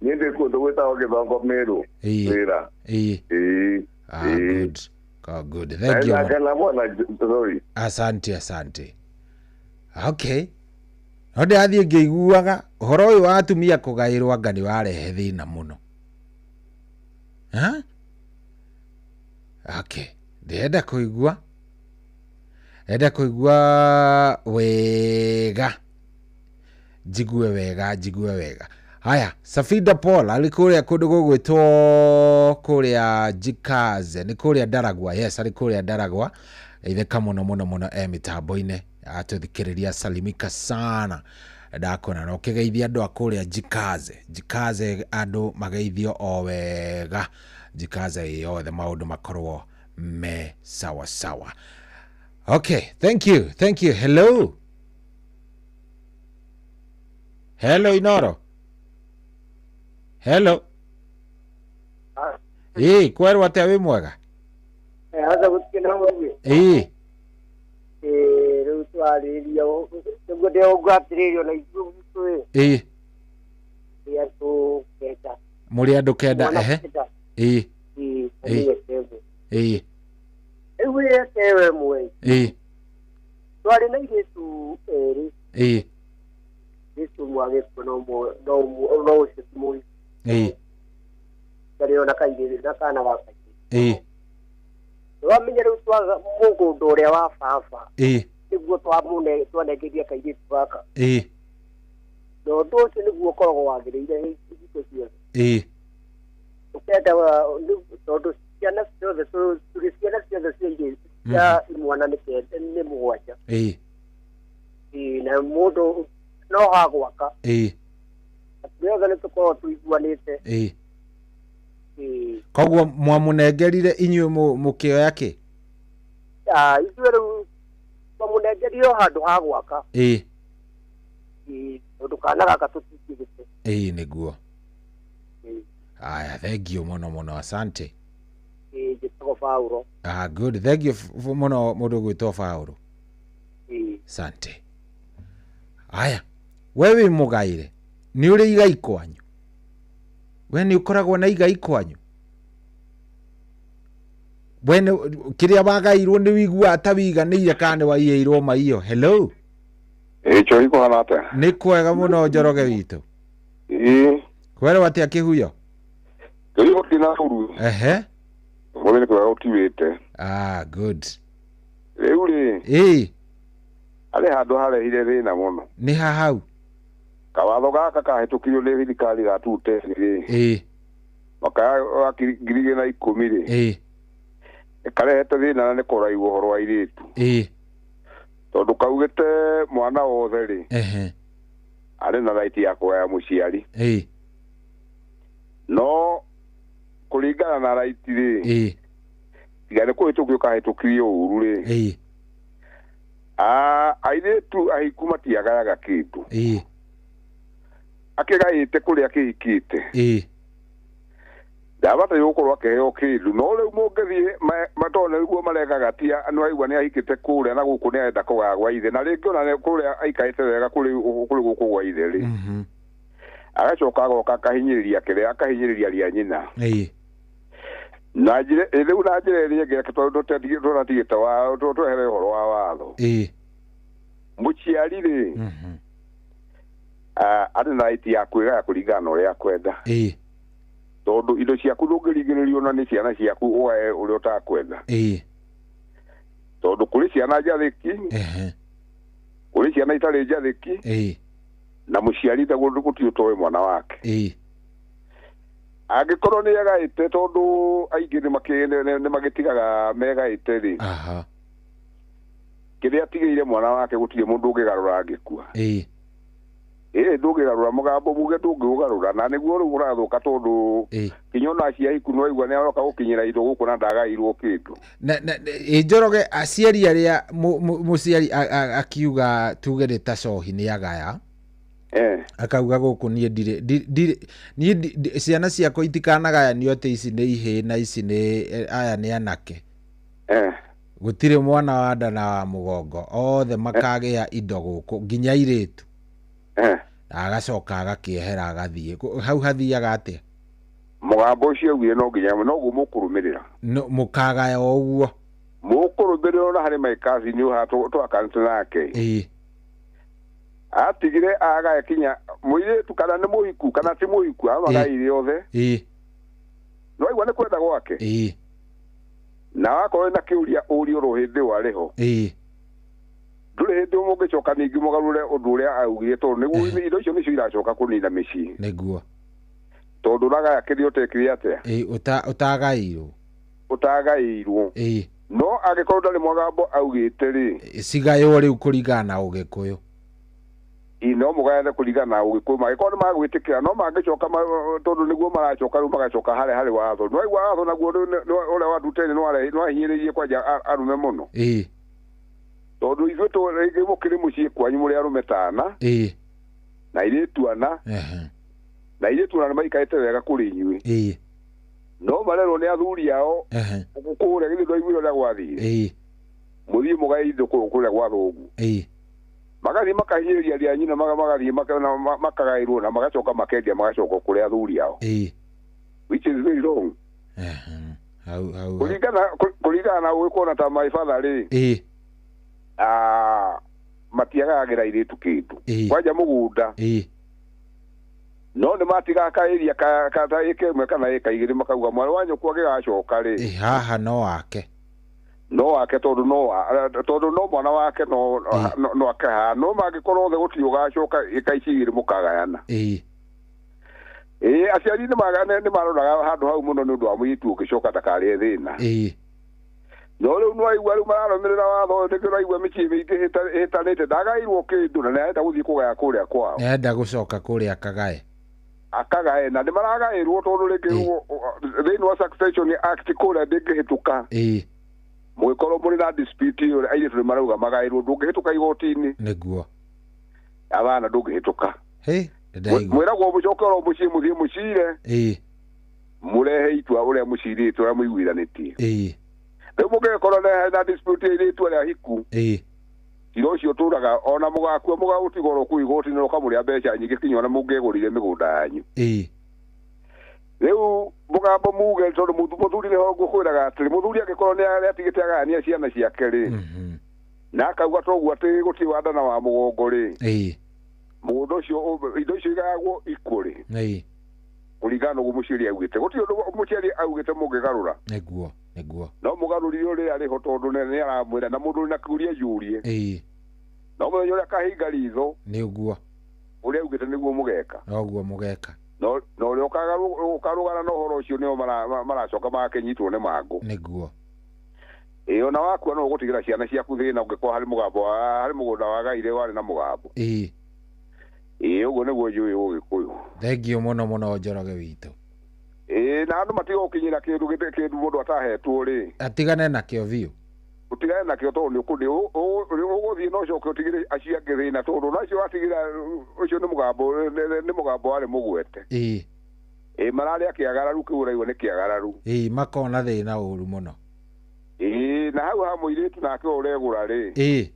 Niĩ ndĩ kũndũ gwĩtagwo Gĩthongo Mĩrũ.
Ĩĩ.
Wĩra.
Ĩĩ.
Ĩĩ.
Ah, good. Oh, good. Thank you.
Ndakena bwana Joy.
Asante, asante. Okay. No ndĩrathiĩ ngĩiguaga ũhoro ũyũ wa atumia kũgaĩrwo anga nĩ warehe thĩna mũno. Ha? Okay. Ndĩrenda kũigua. Ndĩrenda kũigua wega. Njigue wega, njigue wega. Haya, Safida Paul arĩ kũrĩa kũndũ gũgwĩtwo kũrĩa Jikaze, nĩ kũrĩa Ndaragwa. Yes, arĩ kũrĩa Ndaragwa. Geithĩka mũno mũno mũno e mĩtambo-inĩ. Atũthikĩrĩria salimika sana. Ndakona na ũkĩgeithia andũ a kũrĩa Jikaze. Jikaze andũ mageithio o wega. Jikaze yothe maũndũ makorwo me sawa sawa. Okay, thank you, thank you. Hello. Hello Inoro. Hello. Ĩĩ, kwerwo atĩa wĩ mwega?
Aca gũtikĩ na ũguo.
Ĩĩ.
Ĩĩ, rĩu twarĩria nĩguo ndĩũngwatĩrĩrio na ithuĩ gwitũ ĩ.
Ĩĩ.
Nĩ andũ 9.
Mũrĩ andũ 9 ehe. Ĩĩ.
Ĩĩ, niĩ ĩmwe.
Ĩĩ.
Rĩu ĩ ewe ĩmwe.
Ĩĩ.
Twarĩ na airĩtu erĩ.
Ĩĩ.
Airĩtu ũmwe agĩkua no ũmwe no ũmwe no ũcio ti mũhiku.
Ĩĩ.
Ndarĩ ona kairĩtu na kana ga kairĩtu.
Ĩĩ.
Wamenya rĩu twaga mũgũnda ũrĩa wa baba.
Ĩĩ.
Nĩguo twanengeria kairĩtu gaka.
Ĩĩ.
Na ũndũ ũcio nĩguo ũkoragwo wagĩrĩire hingo ciothe.
Ĩĩ.
Ũkenda tondũ ciana ciothe tũrĩ ciana ciothe cia airĩtu cia imwana nĩ 9 nĩ 7.
Ĩĩ.
Ĩĩ, na mũndũ no hagwaka.
Ĩĩ.
Ithuothe nĩ tũkoragwo tũiguanĩte.
Ĩĩ.
Ĩĩ.
Koguo mwamũnengerire inyuĩ mũkĩoya kĩ?
Ithuĩ rĩu twamũnengerire o handũ ha gwaka.
Ĩĩ.
Ĩĩ, tondũ kana gaka tũtingĩgĩte.
Ĩĩ, nĩguo. Aya, thank you mũno mũno, asante.
Ĩĩ, njĩtagwo Paulo.
Ah, good, thank you mũno mũndũ ũgwĩtwo Paulo.
Ĩĩ.
Asante. Aya, we wĩ mũgaĩre, nĩ ũrĩ igai kwanyu? We nĩ ũkoragwo na igai kwanyu? We nĩ kĩrĩa wagairwo nĩ wiguaga ta wiganĩire kana nĩ waiyĩirwo maiyo? Hello.
Ĩĩ, Njoroge kũhana atĩa?
Nĩ kwega mũno Njoroge witũ.
Ĩĩ.
Kwerwo atĩa Kĩhuyo?
Kĩhuyo gũtirĩ na ũru.
Ehe.
Ũmũthĩ nĩ kwega gũkiuĩte.
Ah, good.
Rĩu rĩ.
Ĩĩ.
Harĩ handũ harehire thĩna mũno.
Nĩ ha hau?
Kawatho gaka kahĩtũkirio nĩ thirikari ga 2010 rĩ.
Ĩĩ.
Mwaka wa 2010 rĩ.
Ĩĩ.
Karehete thĩna na nĩ kũraigwo ũhoro wa airĩtu.
Ĩĩ.
Tondũ kaugĩte mwana wothe rĩ.
Ehe.
Arĩ na right ya kũgaya mũciari.
Ĩĩ.
No kũringana na right rĩ.
Ĩĩ.
Tiga nĩ kũhĩtũkio kahĩtũkirio ũru rĩ.
Ĩĩ.
Airĩtu ahiku matiagayaga kĩndũ.
Ĩĩ.
Akĩgaĩte kũrĩa akĩhikĩte.
Ĩĩ.
Ndabataire gũkorwo akĩheo kĩndũ no rĩu mũngĩthiĩ matondũ nĩguo marekaga ti nĩ waigua nĩ ahikĩte kũrĩa na gũkũ nĩ arenda kũgaya gwa ithe na rĩngĩ ona kũrĩa aikarĩte wega kũrĩ gũkũ gwa ithe rĩ. Agacoka agoka akahinyĩrĩria kĩrĩa akahinyĩrĩria rĩa nyina.
Ĩĩ.
Na njĩra rĩu na njĩra ĩrĩa ĩngĩ tondũ tũratigĩte wa twehere ũhoro wa watho.
Ĩĩ.
Mũciari rĩ arĩ na right ya kwĩgaya kũringana na ũrĩa akwenda.
Ĩĩ.
Tondũ indo ciaku ndũngĩringĩrĩrio na nĩ ciana ciaku ũgae ũrĩa ũtakwenda.
Ĩĩ.
Tondũ kũrĩ ciana njathĩki.
Ehe.
Kũrĩ ciana itarĩ njathĩki.
Ĩĩ.
Na mũciari gũtirĩ ũtoĩ mwana wake.
Ĩĩ.
Angĩkorwo nĩ agaĩte tondũ aingĩ nĩ magĩtigaga megaĩte rĩ.
Aha.
Kĩrĩa atigĩire mwana wake gũtirĩ mũndũ ũngĩgarũra angĩkua.
Ĩĩ.
Ĩĩ, ndũngĩgarũra mũgambo muge ndũngĩũgarũra na nĩguo rĩu ũrathũka tondũ kinya ona aciari ku nĩwaigua nĩ aroka gũkinyĩra indo gũkũ na ndagairwo kĩndũ.
Na Njoroge aciari arĩa mũciari akiuga tuge nĩ ta cohi nĩ agaya. Akauga gũkũ niĩ ndirĩ niĩ ciana ciakwa itikanagayanio atĩ ici nĩ ihĩĩ na ici nĩ aya nĩ anake. Gũtirĩ mwana wa nda na wa mũgongo othe makagĩa indo gũkũ nginya airĩtu. Agacoka agakĩehera agathiĩ. Hau hathiaga atĩa?
Mũgambo ũcio augire no nginya noguo mũkũrũmĩrĩra.
Mũkagaya o ũguo.
Mũkũrũmĩrĩra ona harĩ my cousin ũyũ twakanĩte nake.
Ĩĩ.
Atigire agae kinya mũirĩtu kana nĩ mũhiku kana ti mũhiku amagaire othe.
Ĩĩ.
No aigua nĩ kwenda gwake.
Ĩĩ.
Na wakorwo na kĩũria ũrio ro hĩndĩ ĩyo arĩ ho.
Ĩĩ.
Ndũrĩ hĩndĩ mũngĩcoka ningĩ mũgarũre ũndũ ũrĩa augire tondũ nĩguo indo icio nĩcio iracoka kũnina mĩciĩ.
Nĩguo.
Tondũ ũragaya kĩrĩa ũtekire atĩa?
Ĩĩ, ũtagaĩirwo.
Ũtagaĩirwo.
Ĩĩ.
No angĩkorwo ndarĩ mũgambo augĩte rĩ.
Cigaywo rĩu kũringana na Ũgĩkũyũ.
Ĩĩ, no mũgayane kũringana na Ũgĩkũyũ mangĩkorwo nĩ magwĩtĩkĩra no mangĩcoka tondũ nĩguo maracoka rĩu magacoka harĩa harĩ watho. No aigua watho naguo ũrĩa wa nduteni nĩwahinyĩrĩirie kwanja arũme mũno.
Ĩĩ.
Tondũ ithuĩ rĩngĩ mũkĩrĩ mũciĩ kwanyu mũrĩ arũme ta ana.
Ĩĩ.
Na airĩtu ana.
Ehe.
Na airĩtu ana nĩ maikarĩte wega kũrĩ inyuĩ.
Ĩĩ.
No marerwo nĩ athuri ao kũrĩa githĩ ndwaiguire ũrĩa gwathire. Mũthiĩ mũgae indo kũrĩa gwa thoguo. Magathiĩ makahinyĩrĩria rĩa nyina magathiĩ makagaĩrwo na magacoka makendia magacoka kũrĩa athuri ao. Which is very wrong. Kũringana na ũgĩ kuona ta my father rĩ. Matiagagĩra airĩtu kĩndũ. Kwanja mũgũnda. No nĩ matigaga kaĩria ka ĩka ĩmwe kana ĩka igĩrĩ makauga mwarĩ wa nyũkwa agĩgacoka rĩ.
Haha no wake.
No wake tondũ no mwana wake no ake haha no mangĩkorwo othe gũtirĩ ũgacoka ĩka ici igĩrĩ mũkagayana. Aciari nĩ maroraga handũ hau mũno nĩ ũndũ wa mũirĩtu ũngĩcoka ndakarĩe thĩna. No rĩu nĩwaigua rĩu mararũmĩrĩra watho nĩkĩo ũraigua mĩciĩ mĩingĩ ĩhĩtanĩte ndagairwo kĩndũ na nĩarenda gũthiĩ kũgaya kũrĩa kwao.
Nĩarenda gũcoka kũrĩa akagae.
Akagae na nĩmaragaĩrwo tondũ rĩngĩ thĩinĩ wa Succession Act kũrĩa ndĩngĩhĩtũka. Mũgĩkorwo mũrĩ na dispute ĩyo airĩtu nĩmarauga magaĩrwo ndũngĩhĩtũka igoti-inĩ.
Nĩguo.
Abana ndũngĩhĩtũka. Mwĩragwo mũcoke oro mũciĩ mũthiĩ mũcire. Mũrehe itua ũrĩa mũcirĩte ũrĩa mũiguithanĩtie. Rĩu mũngĩkorwo na dispute airĩtu arĩa ahiku. Cira ũcio ũtũraga ona mũgakua mũgaũtiga oro kũu igoti-inĩ ũkamũrĩa mbeca nyingĩ kinya ona mũngĩgũrire mĩgũnda yanyu. Rĩu mũgambo muge tondũ mũthuri nĩho ngũkwĩraga atĩrĩ mũthuri angĩkorwo nĩatigĩte agayania ciana ciake rĩ na akauga toguo atĩ gũtirĩ wa nda na wa mũgongo rĩ mũgũnda ũcio indo icio igayagwo equally kũringana na ũguo mũciari augĩte gũtirĩ ũndũ mũciari augĩte mũngĩgarũra.
Nĩguo nĩguo.
No mũgarũrire ũrĩa arĩho tondũ nĩ aramwĩra na mũndũ ũrĩ na kĩũria yũrie. No mũthenya ũrĩa akahinga ritho
nĩguo
ũrĩa augĩte nĩguo mũgeka.
Noguo mũgeka.
No ũrĩa ũkarũgana na ũhoro ũcio nĩo maracoka magakĩnyitwo nĩ mangũ.
Nĩguo.
Ona wakua no ũgũtigĩra ciana ciaku thĩna ũngĩkorwo harĩ mũgambo harĩ mũgũnda wagaire warĩ na mũgambo. Ũguo nĩguo njũĩ Ũgĩkũyũ.
Thengiũ mũno mũno Njoroge witũ.
Na andũ matiga gũkinyĩra kĩndũ mũndũ atahetwo rĩ.
Atigane nakĩo biũ.
Ũtigane nakĩo tondũ nĩ ũgũthiĩ na ũcoke ũtigĩre acio angĩ thĩna tondũ ona acio watigĩra ũcio nĩ mũgambo warĩ mũgwete. Mararĩa kĩagararu kĩu ũraigua nĩ kĩagararu.
Makona thĩna ũru mũno.
Na hau ha mũirĩtu nake ũregũra rĩ.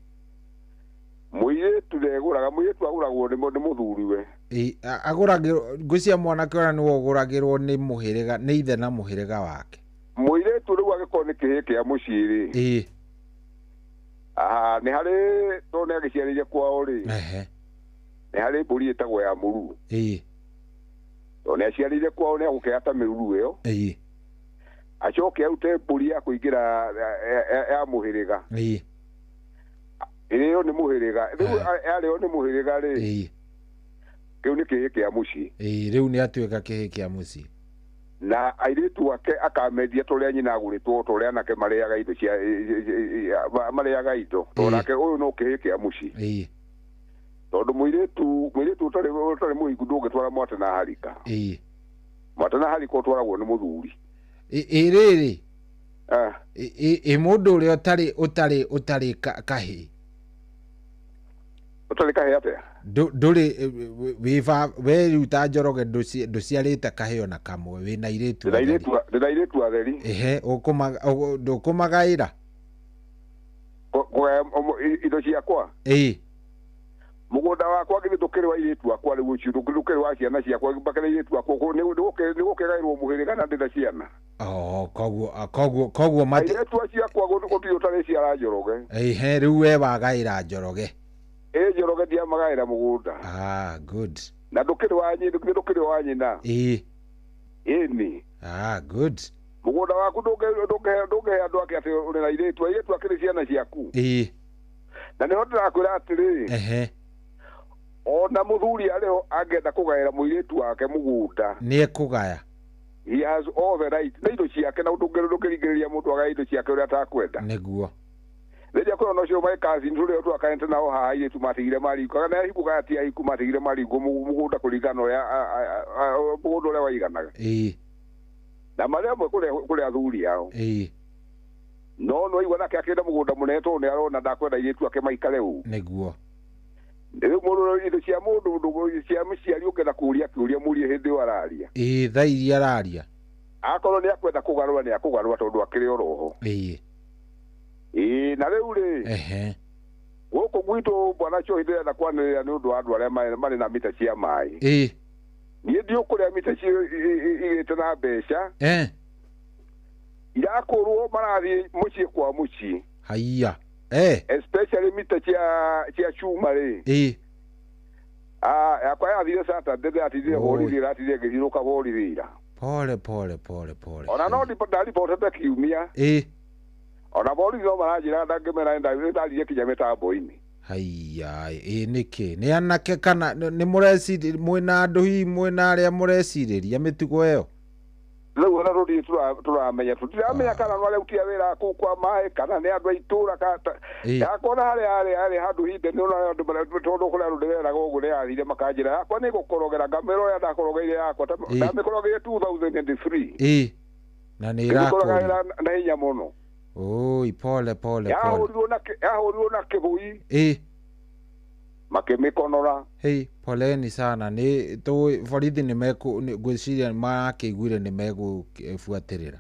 Mũirĩtu ndegũraga mũirĩtu agũragwo nĩ mũthuriwe.
Agũragĩrwo ngwĩciria mwanake ona nĩwe ũgũragĩrwo nĩ mũhĩrĩga nĩ ithe na mũhĩrĩga wake.
Mũirĩtu rĩu angĩkorwo nĩ kĩhĩĩ kĩa mũciĩ rĩ. Nĩ harĩ tondũ nĩ agĩciarĩire kwao rĩ. Nĩ harĩ mbũri ĩtagwo ya mũruru. Tondũ nĩ aciarĩire kwao nĩ agũkĩhata mĩruru ĩyo. Acoke arute mbũri ya kũingĩra ya mũhĩrĩga. Ĩrĩo nĩ mũhĩrĩga. Rĩu yarĩo nĩ mũhĩrĩga rĩ. Kĩu nĩ kĩhĩĩ kĩa mũciĩ.
Rĩu nĩ atuĩka kĩhĩĩ kĩa mũciĩ.
Na airĩtu ake akamendia ta ũrĩa nyina agũrĩtwo ta ũrĩa anake marĩaga indo cia marĩaga indo tondũ nake ũyũ no kĩhĩĩ kĩa mũciĩ. Tondũ mũirĩtu ũtarĩ mũhiku ndũngĩtwara mwate na harika. Mwate na harika ũtwaragwo nĩ mũthuri.
Rĩrĩ mũndũ ũrĩa ũtarĩ kahĩĩ.
Ũtarĩ kahĩĩ atĩa?
Ndũrĩ we rĩu ta Njoroge ndũciarĩte kahĩĩ ona kamwe wĩna airĩtu
atheri. Ndĩna airĩtu atheri.
Ndũkũmagaĩra?
Kũgaya indo ciakwa? Mũgũnda wakwa githĩ ndũkĩrĩ wa airĩtu akwa rĩu ũcio ndũkĩrĩ wa ciana ciakwa mbakĩrĩ airĩtu akwa nĩgũkĩgaĩrwo mũhĩrĩga na ndĩna ciana.
Koguo
airĩtu acio akwa gũtirĩ ũtarĩ ciara Njoroge.
Rĩu we wagaĩra Njoroge.
Njoroge ndiamagaĩra mũgũnda.
Good.
Na ndũkĩrĩ wa nyina ndũkĩrĩ wa nyina. Ĩni.
Good.
Mũgũnda waku ndũngĩhe andũ ake atĩ ũrĩ na airĩtu akĩrĩ ciana ciaku. Na nĩho ndĩrakwĩra atĩrĩ. Ona mũthuri arĩho angĩenda kũgaĩra mũirĩtu wake mũgũnda.
Nĩekũgaya.
He has all the right. Nĩ indo ciake na ndũngĩringĩrĩria mũndũ agae indo ciake ũrĩa atakwenda.
Nĩguo.
Rĩrĩa kwĩna ũcio my cousin tũrĩa twakaĩte nao haha airĩtu matigire marigũ kana nĩ ahiku kana ti ahiku matigire marigũ mũgũnda kũringana ũrĩa mũgũnda ũrĩa waiganaga. Na marĩ amwe kũrĩ athuri ao. No no igua nake akĩenda mũgũnda mũnene tondũ nĩ arona ndakwenda airĩtu ake maikare ũũ.
Nĩguo.
Rĩu mũndũ indo cia mũndũ cia mũciari ũngĩenda kũũria kĩũria mũrie hĩndĩ ĩyo araria.
Thaa iria araria.
Akorwo nĩ akwenda kũgarũra nĩ akũgarũra tondũ akĩrĩ oroho.
Ĩĩ.
Ĩĩ na rĩu rĩ.
Ehe.
Gũkũ gwitũ bwana Chohi ndĩrenda kwanĩrĩra nĩ ũndũ wa andũ arĩa marĩ na mita cia maĩ.
Ĩĩ.
Niĩ ndiũkũrĩa mita icio igĩte na mbeca.
Eh.
Irakũrwo marathiĩ mũciĩ kwa mũciĩ.
Haiya. Eh.
Especially mita cia cuma rĩ.
Ĩĩ.
Ah, yakwa yathire Saturday ndĩratindire borithi ĩratindire ngĩthiũrũka borithi ira.
Pole pole pole pole.
Ona no ndaribotete kiumia.
Ĩĩ.
Ona borithi no maranjĩra ndangĩmera ndarire kinya mĩtambo-inĩ.
Haiya, ĩĩ nĩkĩ? Nĩ anake kana nĩ mũrecirĩria mwĩna andũ hihi mwĩna arĩa mũrecirĩria mĩtugo ĩyo?
Rĩu ona tũthiĩ tũramenya tũtiramenya kana nĩ arĩa utia wĩra kũu kwa maĩ kana nĩ andũ a itũũra yakwa ona harĩa harĩ handũ hinde nĩ ona andũ tondũ kũrĩa andũ ndĩreraga ũguo nĩyathire makanjĩra yakwa nĩ gũkorogera ngamĩra ũrĩa ndakorogeire yakwa ndamĩkorogeire 2003.
Ĩĩ. Na nĩ ĩrakũrire
na hinya mũno.
Oi, pole pole pole.
Yahũrirwo na kĩbui.
Ĩĩ.
Makĩmĩkonora.
Hey, poleni sana. Nĩ tũ borithi nĩ mekũ ngwĩciria marakĩiguire nĩ megũbuatĩrĩra.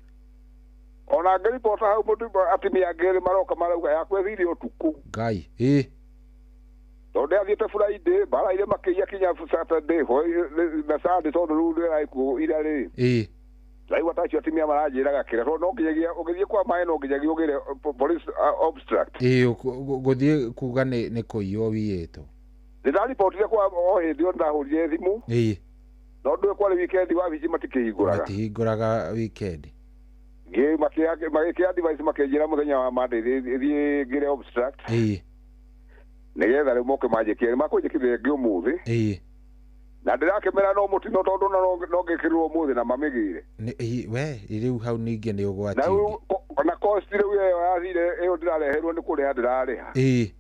Ona ngĩribota hau mũndũ atumia angĩ maroka marauga yakwa ĩthire ũtukũ.
Ngai. Ĩĩ.
Tondũ ndĩathiĩte Friday, baraire makĩiya kinya Saturday, na Sunday tondũ rĩu ndĩraikuo ira rĩ.
Ĩĩ.
Ndaigua ta acio atumia maranjĩraga kĩrĩa tondũ no nginyagia ũgĩthiĩ kwa maĩ no nginyagia ũgĩre police obstruct.
Ĩĩ gũthiĩ kuga nĩ kũiywo wiyĩtwo.
Ndĩraribotire kwa o hĩndĩ ĩyo ndahũrire thimũ.
Ĩĩ.
No ndũĩ kwarĩ weekend wabici matikĩhingũraga.
Matihingũraga weekend.
Magĩkĩa advice makĩnjĩra mũthenya wa Monday thiĩ ngĩre obstruct.
Ĩĩ.
Nĩgetha rĩu moke manjĩkĩre makũnjĩkĩrĩre ĩngĩ ũmũthĩ.
Ĩĩ.
Na ndĩrakĩmera no mũtino tondũ no ngĩkĩrĩrwo ũmũthĩ na mamĩgĩre.
We rĩu hau ningĩ nĩ ũgwati.
Na cost rĩu ĩyo yathire ĩyo ndĩrareherwo nĩ kũrĩha ndĩrarĩha.
Ĩĩ.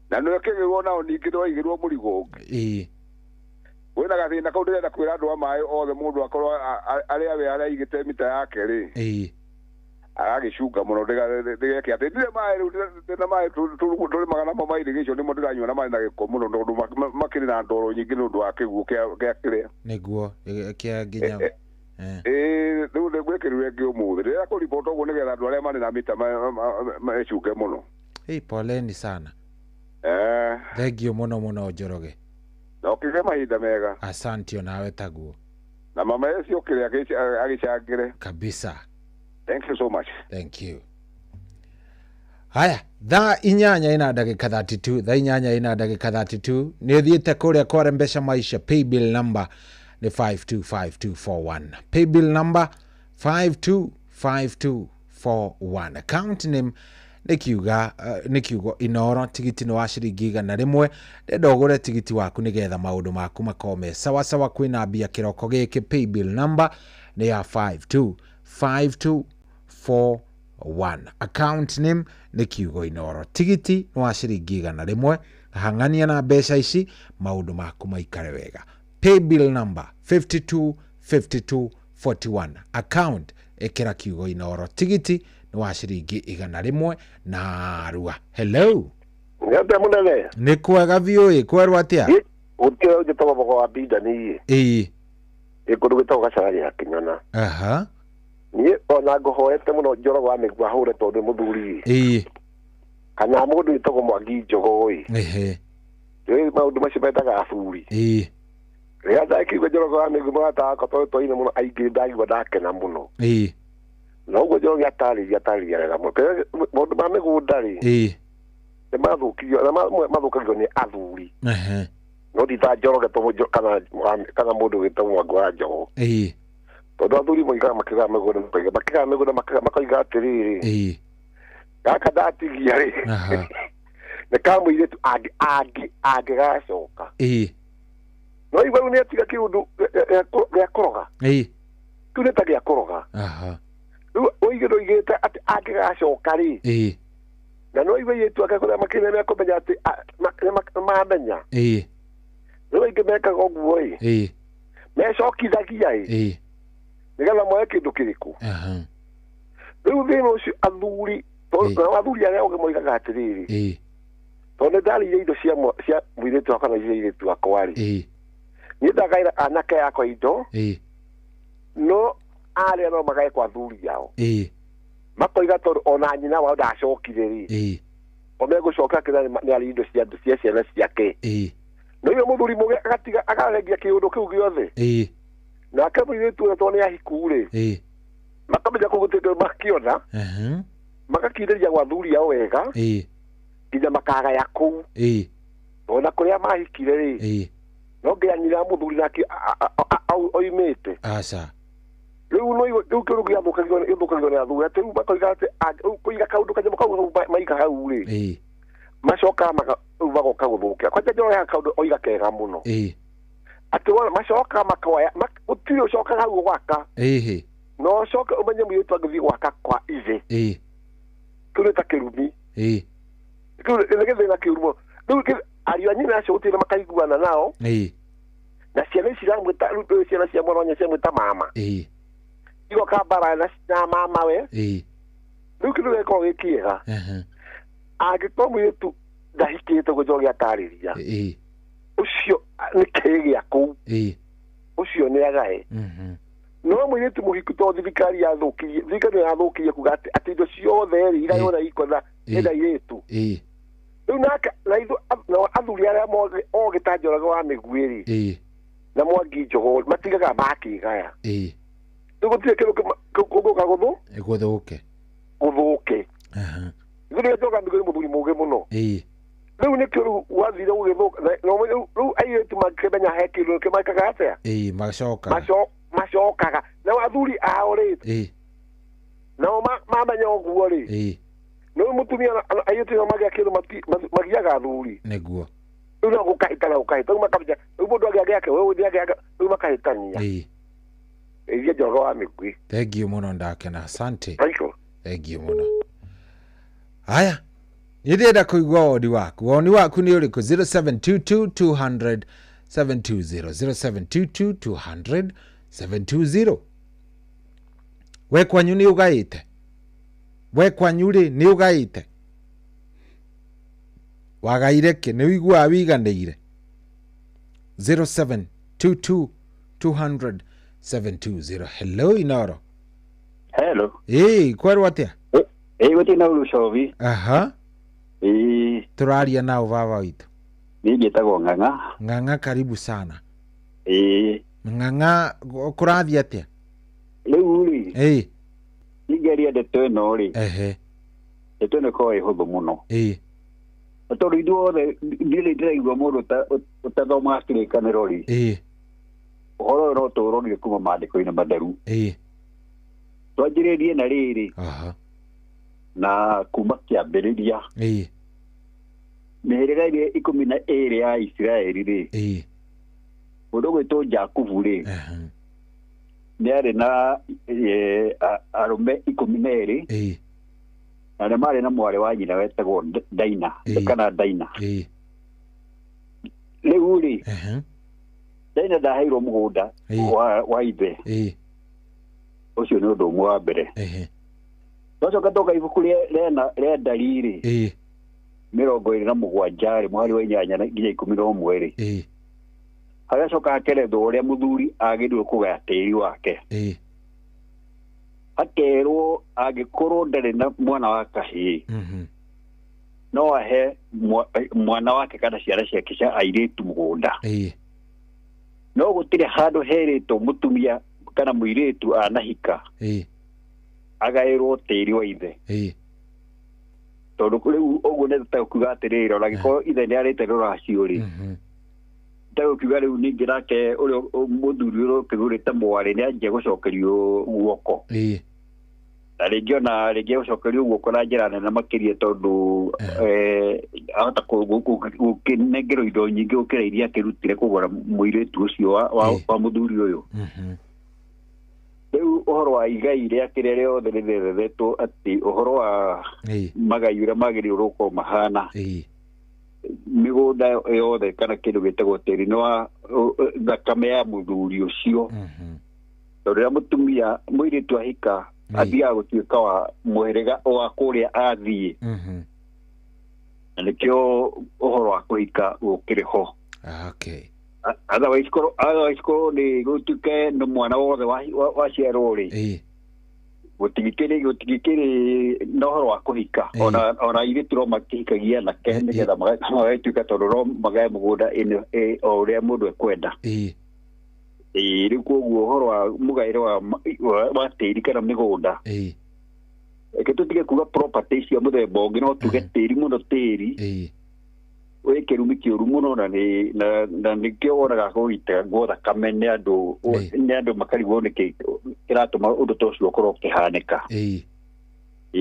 Na nĩ ĩkĩgĩrwo nao ningĩ ndwaigĩrwo mũrigo ũngĩ.
Ĩĩ.
Wĩna gathĩna kau ndĩrenda kwĩra andũ a maĩ othe mũndũ akorwo arĩa we araigĩte mita yake rĩ.
Ĩĩ.
Agagĩcunga mũno ndĩgeke atĩ ndirĩ maĩ rĩu ndĩna maĩ tũrĩmaga namo ma irrigation nĩmo ndĩranyua na maĩ na gĩko mũno tondũ makĩrĩ na ndoro nyingĩ nĩ ũndũ wa kĩguũ kĩa kĩrĩa.
Nĩguo kĩa nginya.
Ĩĩ rĩu nĩngwĩkĩrirwo ĩngĩ ũmũthĩ ndĩrenda kũribota ũguo nĩgetha andũ arĩa marĩ na mita mecunge mũno.
Ĩĩ poleni sana.
Eh.
Thank you mũno mũno Njoroge.
Na ũkĩgĩe mahinda mega.
Asante onawe taguo.
Na mama yesu okĩrĩ agĩcangĩre.
Kabisa.
Thank you so much.
Thank you. Haya, thaa 8 ina ndagĩka 32, thaa 8 ina ndagĩka 32. Nĩ ũthiĩte kũrĩa kwa Rembesha Maisha, pay bill number nĩ 525241. Pay bill number 525241. Account name nĩ kiuga nĩ kiugo Inoro. Tigiti nĩ wa ciringi 100. Ndenda ũgũre tigiti waku nĩgetha maũndũ maku makorwo me sawa sawa. Kwĩna mbia kĩroko gĩkĩ. Pay bill number nĩ ya 525241. Account name nĩ kiugo Inoro. Tigiti nĩ wa ciringi 100. Hang'ania na mbeca ici maũndũ maku maikare wega. Pay bill number 525241. Account ĩkĩra kiugo Inoro. Tigiti nĩ wa ciringi 100 na rua. Hello.
Nĩ mũnene.
Nĩ kwega biũ. Ĩ kwerwo atĩa?
Gũtirĩ njĩtagwo Bogo wa Binda niĩ.
Ĩĩ.
Ĩ kũndũ gwĩtagwo Gacararia ya Kĩnyona.
Aha.
Niĩ ona ngũhoete mũno Njoroge wa Mĩgua ahũre tondũ nĩ mũthuri.
Ĩĩ.
Kana mũndũ wĩtagwo Mwangi Njogoo ĩ.
Ehe.
Rĩu maũndũ macio mendaga athuri.
Ĩĩ.
Rĩrĩa ndakĩigua Njoroge wa Mĩgua mũrata wakwa tondũ twaine mũno aingĩ ndagigua ndakena mũno.
Ĩĩ.
Na ũguo Njoroge atarĩria wega mũno. Maũndũ ma mĩgũnda rĩ.
Ĩĩ.
Nĩ mathũkio na mathũkagio nĩ athuri.
Ehe.
No ti ta Njoroge kana mũndũ wĩtagwo Mwangi wa Njogoo.
Ĩĩ.
Tondũ athuri moigaga makĩgaya mĩgũnda makĩgaya mĩgũnda makoiga atĩrĩrĩ.
Ĩĩ.
Gaka ndatigia rĩ. Nĩ ka mũirĩtu angĩgacoka.
Ĩĩ.
No igua rĩu nĩ atiga kĩũndũ gĩa kũroga.
Ĩĩ.
Kĩu nĩ ta gĩa kũroga.
Aha.
Rĩu ũige ndũigĩte atĩ angĩgacoka rĩ.
Ĩĩ.
Na no igua airĩtu ake kũrĩa makĩrĩ nĩmekũmenya atĩ nĩmamenya.
Ĩĩ.
Rĩu aingĩ mekaga ũguo ĩ.
Ĩĩ.
Mecokithagia ĩ.
Ĩĩ.
Nĩgetha moe kĩndũ kĩrĩkũ.
Aha.
Rĩu thĩna ũcio athuri nao athuri arĩa ogĩ moigaga atĩrĩrĩ.
Ĩĩ.
Tondũ nĩ ndarĩire indo cia mũirĩtu wakwa na cia airĩtu akwa rĩ.
Ĩĩ.
Niĩ ndagaĩra anake akwa indo.
Ĩĩ.
No arĩa no magae kwa athuri ao makoiga tondũ ona nyina wao ndacokire rĩ o megũcoka kĩrĩa nĩ arĩ indo cia ciana ciake no iyo mũthuri mũgĩ agatiga akarengia kĩũndũ kĩu gĩothe nake mũirĩtu ũrĩa tondũ nĩ ahiku rĩ makamenya kũu gũtirĩ makiona magakindĩria gwa athuri ao wega nginya makagaya kũu ona kũrĩa mahikire rĩ no nginya nyina mũthuri nake oimĩte
aca
rĩu no rĩu kĩũndũ gĩathũkagio nĩ athuri atĩ rĩu makoiga atĩ kũiga kaũndũ kanyamũ kau maiga hau rĩ macokaga rĩu magoka gũthũkia kwanja Njoroge kaũndũ oiga kega mũno atĩ wona macokaga makoya gũtirĩ ũcokaga hau gwaka no ũcoke ũmenye mũirĩtu angĩthiĩ gwaka kwa ithe kĩu nĩ ta kĩrumi kĩu nĩ gĩthĩna kĩũru mũno rĩu ariũ a nyina acio gũtirĩ makaiguana nao na ciana ici iramwĩta rĩu ciana cia mwana wa nyina ciamwĩta mama igoka mbara na mama we rĩu kĩndũ gĩkoragwo gĩ kĩega angĩkorwo mũirĩtu ndahikĩte ũguo Njoroge atarĩria ũcio nĩ kĩĩ gĩa kũu ũcio nĩ agae no mũirĩtu mũhiku tondũ thirikari yathũkirie thirikari yathũkirie kuga atĩ indo ciothe rĩ igaywo na ikona nĩ airĩtu rĩu nake na athuri arĩa ogĩ ta Njoroge wa Mĩguĩ rĩ na Mwangi Njũgũ matigaga makĩgaya rĩu gũtirĩ kĩndũ kũngũka gũthũke ithuĩ Njoroge wa Mĩguĩ nĩ mũthuri mũũgĩ mũno rĩu nĩkĩo rĩu wathire gũgĩthũka rĩu airĩtu makĩmenya he kĩndũ kĩmekaga atĩa macokaga nao athuri ao rĩ nao mamenya ũguo rĩ no mũtumia airĩtu nao magĩa kĩndũ magiaga athuri
nĩguo
rĩu no gũkahĩtana gũkahĩta rĩu makamenya rĩu mũndũ agĩa gĩake we ũngĩ agĩa rĩu makahĩtania iria Njoroge wa Mĩguĩ
thengiũ mũno ndakena asante thengiũ mũno haya nĩndĩrenda kũigua woni waku woni waku nĩ ũrĩkũ 0722 200 720 0722 200 720 we kwanyu nĩ ũgaĩte we kwanyu rĩ nĩ ũgaĩte wagaire kĩ nĩ ũiguaga wĩiganĩire 0722 200 720 hello Inoro
hello
kwerwo atĩa
gũtirĩ na ũru cobi
aha tũraria nao baba witũ
niĩ njĩtagwo Ng'ang'a
Ng'ang'a karibu sana Ng'ang'a kũrathiĩ atĩa
rĩu rĩ ningĩaria ndeto ĩno rĩ ndeto ĩno ĩkoragwo ĩ hũthũ mũno tondũ ithuothe ndirĩ ndĩraigua mũndũ ũtathomaga kĩrĩkanĩro rĩ ũhoro ũyũ no tũũrorire kuma maandĩko-inĩ matheru twanjĩrĩrie na rĩrĩ na kuma kĩambĩrĩria mĩhĩrĩga ĩrĩa 12 ya Isiraeli rĩ mũndũ ũgwĩtwo Jakubu rĩ nĩ arĩ na arũme 12 na nĩ marĩ na mwarĩ wa nyina wetagwo Daina kana Daina rĩu rĩ Daina ndaheirwo mũgũnda wa ithe ũcio nĩ ũndũ ũmwe wa mbere twacoka twoka ibuku rĩa Ndari rĩ 27 rĩ mũhari wa 8 nginya 11 rĩ hagacoka hakerethwo ũrĩa mũthuri agĩrĩirwo kũgaya tĩri wake hakerwo angĩkorwo ndarĩ na mwana wa kahĩĩ no ahe mwana wake kana ciana ciake cia airĩtu mũgũnda no gũtirĩ handũ herĩtwo mũtumia kana mũirĩtu anahika agaĩrwo tĩri wa ithe tondũ rĩu ũguo nĩ ta kuga atĩrĩrĩ ona angĩkorwo ithe nĩ arĩte rũracio rĩ ta kuga rĩu ningĩ nake ũrĩa mũthuri ũrĩa ũkĩgũrĩte mwarĩ nĩ anjia gũcokerio guoko na rĩngĩ ona rĩngĩ gũcokerio guoko na njĩra nene makĩria tondũ ahota gũkĩnengerwo indo nyingĩ gũkĩra iria akĩrutire kũgũra mũirĩtu ũcio wa mũthuri ũyũ rĩu ũhoro wa igai rĩake rĩrĩa rĩothe rĩtheretwo atĩ ũhoro wa magai ũrĩa magĩrĩirwo gũkorwo mahana mĩgũnda yothe kana kĩndũ gĩtagwo tĩri nĩ wa thakame ya mũthuri ũcio tondũ rĩrĩa mũtumia mũirĩtu ahika athiaga gũtuĩka wa mũhĩrĩga wa kũrĩa athiĩ na nĩkĩo ũhoro wa kũhika gũkĩrĩ ho Otherwise korwo nĩ gũtuĩke nĩ mwana wothe waciarwo rĩ, gũtigĩkĩrĩ na ũhoro wa kũhika, ona airĩtu no makĩhikagia anake nĩgetha magagĩtuĩka tondũ no magae mũgũnda o ũrĩa mũndũ ekwenda. Rĩu koguo ũhoro wa mũgaĩre wa tĩri kana mĩgũnda, reke tũtige kuga property cia mũthemba ũngĩ, no tuge tĩri mũno, tĩri wĩ kĩrumi kĩũru mũno, na nĩkĩo wonaga kũgitagwo thakame nĩ andũ makarigwo nĩkĩ kĩratũma ũndũ ta ũcio ũkorwo ũkĩhanĩka.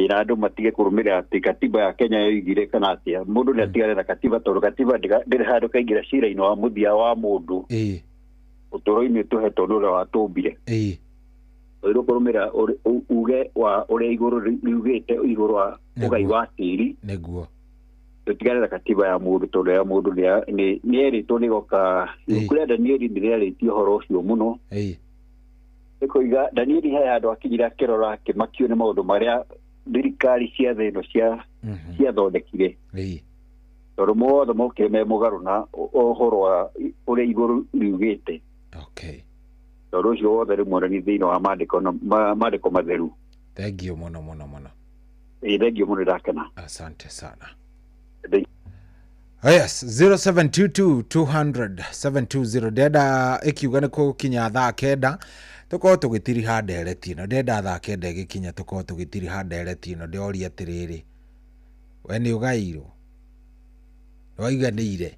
Na andũ matige kũrũmĩrĩra atĩ katiba ya Kenya yoigire kana atĩa, mũndũ nĩ atigane na katiba tondũ katiba ndĩrĩ handũ kaingĩra cira-inĩ wa mũthia wa mũndũ ũtũũro-inĩ tũhetwo nĩ ũrĩa watũmbire. Ũrĩa kũrũmĩrĩra uge wa ũrĩa igũrũ riugĩte igũrũ wa ũgai wa tĩri,
nĩguo
tũtigane na katiba ya mũndũ tondũ ya mũndũ nĩ erĩtwo nĩ goka. Ibuku rĩa Danieli nĩ rĩarĩtie ũhoro ũcio mũno. Ĩkoiga Danieli he handũ akinyire akĩrora akĩmakio nĩ maũndũ marĩa thirikari cia thĩ ĩno ciathondekire, tondũ mothe mokire me mũgarũ na ũhoro wa ũrĩa igũrũ riugĩte. Tondũ ũcio wothe rĩ muonani thĩinĩ wa maandĩko matheru.
Thank you mũno mũno mũno.
Thank you mũno, ndakena.
Asante sana. Yes, 0722 200 720 ndenda ikiuga nĩ gũkinya thaa 9 tũkorwo tũgĩtiriha ndereti ĩno, ndenda thaa 9 ĩgĩkinya tũkorwo tũgĩtiriha ndereti ĩno. Ndĩoria atĩrĩrĩ, we nĩ ũgairwo, nĩwaiganĩire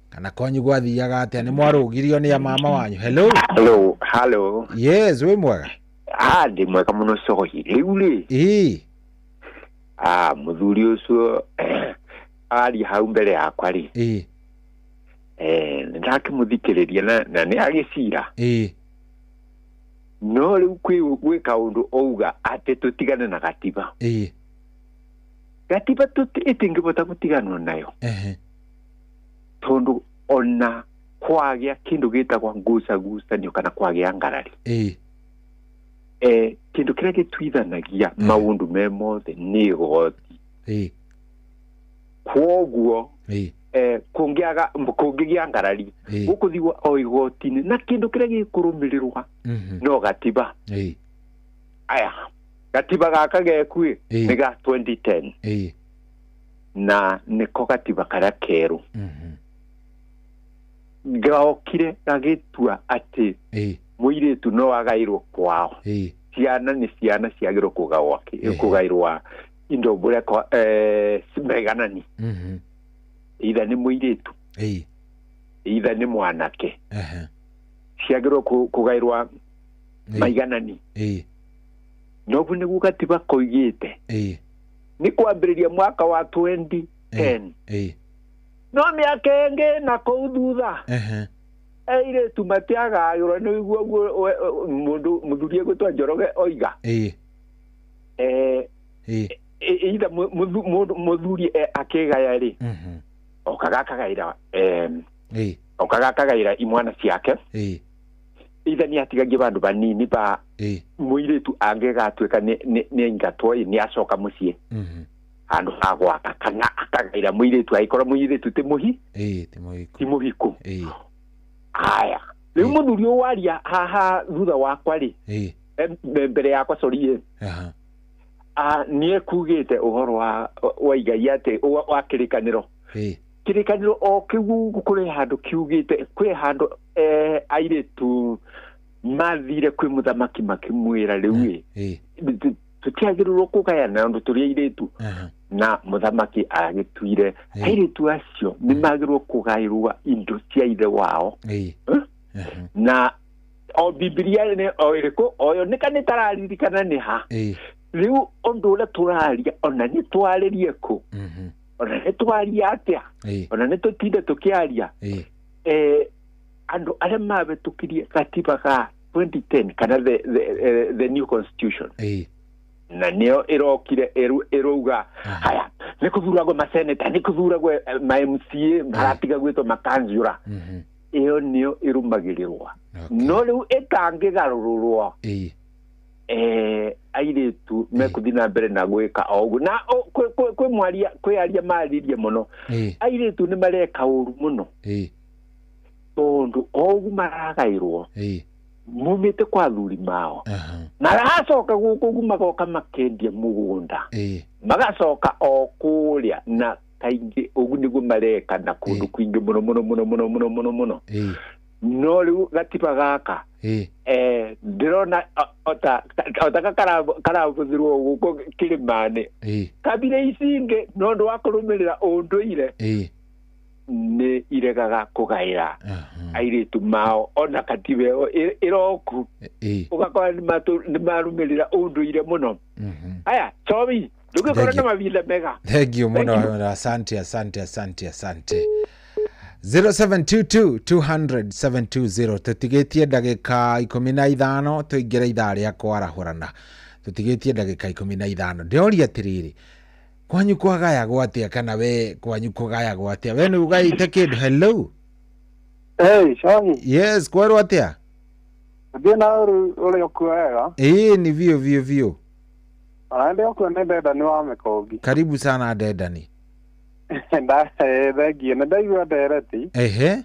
kana kwanyu gwathiaga atĩa, nĩ mwarũgirio nĩ mama wanyu? Hello.
Hello, hello.
Yes, wĩ mwega?
Ndĩ mwega mũno cohi. Rĩu rĩ, mũthuri ũcio aria hau mbere yakwa rĩ, nĩndakĩmũthikĩrĩria na nĩ agĩcira. No rĩu gwĩ kaũndũ auga atĩ tũtigane na gatiba. Gatiba ĩtingĩbota gũtiganwo nayo, tondũ ona kwagĩa kĩndũ gĩtagwo ngucagucanio kana kwagĩa ngarari, kĩndũ kĩrĩa gĩtuithanagia maũndũ me mothe nĩ igoti. Kwoguo kũngĩgĩa ngarari gũkũthiwo o igoti-inĩ, na kĩndũ kĩrĩa gĩkũrũmĩrĩrwa no gatiba. Aya, gatiba gaka geku nĩ ga 2010, na nĩko gatiba karĩa kerũ gaokire gagĩtua atĩ mũirĩtu no agairwo kwao, ciana nĩ ciana ciagĩrwo kũgairwa indo mbũrĩa maiganani, itha nĩ mũirĩtu itha nĩ mwanake, ciagĩrwo kũgairwa maiganani. Noguo nĩguo gatiba koigĩte nĩ kwambĩrĩria mwaka wa 2010, no mĩaka ĩngĩ na kũu thutha airĩtu matiagagĩrwo. Nĩguo mũndũ mũthuri egwĩtwo Njoroge oiga itha mũthuri akĩgaya rĩ, okaga akagaĩra imwana ciake, itha nĩ atigagie bandũ banini ba mũirĩtu angĩgatuĩka nĩ aingatwo nĩ acoka mũciĩ handũ ha gwaka, kana akagaĩra mũirĩtu angĩkorwo mũirĩtu ti mũhiku. Aya, rĩu mũthuri ũyũ waria haha thutha wakwa rĩ, mbere yakwa sorry, nĩ ekugĩte ũhoro wa igai atĩ wa kĩrĩkanĩro. Kĩrĩkanĩro o kĩu kũrĩ handũ kiugĩte, kwĩ handũ airĩtu mathire kwĩ mũthamaki makĩmwĩra rĩu ĩ tũtiagĩrĩirwo kũgayana ũndũ tũrĩ airĩtu, na mũthamaki agĩtuire airĩtu acio nĩ magĩrĩirwo kũgaĩrwo indo cia ithe wao. Na o Bibilia nĩ o ĩrĩkũ o yo nĩka nĩtararirikana nĩ ha. Rĩu ũndũ ũrĩa tũraria ona nĩ twarĩrie kũ, ona nĩ twaria atĩa, ona nĩ tũtinde tũkĩaria, andũ arĩa mabĩtũkirie gatiba ga 2010 kana the new constitution, na nĩyo ĩrokire ĩrauga haya nĩ kũthuragwo maseneta, nĩ kũthuragwo ma MCA, maratiga gwĩtwo makanjũra, ĩyo nĩyo ĩrũmagĩrĩrwa. No rĩu ĩtangĩgarũrũrwo, airĩtu mekũthiĩ na mbere na gwĩka o ũguo. Na kwĩ mwaria, kwĩ aria maririe mũno, airĩtu nĩ mareka ũru mũno. Tondũ ogu maragaĩrwo mumĩte kwa athuri mao, maracoka gũkũ ũguo magoka makendia mũgũnda, magacoka o kũrĩa, na kaingĩ ũguo nĩguo mareka na kũndũ kwingĩ mũno mũno mũno mũno mũno mũno mũno. No rĩu gatiba gaka ndĩrona ota karabũthĩrwo gũkũ kĩrĩma-inĩ, kabira ici ingĩ no ũndũ wa kũrũmĩrĩra ũndũire nĩ iregaga kũgaĩra airĩtu mao ona katiba ĩyo ĩroku, ũgakora nĩ marũmĩrĩra ũndũire mũno. Aya sorry, ndũgĩkorwo na mavinda mega.
Thank you mũno, asante asante asante asante. 0722 200 720. Tũtigĩtie ndagĩka 15 tũingĩre ithaa rĩa kwarahũrana, tũtigĩtie ndagĩka 15. Ndĩroria atĩrĩrĩ, kwanyu kwagayagwo atĩa, kana we kwanyu kũgayagwo atĩa? We nĩ ũgaĩte kĩndũ? Hello.
Hey, Shani.
Yes, kwerwo atĩa?
Thiĩ na ũru ũrĩa ũkuo wega.
Ĩĩ ni vio vio vio.
Ona ndĩ ũkuo nĩ Ndendani wa Mĩkũngi.
Karibu sana Ndendani.
Thengiũ, nĩ ndaigua ndereti.
Ehe.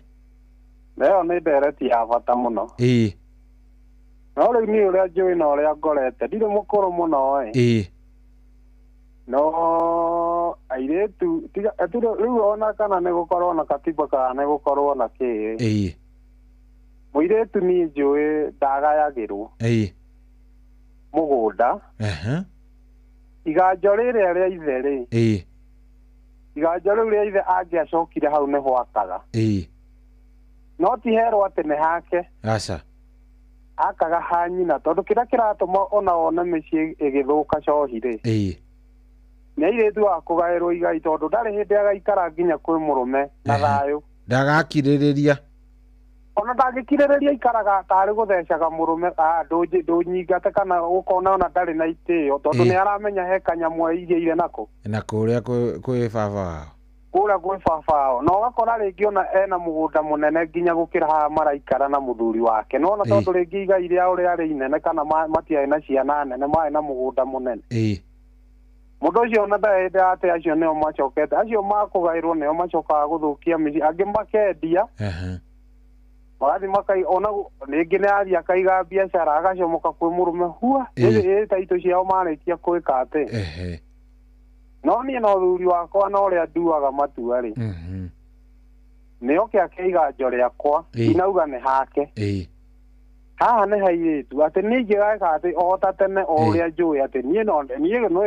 Na ĩyo nĩ ndereti ya bata mũno.
Ĩĩ.
No rĩu niĩ ũrĩa njũĩ na ũrĩa ngorete, ndirĩ mũkũrũ mũno ĩ.
Ĩĩ.
No airĩtu tiga rĩu ona kana nĩ gũkorwo na katiba kana nĩ gũkorwo na kĩĩ.
Ĩĩ.
Mũirĩtu niĩ njũĩ ndagayagĩrwo.
Ĩĩ.
Mũgũnda.
Ehe.
Iganjo rĩrĩa rĩa ithe rĩ.
Ĩĩ.
Iganjo rĩu rĩa ithe angĩacokire hau nĩho akaga.
Ĩĩ.
No ti herwo atĩ nĩ hake.
Aca.
Akaga ha nyina, tondũ kĩrĩa kĩratũma ona wone mĩciĩ ĩgĩthũka cohi rĩ.
Ĩĩ.
Nĩ airĩtu a kũgaĩrwo igai, tondũ ndarĩ hĩndĩ agaikara nginya kwĩ mũrũme na thayũ.
Ndagakirĩrĩria.
Ona ndangĩkirĩrĩria, ikaraga tarĩ gũthecaga mũrũme, ndũnyingate kana ũkona ona ndarĩ na itĩo, tondũ nĩ aramenya he kanyamũ aigĩire nako.
Na kũrĩa kwĩ baba wao.
Kũrĩa kwĩ baba wao. Na ũgakora rĩngĩ ona ena mũgũnda mũnene nginya gũkĩra haha maraikara na mũthuri wake. Nĩwona tondũ rĩngĩ igai rĩao rĩarĩ inene kana matiarĩ na ciana nene, marĩ na mũgũnda mũnene. Mũndũ ũcio ona ndarĩ hĩndĩ atĩ acio nĩo macokete, acio makũgaĩrwo nĩo macokaga gũthũkia mĩciĩ, angĩ makendia. Magathiĩ makai ona rĩngĩ nĩ athiĩ akaiga biacara agacomoka kwĩ mũrũme hua ĩ taitũ ciao marĩkia kwĩka atĩ. No niĩ na ũthuri wakwa na ũrĩa nduaga matua rĩ, nĩ oke akeiganjo rĩakwa, inauga nĩ hake. Haha nĩ hairĩtu atĩ niĩ ingĩgeka atĩ o ta tene o ũrĩa njũĩ atĩ niĩ no niĩ no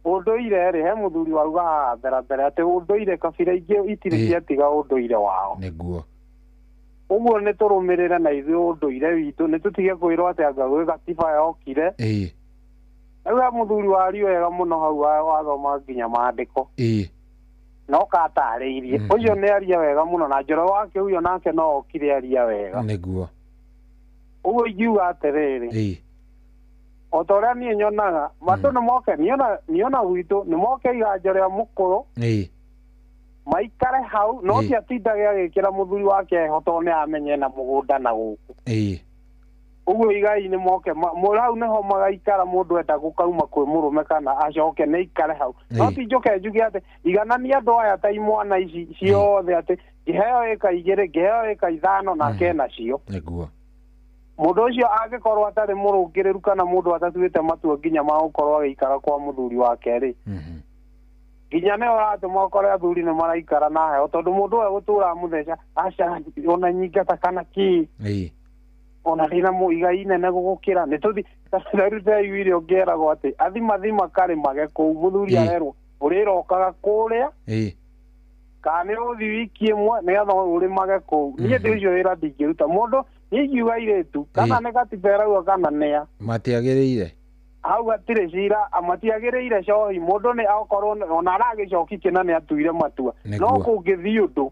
ũndũire rĩ, he mũthuri wauga haha mbere mbere atĩ ũndũire kabira ingĩ itirĩ ciatiga ũndũire wao.
Nĩguo.
Ũguo nĩ tũrũmĩrĩre na ithuĩ ũndũire witũ, nĩ tũtige kwĩrwo atĩ anga gwĩ gatiba yokire. Rĩu he mũthuri waria wega mũno hau wathoma nginya maandĩko. No katarĩirie. Ũcio nĩ aria wega mũno, na Njoro wake ũyũ nake no okire aria wega.
Nĩguo.
Ũguo ingiuga atĩrĩrĩ, o ta ũrĩa niĩ nyonaga, andũ nĩ moke, niona gwitũ nĩ moke iganjo rĩa mũkũrũ. Maikare hau, no ti atindage agĩkĩra mũthuri wake heho tondũ nĩ amenye na mũgũnda na gũkũ. Ũguo igai nĩ moke, hau nĩho magaikara, mũndũ enda gũkauma kwĩ mũrũme kana acoke nĩ aikare hau. No ti njoke njuge atĩ iganania andũ aya ta imwana ici ciothe atĩ ngĩheo ĩka 2, ngĩheo ĩka 5 nake nacio.
Nĩguo.
Mũndũ ũcio angĩkorwo atarĩ mũrũngĩrĩru kana mũndũ atatuĩte matua nginya ma gũkorwo agĩikara kwa mũthuri wake rĩ, nginya nĩo ũratũma ũkore athuri nĩ maraikara na heho, tondũ mũndũ ũyũ gũtũra mũtheca aca ona nyingata kana kĩ, ona ndĩna igai inene gũgũkĩra nĩ tũthi rĩu ndĩraiguire ũngĩeragwo atĩ athimathima karĩmage kũu, mũthuri arerwo ũrĩrokaga kũrĩa kana nĩ ũthi wiki ĩmwe nĩgetha ũrĩmage kũu. Niĩ ndĩ ũcio wĩra ndingĩruta mũndũ, niĩ ingiuga airĩtu kana nĩ gatiba ĩrauga kana nĩa
matiagĩrĩire
hau hatirĩ cira, matiagĩrĩire cohi, mũndũ nĩ akorwo ona aragĩcoki kĩna nĩ atuire matua, no kũngĩthiĩ ũndũ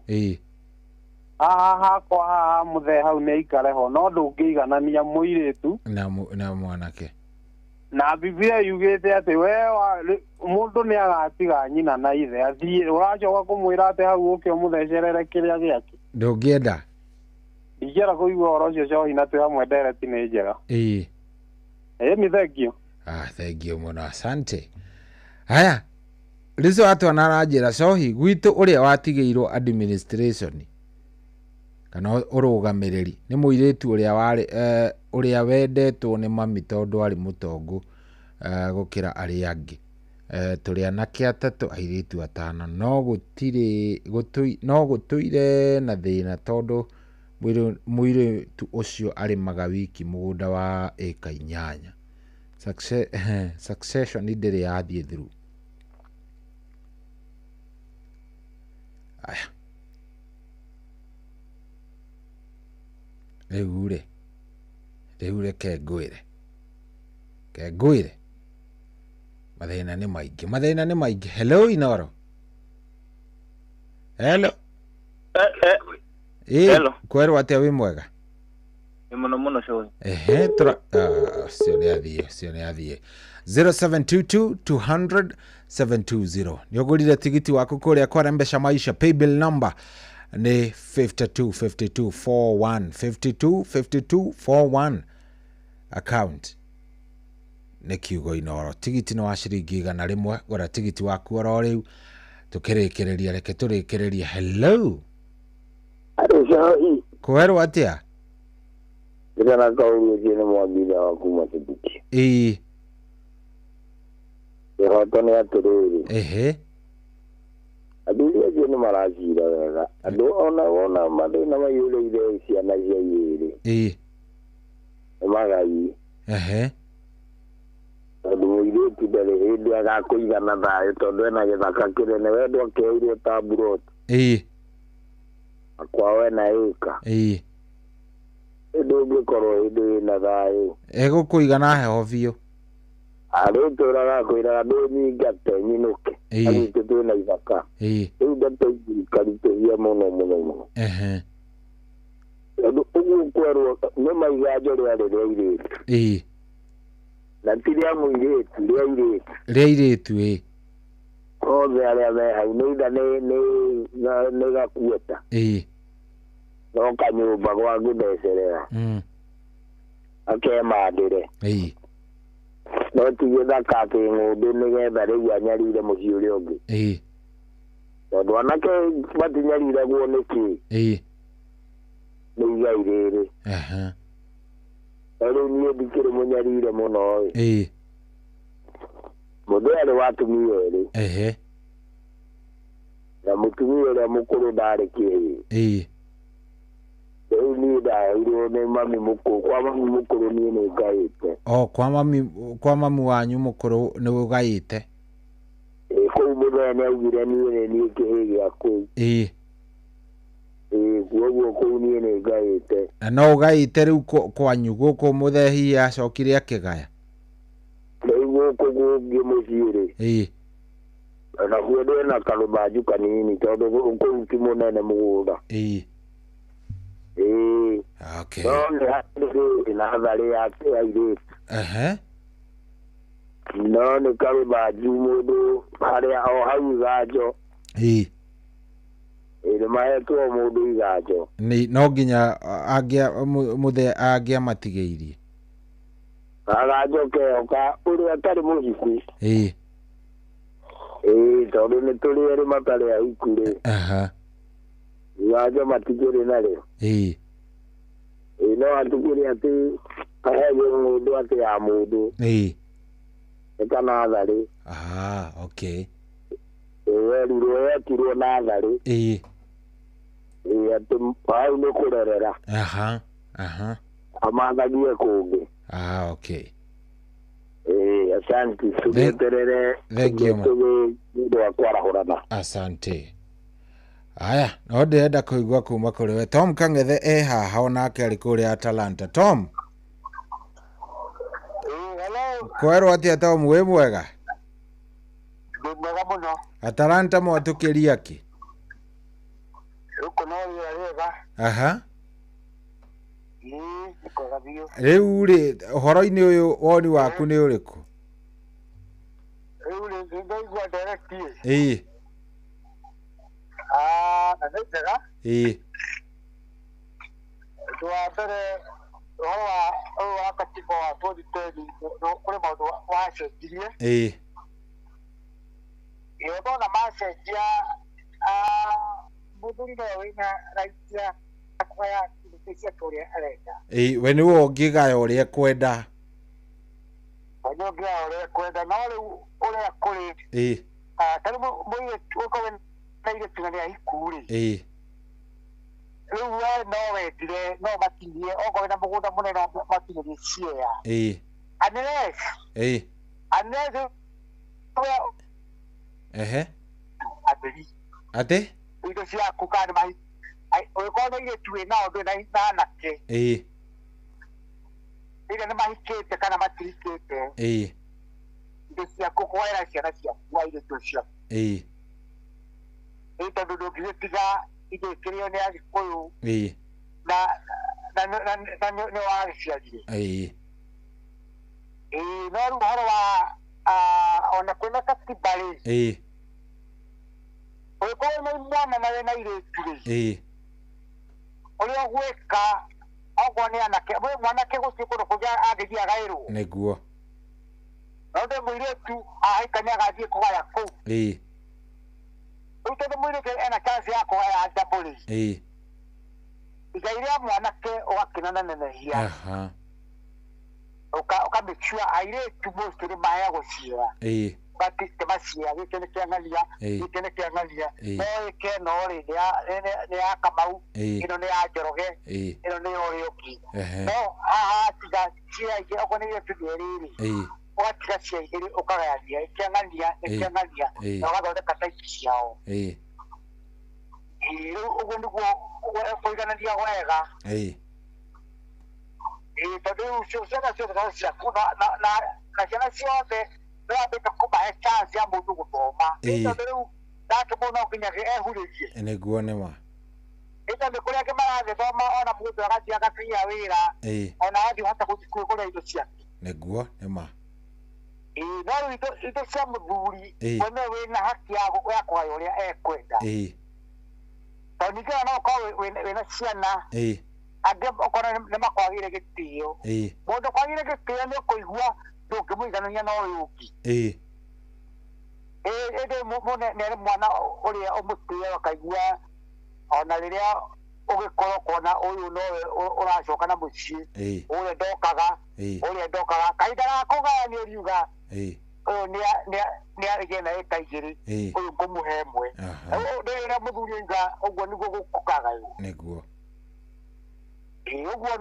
haha hakwa haha mũthee hau nĩ aikare ho, no ndũngĩiganania mũirĩtu
na mwanake.
Na Biblia yugĩte atĩ we mũndũ nĩ agatiga nyina na ithe athiĩ, ũracoka kũmwĩra atĩ hau ũke ũmũthecerere kĩrĩa gĩake.
Ndũngĩenda.
Ndingĩenda kũigua ũhoro ũcio cohi, na twĩ hamwe ndereti nĩ njega.
Ĩĩ
nĩ thengio.
Thengio mũno, asante. Haya, Rizo atwana aranjĩra cohi gwitũ ũrĩa watigĩirwo administration Kana ũrũgamĩrĩri nĩ mũirĩtu ũrĩa warĩ ũrĩa wendetwo nĩ mami tondũ arĩ mũtongu gũkĩra arĩa angĩ. Tũrĩ anake atatũ airĩtu atano no gũtũire na thĩna tondũ mũirĩtu ũcio arĩmaga wiki mũgũnda wa ĩka 8. Succession ndĩrĩ yathiĩ through. Aya rĩu rĩ rĩu reke ngwĩre mathĩna nĩ maingĩ. Hello Inoro. Hello.
Hello.
Kwerwo atĩa wĩ mwega?
Nĩ mũno mũno cũĩ.
Ehe tura ũcio nĩ athiĩ. 0722 200 720. Nĩ ũgũrire tigiti waku kũrĩa kwa Rembesha Maisha. Paybill number nĩ 525241 525241 account nĩ kiugo Inoro. Tigiti nĩ wa ciringi 100. Gũra tigiti waku oro rĩu tũkĩrĩkĩrĩria. Reke tũrĩkĩrĩrie. Hello. Kwerwo atĩa?
Ndĩrona kaũru ũcio nĩ mwambitha wa kuma Kibiki.
Ĩĩ.
Kĩhoto nĩ atĩrĩrĩ.
Ehe.
Athuri acio nĩ maracira wega. Andũ ona wona mathĩna maiyũrĩire ciana cia igĩrĩ.
Ĩĩ.
Nĩ magai.
Ehe.
Tondũ mũirĩtu ndarĩ hĩndĩ agakũigana thayũ tondũ ena gĩthaka kĩnene we ndwakeirwo ta mburoti.
Ĩĩ.
Kwao ena ĩka.
Ĩĩ.
Hĩndĩ ũngĩkorwo hĩndĩ wĩna thayũ.
Egũkũigana heho biũ.
Arĩtũraga kwĩraga ndũnyingate nyinũke. Anyitĩ twĩna ithaka.
Ĩĩ.
Rĩu ndeto ici ikaritũhia mũno mũno mũno.
Ehe.
Tondũ ũguo kwerwo nĩ maiganjo rĩarĩ rĩa airĩtu.
Ĩĩ.
Na ti rĩa mũirĩtu, rĩa airĩtu.
Rĩa airĩtu ĩĩ.
Othe arĩa me hau nĩ itha nĩ gakueta.
Ĩĩ.
No kanyũmba gwa gũthecerera. Akemandĩre.
Ĩĩ.
No ti gĩthaka atĩ ng'ũndũ nĩgetha rĩu anyarire mũciĩ ũrĩa ũngĩ.
Ĩĩ.
Tondũ anake matinyariragwo nĩkĩ?
Ĩĩ.
Nĩ igai rĩrĩ.
Aha.
No rĩu niĩ ndikĩrĩ mũnyarire mũno ĩ.
Ĩĩ.
Mũthee arĩ wa atumia erĩ.
Ehe.
Na mũtumia ũrĩa mũkũrũ ndarĩ kĩhĩĩ.
Ĩĩ.
Rĩu niĩ ndaheirwo nĩ mami mũkũrũ. Kwa mami mũkũrũ niĩ nĩ ngaĩte.
O kwa mami wanyu mũkũrũ nĩ ũgaĩte.
Ĩĩ kũu mũthee nĩ augire niĩ nĩ niĩ kĩhĩĩ gĩa kũu.
Ĩĩ.
Ĩĩ kuoguo kũu niĩ nĩ ngaĩte.
Na no ũgaĩte rĩu kwanyu gũkũ mũthee hihi acokire akĩgaya?
Rĩu gũkũ kũngĩ mũciĩ rĩ.
Ĩĩ.
Nakuo ndĩna karũthanju kanini tondũ kũu ti mũnene mũgũnda.
Ĩĩ.
Ĩĩ.
Okay.
No nĩ harĩ natharĩ ya airĩtu.
Ehe.
No nĩ karũthanju mũndũ harĩa o hau iganjo.
Ĩĩ.
Ĩĩ nĩ mahetwo mũndũ iganjo.
Nĩ no nginya mũthee angĩamatigĩirie.
Kaganjo keho ka ũrĩa atarĩ mũhiku.
Ĩĩ.
Ĩĩ tondũ nĩ tũrĩ erĩ matarĩ ahiku rĩ.
Aha.
Iganjo matikĩrĩ narĩo.
Ĩĩ.
Ĩĩ no hatikĩrĩ atĩ aheo mũndũ atĩ ya mũndũ.
Ĩĩ.
Nĩ kanatharĩ.
Ah, okay.
Ĩĩ werirwo yetirwo natharĩ.
Ĩĩ.
Ĩĩ atĩ hau nĩ kũrerera.
Aha. Aha.
Amathagie kũngĩ.
Ah, okay.
Ĩĩ asante tũgĩeterere.
Thank you.
Nĩ wa kwarahũrana.
Asante. Aya, no ndĩrenda kũigua kuma kũrĩ we. Tom Kang'ethe e haha onake arĩ kũrĩa Atalanta. Tom.
Hello.
Kwerwo atĩa Tom, wĩ mwega?
Ndĩ mwega mũno.
Atalanta mwatũkĩria kĩ?
Gũkũ no rĩera rĩega.
Aha.
Ĩĩ, nĩ kwega biũ.
Rĩu rĩ, ũhoro-inĩ ũyũ woni waku nĩ ũrĩkũ?
Rĩu rĩ, nĩ ndaigua ndereti ĩ.
Ĩĩ.
Na nĩ njega.
Ĩĩ.
Ũndũ wa mbere ũhoro wa ũyũ wa katiba wa 2010 kũrĩ maũndũ wacenjirie.
Ĩĩ.
Ĩĩ ndona macenjia mũthuri nowe wĩna right ya kũgaya indo ciake ũrĩa arenda.
Ĩĩ, we nĩwe ũngĩgaya ũrĩa ekwenda.
We nĩwe ũngĩgaya ũrĩa ekwenda, no rĩu ũrĩa kũrĩ,
Ĩĩ.
ta rĩu mũirĩtu ũkorwo wĩna airĩtu na nĩ ahiku rĩ,
Ĩĩ.
rĩu we no wendire no matinie, okorwo wĩna mũgũnda mũnene no matinĩrie ciea.
Ĩĩ.
Unless,
Ĩĩ.
unless we
Ehe.
atheri.
Atĩ?
Indo ciaku kana nĩ ũngĩkorwo na airĩtu wĩnao ndũrĩ na anake.
Ĩĩ.
Either nĩ mahikĩte kana matihikĩte.
Ĩĩ.
Indo ciaku kũgaĩra ciana ciaku airĩtu acio.
Ĩĩ.
Ĩ tondũ ndũngĩgĩtiga indo ikĩrĩo nĩ Agĩkũyũ
Ĩĩ.
na na na na nĩ wagĩciarire.
Ĩĩ.
Ĩĩ, no rĩu ũhoro wa ona kwĩna katiba rĩ,
Ĩĩ.
ũngĩkorwo wĩna imwana na wĩna airĩtu rĩ,
Ĩĩ.
ũrĩa ũgwĩka okorwo nĩ anake, mwanake gũtirĩ kũndũ kũngĩ angĩthiĩ agaĩrwo.
Nĩguo.
No ndĩ mũirĩtu ahika nĩ agathiĩ kũgaya kũu.
Ĩĩ.
Rĩu tondũ mũirĩtu ena chance ya kũgaya double rĩ,
Ĩĩ.
igai rĩa mwanake ũgakĩnenanenehia.
Aha.
Ũka make sure airĩtu mostly nĩ maheagwo ciea.
Ĩĩ.
Ũgatema ciea, gĩkĩ nĩ kĩa ng'ania,
Ĩĩ.
gĩkĩ nĩ kĩa ng'ania.
Ĩĩ.
No ĩke ĩno rĩ, nĩ ya Kamau,
Ĩĩ.
ĩno nĩ ya Njoroge,
Ĩĩ.
ĩno nĩ ya ũrĩa ũngĩ.
Ehe.
No haha tiga ciea ingĩ, okorwo nĩ airĩtu nĩ erĩ rĩ,
Ĩĩ.
ũgatiga ciea igĩrĩ ũkagayania, nĩ kĩa ng'ania, nĩ
Ĩĩ.
kĩa ng'ania,
Ĩĩ.
na ũgathondeka type ciao.
Ĩĩ.
Ĩĩ, rĩu ũguo nĩguo kũiganania wega.
Ĩĩ.
Ĩĩ, tondũ rĩu ciana ciothe no ciaku na ciana ciothe nĩ wambĩte kũmahe chance ya mũndũ gũthoma.
Ĩĩ.
Tondũ rĩu nake mũndũ no nginya ehurĩrie.
Nĩguo nĩ ma.
Ĩĩ, tondũ kũrĩa angĩ maragĩthoma ona mũndũ agathiĩ agakinya wĩra,
Ĩĩ.
ona athiĩ hata gũthiĩ kũgũra indo ciake.
Nĩguo nĩ ma.
Ĩĩ, no rĩu indo cia mũthuri,
Ĩĩ.
we nĩwe wĩna haki ya kũgaya ũrĩa ekwenda.
Ĩĩ.
Tondũ ningĩ ona no ũkorwo wĩna ciana,
Ĩĩ.
angĩ okorwo nĩ makwagĩire gĩtĩo.
Ĩĩ.
Mũndũ kwagĩire gĩtĩo nĩ ũkũigua ndũngĩmũiganania na ũyũ ũngĩ.
Ĩĩ.
Ĩĩ, ĩndĩ nĩ arĩ mwana ũrĩa ũmũtĩaga ũkaigua ona rĩrĩa ũgĩkorwo ũkona ũyũ nowe ũracoka na mũciĩ,
Ĩĩ.
ũrĩa ndokaga,
Ĩĩ.
ũrĩa ndokaga. Kahinda ga kũgayania ũriuga,
Ĩĩ.
ũyũ nĩ arĩgie na ĩka igĩrĩ,
Ĩĩ.
ũyũ ngũmũhe ĩmwe.
Aha.
Rĩu ũrĩa mũthuri oiga ũguo nĩguo gũkagaywo.
Nĩguo.
Ĩĩ, ũguo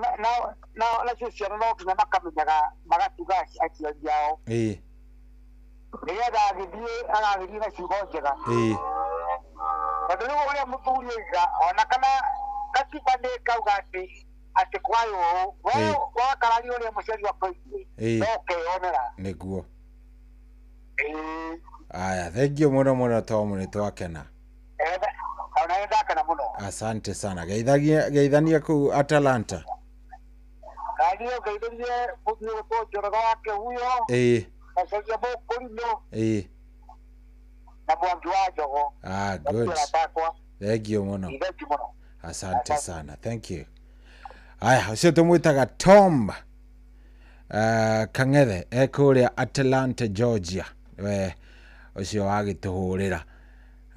nacio ciana no nginya makamenyaga magatuga aciari ao.
Ĩĩ.
Nĩgetha agĩthiĩ agagĩthiĩ na ciugo njega.
Ĩĩ.
Tondũ rĩu ũrĩa mũthuri oiga ona kana katiba nĩ kauga atĩ kwaywo ũũ, we
Ĩĩ.
wakararia ũrĩa mũciari waku oigire,
Ĩĩ.
no ũkeyonera.
Nĩguo.
Ĩĩ.
Aya, thank you mũno mũno Tom, nĩ twakena.
Ona nĩ ndakena mũno.
Asante sana. Geithania kũu Atalanta.
Na niĩ ngeithĩrie mũthuri ũgwĩtwo Njoroge wa Kĩhuyo,
Ĩĩ.
Gacaria Mũkũrinũ,
Ĩĩ.
na Mwangi wa Njogo.
Ah, good.
Arata akwa.
Thank you mũno.
Thank you mũno.
Asante sana. Thank you. Aya, ũcio tũmwĩtaga Tom Kang'ethe ekũrĩa Atlanta, Georgia. We ũcio wagĩtũhũrĩra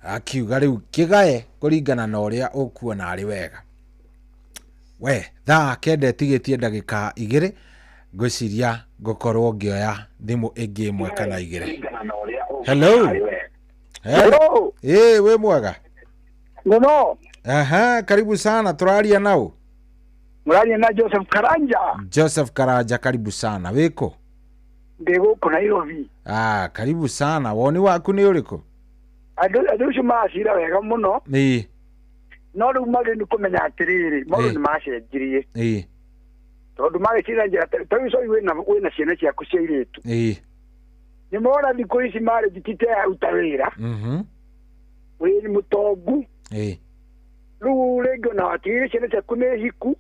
akiuga rĩu kĩgae kũringana na ũrĩa ũkuona arĩ wega. We thaa kenda ĩtigĩtie ndagĩka igĩrĩ, ngwĩciria ngũkorwo ngĩoya thimũ ĩngĩ ĩmwe kana igĩrĩ. Hello. Hello. Ĩĩ, wĩ mwega?
Mũno.
Aha, karibu sana, tũraria nau.
Mũraria na Joseph Karanja.
Joseph Karanja, karibu sana. Wĩkũ?
Ndĩ gũkũ Nairobi.
Ah, karibu sana. Woni waku nĩ ũrĩkũ?
Andũ acio maracira wega mũno.
Ĩĩ.
No rĩu marĩ nĩ kũmenya atĩrĩrĩ, maũndũ nĩ macenjirie.
Ĩĩ.
Tondũ magĩcira njĩra, ta rĩu sorry wĩna ciana ciaku cia airĩtu.
Ĩĩ.
Nĩ mona thikũ ici marĩ ti ta yaruta wĩra. Wĩ mũtongu.
Ĩĩ.
Rĩu rĩngĩ ona watigire ciana ciaku nĩ hiku.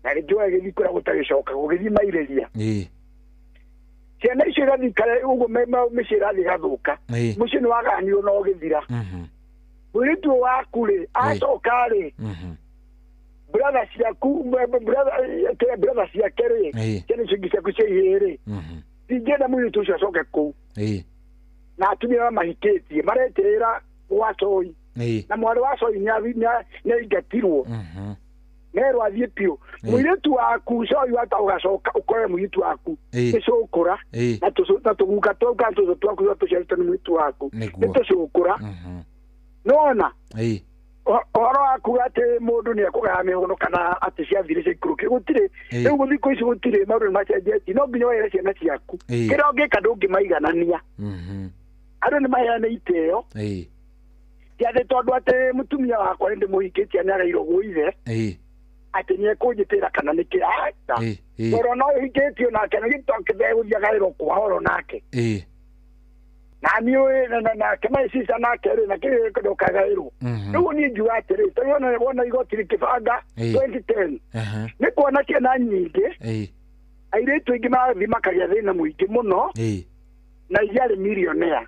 Na rĩngĩ ũgagĩthiĩ kũrĩa gũtagĩcoka gũgĩthiĩ mairĩria.
Ĩĩ.
Ciana icio igathiĩ ikara ũguo mĩciĩ ĩrathiĩ ĩgathũka.
Ĩĩ.
Mũciĩ nĩ waganirwo na ũgĩthira. Mũirĩtu waku rĩ, acoka rĩ, brother ciaku, brother ciake rĩ, ciana icio ingĩ ciaku cia ihĩĩ rĩ, ingĩenda mũirĩtu ũcio acoke kũu.
Ĩĩ.
Na atumia arĩa mahikĩtie maretĩĩra gwa Soi.
Ĩĩ.
Na mwarĩ wa Soi nĩ aingatirwo. Merwo athiĩ biũ. Mũirĩtu waku coyi wata ũgacoka ũkore mũirĩtu waku nĩ cũkũra na tũguka twaku kana tũcũ twaku tũrĩa tũciarĩtwo nĩ mũirĩtu waku nĩ tũcũkũra. Nĩwona ũhoro wa kuga atĩ mũndũ nĩ ekũgaya mĩhũno kana atĩ ciathire ciaikũrũkire gũtirĩ. Rĩu thikũ ici gũtirĩ, maũndũ nĩ macenjetie. No nginya were ciana ciaku kĩrĩa ũngĩka ndũngĩmaiganania. Andũ nĩ maheane itĩo ti atĩ tondũ atĩ mũtumia wakwa nĩ ndĩmũhikĩtie nĩ arairwo gwĩ ithe atĩ nĩ ekũnjĩtĩra kana nĩ kĩ aca. Tondũ no ũhikĩtio nake na gĩtokĩthegũthiĩ agaĩrwo kwa oro nake na niĩ nake my sister nake rĩ na kĩrĩ ndũkagaĩrwo. Rĩu niĩ ngiuga atĩrĩ, tondũ wona igoti rĩkĩbanga 2010 nĩ kuona ciana nyingĩ airĩtu aingĩ marathiĩ makagĩa thĩna mũingĩ mũno na iria arĩ millionaire.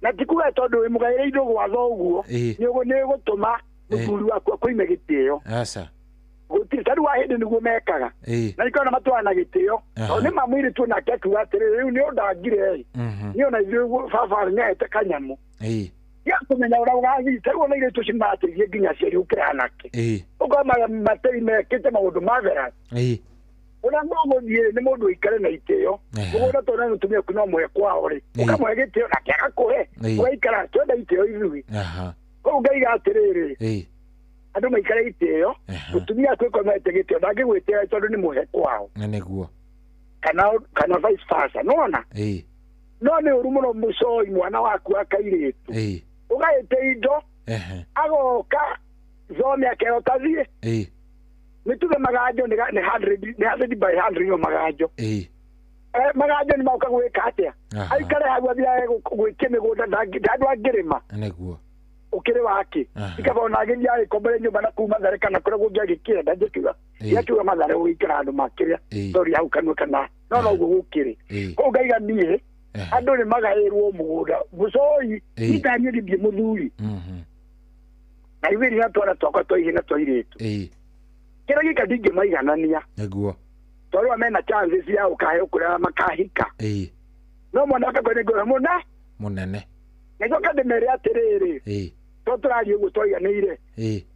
Na ti kuga tondũ wĩ mũgaĩre indo gwa thoguo nĩ gũtũma mũthuri waku akũime gĩtĩo. Gũtirĩ ta rĩu wa hĩndĩ nĩguo mekaga na nĩkĩo ona matwarana gĩtĩo. Tondũ nĩ ma mũirĩtu nake akiuga atĩrĩrĩ, rĩu nĩ ũndangire ĩ niĩ ona ithuĩ baba nĩahete kanyamũ ya kũmenya ũrĩa ũgathiĩ. Ta rĩu ona airĩtu acio marateithia nginya aciari gũkĩra anake. Ũkona matei mekĩte maũndũ ma thera ũrĩa mũgũthiĩ nĩ mũndũ ũikare na itĩo. Mũgũnda tondũ nĩ mũtumia waku no mũhe kwao rĩ, ũkamũhe gĩtĩo nake agakũhe ũgaikara. Twenda itĩo ithuĩ. Koguo ngaiga atĩrĩrĩ, andũ maikare itĩo. Mũtumia atuĩka maete gĩtĩo ndangĩgwĩtĩra tondũ nĩ mũhe kwao
nĩguo
kana vice versa. Nĩwona no nĩ ũru mũno mũcoi mwana waku wa kairĩtu ũgaĩte indo agoka thome akero tathiĩ. Nĩ tuge maganjo nĩ 100 by 100 no maganjo. Maganjo nĩ maũka gwĩka atĩa? Aikare hau athiage gwĩtia mĩgũnda andũ angĩrĩma
nĩguo
ũkĩrĩ wake ikaba ona agĩthiĩ agĩkombere nyũmba na kuu Mathare kana kũrĩa kũngĩ agĩkĩenda njakiuga Mathare gũgĩikara andũ makĩrĩa tori hau kanua kana no noguo gũkĩrĩ. Koguo ngaiga niĩ andũ nĩ magaĩrwo mũgũnda mũcoi nitaniĩ ndithiĩ mũthuri na ithuĩ na twana twakwa twa ihĩ na twa irĩtu kĩrĩa gĩka ndingĩmaiganania
nĩguo
tondũ mena chances ya ũkaheo kũrĩa makahika. No mwana wakwa nĩ ngũra mũnene nĩcoka ndĩmere atĩrĩrĩ, to tũraria ũguo twaiganĩire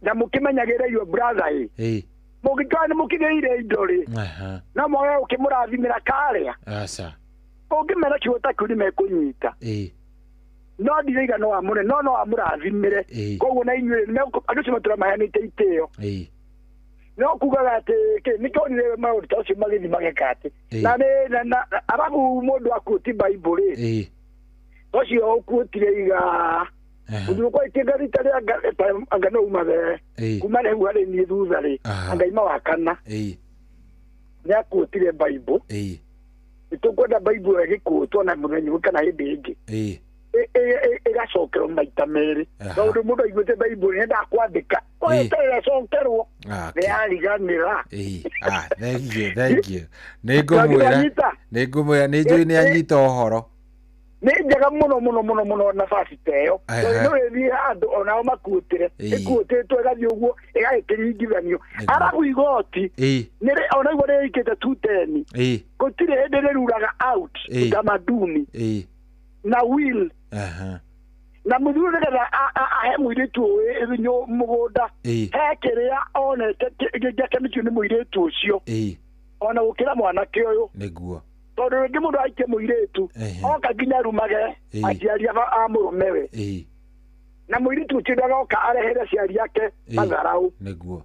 na mũkĩmenyagĩre your brother ĩ mũngĩkorwo nĩ mũkĩgĩire indo rĩ no mwage ũkĩmũrathimĩra karĩa ũngĩmera kiugo ta kĩu nĩ mekũnyita. No ndiraiga no amũre no no amũrathimĩre. Koguo na inyuĩ andũ acio matũra maheanĩte itĩo no kugaga atĩ nĩkĩo onire maũndũ ta ũcio magĩthiĩ mageka atĩ na arabu mũndũ akuũti Bible rĩ ũcio ũkuũtire iga ũthiũ kwa itinga rita rĩa anga no umathe kuma rĩu harĩ niĩ thutha rĩ anga ima wa kana nĩ akuũtire Bible. Nĩtũkwenda Bible ĩgĩkũũtwo na mũthenya ũmwe kana hĩndĩ ĩngĩ ĩgacokerwo maita merĩ tondũ mũndũ aiguĩte Bible nĩendaga kwandĩka ũgeterera ĩcokerwo nĩ yariganĩra.
Thank you. Nĩngũmwĩra nĩ njũĩ nĩ anyita ũhoro.
Nĩ njega mũno mũno mũno mũno nabasi ta ĩyo tondũ nĩ ũrĩthiĩ handũ onao makuũtĩre ĩkuũtĩtwo ĩgathiĩ ũguo ĩgagĩkĩringithanio. Arabu igoti onaiguo rĩikĩte 210 gũtirĩ hĩndĩ rĩruraga out utamaduni na will na mũthuri nĩgetha ahe mũirĩtu ũyũ mũgũnda he kĩrĩa onete gĩakenetio nĩ mũirĩtu ũcio ona gũkĩra mwanake ũyũ
nĩguo
tondũ rĩngĩ mũndũ aikie mũirĩtu oka nginya arumage aciari a mũrũmewe na mũirĩtu ũcio ndagoka arehere aciari ake matharaũ
nĩguo.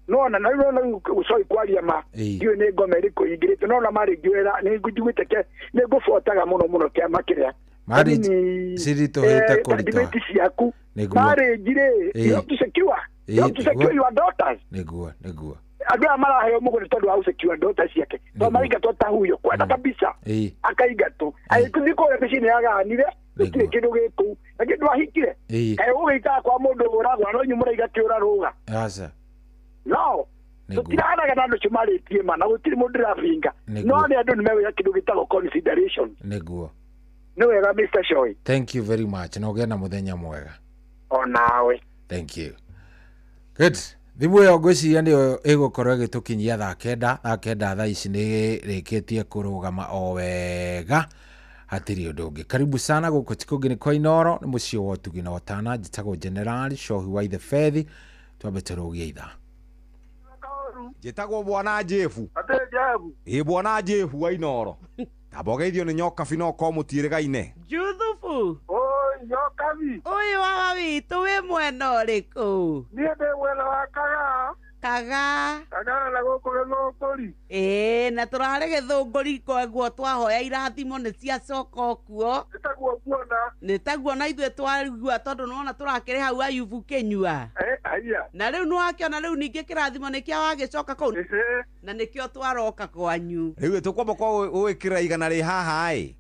Nona na rĩu ũcoi kwaria ma ndiũĩ nĩ ngoma ĩrĩkũ ingĩrĩte nona marĩ ngĩwĩra nĩ njiguĩte ke nĩ ngũbuataga mũno mũno kĩama kĩrĩa
ciritũhĩte kũritũha
ciaku marriage rĩ you have to secure you have to secure your daughters
nĩguo nĩguo
andũ aya maraheo mũgũnda tondũ wa gũsecure daughters ciake tondũ maraingatwo ta huyo kwenda kabisa akaingatwo agĩthiĩ kũrĩa mĩciĩ nĩ yaganire gũtirĩ kĩndũ gĩ kũu na kĩndũ ahikire kaĩ ũgĩikara kwa mũndũ ũragwa no inyuĩ mũraiga kĩũra rũga no tũtirahanaga na andũ acio marĩtie ma na gũtirĩ mũndũ ũrabinga no nĩ andũ nĩ megwĩka kĩndũ gĩtagwo consideration
nĩguo.
Nĩ wega Mr. Choi.
Thank you very much na ũgĩe na mũthenya mwega
onawe.
Thank you. Good. Thimũ ĩyo ngwĩciria nĩyo ĩgũkorwo ĩgĩtũkinyia thaa kenda. Thaa kenda thaa ici nĩ rĩkĩtie kũrũgama o wega hatirĩ ũndũ ũngĩ. Karibu sana gũkũ ti kũngĩ nĩ kwa Inooro nĩ mũciĩ wa ũtugi na ũtana. Njĩtagwo General Cohi wa Ithe Bethi. Twambe tũrũgie ithaa.
Njĩtagwo bwana Jefu.
Atĩ Jefu.
Ĩ bwana Jefu wa Inoro. Tamba ũgeithio nĩ Nyokabi no ũkorwo mũtiĩrĩgaine.
Juthubu.
Oi, Nyokabi.
Ũyũ wa witũ wĩ mwena ũrĩkũ?
Niĩ ndĩ mwena wa Kagaa.
Kagaa.
Kagaa na gũkũ Gĩthũngũri.
Ĩĩ, na tũrarĩ Gĩthũngũri koguo twahoya irathimo nĩ ciacoka kuo.
Nĩ taguo nguona.
Nĩ taguo na ithuĩ twaigua tondũ nĩwona tũrakĩrĩ hau Ayubu kĩnyua.
Haiya.
Na rĩu nĩwakĩona rĩu ningĩ kĩrathimo nĩ kĩa wagĩcoka kũu. Na nĩkĩo twaroka kwanyu.
Rĩu tũkwamba kwa gwĩkĩra igana rĩ haha ĩ.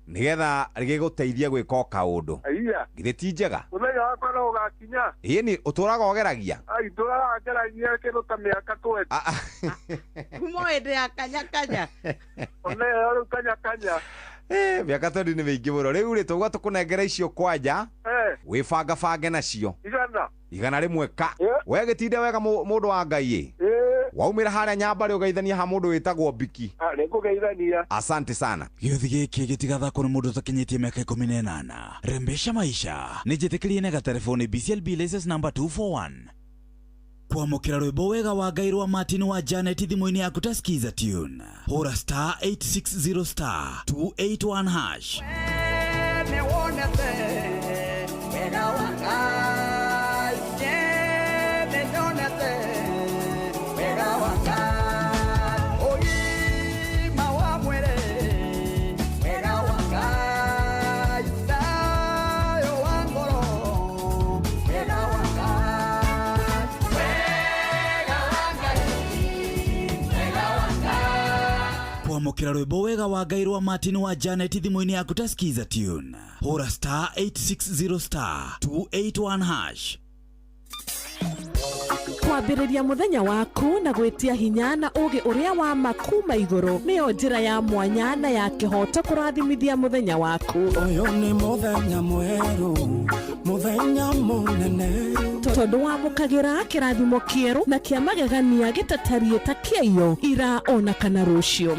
Nĩgetha rĩgĩgũteithie gwĩka o kaũndũ.
Haiya.
Githĩ ti njega?
Mũthenya wakwa no ũgakinya.
Ĩni ũtũraga ũgeragia?
Ai, ndũraga ngeragia kĩndũ ta mĩaka 20.
Kuma hĩndĩ ya kanya kanya.
Ona ĩyo rĩu kanya kanya.
Mĩaka 20 nĩ mĩingĩ mũno. Rĩu rĩ tũgwa tũkũnengera icio kwanja. Wĩbangabange nacio.
Igana.
Igana rĩmwe ka. We gĩtinde wega mũndũ wa Ngai ĩ. Waumĩra harĩa Nyambarĩ ũgeithania ha mũndũ wĩtagwo Biki.
Nĩngũgeithania.
Asante sana.
Gĩũthi gĩkĩ gĩtigathakwo nĩ mũndũ ũtakinyĩtie mĩaka 18. Rembesha maisha. Nĩ njĩtĩkĩrie na gatelefoni BCLB license number 241. Kwamũkĩra rwĩmbo wega wa Ngai rwa Martin wa Janet thimũ-inĩ yaku ta Skiza tune. Hũra star 860 star 281 hash.
Wega wa Ngai, nĩnyonete wega wa Ngai, ũgima wa mwĩrĩ, wega wa Ngai, thayũ wa ngoro, wega wa Ngai, wega wa Ngai, wega wa Ngai.
Kwamũkĩra rwĩmbo wega wa Ngai rwa Martin wa Janet thimũ-inĩ yaku ta Skiza tune. Hũra star 860 star 281 hash.
Kwambĩrĩria mũthenya waku na gwĩtia hinya na ũũgĩ ũrĩa wa ma kuma igũrũ nĩyo njĩra ya mwanya na ya kĩhooto kũrathimithia mũthenya waku.
Ũyũ nĩ mũthenya mwerũ, mũthenya mũnene.
Tondũ wamũkagĩra kĩrathimo kĩerũ na kĩa magegania gĩtatariĩ ta kĩaiyo ira ona kana rũciũ.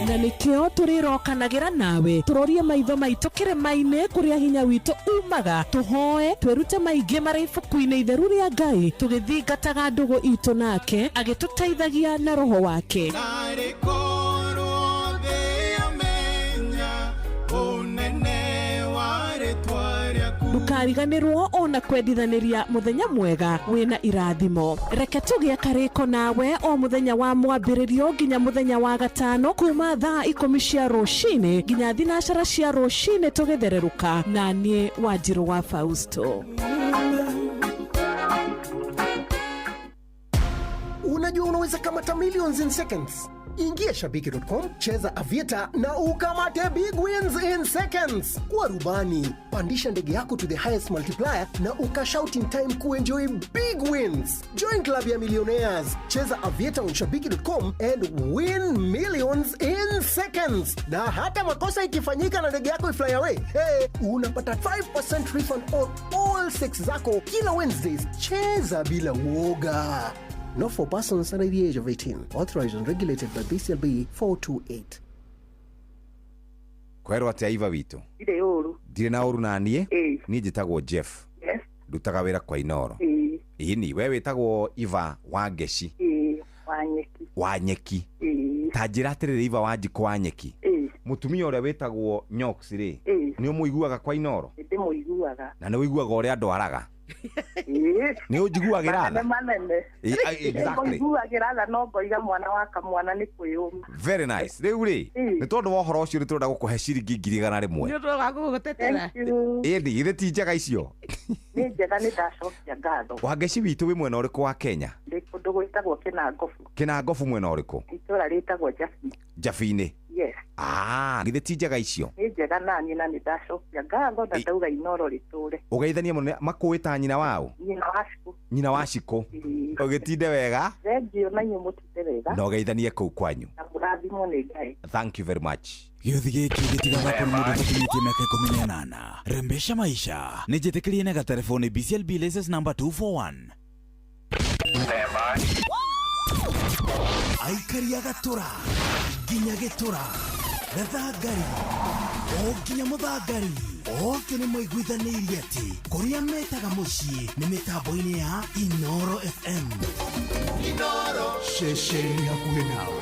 Na nĩkĩo tũrĩrokanagĩra nawe tũrorie maitho maitũ kĩrĩma-inĩ kũrĩa hinya witũ umaga, tũhoe twĩrute maingĩ marĩ ibuku-inĩ itheru rĩa Ngai tũgĩthingataga ndũgũ itũ nake agĩtũteithagia na roho wake.
Narĩ korwo thĩ yamenya ũnene wa rĩtwa rĩaku.
Ndũkariganĩrwo ona kwendithanĩria mũthenya mwega wĩna irathimo. Reke tũgĩe karĩko nawe o mũthenya wa mwambĩrĩrio nginya mũthenya wa gatano kuma thaa 10 cia rũcinĩ nginya 9 cia rũcinĩ tũgĩthererũka na niĩ Wanjirũ wa Fausto.
Unajua unaweza kamata millions in seconds. Ingia shabiki.com, cheza Aviator na ukamate big wins in seconds. Kuwa rubani, pandisha ndege yako to the highest multiplier na ukashout in time kuenjoy big wins. Join club ya millionaires, cheza Aviator on shabiki.com and win millions in seconds. Na hata makosa ikifanyika na ndege yako ifly away, hey, unapata 5% refund on all 6 zako kila Wednesdays. Cheza bila uoga. Not for persons under the age of 18. Authorized and regulated by BCLB 428.
Kwerwo atĩa Iva witũ?
Ndirĩ ũru.
Ndirĩ na ũru na niĩ. Niĩ njĩtagwo Jeff.
Yes.
Ndutaga wĩra kwa Inoro. Ĩni, we wĩtagwo Iva wa Ngeci.
Wa Nyeki.
Wa Nyeki. Ta njĩra atĩrĩrĩ Iva wa Njikũ wa Nyeki. Mũtumia ũrĩa wĩtagwo Nyox rĩ, nĩ ũmũiguaga kwa Inoro?
Nĩndĩmũiguaga.
Na nĩ ũiguaga ũrĩa andwaraga? Nĩ ũnjiguagĩra tha?
Manene.
Exactly.
Nĩngũiguagĩra tha no ngoiga mwana wa kamwana nĩ kwĩyũma.
Very nice. Rĩu rĩ, nĩ tondũ wa ũhoro ũcio nĩ tũrenda gũkũhe ciringi 100,000.
Nĩ ũndũ wa gũgũtetera.
Ĩndĩ githĩ ti njega icio?
Nĩ njega, nĩ ndacokia ngatho.
Wangeci witũ wĩ mwena ũrĩkũ wa Kenya?
Ndĩ kũndũ gwĩtagwo Kĩnangobu.
Kĩnangobu mwena ũrĩkũ?
Itũũra rĩtagwo Njabi.
Njabi-inĩ.
Yes.
Githĩ ti njega icio?
Nĩ njega naniĩ na nĩ ndacokia ngatho na ndauga Inoro rĩtũre.
Ũgeithanie mũno makũĩ ta nyina wao?
Nyina wa Cikũ.
Nyina wa Cikũ. Ũgĩtinde wega.
Thengiũ na inyuĩ mũtinde wega.
Na ũgeithanie kũu kwanyu.
Na mũrathimwo nĩ Ngai.
Thank you very much.
Gĩũthi gĩkĩ gĩtigathakwo nĩ mũndũ ũtakinyĩtie mĩaka 18. Rembesha maisha. Nĩ njĩtĩkĩrie na gatelefoni BCLB license number 241.
Aikaria gatũra nginya gĩtũra gathangari O nginya mũthangari othe nĩ maiguithanĩirie atĩ kũrĩa metaga mũciĩ nĩ mĩtambo-inĩ ya Inoro FM.
Inoro
ceceni hakuhĩ nawe.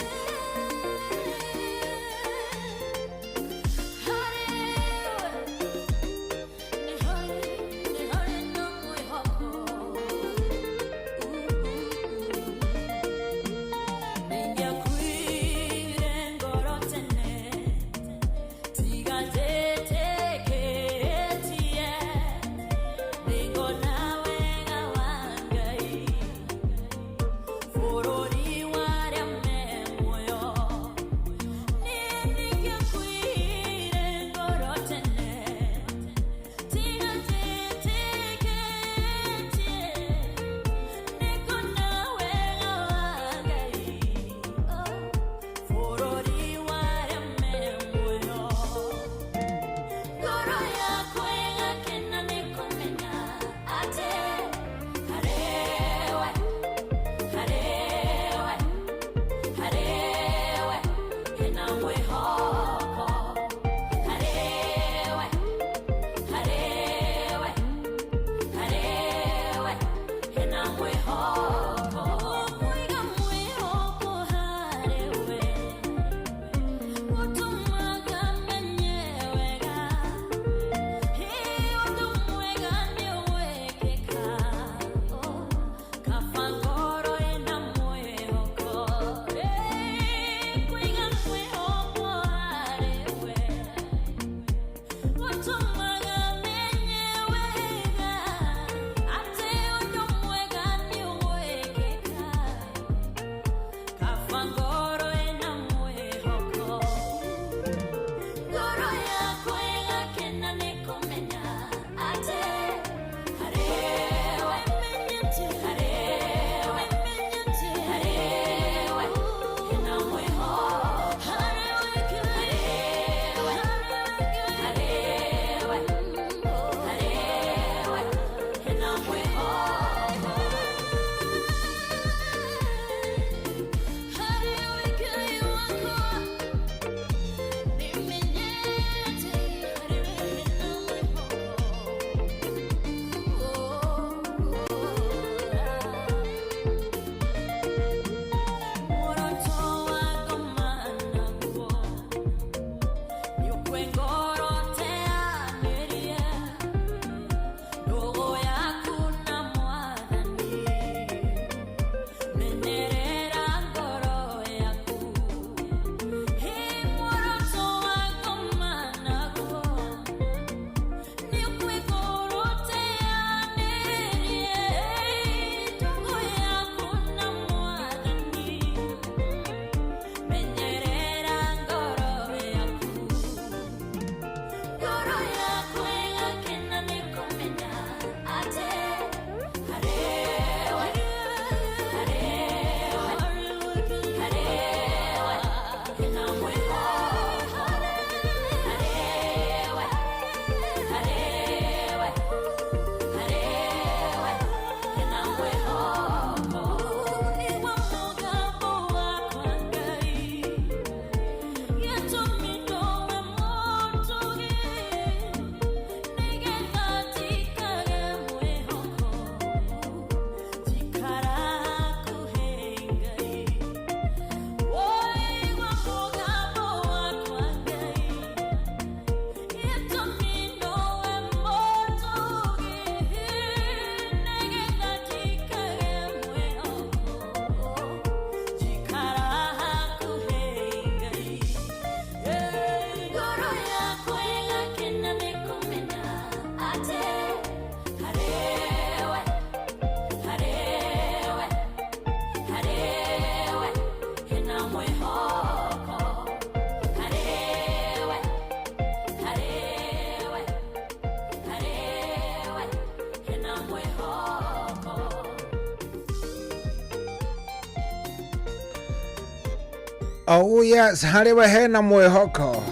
Oh yes, harĩ we hena mwĩhoko.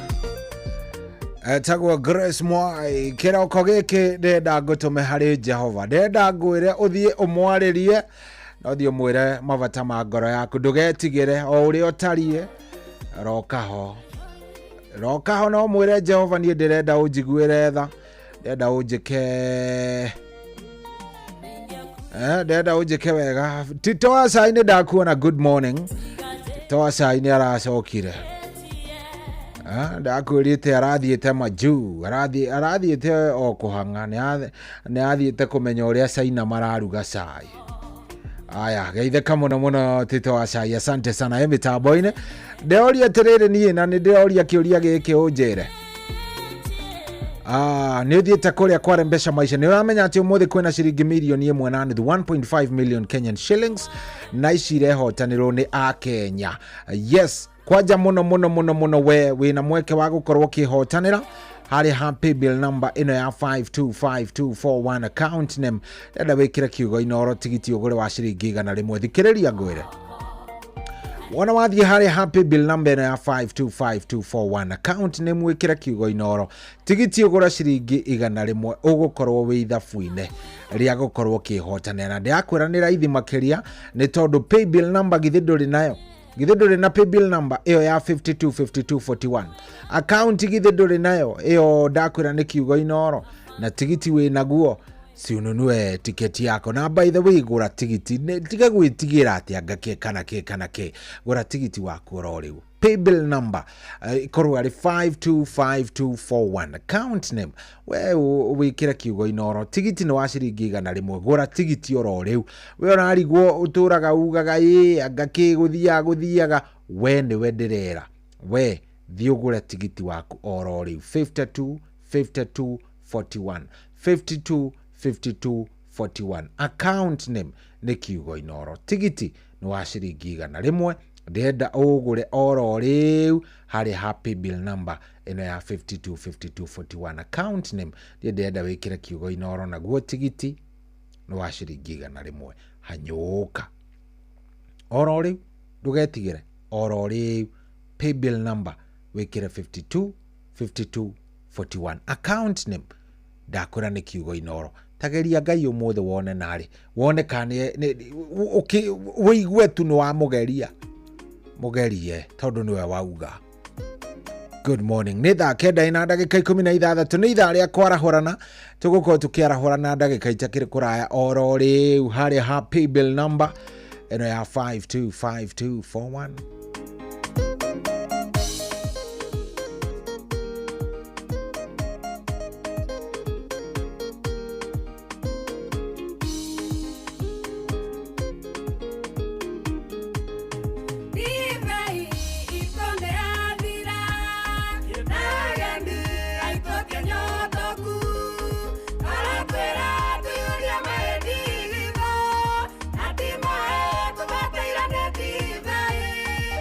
Etagwo Grace Mwai. Kĩroko gĩkĩ ndĩrenda ngũtũme harĩ Jehova, ndĩrenda ngwĩre ũthiĩ ũmwarĩrie na ũthiĩ ũmwĩre mabata ma ngoro yaku, ndũgetigĩre o ũrĩa ũtariĩ, roka ho, Roka ho no mwĩre Jehova niĩ ndĩrenda ũnjiguĩre tha, ndĩrenda ũnjĩke ndĩrenda ũnjĩke wega. Tito wa cai nĩ ndakuona, good morning. Tito wa cai nĩ aracokire. Ndakwĩrĩte arathiĩte majuu, arathiĩte o kũhang'a, nĩ athiĩte kũmenya ũrĩa China mararuga cai. Aya, geithĩka mũno mũno Tito wa cai, asante sana. E mĩtambo-inĩ ndĩroria atĩrĩrĩ niĩ, na nĩ ndĩroria kĩũria gĩkĩ ũnjĩre. Nĩ ũthiĩte kũrĩa kwa Rembesha Maisha, nĩ ũramenya atĩ ũmũthĩ kwĩna ciringi mirioni 1 na nuthu, 1.5 million Kenyan shillings, na ici irehotanĩrwo nĩ Akenya. Yes, kwanja mũno mũno mũno mũno, we wĩna mweke wa gũkorwo ũkĩhotanĩra harĩ ha paybill number ĩno ya 525241, account name enda wĩkĩre kiugo Inooro, tigiti ũgũre wa ciringi 100. Thikĩrĩria ngwĩre, wona wathiĩ harĩ ha paybill number ĩno ya 525241, account name wĩkĩre kiugo Inooro, tigiti ũgũre ciringi 100, ũgũkorwo wĩ ithabu-inĩ rĩa gũkorwo ũkĩhotanĩra. Na ndĩrakwĩra nĩ raithi makĩria, nĩ tondũ paybill number githĩ ndũrĩ nayo? Githĩ ndũrĩ na paybill number ĩyo ya 525241? Account githĩ ndũrĩ nayo ĩyo? Ndakwĩra nĩ kiugo Inooro, na tigiti wĩ naguo, si ununue tiketi yako. Na by the way, gũra tigiti, tiga gwĩtigĩra atĩ anga kĩ kana kĩ kana kĩ, gũra tigiti waku oro rĩu. Paybill number ikorwo arĩ 525241, account name we wĩkĩre kiugo Inooro, tigiti nĩ wa ciringi 100. Gũra tigiti oro rĩu. We ũrarigwo, ũtũraga ugaga ĩ anga kĩ gũthiaga gũthiaga, we nĩwe ndĩrera, we thiĩ ũgũre tigiti waku oro rĩu. 52 52 41, 52 52 41, account name nĩ kiugo Inooro, tigiti nĩ wa ciringi 100. Ndĩrenda ũgũre oro rĩu harĩ ha paybill number ĩno ya 52 52 41, account name ndiĩ ndĩrenda wĩkĩre kiugo Inooro, naguo tigiti nĩ wa ciringi 100. Hanyũka oro rĩu, ndũgetigĩre, oro rĩu paybill number wĩkĩre 52 52 41, account name ndakwĩra nĩ kiugo Inooro. Tageria Ngai ũmũthĩ wone narĩ wone kana wĩigue tu nĩ wamũgeria, mũgerie tondũ nĩwe wauga. Good morning, nĩ thaa 9 ina ndagĩka 16, nĩ ithaa rĩa kwarahũrana, tũgũkorwo tũkĩarahũrana ndagĩka itakĩrĩ kũraya oro rĩu harĩa ha paybill number ĩno ya 525241.
Ndibei itone yathira, agendi aitũkia nyotoku, aratwĩra tũiyũrie maĩndigithũ, na ti maĩ tũbataire nĩ ndibei.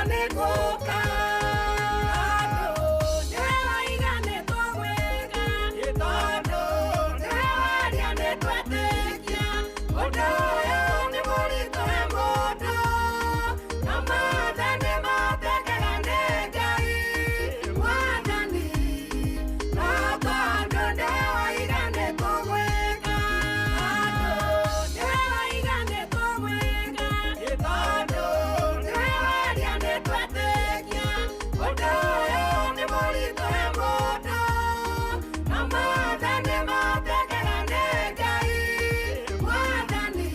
nĩ gũka. Tondũ nĩwe waiga nĩ tũgwĩka, tondũ nĩwe waria nĩ twetĩkia. Ũndũ ũyũ nĩ mũritũ he mũndũ, na mothe nĩ matekaga nĩ Ngai Mwathani. No tondũ nĩwe waiga nĩ tũgwĩka, tondũ nĩwe waiga nĩ tũgwĩka, tondũ nĩwe waria nĩ twetĩkia. Ũndũ ũyũ nĩ mũritũ he mũndũ, na mothe nĩ matekaga nĩ Ngai Mwathani.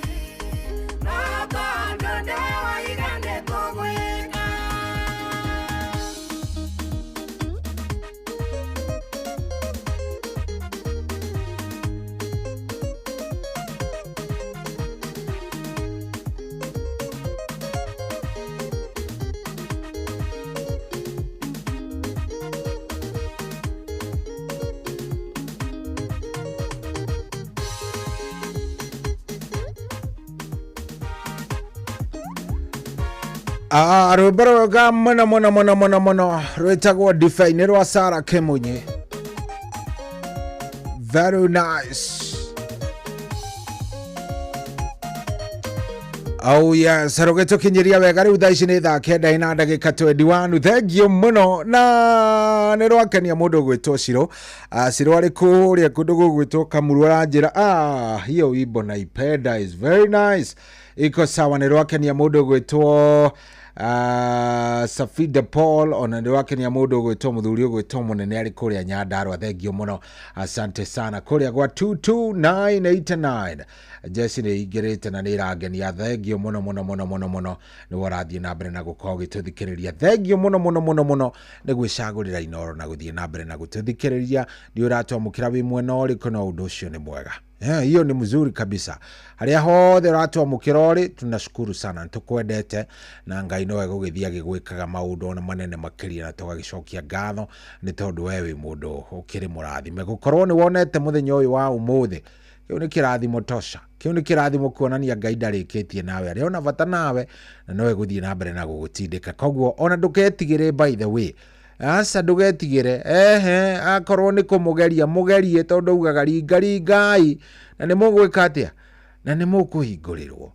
No tondũ nĩwe waiga nĩ tũgwĩka.
Ah, rwĩmbo rwega mũno mũno mũno mũno mũno rwĩtagwo ndibei nĩ rwa Sarah Kĩmunyi. Very nice. Oh yes, rũgĩtũkinyĩria wega rĩu thaa ici nĩ thaa 9 na ndagĩka 21. Thengiũ mũno na nĩ rwakenia mũndũ ũgwĩtwo Ciro. Ciro arĩ kũrĩa kũndũ gũgwĩtwo Kamuru aranjĩra hiyo wimbo naipenda, is very nice, iko sawa. Nĩ rwakenia mũndũ ũgwĩtwo Safida Paul, ona nĩ rwakenia mũndũ ũgwĩtwo mũthuri ũgwĩtwo mũnene arĩ kũrĩa Nyandarua. Thengiũ mũno, asante sana. Kũrĩa gwa 22989 Jesi nĩ ingĩrĩte na nĩ ĩrangenia. Thengiũ mũno mũno mũno mũno mũno nĩ ũrathiĩ na mbere na gũkorwo ũgĩtũthikĩrĩria. Thengiũ mũno mũno mũno mũno nĩ gwĩcagũrĩra Inooro na gũthiĩ na mbere na gũtũthikĩrĩria. Nĩ ũratwamũkĩra wĩ mwena ũrĩkũ, no ũndũ ũcio nĩ mwega. Hiyo ni mzuri kabisa. Harĩa hothe ũratwamũkĩra ũrĩ, tunashukuru sana, nĩtũkwendete na Ngai nowe gũgĩthiĩ agĩgwĩkaga maũndũ ona manene makĩria, na tũgagĩcokia ngatho nĩ tondũ we wĩ mũndũ ũkĩrĩ mũrathime. Gũkorwo nĩ wonete mũthenya ũyũ wa ũmũthĩ, kĩu nĩ kĩrathimo tosha, kĩu nĩ kĩrathimo kuonania Ngai ndarĩkĩtie nawe, arĩ ona bata nawe na nowe gũthiĩ na mbere na gũgũtindĩka. Koguo ona ndũketigĩre, by the way, aca ndũgetigĩre, ehe, akorwo nĩ kũmũgeria mũgerie, tondũ augaga ringaringai na nĩ mũgwĩka atĩa, na nĩ mũkũhingũrĩrwo.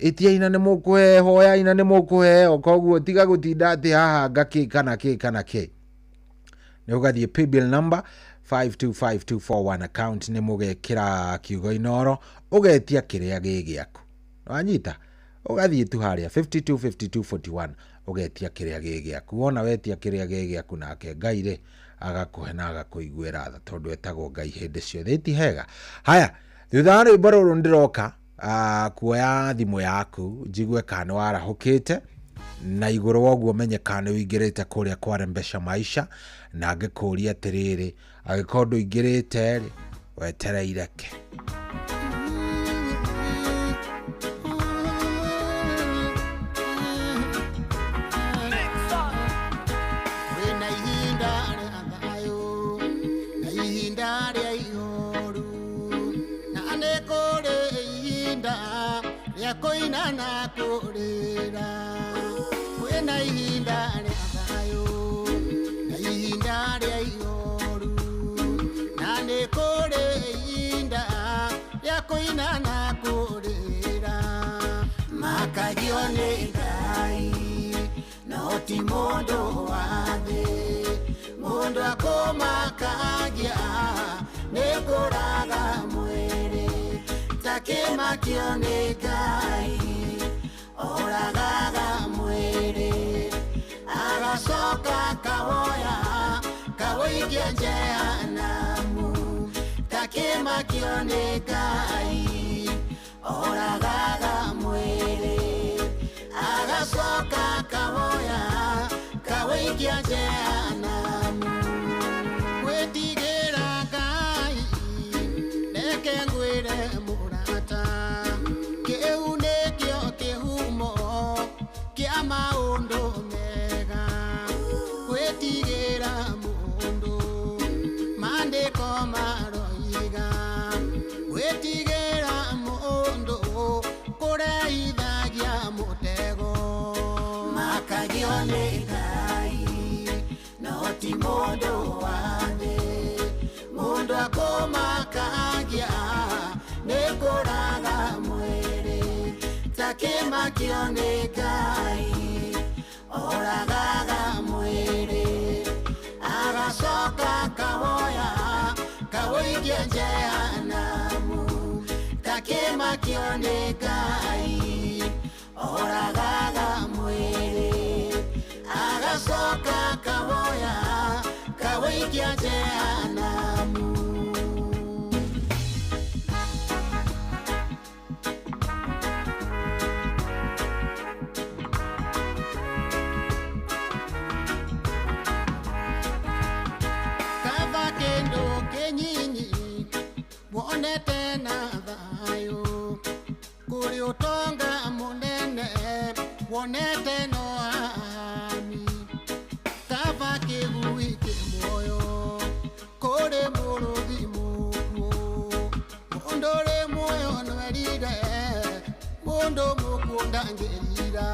Ĩtiai na nĩ mũkũheo, hoyai na nĩ mũkũheo. Koguo tiga gũtinda atĩ haha ngakĩ kana kĩ kana kĩ. Nĩ ũgathiĩ paybill number 525241, account nĩ mũgekĩra kiugo Inooro, ũgetia kĩrĩa gĩ gĩaku. Wanyita? Ũgathiĩ tu harĩa 525241 ũgetia kĩrĩa gĩ gĩaku. Wona wetia kĩrĩa gĩ gĩaku, nake Ngai rĩ agakũhe na agakũiguĩra tha, tondũ etagwo Ngai hĩndĩ ciothe. Ĩti hega. Haya, thutha wa rwĩmbo rũrũ ndĩroka kuoya thimũ yaku njigue kana nĩ warahũkĩte, na igũrũ wa ũguo menye kana nĩ ũingĩrĩte kũrĩa kwa Rembesha Maisha, na ngĩkũria atĩrĩrĩ, angĩkorwo ndũingĩrĩte rĩ, wetereire kĩ?
Kwĩna ihinda rĩa thayũ na ihinda rĩa ihoru, na nĩ kũrĩ ihinda rĩa kũina na kũrĩra. Kwĩna ihinda rĩa thayũ na ihinda rĩa ihoru, na nĩ kũrĩ ihinda rĩa kũina na kũrĩra. Makagio nĩ Ngai no ti mũndũ wa thĩ, mũndũ akũmakagia nĩ kũraga mwĩrĩ, takĩmakio nĩ Ngai oragaga mwĩrĩ, agacoka kawoya kawũikia jehanamu, takĩmakio nĩ Ngai oragaga mwĩrĩ, agacoka kawoya kawũikia jehanamu. Gwĩtigĩra Ngai reke ngwĩre mũrata, kĩu nĩkĩo kĩhumo kĩa maũndũ mega. Gwĩtigĩra mũndũ maandĩko maroiga, gwĩtigĩra mũndũ kũreithagia mũtego. Maka nĩ Ngai no ti mũndũ wa thĩ mũndũ akũmakagia nĩ kũraga mwĩrĩ takĩmakio nĩ Ngai oragaga mwĩrĩ agacoka kawoya kawoikia jehanamu takĩmakio nĩ Ngai oragaga mwĩrĩ agacoka kawoya kawoikia jehanamu. Kava kendo kenyinyi wonete na thayo kuri utonga munene wonete no ami kava kigui kimoyo kuri muruthi mukuo mundu uri muoyo nwerire mundu mukuo ndangĩrira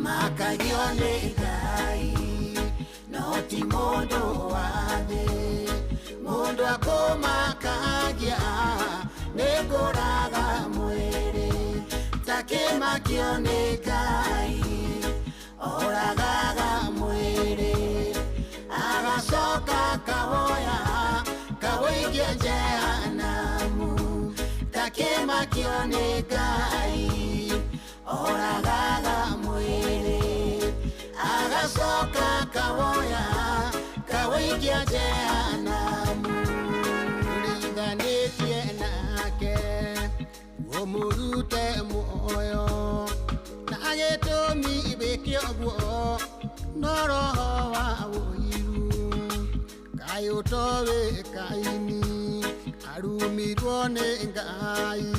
makagio nĩ Ngai no ti mũndũ wa thĩ mũndũ akũmakagia nĩ kũraga mwĩrĩ takĩmakio nĩ Ngai oragaga mwĩrĩ agacoka kawoya kawoikia jehanamu takĩmakio nĩ Ngai oragaga mwĩrĩ agacoka kawoya kawoikia jehanamu ũringanĩtie nake ũmũrute muoyo na gĩtũmi wĩke ũguo no roho wa ũiru kaĩ ũtoĩ Kaini arumirwo nĩ Ngai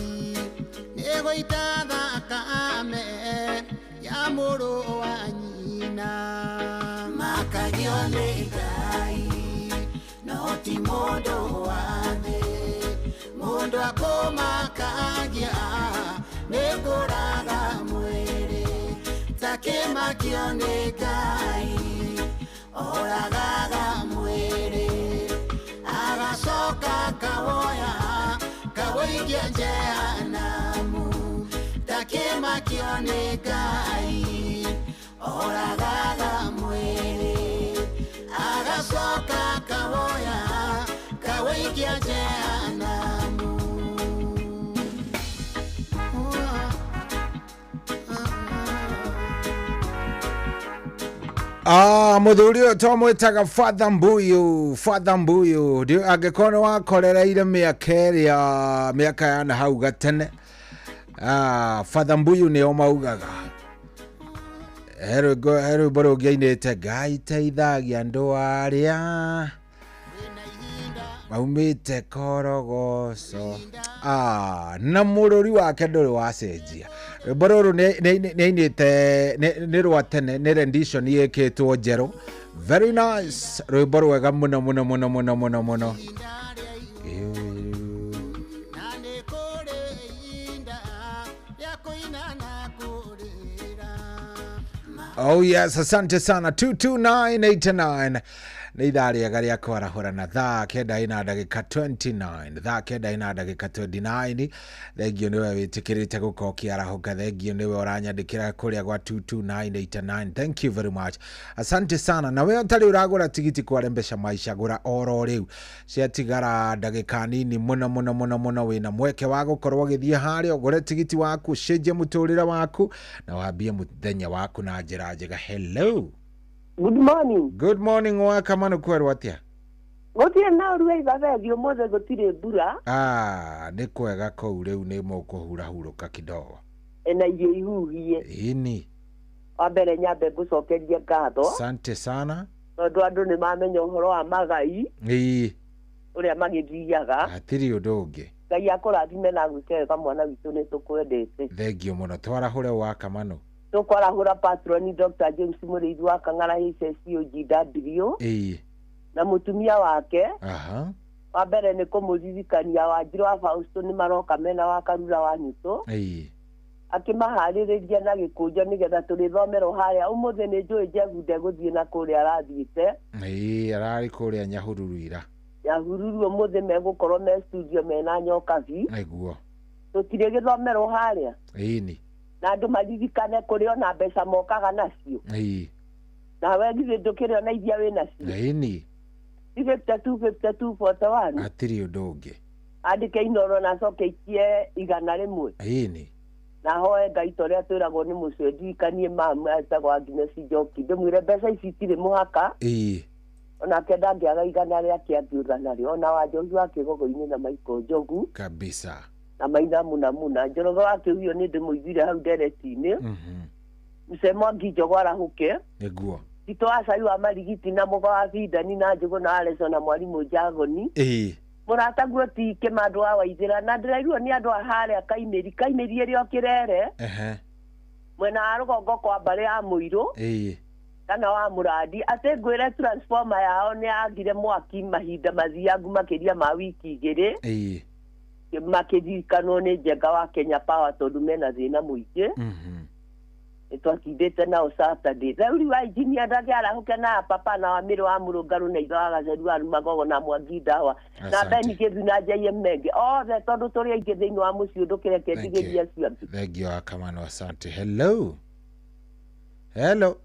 nĩ gũita thakame ya mũrũ wa nyina makagio nĩ Ngai no ti mũndũ wa thĩ mũndũ akũmakagia nĩ kũraga mwĩrĩ takĩmakio nĩ Ngai oragaga mwĩrĩ agacoka kawoya kawoikia jehanamu takĩmakio nĩ Ngai oragaga mwĩrĩ agacoka kawoya kawoikia jehanamu.
Muthuri ũyũ twamwĩtaga Father Mbuyu, Father Mbuyu angĩkorwo nĩ wakorereire mĩaka ĩrĩa mĩaka ya na hau gatene. Father Mbuyu nĩo maugaga he rwĩmbo rũngĩ ainĩte Ngai teithagia andũ arĩa maumĩte korogoco. Na mũrũri wake ndũrĩ wacenjia. Rwĩmbo rũrũ nĩ ainĩte nĩ rwa tene, nĩ rendition yĩkĩtwo njerũ. Very nice, rwĩmbo rwega mũno mũno mũno mũno mũno mũno. Oh yes, asante sana. 22989 nĩ ithaa rĩega rĩa kwarahũrana thaa 9 na ndagĩka 29, thaa 9 na ndagĩka 29. Thengio nĩwe wĩtĩkĩrĩte gũkorwo ũkĩarahũka, thengio nĩwe ũranyandĩkĩra kũrĩa gwa 22989. Thank you very much, asante sana. Na we ũtarĩ ũragũra tigiti kwa Rembesha Maisha, gũra oro rĩu, ciatigara ndagĩka nini mũno mũno mũno mũno. Wĩna mweke wa gũkorwo ũgĩthiĩ harĩa ũgũre tigiti waku, ũcenjie mũtũrĩre waku na wambie mũthenya waku na njĩra njega. Hello.
Good morning.
Good morning wakamanu kwerwo atia?
Gũtirĩ na ũru ithabethi ũmũthĩ gũtirĩ mbura.
Nĩ kwega kũu rĩu nĩ mũkũhurahurũka kidogo.
Na irio ihuhie.
Ĩni.
Wa mbere nyambe ngũcokerie ngatho.
Asante sana.
Tondũ andũ nĩ mamenya ũhoro wa magai.
Ĩĩ.
Ũrĩa magĩthiaga.
Hatirĩ ũndũ ũngĩ.
Ngai akũrathime na agwĩke wega mwana witũ nĩ tũkwendete.
Thengio mũno, twarahũre wakamanu.
Tũkwarahũra patroni Dr. James Mũrĩithi wa Kang'ara HSCOGW.
Ĩĩ.
Na mũtumia wake.
Aha.
Wa mbere nĩ kũmũririkania Wanjirũ wa Fausto nĩ maroka mena wa Karura wa Nyũtũ.
Ĩĩ.
Akĩmaharĩrĩria na gĩkũnjo nĩgetha tũrĩthomerwo harĩa ũmũthĩ nĩ njũĩ Jehu ndegũthiĩ na kũrĩa arathiĩte.
Ĩĩ ararĩ kũrĩa Nyahururu ira.
Nyahururu ũmũthĩ megũkorwo me studio mena Nyokabi.
Nĩguo.
Tũtirĩ gĩthomerwo harĩa.
Ĩni.
Na andũ maririkane kũrĩ ona mbeca mokaga nacio.
Ĩĩ.
Nawe githĩ ndũkĩrĩ ona iria wĩ nacio.
Ĩni.
52 52 41.
Hatirĩ ũndũ ũngĩ.
Andĩke Inoro na acoke ikie 100.
Ĩni.
Na hoe Ngai ta ũrĩa twĩragwo nĩ mũcwe ndirikanie mama etagwo Agnes Njoki ndĩmwĩre mbeca ici itirĩ mũhaka.
Ĩĩ.
Onake ndangĩaga 100 rĩake angĩũra narĩo ona wa Njogu wa Kĩgogo-inĩ na Michael Njogu.
Kabisa.
Na Maina Muna Muna Njoroge wa Kĩhuyo nĩ ndĩmũiguire hau ndereti-inĩ. Mzee Mwangi Njogu arahũke.
Nĩguo.
Tito wa Cai wa Marigiti na Mũga wa Bindani na Njũgũ na Aleso na Mwarimũ Njagoni.
Ĩĩ.
Mũrataguo ti Kĩmandũ wa Waithĩra na ndĩrairwo nĩ andũ a harĩa Kaimĩri Kaimĩri ĩrĩ o Kĩrere.
Ehe.
Mwena wa rũgongo kwa mbarĩ ya Mũirũ.
Ĩĩ.
Kana wa Mũrandi atĩ ngwĩre transformer yao nĩ yagire mwaki mahinda mathiangu makĩria ma wiki 2.
Ĩĩ.
Makĩririkanwo nĩ Njenga wa Kenya Power tondũ mena thĩna mũingĩ. Nĩtwatindĩte nao Saturday. Rĩu wa engineer ndangĩarahũke na papa na wa Mĩrũ wa Mũrũngarũ na itho wa Gaceru wa Magogo na Mwangi Ndawa na Beni Kĩthu na J.M. Menge othe tondũ tũrĩ aingĩ thĩinĩ wa mũciĩ ndũkĩreke ndigĩrie acio angĩ.
Thank you Akamano, asante. Hello. Hello.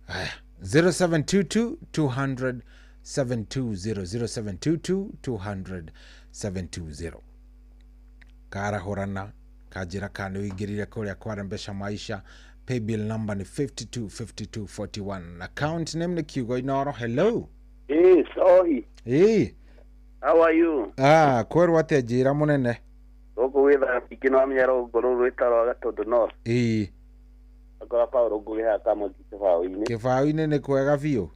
Aya, 0722 200 720 0722 200 720. Karahũrana kanjĩra kana nĩ ũingĩrire kũrĩa kwa Mbeca Maisha. Paybill number nĩ 525241. Account name nĩ Kiugo Inoro. Hello.
Hey, sorry.
Hey.
How are you?
Ah, kwerwo atĩa njĩra mũnene?
Gũkũ gwĩ thaa no amenya rũgongo rũrũ rwĩtagwo Gatũndũ North.
Ĩĩ.
Akora Paul Ngũgĩ haha Kamoji kĩbaũ-inĩ.
Kĩbaũ-inĩ nĩ kwega biũ.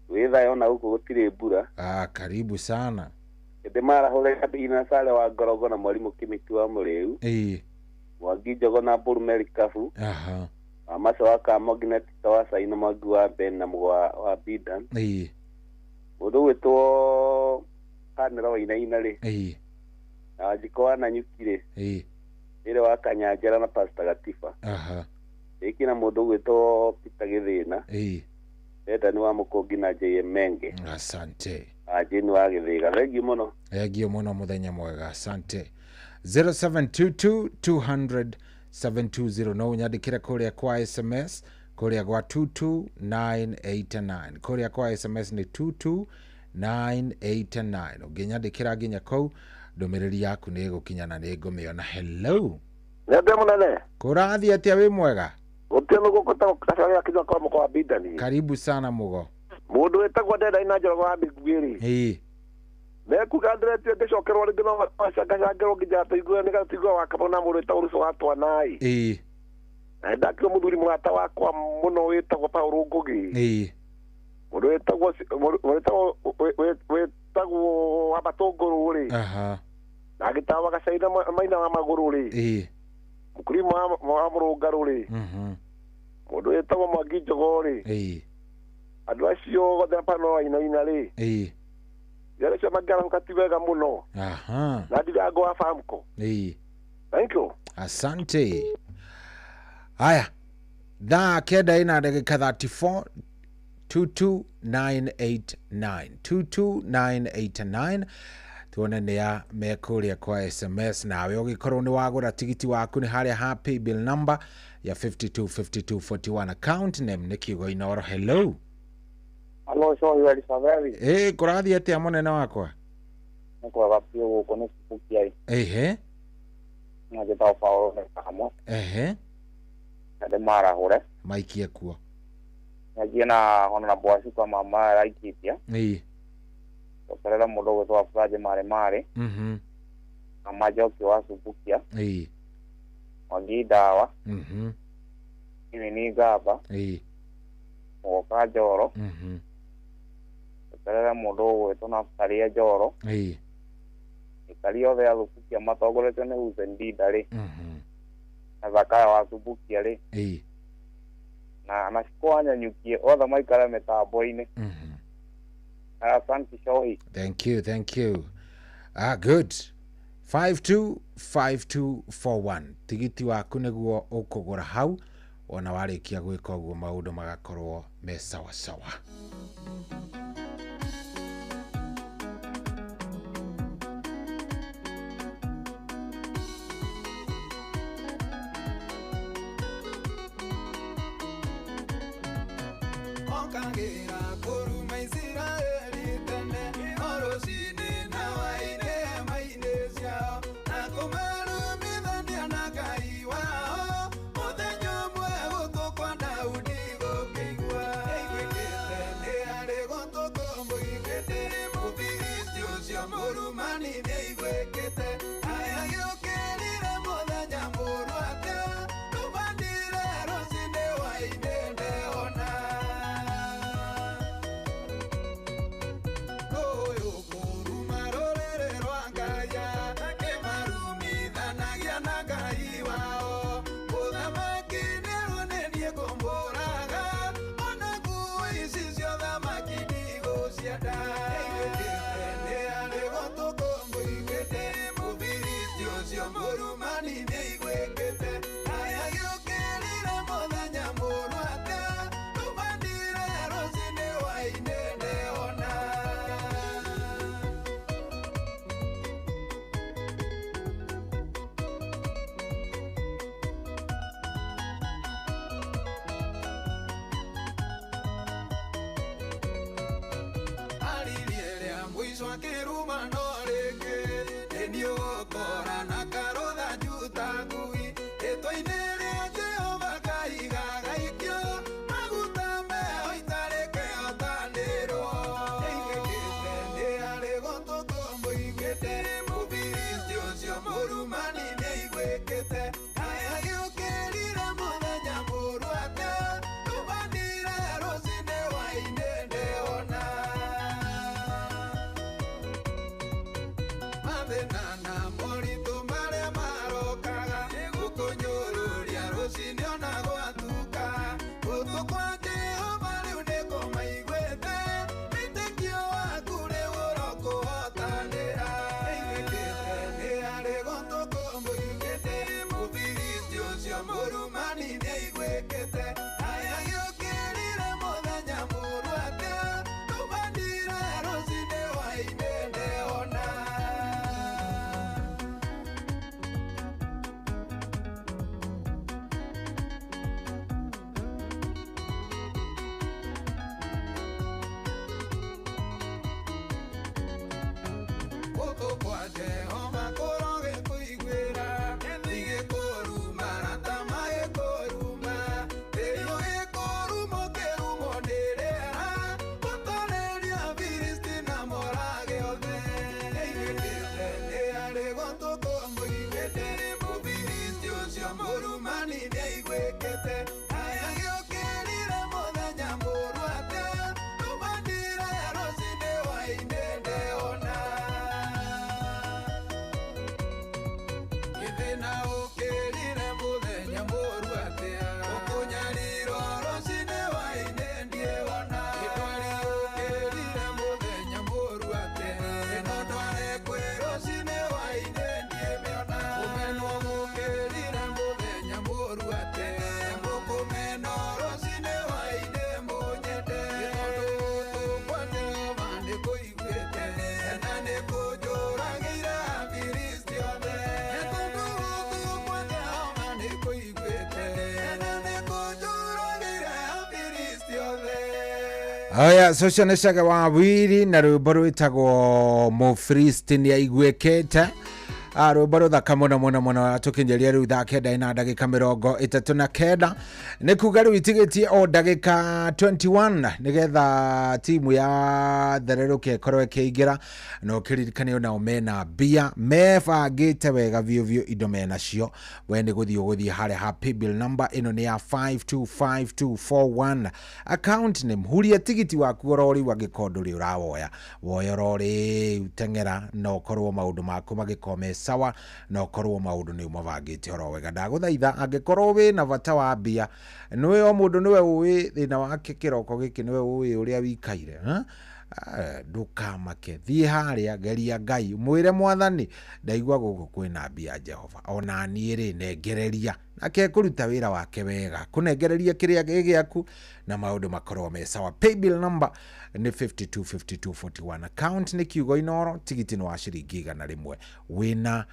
Gwĩ thayũ ona gũkũ gũtirĩ mbura.
Ah, karibu sana.
Ĩndĩ marahũre Kabina Sare wa Ngorogo na Mwarimũ Kĩmĩti wa Mũrĩu.
Ĩĩ.
Mwangi Njogo na Mbũrũ Mary Kabu.
Aha.
Amaca wa Kamogi na Tita wa Cai na Mwangi wa Ben na Mũgwa wa Bidan.
Ĩĩ.
Mũndũ ũgwĩtwo Kanĩra Wainaina rĩ.
Ĩĩ.
Na Wanjikũ wa Nanyuki rĩ.
Ĩĩ.
Ĩrĩ wa Kanyanjara na Pastor Gatiba.
Aha.
Ĩkĩ na mũndũ ũgwĩtwo Peter Gĩthĩna.
Ĩĩ.
Enda wa Mũkũngi na J.M. Menge.
Asante.
Jane wa Gĩthĩga. Thengiũ mũno.
Thengiũ mũno, mũthenya mwega. Asante. 0722 200 720 no ũnyandĩkĩre kũrĩa kwa SMS kũrĩa gwa 22989 kũrĩa kwa SMS nĩ 22989 ũngĩnyandĩkĩra nginya kũu ndũmĩrĩri yaku nĩ ĩgũkinya na nĩ ngũmĩona. Hello.
Nĩ mũnene.
Kũrathiĩ atĩa wĩ mwega?
Gũtirĩ mũgũkũ ta gacagĩra kinya kwa mũko wa Bindani.
Karibu sana Mũgo.
Mũndũ wĩtagwo Ndenda na Njoroge wa Mĩguĩ-rĩ.
Ĩĩ.
Mekuga ndĩretio ngĩcokerwo rĩngĩ no macangacangĩrwo nginya tũigue nĩgetha tũigue wa Kamau na mũndũ wĩtagwo Ruco wa Twana-ĩ.
Ĩĩ.
Na nĩndakĩrwo mũthuri mũrata wakwa mũno wĩtagwo Paul Ngũgĩ.
Ĩĩ.
Mũndũ wĩtagwo wa Matũngũrũ-rĩ.
Aha.
Na agĩtawa Gacai na Maina wa Magũrũ-rĩ.
Ĩĩ.
Mũkũrima wa Mũrũngarũ-rĩ. Mũndũ wĩtagwo Mwangi Njogo-rĩ.
Ĩĩ.
Andũ acio othe pano Wainaina-rĩ.
Ĩĩ.
Yale cio mangĩarahũka ti wega mũno.
Aha.
Na ndirango wa Famco.
Ĩĩ.
Thank you.
Asante. Haya. Thaa 9:34 22989 22989 tuone nĩ ya mekũrĩa kwa SMS nawe ũgĩkorwo nĩ wagũra tigiti waku nĩ harĩa ha paybill number ya 525241 account name nĩ Kiugo Inoro. Hello.
Hello, so Elizabeth.
Eh, kũrathiĩ atĩa mũnene wakwa?
Nĩ kwega biũ gũkũ nĩ Subukia.
Ehe.
Na njĩtagwo Paul nĩ Kamũ.
Ehe.
Na ndĩmarahũre.
Maikie kuo.
Nyanjie na Honorable Wacuka mama Laikipia.
Ĩĩ.
Cokerera mũndũ ũgwĩtwo Furaji Marĩ Marĩ.
Mhm.
Na Majoki wa Subukia.
Ĩĩ.
Mwangi Ndawa.
Mhm.
Kimini Ngamba.
Ĩĩ.
Mũgoka Njoro.
Mhm.
Cokerera mũndũ ũgwĩtwo Naftali Njoro.
Ĩĩ.
Aikari othe a Subukia matongoretio nĩ Hussein Dinda rĩ.
Mhm.
Na Zakayo wa Subukia rĩ.
Ĩĩ.
Na Cikũ wa Nyanyukie othe maikare mĩtambo-inĩ.
Mhm.
Asante Shohi.
Thank you, thank you. Ah, good. 525241. Tigiti waku nĩguo ũkũgũra hau, ona warĩkia gwĩka ũguo maũndũ magakorwo me sawa sawa.
Okagĩra kũruma Isiraeli tene o rũcinĩ na hwaĩ-inĩ hema-inĩ ciao na kũmarumithania na Ngai wao. Mũthenya ũmwe gũtũ kwa Daudi gũkĩigua ĩiguĩkĩte nĩ arĩ gũtũ kũmũiguĩte Mũfilisti ũcio mũrumani nĩaiguĩkĩte. Aya gĩũkĩrire mũthenya mũũru atĩa, tũbandire rũcinĩ hwaĩ-inĩ ndeona. Ũyũ kũruma rũrĩrĩ rwa Ngai akĩmarumithanagia na Ngai wao. Mũthamaki nĩarwo nĩ niĩ ngũmũraga, ona nguo ici cia ũthamaki ndigũcienda. Nĩaiguĩkĩte nĩ arĩ gũtũ kũmũiguĩte, Mũfilisti ũcio mũrumani nĩaiguĩkĩte. Aya gĩũkĩrire mũthenya mũũru atĩa, tũbandire rũcinĩ hwaĩ-inĩ ndeona. Aririe rĩa mũico akĩruma no rĩngĩ nĩ niĩ ũgũkora na karũtha njuta ngui rĩtwa-inĩ rĩa Jehova kahiga gaikio maguta meho itarĩkĩhotanĩrwo. Nĩaiguĩkĩte nĩ arĩ gũtũ kũmũiguĩte, Mũfilisti ũcio mũrumani nĩaiguĩkĩte. Aya gĩũkĩrire mũthenya mũũru atĩa, tũbandire rũcinĩ hwaĩ-inĩ ndeona. Mathĩna na moritũ marĩa marokaga nĩgũkũnyũrũria rũcinĩ ona gwatuka. Gũtũ kwa Jehova rĩu nĩkũmaiguĩte, wĩtĩkio waku rĩu ũrokũhotanĩra. Nĩaiguĩkĩte nĩ arĩ gũtũ kũmũiguĩte, Mũfilisti ũcio mũrumani nĩaiguĩkĩte. Aya gĩũkĩrire mũthenya mũũru atĩa, tũbandire rũcinĩ hwaĩ-inĩ ndeona. Gũtũ kwa Jehova kũrogĩkũiguĩra, nĩgĩkũruma rata magĩkũruma, tĩri ũgĩkũruma ũkĩrumwo nĩ rĩera, gũtũrĩria Afilisti na morage othe. Nĩaiguĩkĩte nĩ arĩ gũtũ kũmũiguĩte, Mũfilisti ũcio mũrumani nĩaiguĩkĩte. Aya gĩũkĩrire mũthenya mũũru atĩa, tũbandire rũcinĩ hwaĩ-inĩ ndeona. Gĩthĩna ũkĩrire mũthenya mũũru atĩa, ũkũnyarirwo rũcinĩ hwaĩ-inĩ ndiĩwona. Gĩtwari ũkĩrire mũthenya mũũru atĩa, ĩno ndware kwĩ rũcinĩ hwaĩ-inĩ ndiĩmĩona. Kũmenwo gũkĩrire mũthenya mũũru atĩa, mũkũmenwo rũcinĩ hwaĩ-inĩ mũnyende. Tondũ gũtũ kwa Jehova nĩkũiguĩte, na nĩkũnjũragĩire Afilisti othe. Tondũ gũtũ kwa Jehova nĩkũiguĩte, na nĩkũnjũragĩire Afilisti othe.
Aya, Social nĩ Cage wa Wiri na rwĩmbo rwĩtagwo Mũfilisti nĩaiguĩkĩte. Rwĩmbo rũthaka mũno mũno mũno tũkinyeria rĩu thaa 9 na ndagĩka 39, nĩ kuga rĩu itigĩtie o ndagĩka 21 nĩgetha timu ya thererũke ĩkorwo ĩkĩingĩra, na ũkĩririkane onao mena mbia mebangĩte wega biũ biũ, indo menacio. We nĩ gũthiĩ ũgũthiĩ harĩa ha paybill number ĩno nĩ ya 525241, account name, huria tigiti waku oro rĩu angĩkorwo ndũrĩ ũrawoya, woya oro rĩu, teng'era na ũkorwo maũndũ maku magĩkorwo me sawa, na ũkorwo maũndũ nĩ ũmabangĩte oro wega. Ndagũthaitha angĩkorwo wĩna bata wa mbia, nĩwe o mũndũ nĩwe ũĩ thĩna wake kĩroko gĩkĩ, nĩwe ũĩ ũrĩa wikaire, ha? Ndũkamake, thiĩ harĩa, geria Ngai, mwĩre Mwathani, ndaigua gũkũ kwĩna mbia Jehova, ona niĩ rĩ, nengereria. Nake ekũruta wĩra wake wega, kũnengereria kĩrĩa gĩ gĩaku na maũndũ makorwo me sawa. Paybill number nĩ 525241, account nĩ kiugo Inoro, tigiti nĩ wa ciringi 100. Wĩna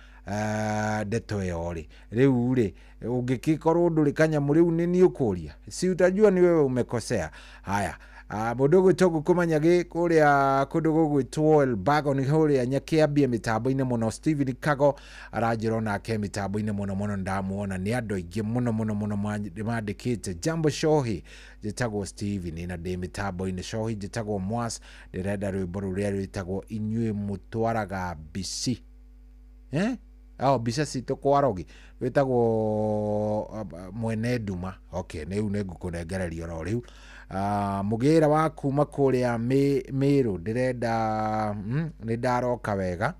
ndeto ĩyo rĩ, rĩu rĩ, ũngĩgĩkorwo ndũrĩ kanyamũ rĩu nĩ niĩ ũkũria, si utajua ni wewe umekosea. Haya, mũndũ ũgwĩtwo ngũkũmanya gĩ kũrĩa kũndũ gũgwĩtwo Elbagon kũrĩa Nyakĩambie mĩtambo-inĩ mũno. Stephen Kago aranjĩra onake mĩtambo-inĩ mũno mũno, ndamuona nĩ andũ aingĩ mũno mũno mũno mandĩkĩte. Jambo Shohi, njĩtagwo Steven na ndĩ mĩtambo-inĩ. Shohi, njĩtagwo Mwas, ndĩrenda rwĩmbo rũrĩa rwĩtagwo inyuĩ mũtwaraga mbici, eh? Oh, mbica citũ kwa rogi wĩtagwo mwene nduma. Okay, rĩu nĩ ngũkũnengereria oro rĩu. Mũgĩra wa kuma kũrĩa Mĩrũ, ndĩrenda nĩ ndaroka wega,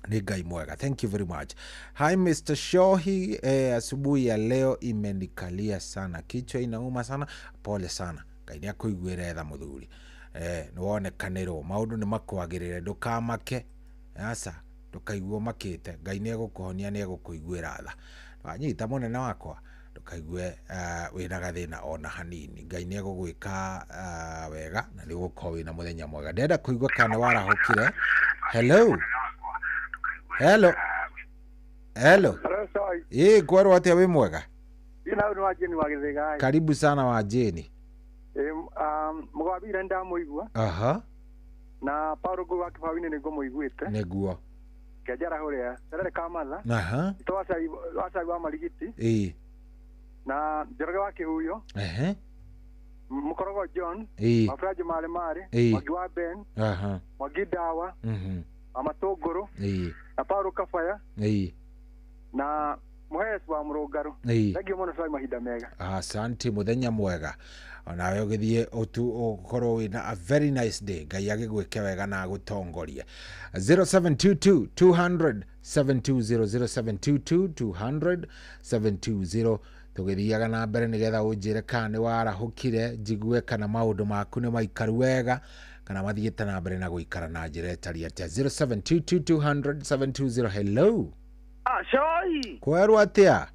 nĩ Ngai mwega. Thank you very much. Hi Mr. Shohi, asubuhi ya leo imenikalia sana, kichwa inauma sana. Pole sana, Ngai nĩ akũiguĩre tha mũthuri. Nĩ wonekanĩrwo maũndũ nĩ makwagĩrĩre, ndũkamake, aca ndũkaigue ũmakĩte, Ngai nĩ egũkũhonia, nĩ egũkũiguĩra tha. Wanyita mũnene wakwa, ndũkaigue wĩna gathĩna ona hanini, Ngai nĩ egũgwĩka wega na nĩ ũgũkorwo wĩna mũthenya mwega. Ndĩrenda kũigua kana nĩ warahũkire. Hello, hello, hello. Ĩ, kwerwo atĩa, wĩ mwega? Karibu sana wa Jeni.
Mũgwabire ndamũigua.
Aha.
Na Paulo ngũ wa kĩbaũ-inĩ nĩ ngũmũiguĩte.
Nĩguo.
Kĩanjara hũrĩa terere kamatha.
Aha.
Ito wacai wa marigiti.
Ĩ.
Na Njoroge wa Kĩhuyo.
Ehe.
Mũkorogo John.
Ĩ.
Mabranjo marĩ marĩ.
Ĩ.
Mwangi wa Ben.
Aha.
Mwangi Ndawa.
Mhm.
Wa Matũngũrũ.
Ĩ.
Na Paulo Kabaya.
Ĩ.
Na Mũhesi wa Mũrũngarũ.
Ĩ.
Thank you mũno Sai, mahinda mega.
Asante, mũthenya mwega onawe ũgĩthiĩ ũkorwo wĩna a very nice day. Ngai agĩgwĩke wega na agũtongorie. 0722 200 720, 0722 200 720. Tũgĩthiaga na mbere nĩgetha ũnjĩre kana nĩ warahũkire, njigue kana maũndũ maku nĩ maikaru wega kana mathiĩte na mbere na gũikara na njĩra ĩtariĩ atĩa. 0722 200 720. Hello.
Shohi.
Kwerwo atĩa?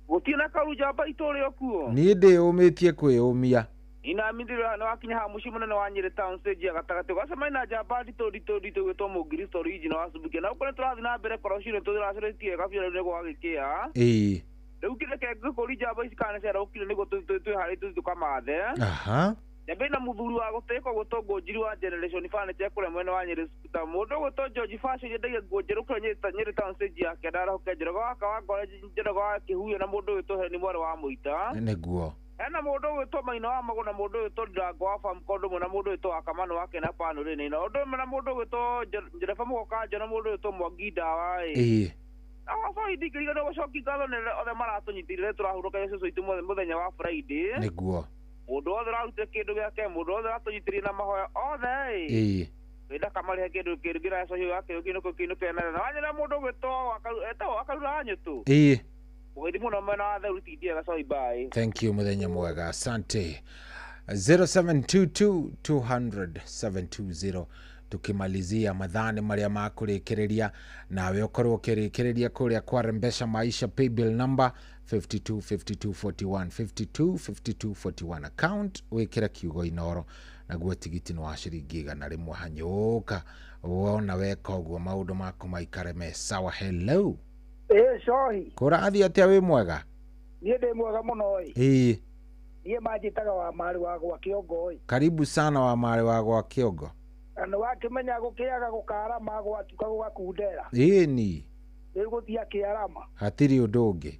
Gũtirĩ na karu njamba itũrĩ okuo.
Niĩ ndĩyũmĩtie kwĩyũmia.
Inamindira nĩ wakinya haha mũciĩ mũnene wa Nyĩrĩ town stage ya gatagatĩ, ũgacemania na njamba nditũ nditũ nditũ gwĩtwo mũngiristo original wa Subukia. Na ũkorwo nĩ tũrathiĩ na mbere kwa rũcinĩ tũracoretie wega biũ, rĩu nĩguo gwagĩkĩa.
Ĩĩ.
Rĩu kĩreke ngĩkũria njamba ici kana nĩciarahũkire nĩguo twĩharĩrie tũthiĩ tũkamathe.
Aha.
Njamba ĩna mũthuri wa gũtĩĩka gwĩtwo Ngũnjiri wa Generation Furniture kũrĩa mwena wa Nyĩrĩ Skuta. Mũndũ ũgwĩtwo George Fashion yendagia nguo njerũ kũrĩa Nyĩrĩ town stage ya kenda, arahũke Njoroge wa Kawangore, Njoroge wa Kĩhuyo na mũndũ ũgwĩtwo Heni mwarĩ wa Mũita.
Nĩguo.
Hena mũndũ ũgwĩtwo Maina wa Magũ na mũndũ ũgwĩtwo Ndirango wa Famco ũndũ ũmwe na mũndũ ũgwĩtwo Wakamano wa Kena Panũrĩ na ũndũ ũmwe na mũndũ ũgwĩtwo Njereba Mũgokanjo na mũndũ ũgwĩtwo Mwangi Ndawa ĩ.
Ĩĩ.
Awa ndingĩriganĩrwo gũcokia ngatho nĩ arĩa othe maratũnyitĩrĩire tũrahurũka cũcũ witũ mũthenya wa Friday.
Nĩguo.
Mũndũ wothe ũrarutire kĩndũ gĩake, mũndũ wothe ũratũnyitĩrĩire na mahoya othe ĩ.
Ĩĩ.
Wenda kamarĩhe kĩndũ kĩndũ kĩracohio gĩake kĩndũ kĩndũ kĩna na wanyona mũndũ ũgwĩtwo etagwo Akarura Nyũtũ.
Ĩĩ.
Mũgethi mũno mwena wa Theru tindia gacoi bye.
Thank you, mũthenya mwega, asante. 0722 200 720. Tukimalizia mathani marĩa makũrĩkĩrĩria, nawe ũkorwo ũkĩrĩkĩrĩria kũrĩa kwa Rembesha Maisha. Paybill number 525241, 525241, account wĩkĩre kiugo Inoro, naguo tigiti nĩ wa ciringi 100. Hanyũka wona weka ũguo maũndũ maku maikare me sawa. Hello.
Ĩ Shohi.
Kũrathiĩ atĩa, wĩ mwega?
Niĩ ndĩ mwega mũno ĩ.
Ĩĩ.
Niĩ manjĩtaga wa marĩ wa gwa Kĩongo ĩ.
Karibu sana wa marĩ wa gwa Kĩongo.
Na nĩ wakĩmenya gũkĩaga gũkarama gwatuka gũgakundera.
Ĩni.
Rĩu gũthiĩ kĩarama.
Hatirĩ ũndũ ũngĩ.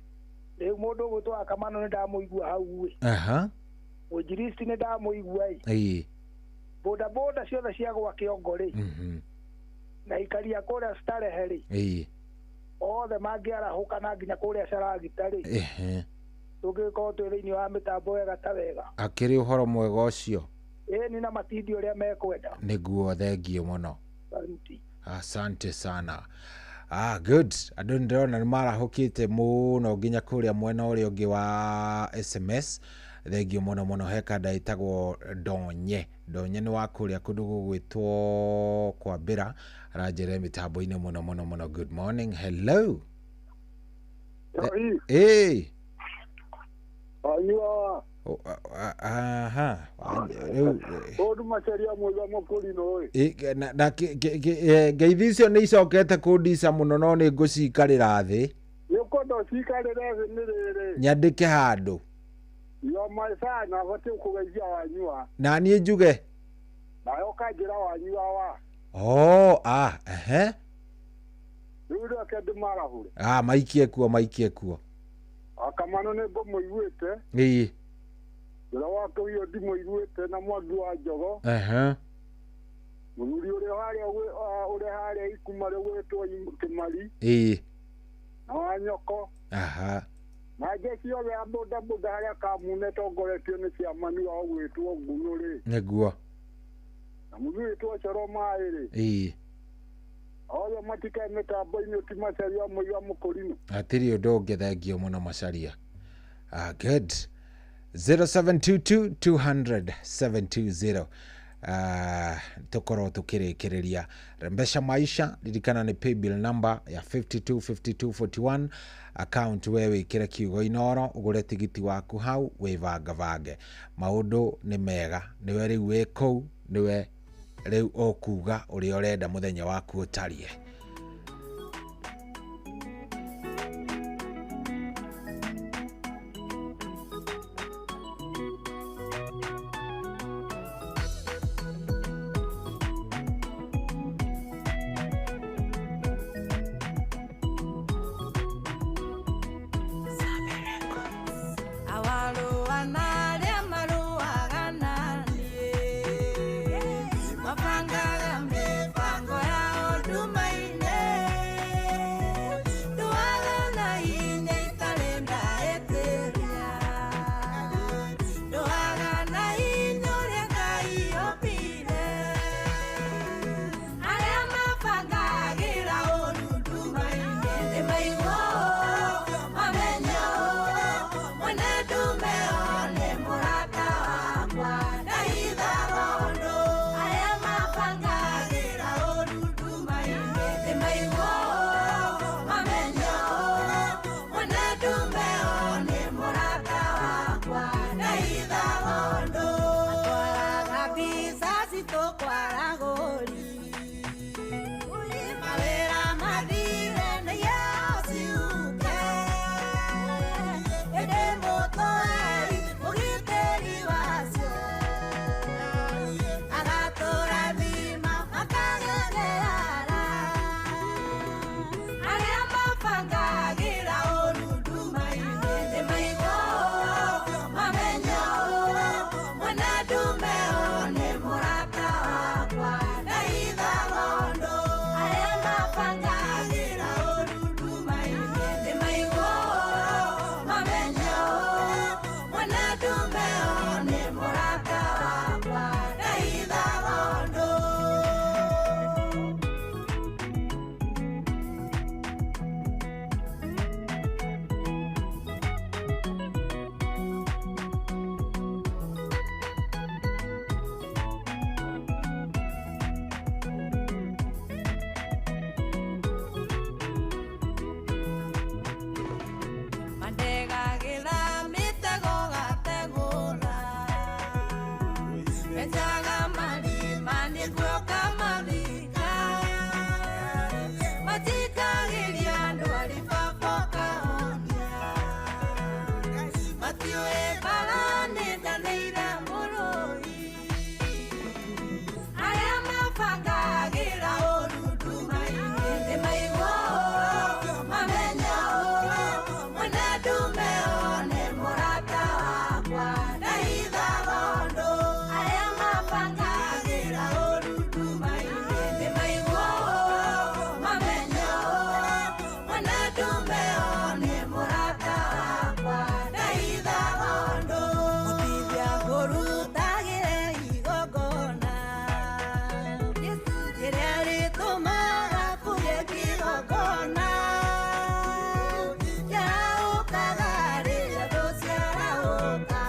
Rĩu mũndũ ũgwĩtwo Wakamano nĩ ndamũigua hau ĩ.
Aha.
Mũinjilisti nĩ ndamũigua ĩ.
Ĩĩ.
Boda boda ciothe cia gwa Kĩongo rĩ. Na ikaria kũrĩa Starehe rĩ.
Ĩĩ.
Othe mangĩarahũka na nginya kũrĩa Caragita rĩ.
Ehe.
Tũngĩgĩkorwo twĩ thĩinĩ wa mĩtambo wega ta wega.
Akĩrĩ ũhoro mwega ũcio.
Ĩni na matindi ũrĩa mekwenda.
Nĩguo, thengiũ mũno.
Saluti.
Asante sana. Good. Andũ nĩ ndĩrona nĩ marahũkĩte mũno nginya kũrĩa mwena ũrĩa ũngĩ wa SMS. Thengio mũno mũno. He kanda ĩtagwo Ndonye. Ndonye nĩ wa kũrĩa kũndũ gũgwĩtwo Kwambĩra, aranjĩra mĩtambo-inĩ mũno mũno mũno. Good morning. Hello. Ĩ.
Anyua.
Aha, rĩu.
Ũndũ macaria mũiga mũkũrinũ ĩ.
Na ngeithi icio nĩ icokete kũndica mũno, no nĩ ngũcikarĩra thĩ.
Nĩ ũkwenda ũcikarĩre thĩ nĩ rĩrĩ.
Nyandĩke handũ.
Yo my son abatiĩ kũgeithia wanyua.
Na niĩ njuge.
Nawe ũkanjĩra wanyua wa.
Oh, ah, ehe.
Rĩu reke ndĩmarahũre.
Ah, maikie kuo, maikie kuo.
Akamano nĩ ngũmũiguĩte.
Ĩĩ.
Ũrĩa wa kũhiũ ndimũiguĩte na Mwangi wa Njogo.
Ehe.
Mũthuri ũrĩa harĩa ũrĩa harĩa ikuma rĩgwĩtwo Kĩmari.
Ĩĩ.
Na wa Nyoko.
Aha.
Na jeshi yothe ya bodaboda harĩa Kamune tongoretio nĩ ciamani wao gwĩtwo Ngunũ rĩ.
Nĩguo.
Na mũthuri wĩtwo Coro Maĩ rĩ.
Ĩĩ.
Othe matikae mĩtambo-inĩ ti Macaria mũiga mũkũrinũ.
Hatirĩ ũndũ ũngĩ, thengio mũno Macaria. Ah, good. 0722 200 720. Tukorwo tukĩrĩkĩrĩria Rembesha Maisha. Ririkana nĩ paybill number ya 525241, account we wĩkĩre kiugo Inoro, ũgũre tigiti waku hau wĩbangabange. Maũndũ nĩ mega, nĩwe rĩu wĩ kũu, nĩwe rĩu ũkuga ũrĩa ũrenda mũthenya waku ũtariĩ.
Awarũa na arĩa marũaga na niĩ, mabangaga mĩbango yao nduma-inĩ. Ndũaga na hinya itarĩ ndaĩtĩria, ndũaga na hinya ũrĩa Ngai ombire. Arĩa mabangagĩra ũũru nduma-inĩ nĩmaigwo mamenyo. Mwene ndume one mũrata wakwa ndahithaga ũndũ. Arĩa mabangagĩra ũũru nduma-inĩ nĩmaigwo mamenyo. Mwene ndume one mũrata wakwa ndahithaga ũndũ. Atwaraga mbica citũ kwaragũri, mawĩra mathire nĩyo ciuke. Ĩndĩ mũtũeri mũgitĩri wacio agatũrathima makagegeara. Arĩa mabangagĩra ũũru nduma-inĩ nĩmaigwo mamenyo. Mwene ndume one mũrata wakwa ndahithaga ũndũ. Arĩa mabangagĩra ũũru nduma-inĩ nĩmaigwo mamenyo. Mwene ndume one mũrata wakwa ndahithaga ũndũ. Mandegagĩra mĩtego gategũra, menjaga marima nĩguo kamathika. Matikagĩria andũ arĩ baba ũkahonia, matiũĩ mbara nĩ ndanĩire mũrũi. Arĩa mabangagĩra ũũru nduma-inĩ nĩmaigwo mamenyo. Mwene ndume one mũrata wakwa ndahithaga ũndũ. Arĩa mabangagĩra ũũru nduma-inĩ nĩmaigwo mamenyo. Mwene ndume one mũrata wakwa ndahithaga ũndũ. Mũtithia ngũrutagĩre igongona rĩrĩa rĩtũmaga kũgĩe kĩgongona. Kĩarahũkaga rĩrĩa thũ ciarahũka.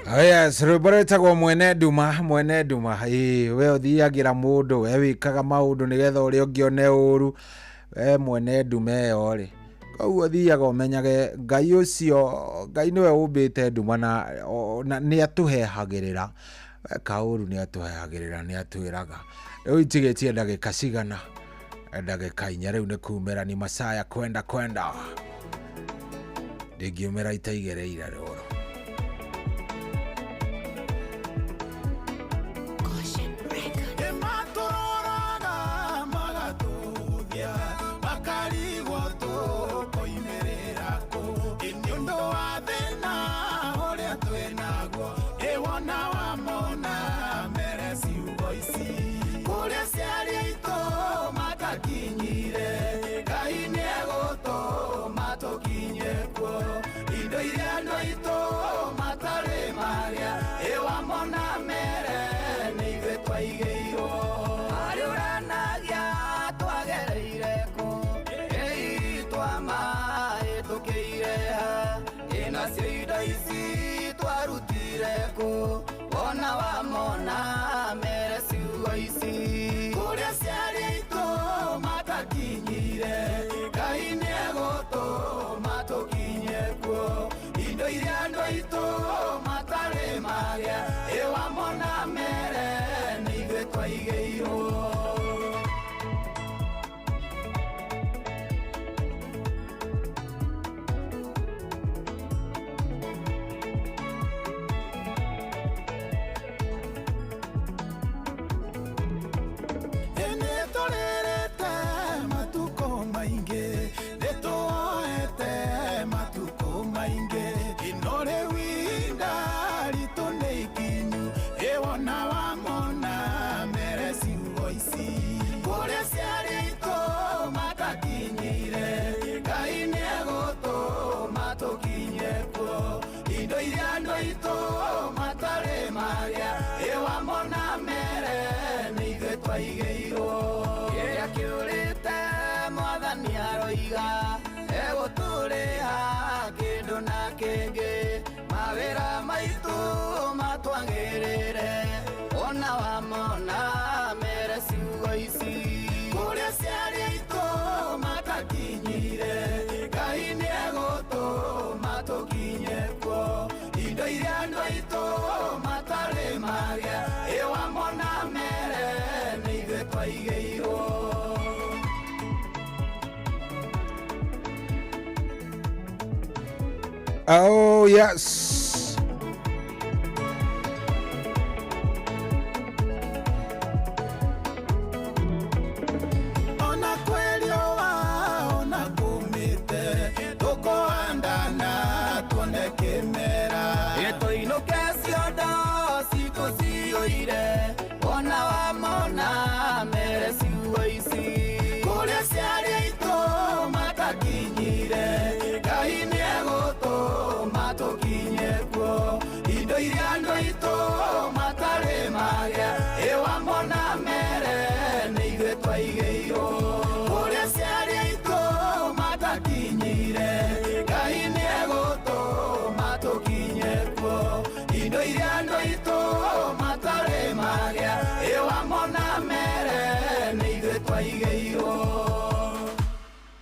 Oh yes, rwĩmbo rwĩtagwo mwene nduma, mwene nduma. Ĩĩ, we ũthiagĩra mũndũ, we wĩkaga maũndũ nĩgetha ũrĩa ũngĩ one ũru. We mwene nduma ĩyo rĩ. Koguo thiaga ũmenyage Ngai ũcio, Ngai nĩwe ũmbĩte nduma na nĩ atũhehagĩrĩra. Weka ũru nĩ atũhehagĩrĩra, nĩ atwĩraga. Rĩu itigĩtie ndagĩka cigana? Ndagĩka inya rĩu nĩ kumĩra, ni masaa ya kwenda kwenda. Ndingiumĩra itaigereire rũrũ. Oh, yes.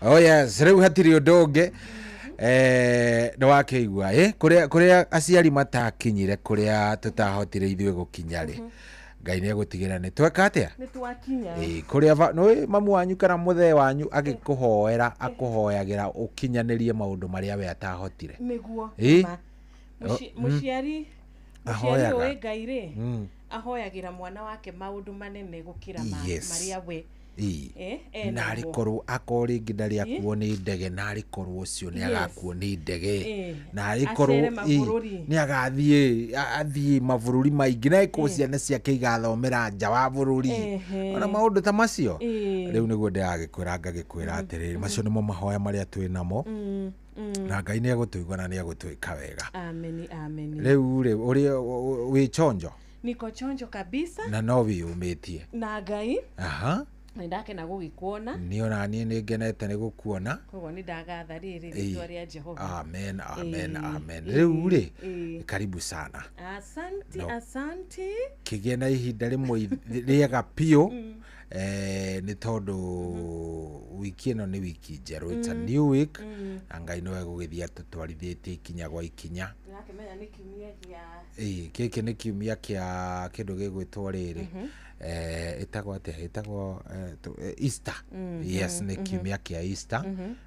Oh yes, rĩu hatirĩ ũndũ ũngĩ. Nĩ wakĩigua kũrĩa kũrĩa aciari matakinyire, kũrĩa tũtahotire ithuĩ gũkinya rĩ, Ngai nĩ egũtigĩra nĩ tweka atĩa?
Nĩ twakinya.
Ĩ, kũrĩa nĩũĩ mamu wanyu kana mũthee wanyu agĩkũhoera akũhoyagĩra ũkinyanĩrie maũndũ marĩa we atahotire.
Nĩguo.
Ĩ?
Ma.
Oh,
Mũciari
Ahoyaga.
ũĩ Ngai rĩ, ahoyagĩra mwana wake maũndũ manene gũkĩra marĩa we
Narĩ
enamo.
Korwo akorwo rĩngĩ ndarĩ akuo nĩ ndege, narĩ korwo ũcio nĩ agakuo nĩ ndege, narĩ korwo
Acere mabũrũri.
Nĩ agathiĩ athiĩ mabũrũri maingĩ, narĩ korwo ciana ciake igathomera nja wa bũrũri, ona maũndũ ta macio. Rĩu nĩguo ndĩragĩkwĩra, ngagĩkwĩra atĩrĩrĩ, macio nĩmo mahoya marĩa twĩ namo, na Ngai nĩ egũtũigua na nĩ egũtwĩka wega.
Ameni, ameni.
Rĩu rĩ, ũrĩa wĩ chonjo?
Niko chonjo kabisa.
Na no wĩyũmĩtie?
Na Ngai.
Aha.
Nĩ ndakena gũgĩkuona.
Niĩ ona niĩ nĩ ngenete nĩ gũkuona.
Koguo nĩ ndagatha rĩrĩ rĩtwa rĩa Jehova.
Amen, amen, amen. Rĩu rĩ, karibu sana.
Asante.
No.
Asante.
Kĩgĩe na ihinda rĩmwe rĩega biũ, nĩ tondũ wiki ĩno nĩ wiki njerũ, it's a new week, na Ngai nĩwe gũgĩthiĩ atũtwarithĩtie ikinya gwa ikinya.
Ndĩrakĩmenya nĩ kiumia gĩa
Ĩĩ, gĩkĩ nĩ kiumia kĩa kĩndũ gĩgwĩtwo rĩrĩ, ĩtagwo atĩa, ĩtagwo Easter. Yes, nĩ kiumia kĩa Easter.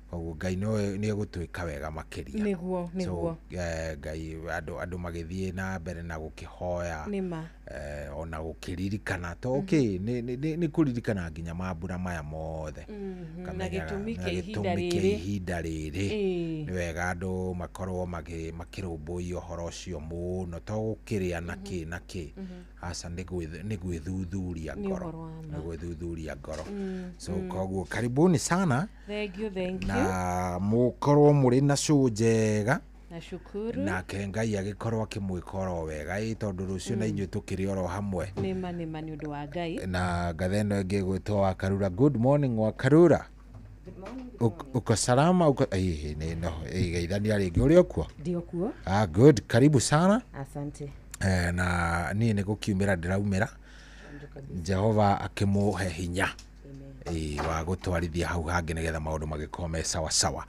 Koguo Ngai nĩ egũtwĩka wega makĩria.
Nĩguo, nĩguo.
So Ngai, andũ magĩthiĩ na mbere na gũkĩhoya,
Nĩma.
Ona gũkĩririkana to okay, nĩ kũririkana nginya mambura maya mothe.
Na
Ũkamenyaga,
gĩtũmi
na
kĩa ihinda
gĩtũmi kĩa
rĩrĩ.
ihinda rĩrĩ. Nĩ wega andũ makorwo makĩrũmbũiya ũhoro ũcio mũno, to gũkĩrĩa na kĩ na kĩ. Aca, nĩ gwĩthuthuria
Nĩ
ngoro.
ũhoro wa ma.
Nĩ gwĩthuthuria ngoro. So koguo karibuni sana.
Thank you, thank you.
Na mũkorwo mũrĩ na show njega.
Nashukuru.
Nake Ngai agĩkorwo akĩmwĩka oro wega, ĩ tondũ rũciũ na inyuĩ tũkĩrĩ oro hamwe.
Nĩma, nĩma, nĩ ũndũ wa Ngai.
Na ngatha ĩno ĩngĩ ĩgwĩtwo Wakarura. Good morning, Wakarura. Uko salama? Uko nĩ no geithania rĩngĩ, ũrĩ okuo?
Ndio kuo.
Ah, good, karibu sana.
Asante.
Na niĩ nĩ gũkiumĩra ndĩraumĩra, Jehova akĩmũhe hinya wa gũtwarithia hau hangĩ nĩgetha maũndũ magĩkorwo me sawa sawa.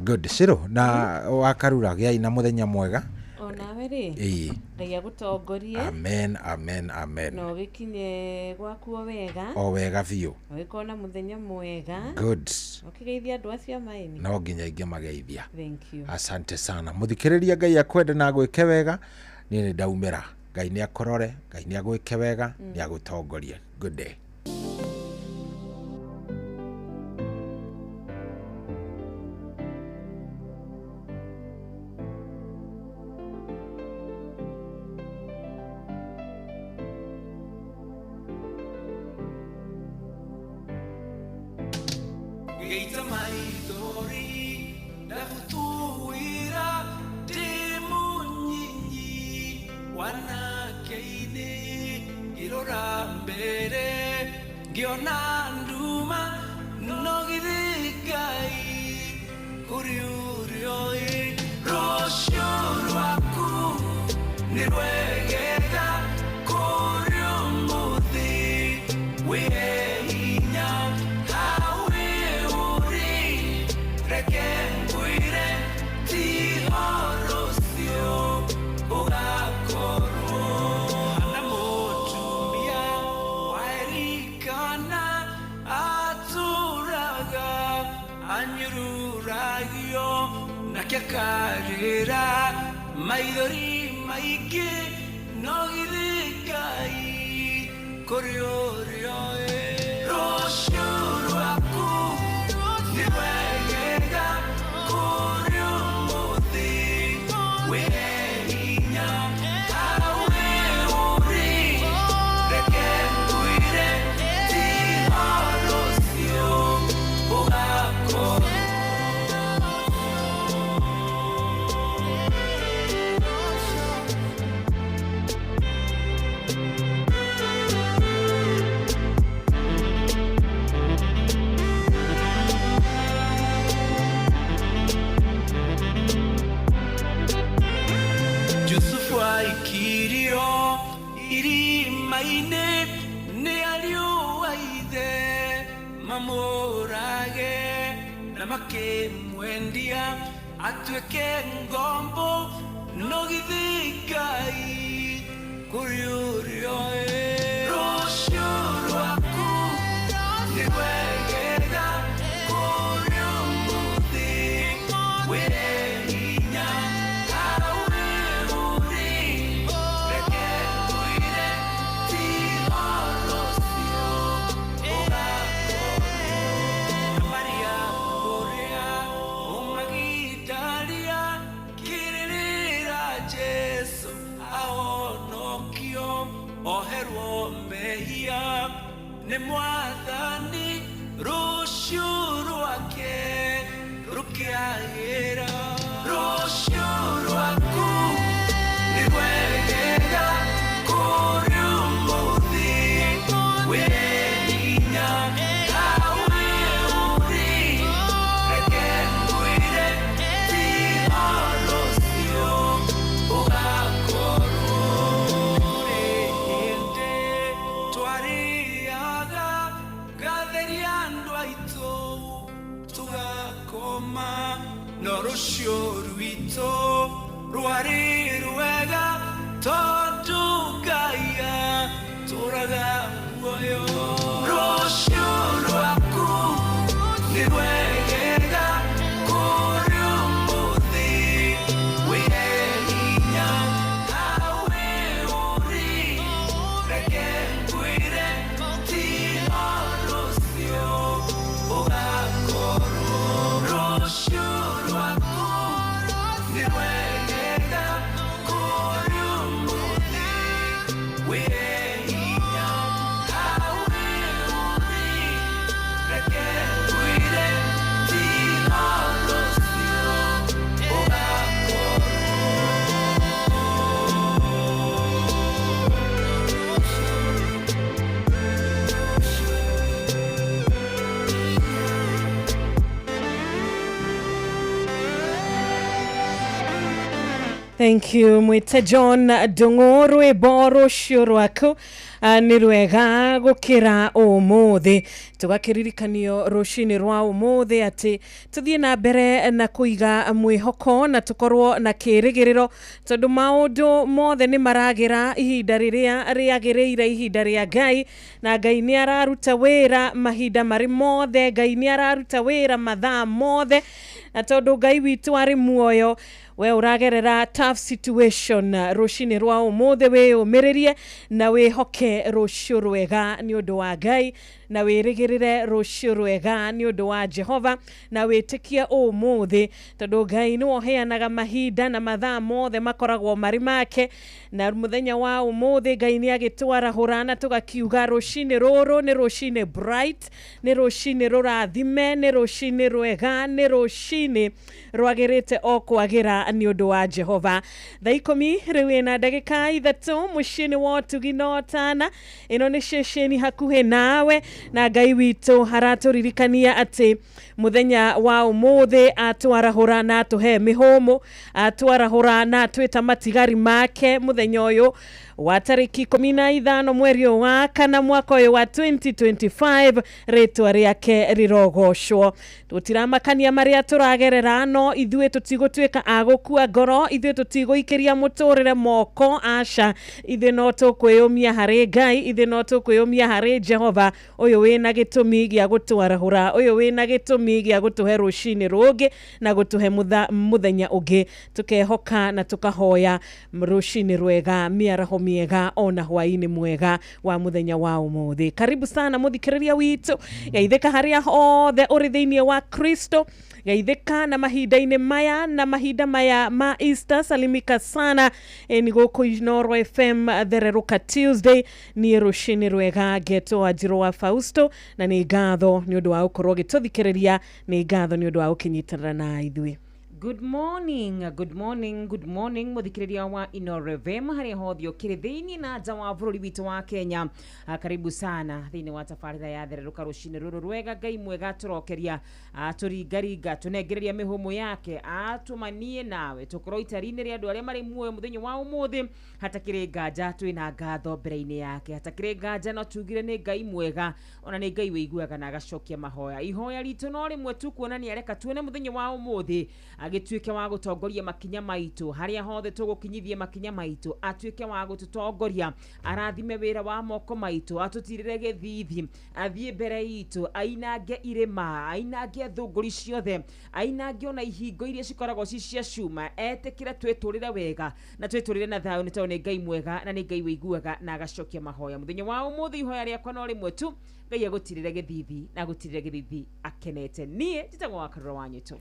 Good, Shiro na Wakarura, gĩai na mũthenya mwega.
Onawe rĩ, Ngai agũtongorie.
Amen, amen, amen.
Na ũgĩkinye gwaku o wega.
O wega biũ.
Ũgĩkorwo na mũthenya mwega.
Good.
Ũkĩgeithia andũ acio a maĩni.
No nginya ingĩmageithia.
Thank you.
Asante sana mũthikĩrĩria, Ngai akwende na agwĩke wega. Niĩ nĩ ndaumĩra. Ngai nĩ akũrore, Ngai nĩ agwĩke wega, nĩ agũtongorie. Good day.
Geita maithori ndagutuwira ndĩ mũnyinyi wanake-inĩ, ngĩrora mbere ngĩona nduma, no githĩ Ngai kũrĩ ũrĩa ũĩ rũciũ rwaku nĩ rwegega, kũrĩ ũmũthĩ wĩhe hinya hawe ũrĩ, reke ngwĩre ti rũciũ ũgakorwo na mũtumia wa Elikana atũraga anyururagio nake akarĩra maithori maingĩ, no githĩ Ngai kũrĩ ũrĩa ũĩ rũciũ rwaku nĩ rwegega, kũrĩ ũmũthĩ wĩhe hinya hawe ũrĩ, reke ngwĩre ti rũciũ ũgakorwo. Jusufu aikirio irima-inĩ nĩ ariũ a ithe mamũrage na
Na makĩmwendia atuĩke ngombo no githĩ Ngai kũrĩ ũrĩa oĩ rũciũ rwaku nĩ rwegega kũrĩ ũmũthĩ wĩ hinya hau ũrĩ reke ngwĩre tiga rũciũ ũgakorwo Maria ũrĩa ũmagidaria kĩrĩrĩra Jesu ahonokio oherwo mehia nĩ mwathani rũciũ rwake rũkĩagĩra rũciũ rwaku nĩ rwegega kũrĩ ũmũthĩ wĩ hinya hau ũrĩ reke ngwĩre tiga rũciũ ũgakorwo kũrĩ hĩndĩ twarĩaga ngatheria andũ aitũ tũgakoma no rũciũ rwitũ rwarĩ rwega tondũ Ngai atũraga muoyo rũciũ rwaku nĩ rwegega kũrĩ ũmũthĩ wĩ hinya hau ũrĩ reke ngwĩre tiga rũciũ ũgakorwo rũciũ rwaku nĩ rwegega kũrĩ ũmũthĩ wĩ hinya hau ũrĩ reke ngwĩre tiga rũciũ
Thank you mwite John Ndung'u rwĩmbo rũciũ rwaku nĩ rwega gũkĩra ũmũthĩ tũgakĩririkanio rũcinĩ rwa ũmũthĩ atĩ tũthiĩ na mbere na kũiga mwĩhoko na tũkorwo na kĩrĩgĩrĩro tondũ maũndũ mothe nĩ maragĩra ihinda rĩrĩa rĩagĩrĩire ihinda rĩa Ngai na Ngai nĩ araruta wĩra mahinda marĩ mothe Ngai nĩ araruta wĩra mathaa mothe na tondũ Ngai witũ arĩ muoyo we ũragerera tough situation rũcinĩ rwa ũmũthĩ wĩyũmĩrĩrie na wĩhoke rũciũ rwega nĩ ũndũ wa Ngai na wĩrĩgĩrĩre rũciũ rwega nĩ ũndũ wa Jehova na wĩtĩkie ũmũthĩ tondũ Ngai nĩwe ũheanaga mahinda na mathaa mothe makoragwo marĩ make na mũthenya wa ũmũthĩ Ngai nĩ agĩtwarahũra na tũgakiuga rũcinĩ rũrũ nĩ rũcinĩ bright nĩ rũcinĩ rũrathime nĩ rũcinĩ rwega nĩ rũcinĩ rwagĩrĩte o kwagĩra nĩ ũndũ wa Jehova. Thaa ikũmi rĩu ĩna ndagĩka ithatũ mũciĩ-inĩ wa ũtugi na ũtana ĩno nĩ ceceni hakuhĩ nawe na Ngai witũ aratũririkania atĩ mũthenya wa ũmũthĩ atwarahũra na atũhe mĩhũmũ atwarahũra na atwĩta matigari make mũthenya ũyũ wa tarĩki 15 mweri ũyũ wa kana mwaka ũyũ wa 2025 rĩtwa rĩake rĩrogocwo. Tũtiramakania marĩa tũragerera no ithuĩ tũtigũtuĩka a gũkua ngoro ithuĩ tũtigũikĩria mũtũrĩre moko aca ithuĩ no tũkwĩyũmia harĩ Ngai ithuĩ no tũkwĩyũmia harĩ Jehova ũyũ wĩna gĩtũmi gĩa gũtwarahũra ũyũ wĩna gĩtũmi gĩa gũtũhe rũcinĩ rũngĩ na gũtũhe mũthenya ũngĩ tũkehoka na tũkahoya rũcinĩ rwega mĩaraho mĩega ona hwaĩ-inĩ mwega wa mũthenya wa ũmũthĩ. Karibu sana mũthikĩrĩria witũ geithĩka harĩa hothe ũrĩ thĩinĩ wa Kristo geithĩka na mahinda-inĩ maya na mahinda maya ma Easter salimika sana nĩ gũkũ Inooro FM thererũka Tuesday niĩ rũcinĩ rwega ngetwo Wanjirũ wa Fausto na nĩ ngatho nĩ ũndũ wa gũkorwo ũgĩtũthikĩrĩria nĩ ngatho nĩ ũndũ wa gũkĩnyitanĩra na ithuĩ.
Good morning, good morning, good morning muthikiriria wa Inooro FM haria hothe ukiri thiini na nja wa bururi witu wa Kenya. Karibu sana thiini wa tabarira ya thererũka rucini ruru rwega. Ngai mwega turokeria, turingaringa, tunengereria mihumu yake, atumanie nawe tukorwo itari-inĩ rĩa andũ arĩa marĩ muoyo muthenya wa umuthi. Hatakĩrĩ nganja twĩna ngatho mbere-inĩ yake, hatakĩrĩ nganja no tugire nĩ Ngai mwega, ona nĩ Ngai wĩiguaga na agacokia mahoya. Ihoya ritũ no rĩmwe tu kuonania reka tuone muthenya wa umuthi agĩtuĩke wa gũtongoria makinya maitũ harĩa hothe tũgũkinyithia makinya maitũ, atuĩke wa gũtũtongoria, arathime wĩra wa moko maitũ, atũtirĩre gĩthithi, athiĩ mbere itũ, ainange irĩma, ainange thũngũri ciothe, ainange ona ihingo iria cikoragwo ci cia cuma, etĩkĩre twĩtũrĩre wega na twĩtũrĩre na thayũ, nĩ tondũ nĩ Ngai mwega na nĩ Ngai wĩiguaga na agacokia mahoya. Mũthenya wa ũmũthĩ ihoya rĩakwa no rĩmwe tu, Ngai agũtirĩre gĩthithi na agũtirĩre gĩthithi akenete. Niĩ njĩtagwo wa Karũra wa Nyũtũ.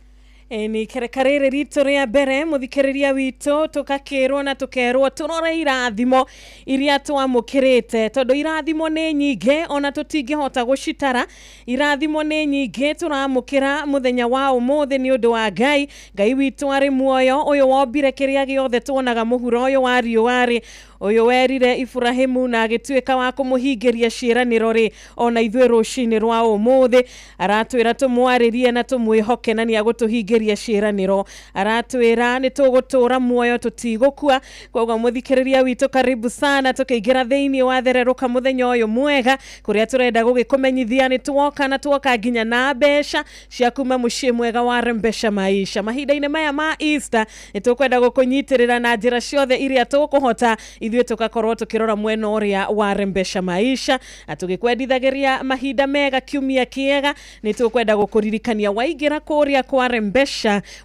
Ni kereka rĩrĩ ritũ rĩa mbere mũthikĩrĩria witũ, tũgakĩrwo na tũkerwo tũrore irathimo iria twamũkĩrĩte, tondũ irathimo nĩ nyingĩ ona tũtingĩhota gũcitara. Irathimo nĩ nyingĩ tũramũkĩra mũthenya wa ũmũthĩ nĩ ũndũ wa Ngai. Ngai witũ arĩ muoyo, ũyũ wombire kĩrĩa gĩothe tuonaga mũhuro ũyũ wa riũa rĩ, ũyũ werire Ibrahimu na agĩtuĩka wa kũmũhingĩria ciĩranĩro rĩ, ona ithuĩ rũcinĩ rwa ũmũthĩ aratwĩra tũmwarĩrie na tũmwĩhoke na nĩ agũtũhingĩria ciĩranĩro. Aratwĩra nĩ tũgũtũra muoyo tũtigũkua. Koguo mũthikĩrĩria witũ karibu sana tũkĩingĩra thĩinĩ wa thererũka mũthenya ũyũ mwega, kũrĩa tũrenda gũgĩkũmenyithia nĩ tuoka na tuoka nginya na mbeca cia kuma mũciĩ mwega wa Rembesha Maisha. Mahinda-inĩ maya ma Easter nĩ tũkwenda gũkũnyitĩrĩra na njĩra ciothe iria tũkũhota, ithuĩ tũgakorwo tũkĩrora mwena ũrĩa wa Rembesha Maisha na tũgĩkwendithagĩria mahinda mega, kiumia kĩega. Nĩ tũkwenda gũkũririkania waingĩra kũrĩa kwa Rembesha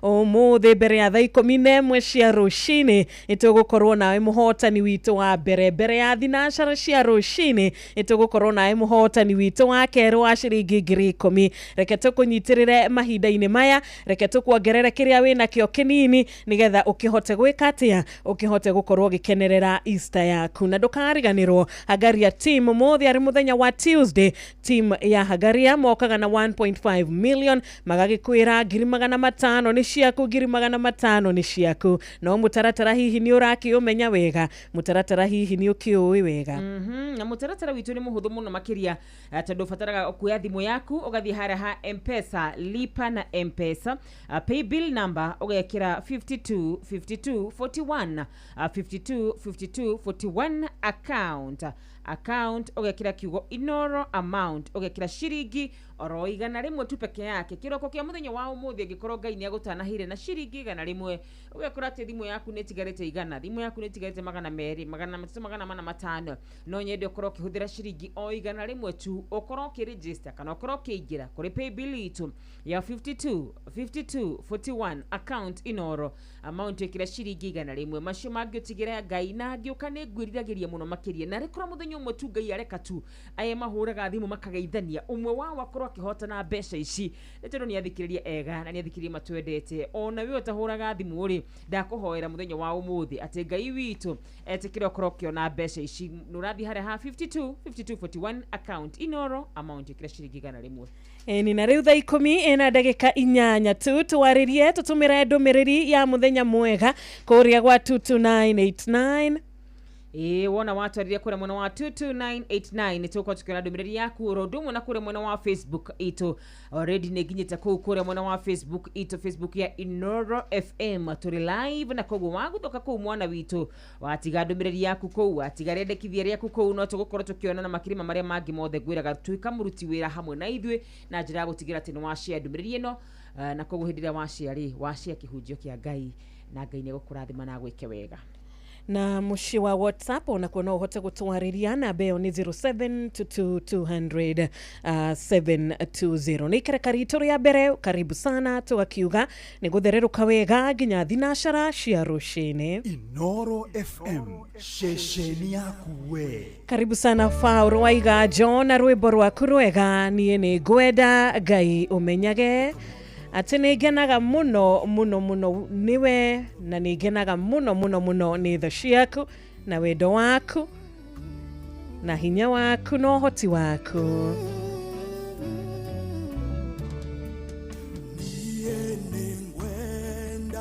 ũmũthĩ mbere ya thaa 11 cia rũcinĩ nĩ tũgũkorwo nawe mũhotani witũ wa mbere, mbere ya thinacara cia rũcinĩ nĩ tũgũkorwo nawe mũhotani witũ wa kerĩ wa ciringi 10,000. Reke tũkũnyitĩrĩre mahinda-inĩ maya, reke tũkuongerere kĩrĩa wĩnakĩo kĩnini nĩgetha ũkĩhote gwĩka atĩa, ũkĩhote gũkorwo ũgĩkenerera Easter yaku. Na ndũkariganĩrwo Hagaria team ũmũthĩ arĩ mũthenya wa Tuesday, team ya Hagaria mokaga na 1.5 million, magagĩkwĩra 500,000 nĩ ciaku, 500,000 nĩ ciaku. No mũtaratara hihi nĩ ũrakĩũmenya wega, mũtaratara hihi nĩ ũkĩũĩ wega.
Na mũtaratara witũ nĩ mũhũthũ mũno makĩria, tondũ ũbataraga kuoya thimũ yaku ũgathiĩ harĩa ha M-Pesa, lipa na M-Pesa, pay bill number ũgekĩra 52 52 41, 52 52 41, account ũgekĩra kiugo Inooro amount, ũgekĩra ciringi oro 100 tu peke yake. Kĩroko kĩa mũthenya wa ũmũthĩ angĩkorwo Ngai nĩ agũtanahĩire na ciringi 100, ũgekora atĩ thimũ yaku nĩ ĩtigarĩte 100, thimũ yaku nĩ ĩtigarĩte 200, 300, 400, 500. No nyende ũkorwo ũkĩhũthĩra ciringi o 100 tu, ũkorwo ũkĩregister kana ũkorwo ũkĩingĩra kũrĩ paybill itũ ya 52 52 41, account Inooro amount ĩkĩra ciringi 100. Macio mangĩ ũtigĩre Ngai, na ngĩũka nĩ ngwĩriragĩria mũno makĩria, na rĩkorwo mũthenya ũmwe tu Ngai areka tu aya mahũraga thimũ makageithania, ũmwe wao akorwo akĩhotana mbeca ici, nĩ tondũ nĩ athikĩrĩria ega na nĩ athikĩrĩria matwendete. Ona we ũtahũraga thimũ rĩ, ndakũhoera mũthenya wa ũmũthĩ atĩ Ngai witũ etĩkĩre ũkorwo ũkĩona mbeca ici. Nĩ ũrathiĩ harĩa ha 52 52 41, account Inooro amount ĩkĩra ciringi 100.
Ĩni na rĩu thaa 10:08 tu twarĩrie tũtũmĩre ndũmĩrĩri ya mũthenya mwega kũrĩa gwa 22989.
Ĩĩ wona watwarire kũrĩa mwena wa 22989 nĩ tũgũkorwo tũkĩona ndũmĩrĩri yaku oro ũndũ ũmwe na kũrĩa mwena wa Facebook itũ. Already nĩ nginyĩte kũu kũrĩa mwena wa Facebook itũ, Facebook ya Inooro FM tũrĩ live, na koguo wagũthoka kũu mwana witũ, watiga ndũmĩrĩri yaku kũu, watiga rĩendekithia rĩaku kũu, no tũgũkorwo tũkĩona na makĩria ma marĩa mangĩ mothe. Ngwĩraga tuĩka mũruti wĩra hamwe na ithuĩ na njĩra ya gũtigĩra atĩ nĩ washare ndũmĩrĩri ĩno, na koguo hĩndĩ ĩrĩa washare rĩ, washare kĩhunjio kĩa Ngai, na Ngai nĩ egũkũrathima na agwĩke wega.
Na mũciĩ wa WhatsApp onakuo no ũhote gũtwarĩria, namba ĩyo nĩ 0722 200 720. Nĩ ikereka ritũ rĩa mbere, karibu sana, tũgakiuga nĩ gũthererũka wega nginya thinacara cia rũcinĩ.
Inooro FM, ceceni yaku we.
Karibu sana Faũrũ waiga John na rwĩmbo rwaku rwega, niĩ nĩ ngwenda Ngai ũmenyage atĩ nĩ ngenaga mũno mũno mũno nĩwe, na nĩ ngenaga mũno mũno mũno nĩ tha ciaku na wendo waku na hinya waku na ũhoti waku.
Niĩ nĩ ngwenda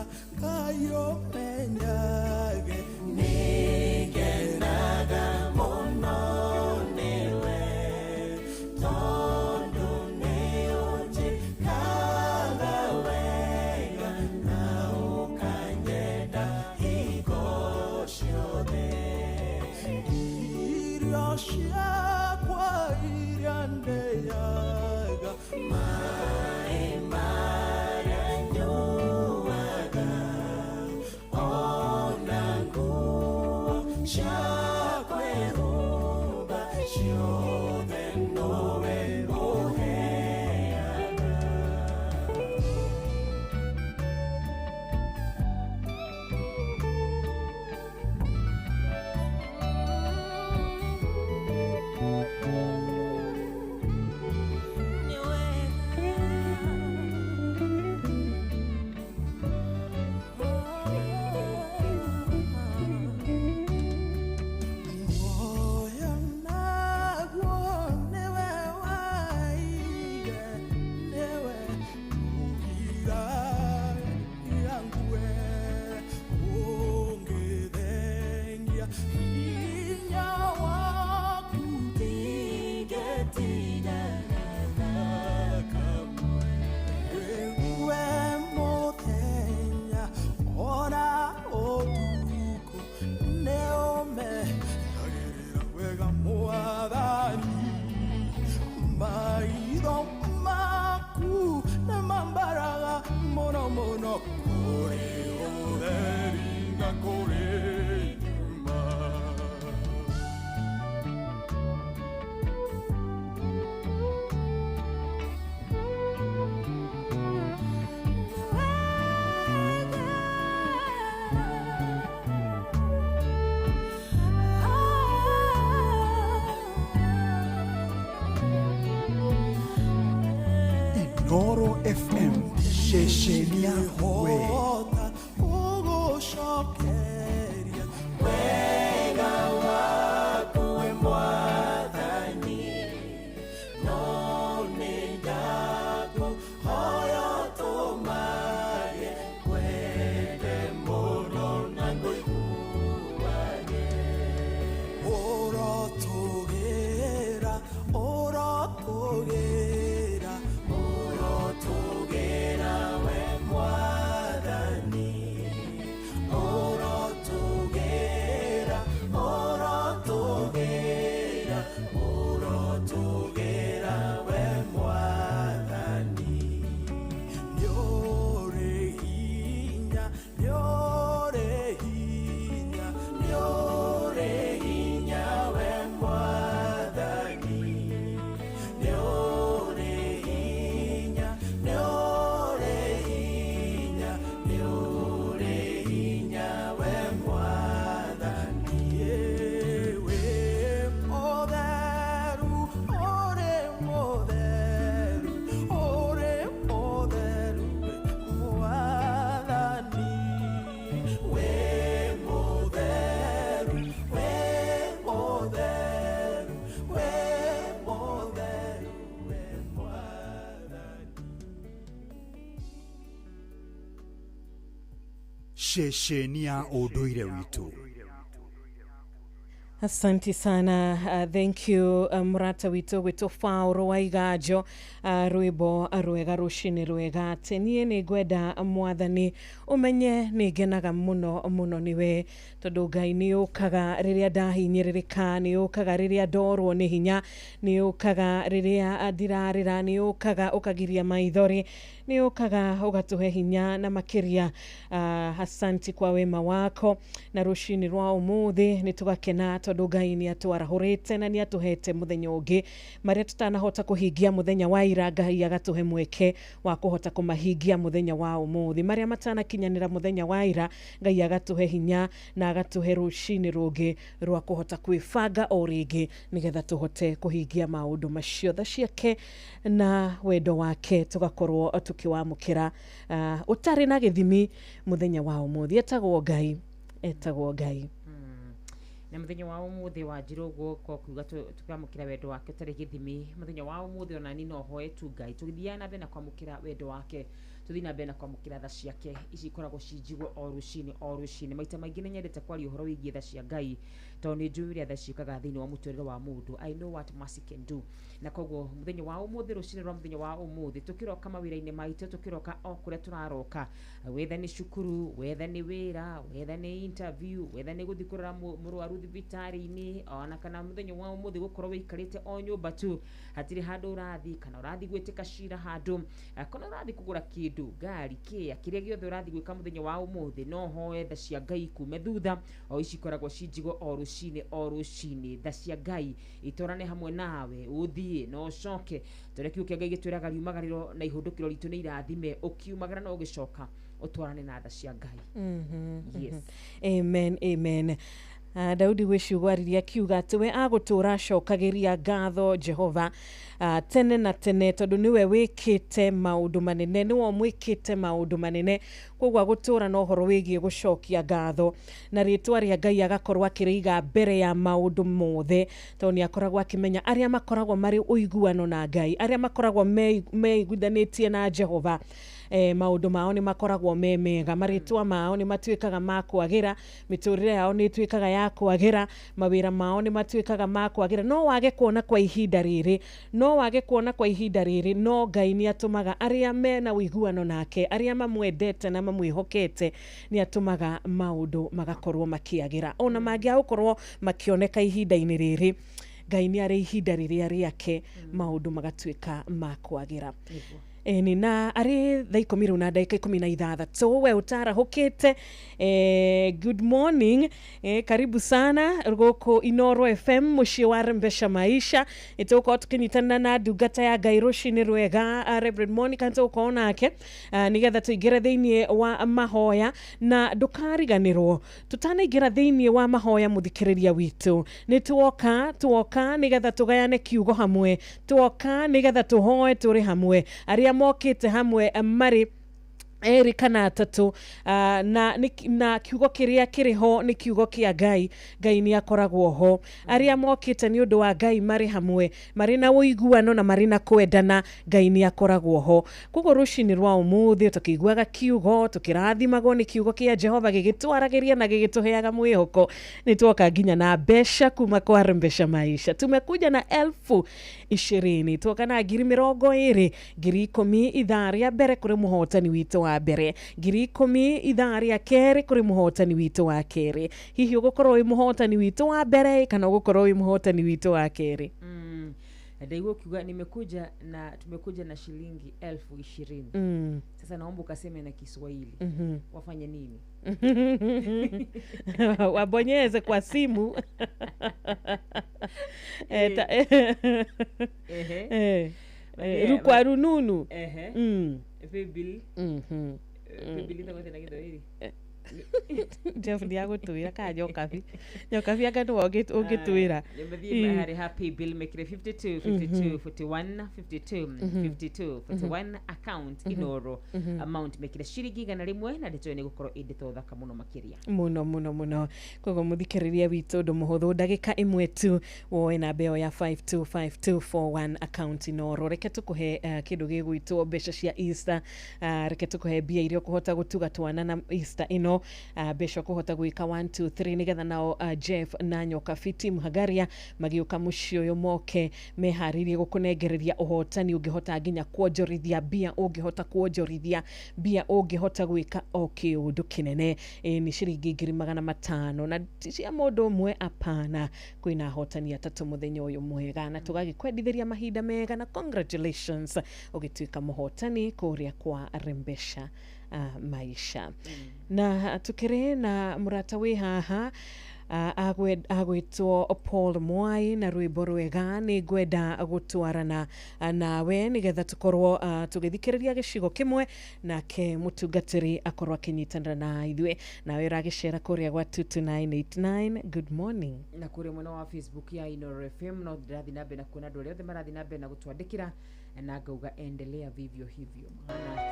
Ndĩũmenyage nĩngenaga mũno nĩwe tondũ nĩũnjĩkaga wega na ũkanyenda hingo ciothe. Irio ciakwa iria ndĩaga, maĩ marĩa nyuaga, ona nguo cia kwĩhumba, ciothe nowe ũheaga. Muoyo naguo nĩwe waige, nĩwe mũgira yangue, ũngĩthengia hinya waku ndingĩtigana na kamwe. We mũthenya ona ũtukũ nĩũmenyagĩrĩra wega Mwathani, maitho maku nĩmambaraga mũno mũno kũrĩ ũtheri na kũrĩ nduma.
Inoro FM ceceni yaku we.
Hota gũgũcokeria wega waku we Mwathani, no nĩ ndakũhoya ũtũmage ngwende mũno na ngũiguage. Ũrotũgĩra, ũrotũgĩra, ũrotũgĩra we Mwathani, ũrotũgĩra, ũrotũgĩra, ũrotũgĩra we Mwathani. Nĩũrĩ hinya, nĩũrĩ hinya, nĩũrĩ hinya we Mwathani, nĩũrĩ hinya, nĩũrĩ hinya, nĩũrĩ hinya we Mwathani. Wĩ mũtheru, ũrĩ mũtheru, ũrĩ mũtheru we Mwathani, wĩ mũtheru, wĩ mũtheru, wĩ mũtheru we Mwathani.
Ceceni ya ũndũire witũ.
Asante sana, thank you, mũrata witũ gwĩtwo Faũrũ wa Iganjo, rwĩmbo rwega rũcinĩ rwega atĩ niĩ nĩ ngwenda Mwathani ũmenye nĩ ngenaga mũno mũno nĩwe, tondũ Ngai nĩ ũkaga rĩrĩa ndahinyĩrĩrĩka, nĩ ũkaga rĩrĩa ndorwo nĩ hinya, nĩ ũkaga rĩrĩa ndirarĩra, nĩ ũkaga ũkagiria maithori, nĩ ũkaga ũgatũhe hinya na makĩria. Asanti kwa wema wako, na rũcinĩ rwa ũmũthĩ nĩ tũgakena tondũ Ngai nĩ atwarahũrĩte na nĩ atũhete mũthenya ũngĩ marĩa tũtanahota kũhingia mũthenya wa ira, Ngai agatũhe mweke wa kũhota kũmahingia mũthenya wa ũmũthĩ, marĩa matanakinyanĩra mũthenya wa ira, Ngai agatũhe hinya na agatũhe rũcinĩ rũngĩ rwa kũhota kwĩbanga o rĩngĩ nĩgetha tũhote kũhingia maũndũ macio. Tha ciake na wendo wake tũgakorwo tũkĩwamũkĩra ũtarĩ na gĩthimi mũthenya wa ũmũthĩ. Etagwo Ngai, etagwo Ngai.
Na muthenya wa umuthi wa njira uguo ko kuga tukamukira wendo wake utari githimi. Muthenya wa umuthi ona ni no hoe tu Ngai tugithiaga na mbere na kwamukira wendo wake. Tũthiĩ na mbere na kwamũkĩra tha ciake ici ikoragwo ci njigũ o rũcinĩ o rũcinĩ. Maita maingĩ nĩ nyendete kwaria ũhoro wĩgiĩ tha cia Ngai tondũ nĩ njũĩ ũrĩa tha ciĩkaga thĩinĩ wa mũtũrĩre wa mũndũ. I know what mercy can do. Na koguo mũthenya wa ũmũthĩ, rũcinĩ rwa mũthenya wa ũmũthĩ, tũkĩroka mawĩra-inĩ maitũ, tũkĩroka o kũrĩa tũraroka, wetha nĩ cukuru, wetha nĩ wĩra, wetha nĩ interview, wetha nĩ gũthiĩ kũrora mũrwaru thibitarĩ-inĩ, ona kana mũthenya wa ũmũthĩ gũkorwo wĩikarĩte o nyũmba tu, hatirĩ handũ ũrathiĩ, kana ũrathiĩ gwĩtĩka cira handũ, kana ũrathiĩ kũgũra kĩndũ, ngari, kĩa kĩrĩa gĩothe ũrathiĩ gwĩka mũthenya wa ũmũthĩ, no hoe tha cia Ngai kume thutha o ici ikoragwo ci njigũ o rũcinĩ o rũcinĩ. Tha cia Ngai itwarane hamwe nawe, ũthiĩ na ũcoke, tondũ kiugo kĩa Ngai gĩtwĩraga riumagarĩro na ihũndũkĩro ritũ nĩ irathime, ũkiumagara na ũgĩcoka ũtwarane na tha cia Ngai. Yes.
Amen, amen. Daudi gwĩ ciugo aririe akiuga atĩ we agũtũra acokagĩria ngatho Jehova tene na tene, tondũ nĩwe wĩkĩte maũndũ manene, nĩwe ũmwĩkĩte maũndũ manene. Koguo agũtũra na ũhoro wĩgiĩ gũcokia ngatho, na rĩtwa rĩa Ngai agakorwo akĩrĩiga mbere ya maũndũ mothe, tondũ nĩ akoragwo akĩmenya arĩa makoragwo marĩ ũiguano na Ngai, arĩa makoragwo meiguithanĩtie na Jehova, maũndũ mao nĩ makoragwo me mega, marĩtwa mao nĩ matuĩkaga ma kwagĩra, mĩtũrĩre yao nĩ ĩtuĩkaga ya kwagĩra, mawĩra mao nĩ matuĩkaga ma kwagĩra. No wage kuona kwa ihinda rĩrĩ, no wage kuona kwa ihinda rĩrĩ, no Ngai nĩ atũmaga arĩa mena ũiguano nake, arĩa mamwendete na mamwĩhokete, nĩ atũmaga maũndũ magakorwo makĩagĩra, ona mangĩaga gũkorwo makĩoneka ihinda-inĩ rĩrĩ, Ngai nĩ arĩ ihinda rĩrĩa rĩake maũndũ magatuĩka ma kwagĩra. Ĩni, na arĩ thaa 10 rĩu na ndagĩka 16, we ũtarahũkĩte, good morning, karibu sana gũkũ Inoro FM, mũciĩ wa Rembesha Maisha. Nĩtũgũkorwo tũkĩnyitanĩra na ndungata ya Ngai rũcinĩ rwega, Reverend Monica, nĩtũgũkorwo nake nĩgetha tũingĩre thĩinĩ wa mahoya. Na ndũkariganĩrwo, tũtanaingĩra thĩinĩ wa mahoya, mũthikĩrĩria witũ, nĩ tuoka nĩgetha tũgayane kiugo hamwe, tuoka nĩgetha tũhoe tũrĩ hamwe, arĩa mokĩte hamwe marĩ erĩ kana atatũ, na kiugo kĩrĩa kĩrĩ ho nĩ kiugo kĩa Ngai. Ngai nĩ akoragwo ho. Arĩa mokĩte nĩ ũndũ wa Ngai marĩ hamwe, marĩ na ũiguano na marĩ na kwendana, Ngai nĩ akoragwo ho. Koguo rũcinĩ rwa ũmũthĩ tũkĩiguaga kiugo, tũkĩrathimagwo nĩ kiugo kĩa Jehova gĩgĩtwaragĩria na gĩgĩtũheaga mwĩhoko, nĩ tuoka nginya na mbeca kuma kwa Rembesha Maisha. Tumekuja na 20,000, tuoka na 20,000, 10,000 ithaa rĩa mbere kũrĩ mũhotani witũ wa mbere, 10,000 ithaa rĩa kerĩ kũrĩ mũhotani witũ wa kerĩ. Hihi ũgũkorwo wĩ mũhotani witũ wa mbere kana ũgũkorwo wĩ mũhotani witũ wa kerĩ?
Ndaigua ukiuga nimekuja na tumekuja na shilingi 20,000. Sasa naomba ukaseme na Kiswahili. Wafanye nini?
Wabonyeze kwa simu. Rukwa rununu.
Paybill. Paybill ĩtagwo atĩa na Gĩthwaĩri?
Jeff nĩ agũtwĩra kana Nyokabi. Nyokabi anga nĩwe ũngĩtwĩra.
Mathiĩ harĩ ha paybill mekĩre 52 52 41 52 52 41 account Inoro, amount mekĩre ciringi 100, na ndeto ĩyo nĩ gũkorwo ĩ ndeto thaka mũno makĩria.
Mũno mũno mũno. Koguo mũthikĩrĩria witũ, ũndũ mũhũthũ, ndagĩka ĩmwe tu woe namba ĩyo ya 525241 account Inoro. Reke tũkũhe kĩndũ gĩgwĩtwo mbeca cia Easter, reke tũkũhe mbia iria ũkũhota gũtuga twana na Easter ĩno, mbeca ũkũhota gwĩka 1 2 3, nĩgetha nao Jeff na Nyokabi team Hagaria magĩũka mũciĩ ũyũ moke meharĩirie gũkũnengereria ũhotani. Ũngĩhota nginya kuonjorithia mbia, ũngĩhota kuonjorithia mbia, ũngĩhota gwĩka o kĩũndũ kĩnene. Nĩ ciringi 500,000, na ti cia mũndũ ũmwe, apana, kwĩna ahotani atatũ mũthenya ũyũ mwega, na tũgagĩkwendithĩria mahinda mega na congratulations ũgĩtuĩka mũhotani kũrĩa kwa Rembesha Maisha. Na tukĩrĩ na mũrata wĩ haha, agwĩtwo Paul Mwai, na rwĩmbo rwega nĩ ngwenda gũtwarana nawe, nĩgetha tũkorwo tũgĩthikĩrĩria gĩcigo kĩmwe, nake mũtungatĩri akorwo akĩnyitanĩra na ithuĩ. Nawe ũragĩcera kũrĩa gwa 22989, good morning.
Na kũrĩa mwena wa Facebook ya Inoro FM no ndĩrathiĩ na mbere na kuona andũ arĩa othe marathiĩ na mbere na gũtwandĩkĩra, na ngauga endelea vivyo hivyo, maana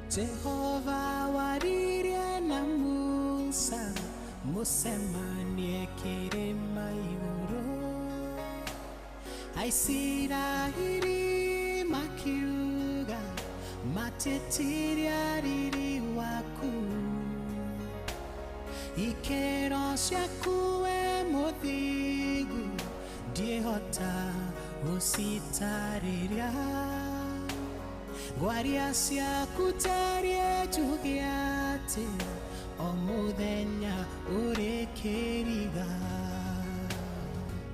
Jehova waririe na Musa mucemanie kĩrĩma igũrũ. Aisiraeli makiuga matĩtiria riri waku. Ikĩro ciaku we mũthingu ndiĩhota gũcitarĩria. Ngwaria ciaku tarie njuge atĩ o mũthenya ũrĩ kĩriga.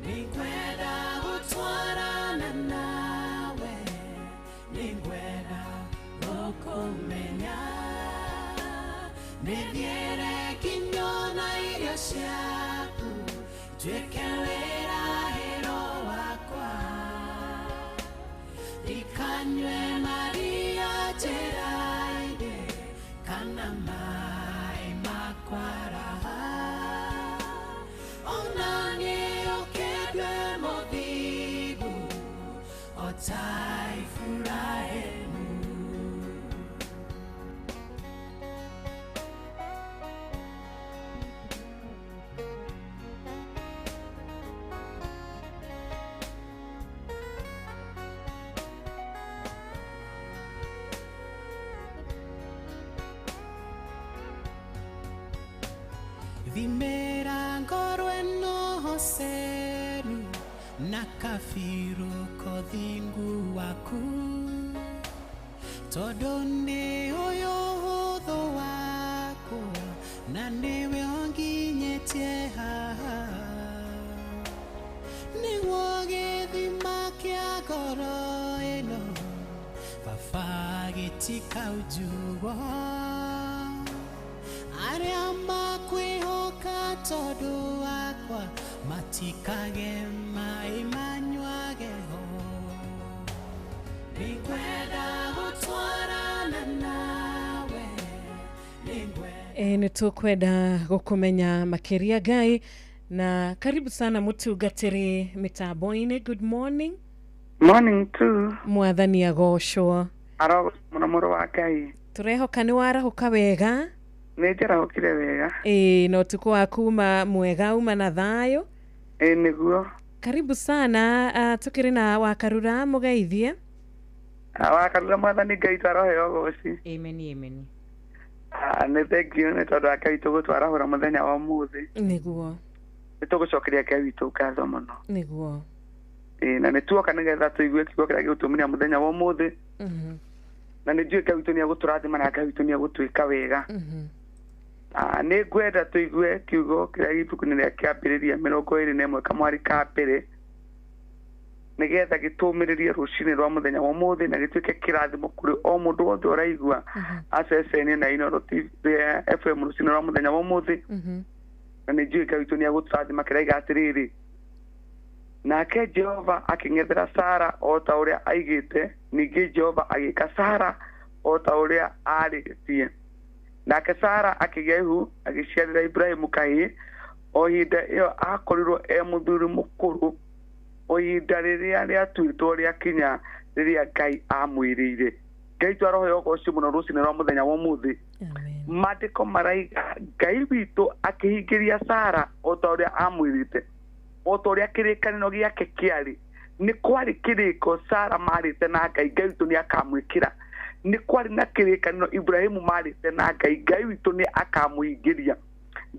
Nĩngwenda gũtwarana nawe, nĩngwenda gũkũmenya. Nĩthiĩre nginya na irio ciaku, nduĩke wĩrahĩro wakwa. Ndikanyue maria njĩra-inĩ kana maĩ makwaraha. Ona niĩ ũkĩndue mũthingu o ta Iburahĩmu. Thimĩra ngoro ĩno hoceru na kabiru kothingu waku, tondũ nĩ ũyũ ũhũthũ wakwa na nĩwe ũnginyĩtie haha. Nĩguo gĩthima kĩa ngoro ĩno baba gĩtikaunjugwo. Arĩa makwĩhoka tondũ wakwa matikage maĩ manyuage ho. Nĩngwenda gũtwarana nawe, nĩngwenda
Nĩ tũkwenda gũkũmenya makĩria Ngai, na karibu sana mũtungatĩri mĩtambo-inĩ. Good morning.
Morning too.
Mwathani agocwo.
Arogoca mũno mũrũ wa Ngai.
Tũrehoka nĩ warahũka wega.
Nĩ njarahũkire wega.
Ĩĩ, na ũtukũ waku uma mwega, uma na thayũ.
Ĩĩ nĩguo.
Karibu sana. Tũkĩrĩ na Wakarura mũgeithie.
Wakarura mwathani Ngai twaroheo ũgoci.
Amen, amen.
Nĩ thengiũ nĩ tondũ wa Ngai witũ gũtwarahũra mũthenya wa ũmũthĩ.
Nĩguo.
Nĩ tũgũcokeria Ngai witũ ngatho mũno.
Nĩguo.
Ĩĩ, na nĩ tuoka nĩgetha tũigue kiugo kĩrĩa gĩgũtũmĩra mũthenya wa ũmũthĩ. Na nĩ njũĩ Ngai witũ nĩ egũtũrathima na Ngai witũ nĩ egũtwĩka wega. Nĩ ngwenda tũigue kiugo kĩrĩa gĩ ibuku-inĩ rĩa kĩambĩrĩria 21 kamwari ka mbere, nĩgetha gĩtũmĩrĩrie rũcinĩ rwa mũthenya wa ũmũthĩ na gĩtuĩke kĩrathimo kũrĩ o mũndũ wothe ũraigua acecenie na Inooro TV FM rũcinĩ rwa mũthenya wa ũmũthĩ. Na nĩ njũĩ Ngai witũ nĩ egũtũrathima. Kĩraiga atĩrĩrĩ, nake Jehova akĩng'ethera Sara o ta ũrĩa aigĩte, ningĩ Jehova agĩka Sara o ta ũrĩa aarĩtie. Nake Sara akĩgĩa ihu agĩciarĩra Ibrahimu kahĩĩ o ihinda ĩyo akorirwo e mũthuri mũkũrũ, o ihinda rĩrĩa rĩatuĩtwo rĩakinya rĩrĩa Ngai amwĩrĩire. Ngai twaroheo ũgoci mũno rũcinĩ rwa mũthenya wa ũmũthĩ. Maandĩko maraiga Ngai witũ akĩhingĩria Sara o ta ũrĩa amwĩrĩte, o ta ũrĩa kĩrĩkanĩro gĩake kĩarĩ. Nĩ kwarĩ kĩrĩko Sara marĩte na Ngai, Ngai witũ nĩ akamwĩkĩra. Nĩ kwarĩ na kĩrĩkanĩro Ibrahimu marĩte na Ngai, Ngai witũ nĩ akamũhingĩria.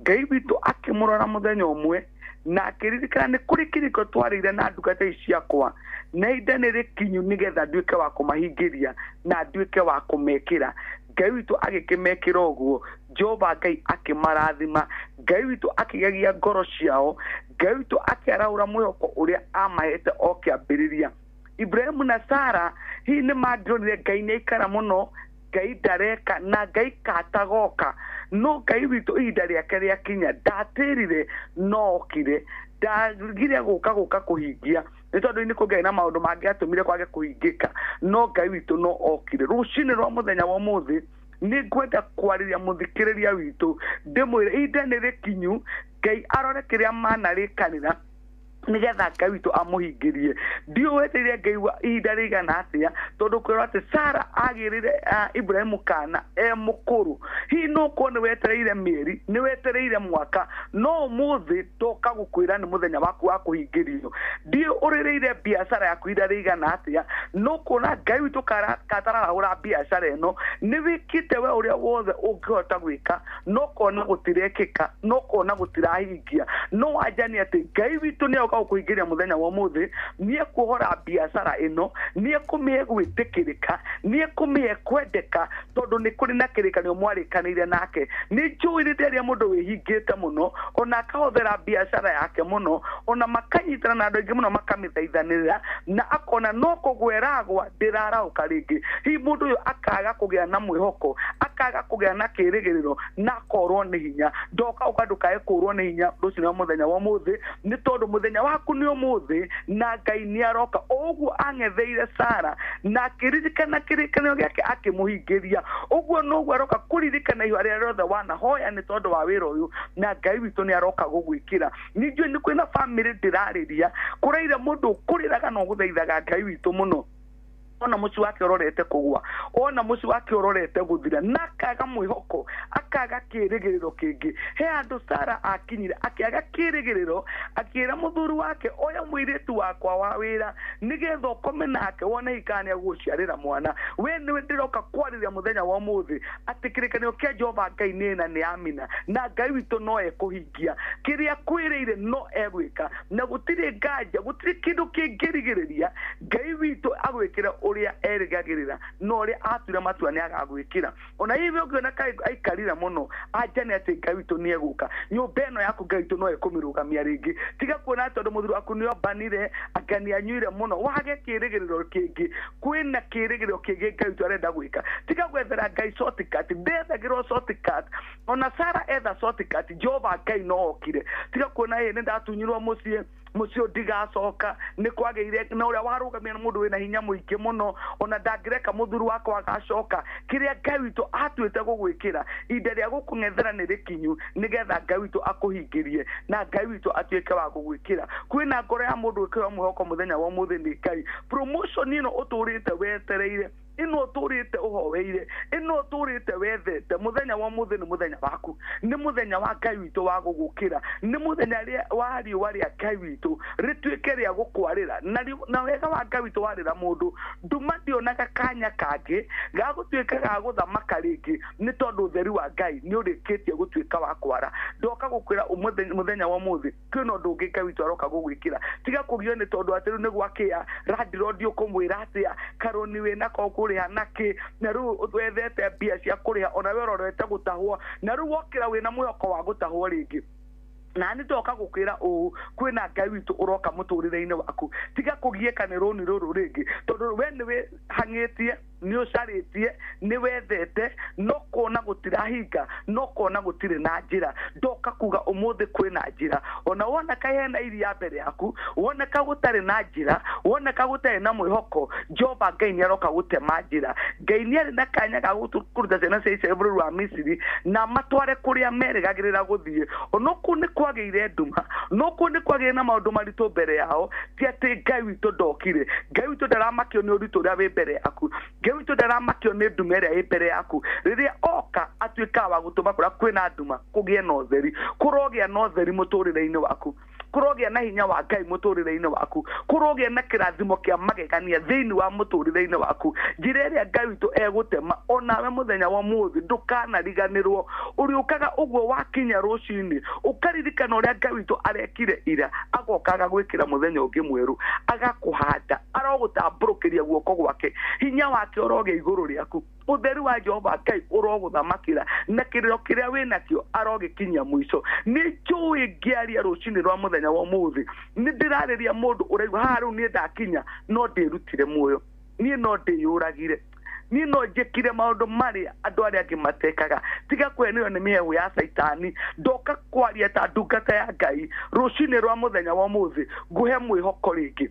Ngai witũ akĩmũrora mũthenya ũmwe na akĩririkana nĩ kũrĩ kĩrĩko twarĩire na ndungata ici ciakwa, na ihinda nĩ rĩkinyu nĩgetha nduĩke wa kũmahingĩria na nduĩke wa kũmekĩra. Ngai witũ agĩkĩmekĩra ũguo, Jehova Ngai akĩmarathima, Ngai witũ akĩgegia ngoro ciao, Ngai witũ akĩarahũra mwĩhoko ũrĩa amahete o kĩambĩrĩria. Ibrahimu na Sara hihi nĩ mangĩonire Ngai nĩ aikara mũno, Ngai ndareka na Ngai katagoka, no Ngai witũ ihinda rĩake rĩakinya ndatĩrire no okire, ndagire gũka kũhingia, nĩ tondũ nĩ kũngĩarĩ na maũndũ mangĩatũmire kwage kũhingĩka, no Ngai witũ no okire. Rũcinĩ rwa mũthenya wa ũmũthĩ nĩ ngwenda kwarĩria mũthikĩrĩria witũ ndĩmwĩre ihinda nĩ rĩkinyu Ngai arore kĩrĩa manarĩkanĩra Nĩgetha Ngai witũ amũhingĩrie. Ndiũĩ wetereire Ngai wa ihinda rĩigana atĩa, tondũ kwĩrwo atĩ Sara agĩrĩre Ibrahimu kana e mũkũrũ. Hihi no ũkorwo nĩ wetereire mĩeri, nĩ wetereire mwaka, no ũmũthĩ ndoka gũkwĩra nĩ mũthenya waku wa kũhingĩrio. Ndiũĩ ũrĩrĩire biacara yaku ihinda rĩigana atĩa, no kuona Ngai witũ katararahũra biacara ĩno, nĩ wĩkĩte we ũrĩa wothe ũngĩhota gwĩka, no kona gũtirekĩka, no kona gũtirahingia. No anja nĩ atĩ Ngai witũ nĩ agoka gũkũhingĩria mũthenya wa ũmũthĩ, nĩ ekuohora biacara ĩno, nĩ ekũmĩhe gwĩtĩkĩrĩka, nĩ ekũmĩhe kwendeka, tondũ nĩ kũrĩ na kĩrĩkanĩro mwarĩkanĩire nake. Nĩ njũĩ nĩ ndĩaria mũndũ wĩhingĩte mũno, ona akahothera biacara yake mũno, ona makanyitana na andũ aingĩ mũno makamĩthaithanĩrĩra, na akona no kũgwa ĩragwa ndĩrarahũka rĩngĩ. Hihi mũndũ ũyũ akaga kũgĩa na mwĩhoko, akaga kũgĩa na kĩrĩgĩrĩro, na akorwo nĩ hinya. Ndoka ũka ndũkae kũrwo nĩ hinya rũcinĩ rwa mũthenya wa ũmũthĩ, nĩ tondũ mũthenya waku nĩ ũmũthĩ, na Ngai nĩ aroka. O ũguo ang'etheire Sara na akĩririkana kĩrĩkanĩro gĩake akĩmũhingĩria, ũguo noguo aroka kũririkana ihoya rĩrĩa rĩothe wanahoya nĩ tondũ wa wĩra ũyũ, na Ngai witũ nĩ aroka gũgwĩkĩra. Ningĩ nĩ kwĩna bamĩrĩ ndĩrarĩria, kũraire mũndũ ũkũrĩraga na ũgũthaithaga Ngai witũ mũno, ona mũciĩ wake ũrorete kũgwa, ona mũciĩ wake ũrorete gũthira, na akaga mwĩhoko, akaga kĩrĩgĩrĩro kĩngĩ. He handũ Sara akinyire akĩaga kĩrĩgĩrĩro, akĩra mũthuri wake, oya mũirĩtu wakwa wa wĩra nĩgetha ũkome nake wone hihi kana nĩegũgũciarĩra mwana. We nĩwe ndĩroka kwarĩria mũthenya wa ũmũthĩ atĩ kĩrĩkanĩro kĩa Jehova Ngai nĩ na nĩ amina, na Ngai witũ no ekũhingia kĩrĩa kwĩrĩire, no egwĩka, na gũtirĩ nganja, gũtirĩ kĩndũ kĩngĩrigĩrĩria Ngai witũ agwĩkĩra ũrĩa erĩgagĩrĩra, na ũrĩa atuire matua nĩ agagwĩkĩra. Ona hihi ũngĩona kaĩ aikarire mũno, anja nĩ atĩ Ngai witũ nĩ egũka. Nyũmba ĩno yaku Ngai witũ no ekũmĩrũgamia rĩngĩ. Tiga kuona tondũ mũthuri waku nĩ ombanire, anga nĩ anyuire mũno, wage kĩrĩgĩrĩro kĩngĩ. Kwĩna kĩrĩgĩrĩro kĩngĩ Ngai witũ arenda gwĩka. Tiga gwethera Ngai shortcut, ndethagĩrwo shortcut. Ona Sara etha shortcut, Jehova Ngai no okire. Tiga kuona ĩ nĩ ndatunyirwo mũciĩ, mũciĩ ũyũ ndigacoka, nĩ kwagĩire na ũrĩa warũgamia nĩ mũndũ wĩna hinya mũingĩ mũno, ona ndangĩreka mũthuri wakwa agacoka. Kĩrĩa Ngai witũ atuĩte gũgwĩkĩra, ihinda rĩa gũkũng'ethera nĩ rĩkinyu, nĩgetha Ngai witũ akũhingĩrie na Ngai witũ atuĩke wa gũgwĩkĩra. Kwĩna ngoro ya mũndũ ĩkĩheo mwĩhoko mũthenya wa ũmũthĩ nĩ Ngai. Promotion ĩno ũtũrĩte wetereire, ĩno ũtũrĩte ũhoeire, ĩno ũtũrĩte wethete, mũthenya wa ũmũthĩ nĩ mũthenya waku, nĩ mũthenya wa Ngai witũ wa gũgũkĩra, nĩ mũthenya wa riũa rĩa Ngai witũ rĩtuĩke rĩa gũkwarĩra. Na wega wa Ngai witũ warĩra mũndũ, nduma ndĩonaga kanya kangĩ ga gũtuĩka ga gũthamaka rĩngĩ, nĩ tondũ ũtheri wa Ngai nĩ ũrĩkĩtie gũtuĩka wa kwara. Ndoka gũkwĩra mũthenya wa ũmũthĩ kwĩna ũndũ ũngĩ Ngai witũ aroka gũgwĩkĩra. Tiga kũgio nĩ tondũ atĩ rĩu nĩ gwakĩa, landlord ũkũmwĩra atĩa, karũni wĩnako ũkũrĩha nakĩ, na rĩu wethete mbia cia kũrĩha, ona we ũrorete gũtahwo, na rĩu wokĩra wĩna mwĩhoko wa gũtahwo rĩngĩ. Na nĩ ndoka gũkwĩra ũũ, kwĩna Ngai witũ ũroka mũtũrĩre-inĩ waku. Tiga kũgiĩka nĩ rũni rũrũ rĩngĩ, tondũ we nĩ wĩhang'ĩtie, nĩ ũcarĩtie, nĩ wethete, no kuona gũtirahinga, no kuona gũtirĩ na njĩra. Ndoka kuga ũmũthĩ kwĩna njĩra. Ona wona ka hena iria mbere yaku, wona ka gũtarĩ na njĩra, wona ka gũtarĩ na mwĩhoko, Jehova Ngai nĩ aroka gũtema njĩra. Ngai nĩ arĩ na kanya ga kũruta ciana cia Isiraeli bũrũri wa Misiri na matware kũrĩa merĩgagĩrĩra gũthiĩ. Ona kũu nĩ kwagĩire nduma, no kũu nĩ kwagĩire na maũndũ maritũ mbere yao, ti atĩ Ngai witũ ndokire. Ngai witũ ndaramakio nĩ ũritũ ũrĩa wĩ mbere yaku. Ngai witũ ndaramakio nĩ nduma ĩrĩa ĩ mbere yaku. Rĩrĩa oka atuĩkaga wa gũtũma kũrĩa kwĩna nduma kũgĩe na ũtheri. Kũrogĩa na ũtheri mũtũrĩre-inĩ waku, kũrogĩa na hinya wa Ngai mũtũrĩre-inĩ waku, kũrogĩa na kĩrathimo kĩa magegania thĩinĩ wa mũtũrĩre-inĩ waku. Njĩra ĩrĩa Ngai witũ egũtema onawe mũthenya wa ũmũthĩ ndũkanariganĩrwo. Ũrĩũkaga ũguo wakinya rũcinĩ ũkaririkana ũrĩa Ngai witũ arekire ira, agoka agagwĩkĩra mũthenya ũngĩ mwerũ, agakũhanda, arogũtambũrũkĩria guoko gwake, hinya wake ũrogĩa igũrũ rĩaku, ũtheri wa Jehova Ngai ũrogũthamakĩra, na kĩrĩro kĩrĩa wĩnakĩo arogĩkinyia mũico. Nĩ njũĩ ngĩaria rũcinĩ rwa mũthenya wa ũmũthĩ, nĩ ndĩrarĩria mũndũ ũraigua haha rĩu niĩ ndakinya, no ndĩrutire muoyo, niĩ no ndĩyũragire, niĩ no njĩkire maũndũ marĩa andũ arĩa angĩ matekaga. Tiga kwenĩrwo nĩ mĩhehu ya Caitani. Ndoka kwaria ta ndungata ya Ngai rũcinĩ rwa mũthenya wa ũmũthĩ, ngũhe mwĩhoko rĩngĩ.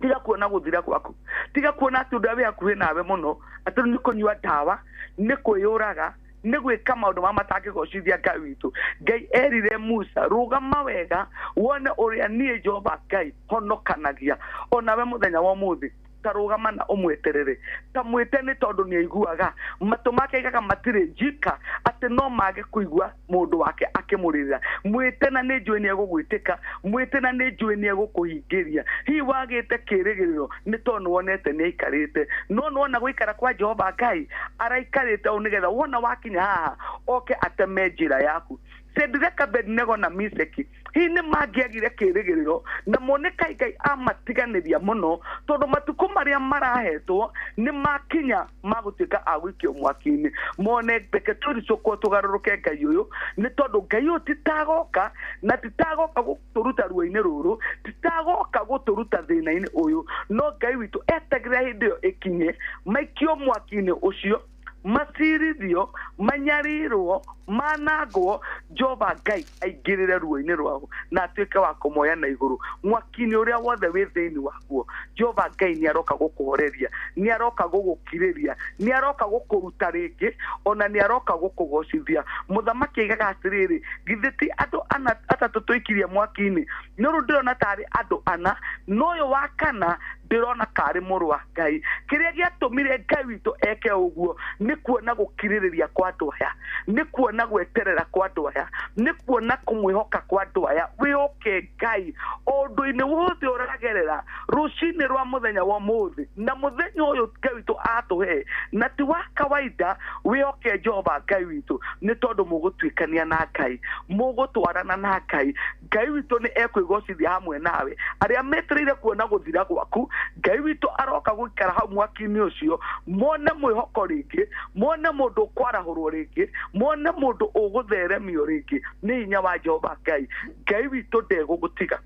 Tiga kuona gũthira gwaku, tiga kuona atĩ ũndũ ũrĩa wĩ hakuhĩ nawe mũno atĩ nĩ kũnyua ndawa, nĩ kwĩyũraga, Nĩ gwĩka maũndũ marĩa matangĩgocithia Ngai witũ. Ngai erire Musa, rũgama wega wone ũrĩa niĩ Jehova Ngai honokanagia. Onawe mũthenya wa ũmũthĩ ta rũgama na ũmweterere, ta mwĩte, nĩ tondũ nĩ aiguaga. Matũ make aigaga matirĩ njika atĩ no mage kũigua mũndũ wake akĩmũrĩrĩra. Mwĩte na nĩ njũĩ nĩ egũgwĩtĩka, mwĩte na nĩ njũĩ nĩ egũkũhingĩria. Hihi wagĩte kĩĩrĩgĩrĩro nĩ tondũ nĩ wonete nĩ aikarĩte, no nĩ wona gũikara kwa Jehova Ngai araikarĩte ũũ nĩgetha wona wakinya haha oke ateme njĩra yaku. Shadraka, Abednego na Meshaki hihi nĩ mangĩagire kĩĩrĩgĩrĩro na mone kaĩ Ngai amatiganĩria mũno, tondũ matukũ marĩa marahetwo nĩ makinya ma gũtuĩka a gũikio mwaki-inĩ. Mone reke tũricũkwo tũgarũrũke Ngai ũyũ, nĩ tondũ Ngai ũyũ titagoka, na titagoka gũtũruta ruo-inĩ rũrũ, titagoka gũtũruta thĩna-inĩ ũyũ. No Ngai witũ etagĩrĩra hĩndĩ ĩyo ĩkinye, maikio mwaki-inĩ ũcio, macirithio, manyarirwo, manangwo, Jehova Ngai aingĩrĩre ruo-inĩ rwao na atuĩke wa kũmoya na igũrũ mwaki-inĩ ũrĩa wothe wĩ thĩinĩ waguo. Jehova Ngai nĩ aroka gũkũhoreria, nĩ aroka gũgũkirĩria, nĩ aroka gũkũruta rĩngĩ, ona nĩ aroka gũkũgocithia. Mũthamaki aigaga atĩrĩrĩ, githĩ ti andũ ana atatũ tũikirie mwaki-inĩ? No rĩu ndĩrona tarĩ andũ ana, no ũyũ wa kana ndĩrona karĩ mũrũ wa Ngai. Kĩrĩa gĩatũmire Ngai witũ eke ũguo nĩ kuona gũkirĩrĩria kwa andũ aya, nĩ kuona gweterera kwa andũ aya, nĩ kuona kũmwĩhoka kwa andũ aya. Wĩhoke Ngai o ũndũ-inĩ wothe ũragerera rũcinĩ rwa mũthenya wa ũmũthĩ, na mũthenya ũyũ Ngai witũ atũhe na ti wa kawaida. Wĩhoke Jehova Ngai witũ, nĩ tondũ mũgũtuĩkania na Ngai, mũgũtwarana na Ngai. Ngai witũ nĩ ekwĩgocithia hamwe nawe. Arĩa metereire kuona gũthira gwaku, Ngai witũ aroka gũikara hau mwaki-inĩ ũcio, mone mwĩhoko rĩngĩ, mone mũndũ ũkwarahũrwo rĩngĩ, mone mũndũ ũgũtheremio rĩngĩ nĩ hinya wa Jehova Ngai. Ngai witũ ndegũgũtiga,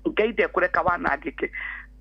Ngai ndekũreka wanangĩke,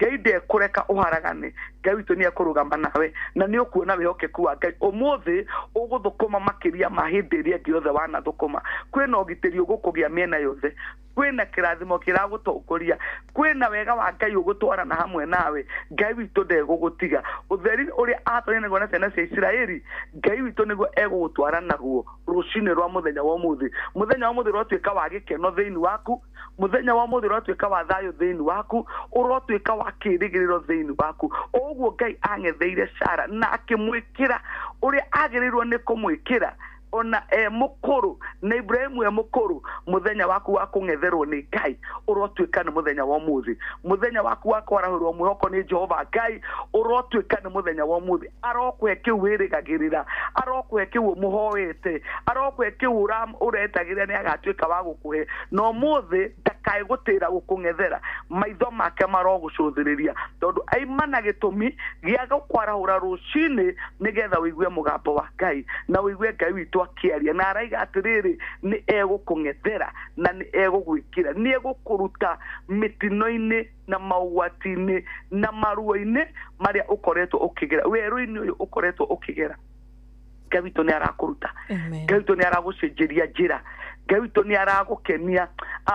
Ngai ndekũreka ũharagane. Ngai witũ nĩ ekũrũgama nawe, na nĩ ũkuona wĩhokeku wa Ngai. Ũmũthĩ ũgũthũkũma makĩria ma hĩndĩ ĩrĩa ĩngĩ yothe wanathũkũma. Kwĩna ũgitĩri ũgũkũgĩa mĩena yothe, kwĩna kĩrathimo kĩragũtongoria, kwĩna wega wa Ngai ũgũtwarana hamwe nawe. Ngai witũ ndegũgũtiga. Ũtheri ũrĩa atwarire naguo na ciana cia Isiraeli, Ngai witũ nĩguo egũgũtwara naguo rũcinĩ rwa mũthenya wa ũmũthĩ. Mũthenya wa ũmũthĩ ũrotuĩka wa gĩkeno thĩinĩ waku, mũthenya wa ũmũthĩ ũrotuĩka wa thayũ thĩinĩ waku, ũrotuĩka wa kĩĩrĩgĩrĩro thĩinĩ waku. O ũguo Ngai ang'etheire Sara na akĩmwĩkĩra ũrĩa agĩrĩirwo nĩ kũmwĩkĩra ona e mũkũrũ, na Ibrahimu e mũkũrũ, mũthenya waku wa kũng'etherwo nĩ Ngai ũrotuĩka nĩ mũthenya wa ũmũthĩ. Mũthenya waku wa kwarahũrwo mwĩhoko nĩ Jehova Ngai ũrotuĩka nĩ mũthenya wa ũmũthĩ. Arokũhe kĩu wĩrĩgagĩrĩra, arokũhe kĩu ũmũhoete, arokũhe kĩu ũretagĩrĩra, nĩ agatuĩka wa gũkũhe. Na ũmũthĩ ndakae gũtĩra gũkũng'ethera, maitho make marogũcũthĩrĩria, tondũ aima na gĩtũmi gĩa gũkwarahũra rũcinĩ nĩgetha ũigue mũgambo wa Ngai na ũigue Ngai witũ akĩaria, na araiga atĩrĩrĩ, nĩ egũkũng'ethera na nĩ egũgwĩkĩra, nĩ egũkũruta mĩtino-inĩ na maũgwati-inĩ na maruo-inĩ marĩa ũkoretwo ũkĩgera werũ-inĩ ũyũ ũkoretwo ũkĩgera. Ngai witũ nĩ arakũruta, Ngai witũ nĩ aragũcenjeria njĩra, Ngai witũ nĩ aragũkenia.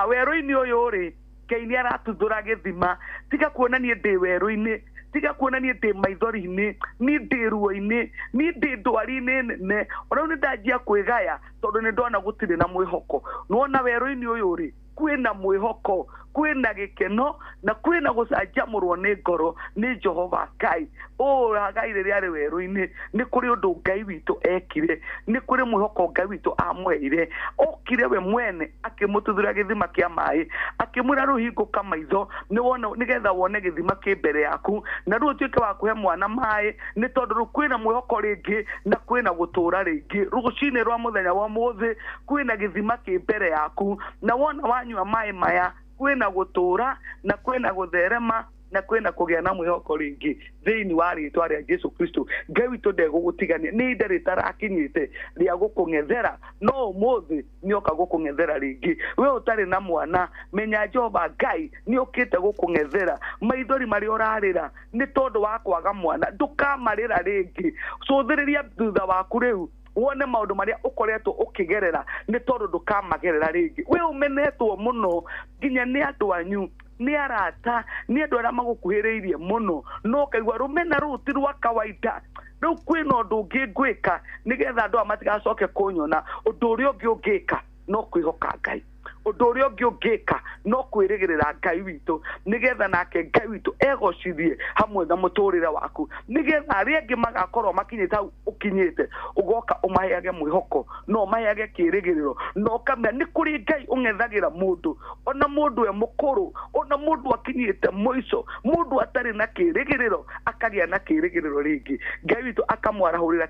Werũ-inĩ ũyũ rĩ, Ngai nĩ aratuthũra gĩthima. Tiga kuona niĩ ndĩ werũ-inĩ, tiga kuona niĩ ndĩ maithori-inĩ, niĩ ndĩ ruo-inĩ, niĩ ndĩ ndwari-inĩ nene, ona rĩu nĩ ndanjia kwĩgaya tondũ nĩ ndona gũtirĩ na mwĩhoko. Nĩwona werũ-inĩ ũyũ rĩ, kwĩna mwĩhoko, kwĩna gĩkeno, na kwĩna gũcanjamũrwo nĩ ngoro nĩ Jehova Ngai. Ũragai rĩrĩa arĩ werũ-inĩ, nĩ kũrĩ ũndũ Ngai witũ ekire, nĩ kũrĩ mwĩhoko Ngai witũ amũheire. Okire we mwene akĩmũtuthũra gĩthima kĩa maĩ, akĩmwĩra rĩu hingũka maitho nĩgetha wone gĩthima kĩ mbere yaku, na rĩu ũtuĩke wa kũhe mwana maĩ, nĩ tondũ rĩu kwĩna mwĩhoko rĩngĩ na kwĩna gũtũũra rĩngĩ. Rũcinĩ rwa mũthenya wa ũmũthĩ kwĩna gĩthima kĩ mbere yaku, na wona wanyua maĩ maya kwĩna gũtũũra na kwĩna gũtherema na kwĩna kũgĩa na mwĩhoko rĩngĩ thĩinĩ wa rĩtwa rĩa Jesu Kristo. Ngai witũ ndegũgũtigania, nĩ ihinda rĩtarakinyĩte rĩa gũkũng'ethera, no ũmũthĩ nĩoka gũkũng'ethera rĩngĩ. We ũtarĩ na mwana, menya Jehova Ngai nĩokĩte gũkũng'ethera. Maithori marĩa ũrarĩra nĩ tondũ wa kwaga mwana, ndũkamarĩra rĩngĩ. Cũthĩrĩria thutha waku rĩu wone maũndũ marĩa ũkoretwo ũkĩgerera, nĩ tondũ ndũkamagerera rĩngĩ. We ũmenetwo mũno nginya nĩ andũ anyu, nĩ arata, nĩ andũ arĩa magũkuhĩrĩirie mũno, no ũkaigua rũmena rũu ti rwa kawaida. Rĩu kwĩna ũndũ ũngĩ ngwĩka nĩgetha andũ aya matigacoke kũnyona. Ũndũ ũrĩa ũngĩ ũngĩka no kwĩhoka Ngai. Ũndũ ũrĩa ũngĩ ũngĩka no kwĩrĩgĩrĩra Ngai witũ, nĩgetha nake Ngai witũ egocithie hamwe na mũtũrĩre waku, nĩgetha arĩa angĩ magakorwo makinyĩte hau ũkinyĩte, ũgoka ũmaheage mwĩhoko na ũmaheage kĩrĩgĩrĩro, na ũkamenya nĩ kũrĩ Ngai ũng'ethagĩra mũndũ, ona mũndũ e mũkũrũ, ona mũndũ akinyĩte mũico, mũndũ atarĩ na kĩrĩgĩrĩro akagĩa na kĩrĩgĩrĩro rĩngĩ. Ngai witũ akamwarahũrĩra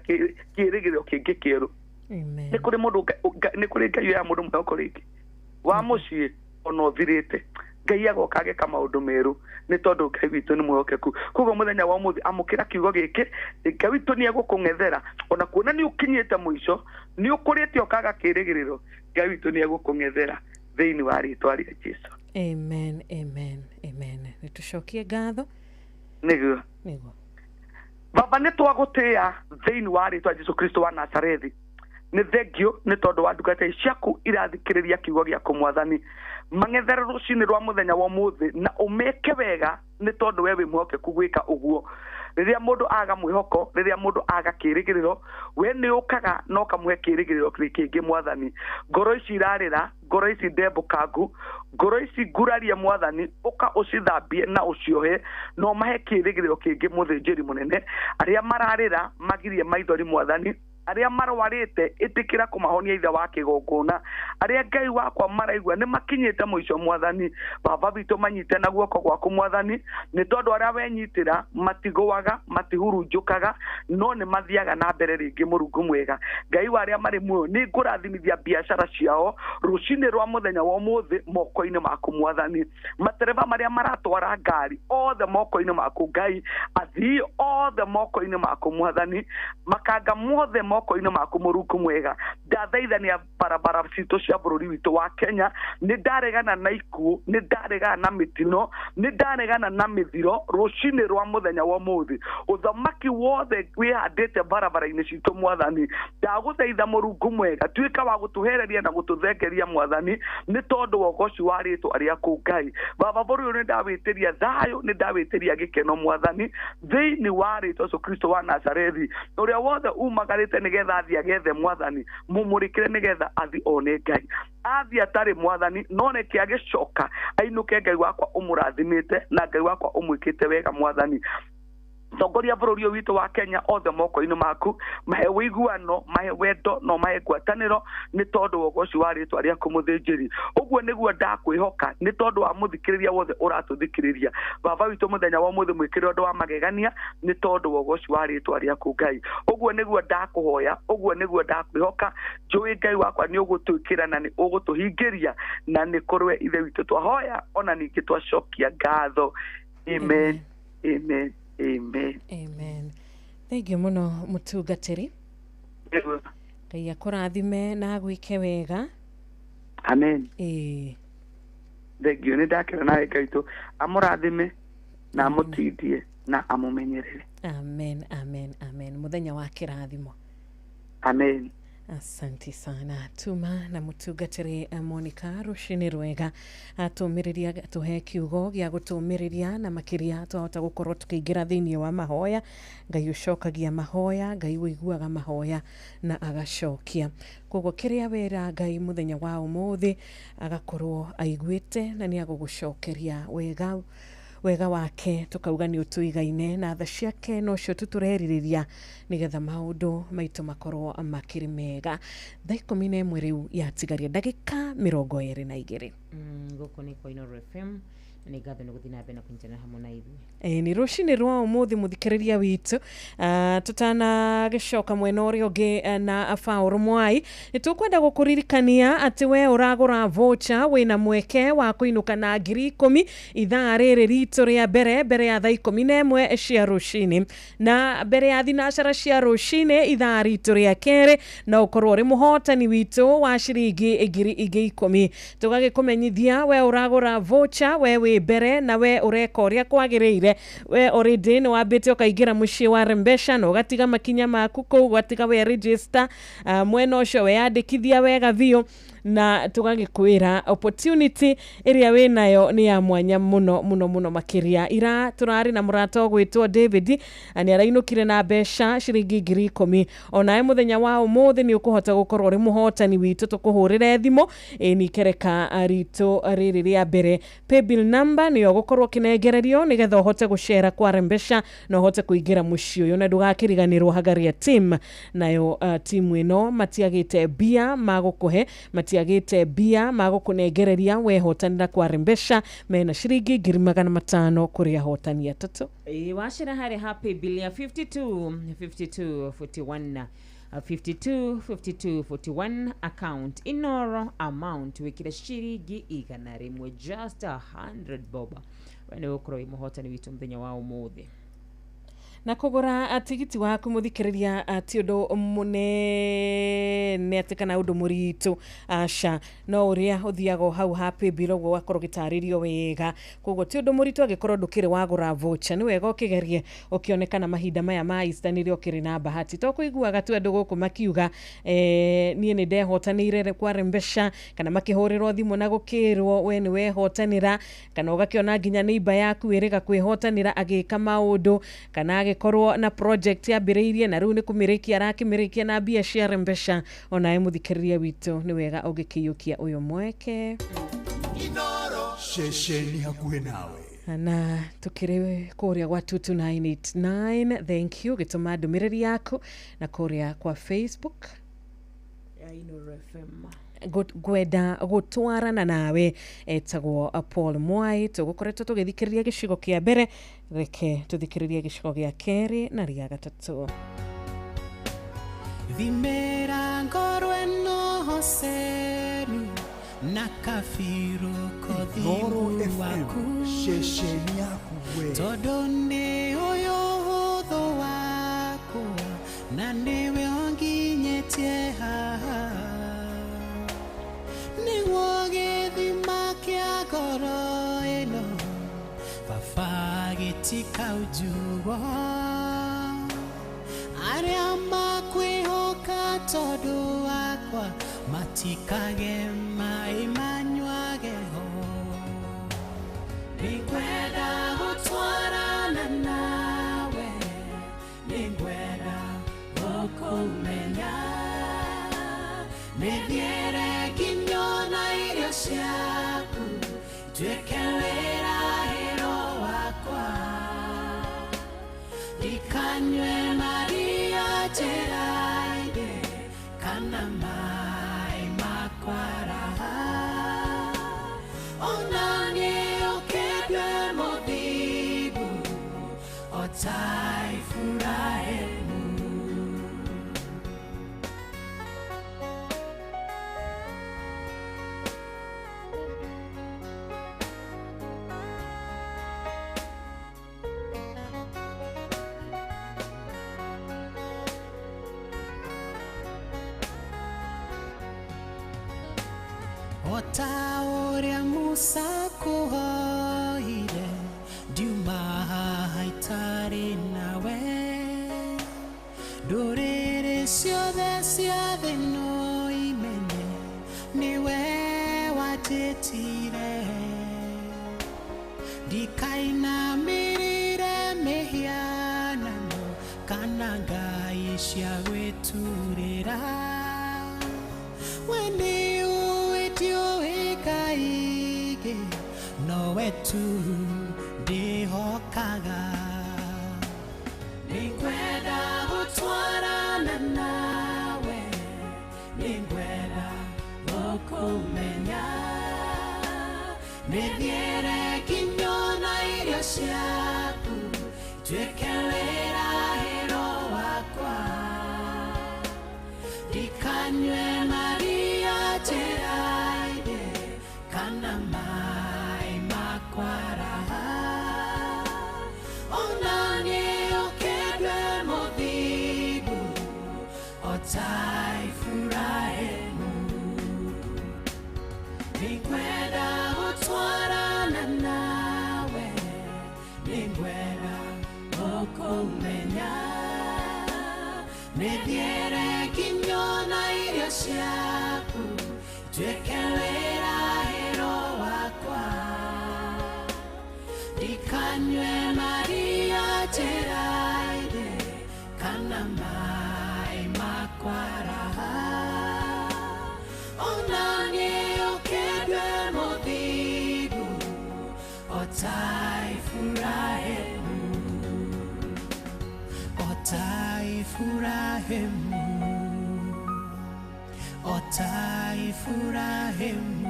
kĩrĩgĩrĩro kĩngĩ kĩerũ.
Amen.
Nĩ kũrĩ mũndũ nĩ kũrĩ Ngai oya mũndũ mwĩhoko rĩngĩ wa mũciĩ ona ũthirĩte, Ngai agoka ageka maũndũ merũ, nĩ tondũ Ngai witũ nĩ mwĩhokeku. Koguo mũthenya wa ũmũthĩ amũkĩra kiugo gĩkĩ, Ngai witũ nĩ egũkũng'ethera. Ona kuona nĩ ũkinyĩte mũico, nĩ ũkũrĩte ũkaga kĩrĩgĩrĩro, Ngai witũ nĩ egũkũng'ethera thĩinĩ wa rĩtwa rĩa Jesu.
Amen, amen, amen. Nĩ tũcokie ngatho.
Nĩguo.
Nĩguo.
Baba, nĩ twagũtĩĩa thĩinĩ wa rĩtwa Jesu Kristo wa Nazarethi. Nĩ thengio nĩ tondũ wa ndungata ici ciaku irathikĩrĩria kiugo gĩaku Mwathani. Mang'ethere rũcinĩ rwa mũthenya wa ũmũthĩ na ũmeke wega, nĩ tondũ we wĩ mwĩhokeku gwĩka ũguo. Rĩrĩa mũndũ aga mwĩhoko, rĩrĩa mũndũ aga kĩrĩgĩrĩro, we nĩ ũkaga na ũkamũhe kĩrĩgĩrĩro kĩngĩ Mwathani. Ngoro ici irarĩra, ngoro ici ndembũkangu, ngoro ici ngurarie Mwathani, ũka ũcithambie na ũciohe na ũmahe kĩrĩgĩrĩro kĩngĩ mũthĩnjĩri mũnene. Arĩa mararĩra magirie maithori Mwathani, arĩa marwarĩte ĩtĩkĩra kũmahonia Ithe wa kĩgongona, arĩa Ngai wakwa maraigua nĩ makinyĩte mũico Mwathani, Baba witũ manyite na guoko gwaku Mwathani, nĩ tondũ arĩa wenyitĩra matigũaga, matihurunjũkaga, no nĩ mathiaga na mbere rĩngĩ. Mũrungu mwega, Ngai wa arĩa marĩ muoyo, nĩ ngũrathimithia biacara ciao rũcinĩ rwa mũthenya wa ũmũthĩ moko-inĩ maku Mwathani. Matereba marĩa maratwara ngari othe moko-inĩ maku Ngai, athii othe moko-inĩ maku Mwathani, makanga mothe moko-inĩ maku Mũrungu mwega. Ndathaithania barabara citũ cia bũrũri witũ wa Kenya, nĩ ndaregana na ikuũ, nĩ ndaregana na mĩtino, nĩ ndaregana na mĩthiro rũcinĩ rwa mũthenya wa ũmũthĩ. Ũthamaki wothe wĩhandĩte barabara-inĩ citũ Mwathani, ndagũthaitha Mũrungu mwega, tuĩka wa gũtũhereria na gũtũthengeria Mwathani, nĩ tondũ wa ũgoci wa rĩtwa rĩaku Ngai. Baba, bũrũri ũyũ nĩ ndawĩtĩria thayũ, nĩ ndawĩtĩria gĩkeno Mwathani, thĩinĩ wa rĩtwa Yesu Kristo wa Nazarethi. Ũrĩa wothe umagarĩte nĩgetha athiĩ agethe Mwathani, mũmũrĩkĩre nĩgetha athiĩ one Ngai. Athiĩ atarĩ Mwathani, no reke agĩcoka ainũke Ngai wakwa ũmũrathimĩte na Ngai wakwa ũmwĩkĩte wega Mwathani. Tongoria bũrũri ũyũ witũ wa Kenya othe moko-inĩ maku, mahe ũiguano, mahe wendo na ũmahe ngwatanĩro, nĩ tondũ wa ũgoci wa rĩtwa rĩaku mũthĩnjĩri. Ũguo nĩguo ndakwĩhoka, nĩ tondũ wa mũthikĩrĩria wothe ũratũthikĩrĩria. Baba witũ, mũthenya wa ũmũthĩ mwĩkĩre ũndũ wa magegania, nĩ tondũ wa ũgoci wa rĩtwa rĩaku Ngai. Ũguo nĩguo ndakũhoya, ũguo nĩguo ndakwĩhoka, njũĩ Ngai wakwa nĩ ũgũtwĩkĩra na nĩ ũgũtũhingĩria, na nĩ kũrĩ we Ithe witũ twahoya ona ningĩ twacokia ngatho. Amen. Amen. Amen.
Amen. Thank you mũno mũtungatĩri.
Nĩguo.
Ngai akũrathime na agwĩke wega.
Amen.
Ĩĩ.
Thank you. Nĩ ndakena nawe Ngai witũ amũrathime na amũtindie na amũmenyerere.
Amen, amen, amen. Mũthenya wa kĩrathimo.
Amen.
Asante sana. Tuma na mũtungatĩri Monica rũcinĩ rwega, atũmĩrĩria tũhe kiugo gĩa gũtũmĩrĩria, na makĩria twahota gũkorwo tũkĩingĩra thĩinĩ wa mahoya. Ngai ũcokagia mahoya, Ngai ũiguaga mahoya na agacokia. Koguo kĩrĩa wera Ngai mũthenya wa ũmũthĩ agakorwo aiguĩte na nĩ agũgũcokeria wega. Wega wake tũkauga nĩ ũtũigaine na tha ciake nocio tu tũrerirĩria nĩgetha maũndũ maitũ makorwo makĩrĩ mega. Thaa 11 rĩu yatigaria ndagĩka 22.
Gũkũ nĩ kwa Inooro FM na nĩ ngatho nĩ gũthiĩ na mbere na kũnyitanĩra hamwe na ithuĩ.
Ĩĩ nĩ rũcinĩ rwa ũmũthĩ mũthikĩrĩria witũ, tũtanagĩcoka mwena ũrĩa ũngĩ na Paul Mwai, nĩ tũkwenda gũkũririkania atĩ we ũragũra voucher wĩna mweke wa kũinũka na 10,000 ithaa rĩrĩ ritũ rĩa mbere, mbere ya thaa 11 cia rũcinĩ, na mbere ya thinacara cia rũcinĩ ithaa ritũ rĩa kerĩ no ũkorwo ũrĩ mũhotani witũ wa ciringi 10,000. Tũgagĩkũmenyithia we ũragũra voucher, we wĩ mbere na we ũreka ũrĩa kwagĩrĩire, we already nĩ wambĩte ũkaingĩra mũciĩ wa Rembesha na ũgatiga makinya maku kũu, ũgatiga we register, mwena ũcio weyandĩkithia wega biũ. Na tũgagĩkwĩra opportunity ĩrĩa wĩnayo nĩ ya mwanya mũno mũno mũno makĩria. Ira tũrarĩ na mũrata ũgwĩtwo David na nĩ arainũkire na mbeca ciringi 10,000. Onawe mũthenya wa ũmũthĩ nĩ ũkũhota gũkorwo ũrĩ mũhotani witũ, tũkũhũrĩre thimũ ĩni ikereka ritũ rĩrĩ rĩa mbere. Paybill number nĩyo ũgũkorwo ũkĩnengererio nĩgetha ũhote gũcera kware mbeca na ũhote kũingĩra mũciĩ ũyũ, na ndũgakĩriganĩrwo Hagaria team nayo timu ĩno matiagĩte mbia magũkũhe, matiagĩte mbia magũkũnengereria wehotanĩra kware mbeca, mena ciringi 500,000 kũrĩ ahotani atatũ.
Ĩĩ, wacera harĩa ha paybill ya 52 52 41, 52 52 41, account Inoro, amount wikire ciringi 100, just 100 bob, we nĩ ũgũkorwo wĩ mũhotani witũ mũthenya wa ũmũthĩ.
Na kũgũra tigiti waku mũthikĩrĩria ti ũndũ mũnene atĩ kana ũndũ mũritũ, aca, no ũrĩa ũthiaga o hau ha paybill ũguo ũgakorwo ũgĩtarĩrio wega, koguo ti ũndũ mũritũ. Angĩkorwo ndũkĩrĩ wagũra voucher, nĩ wega ũkĩgerie ũkĩonekana mahinda maya ma Easter nĩrĩo ũkĩrĩ na bahati, to kũiguaga tu andũ gũkũ makiuga niĩ nĩ ndehotanĩire kware mbeca, kana makĩhũrĩrwo thimũ na gũkĩrwo we nĩ wehotanĩra, kana ũgakĩona nginya neighbor yaku ĩrĩga kwĩhotanĩra agĩka maũndũ, kana agĩkorwo na project yambĩrĩirie na rĩu nĩ kũmĩrĩkia arakĩmĩrĩkia na mbia cia mbeca. Onawe mũthikĩrĩria witũ nĩ wega ũngĩkĩiyũkia ũyũ mweke.
Ceceni hakuhĩ nawe.
Na tukĩrĩ kũrĩa gwa 22989, thank you gĩtũma ndũmĩrĩri yaku, na kũrĩa kwa Facebook
ya Inoro FM.
Ngwenda gũtwarana nawe etagwo Paul Mwai. Tũgũkoretwo tũgĩthikĩrĩria gĩcigo kĩa mbere, reke tũthikĩrĩrie gĩcigo gĩa kerĩ na rĩa gatatũ.
Thimĩra ngoro ĩno hoceru na kabiru
Inoro
kothimu
FM,
waku,
ceceni yaku we.
Tondũ nĩ ũyũ ũhũthũ wakwa na nĩwe ũnginyĩtie haha, nĩguo gĩthima kĩa ngoro ĩno baba gĩtikaunjugwo, arĩa makwĩhoka tondũ wakwa matikage maĩ manyuage ho. Nĩngwenda gũtwarana nawe, nĩngwenda gũkũmenya, mĩthiĩre nginya na irio ciaku nduĩke wĩrahĩro wakwa, ndikanyue maria njĩra-inĩ kana maĩ makwaraha, ona niĩ ũkĩndue mũthingu o ta Iburahĩmu. O ta ũrĩa Musa kũhoire, ndiuma haha itarĩ nawe, ndũrĩrĩ ciothe cia thĩ no imenye nĩwe wanjĩtire, ndikainamĩrĩre mĩhianano kana ngai cia gwĩturĩra, we nĩũĩ ndiũĩ ngai ingĩ, nowe tu ndĩhokaga. Nĩngwenda gũtwarana nawe, nĩngwenda gũkũmenya, mĩthiĩre nginya na irio ciaku nduĩke wĩrahĩro wakwa, ndikanyue maria njĩra-inĩ kana maĩ makwaraha, ona niĩ ũkĩndue mũthingu o ta Iburahĩmu. Nĩngwenda gũtwarana nawe, nĩngwenda gũkũmenya, mĩthiĩre nginya na irio ciaku Ũtuĩke wĩrahĩro wakwa Ndikanyue maria njĩra-inĩ kana maĩ makwaraha Ona niĩ ũkĩndue mũthingu o ta Iburahĩmu O ta Iburahĩmu O ta Iburahĩmu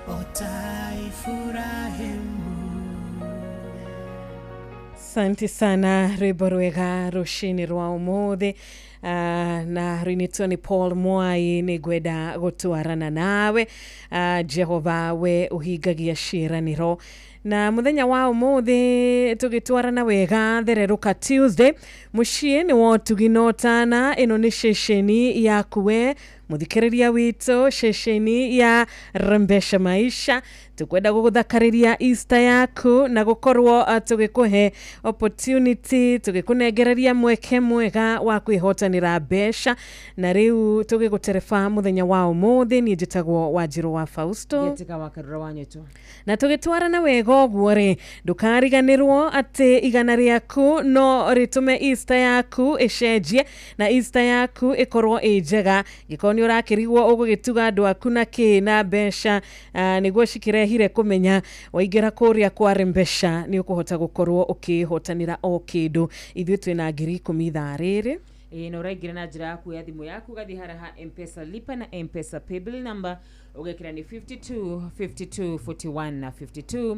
O ta Iburahĩmu
Asante sana rwĩmbo rwega rũcinĩ rwa ũmũthĩ na rũinĩtwo nĩ Paul Mwai nĩ ngwenda gũtwarana nawe Jehova we ũhingagia ciĩranĩro na mũthenya wa ũmũthĩ tũgĩtwarana wega thererũka Tuesday mũciĩ nĩ wotugi na ũtana ĩno nĩ ceceni yaku we mũthikĩrĩria witũ ceceni ya Rembesha Maisha tukwenda gũgũthakarĩria Easter yaku na gũkorwo tũgĩkũhe opportunity tũgĩkũnengereria mweke mwega wa kwĩhotanĩra mbeca na rĩu tũgĩgũtereba mũthenya wa ũmũthĩ niĩ njĩtagwo Wanjirũ wa Fausto
Gĩtĩka wa Karura wa Nyoto.
na tũgĩtwarana wega ũguo rĩ ndũkariganĩrwo atĩ igana rĩaku no rĩtũme Easter yaku ĩcenjie na Easter yaku ĩkorwo ĩ njega ngĩkorwo nĩ ũrakĩrigwo ũgũgĩtuga andũ aku na kĩ na mbeca nĩguo cikĩrehire kũmenya waingĩra kũrĩa kwa Rembesha nĩ ũkũhota gũkorwo ũkĩhotanĩra o kĩndũ ithuĩ twĩna 10,000 ithaa rĩrĩ
Ĩĩ na ũraingĩra na njĩra ya kuoya thimũ yaku ũgathiĩ harĩa ha Mpesa lipa na Mpesa paybill number ũgekĩra nĩ 52 52 41 na 52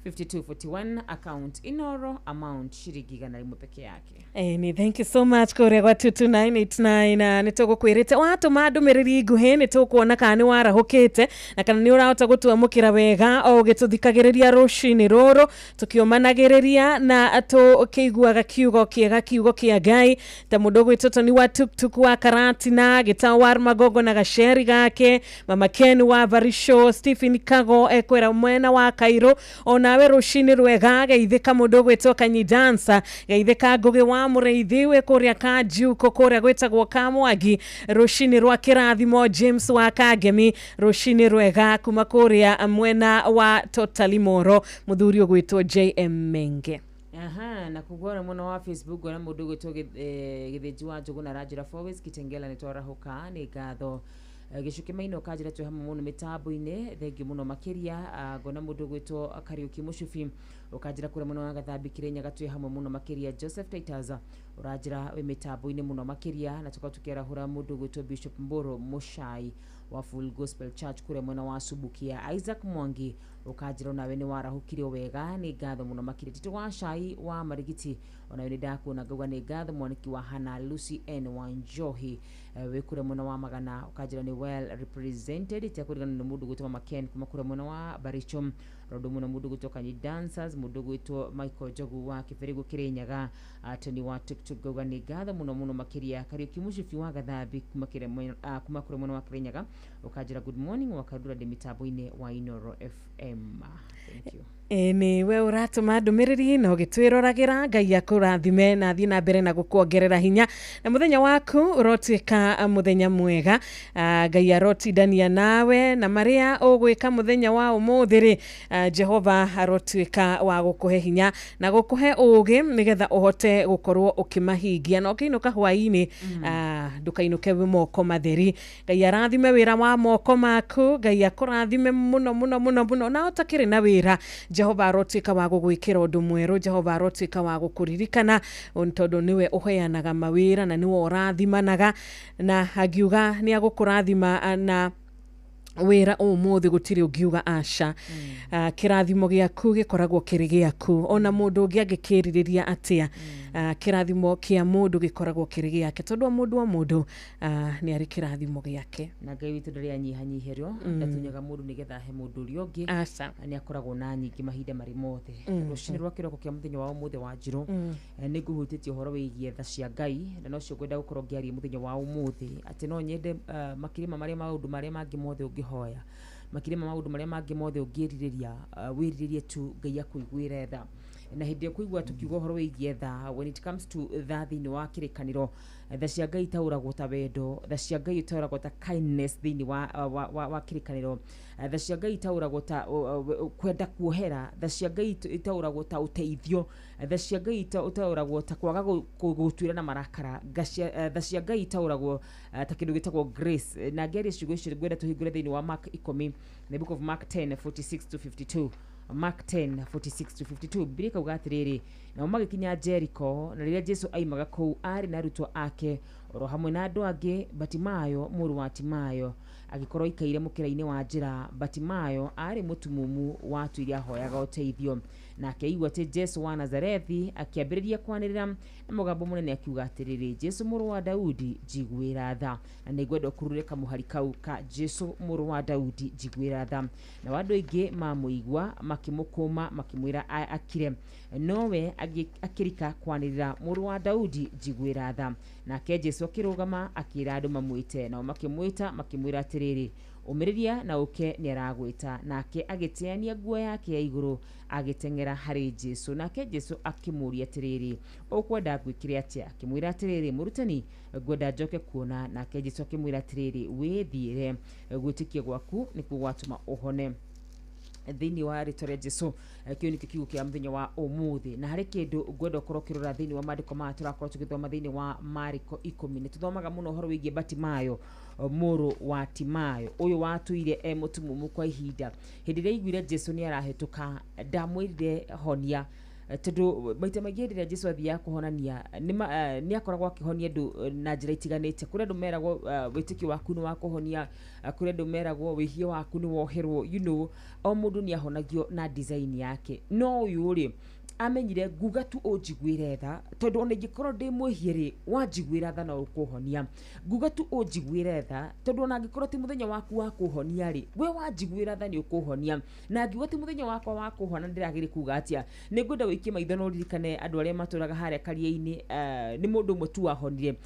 52 41 account Inoro amount shiringi 100 peke yake.
Ĩni, thank you so much kũrĩa gwa 22989 na nĩ tũgũkwĩrĩte watũma ndũmĩrĩri nguhĩ nĩ tũkuona kana nĩ warahũkĩte na kana nĩ ũrahota gũtwamũkĩra wega o ũgĩtũthikagĩrĩria rũcinĩ rũrũ tũkĩũmanagĩrĩria na tũkĩiguaga kiugo kĩega kiugo kĩa Ngai ta mũndũ ũgwĩtwo Tony wa tuktuk wa Karatina Gĩtaũ wa Magongo na gaceri gake Mama Ken wa Barisho Stephen Kago ekwĩra mwena wa Kairũ onawe rũcinĩ rwega geithĩka mũndũ ũgwĩtwo Kanyi Dancer geithĩka Ngũgĩ wa Mũrĩithi wĩ kũrĩa Kanjuko kũrĩa gwĩtagwo Kamwangi rũcinĩ rwa kĩrathimo James wa Kangemi rũcinĩ rwega kuma kũrĩa mwena wa Totalimoro mũthuri ũgwĩtwo JM Menge.
Aha, na kugwara mwena wa Facebook ngona mũndũ ũgwĩtwo Gĩthĩnji wa Njũgũna aranjĩra Four Kitengela nĩ twarahũka nĩ ngatho. Gĩcuke Maina ũkanjĩra twĩ hamwe mũno mĩtambo-inĩ thengiũ mũno makĩria. Ngona mũndũ ũgwĩtwo Kariũki Mũcubi ũkanjĩra kũrĩa mwena wa Gathambi Kĩrĩnyaga twĩ hamwe mũno makĩria. Joseph Titus ũranjĩra wĩ mĩtambo-inĩ mũno makĩria na tũkorwo tũkĩarahũra mũndũ ũgwĩtwo Bishop Mbũrũ Mũcai wa Full Gospel Church kũrĩa mwena wa Subukia. Isaac Mwangi ũkanjĩra onawe nĩ warahũkire wega nĩ ngatho mũno makĩria. Tito wa Cai wa Marigiti onawe nĩ ndakuona ngauga nĩ ngatho. Mwaniki wa Hana Lucy N Wanjohi wĩ kũrĩa mwena wa Magana ũkanjĩra nĩ well represented itekũringana na mũndũ ũgwĩtwo Mama Ken kuma kũrĩa mwena wa Baricho Rondo mũno mũndũ ũgwĩtwo Kanyi Dancers mũndũ ũgwĩtwo Michael Njogu wa Kĩbĩrĩgũ Kĩrĩnyaga Tony wa Tuktuk ngauga nĩ ngatho mũno mũno makĩria. Kariũki Mũcibi wa Gathambi kuma kũrĩa mwena wa Kĩrĩnyaga ũkanjĩra good morning wa Karura ndĩ mĩtambo-inĩ wa Inoro FM. Thank you.
Ĩni we ũratũma ndũmĩrĩri na ũgĩtwĩroragĩra Ngai akũrathime na athiĩ na mbere na gũkuongerera hinya na mũthenya waku ũrotuĩka mũthenya mwega. Ngai arotindania nawe na marĩa ũgwĩka mũthenya wa ũmũthĩ rĩ Jehova arotuĩka wa gũkũhe hinya na gũkũhe ũũgĩ nĩgetha ũhote gũkorwo ũkĩmahingia na ũkĩinũka hwaĩ-inĩ ndũkainũke wĩ moko matheri. Ngai arathime wĩra wa moko maku Ngai akũrathime mũno mũno mũno mũno na ũtakĩrĩ na wĩra Jehova arotuĩka wa gũgwĩkĩra ũndũ mwerũ Jehova arotuĩka wa gũkũririkana tondũ nĩwe ũheanaga mawĩra na nĩwe ũrathimanaga na angiuga nĩ agũkũrathima na wĩra ũmũthĩ gũtirĩ ũngiuga aca. Kĩrathimo gĩaku gĩkoragwo kĩrĩ gĩaku ona mũndũ ũngĩ angĩkĩrirĩria atĩa kĩrathimo kĩa mũndũ gĩkoragwo kĩrĩ gĩake tondũ o mũndũ o mũndũ nĩ arĩ kĩrathimo gĩake
na Ngai witũ ndarĩ anyihanyihĩrio ndatunyaga mũndũ nĩgetha ahe mũndũ ũrĩa ũngĩ
aca
nĩ akoragwo na nyingĩ mahinda marĩ mothe. Rũcinĩ rwa kĩroko kĩa mũthenya wa ũmũthĩ wa Njirũ nĩ ngũhutĩtie ũhoro wĩgiĩ tha cia Ngai na nocio ngwenda gũkorwo ngĩaria mũthenya wa ũmũthĩ atĩ no nyende makĩria ma marĩa maũndũ marĩa mangĩ mothe ũngĩhoya makĩria ma maũndũ marĩa mangĩ mothe ũngĩrirĩria wĩrirĩrie tu Ngai akũiguĩre tha. Na hĩndĩ ĩyo kũigua tũkiuga ũhoro wĩgiĩ tha, when it comes to tha thĩinĩ wa kĩrĩkanĩro, tha cia Ngai itaũragwo ta wendo, tha cia Ngai itaũragwo ta kindness thĩinĩ wa kĩrĩkanĩro, tha cia Ngai itaũragwo ta kwenda kuohera, tha cia Ngai itaũragwo ta ũteithio, tha cia Ngai itaũragwo ta kwaga gũtuĩra na marakara, tha cia Ngai itaũragwo ta kĩndũ gĩtagwo grace. Na ngĩaria ciugo icio ngwenda tũhingũre thĩinĩ wa Mark 10, the book of Mark 10 46 to 52, Mark 10 46 to 52. Bibilia ĩkauga atĩrĩrĩ, nao magĩkinya Jeriko, na rĩrĩa Jesu aimaga kũu arĩ na arutwo ake oro hamwe na andũ angĩ, Batimayo mũrũ wa Timayo agĩkorwo aikaire mũkĩra-inĩ wa njĩra. Batimayo aarĩ mũtumumu watũire ahoyaga ũteithio. Nake aigua atĩ Jesu wa Nazarethi, akĩambĩrĩria kwanĩrĩra na mũgambo mũnene akiuga atĩrĩrĩ, Jesu mũrũ wa Daudi, njiguĩra tha. Na nĩngwenda ũkurure kamũhari kau ka Jesu mũrũ wa Daudi, njiguĩra tha. Nao andũ aingĩ mamũigua makĩmũkũma makĩmwĩra akire, nowe akĩrika kwanĩrĩra, mũrũ wa Daudi, njiguĩra tha. Nake Jesu akĩrũgama akĩra andũ mamwĩte, nao makĩmwĩta makĩmwĩra atĩrĩrĩ, ũmĩrĩria na ũke, nĩaragwĩta. Nake agĩteania nguo yake ya igũrũ agĩteng'era harĩ Jesu. Nake Jesu akĩmũũria atĩrĩrĩ, ũkwenda ngwĩkĩre atĩa? Akĩmwĩra atĩrĩrĩ, mũrutani, ngwenda njoke kuona. Nake Jesu akĩmwĩra atĩrĩrĩ, wĩthiĩre, gwĩtĩkia gwaku nĩkuo gwatũma ũhone. Thĩinĩ wa rĩtwa rĩa Jesu, kĩu nĩkĩo kiugo kĩa mũthenya wa ũmũthĩ. Na harĩ kĩndũ ngwenda ũkorwo ũkĩrora thĩinĩ wa maandĩko maya tũrakorwo tũgĩthoma thĩinĩ wa Mariko 10. Nĩ tũthomaga mũno ũhoro wĩgiĩ Batimayo mũrũ wa Timayo, ũyũ watũire e mũtumumu kwa ihinda. Hĩndĩ ĩrĩa aiguire Jesu nĩ arahĩtũka, ndamwĩrire honia, tondũ maita maingĩ hĩndĩ ĩrĩa Jesu athiaga kũhonania nĩ akoragwo akĩhonia andũ na njĩra itiganĩte. Kũrĩ andũ meragwo wĩtĩkio waku nĩ wa kũhonia, kũrĩ andũ meragwo wĩhia waku nĩ woherwo, you know, o mũndũ nĩ ahonagio na design yake. No ũyũ rĩ, amenyire nguga tu ũnjiguĩre tha, tondũ ona ingĩkorwo ndĩ mwĩhie rĩ, wanjiguĩra tha no ũkũhonia. Nguga tu ũnjiguĩre tha, tondũ ona angĩkorwo ti mũthenya waku wa kũhonia rĩ, we wanjiguĩra tha nĩ ũkũhonia. Na ngiuga ti mũthenya wakwa wa kũhona, ndĩragĩrĩ kuga atĩa? Nĩ ngwenda wĩikie maitho na ũririkane andũ arĩa matũraga harĩa karia-inĩ. Nĩ mũndũ ũmwe tu wahonire,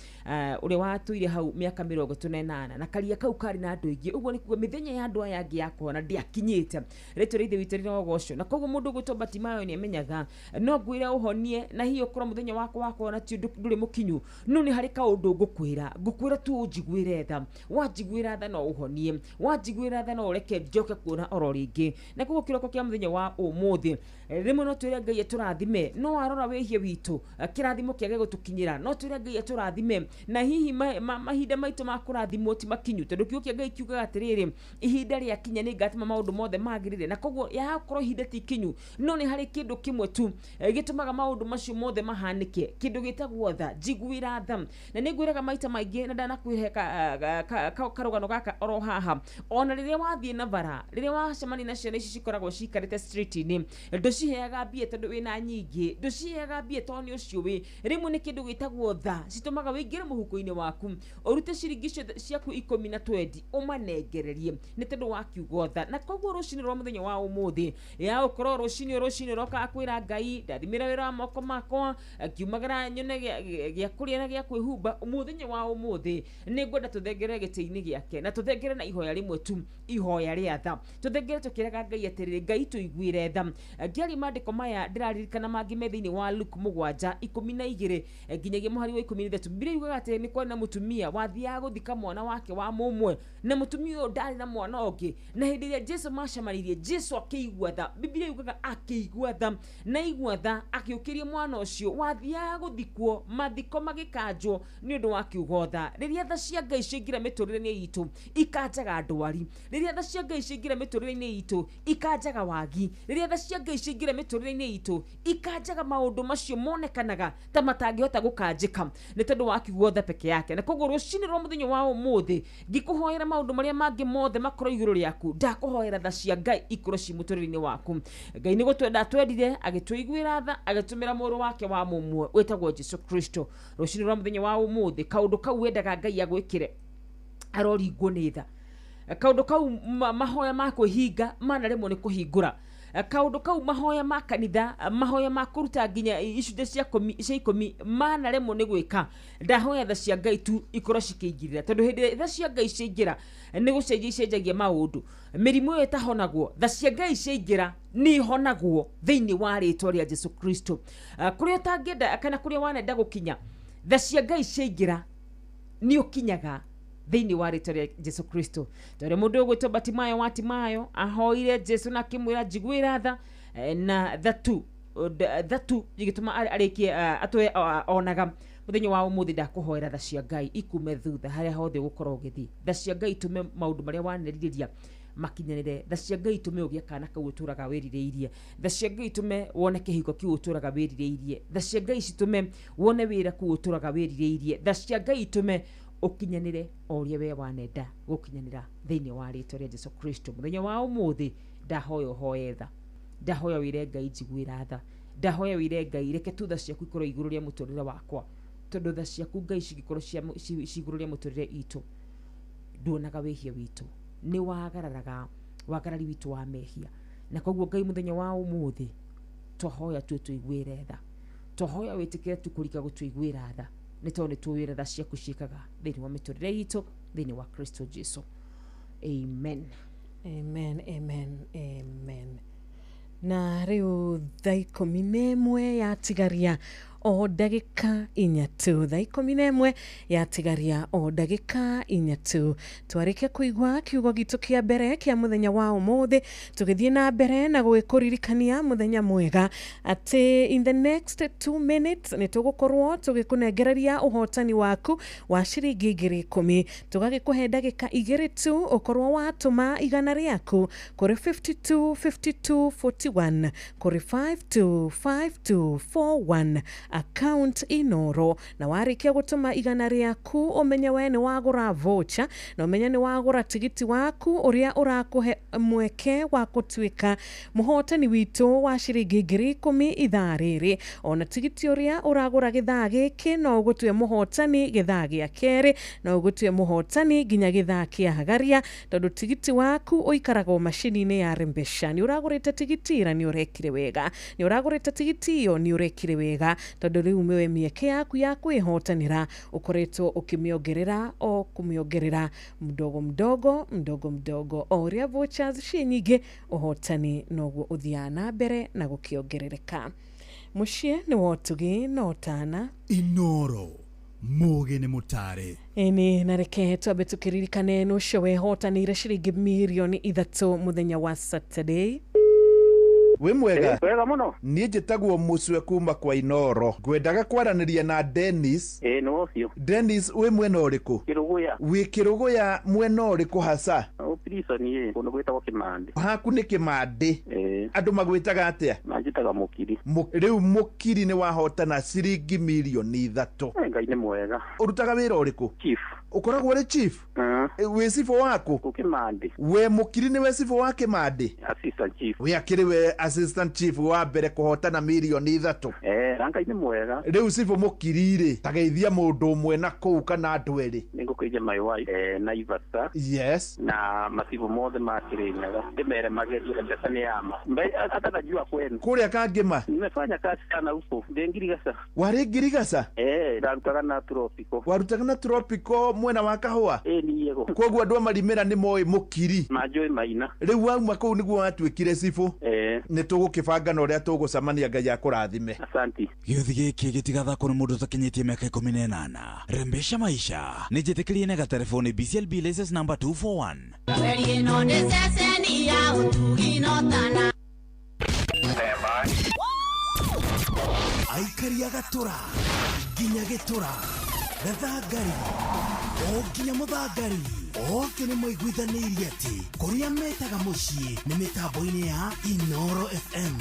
ũrĩa watũire hau mĩaka 38, na karia kau karĩ na andũ aingĩ. Ũguo nĩ kuga mĩthenya ya andũ aya angĩ ya kũhona ndĩakinyĩte. Rĩtwa rĩa Ithe witũ rĩrogocwo. Na koguo mũndũ ũgwĩtwo Batimayo nĩ amenyaga no ngwĩre ũhonie, na hihi ũkorwo mũthenya wakwa wa kũhona ti ndũrĩ mũkinyu, no nĩ harĩ kaũndũ ngũkwĩra. Ngũkwĩra tu ũnjiguĩre tha, wanjiguĩra tha no ũhonie, wanjiguĩra tha no ũreke njoke kuona oro rĩngĩ. Na koguo kĩroko kĩa mũthenya wa ũmũthĩ, rĩmwe no twĩre Ngai atũrathime, no warora wĩhia witũ, kĩrathimo kĩage gũtũkinyĩra. No twĩre Ngai atũrathime, na hihi mahinda maitũ ma kũrathimwo ti makinyu, tondũ kiugo kĩa Ngai kiugaga atĩrĩrĩ, ihinda rĩakinya nĩ ngatũma maũndũ mothe magĩrĩre. Na koguo yakorwo ihinda ti ikinyu, no nĩ harĩ kĩndũ kĩmwe tu gĩtũmaga maũndũ macio mothe mahanĩke, kĩndũ gĩtagwo tha. Njiguĩra tha. Na nĩ ngwĩraga maita maingĩ, na ndanakwĩhe karũgano gaka oro haha, ona rĩrĩa wathiĩ na bara, rĩrĩa wacemania na ciana ici cikoragwo cikarĩte street-inĩ, ndũciheaga mbia tondũ wĩna nyingĩ, ndũciheaga mbia tondũ nĩ ũciũĩ. Rĩmwe nĩ kĩndũ gĩtagwo tha citũmaga wĩingĩre mũhuko-inĩ waku, ũrute ciringi ciaku 10 na 20 ũmanengererie, nĩ tondũ wa kiugo tha. Na koguo rũcinĩ rwa mũthenya wa ũmũthĩ, ya ũkorwo rũcinĩ ũrokaga kwĩra Ngai, ndathimĩra wĩra wa moko makwa, ngiumagara nyone gĩa kũrĩa na gĩa kwĩhumba. Mũthenya wa ũmũthĩ nĩ ngwenda tũthengerere gĩtĩ-inĩ gĩake, na tũthengere na ihoya rĩmwe tu, ihoya rĩa tha. Tũthengere tũkĩraga Ngai atĩrĩrĩ, Ngai tũiguĩre tha. Ngĩaria maandĩko maya ndĩraririkana mangĩ me thĩinĩ wa Luke 7:12 nginyagia mũhari wa 13. Bibilia yugaga atĩ nĩ kwarĩ na mũtumia wathiaga gũthika mwana wake wa mũmwe, na mũtumia ũyũ ndarĩ na mwana ũngĩ. Na hĩndĩ ĩrĩa Jesu macemanirie, Jesu akĩigua tha. Bibilia yugaga akĩigua tha, na aigua tha akĩũkĩria mwana ũcio wathiaga gũthikwo, mathiko magĩkanjwo nĩ ũndũ wa kiugo tha. Rĩrĩa tha cia Ngai ciaingĩra mĩtũrĩre-inĩ itũ, ikanjaga ndwari. Rĩrĩa tha cia Ngai ciaingĩra mĩtũrĩre-inĩ itũ, ikanjaga wagi. Rĩrĩa tha cia Ngai ciaingĩra mĩtũrĩre-inĩ itũ, ikanjaga maũndũ macio monekanaga ta matangĩhota gũkanjĩka, nĩ tondũ wa kiugo tha peke yake. Na koguo rũcinĩ rwa mũthenya wa ũmũthĩ, ngĩkũhoera maũndũ marĩa mangĩ mothe makorwo igũrũ rĩaku, ndakũhoera tha cia Ngai ikorwo ci mũtũrĩre-inĩ waku. Ngai nĩ gũtwenda atwendire, agĩtũiguĩra tha, agĩtũmĩra mũrũ wake wa mũmwe wĩtagwo Jesu Kristo. Rũcinĩ rwa mũthenya wa ũmũthĩ, kaũndũ kau wendaga Ngai agwĩkĩre aroringwo nĩ tha. Kaũndũ kau mahoya ma kwĩhinga manaremwo nĩ kũhingũra. Kaũndũ kau mahoya ma kanitha, mahoya ma kũruta nginya icunjĩ cia cia ikũmi manaremwo nĩ gwĩka, ndahoya tha cia Ngai tu ikorwo cikĩingĩrĩra, tondũ hĩndĩ ĩrĩa tha cia Ngai ciaingĩra nĩ gũcenjia icenjagia maũndũ. Mĩrimũ ĩyo ĩtahonagwo, tha cia Ngai ciaingĩra nĩ ihonagwo thĩinĩ wa rĩtwa rĩa Jesu Kristo. Kũrĩa ũtangĩenda kana kũrĩa wanenda gũkinya, tha cia Ngai ciaingĩra nĩ ũkinyaga thĩinĩ wa rĩtwa rĩa Jesu Kristo. Tondũ mũndũ ũgwĩtwo Batimayo wa Timayo ahoire Jesu na akĩmwĩra njiguĩra tha, na tha tu tha tu igĩtũma arĩkie atũe onaga. Mũthenya wa ũmũthĩ ndakũhoera tha cia Ngai ikume thutha harĩa hothe ũgũkorwo ũgĩthiĩ. Tha cia Ngai itũme maũndũ marĩa wanerirĩria makinyanĩre. Tha cia Ngai itũme ũgĩe kana kau ũtũraga wĩrirĩirie. Tha cia Ngai itũme wone kĩhiko kĩu ũtũraga wĩrirĩirie. Tha cia Ngai citũme wone wĩra kũu ũtũraga wĩrirĩirie. Tha cia Ngai itũme ũkinyanĩre o ũrĩa we wanenda gũkinyanĩra thĩinĩ wa rĩtwa rĩa Jesu Kristo. Mũthenya wa ũmũthĩ ndahoya ũhoe tha, ndahoya wĩre Ngai njiguĩra tha, ndahoya wĩre Ngai reke tu tha ciaku ikorwo igũrũ rĩa mũtũrĩre wakwa, tondũ tha ciaku Ngai cingĩkorwo ci igũrũ rĩa mũtũrĩre itũ, nduonaga wĩhia witũ, nĩ wagararaga wagarari witũ wa mehia. Na koguo Ngai mũthenya wa ũmũthĩ twahoya tu ũtũiguĩre tha, twahoya wĩtĩkĩre tu kũrika gũtũiguĩra tha, nĩ tondũ nĩ tũĩ ũrĩa tha ciaku ciĩkaga thĩinĩ wa mĩtũrĩre itũ thĩinĩ wa Kristo Jesu. Amen.
Amen, amen, amen. Na rĩu thaa 11 yatigaria o ndagĩka inya tu, thaa 11 yatigaria o ndagĩka inya tu, twarĩkia kũigua kiugo gitũ kĩa mbere kĩa mũthenya wa ũmũthĩ, tũgĩthiĩ na mbere na gũgĩkũririkania mũthenya mwega atĩ in the next 2 minutes nĩ tũgũkorwo tũgĩkũnengereria ũhotani waku wa ciringi 10,000, tũgagĩkũhe ndagĩka igĩrĩ tu ũkorwo watũma 100 rĩaku kũrĩ 52 52 41, kũrĩ 52 52 41 account Inoro. Na warĩkia gũtũma 100 rĩaku, ũmenye we nĩ wagũra voucher, na ũmenye nĩ wagũra tigiti waku ũrĩa ũrakũhe mweke wa gũtuĩka mũhotani witũ wa ciringi 10,000 ithaa rĩrĩ. Ona tigiti ũrĩa ũragũra gĩthaa gĩkĩ no ũgũtue mũhotani gĩthaa gĩa kerĩ, no ũgũtue mũhotani nginya gĩthaa kĩa hagaria, tondũ tigiti waku ũikaraga o macini-inĩ ya Rembesha. Nĩ ũragũrĩte tigiti ira, nĩ ũrekire wega. Nĩ ũragũrĩte tigiti iyo, nĩ ũrekire wega, tondũ rĩu we mĩeke yaku ya kwĩhotanĩra ũkoretwo ũkĩmĩongerera o kũmĩongerera mdogo mdogo mdogo mdogo. O ũrĩa vouchers ciĩ nyingĩ, ũhotani noguo ũthiaga na mbere na gũkĩongerereka. Mũciĩ nĩ wa ũtugi na ũtana.
Inoro mũgĩ nĩ mũtare.
Ĩni, na reke twambe tũkĩririkane nũ ũcio wehotanĩire ciringi mirioni 3 mũthenya wa Saturday.
Wĩ mwega?
Wega mũno.
Niĩ njĩtagwo Mũcwe kuma kwa Inoro, ngwendaga kwaranĩria na Dennis.
Ĩĩ nĩ ũcio.
Dennis, wĩ mwena ũrĩkũ?
Kĩrũgũya.
Wĩ Kĩrũgũya mwena ũrĩkũ hasa?
Prison ĩ kũndũ gwĩtagwo Kĩmandĩ.
Haku nĩ Kĩmandĩ.
Ĩĩ.
Andũ magwĩtaga atĩa?
Manjĩtaga Mũkiri.
Rĩu Mũkiri nĩ wahotana ciringi mirioni 3.
Ngai nĩ mwega.
Ũrutaga wĩra ũrĩkũ?
Chief.
Ũkoragwo ũrĩ chief? Wĩ cibũ waku?
Kũ Kĩmandĩ.
We Mũkiri nĩwe cibũ wa Kĩmandĩ?
Assistant chief.
We akĩrĩ we assistant chief wa mbere kũhotana mirioni 3.
Na Ngai nĩ mwega.
Rĩu cibũ Mũkiri rĩ, tageithia mũndũ ũmwe na kũu kana andũ erĩ.
Nĩngũkĩria my wife, Naivasha.
Yes.
Na macibũ mothe ma Kĩrĩnyaga. Ndĩmere magerie mbeca nĩ yama. Hata najua kwenu.
Kũrĩa Kangĩma?
Nimefanya kazi sana huko. Ndĩ Ngirigaca.
Warĩ Ngirigaca?
Ndarutaga na Tropico.
Warutaga na Tropico mwena wa Kahũa?
Niĩ go.
Koguo andũ a Marimĩra nĩ moĩ Mũkiri.
Manjũĩ maina.
Rĩu wauma kũu nĩguo watuĩkire cibũ. Nĩ tũgũkĩbanga na ũrĩa tũgũcemania, Ngai akũrathime.
Asanti.
Gĩũthi gĩkĩ gĩtigathakwo nĩ mũndũ ũtakinyĩtie mĩaka 18. Rembesha maisha. Nĩ njĩtĩkĩrie na gatelefoni BCLB license number 241.
Reri ĩno nĩ ceceni ya ũtugi na ũtana.
Aikari a Gatũra nginya Gĩtũra, Gathangari o nginya Mũthangari, othe nĩ maiguithanĩirie atĩ kũrĩa metaga mũciĩ nĩ mĩtambo-inĩ ya Inoro FM.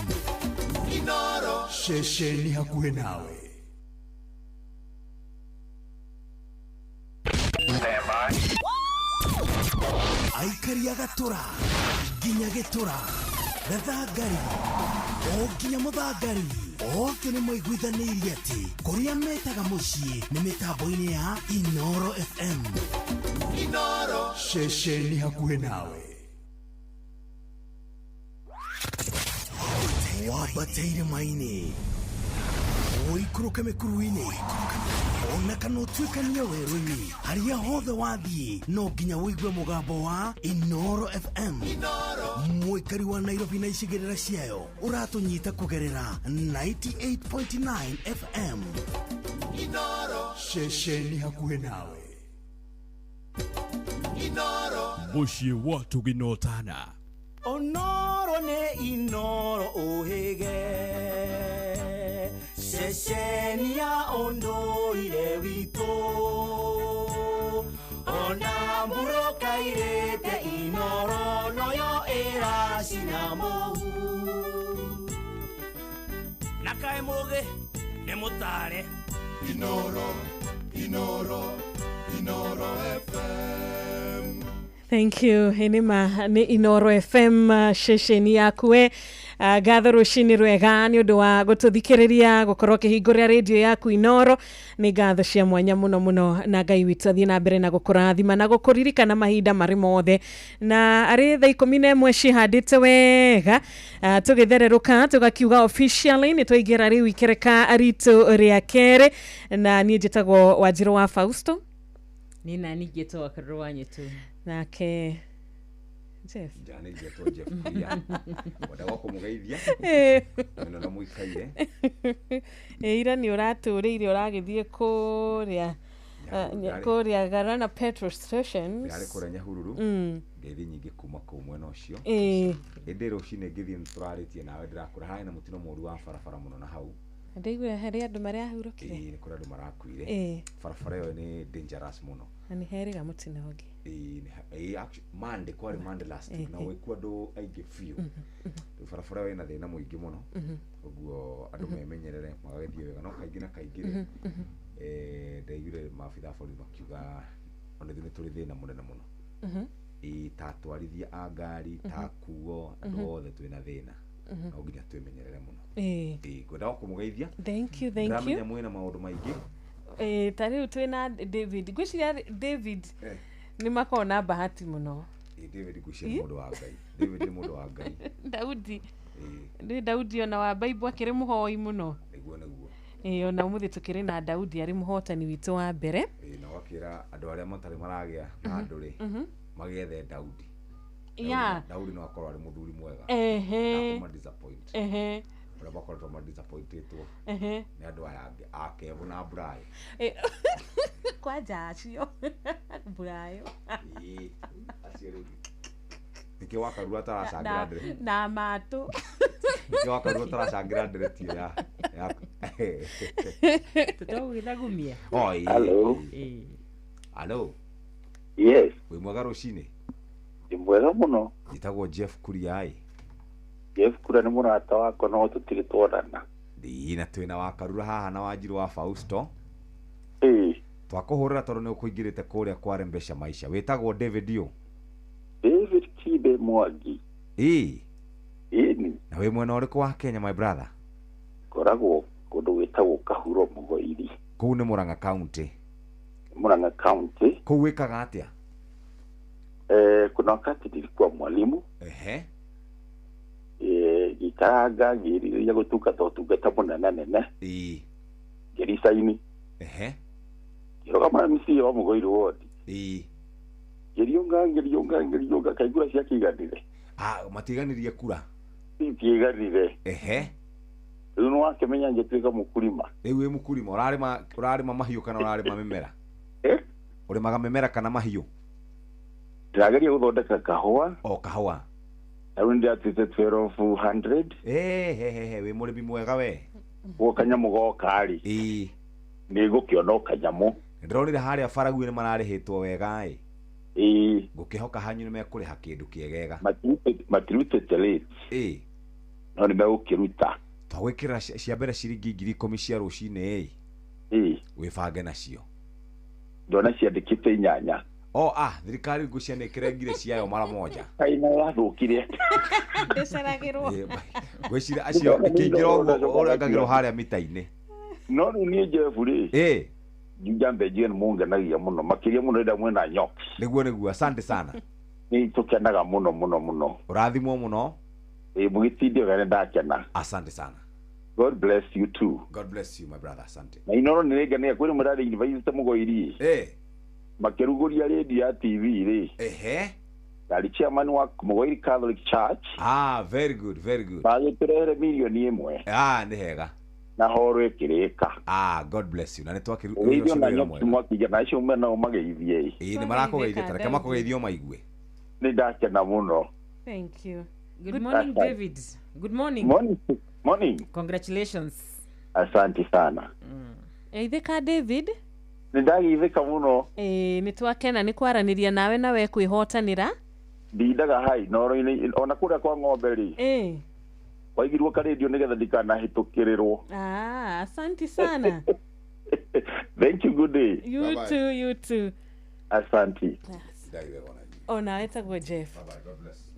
Inoro.
Ceceni hakuhĩ nawe. Aikari a Gatũra nginya Gĩtũra, Gathangari o nginya Mũthangari, othe nĩ maiguithanĩirie atĩ kũrĩa metaga mũciĩ nĩ mĩtambo-inĩ ya Inoro FM.
Inoro.
Ceceni hakuhĩ nawe. Wambate irĩma-inĩ, ũikũrũke mĩkuru-inĩ, ona kana ũtuĩkanie werũ-inĩ, harĩa hothe wathiĩ no nginya ũigue mũgambo wa Inoro FM. Mũikari wa Nairobi na icigĩrĩra ciayo ũratũnyita kũgerera 98.9 FM. Ceceni hakuhĩ nawe.
Mũciĩ wa tũginotana.
Onoro nĩ Inoro ũhĩge, ceceni ya ũndũire witũ, ona mbura kairĩte Inoro noyo ĩracina mũhu.
Na kaĩ mũgĩ nĩ mũtare.
Inoro, Inoro, Inoro FM.
Thank you. Nĩma nĩ Inoro FM, ceceni yaku. Ngatho rũcinĩ rwega nĩ ũndũ wa gũtũthikĩrĩria, gũkorwo ũkĩhingũrĩra rĩndiũ yaku Inoro. Nĩ ngatho cia mwanya mũno mũno, na Ngai witũ athiĩ na mbere na gũkũrathima na gũkũririkana mahinda marĩ mothe. Na arĩ thaa 11 cihandĩte wega, tũgĩthererũka tũgakiuga officially nĩ twaingĩra rĩu ikereka ritũ rĩa kerĩ, na niĩ njĩtagwo Wanjirũ wa Fausto.
Nĩ nani ngĩtwo Wakarũrũ wa Nyetu.
Nake Jeff.
Njane ngetwo Jeff Kuria. Wendaga kũmũgeithia. Mwena ũrĩa mũikaire.
Ĩ ira nĩ ũratũrĩire ũragĩthiĩ kũrĩa kũrĩa Garana petrol stations.
Ndĩrarĩ kũrĩa Nyahururu. Ngeithi nyingĩ kuma kũu mwena ũcio. Ĩndĩ rũcinĩ ngĩthiĩ nĩ tũrarĩtie nawe ndĩrakũra harĩ na mũtino mũru wa barabara mũno na hau.
Ndaigua harĩ andũ marahurũkire.
Ĩĩ, nĩ kũrĩ andũ marakuire. Barabara ĩyo nĩ dangerous mũno.
Na nĩ herĩga mũtino ũngĩ.
Ĩĩ, Monday, kwarĩ Monday last week, na gwĩkua andũ aingĩ biũ. Rĩu barabara ĩyo ĩna thĩna mũingĩ mũno. Ũguo andũ memenyerere magagĩthiĩ wega, no kaingĩ na kaingĩ rĩ, ndaiguire maabitha a borithi makiuga ona ithuĩ nĩ tũrĩ thĩna mũnene mũno. Ĩĩ, ta atwarithia a ngari, ta akuo, andũ othe twĩna thĩna. No nginya twĩmenyerere mũno. Ĩĩ, ngwendaga kũmũgeithia.
Thank you, thank you.
Ndĩramenya mwĩna maũndũ maingĩ.
Ta rĩu twĩna David, ngwĩciria David nĩ makoragwo na bahati mũno.
Ĩĩ, David ngwĩciria nĩ mũndũ wa Ngai. David nĩ mũndũ wa Ngai.
Daudi. Nĩ Daudi ona wa Bible akĩrĩ mũhoi mũno.
Nĩguo, nĩguo.
Ĩĩ, ona ũmũthĩ tũkĩrĩ na Daudi arĩ mũhotani witũ wa mbere.
Ĩĩ, na ũgakĩra andũ arĩa matarĩ maragĩa na andũ rĩ, magethe Daudi. Daudi no akorwo arĩ mũthuri mwega. Ndakũma disappoint. Arĩa makoretwo ma disappointĩtwo nĩ andũ aya angĩ a Kevu na Brayo.
Kwanja acio Brayo.
Ĩĩ, acio rĩu. Nĩkĩo Wakarura ataracangĩra ndere.
Na matũ.
Nĩkĩo Wakarura ataracangĩra ndereti ĩyo ya.
Tũtagũgĩthagumia.
Oh, ĩĩ.
Hello.
Hello.
Yes.
Wĩ mwega rũcinĩ?
Ndĩ mwega mũno.
Njĩtagwo Jeff Kuria ĩ.
Jeff Kuria nĩ mũrata wakwa no tũtirĩ tuonana.
Ĩĩ, na twĩna Wakarura haha na Wanjirũ wa Fausto.
Ĩĩ.
Twakũhũrĩra tondũ nĩ ũkũingĩrĩte kũrĩa kwa Mbeca Maisha. Wĩtagwo David ũ?
David Kibe Mwangi.
Ĩĩ.
Ĩni.
Na wĩ mwena ũrĩkũ wa Kenya, my brother?
Ngoragwo kũndũ gwĩtagwo Kahuro Mũgoiri.
Kũu nĩ Murang'a County.
Murang'a County.
Kũu wĩkaga atĩa?
Kuna wakati nilikuwa mwalimu. Gĩikaranga ngĩrirĩria gũtungata ũtungata mũnene nene. Ngĩricaini. Ngĩrũgama MCA wa Mũgoiri ward. Ngĩriũnga, ngĩriũnga, ngĩriũnga, kaĩ kura ciakĩiganire?
Matiiganirie kura?
Itiiganire. Rĩu nĩ wakĩmenya ngĩtuĩka mũkulima.
Rĩu wĩ mũkulima, ũrarĩma mahiũ kana ũrarĩma mĩmera? Ũrĩmaga mĩmera kana mahiũ?
Ndĩrageria gũthondeka kahũa.
O kahũa.
Rĩu nĩndĩratuĩte 1200.
Wĩ mũrĩmi mwega we.
Guo kanyamũ goka rĩ. Nĩ ngũkĩona o kanyamũ.
Ndĩronire harĩa Baraguĩ nĩ mararĩhĩtwo wega ĩ. Ngũkĩhoka hanyu nĩ mekũrĩha kĩndũ kĩegega.
Matirutĩte late. No nĩ megũkĩruta.
Twagwĩkĩrĩra cia mbere ciringi 10,000 cia rũcinĩ ĩ. Wĩbange nacio.
Ndona ciandĩkĩte 8.
Oh, thirikari ngũcianĩkĩre ngire ciayo mara moja.
Kaĩ na yathũkire.
Ndĩceragĩrwo.
Ngwĩciria acio ikĩingĩra ũguo ũrengagĩrwo harĩa mita-inĩ.
No rĩu niĩ Jeff rĩ. Njambe njuge nĩ mũngenagia mũno, makĩria mũno rĩrĩa mwĩna Nyoki.
Nĩguo, nĩguo, asante sana.
Nĩ tũkenaga mũno mũno mũno.
Ũrathimwo mũno.
Ĩ mũgĩtindie wega nĩ ndakena.
Asante sana.
God bless you too.
God bless you my brother, asante.
Na Inoro nĩ rĩngenagia kwĩ rĩmwe ndarĩ university Mũgoiri. Makĩrugũria rĩndiũ ya TV rĩ. Ndarĩ chairman wa Mũgoiri Catholic Church.
Ah, very good, very good.
Magĩtũrehere mirioni ĩmwe.
Ah, nĩ hega.
Na horo ĩkĩrĩka.
Ah, God bless you. Na nĩ twakĩru
Ũgeithio
ũcio
na
nĩ wĩra
nyoki
mwega.
mwakinya na acio me nao mageithie.
Ĩĩ nĩ marakũgeithia ta reke makũgeithie o maigue.
Nĩ ndakena mũno.
Thank you.
Good morning, David. Good morning.
Morning. Morning.
Congratulations.
Asante sana.
Geithĩka David.
Nĩ ndageithĩka mũno.
Ĩĩ nĩ twakena nĩ kwaranĩria nawe na we kwĩhotanĩra.
Ndindaga hai Inoro-inĩ ona kũrĩa kwa ng'ombe rĩ. Waigirwo karĩndio nĩgetha ndikanahĩtũkĩrĩrwo.
Ah, asante sana.
Thank you, good day.
You too, you too.
Asante.
Ona wetagwo Jeff.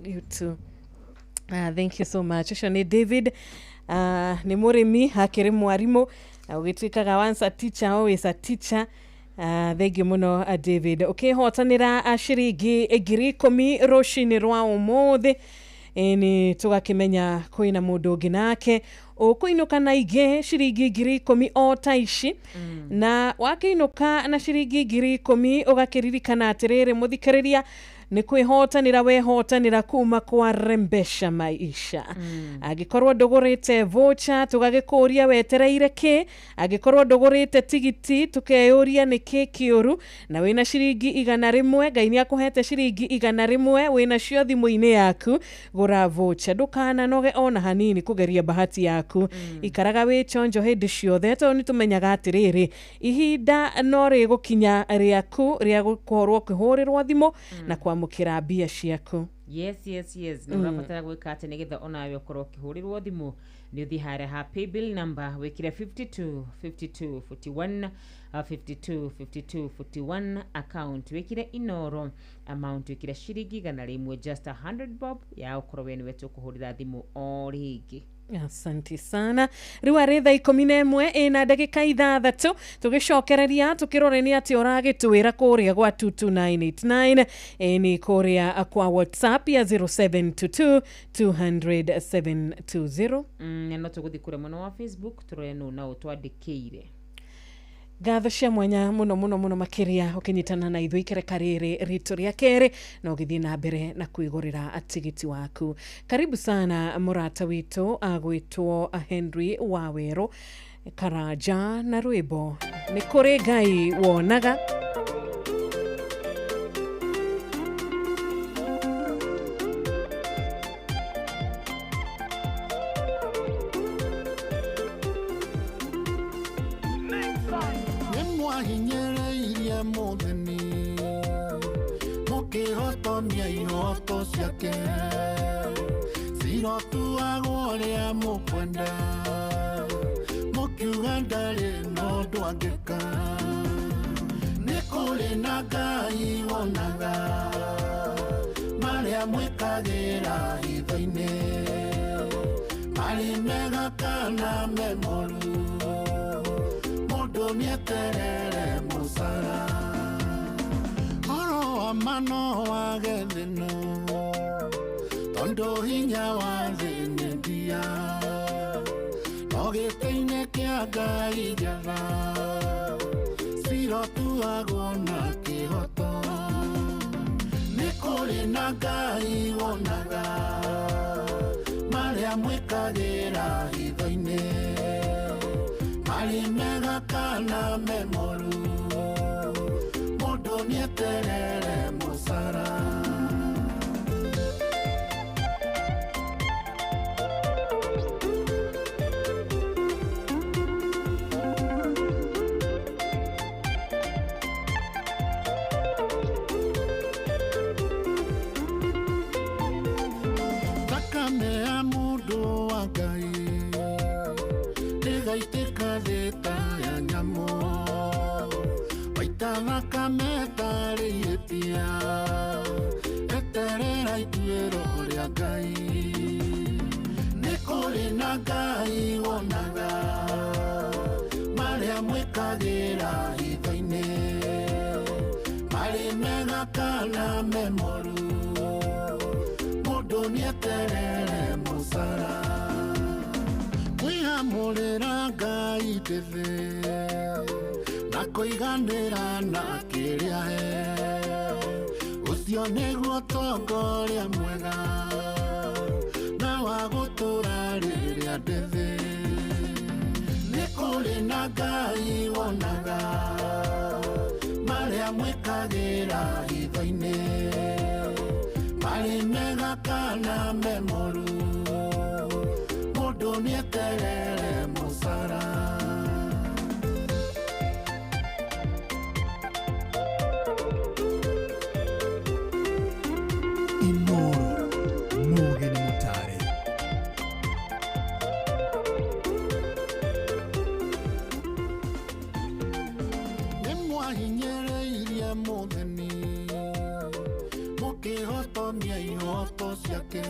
You too. Ah, thank you so much. Ũcio nĩ David. Ah, nĩ mũrĩmi akĩrĩ mwarimũ na ũgĩtuĩkaga once a teacher always a teacher. Ah, thengiũ mũno David ũkĩhotanĩra ciringi 10,000 rũcinĩ rwa ũmũthĩ. Ĩni tũgakĩmenya kwĩna mũndũ ũngĩ nake ũkũinũka na ingĩ ciringi 10,000 o ta ici na wakĩinũka na ciringi 10,000 ũgakĩririkana atĩrĩrĩ mũthikĩrĩria nĩ kwĩhotanĩra wehotanĩra kuma kwa Rembesha Maisha. Angĩkorwo ndũgũrĩte voucher tũgagĩkũria wetereire kĩ, angĩkorwo ndũgũrĩte tigiti tũkeyũria nĩ kĩ kĩũru, na wĩna ciringi 100 Ngai nĩ akũhete ciringi 100 wĩna cio thimũ-inĩ yaku, gũra voucher ndũkananoge ona hanini kũgeria bahati yaku. Ikaraga wĩ chonjo hĩndĩ ciothe tondũ nĩ tũmenyaga atĩrĩrĩ ihinda no rĩgũkinya rĩaku rĩa gũkorwo ũkĩhũrĩrwo thimũ na kwamũkĩra mbia ciaku.
Yes, yes, yes. Na ũrabatara gwĩka atĩ nĩgetha onawe ũkorwo ũkĩhũrĩrwo thimũ nĩ ũthiĩ harĩa ha paybill number wĩkĩre 52 52 41, 52 52 41 account wĩkĩre Inoro amount wĩkĩre ciringi 100 just 100 bob ya ũkorwo we nĩwe tũkũhũrĩra thimũ o rĩngĩ.
Asante sana. Rĩu arĩ thaa 11 ĩna ndagĩka 6 tũgĩcokereria tũkĩrore nĩ atĩ ũragĩtwĩra kũrĩa gwa 22989 ĩni kũrĩa kwa WhatsApp ya 0722 200 720.
Na no tũgũthiĩ kũrĩa mwena wa Facebook tũrore nũ na ũtwandĩkĩire.
Ngatho cia mwanya mũno mũno mũno makĩria ũkĩnyitana na ithuĩ ikereka rĩrĩ ritũ rĩa kerĩ na ũgĩthiĩ na mbere na kwĩgũrĩra tigiti waku. Karibu sana mũrata witũ agwĩtwo Henry Wawerũ Karanja na rwĩmbo nĩ kũrĩ Ngai wonaga.
Mwahinyereirie mũtheni mũkĩhotomia ihoto ciake cirotuagwo ũrĩa mũkwenda mũkiuga ndarĩ na ũndũ angĩka nĩ kũrĩ na Ngai wonaga marĩa mwĩkagĩra hitho-inĩ marĩ mega kana me moru mũndũ nĩeterere mũcara oro wa mano wage thĩno tondũ hinya wa thĩ nĩ ndia no gĩtĩ-inĩ kĩa Ngai njatha cirotuagwo na kĩhoto nĩ kũrĩ na Ngai wonaga marĩa mwĩkagĩra hitho-inĩ marĩ mega kana me moru mũndũ nĩeterere mũcara. Thakame ya mũndũ wa Ngai ĩgaitĩka thĩ ta ya nyamũ waita thakame tarĩ ihĩtia eterera ituĩro rĩa Ngai nĩ kũrĩ na Ngai wonaga marĩa mwĩkagĩra hitho-inĩ marĩ mega kana me moru mũndũ nĩeterere mũcara. Kwĩamũrĩra Ngai ndĩthĩ na kũiganĩra na kĩrĩa he, ũcio nĩguo ũtonga ũrĩa mwega na wa gũtũũra rĩrĩa ndĩthĩ. Nĩ kũrĩ na Ngai wonaga marĩa mwĩkagĩra hitho-inĩ, marĩ mega kana me moru, mũndũ nĩeterere mũcara.
Inoro Mugeni Mutare.
Nĩ mwahinyĩrĩirie mũtheni mũkĩhotomia ihoto ciake,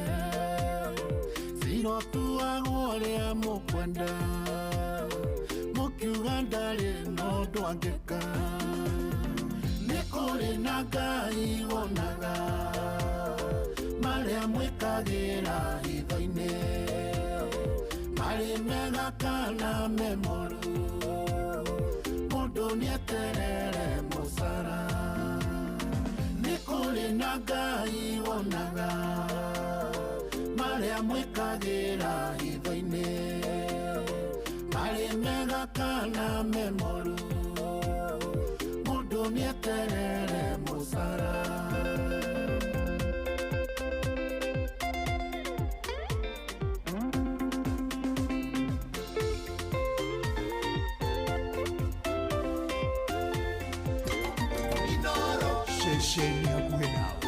cirotuagwo ũrĩa mũkwenda, mũkiuga ndarĩ na ũndũ angĩka. Nĩ kũrĩ na Ngai wonaga marĩa mwĩkagĩra hitho-inĩ, marĩ mega kana me moru, mũndũ nĩeterere mũcara. Nĩ kũrĩ na Ngai wonaga marĩa mwĩkagĩra hitho-inĩ, marĩ mega kana me moru, mũndũ nĩeterere mũcara.
Ceceni hakuhĩ nawe.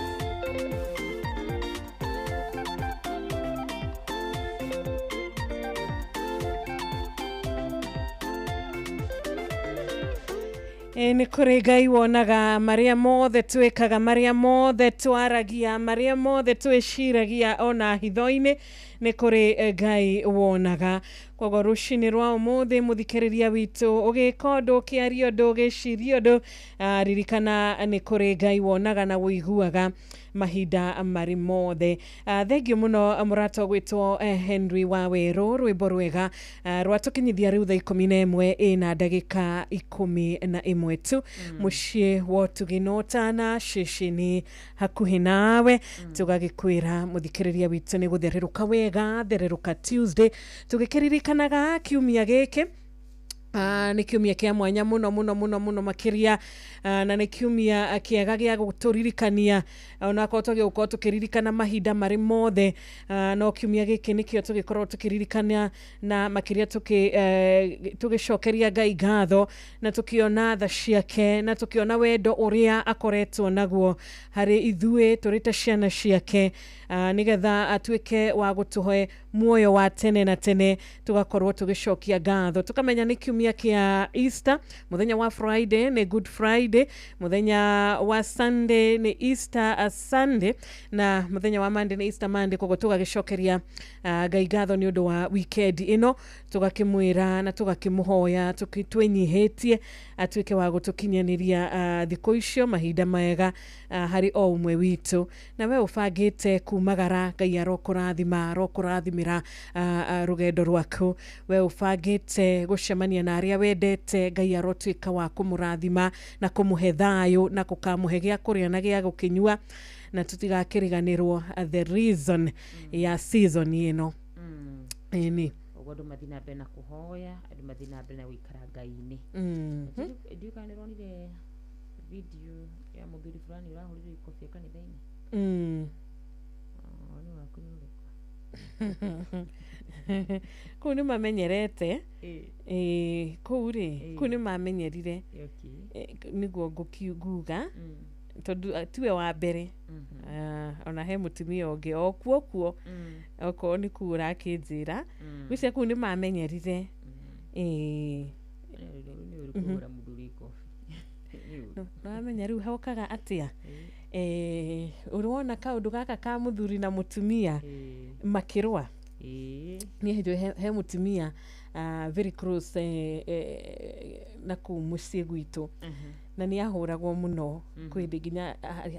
Nĩ kũrĩ Ngai wonaga marĩa mothe twĩkaga, marĩa mothe twaragia, marĩa mothe twĩciragia ona hitho-inĩ, nĩ kũrĩ Ngai wonaga. Koguo rũcinĩ rwa ũmũthĩ mũthikĩrĩria witũ, ũgĩka ũndũ, ũkĩaria ũndũ, ũgĩciria ũndũ, ririkana nĩ kũrĩ Ngai wonaga na wũiguaga mahinda marĩ mothe. Thengiũ mũno mũrata ũgwĩtwo Henry wa Werũ, rwĩmbo rwega rwatũkinyithia rĩu thaa 11 ĩna ndagĩka 11 tu. Mũciĩ wa ũtugi na ũtana, ceceni hakuhĩ nawe, tũgagĩkwĩra mũthikĩrĩria witũ nĩ gũthererũka wega, thererũka Tuesday, tũgĩkĩririkanaga kiumia gĩkĩ. Nĩ kiumia kĩa mwanya mũno mũno mũno mũno makĩria, na nĩ kiumia kĩega gĩa gũtũririkania, onakorwo twagĩgũkorwo tũkĩririkana mahinda marĩ mothe, no kiumia gĩkĩ nĩkĩo tũgĩkorwo tũkĩririkana na makĩria tũgĩcokeria Ngai ngatho na tũkĩona tha ciake na tũkĩona wendo ũrĩa akoretwo naguo harĩ ithuĩ tũrĩ ta ciana ciake, nĩgetha atuĩke wa gũtũhe muoyo wa tene na tene. Tũgakorwo tũgĩcokia ngatho, tũkamenya nĩ kiumia kĩa Easter, mũthenya wa Friday nĩ Good Friday, mũthenya wa Sunday nĩ Easter Sunday, na mũthenya wa Monday nĩ Easter Monday. Koguo tũgagĩcokeria Ngai ngatho nĩ ũndũ wa weekend ĩno, tũgakĩmwĩra na tũgakĩmũhoya twĩnyihĩtie atuĩke wa gũtũkinyanĩria thikũ icio mahinda mega harĩ o ũmwe witũ. Na we ũbangĩte kumagara, Ngai arokũrathima, arokũrathimĩra rũgendo rwaku. We ũbangĩte gũcemania na arĩa wendete, Ngai arotuĩka wa kũmũrathima na kũmũhe thayũ na kũkamũhe gĩa kũrĩa na gĩa gũkĩnyua, na tũtigakĩriganĩrwo the reason ya season ĩno. Ĩni
Ũguo andũ mathiĩ na mbere na kũhoya, andũ mathiĩ na mbere na gũikara Ngai-inĩ. Ndiũĩ kana nĩũronire video ya mũthuri fulani ũrahũrirwo ikobia kanitha-inĩ? Woni waku nĩ ũrĩkũ?
Kũu nĩ mamenyerete. Kũu rĩ, kũu nĩ mamenyerire, nĩguo ngũkiuga, tondũ tiwe wa mbere. Ona he mũtumia ũngĩ o kuo kuo, okorwo nĩ kũu ũrakĩnjĩra, ngwĩciria kũu nĩ mamenyerire.
Nĩ ũru kũhũra mũthuri ikobi.
Nĩwamenya rĩu hokaga atĩa, ũrĩ wona kaũndũ gaka ka mũthuri na mũtumia makĩrũa? Niĩ njũĩ he mũtumia very close na kũu mũciĩ gwitũ, na nĩ ahũragwo mũno. Kwĩ hĩndĩ nginya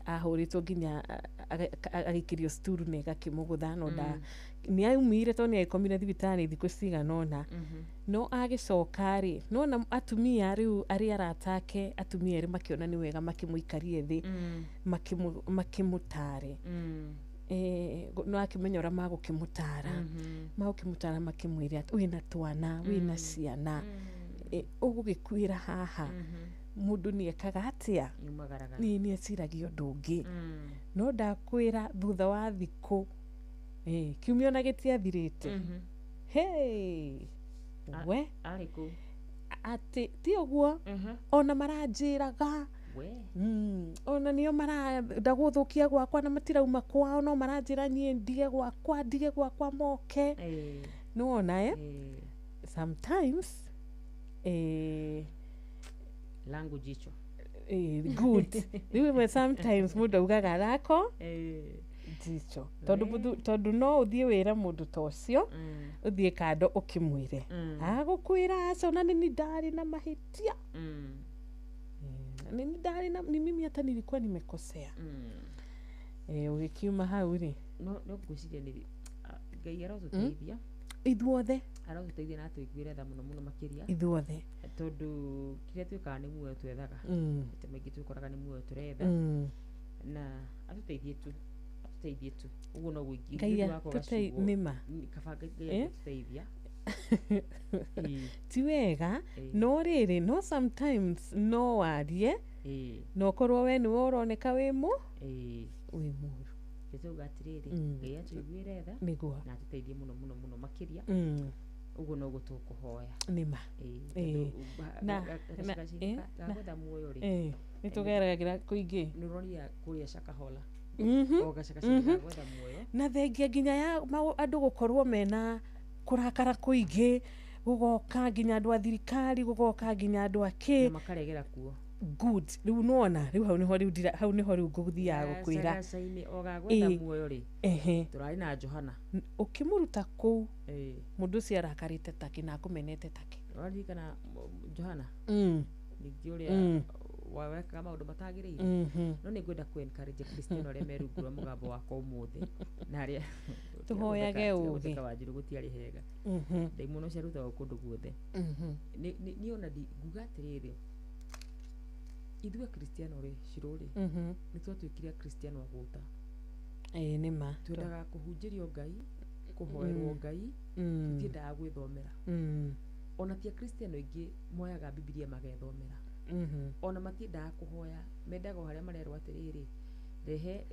ahũrĩtwo nginya agĩikĩrio sturu na ĩgakĩmũgũtha, no nda nĩ aumire tondũ nĩ agĩkomire thibitarĩ thikũ cigana ũna. No agĩcoka rĩ, nona atumia rĩu arĩa arata ake atumia erĩ makĩona nĩ wega makĩmũikarie thĩ, makĩmũtare. No akĩmenya ũrĩa magũkĩmũtara, makĩmwĩre atĩ wĩna twana, wĩna ciana, ũgũgĩkuĩra haha, mũndũ nĩ ekaga atĩa, nĩ eciragia ũndũ ũngĩ. No ndakwĩra thutha wa thikũ kiumia ona gĩtiathirĩte, hey, we atĩ ti ũguo, ona maranjĩraga ona nĩo marenda gũthũkia gwakwa na matirauma kwao, no maranjĩra niĩ ndige gwakwa moke. Nĩwona sometimes
langu jicho
good. Rĩu ĩmwe sometimes mũndũ augaga rako jicho, tondũ no ũthiĩ wĩre mũndũ ta ũcio, ũthiĩ kando ũkĩmwĩre, agũkwĩra aca, ona nĩ ndarĩ na mahĩtia, nĩ ndarĩ na ni mimi hata nilikuwa nimekosea. Ũgĩkiuma hau rĩ,
no ngwĩciria nĩ Ngai arotũteithia
ithuothe,
arotũteithia na atũiguĩre tha mũno mũno makĩria
ithuothe,
tondũ kĩrĩa twĩkaga nĩ muoyo twethaga, maita maingĩ twĩkoraga nĩ muoyo tũretha, na atũteithie tu, ũguo noguo
Ngai nĩma
kaba Ngai atũteithia.
Ti wega, no rĩrĩ, no sometimes no warie no ũkorwo we nĩwe ũroneka wĩ mũru.
Tũuga atĩrĩrĩ, Ngai atũiguĩre tha
nĩguo
na atũteithie mũno mũno mũno makĩria, ũguo noguo tũkũhoya.
Nĩma
na gagwetha muoyo rĩ,
nĩ tũgeragĩra kũingĩ,
nĩ ũronire kũrĩa Shakahola
na thengia nginya ya andũ gũkorwo mena kũrakara kũingĩ, gũgoka nginya andũ a thirikari, gũgoka nginya andũ a kĩ,
na makaregera kuo.
Good. Rĩu nĩwona rĩu hau nĩho rĩu hau nĩho rĩu ngũthiaga gũkwĩra
gacagaca-inĩ o gagwetha muoyo rĩ, tũrarĩ na Johana
ũkĩmũruta kũu, mũndũ ũcio arakarĩte take na akũmenete take.
Ũraririkana Johana ningĩ ũrĩa wekaga maũndũ matagĩrĩire? No nĩ ngwenda kũ encourage Kristiano arĩa me rungu rwa mũgambo wakwa ũmũthĩ, na arĩa
tũhoyage ũũgĩ.
Wanjiru gũtiarĩ hega, ndaimono ciarutagwo kũndũ guothe. Niĩ ona nguga atĩrĩrĩ, ithuĩ Kristiano rĩ, Shiro rĩ, nĩ twatuĩkire Kristiano agũta.
Nĩma
twendaga kũhunjĩrio Ngai, kũhoerwo Ngai, tũtiendaga gwĩthomera. Ona ti Akristiano aingĩ moyaga Bibilia magethomera. Ona matiendaga kũhoya, mendaga o harĩa marerwo atĩrĩrĩ, rehe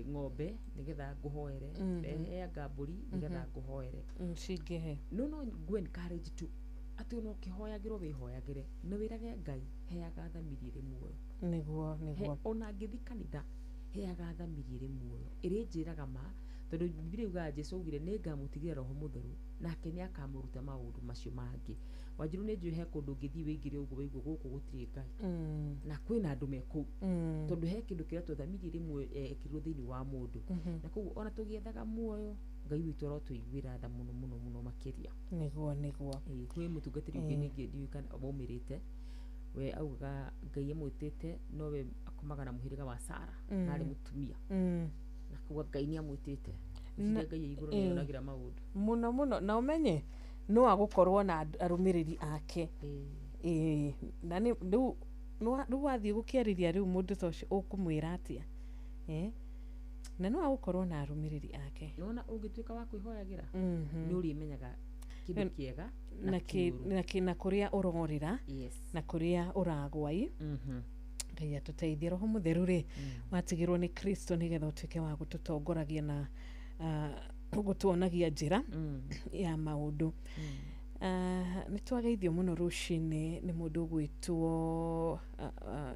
ng'ombe nĩgetha ngũhoere, rehe anga mbũri nĩgetha ngũhoere,
cingĩhe.
No ngũ encourage tu atĩ ona ũkĩhoyagĩrwo wĩhoyagĩre, na wĩrage Ngai heaga thamiri ĩrĩ muoyo.
Nĩguo nĩguo.
Ona ngĩthiĩ kanitha heaga thamiri ĩrĩ muoyo, ĩrĩ njĩraga ma, tondũ Bibilia yugaga Jesũ augire nĩ ngamũtigĩra Roho Mũtheru nake nĩ akamũruta maũndũ macio mangĩ. Wanjiru nĩ njũĩ he kũndũ ũngĩthiĩ wĩingĩre ũguo wĩigue gũkũ gũtirĩ Ngai, na kwĩna andũ me kũu, tondũ he kĩndũ kĩretwo thamiri ĩrĩ muoyo yekĩrirwo thĩinĩ wa mũndũ. Na koguo ona tũgĩethaga muoyo, Ngai witũ arotũiguĩra tha mũno mũno mũno makĩria.
Nĩguo nĩguo.
Kwĩ mũtungatĩri ũngĩ ningĩ ndiũĩ kana waumĩrĩte, we augaga Ngai amwĩtĩte nowe akomaga na mũhĩrĩga wa Sara, na arĩ mũtumia, na kuga Ngai nĩ amwĩtĩte. Ngwĩciria Ngai igũrũ nĩ onagĩra maũndũ
mũno mũno, na ũmenye no agũkorwo na arũmĩrĩri ake. Na rĩu wathiĩ gũkĩarĩria rĩu mũndũ ta ũcio ũkũmwĩra atĩa? Na no agũkorwo na arũmĩrĩri ake.
Nĩwona ũngĩtuĩka wa kwĩhoyagĩra, nĩ ũrĩmenyaga kĩndũ kĩega
na kũrĩa ũrorĩra, na kũrĩa ũragwai. Ngai atũteithie. Roho Mũtheru rĩ, watigĩrwo nĩ Kristo nĩgetha ũtuĩke wa gũtũtongoragia na gũtuonagia njĩra ya maũndũ. Nĩ twageithio mũno rũcinĩ nĩ mũndũ ũgwĩtwo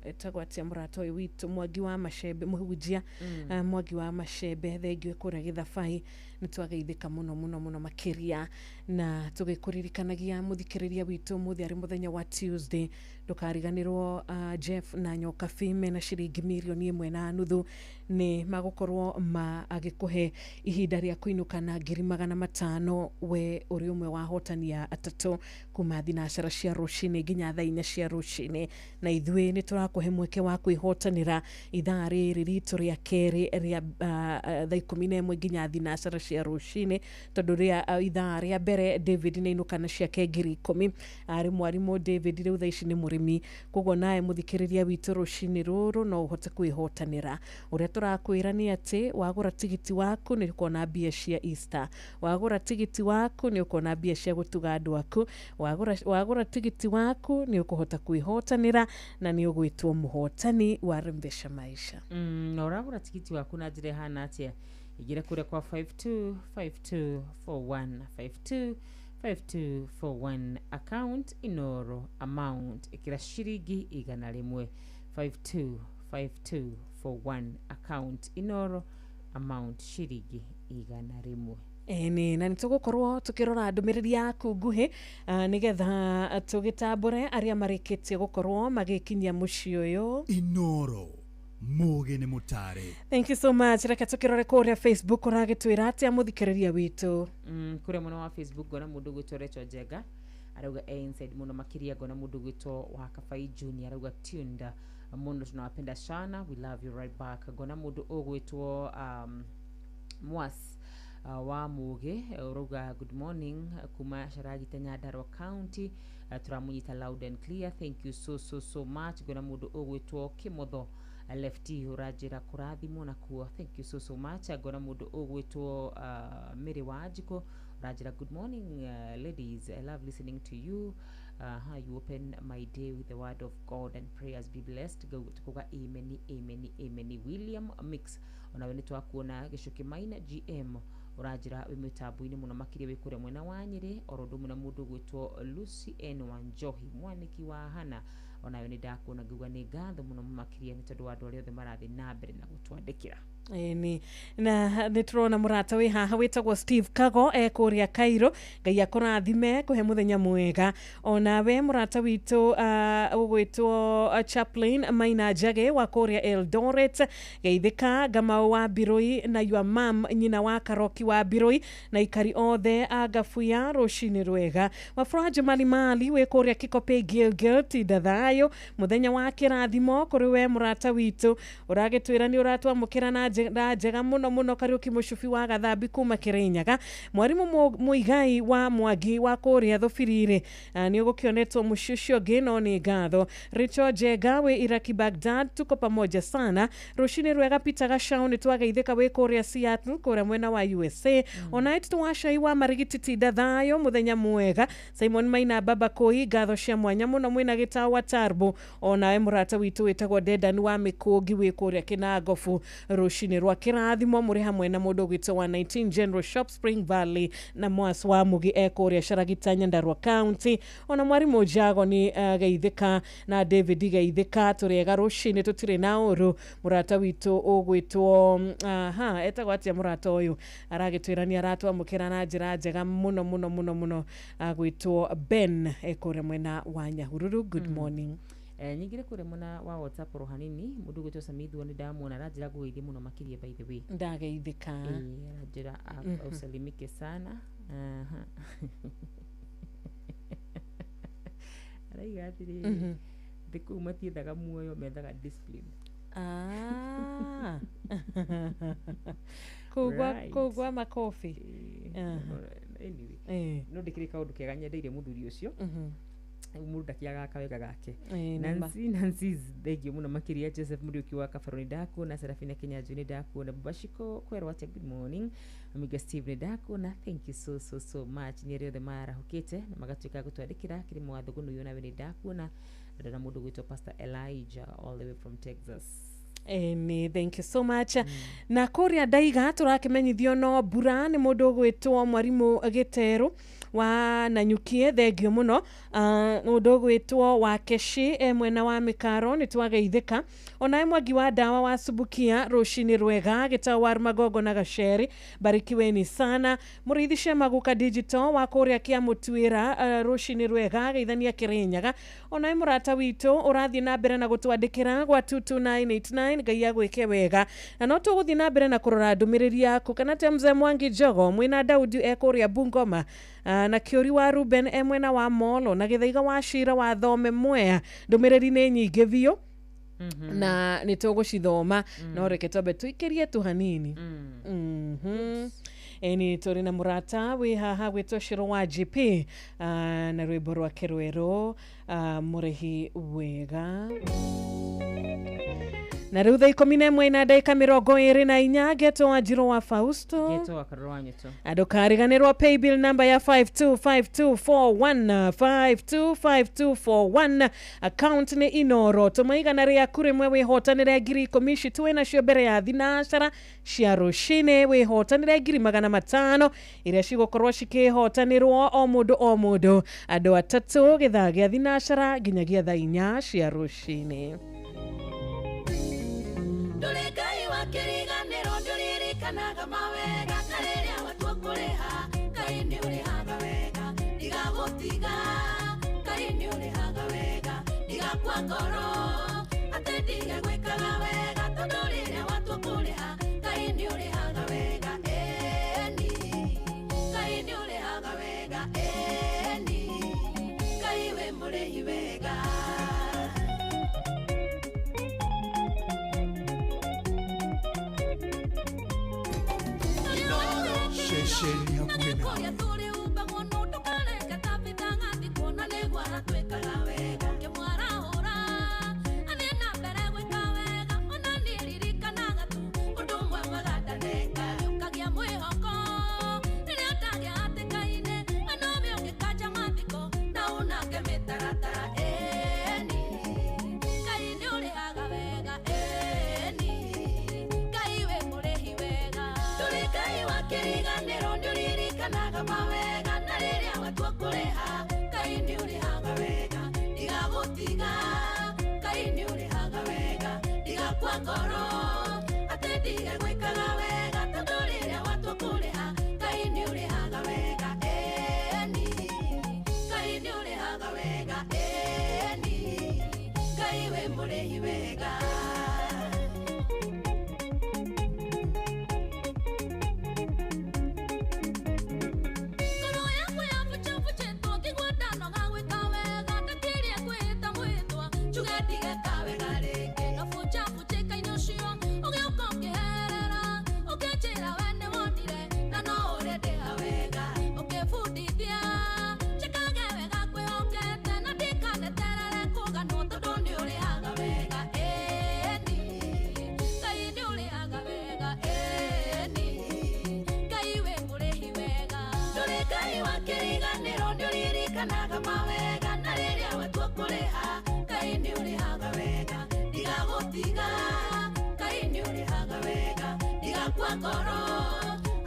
etagwo atĩa, mũrata ũyũ witũ Mwangi wa Macembe, mũhunjia Mwangi wa Macembe, thengio kũrĩa Gĩthabai. Nĩ twageithĩka mũno mũno mũno makĩria, na tũgĩkũririkanagia mũthikĩrĩria witũ ũmũthĩ arĩ mũthenya wa Tuesday, Ndũkariganĩrwo Jeff na Nyokabi mena ciringi mirioni ĩmwe na nuthu nĩ magũkorwo magĩkũhe ihinda rĩa kũinũka na 500,000 we ũrĩ ũmwe wa ahotani atatũ kuma thinacara cia rũcinĩ nginya thaa 4 cia rũcinĩ, na ithuĩ nĩ tũrakũhe mweke wa kwĩhotanĩra ithaa rĩrĩ ritũ rĩa kerĩ rĩa thaa 11 nginya thinacara cia rũcinĩ, tondũ rĩa ithaa rĩa mbere David nĩ ainũka na ciake 10,000. Arĩ mwarimũ David, rĩu thaa ici nĩ mũrĩmi, koguo nawe mũthikĩrĩria witũ rũcinĩ rũrũ no ũhote kwĩhotanĩra. Ũrĩa tũrakwĩra nĩ atĩ wagũra tigiti waku nĩ ũkona mbia cia Easter, wagũra tigiti waku nĩ ũkona mbia cia gũtuga andũ aku, wagũra tigiti waku nĩ ũkũhota kwĩhotanĩra na nĩ ũgwĩtwo mũhotani wa Rembesha Maisha.
Na ũragũra tigiti waku na njĩra ĩhana atĩa? Ingĩra kũrĩa kwa 525241 525241 account Inoro amount ĩkĩra ciringi 100 525241 account Inoro amount ciringi 100.
Ĩni, na nĩ tũgũkorwo tũkĩrora ndũmĩrĩri yaku nguhĩ nĩgetha tũgĩtambũre arĩa marĩkĩtie gũkorwo magĩkinyia mũciĩ ũyũ.
Inoro mũgĩ nĩ mũtare.
Thank you so much. Reke tũkĩrore kũrĩa Facebook ũragĩtwĩra atĩa mũthikĩrĩria witũ.
Kũrĩa mwena wa Facebook ngona mũndũ ũgwĩtwo Rachel Njenga arauga e inside mũno makĩria. Ngona mũndũ ũgwĩtwo wa Kabai Junior arauga tuned mũno, tunawapenda sana, we love you right back. Ngona mũndũ ũgwĩtwo Mwas wa Mũgĩ ũrauga good morning kuma Caragita Nyandarua County, tũramũnyita loud and clear, thank you so so so much. Ngona mũndũ ũgwĩtwo Kĩmotho Lefty ũranjĩra kũrathimwo nakuo, thank you so so much. Ngona mũndũ ũgwĩtwo Mary Wanjikũ ũranjĩra good morning ladies, I love listening to you. You open my day with the word of God and prayers, be blessed. Tukuga amen amen amen. William Mix onawe nĩ twakuona. Gĩcuki Maina GM ũranjĩra wĩ mĩtambo-inĩ mũno makĩria wĩ kũrĩa mwena wa Nyĩrĩ, oro ũndũ ũmwe na mũndũ ũgwĩtwo Lucy N Wanjohi mwanĩki wa Hana, onawe nĩ ndakuona, ngiuga nĩ ngatho mũno makĩria nĩ tondũ wa andũ arĩa othe marathiĩ na mbere na gũtwandĩkĩra.
Ĩni, na nĩ tũrona mũrata wĩ haha wĩtagwo Steve Kago e kũrĩa Cairo, Ngai akũrathime kũhe mũthenya mwega. Onawe mũrata witũ ũgwĩtwo Chaplain Maina Njage wa kũrĩa Eldoret, geithĩka Ngamau wa Mbirũi na your mum nyina wa Karoki wa Mbirũi na ikari othe a Ngabuya rũcinĩ rwega. Wafuraji Malimali wĩ kũrĩa Kikopey Gilgil, tinda thayũ, mũthenya wa kĩrathimo kũrĩ we mũrata witũ ũragĩtwĩra nĩ ũratwamũkĩra na njĩra njega mũno mũno. Kariũki Mũcubi wa Gathambi kuma Kĩrĩnyaga, mwarimũ Mũigai wa Mwangi wa kũrĩa Thũbiri-rĩ, nĩ ũgũkĩonetwo mũciĩ ũcio ũngĩ, no nĩ ngatho. Rachel Njenga wĩ Iraki Baghdad, tuko pamoja sana, rũcinĩ rwega. Peter Gacau nĩ twageithĩka wĩ kũrĩa Seattle kũrĩa mwena wa USA. Ona Edith wa Cai wa Marigiti, tinda thayũ, mũthenya mwega. Simon Maina Baba Koi, ngatho cia mwanya mũno mwĩna gĩtaũ wa Tarbo. Onawe mũrata witũ wĩtagwo Dedan wa Mĩkũngi wĩ kũrĩa Kĩnangobu, rũcinĩ rwa kĩrathimo mũrĩ hamwe na mũndũ ũgwĩtwo wa 19 General Shop Spring Valley na Mwas wa Mũgi e kũrĩa Caragita Nyandarua County. Ona mwarimũ Jago nĩ geithĩka na David geithĩka, tũrĩega rũcinĩ, tũtirĩ na ũru. Mũrata witũ ũgwĩtwo aha etagwo atĩa mũrata ũyũ aragĩtwĩra nĩ aratwamũkĩra na njĩra njega mũno mũno mũno mũno, agwĩtwo Ben e kũrĩa mwena wa Nyahururu, good morning.
Nyingĩre kũrĩa mwena wa WhatsApp oro hanini, mũndũ ũgwĩtwo Samithua nĩ ndamuona aranjĩra ngũgeithie mũno makĩria, by the way.
Ndageithĩka.
Aranjĩra usalimike sana. Aha. Araiga atĩrĩrĩ, thĩ kũu matiethaga muoyo, methaga discipline.
Ah. Kũu kũu gwa makobi.
Anyway, no ndĩkĩrĩ kaũndũ kega nyendeire mũthuri ũcio. Mũndũ ndakĩagaga kawega gake.
Nĩ ma.
Nancy Nancy, thengio mũno makĩria. Joseph Mũriũki wa Kabaro nĩ ndakuona. Serafina Kinyanjui nĩ ndakuona. Babashiko kwerwo atĩa, good morning. Amiga Steve nĩ ndakuona, thank you so so so much. Nĩ arĩa othe marahũkĩte na magatuĩka a gũtwandĩkĩra. Kĩrĩmo wa Thũgũnũ nawe nĩ ndakuona, na ndona mũndũ gwĩtwo Pastor Elijah all the way from Texas.
Ĩni, thank you so much. Na kũrĩa ndaiga tũrakĩmenyithio no mbura nĩ mũndũ ũgwĩtwo mwarimũ Gĩterũ Wa Nanyukie, thengio mũno. Mũndũ ũgwĩtwo wa Keshi e mwena wa Mĩkaro, nĩ twageithĩka. Onawe Mwangi wa Ndawa wa Subukia, rũcinĩ rwega. Gĩtau wa Magongo na Gaceri, barikiweni sana. Mũrĩithi Shema Guka Digital wa kũrĩa Kĩamũtuĩra, rũcinĩ rwega, geithania Kĩrĩnyaga. Onawe mũrata witũ ũrathiĩ na mbere na gũtwandĩkĩra gwa 22989, Ngai agwĩke wega. Na no tũgũthiĩ na mbere na kũrora ndũmĩrĩri yaku. Kana te mzee Mwangi Njogo mwĩna Daudi e kũrĩa Bungoma, na Kĩũri wa Ruben e mwena wa Molo, na Gĩthaiga wa Cira wa Thome Mwea. Ndũmĩrĩri nĩ nyingĩ biũ na nĩ tũgũcithoma, no reke twambe tũikĩrie tu hanini. Ĩni tũrĩ na mũrata wĩ haha gwĩtwo Cĩrũ wa GP, na rwĩmbo rwake rwerũ, mũrĩhi wega. Na rĩu thaa 11 na ndagĩka 24. Ngetwo wa Njirũ wa Fausto.
Ngetwo wa Karũrũ wa Nyũtũ.
Ndũkariganĩrwo paybill number ya 525241, 525241, account nĩ Inoro. Tũma igana rĩaku rĩmwe wĩhotanĩre 10,000 ici twĩ nacio mbere ya thinacara cia rũcinĩ. Wĩhotanĩre 500,000 iria cigũkorwo cikĩhotanĩrwo o mũndũ o mũndũ, andũ atatũ, gĩthaa gĩa thinacara nginyagia thaa 4 cia rũcinĩ.
Ndũrĩ Ngai wa kĩriganĩro, ndũririkanaga mawega, na rĩrĩa watua kũrĩha, Ngai nĩ ũrĩhaga wega. Ndigagũtiga, Ngai nĩ ũrĩhaga wega. Ndigakua ngoro atĩ ndige gwĩkaga wega, tondũ rĩrĩa watua kũrĩha, Ngai nĩ ũrĩhaga wega. Ĩni, Ngai nĩ ũrĩhaga wega. Ĩni, Ngai wĩ mũrĩhi wega.
Ceceni hakuhĩ nawe.
Tũrĩ umbagwo no ndũkareke tabitha ng'athi kuona nĩguo aratwĩkaga wega. Ngĩmwarahũra athiĩ na mbere gwĩka wega, ona niĩ ririkanaga tu ũndũ ũmwe mwega ndaneka. Ũkagĩa mwĩhoko rĩrĩa ũtagĩa hatĩka-inĩ, we nowe ũngĩkanja mathiko na unange mĩtaratara. Ĩni, Ngai nĩ ũrĩhaga wega. Ĩni, Ngai wĩ mũrĩhi wega. Ndũrĩ Ngai wa kĩriganĩro, nĩũririkanaga mawega, na rĩrĩa watua kũrĩha, Ngai nĩ ũrĩhaga wega. Ndigagũtiga, Ngai nĩ ũrĩhaga wega. Ndigakua ngoro atĩ ndige gwĩkaga wega, tondũ rĩrĩa watua kũrĩha, Ngai nĩ ũrĩhaga wega. Ĩni, Ngai nĩ ũrĩhaga wega. Ĩni, Ngai wĩ mũrĩhi wega. Ngoro yakwa yabuchabuchĩtwo ngĩigua ndanoga gwĩka wega, ndakĩria kwĩhĩta mwĩtwa njuge ndigeka wega rĩngĩ. No buchabuchĩka-inĩ ũcio ũgĩũka ũkĩherera, ũkĩnjĩra we nĩwonire na no ũrĩ ndĩha wega. Ũkĩbundithia njĩkage wega kwĩhokete, na ndikaneterere kũganwo tondũ nĩ ũrĩhaga wega. Ĩni, Ngai nĩ ũrĩhaga wega. Ĩni, Ngai wĩ mũrĩhi wega. Ndũrĩ Ngai wa kĩriganĩro, nĩũririkanaga mawega, na rĩrĩa watua kũrĩha, Ngai nĩ ũrĩhaga wega. Ndigagũtiga, Ngai nĩ ũrĩhaga wega. Ndigakua ngoro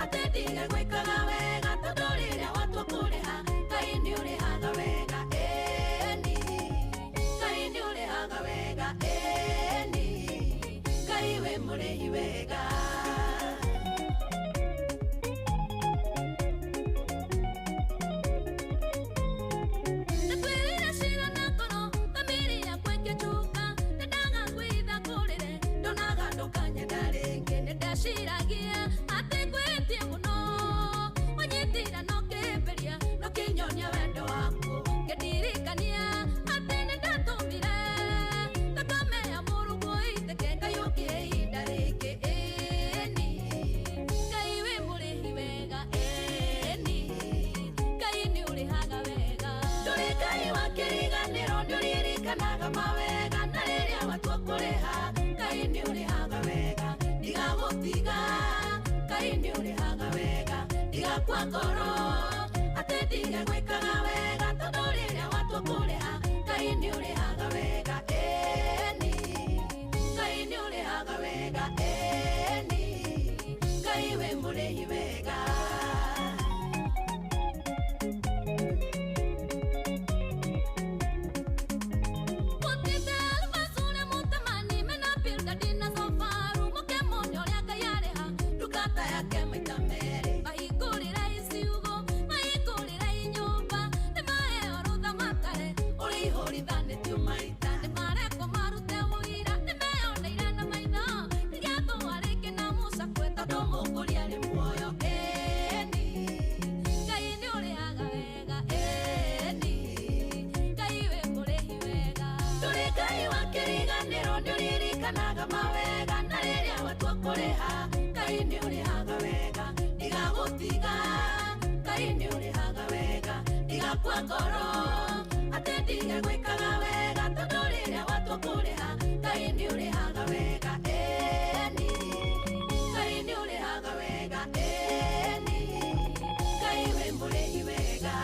atĩ ndige gwĩkaga wega, tondũ rĩrĩa watua kũrĩha, Ngai nĩ ũrĩhaga wega. Ĩni, Ngai nĩ ũrĩhaga wega. Ĩni, Ngai wĩ mũrĩhi wega. Ndakwĩrĩire cira na ngoro, thamiri yakwa ĩkĩnjuka, ndendaga kwĩhitha kũrĩre, ndonaga ndũkanyenda rĩngĩ. Nĩndeciragia atĩ ngwĩtie mũno, wanyitira na ũkĩhĩmbĩria, na ũkĩnyonia wendo waku. Ngĩndirikania atĩ nĩndatũmire thakame ya mũrũguo ĩitĩke, Ngai ũkĩhe ihinda rĩngĩ. Ĩni, Ngai wĩ mũrĩhi wega. Ĩni, Ngai nĩ ũrĩhaga wega. Ndũrĩ Ngai wa kĩriganĩro, nĩũririkanaga mawega, na rĩrĩa watua kũrĩha, Ngai nĩ ũrĩhaga wega. Ndigagũtiga, Ngai nĩ ũrĩhaga wega. Ndigakua ngoro atĩ ndige gwĩkaga wega, tondũ rĩrĩa watua kũrĩha, Ngai nĩ ũrĩhaga wega. Ĩni, Ngai nĩ ũrĩhaga wega. Ĩni, Ngai wĩ mũrĩhi wega. Ngai nĩ ũrĩhaga wega ndigagũtiga Ngai nĩ ũrĩhaga wega ndigakua ngoro atĩ ndige gwĩkaga wega tondũ rĩrĩa watua kũrĩha Ngai nĩ ũrĩhaga wega ĩni Ngai nĩ ũrĩhaga wega ĩni Ngai wĩ mũrĩhi wega.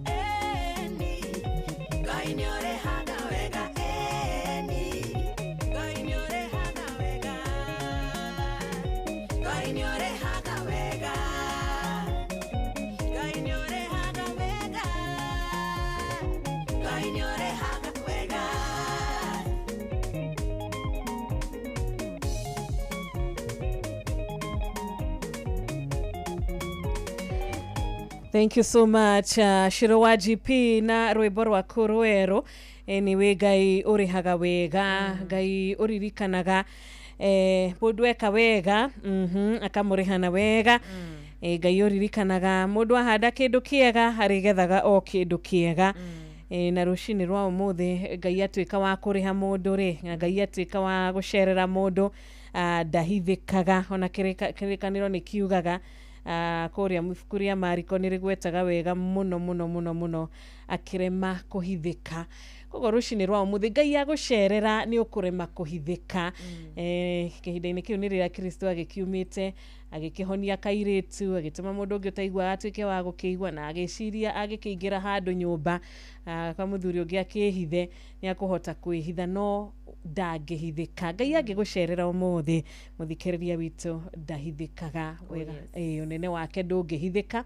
Eni, Ngai nĩ ũrĩhaga wega eni, Ngai nĩ ũrĩhaga wega, Ngai nĩ ũrĩhaga wega, Ngai nĩ ũrĩhaga wega, Ngai nĩ ũrĩhaga wega.
Thank you so much Shiro wa GP na rwĩmbo rwaku rwerũ. Anyway, Ngai ũrĩhaga wega, Ngai ũririkanaga mũndũ eka wega, akamũrĩha na wega. Ngai ũririkanaga mũndũ ahanda kĩndũ kĩega arĩgethaga o kĩndũ kĩega. Na rũcinĩ rwa ũmũthĩ Ngai atuĩka wa kũrĩha mũndũ rĩ, na Ngai atuĩka wa gũcerera mũndũ, ndahithĩkaga. Ona kĩrĩkanĩro nĩ kiugaga kũrĩa ibuku rĩa Mariko nĩ rĩgwetaga wega mũno mũno mũno mũno akĩrema kũhithĩka. Koguo rũcinĩ rwa ũmũthĩ Ngai agũcerera nĩ ũkũrema kũhithĩka. Kĩhinda-inĩ kĩu nĩ rĩrĩa Kristo agĩkiumĩte agĩkĩhonia kairĩtu, agĩtũma mũndũ ũngĩ ũtaiguaga atuĩke wa gũkĩigua, na agĩciria agĩkĩingĩra handũ nyũmba kwa mũthuri ũngĩ akĩhithe, nĩ akũhota kwĩhitha no ndangĩhithĩka. Ngai angĩgũcerera ũmũthĩ mũthikĩrĩria witũ ndahithĩkaga wega. Ũnene wake ndũngĩhithĩka,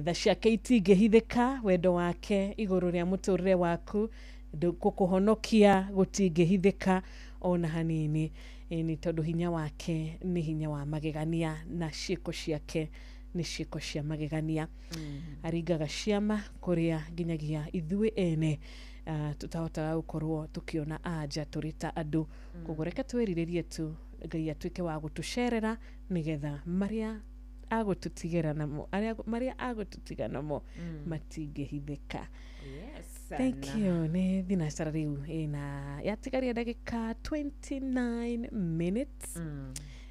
tha ciake itingĩhithĩka, wendo wake igũrũ rĩa mũtũrĩre waku gũkũhonokia gũtingĩhithĩka ona hanini. Nĩ tondũ hinya wake nĩ hinya wa magegania na ciĩko ciake nĩ ciĩko cia magegania. Aringaga ciama kũrĩa nginyagia ithuĩ ene tũtahotaga gũkorwo tũkĩona anja tũrĩ ta andũ. Koguo reke twĩrirĩrie tu Ngai atuĩke wa gũtũcerera nĩgetha marĩa agũtũtigĩra namo, marĩa agũtũtiga namo matingĩhithĩka.
Yes.
Thank you. Nĩ thinacara rĩu ĩna yatigaria ndagĩka 29 minutes.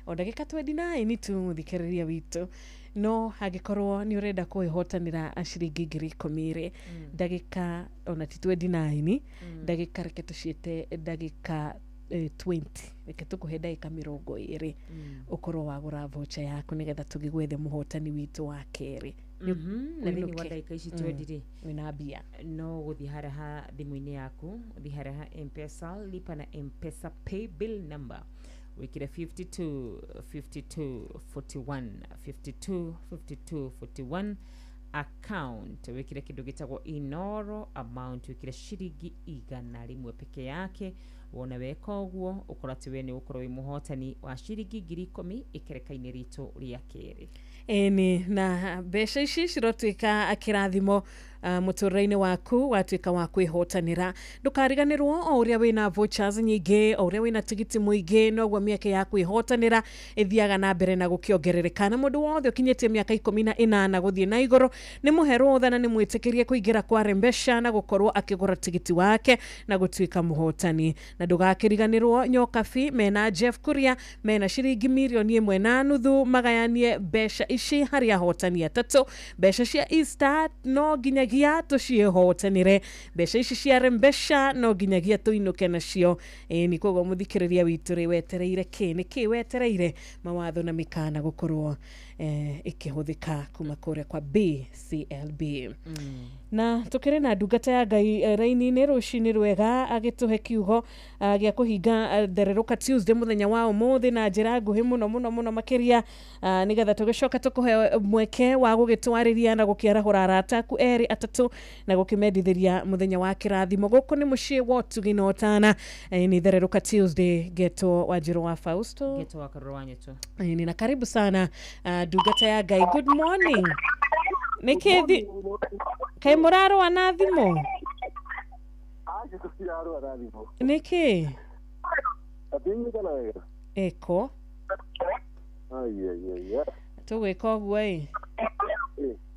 O ndagĩka 29 tu mũthikĩrĩria witũ. No angĩkorwo nĩ ũrenda kwĩhotanĩra ciringi 10,000 rĩ, ndagĩka ona ti 29, ndagĩka reke tũciĩte ndagĩka 20, reke tũkũhe ndagĩka 20 ũkorwo wagũra voucher yaku nĩgetha tũgĩgwethe mũhotani witũ wa kerĩ.
Na thĩinĩ wa ndagĩka ici 20 rĩ,
wĩna mbia
no gũthiĩ harĩa ha thimũ-inĩ yaku, ũthiĩ harĩa ha M-Pesa, lipa na M-Pesa pay bill number, wĩkĩre 52 52 41 52 52 41 account, wĩkĩre kĩndũ gĩtagwo Inoro amount, wĩkĩre ciringi 100 peke yake. Wona weka ũguo ũkora atĩ we nĩ ũgũkorwo wĩ mũhotani wa ciringi 10,000 ikereka-inĩ ritũ rĩa kerĩ.
Ĩni, na mbeca ici cirotuĩka kĩrathimo mũtũrĩre-inĩ waku watuĩka wa kwĩhotanĩra. Ndũkariganĩrwo o ũrĩa wĩna vouchers nyingĩ, o ũrĩa wĩna tigiti mũingĩ, noguo mĩeke ya kwĩhotanĩra ĩthiaga na mbere na gũkĩongerereka. Na mũndũ wothe ũkinyĩtie mĩaka 18 gũthiĩ na igũrũ nĩ mũhe rũtha na nĩ mwĩtĩkĩrie kũingĩra kwa Rembesha na gũkorwo akĩgũra tigiti wake na gũtuĩka mũhotani. Na ndũgakĩriganĩrwo Nyokabi mena Jeff Kuria mena ciringi 1.5 million magayanie mbeca ici harĩ ahotani atatũ. Mbeca cia Easter no nginyagia tũciĩhotanĩre, mbeca ici cia Rembesha no nginyagia tũinũke nacio. Nĩ koguo mũthikĩrĩria witũ rĩ, wetereire kĩ? Nĩ kĩ wetereire? Mawatho na mĩkana gũkorwo ĩkĩhũthĩka kuma kũrĩa kwa BCLB. Na tũkĩrĩ na ndungata ya Ngai raini-inĩ rũcinĩ rwega agĩtũhe kiugo gĩa kũhinga Thererũka Tuesday mũthenya wa ũmũthĩ na njĩra nguhĩ mũno mũno mũno makĩria, nĩgetha tũgĩcoke tũkũhe mweke wa gũgĩtwarĩria na gũkĩarahũra arata aku erĩ atatũ na gũkĩmendithĩria mũthenya wa kĩrathimo. Gũkũ nĩ mũciĩ wa ũtugi na ũtana. Nĩ Thererũka Tuesday, ngetwo Wanjirũ wa Fausto,
ngetwo wa Karũrũ wa Nyeto.
Nĩ na karibu sana ndungata ya Ngai. Good morning. Nĩkĩ kaĩ mũrarũa na thimũ?
Aca tũtirarũa na thimũ.
Nĩkĩ?
Atinyitana wega.
Ĩko
Ai ai ai.
Tũgwĩka ũguo ĩ,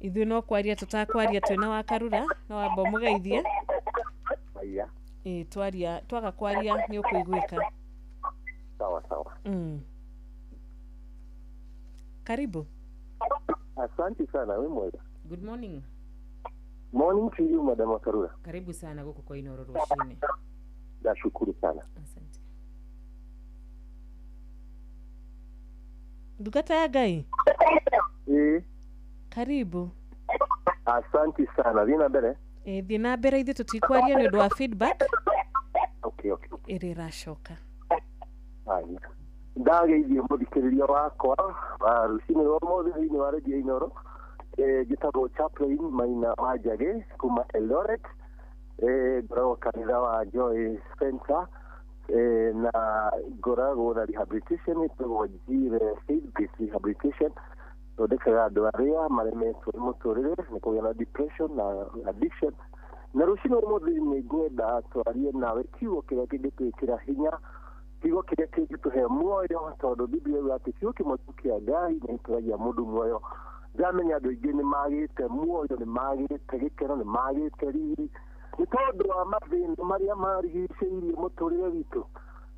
ithuĩ no kwaria tũtakwaria twĩna wa Karura, no wamba ũmũgeithie. Ĩ twaria twaga kwaria nĩ ũkũiguĩka.
Sawa sawa.
Karibu.
Asante sana, we mwega.
Good morning.
Morning to you, Madam Wakarura.
Karibu sana gũkũ kwa Inooro rũcinĩ.
Nashukuru sana.
Asante.
Ndungata ya Ngai. Karibu.
Asante sana. Thiĩ na mbere.
Thiĩ na mbere, ithuĩ tũtikwaria nĩ ũndũ wa feedback.
Okay.
Ĩrĩa ĩracoka.
Haya. Ndageithie mũthikĩrĩria wakwa wa rũcinĩ rwa ũmũthĩ thĩinĩ wa redio Inooro. Njĩtagwo Chaplain Maina wa Njagĩ kuma Eldoret. Ngoragwo kanitha wa Joy Center, na ngoragwo na rehabilitation ĩtagwo Njire Faith Based Rehabilitation. Thondekaga andũ arĩa maremetwo nĩ mũtũrĩre nĩ kũgĩa na depression na addiction. Na rũcinĩ ũmũthĩ nĩ ngwenda twarie nawe kiugo kĩrĩa kĩngĩtwĩkĩra hinya, kiugo kĩrĩa kĩngĩtũhe muoyo, tondũ Biblia yugaga atĩ kiugo kĩmwe tu kĩa Ngai nĩ gĩtũragia mũndũ muoyo. Ndamenya andũ aingĩ nĩ magĩte muoyo, nĩ magĩte gĩkeno, nĩ magĩte riri nĩ tondũ wa mathĩna marĩa marigicĩirie mũtũrĩre witũ.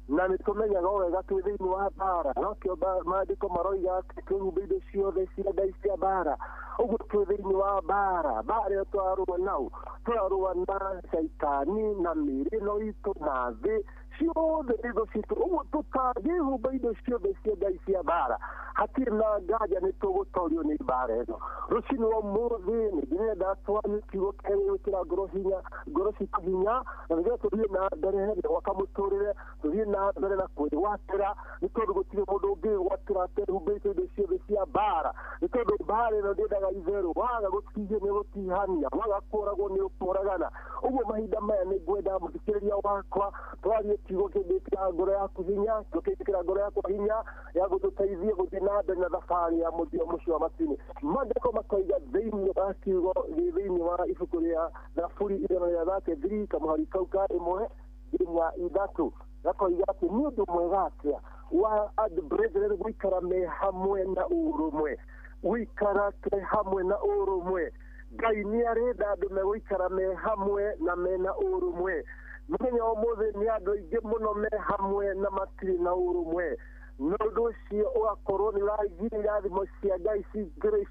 Na nĩ tũmenyaga o wega twĩ thĩinĩ wa mbara, nokĩo maandĩko maroiga atĩ twĩhumbe indo ciothe cia Ngai cia mbara. Ũguo twĩ thĩinĩ wa mbara, mbara ĩyo tũrarũa nao, tũrarũa na caitani na mĩĩrĩ ĩno itũ na thĩ ciothe nĩ thũ citũ. Ũguo tũtangĩhumba indo ciothe cia Ngai cia mbara, hatirĩ na nganja nĩ tũgũtorio nĩ mbara ĩno. Rũcinĩ rwa ũmũthĩ nĩ ndĩrenda twarie kiugo kĩrĩa gĩgwĩkĩra ngoro hinya, ngoro citũ hinya, na nĩgetha tũthiĩ na mbere na gwaka mũtũrĩre, tũthiĩ na mbere na kwĩgwatĩra, nĩ tondũ gũtirĩ mũndũ ũngĩgwatĩra atehumbĩte indo ciothe cia mbara. Nĩ tondũ mbara ĩno ndĩendaga itherũ, waga gũtihio nĩ gũtihania, waga kũragwo nĩ ũkũragana. Ũguo mahinda maya nĩ ngwenda mũthikĩrĩria wakwa twarie kiugo kĩngĩkĩra ngoro yaku hinya, kiugo kĩngĩkĩra ngoro yakwa hinya ya gũtũteithia gũthiĩ na mbere na thabarĩ ya mũthia mũciĩ wa matu-inĩ. Maandĩko makoiga thĩinĩ wa kiugo thĩinĩ wa ibuku rĩa Thaburi 133 kamũhari kau ka 1 nginya 3, gakoiga atĩ nĩ ũndũ mwega atĩa wa andũ brethren gũikara me hamwe na ũrũmwe, gũikara twĩ hamwe na ũrũmwe. Ngai nĩ arenda andũ megũikara me hamwe na mena ũrũmwe. Mũthenya wa ũmũthĩ nĩ andũ aingĩ mũno me hamwe na matirĩ na ũrũmwe. Na ũndũ ũcio ũgakorwo nĩ ũragiria irathimo cia Ngai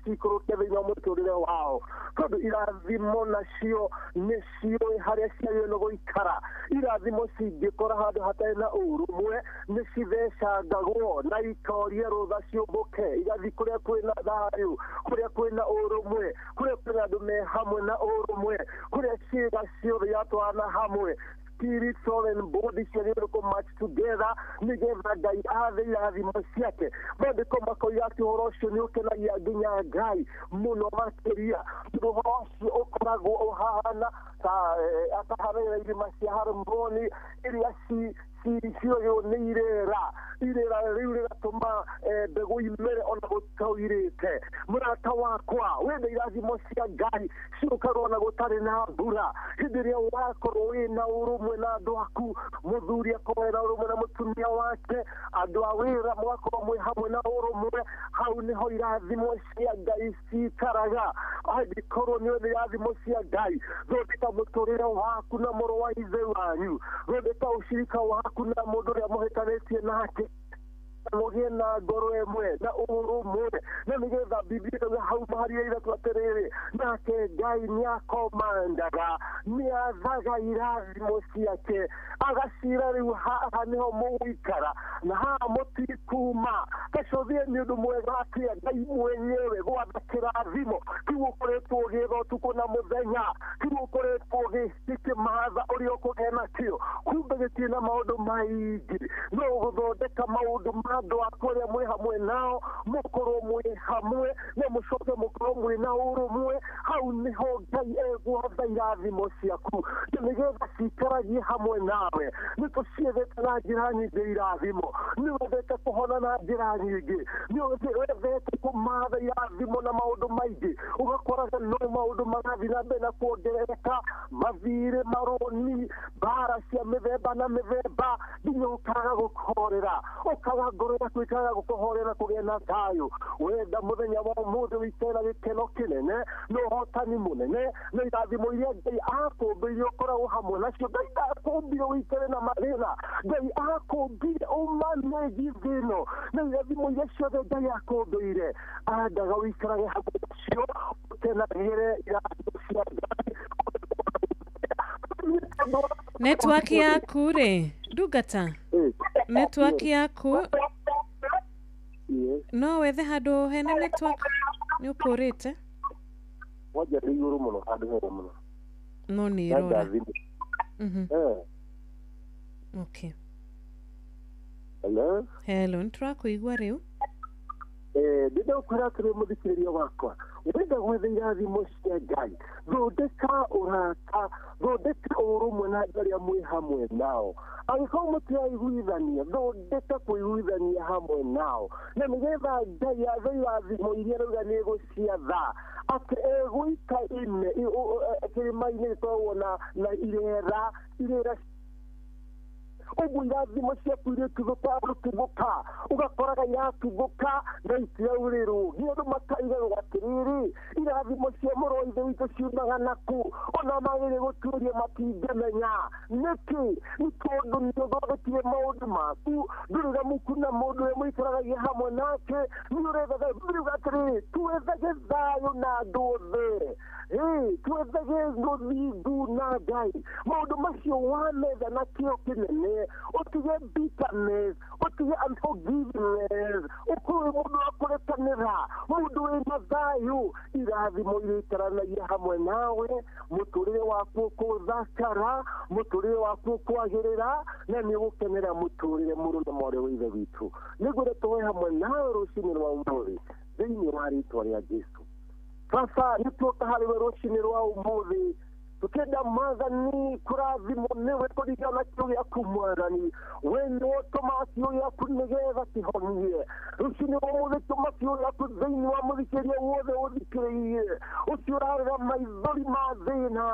cikũrũke thĩinĩ wa mũtũrĩre wao, tondũ irathimo nacio nĩ ciũĩ harĩa ciagĩrĩirwo nĩ gũikara. Irathimo cingĩkora handũ hatarĩ na ũrũmwe nĩ cithecangagwo na ikoria rũtha ciũmbũke, igathiĩ kũrĩa kwĩna thayũ, kũrĩa kwĩna ũrũmwe, kũrĩa kwĩna andũ me hamwe na ũrũmwe, kũrĩa ciĩga ciothe iratwarana hamwe. Spirit, soul and body ciagĩrĩirwo kũ match together nĩgetha Ngai athe irathimo ciake. Maandĩko makoiga atĩ ũhoro ũcio nĩ ũkenagia nginya Ngai mũno makĩria, tondũ ũhoro ũcio ũkoragwo ũhana ta akahana irĩma cia Harmoni iria ciogĩrwo nĩ irĩra, irĩra rĩu rĩgatũma mbegũ imere ona gũtaurĩte. Mũrata wakwa, wenda irathimo cia Ngai ciũkaga ona gũtarĩ na mbura. Hĩndĩ ĩrĩa wakorwo wĩna ũrũmwe na andũ aku, mũthuri akorwo ena ũrũmwe na mũtumia wake, andũ a wĩra mũgakorwo mwĩ hamwe na ũrũmwe, hau nĩho irathimo cia Ngai cikaraga. Angĩkorwo nĩ wenda irathimo cia Ngai, thondeka mũtũrĩre waku na mũrũ wa ithe wanyu, thondeka ũcirika waku na mũndũ ũrĩa mũhĩtanĩtie nake, mũgĩe na ngoro ĩmwe na ũrũmwe, na nĩgetha Biblia ĩkauga hau mũhari wa 3 atĩrĩrĩ, nake Ngai nĩakomandaga, nĩathaga irathimo ciake, agacira rĩu haha nĩho mũgũikara na haha mũtikuma. Gacũthie nĩ ũndũ mwega atĩa Ngai mwenyewe gwatha kĩrathimo kĩu ũkoretwo ũgĩetha ũtukũ na mũthenya, kĩu ũkoretwo ũgĩkĩmatha ũrĩa ũkũgĩa nakĩo, kumbe gĩtirĩ na maũndũ maingĩ, no gũthondeka maũndũ ma andũ aku arĩa mwĩ hamwe nao, mũkorwo mwĩ hamwe na mũcoke mũkorwo mwĩ na ũrũmwe. Hau nĩho Ngai egwatha irathimo ciaku na nĩgetha cikaragie hamwe nawe. Nĩ tũciethete na njĩra nyingĩ irathimo, nĩ wendete kũhona na njĩra nyingĩ, nĩ wendete kũmatha irathimo na maũndũ maingĩ, ũgakoraga no maũndũ marathiĩ na mbere na kuongerereka, mathirĩ, marũni, mbara cia mĩthemba na mĩthemba, nginya ũkaga gũkorera, ũkaga ngoro Ngoro yaku ĩkaga gũkũhorera kũgĩa na thayũ. Wenda mũthenya wa ũmũthĩ ũikare na gĩkeno kĩnene na ũhotani mũnene na irathimo iria Ngai akũmbĩire ũkoragwo hamwe nacio. Ngai ndakũmbire ũikare na mathĩna, Ngai akũmbire ũmanĩji thĩ ĩno na irathimo iria ciothe Ngai akũmbĩire andaga ũikarage hamwe nacio, ũkenagĩre irathimo cia Ngai.
Network yaku rĩ, ndungata, network yaku no wethe handũ hena network, nĩ ũkũrĩte.
Wanja ndĩ igũrũ mũno, handũ hega mũno.
No nĩ ĩrora. Okay.
Hello?
Hello, nĩtũrakũigua rĩu.
Ndĩrenda gũkwĩra atĩrĩ mũthikĩrĩria wakwa, wenda gwetha irathimo cia Ngai, thondeka ũrata, thondeka ũrũmwe na andũ arĩa mwĩ hamwe nao. Angĩkorwo mũtiraiguithania, thondeka kũiguithania hamwe nao, na nĩgetha Ngai athe irathimo iria arauga nĩ egũciatha, atĩ egũita ime kĩrĩma-inĩ gĩkoragwo na irera, irera ũguo irathimo ciaku irĩtuthũka gũtuthũka, ũgakoraga iratuthũka na itiraurĩrwo. Nginya andũ makaigagwo atĩrĩrĩ, irathimo cia mũrũ wa ithe witũ ciumaga nakũ? Ona magĩrĩire gũtuĩria matingĩmenya. Nĩkĩ? Nĩ tondũ nĩ ũthondekire maũndũ maku, ndũrĩ na muku na mũndũ ũrĩa mũikaranagia hamwe nake, nĩ ũrethaga, Bibilia ĩuga atĩrĩrĩ, twethage thayũ na andũ othe. Twethage ũthingu na Ngai. Maũndũ macio wametha na kĩo kĩnene, ũtige bitterness, ũtige unforgiveness, ũkorwo wĩ mũndũ wa kũrekanĩra, mũndũ wĩna thayũ, irathimo irĩikaranagia hamwe nawe, mũtũrĩre waku ũkũthakara, mũtũrĩre waku ũkwagĩrĩra, na nĩ ũgũkenera mũtũrĩre mũrũ na mwarĩ wa ithe witũ. Nĩngwenda tũhoe hamwe nawe rũcinĩ rwa ũmũthĩ thĩinĩ wa rĩtwa rĩa Jesũ. Baba, nĩ tuoka harĩ we rũcinĩ rwa ũmũthĩ, tukenda Mwathani kũrathimwo nĩwe kũringana na kiugo gĩaku Mwathani. We nĩwe ũtũmaga kiugo gĩaku nĩgetha kĩhonie. Rũcinĩ rwa ũmũthĩ tũma kiugo gĩaku thĩinĩ wa mũthikĩrĩria wothe ũthikĩrĩirie, ũcio ũrarĩra maithori ma thĩna,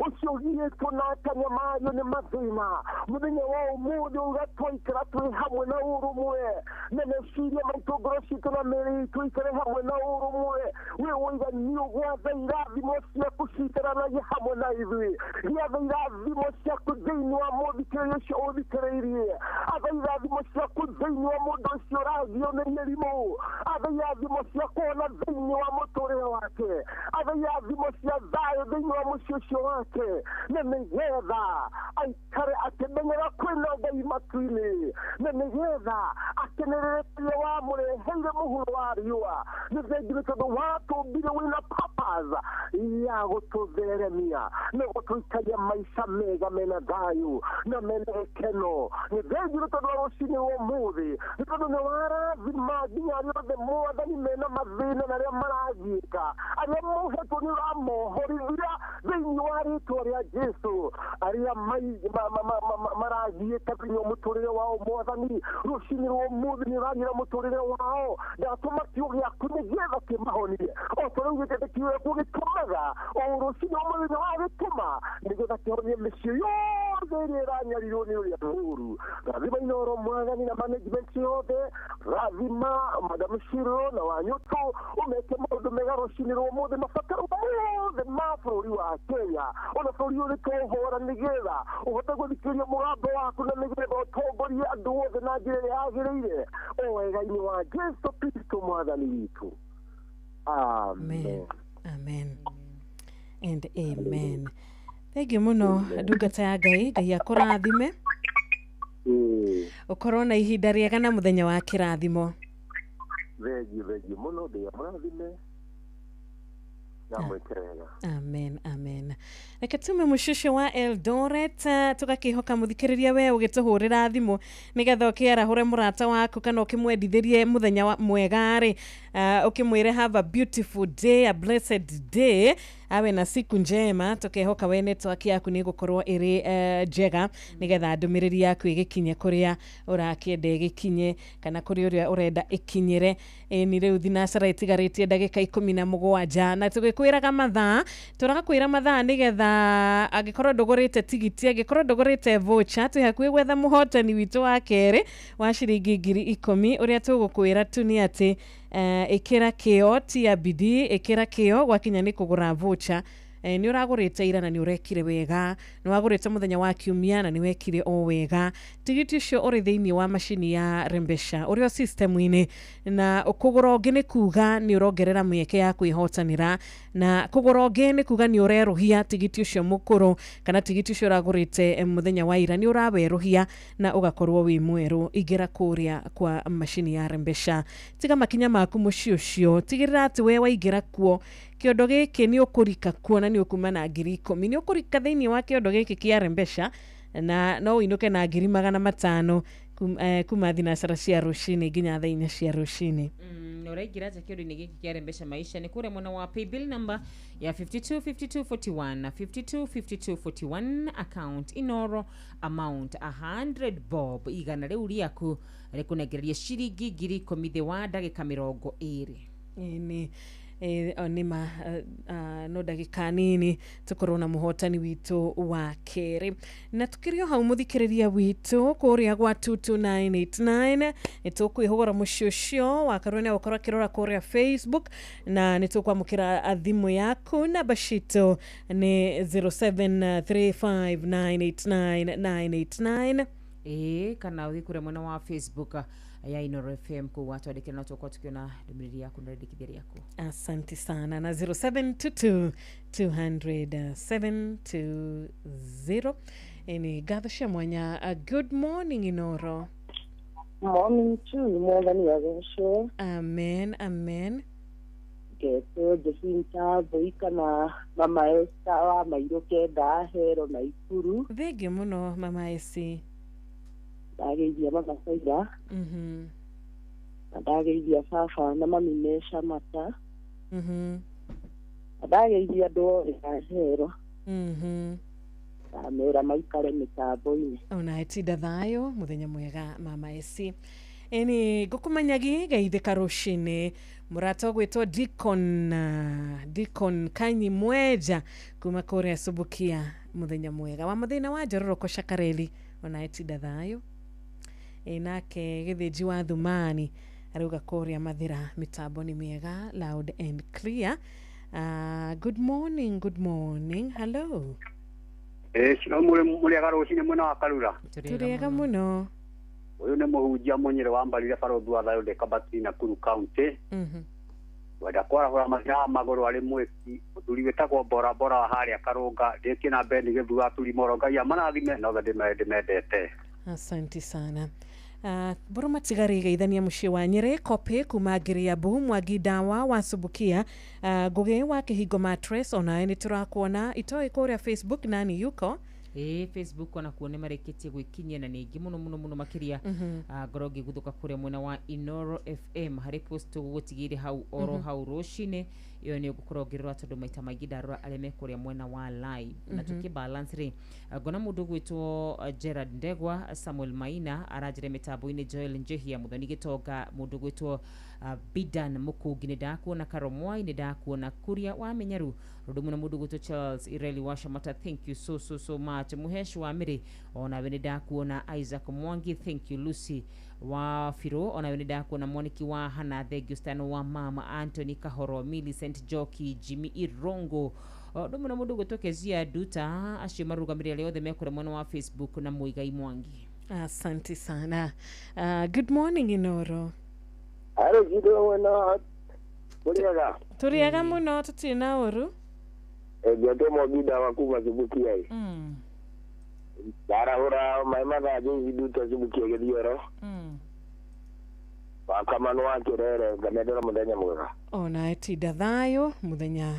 ũcio ũgiĩtwo na akanyamario nĩ mathĩna. Mũthenya wa ũmũthĩ uga twaikara twĩ hamwe na ũrũmwe, na meciria maitũ, ngoro citũ na mĩĩrĩ itũ ikare hamwe na ũrũmwe. We woiga nĩ ũgwatha irathimo ciaku ciikaranagie hamwe na ithuĩ. Gĩatha irathimo ciaku thĩinĩ wa mũthikĩrĩria ũcio ũthikĩrĩirie. Atha irathimo ciaku thĩinĩ wa mũndũ ũcio ũragio nĩ mĩrimũ. Atha irathimo ciaku ona thĩinĩ wa mũtũrĩre wake. Atha irathimo cia thayũ thĩinĩ wa mũciĩ ũcio wake, na nĩgetha aikare akĩmenyaga kwĩna Ngai matu-inĩ, na nĩgetha akenerere kĩrĩa wamũreheire mũhuro wa riũa. Nĩ thengiũ nĩ tondũ watũmbire wĩna purpose ya gũtũtheremia na gũtũikaria maica mega mena thayũ na mena gĩkeno. Nĩ thengiũ nĩ tondũ wa rũcinĩ rwa ũmũthĩ, nĩ tondũ nĩ warathima nginya arĩa othe Mwathani mena mathĩna na arĩa maragiĩka, arĩa mohetwo nĩ ũramohorithia thĩinĩ wa rĩtwa rĩa Jesũ, arĩa maragiĩka thĩinĩ wa mũtũrĩre wao Mwathani, rũcinĩ rwa ũmũthĩ nĩ ũragira mũtũrĩre wao. Ndatũma kiugo gĩaku nĩgetha kĩmahonie, o ta ũrĩa ugĩte atĩ kiugo gĩaku gĩtũmaga o rũcinĩ rwa ũmũthĩ nĩ wagĩtũma nĩgetha kĩhonie mĩciĩ yothe ĩrĩa ĩranyarirwo nĩ ũrĩa mũũru. Rathima Inooro Mwathani na management yothe, rathima Madam Shiro na Wanyũtũ, ũmeke maũndũ mega rũcinĩ rwa ũmũthĩ, mabataro mothe ma bũrũri wa Kenya ona bũrũri ũyũ nĩtũũhora, nĩgetha ũhote gũthikĩrĩria mũgambo waku na nĩgetha ũtongorie andũ othe na njĩra ĩrĩa yagĩrĩire, o wega-inĩ wa Jesũ Kristo Mwathani witũ. Amen.
Amen and amen. Thank you mũno ndungata ya Ngai, Ngai akũrathime, ũkorwo na ihinda rĩega na mũthenya wa kĩrathimo.
Thengiũ, thengiũ mũno, Ngai amũrathime na mwĩke wega.
Amen, amen. Reke tume mũciĩ wa Eldoret, tũgakĩhoka mũthikĩrĩria we ũgĩtũhũrĩra thimũ nĩgetha ũkĩarahũre mũrata waku kana ũkĩmwendithĩrie mũthenya wa mwega rĩ. Ukimwire have a beautiful day, a blessed day, awe na siku njema. Tukehoka we network yaku nĩ ĩgũkorwo ĩrĩ njega, nĩgetha ndũmĩrĩri yaku ĩgĩkinye kũrĩa ũrakĩenda ĩgĩkinye, kana kũrĩa ũrĩa ũrenda ĩkinyĩre. Ĩni rĩu thinacara ĩtigarĩtie ndagĩka 17, na tũgĩkwĩraga mathaa, tũrakwĩra mathaa nĩgetha angĩkorwo ndũgũrĩte tigiti, angĩkorwo ndũgũrĩte voucher, twĩ hakuhĩ gwetha mũhotani witũ wa kerĩ wa ciringi 10,000. Ũrĩa tũgũkwĩra tu nĩ atĩ ĩkĩra kĩo, tia bidii, ĩkĩra kĩo gwakinya nĩ kũgũra voucher. Nĩ ũragũrĩte ira na nĩ ũrekire wega, nĩ wagũrĩte mũthenya wa kiumia na nĩ wekire o wega. Tigiti ũcio ũrĩ thĩinĩ wa macini ya Rembesha, ũrĩ o system-inĩ, na kũgũra ũngĩ nĩ kuga nĩ ũrongerera mĩeke ya kwĩhotanĩra, na kũgũra ũngĩ nĩ kuga nĩ ũrerũhia tigiti ũcio mũkũrũ, kana tigiti ũcio ũragũrĩte mũthenya wa ira nĩ ũrawerũhia na ũgakorwo wĩ mwerũ. Ingĩra kũrĩa kwa macini ya Rembesha, tiga makinya maku mũciĩ ũcio, tigĩrĩra atĩ we waingĩra kuo kĩondo gĩkĩ nĩ ũkũrika kuo na nĩ ũkuma na 10,000. Nĩ ũkũrika thĩinĩ wa kĩondo gĩkĩ kĩa Rembesha na no ũinũke na 500,000 kuma thinacara cia rũcinĩ nginya thaa 4 cia rũcinĩ.
Ũraingĩra atĩa kĩũndũ-inĩ gĩkĩ kĩa Rembesha Maisha? Nĩ kũrĩa mwena wa paybill number ya 525241 na 525241, account Inoro, amount 100 bob, igana rĩu rĩaku rĩkũnengereria ciringi 10,000 thĩ wa ndagĩka 20.
Nĩ nĩma no ndagĩka nini tũkorwo na mũhotani witũ wa kerĩ. Na tukĩrĩ o hau, mũthikĩrĩria witũ kũrĩa gwa 22989, nĩ tũkwĩhũgũra mũciĩ ũcio wakarwo nĩ agũkorwo akĩrora kũrĩa Facebook, na nĩ tũkwamũkĩra thimũ yaku. Namba citũ nĩ 0735989989.
Ĩĩ, kana ũthiĩ kũrĩa mwena wa Facebook ya Inoro FM, kũu watwandĩkĩra no tũkorwo tũkĩona ndũmĩrĩri yaku na rĩndĩkithia rĩaku.
Asante sana. Na 0722 200 720. Ni ngatho cia mwanya. Good morning, Inoro.
Morning too, mwathani agocwo.
Amen, amen.
Ngetwo Jacinta Mbui kana Mama Esther wa Mairũ 9, Hero na Ikuru.
Thengiũ mũno, Mama Esi.
Ndageithia mama Saida. Na ndageithia baba na mami me Camata. Na ndageithia andũ othe a Hero. Ndamera maikare mĩtambo-inĩ.
Ona etinda thayũ, mũthenya mwega, Mama Esi. Ĩni ngũkũmenyagi geithĩka rũcinĩ, mũrata ũgwĩtwo Deacon Kanyi Mweja kuma kũrĩa Subukia, mũthenya mwega. Wa mũthĩna wa Njororoko Shakareli, ona etinda thayũ. Ĩ nake Gĩthĩnji wa Thumani arauga kũrĩa Mathĩra mĩtambo nĩ mĩega, loud and clear. Good morning, good morning, hello.
Ĩĩ, mũrĩega rũcinĩ mwena wa Karura.
Tũrĩega mũno.
Ũyũ nĩ mũhunjia Mũnyĩrĩ wa Mbarire, barũthi wa thayũ, ndĩ Kabati, Nakuru County. Wenda kwarahũra mathĩna wa magũrũ arĩ mwĩki mũthuri wĩtagwo Bora Bora wa harĩa Karũnga, ndĩkie na Beni Gĩthua Turimoro. Ngai amarathime na othe ndĩmendete.
Asante sana. Boro matigari geithania mũciĩ wa Nyĩrĩ, Kopĩ kuma Ngiriambu, Mwangi Ndawa wa Subukia, Ngũgĩ wa Kĩhingo Matres, onawe nĩ tũrakuona itoĩ kũrĩa Facebook. Nani yuko?
Ĩĩ, Facebook onakuo nĩ marĩkĩtie gwĩkinyia na nĩ aingĩ mũno mũno mũno makĩria. Ngorwo ngĩguthũka kũrĩa mwena wa Inoro FM harĩ post tũgũtigĩire hau oro hau rũcinĩ ĩyo nĩ ũgũkorwo ngĩrora, tondũ maita maingĩ ndarora arĩa me kũrĩa mwena wa live na tũkĩ balance rĩ, ngona mũndũ ũgwĩtwo Gerard Ndegwa, Samuel Maina aranjĩra mĩtambo-inĩ, Joel Njehia, Mũthoni Gĩtonga, mũndũ ũgwĩtwo Bidan Mũkũngi nĩ ndakuona, Karomwai nĩ ndakuona, Kuria wa Menyaru ũndũ mũno, mũndũ ũgwĩtwo Charles Ireli wa Shamata, thank you so so so much. Mũhesh wa Mĩrĩ onawe nĩ ndakuona, Isaac Mwangi, thank you. Lucy wa Firo onawe nĩ ndakuona, Mwaniki wa Hana, thengio. Stano wa mama Anthony Kahoro, Millicent Joki, Jimmy Irongo, ũndũ mũno, mũndũ ũgwĩtwo Kezia Duta, acio marũgamĩrĩri arĩa othe mekũrĩa mwena wa Facebook na Mũigai Mwangi.
Asante sana. Good morning, Inoro.
Aro jidro mwena mũrĩega.
Tũrĩega mũno, tũtirĩ na ũru.
Ngetwo Mwangi Ndawa kuma Subukia. Ndarahũra maĩ mathaa Joyce Duta, Subukia Gĩthioro. Wakamanu wa Kirere ngamendera muthenya mwega.
Ona tinda thayo muthenya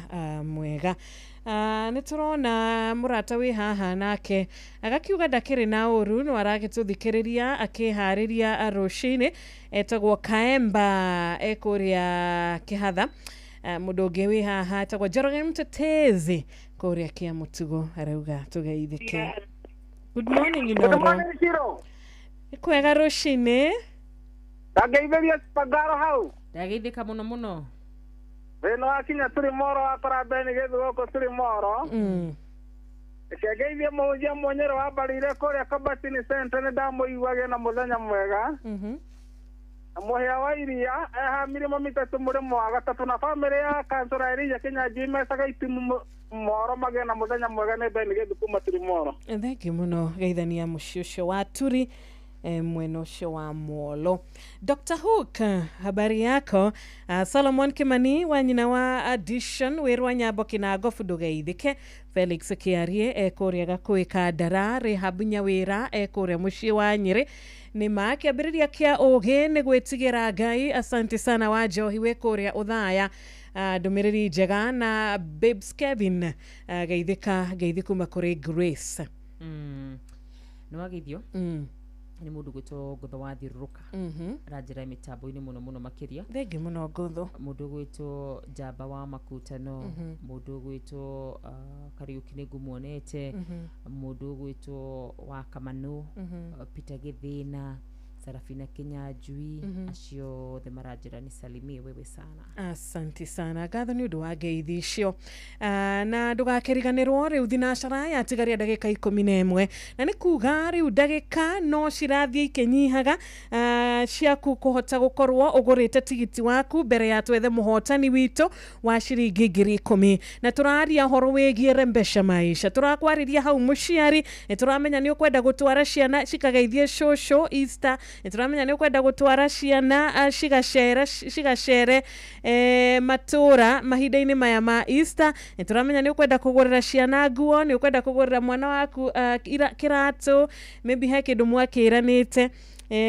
mwega. Nĩ tũrona mũrata wĩ haha nake agakiuga ndakĩrĩ na ũru no aragĩtũthikĩrĩria akĩharĩria rũcinĩ, etagwo Kaemba ekũrĩa Kĩhatha. Mũndũ ũngĩ wĩ haha etagwo Njoroge Mtetezi kũrĩa Kĩa Mũtugo arauga tũgeithĩke. Good morning
Good
Inoro.
morning Ciro.
Nĩ kwega rũcinĩ.
Ndageithĩria Spagaro hau.
Ndageithĩka mũno mũno.
Thĩna wakinya tũrĩ moro wakora mbere nĩ gĩthũ gũkũ tũrĩ moro. Reke ngeithie mũhunjia Mũnyĩrĩ wambarĩire kũrĩa Kabatini Center nĩ ndamũiguage na mũthenya mwega. Na mũhĩa wa iria eha mĩrĩmo mĩtatũ mũrĩmo wa gatatũ na bamĩrĩ ya kansũra Elijah Kĩnyanjui mecaga itimu moro magĩe na mũthenya mwega nĩ mbere nĩ gĩthũ kuma tũrĩ moro.
Thengiũ mũno geithania mũciĩ ũcio wa Turi mwena ũcio wa Molo. Dr. Hook, habari yako? Solomon Kimani wa nyina wa Addition wĩrwa Nyambo Kĩnangobu ndũgeithĩke. Felix Kĩarie ekũrĩa Gakũĩ ka Ndara, Rehab Nyawĩra ekũrĩa mũciĩ wa Nyĩrĩ. Nĩ ma kĩambĩrĩria kĩa ũgĩ nĩ gwĩtigĩra Ngai. Asante sana wa Njohi wĩ kũrĩa Ũthaya. Ndũmĩrĩri njega na Babes Kevin geithĩka ngeithi kuma kũrĩ Grace.
Nĩ wageithio nĩ mũndũ gwĩtwo Ngũtho wa Thiũrũrũka. Aranjĩra mĩtambo-inĩ mũno mũno makĩria.
Thengiũ mũno Ngũtho.
Mũndũ gwĩtwo Njamba wa Makutano, mũndũ gwĩtwo Kariũki nĩ ngũmuonete, mũndũ gwĩtwo wa Kamanũ, Peter Gĩthĩna, Sarafina Kinyanjui, acio othe maranjĩra nĩ salimie wewe sana.
Asante sana ngatho nĩ ũndũ wa ngeithi icio. Na ndũgakĩriganĩrwo rĩu thinacara yatigaria ndagĩka 11 na nĩ kuga rĩu ndagĩka no cirathiĩ ikĩnyihaga ciaku kũhota gũkorwo ũgũrĩte tigiti waku mbere ya twethe mũhotani witũ wa ciringi 10,000. Na tũraria ũhoro wĩgiĩ Rembesha Maisha, tũrakwarĩria hau mũciari, nĩ tũramenya nĩ ũkwenda gũtwara ciana cikageithie cũcũ Easter, nĩ tũramenya nĩ ũkwenda gũtwara ciana cigacere matũra mahinda-inĩ maya ma Easter, nĩ tũramenya nĩ ũkwenda kũgũrĩra ciana nguo, nĩ ũkwenda kũgũrĩra mwana waku kĩratũ, maybe he kĩndũ mwakĩranĩte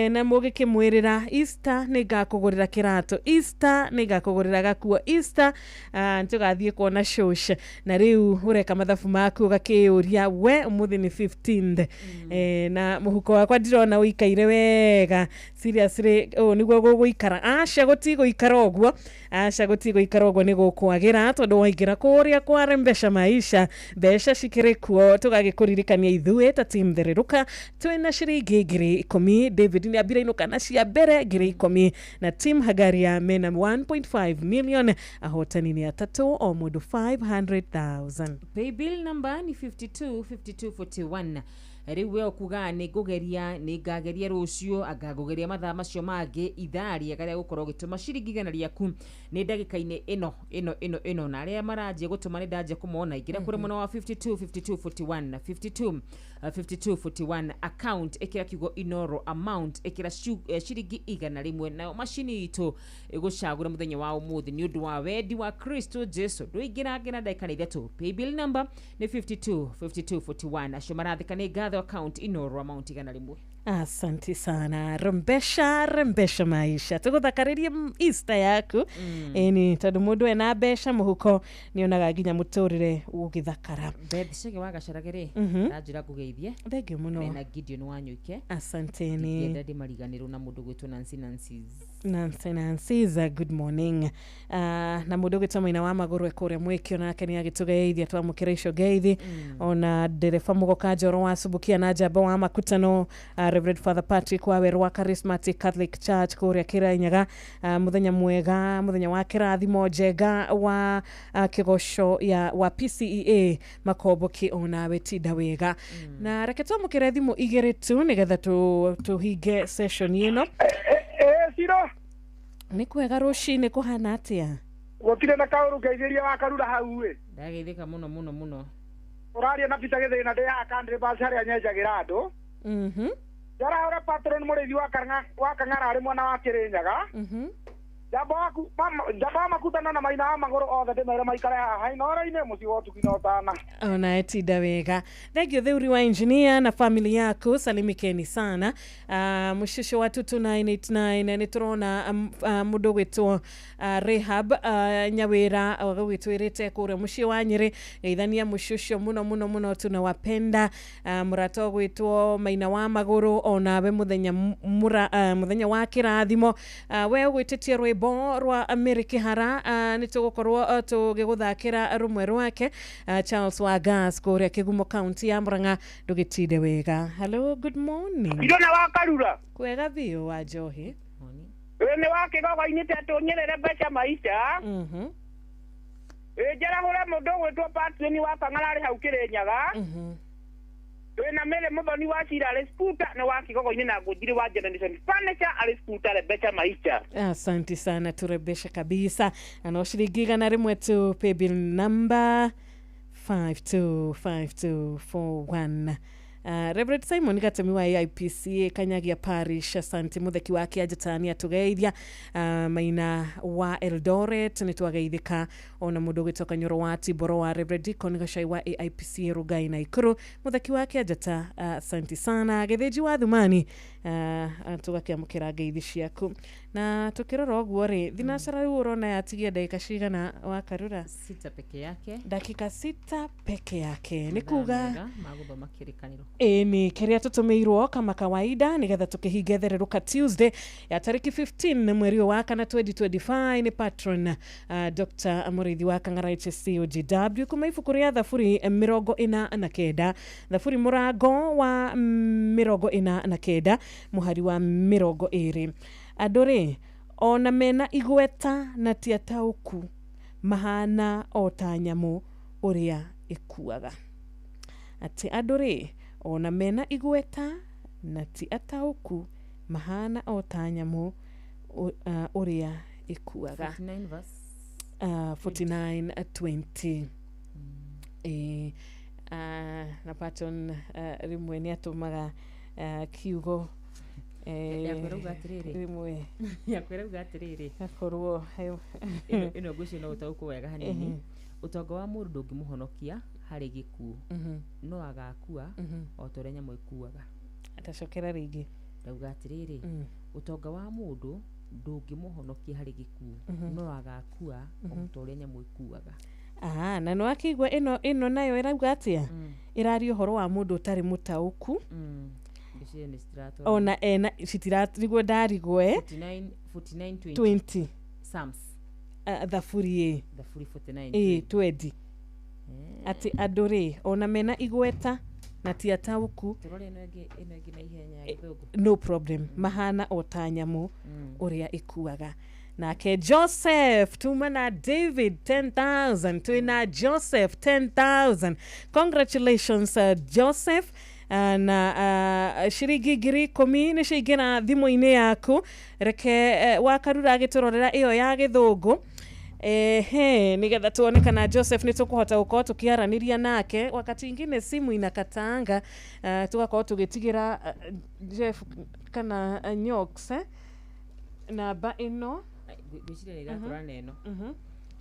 na mũgĩkĩmwĩrĩra Easter nĩ ngakũgũrĩra kĩratũ, Easter nĩ ngakũgũrĩra gakuo, Easter nĩtũgathiĩ kuona cũca. Na rĩu ũreka mathabu maku ũgakĩyũria we ũmũthĩ nĩ 15th na mũhuko wakwa ndirona ũikaire wega, seriously ũũ nĩguo gũgũikara? Aca gũtigũikara ũguo, aca gũtigũikara ũguo, nĩ gũkwagĩra tondũ waingĩra kũrĩa kwa Rembesha Maisha mbeca cikĩrĩ kuo. Tũgagĩkũririkania ithuĩ ta team Thererũka twĩna ciringi 10,000. David nĩ ambire inũka na cia mbere 10,000 na team Hagaria mena 1.5 million, ahotani nĩ atatũ o mũndũ 500,000.
Paybill number nĩ 52 52 41. Rĩu we ũkuga nĩ ngũgeria, nĩ ngageria rũciũ, anga ngũgeria mathaa macio mangĩ ithaa rĩega rĩa gũkorwo ũgĩtũma ciringi 100 rĩaku nĩ ndagĩka-inĩ ĩno ĩno ĩno ĩno, na arĩa maranjia gũtũma nĩ ndanjia kũmona. Ingĩra kũrĩ mwena wa 52 52 41 na 52 52 41 account, ĩkĩra kiugo Inoro amount, ĩkĩra ciringi 100, nayo macini itũ ĩgũcagũra mũthenya wa ũmũthĩ nĩ ũndũ wa wendi wa Kristo Jesu. Ndũingĩrange na ndagĩka nĩ 3. Paybill number nĩ 52 52 41. Acio marathĩka nĩ ngatho account Inoro amount 100.
Asante sana Rembesha, Rembesha Maisha tũgũthakarĩrie Easter yaku. Ĩni tondũ mũndũ ena mbeca mũhuko nĩonaga nginya mũtũrĩre ũgĩthakara.
Beth Chege wa Gacarage rĩ, aranjĩra ngũgeithie.
Thengiũ mũno.
Mena Gideon wa Nyuike.
Asanteni.
Ndingĩenda ndĩmariganĩrwo na mũndũ gwĩtwo Nancy Nancy's.
Nancy Nancy's, good morning. Na mũndũ ũgĩtwo Maina wa Magũrũ ekũrĩa mwĩkio nake nĩ agĩtũgeithia, twamũkĩra icio ngeithi. Ona ndereba Mũgoka Njoro wa Subukia na Njamba wa Makutano, Reverend Father Patrick wa Werũ wa Charismatic Catholic Church kũrĩa Kĩrĩnyaga, mũthenya mwega, mũthenya wa kĩrathimo njega wa kĩgoco ya wa PCEA Makomboki, onawe tinda wega. Na reke twamũkĩre thimũ igĩrĩ tu nĩgetha tũhinge session ĩno.
Ciro
nĩ kwega rũcinĩ kũhana atĩa?
Gũtirĩ na kaũru ngeithĩria wa Karura hau ĩ.
Ndageithĩka mũno mũno mũno.
Ũraria na Peter Gĩthĩna ndĩ haha Country Bus harĩa nyenjagĩra andũ. Njarahũra patron mũrĩithi wa Kang'ara arĩ mwena wa Kĩrĩnyaga.
Njamba waku njamba wa makutana na maina wa magũrũ othe ndĩmere maikare haha Inooro-inĩ mũciĩ wa ũtugi na ũtana.
Ona tinda wega. Thank you Theuri wa engineer na family yaku, salimikeni sana. Mushusho wa 22989 nĩ tũrona mũndũ gwĩtwo Rehab Nyawĩra agagwĩtwĩrĩte kũrĩa mũciĩ wa Nyĩrĩ, geithania mũciĩ ũcio mũno mũno mũno, tunawapenda. Mũrata ũgwĩtwo Maina wa Magũrũ onawe mũthenya mũthenya wa kĩrathimo. We ũgwĩtĩtie rwĩmbo rwa Mary Kĩhara, nĩ tũgũkorwo tũgĩgũthakĩra rũmwe rwake. Charles wa Gas kũrĩa Kĩgumo county ya Murang'a, ndũgĩtinde wega. Hello, good morning.
Irona wa Karura.
Kwega biũ wa Njohi.
Ĩ nĩ wa Kĩgogo-inĩ tetũnyerere mbeca maica. Ĩ njarahũre mũndũ ũgwĩtwo Patson wa Kang'ara arĩ hau Kĩrĩnyaga. Twĩna Mary Mũthoni wa Cira arĩ Skuta nĩ wa Kĩgogo-inĩ na Ngũnjiri wa Generation Furniture arĩ Skuta Rebeca maica.
Asante sana, turebesha kabisa. Na no shilingi 100 tu, paybill number 525241. Reverend Simon Gatemi wa AIPCA Kanyagia Parish, asante. Mutheki wa Kĩanjatani atũgeithia. Maina wa Eldoret nĩ twageithĩka. Ona mũndũ ũgĩtwo Kanyoro wa Tiboro wa Reverend Deacon Gacai wa AIPCA Rugai na Ikuru, mutheki wa Kĩanjata, asante sana. Gĩthĩnji wa Thumani, tũgakĩamũkĩra ngeithi ciaku. Na tũkĩrora ũguo rĩ, thinacara rĩu ũrona yatigia ndagĩka cigana wa Karura?
6 peke yake.
Dakika 6 peke yake. Nĩ
Mathaa
kuga
mega ma gũthoma kĩrĩkanĩro.
Ĩni kĩrĩa tũtũmĩirwo kama kawaida nĩgetha tũkĩhinge thererũka Tuesday ya tarĩki 15 mweri ũyũ wa kana 2025 nĩ patron Dr. Mũrĩithi wa Kang'ara HSCOGW kuma ibuku rĩa Thaburi 49, Thaburi mũrango wa 49 mũhari wa 20. Andũ rĩ ona mena igweta na ti ataũku, mahana o ta nyamũ ũrĩa ĩkuaga. Atĩ andũ rĩ ona mena igweta na ti ataũku, mahana o ta nyamũ ũrĩa ĩkuaga.
49 verse
49:20. Na patron rĩmwe nĩ atũmaga kiugo
Yakwĩra atĩrĩrĩ.
Rĩmwe
Yakwĩra atĩrĩrĩ.
Akorwo
Ĩno ngwĩciria no ũtaũkwo wega hanini. Ũtonga wa mũndũ ndũngĩmũhonokia harĩ gĩkuũ, no agakua o ta ũrĩa nyamũ ĩkuaga.
Atacokera rĩngĩ.
Ndauga atĩrĩrĩ, ũtonga wa mũndũ ndũngĩmũhonokia harĩ gĩkuũ, no agakua o ta ũrĩa nyamũ ĩkuaga.
Na nĩ wakĩigua ĩno nayo ĩrauga atĩa? Ĩraria ũhoro wa mũndũ ũtarĩ mũtaũku.
Ngwĩciria nĩ citiratwarana.
Ona ena citirarigwo ndarigwo
49:20.
20.
Psalms.
Thaburi ĩ.
Thaburi 49.
Ĩ 20. Atĩ andũ rĩ ona mena igweta na ti ataũku,
Tũrore ĩno ĩngĩ na ihenya ya gĩthũngũ.
No problem, mahana o ta nyamũ ũrĩa ĩkuaga. Nake Joseph tuma na David 10,000, twĩna Joseph 10,000. Congratulations Joseph. Na shiringi 10,000 nĩ ciaingĩra thimũ-inĩ yaku. Reke wa Karura agĩtũrorera ĩyo ya gĩthũngũ. Ehe, nĩgetha tuone kana Joseph nĩ tũkũhota gũkorwo tũkĩaranĩria nake. Wakati ingine simu inakatanga, tũgakorwo tũgĩtigĩra Jeff kana Nyox namba ĩno.
Ngwĩciria nĩ ĩratwarana na ĩno.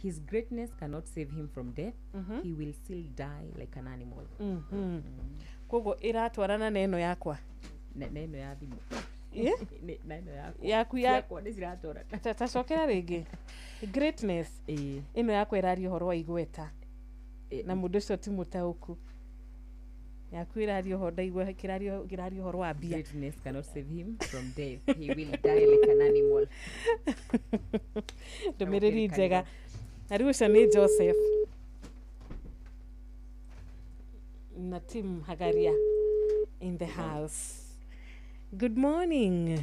His greatness cannot save him from death. He will still die like an animal.
Koguo ĩratwarana na ĩno yakwa.
Na ĩno ya thimũ. Na ĩno yakwa.
Yaku ya
Ciakwa nĩ ciratwarana.
Tacokera rĩngĩ. Greatness. Ĩno yakwa ĩraria ũhoro wa igweta. Na mũndũ ũcio ti mũtaũku. Yaku ĩraria ũhoro ndaigua kĩraria ũhoro wa mbia.
Greatness cannot save him from death. He will die like an animal.
Ndũmĩrĩri njega. Na rĩu ũcio nĩ Joseph na Tim Hagaria in the house. Good morning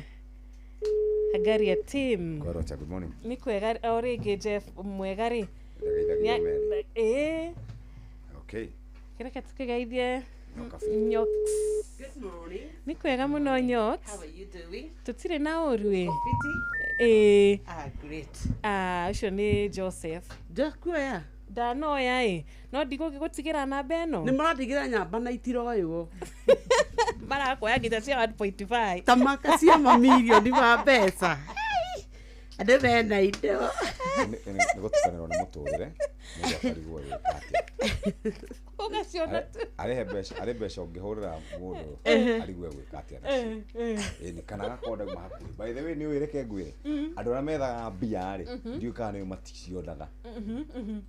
Hagaria team.
Kwarocha, good morning.
Nĩ kwega o rĩngĩ Jeff, mwega rĩ.
Ndagaithagia Mary. Okay.
Kĩreke tũkĩgeithie
Nyokabi.
Nyox.
Good morning.
Nĩ kwega mũno Nyox.
How are you doing?
Tũtirĩ na ũru ĩ.
Fiti? Ah, great.
Ũcio nĩ Joseph.
Ndakuoya.
Ndanoya ĩ. No ndigũgĩgũtigĩra namba ĩno.
Nĩ mũrandigĩra nyamba na itiroywo.
Marakuoya nginya cia 1.5.
Ta maka cia mamirioni ma mbeca. Andũ mena indo.
Nĩ gũtukanĩrwo nĩ mũtũrĩre mũndũ akarigwo gwĩka atĩa.
Ũgaciona tu.
Arĩhe mbeca, arĩ mbeca ũngĩhũrĩra mũndũ arigwe gwĩka atĩa nacio. Ĩni kana agakorwo ndauma hakuhĩ. By the way, nĩ ũĩ, reke ngwĩre, andũ arĩa methaga mbia rĩ, ndiũĩ kana nĩ maticionaga.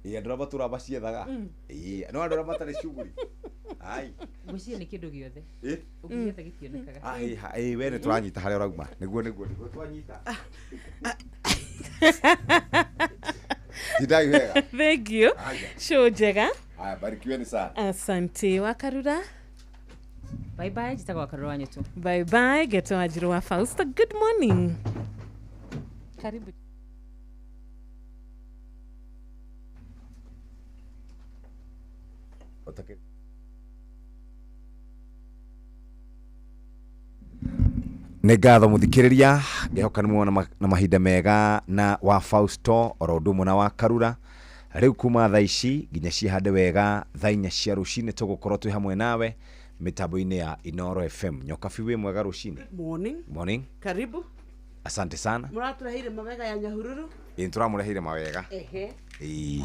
Ĩĩ, andũ arĩa matũraga maciethaga. Ĩĩ, no andũ arĩa matarĩ shughuli, ai.
Ngwĩciria nĩ kĩndũ gĩothe. Ũngĩgĩetha gĩtionekaga.
Ai, ĩ, we nĩ tũranyita harĩa ũrauma. Nĩguo nĩguo nĩguo twanyita. Tindai wega.
Thank you.
Haya.
Show njega.
Haya, barikiweni sana.
Asante Wakarura.
Bye bye, njĩtagwo Wakarura wa Nyũtũ.
Bye bye, Geto Wanjiru wa Fausta. Good morning. Karibu.
Nĩ ngatho mũthikĩrĩria, ngehoka nĩ muona na mahinda mega na wa Fausto oro ũndũ ũmwe na wa Karura. Rĩu kuma thaa ici nginya cihande wega thaa 4 cia rũcinĩ tũgũkorwo twĩ hamwe nawe mĩtambo-inĩ ya Inoro FM. Nyokabi, wĩ mwega rũcinĩ?
Morning.
Morning.
Karibu.
Asante sana.
Mũratũreheire mawega ya Nyahururu?
Ĩ, nĩtũramũreheire mawega.
Ehe.
Ĩĩ,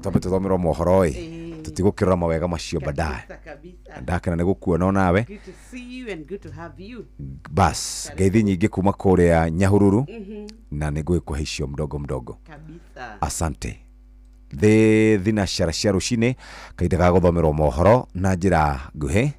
twambe tũthomerwo mohoro ĩ, tũtigũkĩrora mawega macio baadaye.
Kabisa kabisa.
Ndakena nĩ gũkuona onawe.
Good to see you and good to have you.
Bas, ngeithi nyingĩ kuma kũrĩa Nyahururu, na nĩ ngũgĩkũhe icio mdogo mdogo.
Kabisa.
Asante. Thĩ thinacara cia rũcinĩ, kahinda ga gũthomerwo mohoro na njĩra nguhĩ.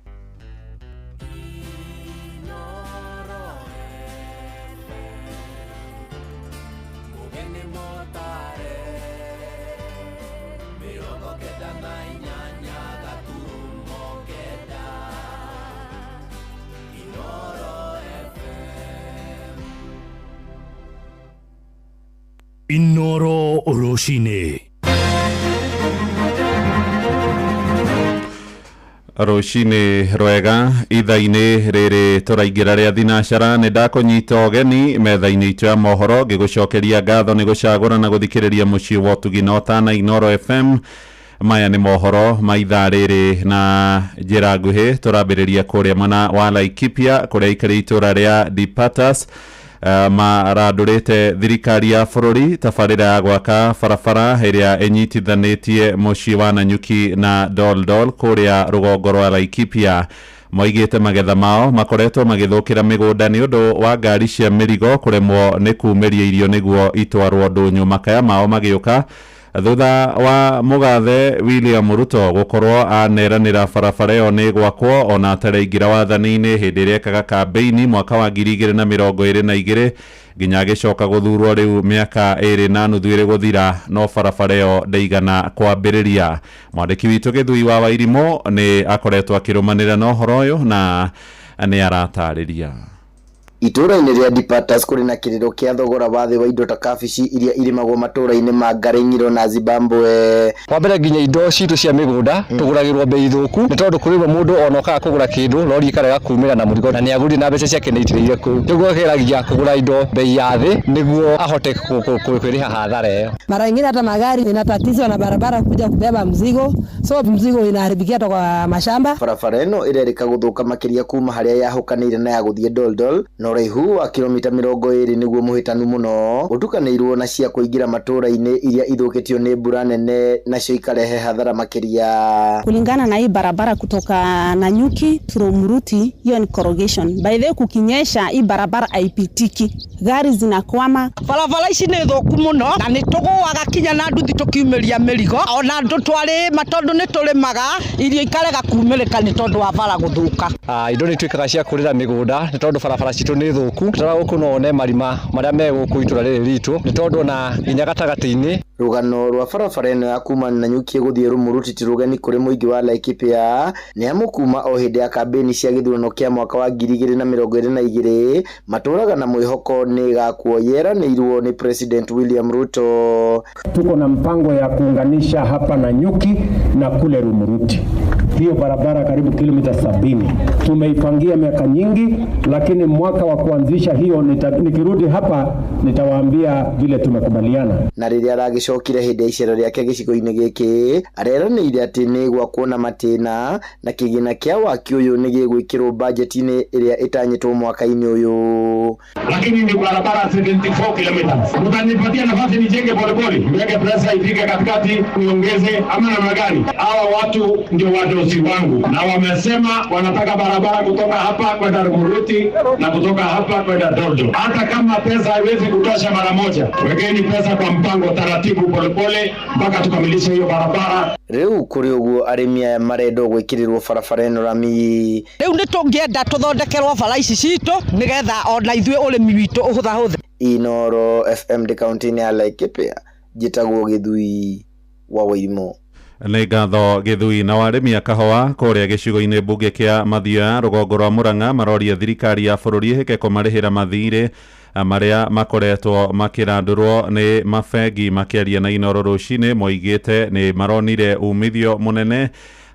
Inoro rũcinĩ.
Rũcinĩ rwega, ithaa-inĩ rĩrĩ tũraingĩra rĩa thinacara, nĩ ndakũnyita ũgeni metha-inĩ itũ ya mohoro, ngĩgũcokeria ngatho nĩ gũcagũra na gũthikĩrĩria mũciĩ wa ũtugi na ũtana Inoro FM. Maya nĩ mohoro ma ithaa rĩrĩ na njĩra nguhĩ. Tũrambĩrĩria kũrĩa mwena wa Laikipia, kũrĩa aikarĩ itũra rĩa Dipatas marandũrĩte thirikari ya bũrũri tabarĩra ya gwaka barabara ĩrĩa ĩnyitithanĩtie mũciĩ wa Nanyuki na Doldol kũrĩa rũgongo rwa Laikipia. Moigĩte magetha mao makoretwo magĩthũkĩra mĩgũnda nĩ ũndũ wa ngari cia mĩrigo kũremwo nĩ kumĩria irio nĩguo itwarwo ndũnyũ. Makaya mao magĩũka thutha wa mũgathe William Ruto gũkorwo aneranĩra barabara ĩyo nĩ gwakwo ona ataraingĩra wathani-inĩ hĩndĩ ĩrĩa ekaga kambĩini mwaka wa 2022 nginya agĩcoka gũthurwo rĩu mĩaka 2.5 ĩrĩ gũthira, no barabara ĩyo ndĩigana kwambĩrĩria. Mwandĩki witũ Gĩthui wa Wairimũ nĩ akoretwo akĩrũmanĩrĩra na ũhoro ũyũ na nĩ aratarĩria.
Itũũra-inĩ rĩa Dipatas kũrĩ na kĩrĩro kĩa thogora wa thĩ wa indo ta kabici iria irimagwo matũũra-inĩ ma Ngarĩng'iro na Zimbabwe.
Wa mbere nginya indo citũ cia mĩgũnda tũgũragĩrwo bei thũku, nĩ tondũ kũrĩ rĩmwe mũndũ ona okaga kũgũra kĩndũ rori ĩkarega kumĩra na mũrigo na nĩ agũrire na mbeca ciake nĩ aitĩrĩire kũu. Nĩguo ageragia kũgũra indo bei ya thĩ nĩguo ahote kwĩrĩha hathara ĩyo.
Mara ingine hata magari inatatizwa na barabara kuja kubeba mzigo, so mzigo inaharibikia hata kwa mashamba.
Barabara ĩno ĩrerĩka gũthũka makĩria kuma harĩa yahũkanĩire na ya gũthiĩ Doldol, na ũraihu wa kilomita 20 nĩguo mũhĩtanu mũno, ũtukanĩirwo na cia kũingĩra matũũra-inĩ iria ithũkĩtio nĩ mbura nene nacio ikarehe hathara makĩria.
Kulingana na hii barabara kutoka Nanyuki to Rumuruti, hiyo ni corrugation. By the way, kukinyesha hii barabara haipitiki, gari zinakwama.
Barabara ici nĩ thũku mũno na nĩ tũgũaga kinya na nduthi tũkiumĩria mĩrigo, ona andũ twarĩma tondũ nĩ tũrĩmaga irio ikarega kumĩrĩka nĩ tondũ wa bara gũthũka.
Indo nĩ ituĩkaga cia kũrĩra mĩgũnda nĩ tondũ barabara citũ nĩ thũku. Tũrora gũkũ no one marima marĩa me gũkũ itũra rĩrĩ ritũ nĩ tondũ ona nginya gatagatĩ-inĩ.
Rũgano rwa barabara ĩno ya kuma Nanyuki gũthiĩ Rumuruti ti rũgeni kũrĩ mũingĩ wa Laikipia, nĩ amu kuma o hĩndĩ ya kambĩini cia gĩthurano kĩa mwaka wa 2022 matũraga na mwĩhoko nĩ ĩgakwo yeranĩirwo nĩ President William Ruto.
Tuko na mpango ya kuunganisha hapa Nanyuki na kule Rumuruti.
Hiyo barabara karibu kilomita 70 tumeipangia miaka nyingi, lakini mwaka wa kuanzisha hiyo nikirudi hapa nitawaambia vile tumekubaliana.
Na rĩrĩa aragĩcokire hĩndĩ ya icera rĩake gĩcigo-inĩ gĩkĩ, areranĩire atĩ nĩ gwakwo na matĩna na kĩgĩna kĩa waki ũyũ nĩ gĩgwĩkĩrwo bajeti-inĩ ĩrĩa ĩtanyĩtwo mwaka-inĩ ũyũ.
Lakini ni barabara 74 kilometers. Mtanipatia nafasi nijenge polepole, niweke pesa ifike katikati, niongeze ama namna gani? Hawa watu ndio wadosi wangu, na wamesema wanataka barabara kutoka hapa kwenda Rumuruti na kutoka hapa kwenda Doldo. Hata kama pesa haiwezi kutosha mara moja, wekeni pesa kwa mpango taratibu, polepole mpaka tukamilishe hiyo barabara.
Rĩu kũrĩ ũguo arĩmi aya marendwo gwĩkĩrĩrwo barabara ĩno rami.
Rĩu nĩ tũngĩenda tũthondekerwo bara ici citũ nĩgetha ona ithuĩ ũrĩmi witũ ũhũthahũthe.
Inooro FM ndĩ kaunti-inĩ ya Laikipia, njĩtagwo Gĩthui wa Wairimu.
Nĩ ngatho Gĩthui. Na arĩmi a kahũa kũrĩa gĩcigo-inĩ mbunge kĩa Mathioya rũgongo rwa Murang'a maroria thirikari ya bũrũri ĩhĩke kũmarĩhĩra mathirĩ marĩa makoretwo makĩrandũrwo nĩ mabengi. Makĩaria na Inooro rũcinĩ moigĩte nĩ maronire umithio mũnene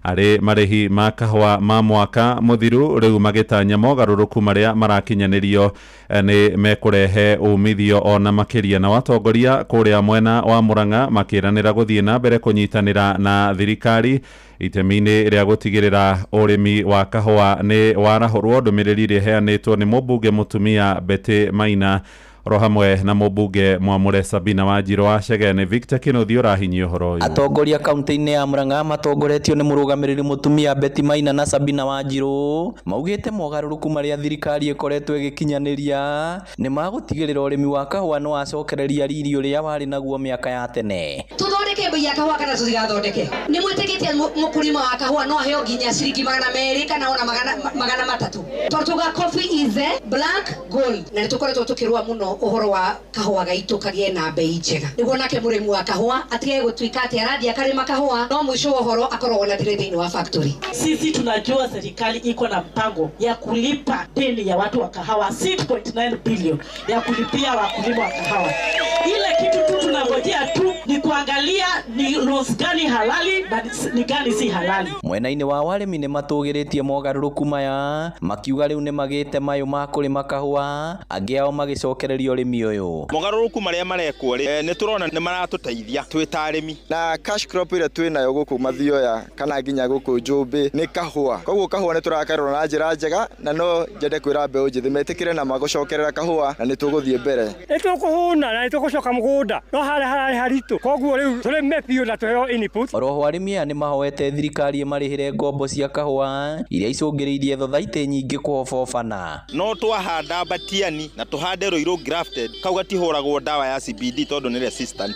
harĩ marĩhi ma kahũa ma mwaka mũthiru, rĩu magĩtanya mogarũrũku marĩa marakinyanĩrio nĩ mekũrehe umithio ona makĩria. Na watongoria kũrĩa mwena wa Murang'a makĩranĩra gũthiĩ na mbere kũnyitanĩra na thirikari itemi-inĩ rĩa gũtigĩrĩra ũrĩmi wa kahũa nĩ warahũrwo. Ndũmĩrĩri ĩrĩa ĩheanĩtwo nĩ mũmbunge mũtumia Betty Maina oro hamwe na mũmbunge mwamũre Sabina Wanjirũ wa Chegeni. Victor Kĩnuthia ũrahinyia ũhoro ũyũ.
Atongoria kaunti-inĩ ya Murang'a matongoretio nĩ mũrũgamĩrĩri mũtumia Betty Maina na Sabina Wanjirũ maugĩte mogarũrũku marĩa thirikari ĩkoretwo ĩgĩkinyanĩria nĩ magũtigĩrĩra ũrĩmi wa kahũa nĩ wacokereria riri ũrĩa warĩ naguo mĩaka ya tene.
Tuthondeke mbei ya kahũa kana tũtigathondeke? Nĩ mwĩtĩkĩtie mũkũrima wa kahũa no aheo nginya ciringi 200 kana ona 300? Tondũ tuga coffee is a black gold, na nĩ tũkoretwo tũkĩrũa mũno ũhoro wa kahũa gaitũ kagĩe na mbei njega, nĩguo nake mũrĩmi wa kahũa atige gũtuĩka atĩ arathiĩ akarĩma kahũa no mũico wa ũhoro akorwo na thirĩ thĩinĩ wa factory.
Sisi tunajua serikali iko na mpango ya kulipa deni ya watu wa kahawa 6.9 billion ya kulipia wakulima wa kahawa. Ile kitu tu tunangojea tu ni kuangalia ni loans gani halali na ni gani si halali.
Mwena-inĩ wa arĩmi nĩ matũgĩrĩtie mogarũrũku maya makiuga rĩu nĩ magĩte mayũ ma kũrĩma kahũa, angĩ ao magĩcokereria ũrĩmi ũyũ.
Mogarũrũku marĩa marekwo rĩ, nĩ tũrona nĩ maratũteithia twĩ ta arĩmi.
Na cash crop ĩrĩa twĩ nayo gũkũ Mathioya kana nginya gũkũ Njũmbĩ nĩ kahũa, koguo kahũa nĩ tũrakarora na njĩra njega, na no njende kwĩra mbeũ njĩthĩ metĩkĩre na magũcokerera kahũa na nĩ tũgũthiĩ mbere.
Nĩ tũkũhũna na nĩ tũgũcoka mũgũnda no harĩa hararĩ haritũ, koguo rĩu tũrĩme biũ na tũheo input.
Oroho arĩmi aya nĩ mahoete thirikari ĩmarĩhĩre ngombo cia kahũa iria icũngĩrĩirie thothaitĩ nyingĩ kũhobobana.
No twahanda batiani na tũhande Ruiru grafted, kau gatihũragwo ndawa ya CBD tondũ nĩ resistant,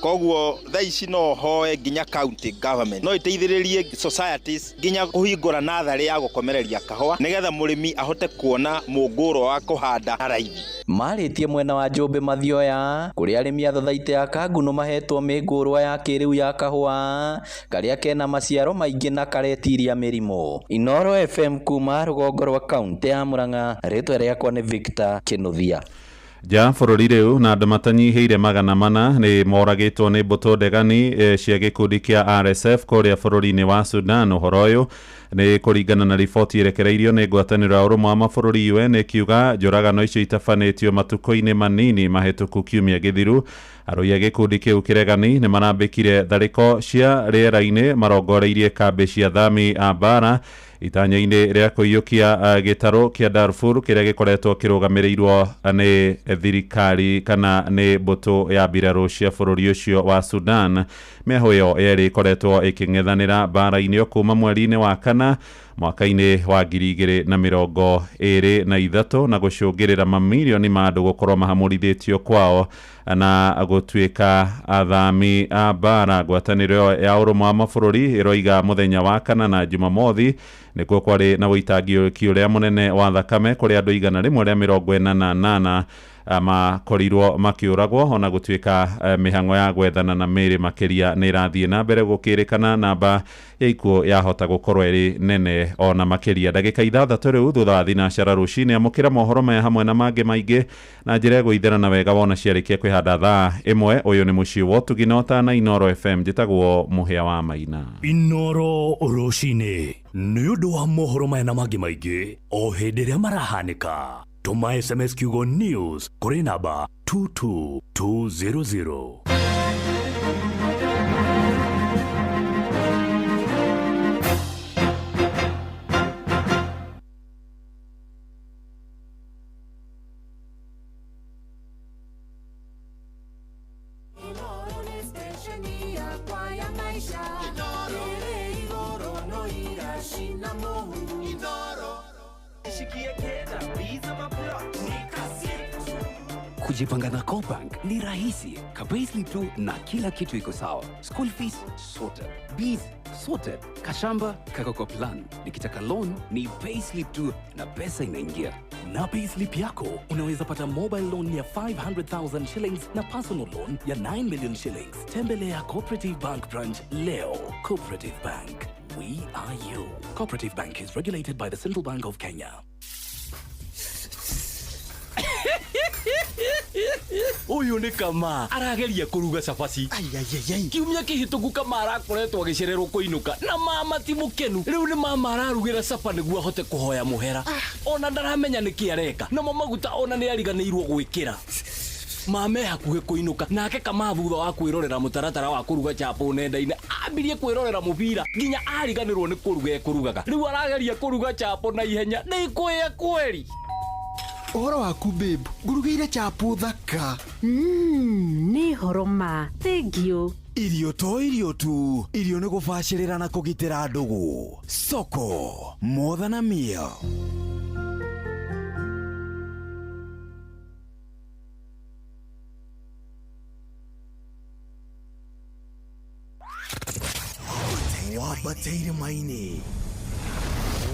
koguo thaa ici no hoe nginya county government no iteithĩrĩrie societies nginya kũhingũra natharĩ ya gũkomereria kahũa nĩgetha mũrĩmi ahote kuona mũngũrwo wa kũhanda raithi.
Marĩtie mwena wa Njũmbĩ Mathioya kũrĩa arĩmi a thothaitĩ ya Kanguno mahetwo mĩngũrwa ya kĩrĩu ya kahũa karĩa kena maciaro maingĩ na karetiria mĩrimũ. Inooro FM kuma rũgongo rwa kaunti ya Murang'a, rĩtwa rĩakwa nĩ Victor Kĩnuthia.
Nja bũrũri rĩu na andũ matanyihĩire 400 nĩ moragĩtwo nĩ mbũtũ ndegani cia gĩkundi kĩa RSF kũrĩa bũrũri-inĩ wa Sudan. Ũhoro ũyũ nĩ kũringana na riboti ĩrekereirio nĩ ngwatanĩro ya ũrũmwe wa mabũrũri UN ĩkiuga njũragano icio itabanĩtio matukũ-inĩ manini mahĩtũku kiumia gĩthiru. Arũi a gĩkundi kĩu kĩregani nĩ marambĩkire tharĩko cia rĩera-inĩ marongoreirie kambĩ cia thami a mbara itanya-inĩ rĩa kũiyũkia gĩtarũ kĩa Darfur kĩrĩa gĩkoretwo kĩrũgamĩrĩirwo nĩ thirikari kana nĩ mbũtũ ya mbirarũ cia bũrũri ũcio wa Sudan. Mĩahũ ĩyo yerĩ ĩkoretwo ĩkĩng'ethanĩra mbara-inĩ kuma mweri-inĩ wa kana mwaka-inĩ wa 2023 na gũcũngĩrĩra mamirioni ma andũ gũkorwo mahamũrithĩtio kwao na gũtuĩka athami a mbara. Ngwatanĩro ya ũrũmwe wa mabũrũri ĩroiga mũthenya wa kana na Jumamothi nĩkuo kwarĩ na ũitangĩki ũrĩa mũnene wa thakame kũrĩa andũ 148 makorirwo makĩũragwo, ona gũtuĩka mĩhang'o ya gwethana na mĩĩrĩ makĩria nĩ ĩrathiĩ na mbere gũkĩrĩkana namba ya ikuũ yahota gũkorwo ĩrĩ nene mbere ona makĩria. Ndagĩka 6 rĩu thutha wa 9 rũcinĩ. Amũkĩra mohoro maya hamwe na mangĩ maingĩ na njĩra ĩgũithĩrana wega wona ciarĩkia kwĩhanda thaa 1. Ũyũ nĩ mũciĩ wa ũtugi na ũtana Inoro FM. Njĩtagwo Mũhĩa wa Maina.
Inoro rũcinĩ nĩ ũndũ wa mohoro maya na mangĩ maingĩ o hĩndĩ ĩrĩa marahanĩka. Tũma SMS kiugo news kũrĩ namba 22200.
Kujipanga na CoBank ni rahisi. Ka-payslip tu na kila kitu iko sawa. School fees sorted, bees sorted, kashamba kako kwa plan. Nikitaka loan ni payslip tu na pesa inaingia.
Na payslip yako unaweza pata mobile loan ya 500,000 shillings na personal loan ya 9 million shillings. Tembelea Cooperative Bank branch leo. Cooperative Bank, we are you. Cooperative Bank is regulated by the Central Bank of Kenya.
Uyu nĩ Kama arageria kũruga cabaci. Kiumia kĩhĩtũku Kama arakoretwo agĩcererwo kũinũka na mama ti mũkenu. Rĩu nĩ mama ararugĩra capa nĩguo ahote kũhoya mũhera. Ona ndaramenya nĩkĩ areka. Namo maguta ona nĩ ariganĩirwo gwĩkĩra. Mame hakuhĩ kũinũka nake Kama thutha wa kwĩrorera mũtaratara wa kũruga chapo nenda-inĩ ambirie kwĩrorera mũbira nginya ariganĩrwo nĩ kũruga ekũrugaga. Rĩu arageria kũruga chapo na ihenya nĩ ikwĩya kweri.
Ũhoro waku babe, ngũrugĩire chapo thaka.
Nĩ horo ma, thengiũ.
Irio to irio tu, irio nĩ gũbacĩrĩra na kũgitĩra ndũgũ. Soko, more than a meal. Wambate irĩma-inĩ,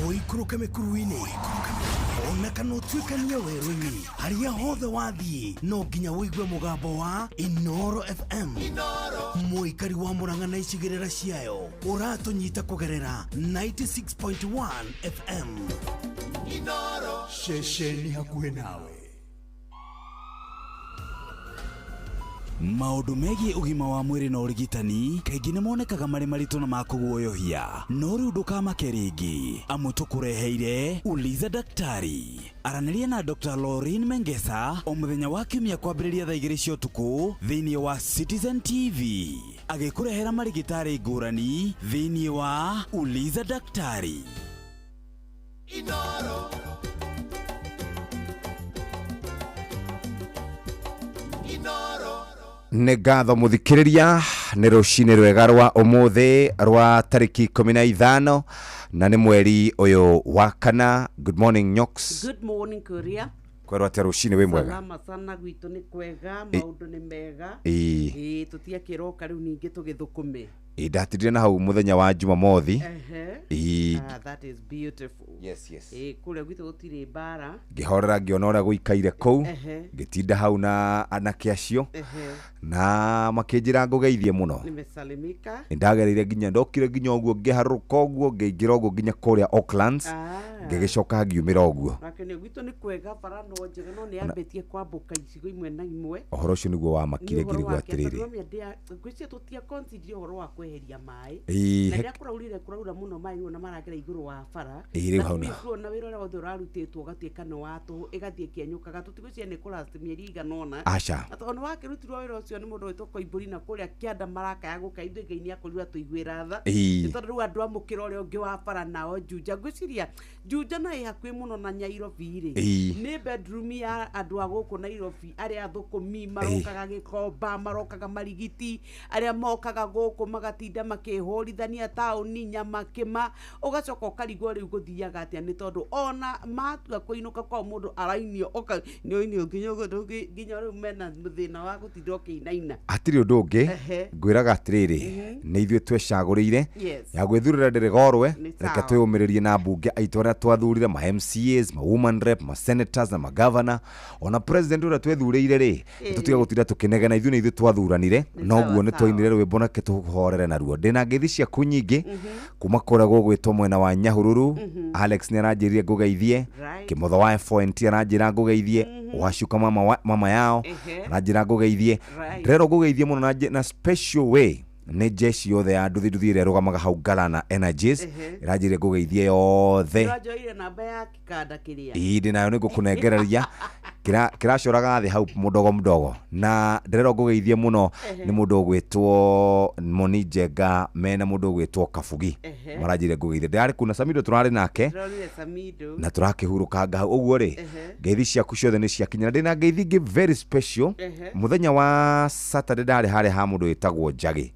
ũikũrũke mĩkuru-inĩ, ona kana ũtuĩkanie werũ-inĩ, harĩa hothe wathiĩ no nginya ũigue mũgambo wa Inoro FM. Mũikari wa Murang'a na icigĩrĩra ciayo ũratũnyita kũgerera 96.1 FM. Inoro ceceni hakuhĩ nawe. Maũndũ megiĩ ũgima wa mwĩrĩ na ũrigitani kaingĩ nĩ monekaga marĩ maritũ na ma kũguoyohia, no rĩu ndũkamake rĩngĩ amu tũkũreheire Uliza Daktari. Aranĩria na Dr. Lauren Mengesa o mũthenya wa kiumia kwambĩrĩria thaa 2 cia ũtukũ thĩinĩ wa Citizen TV, agĩkũrehera marigitari ngũrani thĩinĩ wa Uliza Daktari. Inoro.
Nĩ ngatho mũthikĩrĩria, nĩ rũcinĩ rwega rwa ũmũthĩ rwa tarĩki 15 na nĩ mweri ũyũ wa kana. Good morning Nyox.
Good morning Kuria.
Kwerwo atĩa rũcinĩ wĩ mwega?
Salama sana gwitũ nĩ kwega, maũndũ nĩ mega.
Ĩĩ
tũtiakĩroka rĩu ningĩ tũgĩthũkũme.
Ndatindire na hau mũthenya wa Jumamothi.
That is beautiful.
Yes, yes.
Kũrĩa gwitũ gũtirĩ mbara.
Ngĩhorera ngĩona ũrĩa gũikaire kũu, ngĩtinda hau na anake acio na makĩnjĩra ngũgeithie mũno.
Nimesalimika.
Nĩndagereire nginya ndokire nginya ũguo ngĩharũrũka ũguo ngĩingĩra ũguo nginya kũrĩa Oaklands, ngĩgĩcoka ngiumĩra ũguo.
Nake gwitũ nĩ kwega, bara no njega no nĩ yambĩtie kwambũka icigo imwe na imwe.
Ũhoro ũcio nĩguo wamakire ngĩrigwo atĩrĩrĩ.
Ngwĩciria tũtia consider ũhoro wa kweheria maĩ. Na rĩrĩa kũraurire kũraura mũno maĩ ona maragera igũrũ wa bara.
Rĩu hau
na na wĩra ũrĩa wothe ũrarutĩtwo ũgatuĩka nĩ wa tũhũ, ĩgathiĩ ĩkĩenyũkaga. Tũtigwĩciria nĩ kũlast mĩeri ĩigana ũna.
Aca.
Na tondũ nĩwakĩrutirwo wĩra ũcio nĩ mũndũ wĩtwo Koimbũri na kũrĩa kĩanda marakaya gũka ithuĩ Ngai nĩakorirwo atũiguĩra tha. Nĩ tondũ rĩu andũ a mũkĩra ũrĩa ũngĩ wa bara nao Juja, ngwĩciria Juja na ĩ hakuhĩ mũno na Nyairobi rĩ, nĩ bedroom ya andũ a gũkũ Nairobi arĩa athũkũmi marokaga Gĩkomba, marokaga Marigiti, arĩa mokaga gũkũ magatinda makĩhũrithania taũni nyama kĩma, ũgacoka ũkarigwo rĩu gũthiaga atĩa nĩ tondũ ona matua kũinũka kwao mũndũ arainio ũka nĩ ũinio nginya ũguo nginya rĩu mena thĩna wa gũtinda ũkĩina Ndinaina.
Hatirĩ ũndũ ũngĩ. Ngwĩraga atĩrĩrĩ, nĩ ithuĩ twecagũrĩire ya gwĩthurĩra ndĩrĩgorwe.
Nĩ
Reke
sawa.
twĩyũmĩrĩrie na mbunge aitũ arĩa twathurire, ma MCAs, ma woman rep, ma senators na ma governor, ona president ũrĩa twethurĩire rĩ. Tũtige gũtinda tũkĩnegena, ithuĩ nĩ ithuĩ twathuranire. Noguo nĩ twainire rwĩmbo nake tũhorere naruo. Ndĩna ngeithi ciaku nyingĩ kuma kũrĩa gũgwĩtwo mwena wa Nyahururu. Alex nĩ aranjĩrire ngũgeithie. Kĩmotho wa FONT aranjĩra ngũgeithie. Wacuka mama, mama yao aranjĩra ngũgeithie. Ndĩrerwo ngũgeithie mũno na na special way nĩ jeshi yothe ya nduthi nduthi ĩrĩa ĩrũgamaga hau Galana Energies. Ĩranjĩrire ngũgeithie yothe.
Ndĩranjoire namba ya kikanda kĩrĩa.
Ĩĩ, ndĩ nayo, nĩ ngũkũnengereria. Kĩracoraga thĩ hau mũdogo mũdogo. Na ndĩrerwo ngũgeithie mũno nĩ mũndũ ũgwĩtwo Moni Njenga mena mũndũ ũgwĩtwo Kabugi. Maranjĩrire ngũgeithie. Ndĩrarĩ kuna Samido, tũrarĩ nake
Ndĩronire Samido.
na tũrakĩhurũkanga hau ũguo rĩ. Ngeithi ciaku ciothe nĩ ciakinya. Ndĩna ngeithi ingĩ very special. Mũthenya wa Saturday ndarĩ harĩa ha mũndũ wĩtagwo Njagĩ.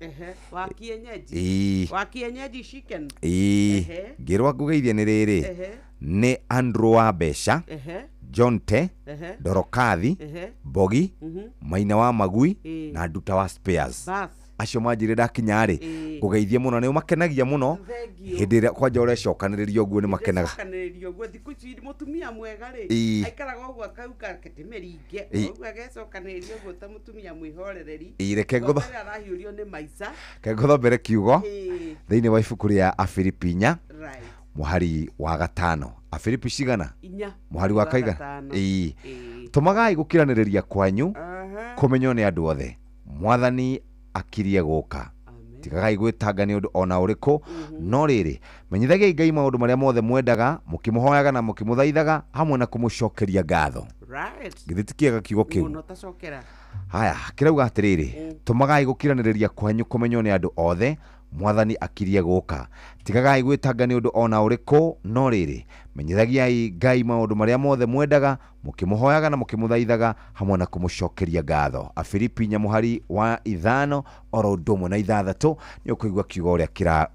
Wa kienyeji. Wa kienyeji chicken.
Ĩĩ. Ngĩrwo ngũgeithie nĩ rĩrĩ, nĩ Andrew wa mbeca, John Te, Dorokathi, Bogi, Maina wa Magui na Nduta wa Spares.
Bas.
Acio manjĩrire ndakinya rĩ ngũgeithie mũno. Nĩ ũmakenagia mũno hĩndĩ ĩrĩa kwanja ũrecokanĩrĩria ũguo, nĩ makenaga.
Cokanĩrĩria ũguo thikũ ici mũtumia mwega rĩ aikaraga ũguo akauga ndĩmĩringe ũguo agecokanĩrĩria ũguo ta mũtumia mwĩhorereri.
Ĩĩ, reke
Rĩrĩa arahiũrio nĩ maica.
Reke ngũthombere kiugo thĩinĩ wa ibuku rĩa Afilipi 4 mũhari wa 5. Afilipi cigana?
4.
Mũhari wa kaiga
5.
Ĩĩ. Tũmagai gũkiranĩrĩria kwanyu kũmenywo nĩ andũ othe, mwathani akirie gũka. Tigagai gwĩtanga nĩ ũndũ ona ũrĩkũ, no rĩrĩ, menyithagiai Ngai maũndũ marĩa mothe mwendaga, mũkĩmũhoyaga na mũkĩmũthaithaga hamwe na kũmũcokeria ngatho. Githĩ ti kĩega kiugo kĩu?
Mũno tacokera.
Haya, kĩrauga atĩrĩrĩ, tũmagai gũkiranĩrĩria kwanyu kũmenywo nĩ andũ othe, mwathani akirie gũka. Tigagai gwĩtanga nĩ ũndũ ona ũrĩkũ, no rĩrĩ, menyithagiai Ngai maũndũ marĩa mothe mwendaga, mũkĩmũhoyaga na mũkĩmũthaithaga hamwe na kũmũcokeria ngatho. Afilipi 4 mũhari wa 5 oro ũndũ ũmwe na 6, nĩ ũkũigua kiugo ũrĩa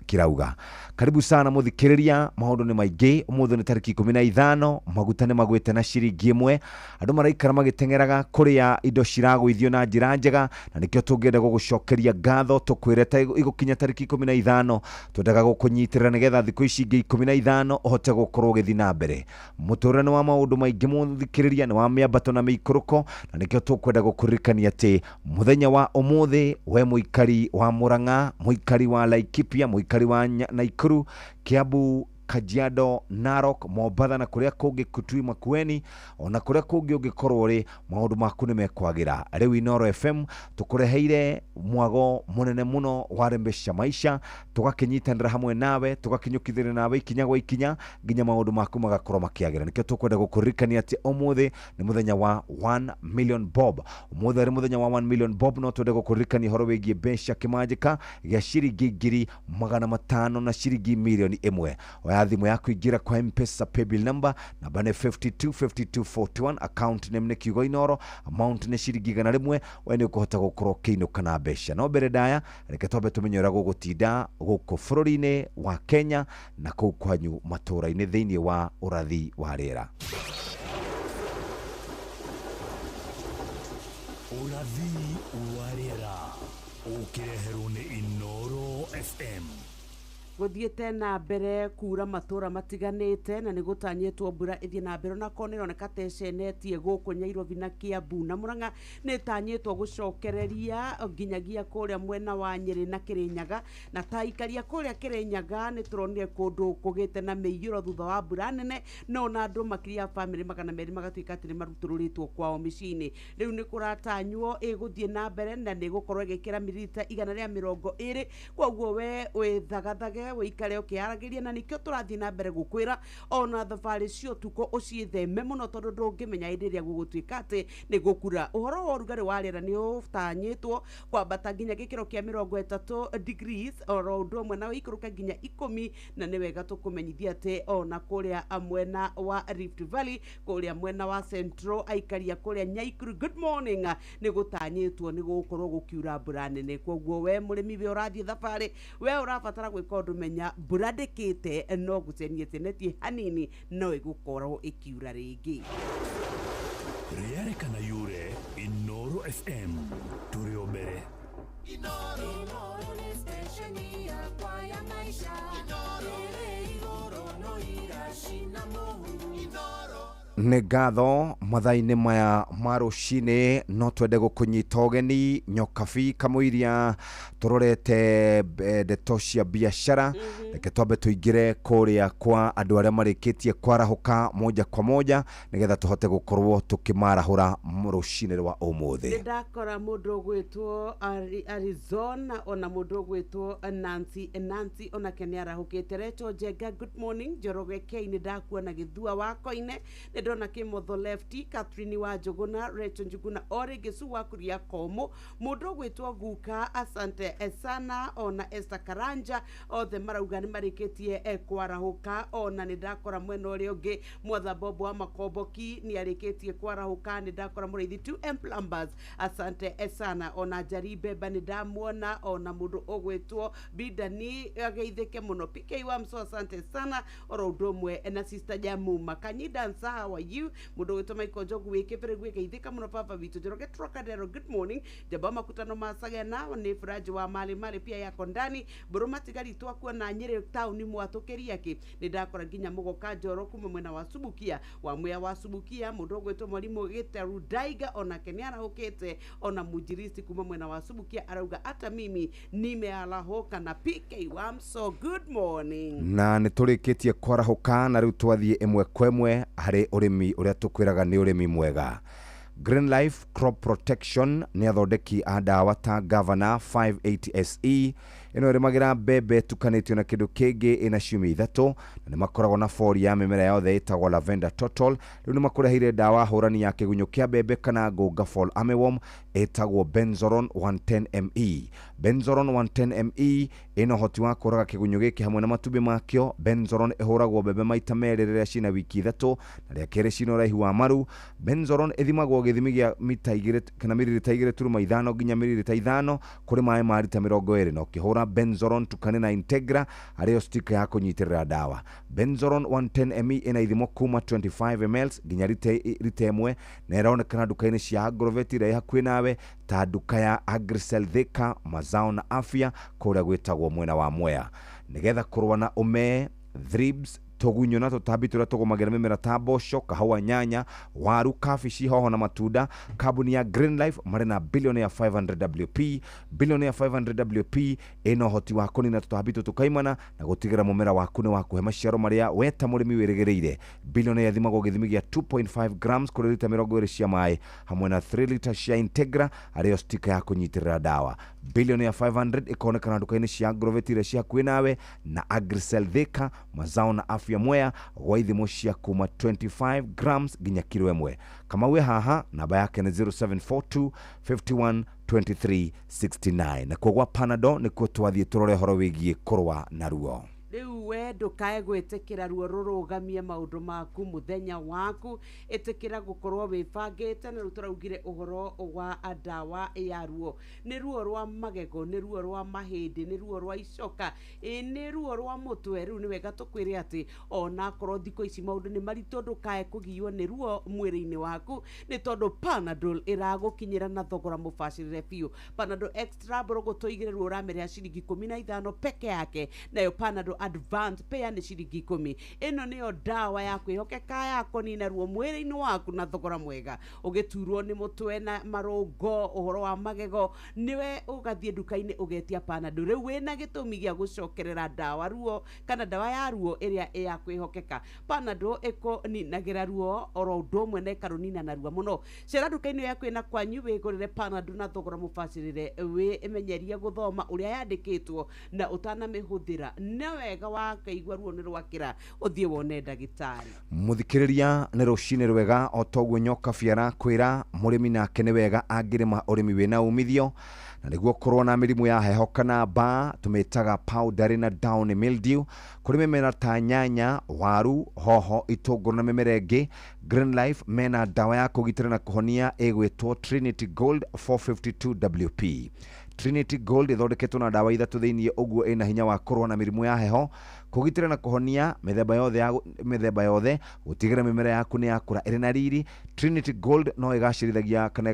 kĩrauga. Karibu sana mũthikĩrĩria, maũndũ nĩ maingĩ. Ũmũthĩ nĩ tarĩki 15, maguta nĩ magwĩte na ciringi 1. Andũ maraikara magĩteng'eraga kũrĩa indo ciragũithio na njĩra njega, na nĩkĩo tũngĩenda gũgũcokeria ngatho. Tũkwĩre ta igũkinya tarĩki 15, twendaga gũkũnyitĩrĩra nĩgetha thikũ ici ingĩ 15 ũhote gũkorwo ũgĩthiĩ na mbere. Mũtũrĩre nĩ wa maũndũ maingĩ mũthikĩrĩria, nĩ wa mĩambato na mĩikũrũko, na nĩkĩo tũkwenda gũkũririkania atĩ mũthenya wa ũmũthĩ, we mũikari wa Murang'a, mũikari wa Laikipia, mũikari wa Naikuru, Kiambu, Kajiado, Narok, Mombatha na kũrĩa kũngĩ, Kitui, Makueni, ona kũrĩa kũngĩ ũngĩkorwo rĩ, maũndũ maku nĩ mekwagĩra. Rĩu Inooro FM tũkũreheire mwago mũnene mũno wa Rembesha Maisha, tũgakĩnyitanĩra hamwe nawe, tũgakĩnyũkithĩria nawe ikinya gwa ikinya nginya maũndũ maku magakorwo makĩagĩra. Nĩkĩo tũkwenda gũkũririkania atĩ ũmũthĩ nĩ mũthenya wa 1 million bob. Ũmũthĩ arĩ mũthenya wa 1 million bob, no twende gũkũririkania ũhoro wĩgiĩ mbeca kĩmanjĩka gĩa ciringi 500,000 na ciringi 1 mirioni. Oya thimũ yaku, ingĩra kwa M-Pesa paybill number, namba nĩ 525241, account name nĩ kiugo Inooro, amount nĩ ciringi 100. We nĩ ũkũhota gũkorwo ũkĩinũka na mbeca. No mbere ndaya, reke twambe tũmenye ũrĩa gũgũtinda gũkũ bũrũri-inĩ wa Kenya na kũu kwanyu matũũra-inĩ thĩinĩ wa ũrathi wa rĩera.
Ũrathi wa rĩera ũkĩreherwo nĩ Inooro FM.
Gũthiĩte na mbere kura matũra matiganĩte, na nĩ gũtanyĩtwo mbura ĩthiĩ na mbere onakorwo nĩ ĩroneka ta ĩcenetie gũkũ Nyairobi na Kiambu na Murang'a. Nĩ ĩtanyĩtwo gũcokereria nginyagia kũrĩa mwena wa Nyĩrĩ na Kĩrĩnyaga. Na ta aikaria kũrĩa Kĩrĩnyaga, nĩ tũronire kũndũ kũgĩte na mĩiyũro thutha wa mbura nene, no na andũ makĩria ya bamĩrĩ 200 magatuĩka atĩ nĩ marutũrũrĩtwo kwao mĩciĩ-inĩ. Rĩu nĩ kũratanywo ĩgũthiĩ na mbere na nĩ ĩgũkorwo ĩgĩkĩra mililita 120. Koguo we wĩthagathage, wĩikare ũkĩharagĩria, na nĩkĩo tũrathiĩ na mbere gũkwĩra ona thabarĩ cia ũtukũ ũciĩtheme mũno, tondũ ndũngĩmenya hĩndĩ ĩrĩa gũgũtuĩka atĩ nĩ gũkura. Ũhoro wa ũrugarĩ wa rĩera nĩ ũtanyĩtwo kwambata nginya gĩkĩro kĩa 30 degrees oro ũndũ ũmwe na ũikũrũke nginya 10. Na nĩ wega tũkũmenyithia atĩ ona kũrĩa mwena wa Rift Valley, kũrĩa mwena wa Central, aikaria kũrĩa Nyaikuru, good morning, nĩ gũtanyĩtwo nĩ gũgũkorwo gũkiura mbura nene. Koguo we mũrĩmi, we ũrathiĩ thabarĩ, we ũrabatara gwĩka ũndũ, menya mbura ndĩkĩte, no gũcenia ĩcenetie hanini, no ĩgũkorwo ĩkiura rĩngĩ.
Rĩarĩkana yure.
Inoro FM tũrĩ o mbere.
Inoro nĩ stesheni yakwa ya maisha. Ĩrĩ igũrũ no iracina mũhu.
Nĩ ngatho mathaa-inĩ maya ma rũcinĩ, no twende gũkũnyita ũgeni Nyokabi kamũiria tũrorete ndeto cia biacara. Reke twambe tũingĩre kũrĩa kwa andũ arĩa marĩkĩtie kwarahũka moja kwa moja, nĩgetha tũhote gũkorwo tũkĩmarahũra rũcinĩ rwa ũmũthĩ.
Nĩ ndakora mũndũ ũgwĩtwo Arizona, ona mũndũ ũgwĩtwo Nancy. Nancy onake nĩ arahũkĩte. Recho Njenga, good morning. Njoroge K, nĩ ndakuona Gĩthua wa Koine, nĩ ndona Kĩmotho Lefty, Catherine wa Njũgũna, Recho Njuguna, o rĩngĩ Su wa Kuria Komũ, mũndũ ũgwĩtwo Guka, asante sana, ona Esther Karanja, othe marauga nĩ marĩkĩtie kwarahũka. Ona nĩ ndakora mwena ũrĩa ũngĩ Mwatha Bobo wa Makomboki nĩ arĩkĩtie kwarahũka. Nĩ ndakora Mũrĩithi 2M Plumbers, asante sana. Ona Njari Mbemba nĩ ndamuona, ona mũndũ ũgwĩtwo Bidani ageithĩke mũno, PK wa Mso, asante sana, oro ũndũ ũmwe na Sister Jamuma Kanyida Nsa, how are you? Mũndũ ũgwĩtwo Michael Njogu wĩ Kĩbĩrĩ geithĩka mũno baba witũ. Njoroge Trocadero, good morning. Njamba makutano masagena nĩ Furaji wa Mali Mali pia yako ndani. Mbũrũ matigari twakuona Nyĩrĩ taũni mwatũkĩria kĩ. Nĩ ndakora nginya Mũgoka Njoro kuma mwena wa Subukia, wa Mwea wa Subukia, mũndũ ũgwĩtwo Mwarimũ Gĩteru Ndaiga onake nĩ arahũkĩte, ona Mũnjiristi kuma mwena wa Subukia arauga ata mimi nimearahũka, na PK Wamso, good morning.
Na nĩ tũrĩkĩtie kwarahũka, na rĩu twathiĩ ĩmwe kwa ĩmwe harĩ ũrĩmi ũrĩa tũkwĩraga nĩ ũrĩmi mwega. Green Life Crop Protection nĩ athondeki a ndawa ta Governor 580 SE. Ĩno ĩrĩmagĩra mbembe ĩtukanĩtio na kĩndũ kĩngĩ, ĩna ciumia 3, na nĩ makoragwo na bori ya mĩmera yothe ĩtagwo Lavender Total. Rĩu nĩ makũreheire ndawa hũrani ya kĩgunyũ kĩa mbembe kana ngũnga fall armyworm ĩtagwo Benzoron 110 ME. Benzoron 110 ME ĩna ũhoti wa kũraga kĩgunyũ gĩkĩ hamwe na matumbĩ makĩo. Benzoron ĩhũragwo mbembe maita merĩ rĩrĩa cina wiki 3, na rĩa kerĩ cina ũraihu wa maru. Benzoron ĩthimagwo gĩthimi gĩa mita 2 kana mililita 2.5 nginya mililita 5 kũrĩ maĩ ma rita 20, na ũkĩhũra Benzoron tukane na Integra arĩyo stika ya kũnyitĩrĩra ndawa. Benzoron 110 ME ĩna ithimo kuma 25 ml nginya rita 1, na ĩronekana nduka-inĩ cia Agrovet iria ĩ hakuhĩ nawe ta nduka ya Agricel Thika, Mazao na Afya kũrĩa gwĩtagwo mwena wa Mwea. Nĩgetha kũrũa na ũme, thrips, tũgunyũ na tũtambi tũrĩa tũgũmagĩra mĩmera ta mboco, kahũa, nyanya, waru, kabici, hoho na matunda, kambuni ya Green Life marĩ na Billionaire 500 WP. Billionaire 500 WP ĩna ũhoti wa kũnina tũtambi tũtũ kaimana na gũtigĩra mũmera waku nĩ wakũhe maciaro marĩa we ta mũrĩmi wĩrĩgĩrĩire. Billionaire ĩthimagwo gĩthimi gĩa 2.5 grams kũrĩ rita 20 cia maĩ hamwe na 3 lita cia Integra arĩyo stika ya kũnyitĩrĩra ndawa. Billionaire 500 ĩkonekana nduka-inĩ cia Agrovet iria cia hakuhĩ nawe na Agricel Thika, Mazao na Afya Mwea gwa ithimo cia kuma 25 grams nginya kiro 1. Kamau wĩ haha, namba yake nĩ 0742 51 23 69. Na kuo gwa Panadol nĩkuo twathiĩ tũrore ũhoro wĩgiĩ kũrũa na ruo.
Rĩu we ndũkae gwĩtĩkĩra ruo rũrũgamie maũndũ maku mũthenya waku, ĩtĩkĩra gũkorwo wĩbangĩte. Na rĩu tũraugire ũhoro wa ndawa ya ruo, nĩ ruo rwa magego, nĩ ruo rwa mahĩndĩ, nĩ ruo rwa icoka, ĩ nĩ ruo rwa mũtwe. Rĩu nĩ wega tũkwĩre atĩ onakorwo thikũ ici maũndũ nĩ maritũ, ndũkae kũgiywo nĩ ruo mwĩrĩ-inĩ waku, nĩ tondũ Panadol ĩragũkinyĩra na thogora mũbacĩrĩre biũ. Panadol Extra mbũrũgũtũ igĩrĩ ruo ũramĩrĩha ciringi 15 peke yake, nayo Panadol Advance pea nĩ ciringi 10. Ĩno nĩyo ndawa ya kwĩhokeka ya kũnina ruo mwĩrĩ-inĩ waku na thogora mwega. Ũgĩturwo nĩ mũtwe na marũngo, ũhoro wa magego, nĩwe ũgathiĩ nduka-inĩ ũgetia Panadol. Rĩu wĩna gĩtũmi gĩa gũcokerera ndawa ruo kana ndawa ya ruo ĩrĩa ĩ ya kwĩhokeka. Panadol ĩkũninagĩra ruo oro ũndũ ũmwe na ĩkarũnina narua mũno. Cera nduka-inĩ yaku ĩna kwanyu wĩgũrĩre Panadol na thogora mũbacĩrĩre, wĩmenyerie gũthoma ũrĩa yandĩkĩtwo na ũtanamĩhũthĩra. Nĩ wega wakaigua ruo nĩ rwakĩra, ũthiĩ wone ndagĩtarĩ.
Mũthikĩrĩria, nĩ rũcinĩ rwega. O toguo Nyokabi arakwĩra mũrĩmi nake nĩ wega angĩrĩma ũrĩmi wĩna umithio, na nĩguo kũrũa na mĩrimũ ya heho kana mbaa tũmĩtaga powdery na downy mildew kũrĩ mĩmera ta nyanya, waru, hoho, itũngũrũ na mĩmera ĩngĩ. Green Life mena ndawa ya kũgitĩra na kũhonia ĩgwĩtwo Trinity Gold 452 WP. Trinity Gold ĩthondeketwo na ndawa ithatũ thĩinĩ, ũguo ĩna hinya wa kũrũa na mĩrimũ ya heho, kũgitĩra na kũhonia mĩthemba yothe, gũtigĩrĩra mĩmera yaku nĩ yakũra ĩrĩ na riri. Trinity Gold no ĩgacĩrithagia kana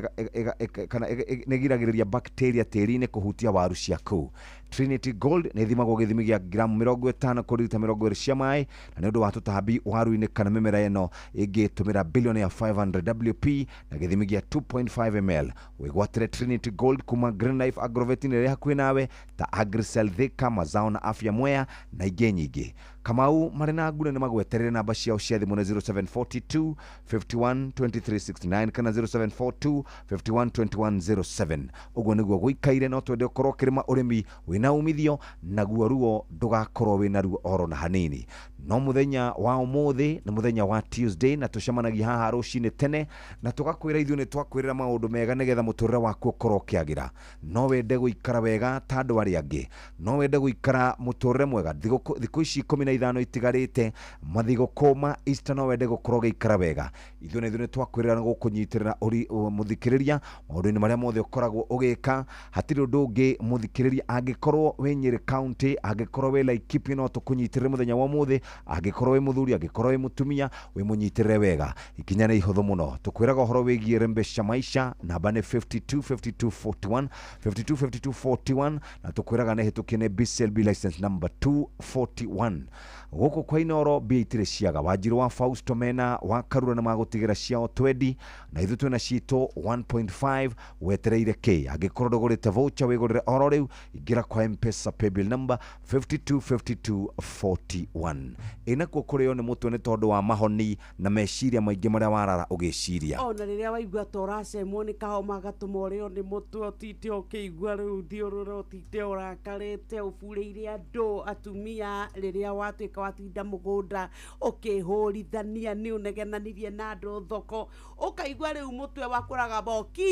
nĩ ĩgiragĩrĩria bacteria tĩri-inĩ kũhutia waru ciaku. Trinity Gold nĩ ĩthimagwo gĩthimi gĩa gramu 50 kũrĩ rita 20 cia maĩ, na nĩ ũndũ wa tũtambi waru-inĩ kana mĩmera ĩno ĩngĩtũmĩra bilioni ya 500 WP na gĩthimi gĩa 2.5 ml. Wĩgwatĩre Trinity Gold kuma Green Life Agrovet ĩrĩa hakuhĩ nawe ta Agricel Thika, Mazao na Afya Mwea na ingĩ nyingĩ. Kamau marĩ na ngure nĩ magweterere namba ciao cia thimũ nĩ 0742 51 2369 kana 0742 51 2107. Ũguo nĩguo gũikaire. No twende ũkorwo ũkĩrĩma ũrĩmi wĩna umithio, naguo ruo ndũgakorwo wĩna ruo oro na hanini. No mũthenya wa ũmũthĩ nĩ mũthenya wa Tuesday, na tũcemanagia haha rũcinĩ tene na tũgakwĩra ithuĩ nĩ twakwĩrĩra maũndũ mega nĩgetha mũtũrĩre waku ũkorwo ũkĩagĩra. No wende gũikara wega ta andũ arĩa angĩ, no wende gũikara mũtũrĩre mwega thikũ ici 15 itigarĩte mathigũkũ ma Easter, no wende gũkorwo ũgĩikara wega. Ithuĩ na ithuĩ nĩ twakwĩrĩra na gũkũnyitĩrĩra mũthikĩrĩria maũndũ-inĩ marĩa mothe ũkoragwo ũgĩka. Hatirĩ ũndũ ũngĩ mũthikĩrĩria, angĩkorwo wĩ Nyĩrĩ County, angĩkorwo wĩ Laikipia, no tũkũnyitĩrĩre mũthenya wa ũmũthĩ. Angĩkorwo wĩ mũthuri, angĩkorwo wĩ mũtumia, wĩ mũnyitĩrĩre wega. Ikinya nĩ ihũthũ mũno. Tũkwĩraga ũhoro wĩgiĩ Rembesha Maisha, namba nĩ 52 52 41 52 52 41, na tũkwĩraga nĩ hĩtũkie nĩ BCLB license number 241. Gũkũ kwa Inoro mbia itirĩ ciaga. Wanjiru wa Fausto mena wa Karura nĩ magũtigĩra ciao twendi, na ithuĩ twĩna citũ 1.5. Wetereire kĩ? Angĩkorwo ndũgũrĩte voucher, wĩgũrĩre oro rĩu. Ingĩra kwa M-Pesa paybill number 52 52 41. Ĩnakuo kũrĩo nĩ mũtwe nĩ tondũ wa mahoni na meciria maingĩ marĩa warara ũgĩciria.
Ona rĩrĩa waigua ta ũracemwo nĩ kahoma gatũma ũrĩo nĩ mũtwe, ũtinde ũkĩigua rĩu thiũrũra, ũtinde ũrakarĩte, ũburĩire andũ atumia, rĩrĩa watuĩka watinda mũgũnda ũkĩhũrithania nĩ ũnegenanirie na andũ thoko, ũkaigua rĩu mũtwe wakũraga boki.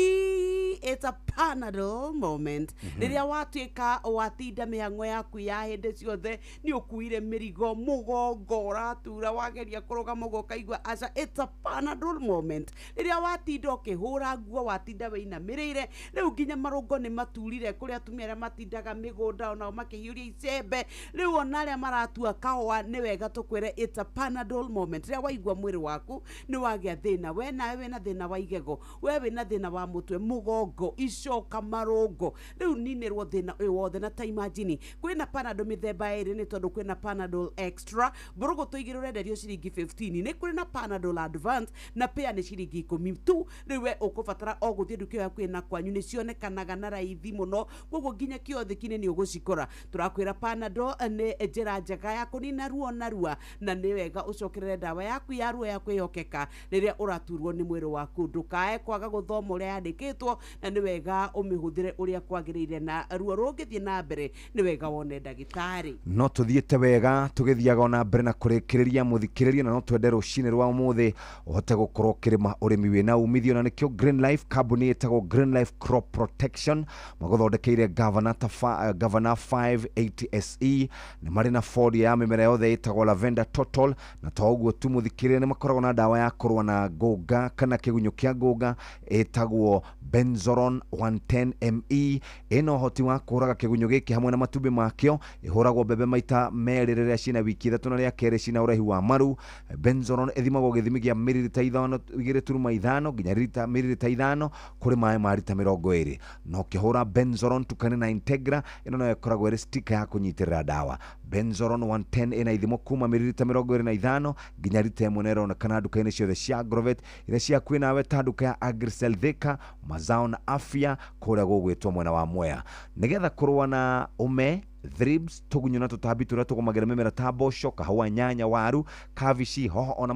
It's a Panadol moment. Rĩrĩa watuĩka watinda mĩhang'o yaku ya hĩndĩ ciothe, nĩ ũkuire mĩrigo, mũgongo ũratura, wageria kũrũgama ũguo ũkaigua aca. It's a Panadol moment. Rĩrĩa watinda ũkĩhũra nguo, watinda wĩinamĩrĩire, rĩu nginya marũngo nĩ maturire. Kũrĩ atumia arĩa matindaga mĩgũnda onao makĩhiũria icembe, rĩu ona arĩa maratua kahũa, nĩ wega tũkwĩre it's a Panadol moment. Rĩrĩa waigua mwĩrĩ waku nĩ wagĩa thĩna, we nawe wĩna thĩna wa igego, we wĩna thĩna wa mũtwe, mũgongo, icoka, marũngo, rĩu ninĩrwo thĩna ũyũ wothe. Na ta imagine kwĩna Panadol mĩthemba ĩrĩ, nĩ tondũ kwĩna Panadol Extra mbũrũgũtũ igĩrĩ ũrenderio ciringi 15, nĩ kũrĩ na Panadol Advance na pea nĩ ciringi 10 tu. Rĩu we ũkũbatara o gũthiĩ nduka ĩyo hakuhĩ na kwanyu, nĩ cionekanaga na raithi mũno, koguo nginya kĩothiki-inĩ nĩ ũgũcikora. Tũrakwĩra Panadol nĩ njĩra njega ya kũnina ruo narua, na nĩ wega ũcokerere ndawa yaku ya ruo ya kwĩhokeka rĩrĩa ũraturwo nĩ mwĩrĩ waku. Ndũkae kwaga gũthoma ũrĩa yandĩkĩtwo, na nĩ wega ũmĩhũthĩre ũrĩa kwagĩrĩire, na ruo rũngĩthiĩ na mbere nĩ wega wone ndagĩtarĩ.
No tũthiĩte wega tũgĩthiaga ona mbere na kũrĩkĩrĩria mũthikĩrĩria, na no twende rũcinĩ rwa ũmũthĩ ũhote gũkorwo ũkĩrĩma ũrĩmi wĩna umithio, na nĩkĩo Green Life, kambuni ĩtagwo Green Life Crop Protection, magũthondekeire Governor 580 SE. Nĩ marĩ na folia ya mĩmera yothe ĩtagwo Lavender Total, na to ũguo tu mũthikĩrĩria, nĩ makoragwo na ndawa ya kũrũa na ngũnga kana kĩgunyũ kĩa ngũnga ĩtagwo Benzoron 110 ME. Ĩna ũhoti wa kũũraga kĩgunyũ gĩkĩ hamwe na matumbĩ makĩo. Ĩhũragwo mbembe maita merĩ rĩrĩa cina wiki 3 na rĩa kerĩ cina ũraihu wa maru. Benzoron ĩthimagwo gĩthimi gĩa mililita 2.5 nginya mililita 5 kũrĩ maĩ ma rita 20. Na ũkĩhũra Benzoron tukane na Integra, ĩno nayo ĩkoragwo ĩrĩ stika ya kũnyitĩrĩra ndawa. Benzoron 110 ĩna ithimo kuma mililita 25 nginya rita 1, na ĩronekana nduka-inĩ ciothe cia Agrovet iria cia hakuhĩ nawe ta nduka ya Agricel Thika, Mazao na Afya kũrĩa gũgwĩtwo mwena wa Mwea. Nĩgetha kũrũa na ũme, thrips, tũgunyũ na tũtambi tũrĩa tũgũmagĩra mĩmera ta mboco, kahũa, nyanya, waru, kabici, hoho ona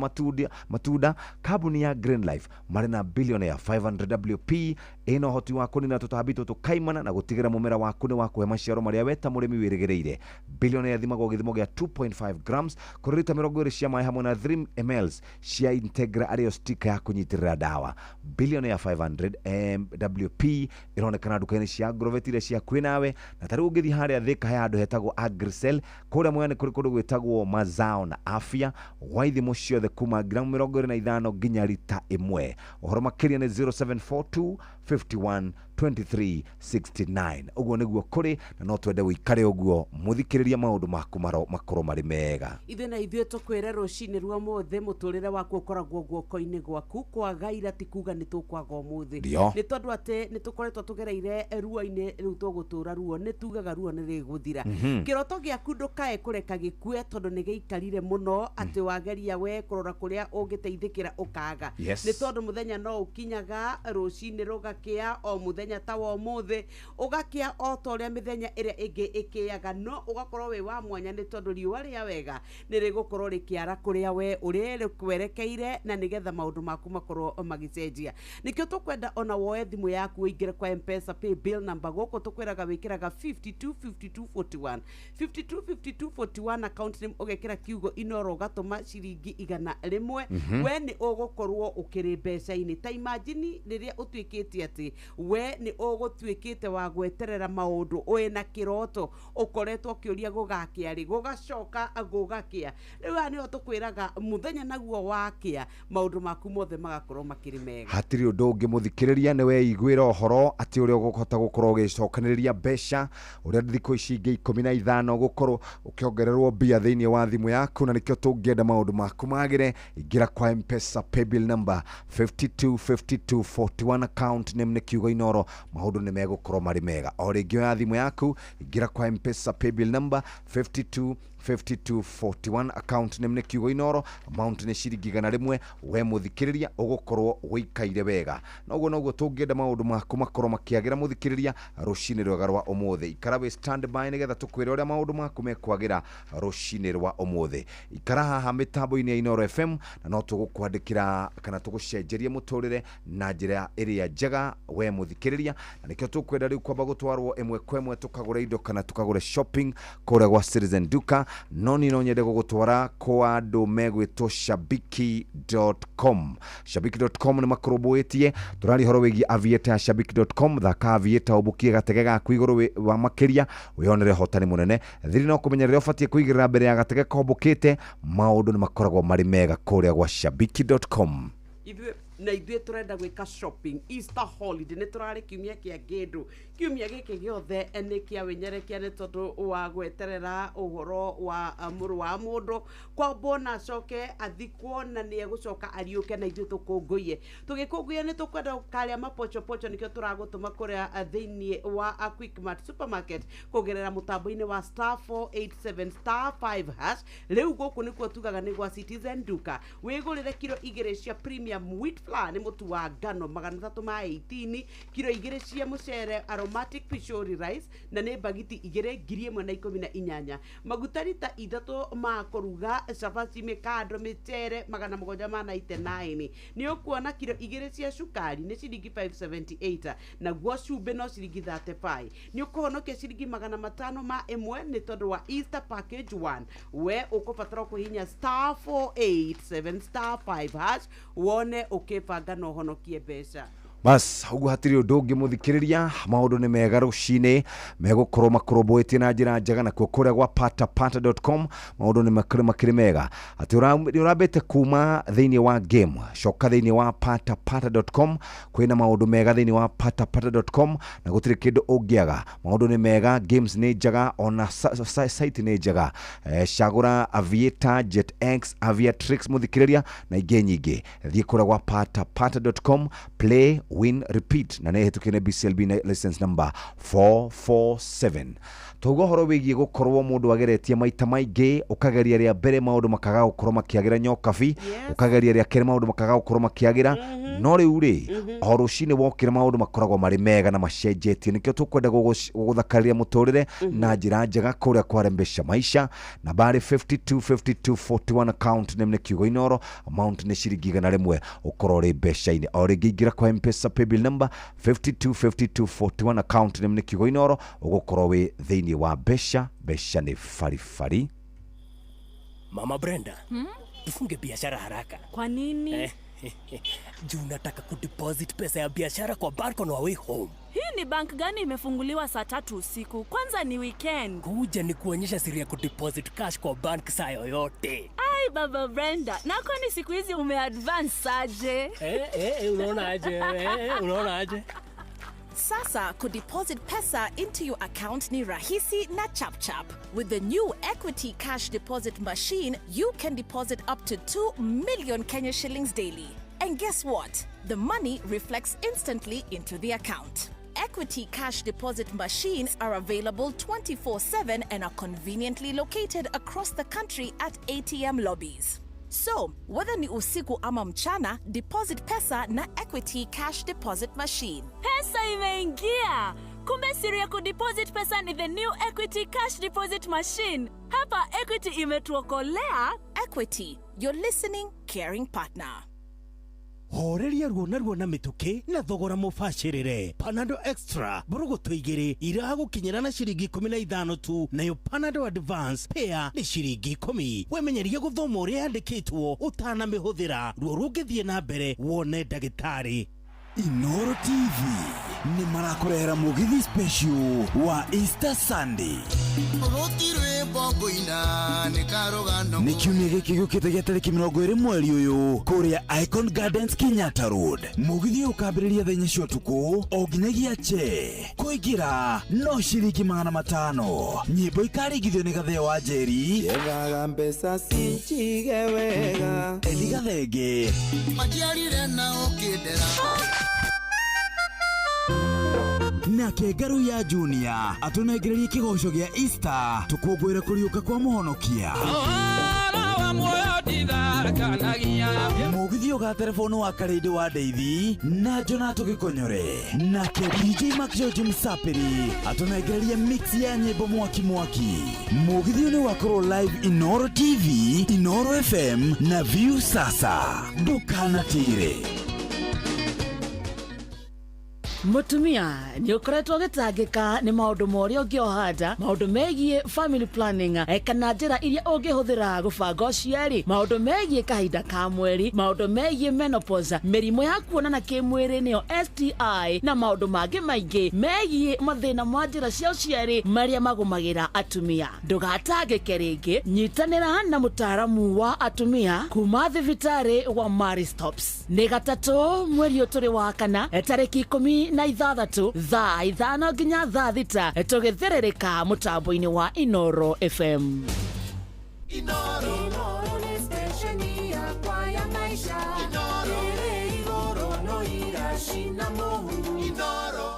matunda, kambuni ya Green Life marĩ na bilioni ya 500 WP ĩna ũhoti wa kũnina tũtambi tũtũ kaimana na gũtigĩra mũmera waku nĩ wa kũhe maciaro marĩa we ta mũrĩmi wĩrĩgĩrĩire. Bilioni yathimagwo gĩthimo gĩa 2.5 grams kũrĩ rita 20 cia maĩ hamwe na 3 ml cia Integra arĩyo stika ya kũnyitĩrĩra ndawa. Bilioni ya 500 WP ĩronekana nduka-inĩ cia Agrovet iria cia hakuhĩ nawe, na ta rĩu ũngĩthiĩ harĩa Thika he handũ hetagwo Agricel, kũrĩa Mwea nĩ kũrĩ kũndũ gwĩtagwo Mazao na Afya, gwa ithimo ciothe kuma gramu 25 nginya rita 1. Ũhoro makĩria nĩ 0742 51 23 69. Ũguo nĩguo kũrĩ, na no twende wĩikare ũguo mũthikĩrĩria, maũndũ maku makorwo marĩ mega.
Ithuĩ na ithuĩ tũkwĩre rũcinĩ rwa mũthĩ, mũtũrĩre waku ũkoragwo guoko-inĩ gwaku. Kwaga ira ti kuga nĩ tũkwaga ũmũthĩ.
Ndio.
Nĩ tondũ atĩ nĩ tũkoretwo tũgereire ruo-inĩ, rĩu tũgũtũra ruo, nĩ tugaga ruo nĩ rĩgũthira. Kĩroto gĩaku ndũkae kũreka gĩkue, tondũ nĩ gĩikarire mũno atĩ wageria we kũrora kũrĩa ũngĩteithĩkĩra ũkaga. Nĩ tondũ mũthenya no ũkinyaga, rũcinĩ rũgakĩa, o mũthenya ta wa ũmũthĩ ũgakĩa o ta ũrĩa mĩthenya ĩrĩa ĩngĩ ĩkĩaga, no ũgakorwo wĩ wa mwanya, nĩ tondũ riũa rĩa wega nĩ rĩgũkorwo rĩkĩara kũrĩa we ũrĩ rĩkwerekeire, na nĩgetha maũndũ maku makorwo magĩcenjia. Nĩkĩo tũkwenda ona woe thimũ yaku, ũingĩre kwa Mpesa pay bill number. Gũkũ tũkwĩraga wĩkĩraga 52 52 41, 52 52 41, account name ũgekĩra kiugo Inoro, ũgatũma ciringi 100. We nĩ ũgũkorwo ũkĩrĩ mbeca-inĩ. Ta imagine rĩrĩa ũtuĩkĩte atĩ we nĩ ũgũtuĩkĩte wa gweterera maũndũ, wĩna kĩroto ũkoretwo ũkĩũria gũgakĩa rĩ, gũgacoka gũgakĩa. Rĩu haha nĩho tũkwĩraga mũthenya naguo wakĩa, maũndũ maku mothe magakorwo makĩrĩ mega.
Hatirĩ ũndũ ũngĩ, mũthikĩrĩria, nĩ weiguĩra ũhoro atĩ ũrĩa ũgũhota gũkorwo ũgĩcokanĩrĩria mbeca, ũrĩa thikũ ici ingĩ 15 gũkorwo ũkĩongererwo mbia thĩinĩ wa thimũ yaku, na nĩkĩo tũngĩenda maũndũ maku magĩre. Ingĩra kwa Mpesa paybill number 525241, account name nĩ kiugo Inoro, maũndũ nĩ megũkorwo marĩ mega. O rĩngĩ, oya thimũ yaku, ingĩra kwa Mpesa paybill number 52 5241, account name nĩ kiugo Inoro, amount nĩ ciringi 100. We mũthikĩrĩria, ũgũkorwo ũikaire wega, na ũguo noguo tũngĩenda maũndũ maku makorwo makĩagĩra. Mũthikĩrĩria, rũcinĩ rwega rwa ũmũthĩ, ikara wĩ stand by nĩgetha tũkwĩre ũrĩa maũndũ maku mekwagĩra rũcinĩ rwa ũmũthĩ. Ikara haha mĩtambo-inĩ ya Inoro FM, na no tũgũkwandĩkĩra kana tũgũcenjerie mũtũrĩre na njĩra ĩrĩa njega, we mũthikĩrĩria. Na nĩkĩo tũkwenda rĩu kwamba gũtwarwo ĩmwe kwa ĩmwe, tũkagũre indo kana tũkagũre shopping kũrĩa gwa Citizen Duka. No niĩ no nyende gũgũtwara kwa andũ megwĩtwo shabiki.com. Shabiki.com nĩ makũrũmbũĩtie. Tũraria ũhoro wĩgiĩ aviator ya shabiki.com. Thaka aviator, ũmbũkie gatege gaku igũrũ wa makĩria, wĩonere hotani mũnene. Thiri no kũmenya rĩrĩa ũbatiĩ kũigĩrĩra mbere ya gatege kombũkĩte. Maũndũ nĩ makoragwo marĩ mega kũrĩa gwa shabiki.com.
Ithuĩ na ithuĩ tũrenda gwĩka shopping Easter holiday. Nĩ tũrarĩ kiumia kĩa ngĩndũ, kiumia gĩkĩ gĩothe nĩ kĩa wĩnyerekia, nĩ tondũ wa gweterera ũhoro wa mũrũ wa mũndũ kwambwo na acoke athikwo, na nĩ egũcoka ariũke, na ithuĩ tũkũngũiye. Tũgĩkũngũiya nĩ tũkwenda karĩa mapochopocho, nĩkĩo tũragũtũma kũrĩa thĩinĩ wa Quickmart supermarket kũgerera mũtambo-inĩ wa *487*5#. Rĩu gũkũ nĩkuo tugaga nĩ gwa Citizen Duka. Wĩgũrĩre kiro 2 cia premium wheat flour, nĩ mũtu wa ngano 318, kiro 2 cia mũcere aromatic pishori rice, na nĩ bagiti 2, 1,018, maguta rita 3 ma kũruga, cabaci, mĩkando, mĩcere 799. Nĩ ũkuona kiro 2 cia cukari nĩ ciringi 578, naguo cumbĩ no ciringi 35. Nĩ ũkũhonokia ciringi 501 nĩ tondũ wa Easter package 1. We ũkũbatara kũhihinya *487*5# wone ũkĩbanga na ũhonokie mbeca.
Bas, ũguo hatirĩ ũndũ ũngĩ, mũthikĩrĩria, maũndũ nĩ mega, rũcinĩ megũkorwo makũrũmbũĩtie na njĩra njega. Nakuo kũrĩa gwa patapata.com maũndũ nĩ makĩrĩ makĩrĩ mega, atĩ nĩ ũrambĩte kuma thĩinĩ wa game, coka thĩinĩ wa patapata.com. Kwĩna maũndũ mega thĩinĩ wa patapata.com, na gũtirĩ kĩndũ ũngĩaga. Maũndũ nĩ mega, games nĩ njega, ona site nĩ njega. Cagũra Aviator, Jet X, Aviatrix, mũthikĩrĩria, na ingĩ nyingĩ. Thiĩ kũrĩa gwa patapata.com, play, win, repeat, na nĩ ĩhĩtũkĩre BCLB na license number 447. Twauga ũhoro wĩgiĩ gũkorwo mũndũ ageretie maita maingĩ, ũkageria rĩa mbere, maũndũ makaga gũkorwo makĩagĩra nyokabi, ũkageria rĩa kerĩ, maũndũ makaga gũkorwo makĩagĩra, no rĩu rĩ, o rũcinĩ wokĩra, maũndũ makoragwo marĩ mega na macenjetie. Nĩkĩo tũkwenda gũgũthakarĩria mũtũrĩre na njĩra njega kũrĩa kwarembesha maisha. Nambari 525241, account name nĩ kiugo Inoro, amount nĩ ciringi 100, ũkorwo ũrĩ mbeca-inĩ. O rĩngĩ, ingĩra kwa Mpesa paybill number 525241, account name nĩ kiugo Inoro, ũgũkorwo wĩ thĩinĩ wa mbeca. Mbeca nĩ baribari.
Mama Brenda,
Hmm?
Tufunge biashara haraka.
Kwa nini?
Juu nataka kudeposit pesa ya biashara kwa bank on our way home.
Hii ni bank gani imefunguliwa saa 3 usiku? Kwanza ni weekend.
Kuja ni kuonyesha siri ya kudeposit cash kwa bank saa yoyote.
Ai, baba Brenda, na kwani siku hizi umeadvance aje?
Eh, eh, unaona aje? Eh, unaona aje?
Sasa kudeposit pesa into your account ni rahisi na chapchap. With the new Equity Cash Deposit Machine, you can deposit up to 2 million Kenya shillings daily. And guess what? The money reflects instantly into the account. Equity Cash Deposit Machines are available 24/7 and are conveniently located across the country at ATM lobbies. So, whether ni usiku ama mchana, deposit pesa na Equity Cash Deposit Machine.
Pesa imeingia! Kumbe siri ya kudeposit pesa ni the new Equity Cash Deposit Machine. Hapa Equity imetuokolea.
Equity, your listening, caring partner.
Horeria ruo na ruo na mĩtũkĩ na thogora mũbacĩrĩre. Panado Extra mbũrũgũtũ 2 iragũkinyĩra na ciringi 15 tu, nayo Panado Advance pea nĩ ciringi 10. Wemenyeria gũthoma ũrĩa yandĩkĩtwo ũtanamĩhũthĩra, ruo rũngĩthiĩ na mbere wone ndagĩtarĩ.
Inoro TV nĩ marakũrehera mũgithi special wa Easter Sunday. Nĩ kiumia gĩkĩ gĩũkĩte gĩa tarĩki 20 mweri ũyũ kũrĩa Icon Gardens Kenyatta Road. Mũgithi ũyũ ũkambĩrĩria thaa 4 cia ũtukũ o nginyagia che. Kũingĩra no ciringi 500. Nyĩmbo ikaringithio nĩ Gatheo wa Njeri,
Yethaga mbeca cinjige wega,
Eli Gathenge,
majiarire na ũkĩndera,
nake Ngaruiya Junior atũnengererie kĩgoco gĩa Easter tũkũngũĩre kũriũka kwa mũhonokia. Mũgithi ũgaterebono wa Karĩndĩ wa Ndeithi na Jonato Gĩkonyore, nake DJ Mark George Msapiri atũnengererie mix ya nyĩmbo mwaki mwaki. Mũgithi ũyũ nĩ ũgakorwo live Inoro TV, Inoro FM na View Sasa. Ndũkanatĩre.
Mutumia nĩ ũkoretwo ũgĩtangĩka nĩ maũndũ ma ũrĩa ũngĩoha nda, maũndũ megiĩ family planning, kana njĩra iria ũngĩhũthĩra gũbanga ũciari, maũndũ megiĩ kahinda ka mweri, maũndũ megiĩ menopause, mĩrimũ ya kuonana kĩmwĩrĩ nĩyo STI, na maũndũ mangĩ maingĩ megiĩ mathĩna ma njĩra cia ũciari marĩa magũmagĩra atumia. Ndũgatangĩke rĩngĩ, nyitanĩra na mũtaaramu wa atumia kuma thibitarĩ wa Marie Stopes. Nĩ gatatũ mweri ũyũ tũrĩ wa kana, tarĩki 16 thaa 5 nginya thaa 6, tũgĩthĩrĩrĩka mũtambo-inĩ wa Inoro FM.
Inoro nĩ stesheni yakwa ya maisha. Inoro ĩrĩ igũrũ no iracina mũhu. Inoro.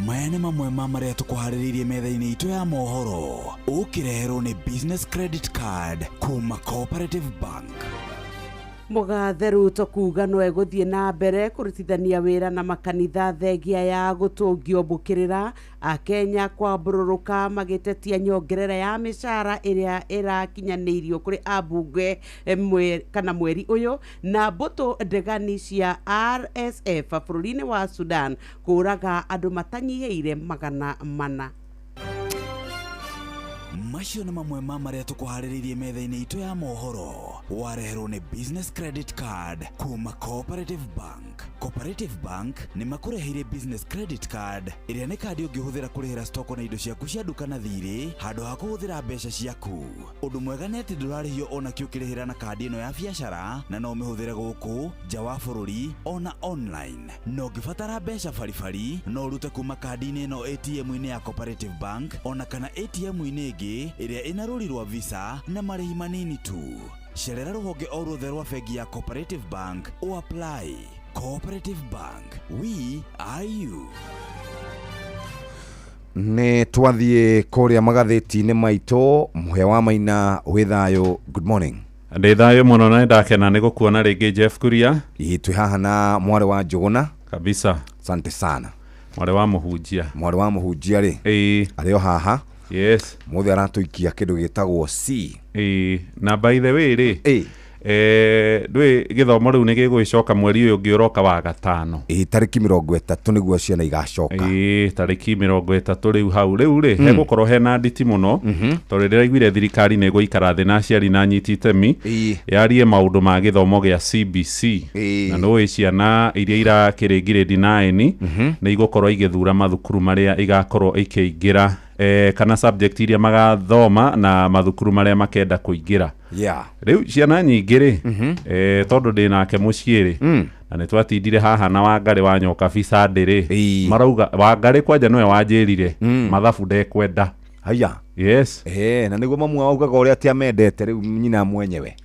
Maya nĩ mamwe ma marĩa tũkũharĩrĩirie metha-inĩ itũ ya mohoro, ũkĩreherwo nĩ Business Credit Card kuma Cooperative Bank.
Mũgathe Ruto kuga no egũthiĩ na mbere kũrutithania wĩra na makanitha thengia ya gũtũngio mbũkĩrĩra Akenya kwambũrũrũka magĩtetia nyongerera ya mĩcara ĩrĩa ĩrakinyanĩirio kũrĩ ambunge kana mweri ũyũ, na mbũtũ ndegani cia RSF bũrũri-inĩ wa Sudan kũraga andũ matanyihĩire 400.
Macio nĩ mamwe ma marĩa tũkũharĩrĩirie metha-inĩ itũ ya mohoro, wareherwo nĩ Business Credit Card kuma Cooperative Bank. Cooperative Bank nĩ makũreheire Business Credit Card ĩrĩa nĩ kandi ũngĩhũthĩra kũrĩhĩra stoko na indo ciaku cia nduka na thirĩ handũ ha kũhũthĩra mbeca ciaku. Ũndũ mwega nĩ atĩ ndũrarĩhio ona kĩ ũkĩrĩhĩra na kandi ĩno ya biacara, na no ũmĩhũthĩre gũkũ nja wa bũrũri ona online. Na ũngĩbatara mbeca baribari no ũrute kuma kandi-inĩ ĩno ATM-inĩ ya Cooperative Bank ona kana ATM-inĩ ĩngĩ ĩrĩa ĩna rũri rwa Visa na marĩhi manini tu. Cerera rũhonge o ruothe rwa bengi ya Cooperative Bank o apply. Cooperative Bank, we are you.
Nĩ twathiĩ kũrĩa magathĩti-inĩ maitũ. Mũhĩa wa Maina wĩ thayũ, good morning.
Ndĩ thayũ mũno na nĩndakena nĩ gũkuona rĩngĩ Jeff Kuria.
Ĩ twĩ haha na mwarĩ wa Njũgũna.
Kabisa.
Asante sana.
Mwarĩ wa mũhunjia.
Mwarĩ wa mũhunjia rĩ.
Ĩ.
Arĩ o haha.
Yes.
Mũthĩ aratũikia kĩndũ gĩtagwo C.
Ĩ, na by the way rĩ.
Ĩ.
Ndũĩ gĩthomo rĩu nĩ gĩgũgĩcoka mweri ũyũ ũngĩ ũroka wa gatano.
Ĩ, tarĩki 30 nĩguo ciana igacoka.
Ĩ, tarĩki 30 rĩu hau rĩu rĩ, hegũkorwo hena nditi mũno, tondũ ndĩraiguire thirikari nĩ ĩgũikara thĩ na aciari na anyiti itemi yarie maũndũ ma gĩthomo gĩa CBC. Na nĩũĩ ciana iria irakĩrĩ grade 9 nĩ igũkorwo igĩthura mathukuru marĩa igakorwo ikĩingĩra, kana subject iria magathoma na mathukuru marĩa makenda kũingĩra.
Yeah.
Rĩu ciana nyingĩ rĩ, tondũ ndĩ nake mũciĩ rĩ, Na nĩ twatindire haha na Wangarĩ wa Nyoka Bisa ndĩrĩ marauga Wangarĩ kwanja nĩwe wanjĩrire mathabu ndekwenda.
Haya.
Yes.
Na nĩguo mamu augaga ũrĩa atĩ amendete rĩu nyina mwenyewe.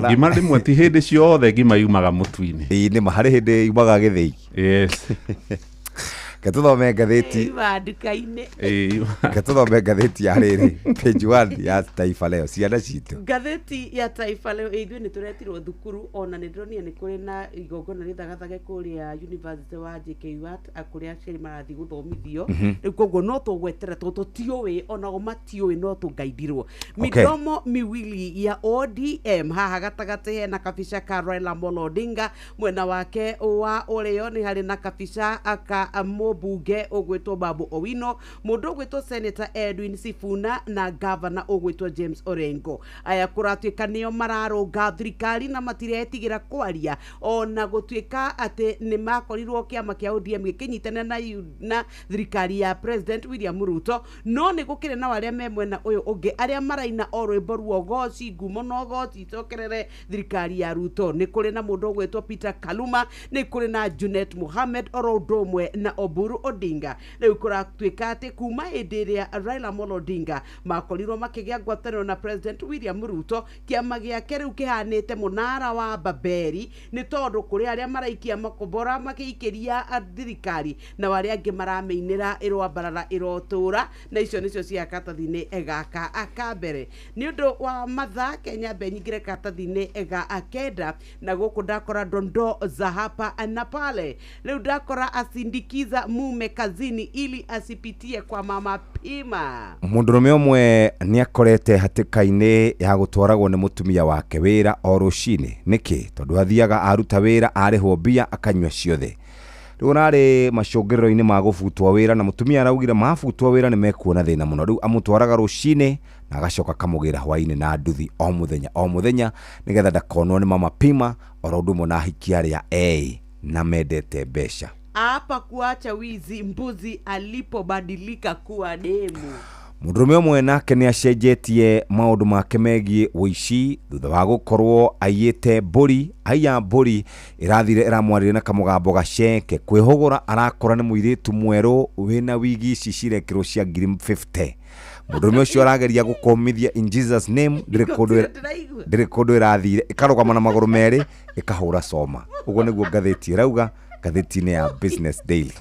Ngima rĩmwe ti hĩndĩ ciothe ngima yumaga mũtu-inĩ.
Ĩĩ nĩma harĩ hĩndĩ yumaga gĩthĩi.
Yes.
Ketuthome ngathĩti
nduka-inĩ.
Ketuthome ngathĩti ya rĩrĩ page 1 ya Taifa Leo ciana citũ.
Ngathĩti ya Taifa Leo ithuĩ nĩ tũretirwo thukuru ona nĩ ndĩronire nĩ kũrĩ na igongona rĩthagathage kũrĩa University wa JKUAT kũrĩa aciari marathiĩ gũthomithio. Rĩu koguo no tũgweterera tondũ tũtiũĩ ona o matiũĩ no tũngaidirwo. Midomo miwili ya ODM haha gatagatĩ hena kabica ka Raila Amolo Odinga, mwena wake wa ũrĩo nĩ harĩ na kabica ka mũmbunge ũgwĩtwo Babu Owino, mũndũ ũgwĩtwo Senator Edwin Sifuna na governor ũgwĩtwo James Orengo. Aya kũratuĩka nĩo mararũnga thirikari na matiretigĩra kwaria ona gũtuĩka atĩ nĩ makorirwo kĩama kĩa ODM gĩkĩnyitanĩra na thirikari ya President William Ruto, no nĩ gũkĩrĩ na arĩa me mwena ũyũ ũngĩ arĩa maraina o rwĩmbo ruogoci ngumo na ũgoci icokerere thirikari ya Ruto. Nĩ kũrĩ na mũndũ ũgwĩtwo Peter Kaluma, nĩ kũrĩ na Junet Mohamed oro ũndũ ũmwe na Oburu Odinga. Rĩu kũratuĩka atĩ kuma hĩndĩ ĩrĩa Raila Amolo Odinga makorirwo makĩgĩa ngwatanĩro na President William Ruto, kĩama gĩake rĩu kĩhanĩte mũnara wa Babeli nĩ tondũ kũrĩ arĩa maraikia makombora makĩikĩria thirikari na arĩa angĩ maramĩinĩra ĩrwambarara ĩrotũra, na icio nĩcio cia karatathi-inĩ gaka aka mbere. Nĩ ũndũ wa mathaa Kenya mbe nyingĩre karatathi-inĩ ga kenda, na gũkũ ndakora dondoo za hapa na pale. Rĩu ndakora asindikiza mume kazini ili asipitie kwa mama pima.
Mũndũrũme ũmwe nĩ akorete hatĩka-inĩ ya gũtwaragwo nĩ mũtumia wake wĩra o rũcinĩ. Nĩkĩ? Tondũ athiaga aruta wĩra arĩhwo mbia akanyua ciothe. Rĩu arĩ macũngĩrĩro-inĩ ma gũbutwo wĩra na mũtumia araugire mabutwo wĩra nĩ mekuona thĩna mũno. Rĩu amũtwaraga rũcinĩ na agacoka akamũgĩra hwaĩ-inĩ na nduthi o mũthenya o mũthenya nĩgetha ndakonwo nĩ mama pima oro ũndũ ũmwe na ahiki arĩa erĩ na mendete mbeca.
Hapa kuacha wizi mbuzi alipobadilika kuwa demu.
Mũndũrũme ũmwe nake nĩ acenjetie maũndũ make megiĩ ũici thutha wa gũkorwo aiyĩte mbũri. Aiya mbũri ĩrathire ĩramwarire na kamũgambo gaceke kwĩhũgũra arakora nĩ mũirĩtu mwerũ wĩna wigi ici cirekĩrwo cia ngiri 50. Mũndũrũme ũcio arageria gũkũmithia in Jesus name ndĩrĩ kũndũ ĩrathire ĩkarũgama na magũrũ merĩ ĩkahũra coma. Ũguo nĩguo ngathĩti ĩrauga ngathĩti-inĩ ya Business Daily.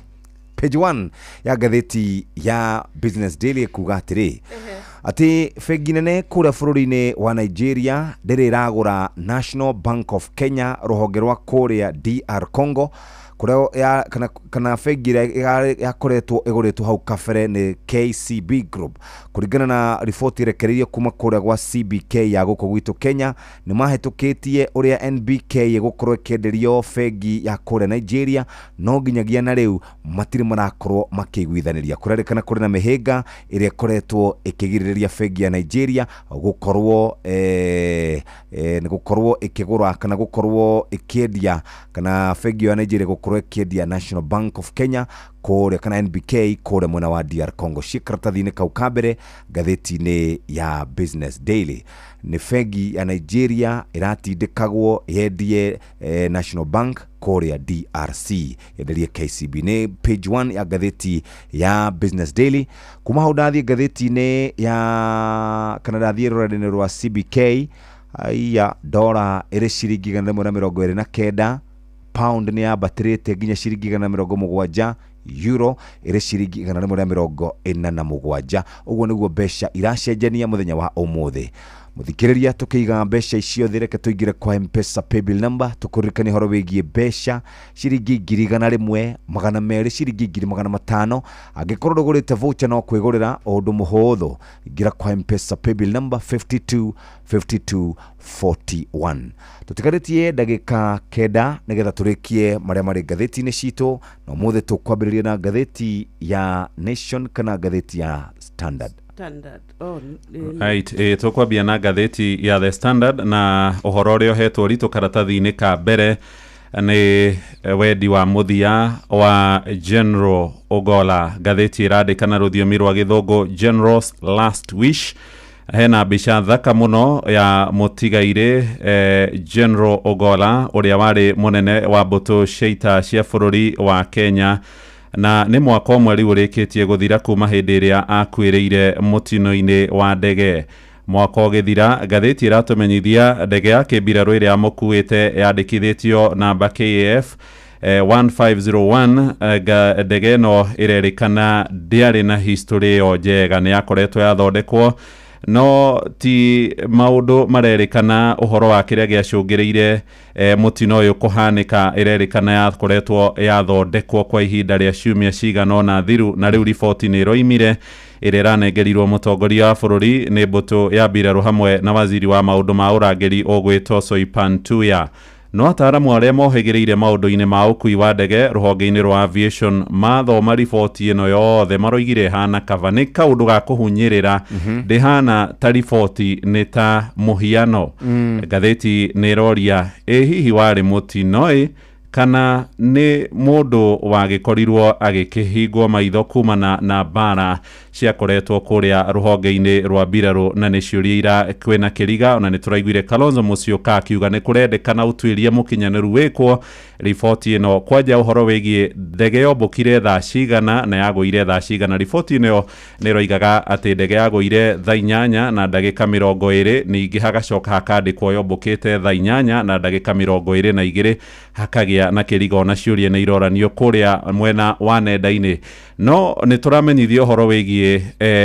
Page 1 ya ngathĩti ya Business Daily kuga atĩrĩ atĩ bengi nene kũrĩa bũrũri-inĩ wa Nigeria ndĩrĩ ĩragũra National Bank of Kenya rũhonge rwa kũrĩa DR Congo kũrĩa kana bengi ĩrĩa yakoretwo ĩgũrĩtwo hau kabere nĩ KCB Group. Kũringana na riboti ĩrekereirio kuma kũrĩa gwa CBK ya gũkũ gwitũ Kenya nĩ mahĩtũkĩtie ũrĩa NBK ĩgũkorwo ĩkĩenderio bengi ya kũrĩa Nigeria, no nginyagia na rĩu matirĩ marakorwo makĩiguithanĩria. Kũrerĩkana kũrĩ na mĩhĩnga ĩrĩa ĩkoretwo ĩkĩgirĩrĩria bengi ya Nigeria gũkorwo gũkorwo ĩkĩgũra kana gũkorwo ĩkĩendia kana bengi ya Nigeria gũkorwo ĩkĩendia National Bank of Kenya kũrĩa kana NBK kũrĩa mwena wa DR Congo. Ciĩ karatathi-inĩ kau ka mbere ngathĩti-inĩ ya Business Daily. Nĩ bengi ya Nigeria ĩratindĩkagwo yendie National Bank kũrĩa DRC yenderie KCB. Nĩ page 1 ya ngathĩti ya Business Daily. Kuma hau ndathiĩ ngathĩti-inĩ ya kana ndathiĩ rũrenda-inĩ rwa CBK ya dora ĩrĩ ciringi 129, pound nĩ yambatĩrĩte nginya ciringi 170, euro ĩrĩ ciringi 147. Ũguo nĩguo mbeca iracenjania mũthenya wa ũmũthĩ. Mũthikĩrĩria tũkĩiga mbeca icio thĩ reke tũingĩre kwa M-Pesa paybill number tũkũririkanie ũhoro wĩgiĩ mbeca ciringi 100,000 200 ciringi 500. Angĩkorwo ndũgũrĩte voucher no kwĩgũrĩra ũndũ mũhũthũ, ingĩra kwa M-Pesa paybill number 52 52 41. Tũtigarĩtie ndagĩka 9 nĩgetha tũrĩkie marĩa marĩ ngathĩti-inĩ citũ, na ũmũthĩ tũkwambĩrĩria na ngathĩti ya Nation kana ngathĩti ya Standard.
Standard. Oh,
right, tũkwambia na ngathĩti ya The Standard na ũhoro ũrĩa ũhetwo ritũ karatathi-inĩ ka mbere nĩ wendi wa mũthia wa General Ogolla. Ngathĩti ĩrandĩka na rũthiomi rwa gĩthũngũ General's Last Wish, Hena mbica thaka mũno ya mũtigairĩ General Ogolla ũrĩa warĩ mũnene wa mbũtũ cia ita cia bũrũri wa Kenya, na nĩ mwaka ũmwe rĩu ũrĩkĩtie gũthira kuma hĩndĩ ĩrĩa akuĩrĩire mũtino-inĩ wa ndege. Mwaka ũgĩthira, ngathĩti ĩratũmenyithia ndege ya kĩmbirarũ ĩrĩa yamũkuĩte yandĩkithĩtio namba KAF 1501. Ndege ĩno ĩrerĩkana ndĩarĩ na history ĩyo njega, nĩ yakoretwo yathondekwo, no ti maũndũ marerĩkana ũhoro wa kĩrĩa gĩacũngĩrĩire mũtino ũyũ kũhanĩka. Ĩrerĩkana yakoretwo yathondekwo kwa ihinda rĩa ciumia cigana ũna thiru, na rĩu riboti nĩ ĩroimire ĩrĩa ĩranengerirwo mũtongoria wa bũrũri nĩ mbũtũ ya mbirarũ hamwe na waziri wa maũndũ ma ũrangĩri ũgwĩtwo Soipan Tuya. No ataaramu arĩa mohĩgĩrĩire maũndũ-inĩ ma ũkui wa ndege rũhonge-inĩ rwa aviation mathoma riboti ĩno yothe maroigire ĩhana kaba nĩ kaũndũ ga kũhunyĩrĩra, ndĩhana ta riboti, nĩ ta mũhiano. Ngathĩti nĩ ĩroria, ĩ hihi warĩ mũtino ĩ kana nĩ mũndũ wagĩkorirwo agĩkĩhingwo maitho kumana na mbara ciakoretwo kũrĩa rũhonge-inĩ rwa mbirarũ? Na nĩ ciũria ira kwĩna kĩriga. Ona nĩ tũraiguire Kalonzo Musyoka akiuga nĩ kũrendekana ũtuĩria mũkinyanĩru wĩkwo riboti ĩno, kwanja ũhoro wĩgiĩ ndege yombũkire thaa cigana na yagũire thaa cigana. Riboti ĩno nĩ ĩroigaga atĩ ndege yagũire thaa 8:20, ningĩ hagacoka hakandĩkwo yombũkĩte thaa 8:22, hakagĩa na kĩriga. Ona ciũria nĩ iroranio kũrĩa mwena wa nenda-inĩ. No nĩ tũramenyithio ũhoro wĩgiĩ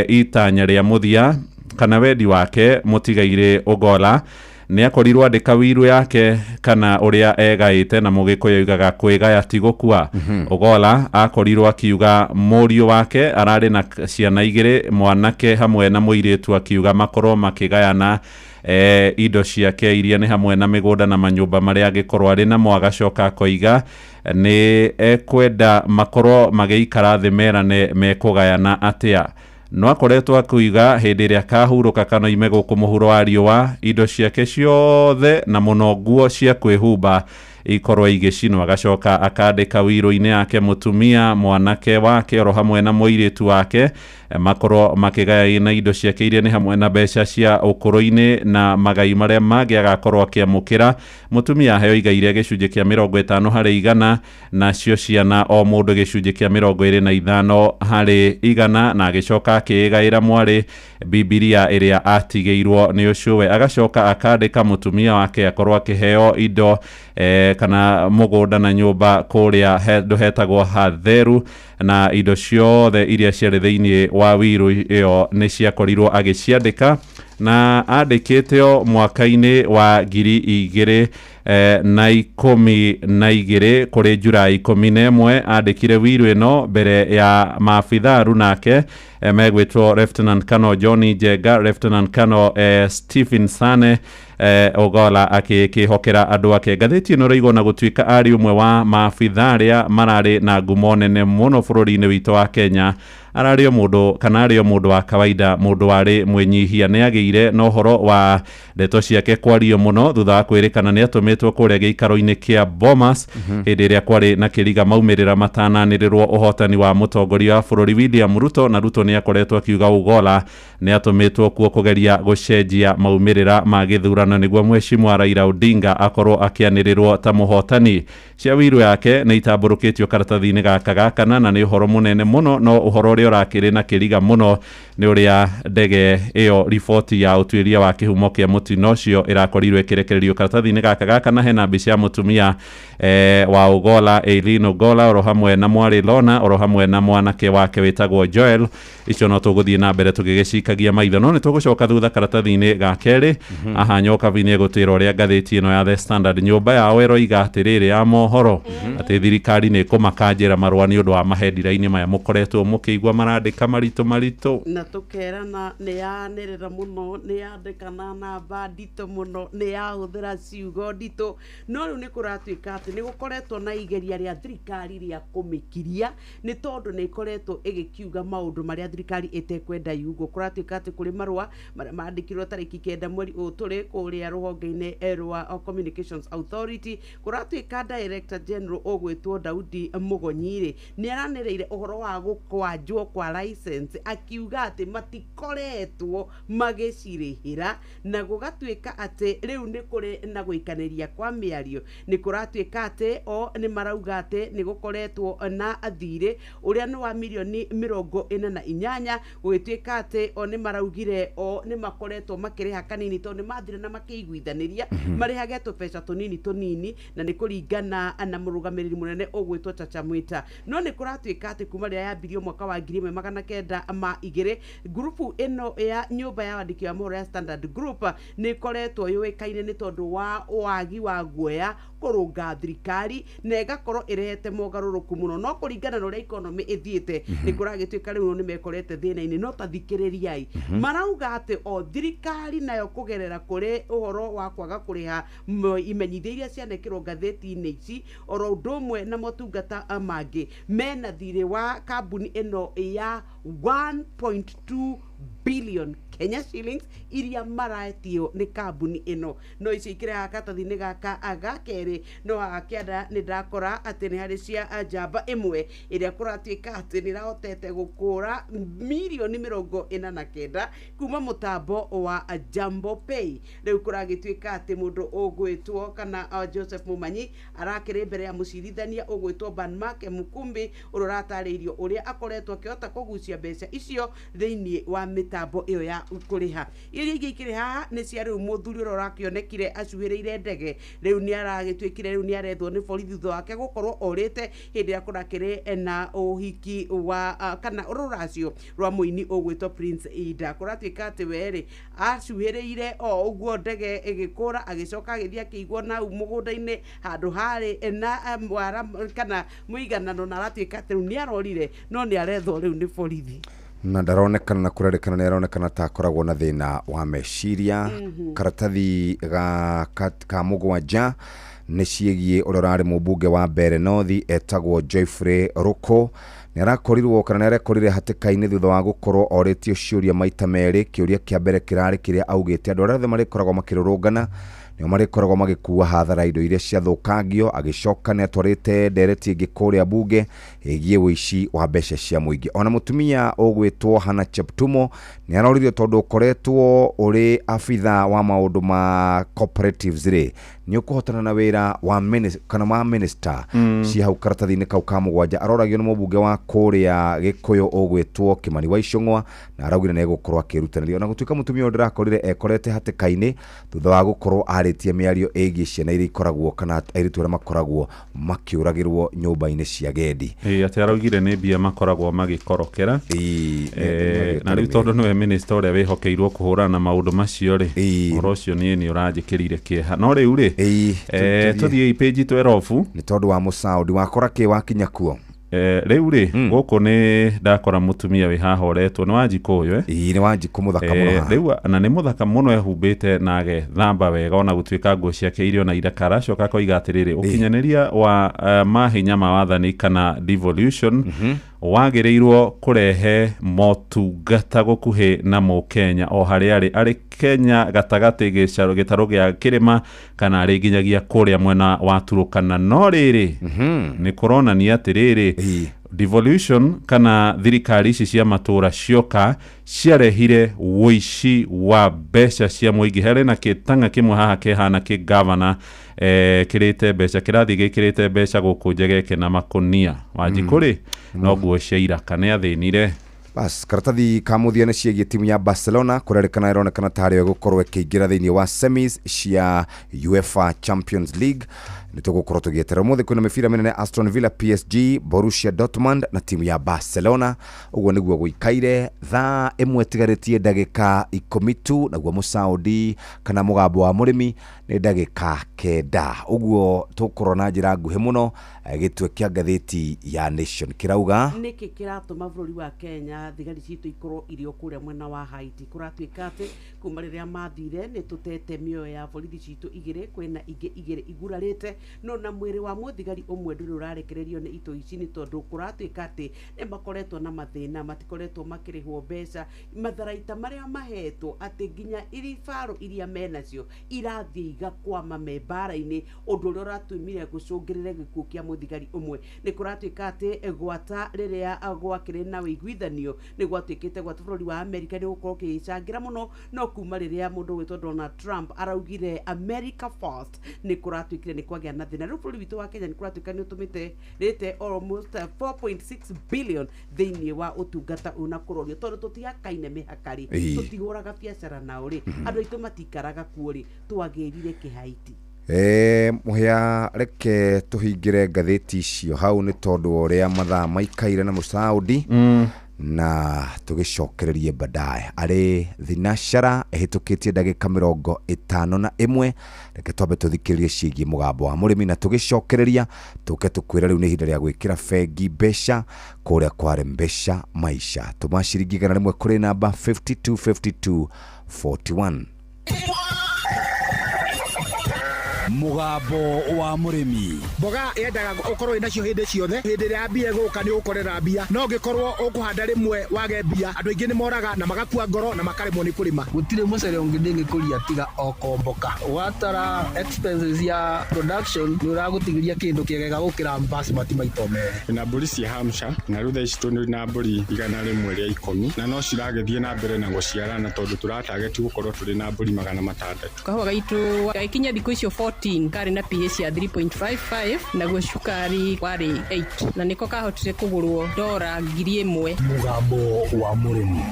itanya rĩa mũthia kana wendi wake mũtigairĩ Ogolla. Nĩ akorirwo andĩka wiru yake kana ũrĩa egaĩte, na mũgĩkũyũ oigaga kwĩgaya ti gũkua. Ogolla akorirwo akiuga mũriũ wake ararĩ na ciana igĩrĩ, mwanake hamwe na mũirĩtu, akiuga makorwo makĩgayana indo ciake iria nĩ hamwe na mĩgũnda na manyũmba marĩa angĩkorwo arĩ namo. Agacoka akoiga nĩ ekwenda makorwo magĩikara thĩ merane mekũgayana atĩa. No akoretwo akiuga hĩndĩ ĩrĩa akahurũka kana oime gũkũ mũhuro wa riũa, indo ciake ciothe na mũno nguo cia kwĩhumba ikorwo igĩcinwo. Agacoka akandĩka wiro-inĩ yake mũtumia, mwanake wake oro hamwe na mũirĩtu wake makorwo makĩgayana indo ciake iria nĩ hamwe na mbeca cia ũkũrũ-inĩ na magai marĩa mangĩ agakorwo akĩamũkĩra. Mũtumia aheo igai rĩa gĩcunjĩ kĩa 50%, nacio ciana o mũndũ gĩcunjĩ kĩa 25%, na agĩcoka akĩĩgaĩra mwarĩ Bibilia ĩrĩa atigĩirwo nĩ ũcũwe. Agacoka akandĩka mũtumia wake akorwo akĩheo indo kana mũgũnda na nyũmba kũrĩa handũ hetagwo Hatheru, na indo ciothe iria ciarĩ thĩinĩ wa wiru ĩyo nĩ ciakorirwo agĩciandĩka, na andĩkĩte o mwaka-inĩ wa 2012 kũrĩ Julai 11 andĩkire wiru ĩno mbere ya maabithaa nake megwĩtwo Lieutenant Colonel John Njenga, Lieutenant Colonel Stephen Sane. Ogolla akĩhokera andũ ake. Ngathĩti ĩno ĩroiga ona gũtuĩka arĩ ũmwe wa maabithaa arĩa mararĩ na ngumo nene mũno bũrũri-inĩ witũ wa Kenya, ararĩ o mũndũ kana arĩ o mũndũ wa kawaida, mũndũ warĩ mwĩnyihia. Nĩ agĩire na ũhoro wa ndeto ciake kwario mũno thutha wa kwĩrĩkana nĩ atũmĩtwo kũrĩa gĩikaro-inĩ kĩa Bomas hĩndĩ ĩrĩa kwarĩ na kĩriga maumĩrĩra matananĩrĩrwo ũhotani wa mũtongoria wa bũrũri William Ruto. Na Ruto nĩ akoretwo akiuga Ogolla nĩ atũmĩtwo kuo kũgeria gũcenjia maumĩrĩra ma gĩthurano nĩguo mheshimiwa Raila Odinga akorwo akĩanĩrĩrwo ta mũhotani. Cia wiru yake nĩ itambũrũkĩtio karatathi-inĩ gaka ga kana, na nĩ ũhoro mũnene mũno. No ũhoro ũrĩa ũrakĩrĩ na kĩriga mũno nĩ ũrĩa ndege ĩyo, riboti ya ũtuĩria wa kĩhumo kĩa mũtino ũcio ĩrakorirwo ĩkĩrekererio karatathi-inĩ gaka ga kana. Hena mbica ya mũtumia wa Ogolla, Eileen Ogolla, oro hamwe na mwarĩ Lona, oro hamwe na mwanake wake wĩtagwo Joel. Icio no tũgũthiĩ na mbere tũgĩgĩcikagia maitho, no nĩ tũgũcoka thutha karatathi-inĩ ga kerĩ. Aha Nyokabi nĩ egũtwĩra ũrĩa ngathĩti ĩno ya The Standard nyũmba yao ĩroiga atĩrĩrĩ ya mohoro atĩ thirikari nĩ ĩkũmakanjĩra marũa nĩ ũndũ wa mahendira-inĩ maya mũkoretwo mũkĩigua marandĩka maritũ maritũ.
Na tũkerana nĩ yanĩrĩra mũno, nĩ yandĩkana namba nditũ mũno, nĩ yahũthĩra ciugo nditũ, no rĩu nĩ kũratuĩka atĩ nĩ gũkoretwo na igeria rĩa thirikari rĩa kũmĩkiria, nĩ tondũ nĩ ĩkoretwo ĩgĩkiuga maũndũ marĩa thirikari ĩtekwenda yugwo. Kũratuĩka atĩ kũrĩ marũa marĩa mandĩkirwo tarĩki 9 mweri ũyũ tũrĩ kũrĩa rũhonge-inĩ rwa Communications Authority. Kũratuĩka Director General ũgwĩtwo Daudi Mũgonyi-rĩ, nĩ aranĩrĩire ũhoro wa gũkwanjwo Kũbutwo kwa license, akiuga atĩ matikoretwo magĩcirĩhĩra, na gũgatuĩka atĩ rĩu nĩ kũrĩ na gũikanĩria kwa mĩario. Nĩ kũratuĩka atĩ o nĩ marauga atĩ nĩ gũkoretwo na thirĩ ũrĩa nĩ wa mirioni 48, gũgĩtuĩka atĩ o nĩ maraugire o nĩ makoretwo makĩrĩha kanini tondũ nĩ mathire na makĩiguithanĩria marĩhage tũbeca tũnini tũnini, na nĩ kũringana na mũrũgamĩrĩri mũnene ũgwĩtwo Chacha Mwita. No nĩ kũratuĩka atĩ kuma rĩrĩa yambirio mwaka wa 1902, ngurubu ĩno ya nyũmba ya wandĩki wa mohoro ya Standard Group nĩ ĩkoretwo yũĩkaine nĩ tondũ wa wagi wa guoya kũrũnga thirikari, na ĩgakorwo ĩrehete mogarũrũku mũno. No kũringana na ũrĩa economy ĩthiĩte, nĩ kũragĩtuĩka rĩu nĩ mekorete thĩna-inĩ. No ta thikĩrĩriai, marauga atĩ o thirikari nayo kũgerera kũrĩ ũhoro wa kwaga kũrĩha imenyithia iria cianekĩrwo ngathĩti-inĩ ici, oro ũndũ ũmwe na motungata mangĩ, mena thirĩ wa kambuni ĩno ya 1.2 billion Kenya shillings iria maretio nĩ kambuni ĩno. No icio ikĩrĩ haha karatathi-inĩ gaka ga kerĩ. No haha kĩanda nĩ ndakora atĩ nĩ harĩ cia njamba ĩmwe ĩrĩa kũratuĩka atĩ nĩ ĩrahotete gũkũra mirioni 49 kuma mũtambo wa Jambo Pay. Rĩu kũragĩtuĩka atĩ mũndũ ũgwĩtwo kana Joseph Mumanyi arakĩrĩ mbere ya mũcirithania ũgwĩtwo Banmark Mukumbi, ũrĩa ũratarĩirio ũrĩa akoretwo akĩhota kũgucia mbeca icio thĩinĩ wa mĩtambo ĩyo ya kũrĩha. Iria ingĩ ikĩrĩ haha nĩ cia rĩu mũthuri ũrĩa ũrakĩonekire acuhĩrĩire ndege, rĩu nĩ aragĩtuĩkire rĩu nĩ arethwo nĩ borithi thutha wake gũkorwo orĩte hĩndĩ ĩrĩa kũrakĩrĩ na ũhiki wa kana rũracio rwa mũini ũgwĩtwo Prince Ida. Kũratuĩka atĩ werĩ acuhĩrĩire o ũguo ndege ĩgĩkũra, agĩcoka agĩthiĩ akĩigwo nau mũgũnda-inĩ handũ harĩ na mwara kana mũiganano, na aratuĩka atĩ rĩu nĩ arorire, no nĩ arethwo rĩu nĩ borithi.
Na ndaronekana na kũrerĩkana nĩ aronekana ta akoragwo na thĩna wa meciria. Karatathi ga ka mũgwanja nĩ ciĩgiĩ ũrĩa ũrarĩ mũmbunge wa Mbeere North etagwo Geoffrey Ruku. Nĩ arakorirwo kana nĩ arekorire hatĩka-inĩ thutha wa gũkorwo orĩtio ciũria maita merĩ. Kĩũria kĩa mbere kĩrarĩ kĩrĩa augĩte andũ arĩa othe marĩkoragwo makĩrũrũngana nĩo marĩkoragwo magĩkua hathara indo iria ciathũkangio. Agĩcoka nĩ atwarĩte ndereti ĩngĩ kũrĩa bunge ĩgiĩ ũici wa mbeca cia mũingĩ. Ona mũtumia ũgwĩtwo Hannah Cheptumo nĩ aroririo tondũ ũkoretwo ũrĩ abitha wa maũndũ ma cooperatives rĩ, nĩ ũkũhotana na wĩra wa kana wa minister ci hau karatathi-inĩ kau ka mũgwanja. Aroragio nĩ mũmbunge wa kũrĩa Gĩkũyũ ũgwĩtwo Kimani wa Icũng'wa, na araugire nĩ egũkorwo akĩrutanĩria. Ona gũtuĩka mũtumia ũyũ ndĩrakorire ekorete hatĩka-inĩ thutha wa gũkorwo arĩtie mĩario ĩgiĩ ciana iria ikoragwo kana airĩtu arĩa makoragwo makĩũragĩrwo nyũmba-inĩ cia gendi.
Atĩ araugire nĩ mbia makoragwo magĩkorokera. Na rĩu tondũ nĩwe minister ũrĩa wĩhokeirwo kũhũrana na maũndũ macio rĩ, ũhoro ũcio niĩ nĩ ũranjĩkĩrire kĩeha. No rĩu rĩ, tũthiĩ page 12
nĩ tondũ wa mũsaudi wakora kĩ wakinya kuo.
Rĩu rĩ, gũkũ nĩ ndakora mũtumia wĩ haha ũretwo nĩ Wanjikũ ũyũ.
Ĩĩ nĩ Wanjikũ mũthaka mũno haha.
Rĩu na nĩ mũthaka mũno, ehumbĩte na agethamba wega ona gũtuĩka nguo ciake irĩ ona irakara. Acoka akoiga atĩrĩrĩ, ũkinyanĩria wa mahinya ma wathani kana devolution wagĩrĩirwo kũrehe motungata gũkuhĩ na mũkenya o harĩa arĩ, arĩ Kenya gatagatĩ gĩtarũ gĩa kĩrĩma kana arĩ nginyagia kũrĩa mwena wa Turukana. No rĩrĩ, nĩ kũronania atĩrĩrĩ, devolution kana thirikari ici cia matũra cioka ciarehire ũici wa mbeca cia mũingĩ. Harĩ na kĩtang'a kĩmwe haha kĩhana kĩ gavana kĩrĩte mbeca, kĩrathiĩ gĩkĩrĩte mbeca gũkũ Njegeke na makũnia. Wanjikũ rĩ, no nguo cia iraka nĩ athĩnire.
Bas, karatathi ka mũthia nĩ ciĩgiĩ timu ya Barcelona kũrerĩkana ĩronekana tarĩ ĩgũkorwo ĩkĩingĩra thĩinĩ wa semis cia UEFA Champions League. Nĩ tũgũkorwo tũgĩeterera ũmũthĩ kwĩna mĩbira mĩnene Aston Villa, PSG, Borussia Dortmund na timu ya Barcelona. Ũguo nĩguo gũikaire. Thaa ĩmwe tigarĩtie ndagĩka 10 tu, naguo mũsaudi kana mũgambo wa mũrĩmi nĩ ndagĩka 9. Ũguo tũgũkorwo na njĩra nguhĩ mũno. Gĩtwe kĩa ngathĩti ya Nation kĩrauga
nĩkĩ kĩratũma bũrũri wa Kenya thigari citũ ikorwo irĩ o kũrĩa mwena wa Haiti. Kũratuĩka atĩ kuma rĩrĩa mathire nĩ tũtete mĩoyo ya borithi citũ igĩrĩ, kwĩna ingĩ igĩrĩ igurarĩte, No na mwĩrĩ wa mũthigari ũmwe ndũrĩ ũrarekererio nĩ itoi ici, nĩ tondũ kũratuĩka atĩ nĩ makoretwo na mathĩna, matikoretwo makĩrĩhwo mbeca matharaita marĩa mahetwo, atĩ nginya iribarũ iria menacio irathiĩ igakwama me mbara-inĩ, ũndũ ũrĩa ũratũmire gũcũngĩrĩre gĩkuũ kĩa mũthigari ũmwe. Nĩ kũratuĩka atĩ gwata rĩrĩa gwakĩrĩ na ũiguithanio nĩ gwatuĩkĩte gwata bũrũri wa America nĩ gũkorwo ũkĩcangĩra mũno, no kuma rĩrĩa mũndũ gwĩtwo Donald Trump araugire "America first", nĩ kũratuĩkire nĩ kwagĩa na thĩna. Rĩu bũrũri witũ wa Kenya nĩ kũratuĩka nĩ ũtũmĩte rĩte almost 4.6 billion thĩinĩ wa ũtungata ũyũ na kũrorio, tondũ tũtiakaine mĩhaka rĩ, tũtihũraga biacara nao rĩ, andũ aitũ matikaraga kuo rĩ, twagĩrire kĩhaiti.
Mũhĩa, reke tũhingĩre ngathĩti icio hau nĩ tondũ wa ũrĩa mathaa maikaire na mũcaũndi, na tũgĩcokererie baadaye arĩ thinashara ĩhĩtũkĩtie ndagĩka 51. Reke twambe tũthikĩrĩrie ciĩgiĩ mũgambo wa mũrĩmi, na tũgĩcokereria tũke tũkwĩra rĩu nĩ ihinda rĩa gwĩkĩra bengi mbeca kũrĩa kware Mbeca Maisha. Tũma ciringi 100 kũrĩ namba 5252 41.
Mũgambo wa mũrĩmi.
Mboga yendaga ũkorwo wĩnacio hĩndĩ ciothe. Hĩndĩ ĩrĩa mbia ĩgũka nĩ ũgũkorera mbia, no ũngĩkorwo ũkũhanda rĩmwe wage mbia, andũ aingĩ nĩ moraga na magakua ngoro na makaremwo nĩ kũrĩma.
Gũtirĩ mũcere ũngĩ ndĩngĩkũria tiga o komboka. Watara expenses ya production, nĩ ũragũtigĩria kĩndũ kĩega gũkĩra basmati maita merĩ.
Na mbũri cia Hampshire, na rĩu thaa ici tũrĩ na mbũri 110, na no ciragĩthiĩ na mbere na gũciarana tondũ tũratageti gũkorwo tũrĩ na mbũri 600.
Kahũa gaitũ gagĩkinya thikũ icio 14 karĩ na pH ya 3.55, naguo cukari warĩ 8, na nĩko kahotire kũgũrwo dora 1000.
Mũgambo wa mũrĩmi.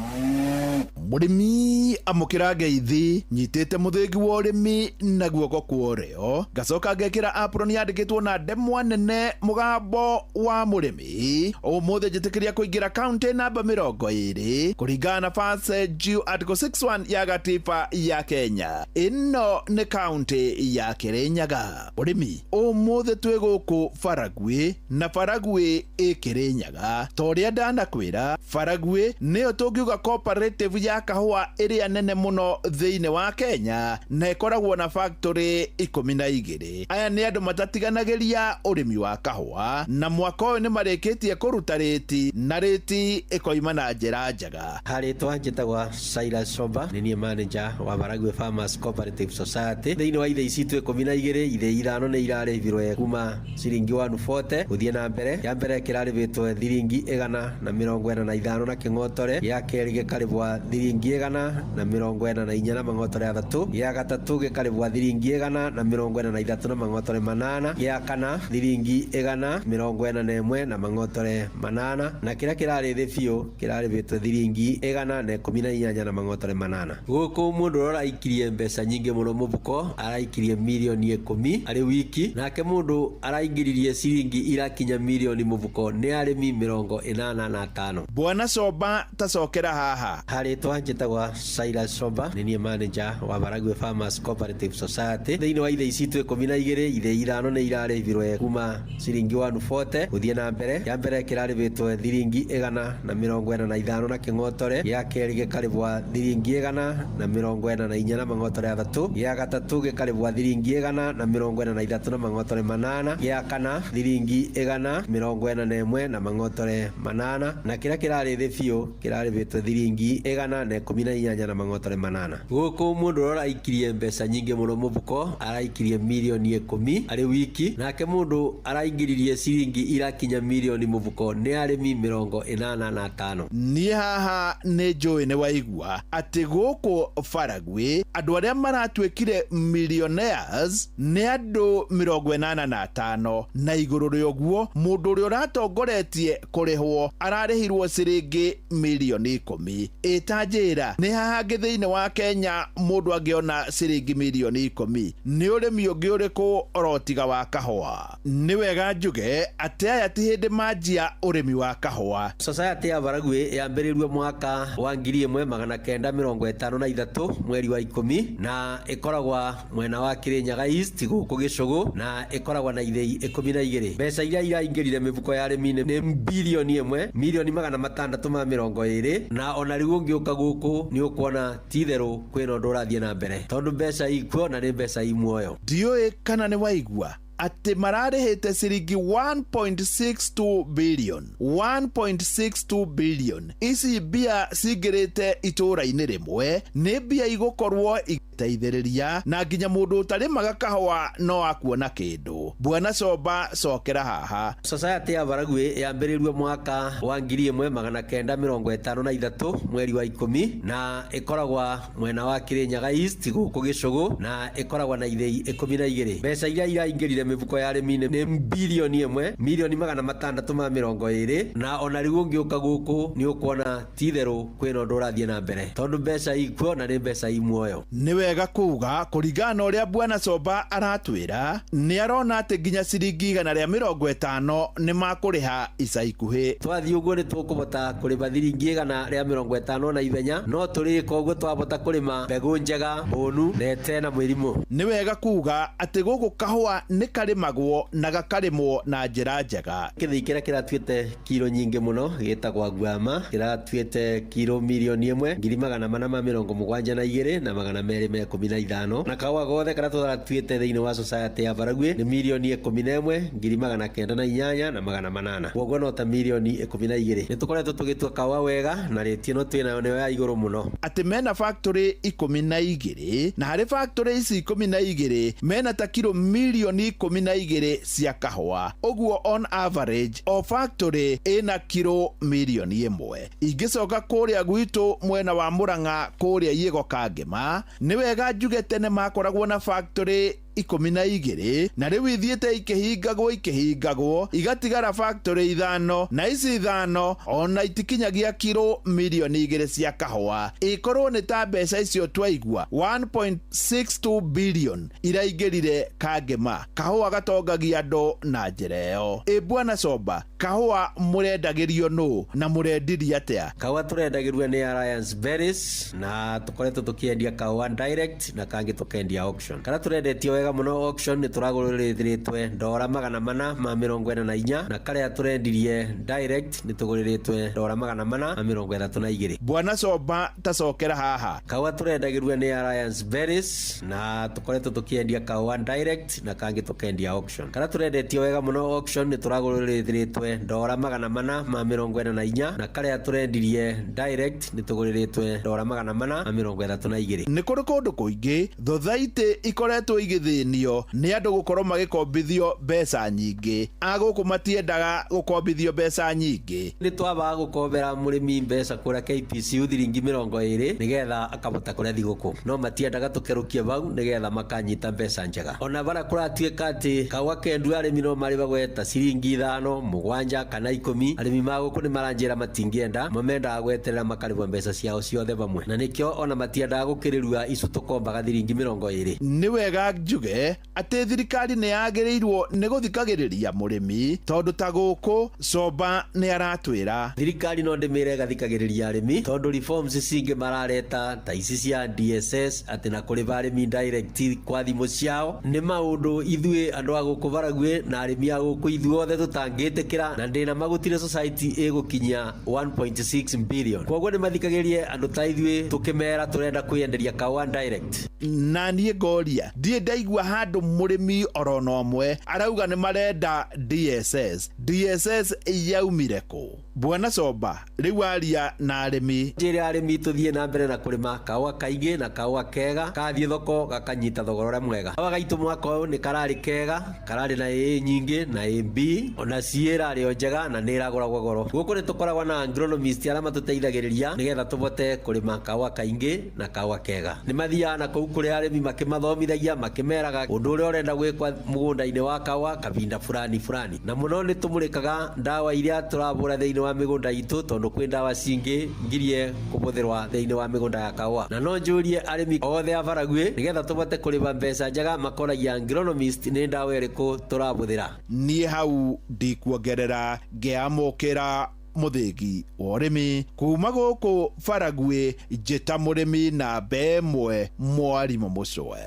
Mũrĩmi, amũkĩra ngeithi. Nyitĩte mũthĩgi wa ũrĩmi na guoko kwa ũrĩo, ngacoka ngekĩra apron yandĩkĩtwo na ndemwa nene "Mũgambo wa mũrĩmi". Ũmũthĩ njĩtĩkĩria kũingĩra kaunti namba 20 kũringana na First G Article 61 ya gatiba ya Kenya. Ĩno nĩ kaunti ya Kĩrĩnyaga. Mũrĩmi, ũmũthĩ twĩ gũkũ Baragwi, na Baragwi ĩ Kĩrĩnyaga. Ta ũrĩa ndanakwĩra, Baragwi nĩyo tũngiuga cooperative ya kahũa ĩrĩa nene mũno thĩinĩ wa Kenya, na ĩkoragwo na factory 12. Aya nĩ andũ matatiganagĩria ũrĩmi wa kahũa, na mwaka ũyũ nĩ marĩkĩtie kũruta rĩti, na rĩti ĩkoima na njĩra njega.
Harĩtwa njĩtagwa Silas Somba, nĩ niĩ manager wa Baragwi Farmers Cooperative Society. Thĩinĩ wa ithei citũ 12, ithei ithano nĩ irarĩhirwe kuma ciringi 140 gũthiĩ na mbere. Ya mbere kĩrarĩhĩtwo thiringi 145 na kĩng'otore, gĩa kerĩ gĩkarĩhwa thiringi 144 na mang'otore 3, gĩa gatatũ gĩkarĩhwa thiringi 143 na mang'otore 8, gĩa kana thiringi 141 na mang'otore 8, na kĩrĩa kĩrarĩ thĩ biũ kĩrarĩhĩtwo thiringi 118 na mang'otore 8. Gũkũ mũndũ ũrĩa ũraikirie mbeca nyingĩ mũno mũbuko araikirie mirioni 10 arĩ wiki, nake mũndũ araingĩririe ciringi irakinya mirioni mũbuko nĩ arĩmi 85.
Bwana Somba, tacokera haha.
Harĩtwa njĩtagwa Silas Somba, nĩ niĩ manager wa Baragwi Farmers Cooperative Society. Thĩinĩ wa ithei citũ 12, ithei ithano nĩ irarĩhirwe kuma ciringi 140 gũthiĩ na mbere. Ya mbere kĩrarĩhĩtwo thiringi 145 na kĩng'otore, gĩa kerĩ gĩkarĩhwa thiringi 144 na mang'otore 3, gĩa gatatũ gĩkarĩhwa thiringi 143 na mang'otore 8, gĩa kana thiringi 141 na mang'otore 8, na kĩrĩa kĩrarĩ thĩ biũ kĩrarĩhĩtwo thiringi 118 na mang'otore 8. Gũkũ mũndũ ũrĩa ũraikirie mbeca nyingĩ mũno mũbuko araikirie mirioni 10 arĩ wiki, nake mũndũ araingĩririe ciringi irakinya mirioni mũbuko nĩ arĩmi 85.
Niĩ haha nĩ njũĩ nĩ waigua atĩ gũkũ Baragwi andũ arĩa maratuĩkire millionaires nĩ andũ 85, na igũrũ rĩa ũguo mũndũ ũrĩa ũratongoretie kũrĩhwo ararĩhirwo ciringi mirioni 10. Ĩta njĩra, nĩ haha hangĩ thĩinĩ wa Kenya mũndũ angĩona ciringi mirioni 10? Nĩ ũrĩmi ũngĩ ũrĩkũ orotiga wa kahũa? Nĩ wega njuge atĩ aya ti hĩndĩ manjia ũrĩmi wa kahũa.
Society ya Baragwi yambĩrĩirio mwaka wa 1953 mweri wa 10, na ĩkoragwa mwena wa Kirinyaga East gũkũ Gĩcũgũ, na ĩkoragwa na ithei 12. Mbeca iria iraingĩrire mĩbuko ya arĩmi nĩ bilioni 1 mirioni 620, na ona rĩu ũngĩũka gũkũ nĩ ũkuona ti itherũ kwĩna ũndũ ũrathiĩ na mbere, tondũ mbeca ikuo na nĩ mbeca i muoyo.
Ndiũĩ kana nĩ waigua Atĩ mararĩhĩte ciringi 1.62 billion, 1.62 billion. Ici mbia cingĩrĩte itũũra-inĩ rĩmwe nĩ mbia igũkorwo igĩteithĩrĩria na nginya mũndũ ũtarĩmaga kahũa no akuona kĩndũ. Bwana Comba, cokera haha.
Society ya Baragwi yambĩrĩirio mwaka wa 1953 mweri wa 10 na ĩkoragwa mwena wa Kirinyaga East gũkũ Gĩcũgũ, na ĩkoragwa na ithĩi 12. Mbeca iria iraingĩrire mĩbuko ya arĩmi nĩ bilioni 1 milioni 620, na ona rĩu ũngĩũka gũkũ nĩ ũkuona ti itherũ kwĩna ũndũ ũrathiĩ na mbere, tondũ mbeca ikuo na nĩ mbeca i muoyo.
Nĩ wega kuga kũringana na ũrĩa Bwana Comba aratwĩra, nĩ arona atĩ nginya ciringi 150 nĩ makũrĩha ica ikuhĩ.
Twathiĩ ũguo nĩ tũkũbota kũrĩma thiringi 150 na ithenya, no tũrĩka ũguo twabota kũrĩma mbegũ njega mbũnu na ĩtena mĩrimũ.
Nĩ wega kuga atĩ gũkũ kahũa nĩ karĩmagwo na gakarĩmwo na njĩra njega.
Kĩthĩi kĩrĩa kĩratuĩte kiro nyingĩ mũno gĩtagwo Guama, kĩratuĩte kiro milioni 1 472 na 215, na kahũa gothe karĩa tũratuĩte thĩinĩ wa society ya Baragwi nĩ milioni 11 908 na 800, koguo no ta milioni 12. Nĩ tũkoretwo tũgĩtua kahũa wega na rĩti ĩno twĩnayo nĩyo ya igũrũ mũno.
Atĩ mena factory 12, na harĩ factory ici 12 mena ta kiro milioni 12 cia kahũa, ũguo on average o factory ĩna kiro milioni 1. Ingĩcoka kũrĩa gwitũ mwena wa Murang'a kũrĩa Iĩgo Kangema, nĩ wega njuge tene makoragwo na factory 12, na rĩu ithiĩte ikĩhingagwo igatigara factory 5, na ici 5 ona itikinyagia kiro milioni 2 cia kahũa. Ĩkorwo nĩ ta mbeca icio twaigua 1.62 billion iraingĩrire Kangema. Kahũa gatongagia andũ na njĩra ĩyo. Ĩ Bwana Comba, kahũa mũrendagĩrio nũ na mũrendirie atĩa?
Kahũa tũrendagĩrio nĩ Alliance Berries, na tũkoretwo tũkĩendia kahũa direct na kangĩ tũkendia auction. Karĩa tũrendetio wega mũno auction nĩ tũragũrĩrĩtwe ndora 444, na karĩa tũrendirie direct nĩ tũgũrĩrĩtwe ndora 432.
Bwana Comba, tacokera haha.
Kahũa tũrendagĩrio nĩ Alliance Berries, na tũkoretwo tũkĩendia kahũa direct na kangĩ tũkendia auction. Karĩa tũrendetio wega mũno auction nĩ tũragũrĩrĩtwe ndora 444, na karĩa tũrendirie direct nĩ tũgũrĩrĩtwe ndora 432.
Nĩ kũrĩ kũndũ kũingĩ thothaitĩ ikoretwo igĩthĩnio nĩ andũ gũkorwo magĩkombithio mbeca nyingĩ. A gũkũ matiendaga gũkombithio mbeca nyingĩ.
Nĩ twabaga gũkombera mũrĩmi mbeca kũrĩa KPCU thiringi 20 nĩgetha akabota kũrĩa thigũkũ, no matiendaga tũkerũkie bau nĩgetha makanyita mbeca njega. Ona bara kũratuĩka atĩ kahũa kendu arĩmi no marĩ bagweta ciringi 5, 7 kana 10, arĩmi ma gũkũ nĩ maranjĩra matingĩenda, mamendaga gweterera makarĩhwo mbeca ciao ciothe bamwe, na nĩkĩo ona matiendaga gũkĩrĩrua icu tũkombaga thiringi 20.
Nĩ wega njuge atĩ thirikari nĩ yagĩrĩirwo nĩ gũthikagĩrĩria mũrĩmi, tondũ ta gũkũ Comba nĩ aratwĩra
thirikari no ndĩmĩre ĩgathikagĩrĩria arĩmi, tondũ reforms cingĩ marareta ta ici cia DSS atĩ na kũrĩba arĩmi direct kwa thimũ ciao nĩ maũndũ ithuĩ andũ a gũkũ Baragwi na arĩmi a gũkũ ithuothe tũtangĩtĩkĩra, na ndĩna magũtire society ĩgũkinyia 1.6 billion. Koguo nĩ mathikagĩrĩrie andũ ta ithuĩ tũkĩmera tũrenda kwĩenderia kahũa direct.
Na niĩ ngoria ndiĩ ndaigua handũ mũrĩmi orona ũmwe arauga nĩ marenda DSS. DSS yaumire kũ? Bwana Comba, rĩu aria na arĩmi.
Njĩre arĩmi tũthiĩ na mbere na kũrĩma kahũa kaingĩ na kahũa kega, kathiĩ thoko gakanyita thogora ũrĩa mwega. Kahũa gaitũ mwaka ũyũ nĩ kararĩ kega, kararĩ na A nyingĩ na AB, ona C ĩrarĩ o njega na nĩ ĩragũragwo goro. Gũkũ nĩ tũkoragwo na agronomist arĩa matũteithagĩrĩria nĩgetha tũbote kũrĩma kahũa kaingĩ na kahũa kega. Nĩ mathiaga na kũu kũrĩ arĩmi makĩmathomithagia, makĩmeraga ũndũ ũrĩa ũrenda gwĩkwa mũgũnda-inĩ wa kahũa kabinda fulani fulani. Na mũno nĩ tũmũrĩkaga ndawa iria tũrabũra thĩinĩ wa mĩgũnda itũ, tondũ kwĩ ndawa cingĩ ngirie kũbũthĩrwa thĩinĩ wa mĩgũnda ya kahũa. Na no njũrie arĩmi othe a Baragwi nĩgetha tũbote kũrĩma mbeca njega makoragia agronomist nĩ ndawa ĩrĩkũ tũrabũthĩra.
Niĩ hau ndikuongerera, ngĩamũkĩra mũthĩgi wa ũrĩmi kuma gũkũ Baragwi, njĩta mũrĩmi namba 1 mwarimũ Mũcwe.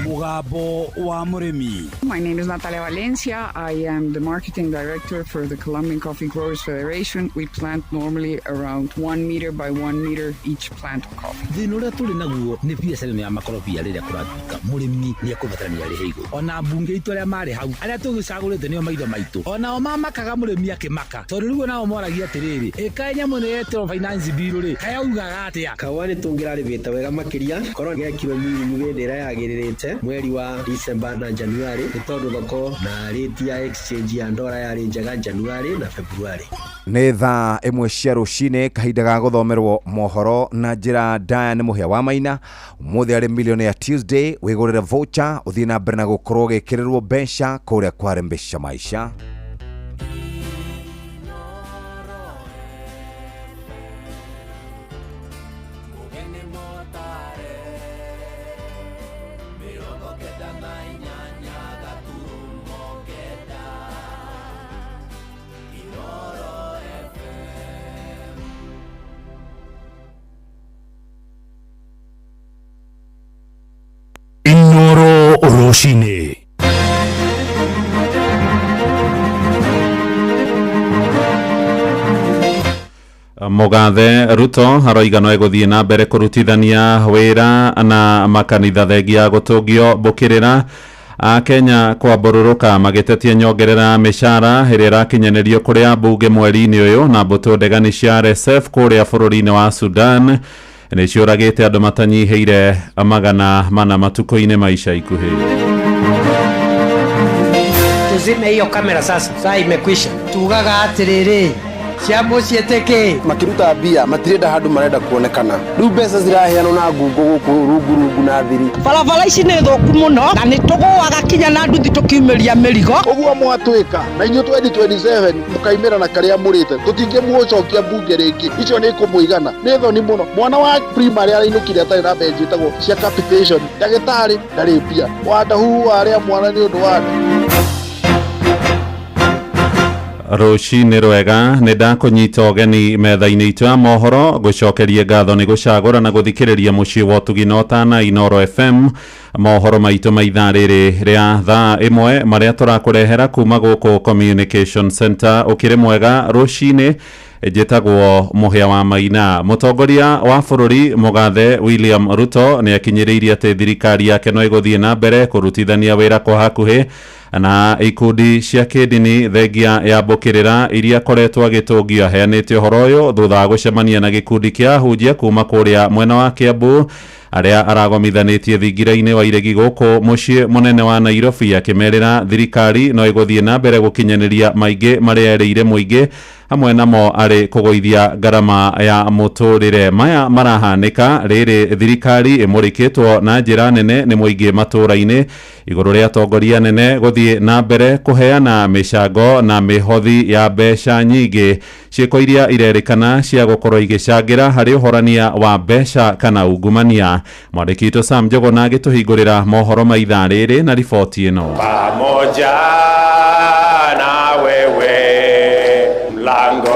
Mũgambo wa mũrĩmi.
My name is Natalia Valencia. I am the marketing director for the Colombian Coffee Growers Federation. We plant normally around 1 meter by 1 meter each plant of coffee.
Thĩna ũrĩa tũrĩ naguo nĩ biacara ĩno ya makorobia. Rĩrĩa kũratuĩka mũrĩmi nĩ ekũbatarania arĩhe igũrũ, ona mbunge itũ arĩa marĩ hau, arĩa tũgĩcagũrĩte nĩo maitho maitũ, onao mamakaga mũrĩmi akĩmaka, tondũ rĩu onao moragia atĩrĩrĩ, ĩkaĩ nyamũ ĩno yetĩrwo finance bill rĩ, kayaugaga atĩa?
Kahũa nĩ tũngĩrarĩmĩte wega makĩria korwo gekirwo mĩruru hĩndĩ ĩrĩa yagĩrĩrĩte, mweri wa December na January, nĩ tondũ thoko na rate ya exchange ya ndora yarĩ njega January na February.
Nĩ thaa 1 cia rũcinĩ, kahinda ga gũthomerwo mohoro na njĩra ndaya nĩ Mũhĩa wa Maina. Ũmũthĩ arĩ Millionaire Tuesday, wĩgũrĩre voucher ũthiĩ na mbere na gũkorwo ũgĩkĩrĩrwo mbeca kũrĩa kwa Rembesha Maisha.
98.9 Inoro FM.
Inoro rũcinĩ.
Mũgathe Ruto aroiga no egũthiĩ na mbere kũrutithania wĩra na makanitha thengia gũtũngio mbũkĩrĩra. Akenya kwambũrũrũka magĩtetia nyongerera mĩcara ĩrĩa ĩrakinyanĩrio kũrĩ ambunge mweri-inĩ ũyũ. Na mbũtũ ndegani cia RSF kũrĩa bũrũri-inĩ wa Sudan nĩ ciũragĩte andũ matanyihĩire 400 matukũ-inĩ ma ica ikuhĩ.
Tuzime hiyo kamera sasa, saa imekwisha. Tugaga atiriri cia mũciĩ tĩkĩ.
Makiruta mbia matirenda handũ marenda kuonekana, rĩu mbeca ziraheanwo na ngungo gũkũ rungu rungu na thiri.
Barabara ici nĩ thũku mũno na nĩ tũgũaga kinya na nduthi tũkiumĩria mĩrigo.
Ũguo mwatwĩka na inyuĩ 2027 mũkaimĩra na karĩa mũrĩte, tũtingĩmũcokia mbunge rĩngĩ. Icio nĩ ikũmũigana. Nĩ thoni mũno, mwana wa primary arainũkire atarĩ na mbeca ciĩtagwo cia capitation, ndagĩtarĩ ndarĩ mbia, wandahuhu warĩa mwana nĩ ũndũ wa nda.
Rũcinĩ rwega, nĩ ndakũnyita ũgeni metha-inĩ itũ ya mohoro, gũcokerie ngatho nĩ gũcagũra na gũthikĩrĩria mũciĩ wa ũtugi na ũtana Inoro FM. Mohoro maitũ ma ithaa rĩrĩ rĩa thaa 1 marĩa tũrakũrehera kuma gũkũ Communication Center. Ũkĩrĩ mwega rũcinĩ, njĩtagwo Mũhĩa wa Maina. Mũtongoria wa bũrũri Mũgathe William Ruto nĩ akinyĩrĩirie atĩ thirikari yake no ĩgũthiĩ na mbere kũrutithania wĩra kwa hakuhĩ na ikundi cia kĩndini thengia ya mbũkĩrĩra iria akoretwo agĩtũngio. Aheanĩte ũhoro ũyũ thutha wa gũcemania na gĩkundi kĩa ahunjia kuma kũrĩa mwena wa Kiambu arĩa aragomithanĩtie thingira-inĩ wa iregi gũkũ mũciĩ mũnene wa Nairobi, akĩmerĩra thirikari no ĩgũthiĩ na mbere gũkinyanĩria maingĩ marĩa erĩire mũingĩ, hamwe namo arĩ kũgũithia ngarama ya mũtũrĩre. Maya marahanĩka rĩrĩ thirikari ĩmũrĩkĩtwo na njĩra nene nĩ mũingĩ matũũra-inĩ igũrũ rĩa atongoria nene gũthiĩ na mbere kũheana mĩcango na mĩhothi ya mbeca nyingĩ, ciĩko iria irerĩkana cia gũkorwo igĩcangĩra harĩ ũhorania wa mbeca kana ungumania. Mwandĩki witũ Sam Njũgũna agĩtũhingũrĩra mohoro ma ithaa rĩrĩ na riboti ĩno.
Pamoja na wewe mlango.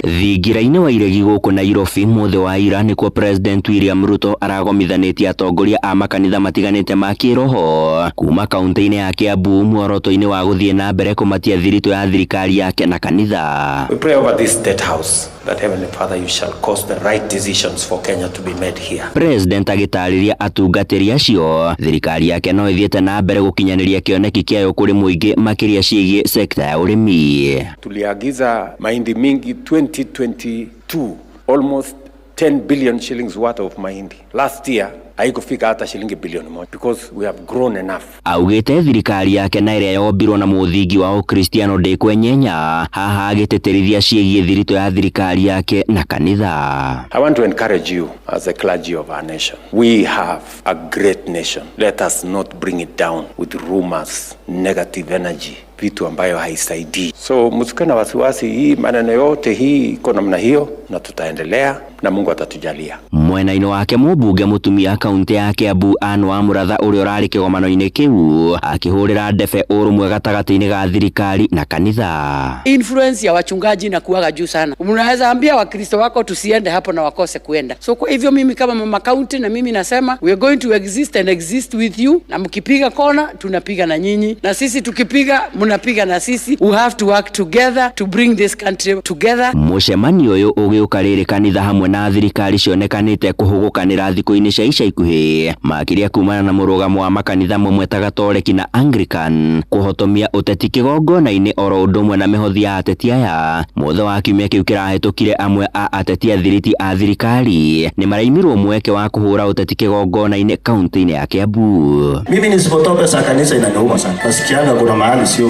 Thingira-inĩ wa iregi gũkũ Nairobi mũthĩ wa ira nĩkuo President William Ruto aragomithanĩtie atongoria a makanitha matiganĩte ma kĩroho kuma kaunti-inĩ ya Kiambu muoroto-inĩ wa gũthiĩ na mbere kũmatia thiritũ ya thirikari yake na kanitha.
We pray over this State House that, Heavenly Father, you shall cause the right decisions for Kenya to be made here.
President agĩtarĩria atungatĩri acio thirikari yake no ĩthiĩte na mbere gũkinyanĩria kĩoneki kĩayo kũrĩ mũingĩ, makĩria ciĩgiĩ sekta ya ũrĩmi.
Tuliagiza mahindi mingi 2022, almost 10 billion shillings worth of mahindi. Last year haikufika hata shilingi bilioni 1 because we have grown enough.
Augĩte thirikari yake na ĩrĩa yombirwo na mũthingi wa ũkristiano ndĩkwenyenya, haha agĩtĩtĩrithia ciĩgiĩ thiritũ ya thirikari yake na kanitha.
I want to encourage you as a clergy of our nation. We have a great nation. Let us not bring it down with rumors, negative energy. vitu ambayo haisaidii. So msikuwe na wasiwasi, hii maneno yote hii iko namna hiyo, na tutaendelea na Mungu atatujalia.
Mwena-inĩ wake mũmbunge mũtumia kaunti ya Kiambu Anne Wamũratha ũrĩa ũrarĩ kĩgomano-inĩ kĩu akĩhũrĩra ndebe ũrũmwe gatagatĩ-inĩ ga thirikari na kanitha.
Influence ya wachungaji inakuwaga juu sana. Mnaweza ambia Wakristo wako tusiende hapo na wakose kuenda. So kwa hivyo mimi kama mama county na mimi nasema we are going to exist and exist with you, na mkipiga kona tunapiga na nyinyi, na sisi tukipiga mnapiga na sisi. We have to work together to bring this country together.
Mũcemanio ũyũ ũgĩũka rĩrĩ kanitha hamwe na thirikari cionekanĩte kũhũgũkanĩra thikũ-inĩ cia ica ikuhĩ makĩria kumana na mũrũgamo wa makanitha mamwe ta Gatoreki na Anglican kũhotomia ũteti kĩgongona-inĩ oro ũndũ ũmwe na mĩhothi ya ateti aya. Mũthĩ wa kiumia kĩu kĩrahĩtũkire amwe a ateti athiriti a thirikari nĩ maraimirwo mweke wa kũhũra ũteti kĩgongona-inĩ kaunti-inĩ ya Kiambu.
Mimi nisipotoa pesa ya kanisa inaniuma sana. Nasikianga kuna mahali sio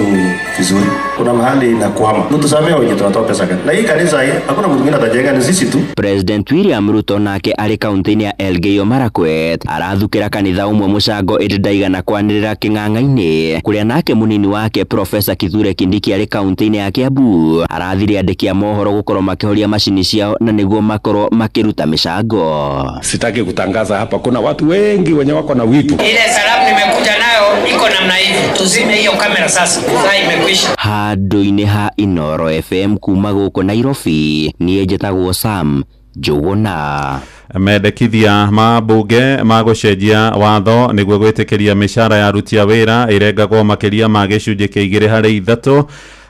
vizuri, kuna mahali inakwama. Mtusamee wenye tunatoa pesa kanisa. Na hii kanisa hii hakuna mtu mwingine atajenga, ni sisi tu.
President William Ruto nake arĩ kaunti-inĩ ya Elgeyo Marakwet arathukĩra kanitha ũmwe mũcango ĩndĩ ndaigana kwanĩrĩra kĩng'ang'a-inĩ kũrĩa nake mũnini wake Profesa Kithure Kindiki arĩ kaunti-inĩ ya Kiambu arathire andĩki a mohoro gũkorwo makĩhoria macini ciao na nĩguo makorwo makĩruta mĩcango.
Sitaki kutangaza hapa, kuna watu wengi wenye wako na wivu.
Ile salamu nimekuja nayo iko namna hivi, tuzime hiyo kamera sasa, saa imekwisha.
Handũ-inĩ ha Inooro FM kuma gũkũ Nairobi, niĩ njĩtagwo Sam Njũgũna.
Mendekithia ma mbunge ma gũcenjia watho nĩguo gwĩtĩkĩria mĩcara ya aruti a wĩra ĩrengagwo makĩria ma gĩcunjĩ kĩa 2 harĩ 3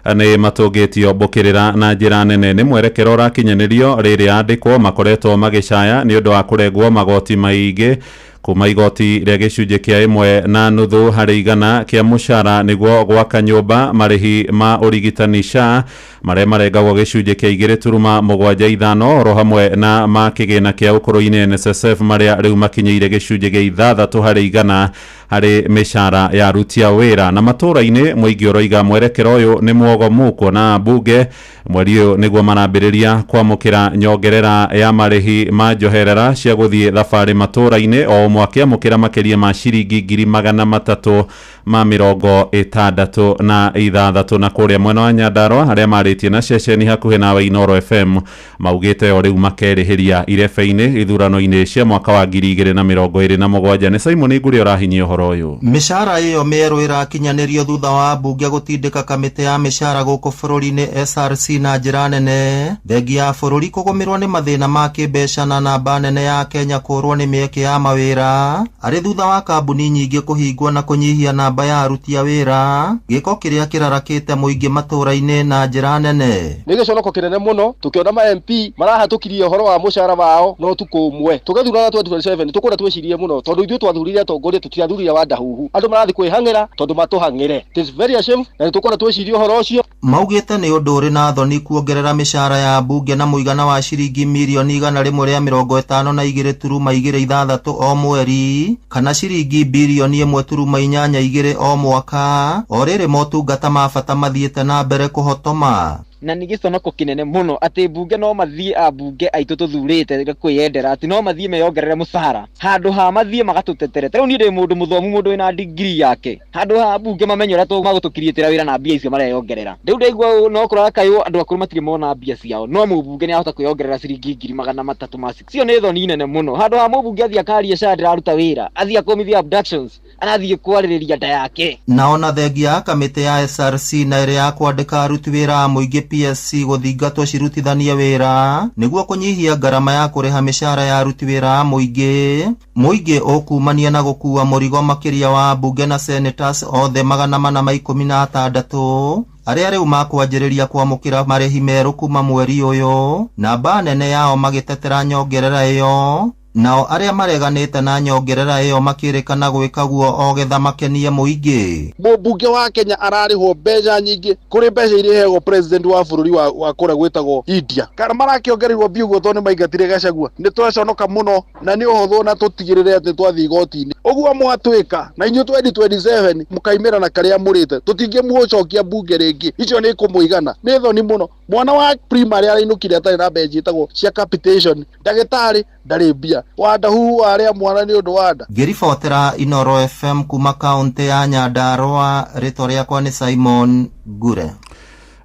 nĩ matũngĩtio mbũkĩrĩra na njĩra nene. Nĩ mwerekero ũrakinyanĩrio rĩrĩa andĩkwo makoretwo magĩcaya nĩ ũndũ wa kũrengwo magoti maingĩ kuma igoti rĩa gĩcunjĩ kĩa 1.5 harĩ igana kĩa mũcara nĩguo gwaka nyũmba, marĩhi ma ũrigitani SHA marĩa marengagwo gĩcunjĩ kĩa 2.75 oro hamwe na ma kĩgĩna kĩa ũkũrũ-inĩ NSSF marĩa rĩu makinyĩire gĩcunjĩ kĩa 6 harĩ igana harĩ mĩcara ya aruti a wĩra. Na matũũra-inĩ mũingĩ ũroiga mwerekero ũyũ nĩ mwogomu kuona mbunge mweri ũyũ nĩguo marambĩrĩria kwamũkĩra nyongerera ya marĩhi ma njoherera cia gũthiĩ thabarĩ matũũra-inĩ o ũmwe akĩamũkĩra makĩria ma ciringi 366. Na kũrĩa mwena wa Nyandarua arĩa marĩtie na ceceni hakuhĩ nawe Inooro FM maugĩte o rĩu makerĩhĩria irebe-inĩ ithurano-inĩ cia mwaka wa 2027. Nĩ Simon Ngũrĩ ũrahinyia ũhoro ũyũ.
Mĩcara ĩyo mĩerũ ĩrakinyanĩrio thutha wa mbunge gũtindĩka kamĩtĩ ya mĩcara gũkũ bũrũri-inĩ SRC na njĩra nene, thengi ya bũrũri kũgũmĩrwo nĩ mathĩna ma kĩmbeca na namba nene ya Kenya kũrwo nĩ mĩeke ya mawĩra arĩ thutha wa kambuni nyingĩ kũhingwo na kũnyihia namba ya aruti a wĩra, gĩko kĩrĩa kĩrarakĩte mũingĩ matũũra-inĩ na njĩra nene.
Nĩ gĩconoko kĩnene mũno tũkĩona ma MP marahatũkirie ũhoro wa mũcara wao no ũtukũ ũmwe. Tũgĩthurana 2027 tũkwenda twĩcirie mũno tondũ ithuĩ twathurire atongoria tũtirathurire wandahuhu. Andũ marathiĩ kwĩhang'ĩra tondũ matũhang'ĩre. It is very ashamed na nĩtũkwenda twĩcirie ũhoro ũcio.
Maugĩte nĩ ũndũ ũrĩ na thoni kuongerera mĩcara ya mbunge na mũigana wa ciringi mirioni 152.26 o mweri kana ciringi birioni 1.82 o mwaka o rĩrĩ motungata ma bata mathiĩte na mbere kũhotoma.
Na nĩ gĩconoko kĩnene mũno atĩ mbunge no mathiĩ ambunge aitũ tũthurĩte kwĩyendera atĩ no mathiĩ meyongerere mũcara handũ ha mathiĩ magatũtetere. Ta rĩu niĩ ndĩ mũndũ mũthomu, mũndũ wĩna degree yake, handũ ha mbunge mamenye ũrĩa magũtũkiriĩtĩra wĩra na mbia icio mareyongerera. Rĩu ndaigua no kũrakaywo andũ akũrũ matirĩ mona mbia ciao, no mũmbunge nĩahota kwĩyongerera ciringi 300,000 ma cio nĩ thoni nene mũno. Handũ ha mũmbunge athiĩ akarie SHA ndĩraruta wĩra, athiĩ akũmithia abductions, arathiĩ kwarĩrĩria nda yake.
Nao na thengia ya kamĩtĩ ya SRC na ĩrĩa ya kwandĩka aruti wĩra a mũingĩ PSC gũthingatwo cirutithanie wĩra nĩguo kũnyihia ngarama ya kũrĩha mĩcara ya aruti wĩra a mũingĩ. Mũingĩ ũkumania na gũkua mũrigo makĩria wa mbunge na senators othe 416 arĩa rĩu makwanjĩrĩria kwamũkĩra marĩhi merũ kuma mweri ũyũ, namba nene yao magĩtetera nyongerera ĩyo. Nao arĩa mareganĩte na nyongerera ĩyo makĩrĩkana gwĩka guo o getha makenie mũingĩ.
Mũmbunge wa Kenya ararĩhwo mbeca nyingĩ kũrĩ mbeca iria iheagwo president wa bũrũri wa kũrĩa gwĩtagwo India. Kana marakĩongererwo mbia ũguo tondũ nĩmaingatire Gachagua. Nĩ twaconoka mũno na nĩ ũhũthũ na tũtigĩrĩre atĩ twathiĩ igoti-inĩ. Ũguo mwatwĩka na inyuĩ 2027 mũkaimĩra na karĩa mũrĩte tũtingĩmũcokia mbunge rĩngĩ. Icio nĩ ikũmũigana. Nĩ thoni mũno. Mwana wa primary arainũkire atarĩ na mbeca ciĩtagwo cia capitation. Ndagĩtarĩ ndarĩ mbia. Wanda huhu arĩa mwana nĩ ũndũ wa nda.
Ngĩribotera Inoro FM kuma kaunti ya Nyandarua, rĩtwa rĩakwa nĩ Simon Ngure.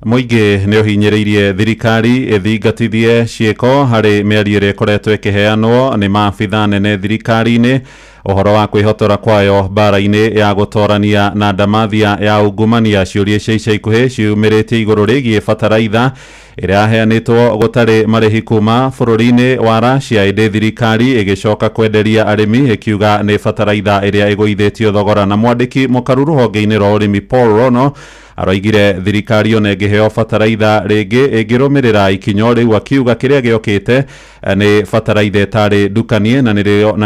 Mũingĩ nĩ ũhinyĩrĩirie thirikari ĩthingatithie ciĩko harĩ mĩario ĩrĩa ĩkoretwo ĩkĩheanwo nĩ maabitha nene thirikari-inĩ ũhoro wa kwĩhotora kwayo mbara-inĩ ya gũtorania na ndamathia ya ungumania. Ciũria cia ica ikuhĩ ciumĩrĩtie igũrũ rĩgiĩ bataraitha ĩrĩa yaheanĩtwo gũtarĩ marĩhi kuma bũrũri-inĩ wa Russia, ĩndĩ thirikari ĩgĩcoka kwenderia arĩmi ĩkiuga nĩ bataraitha ĩrĩa ĩgũithĩtio thogora. Na mwandĩki mũkaru rũhonge-inĩ rwa ũrĩmi Paul Rono aroigire thirikari ona ĩngĩheo bataraitha rĩngĩ ĩngĩrũmĩrĩra ikinya rĩu, akiuga kĩrĩa gĩokĩte nĩ bataraitha ĩtarĩ ndukanie na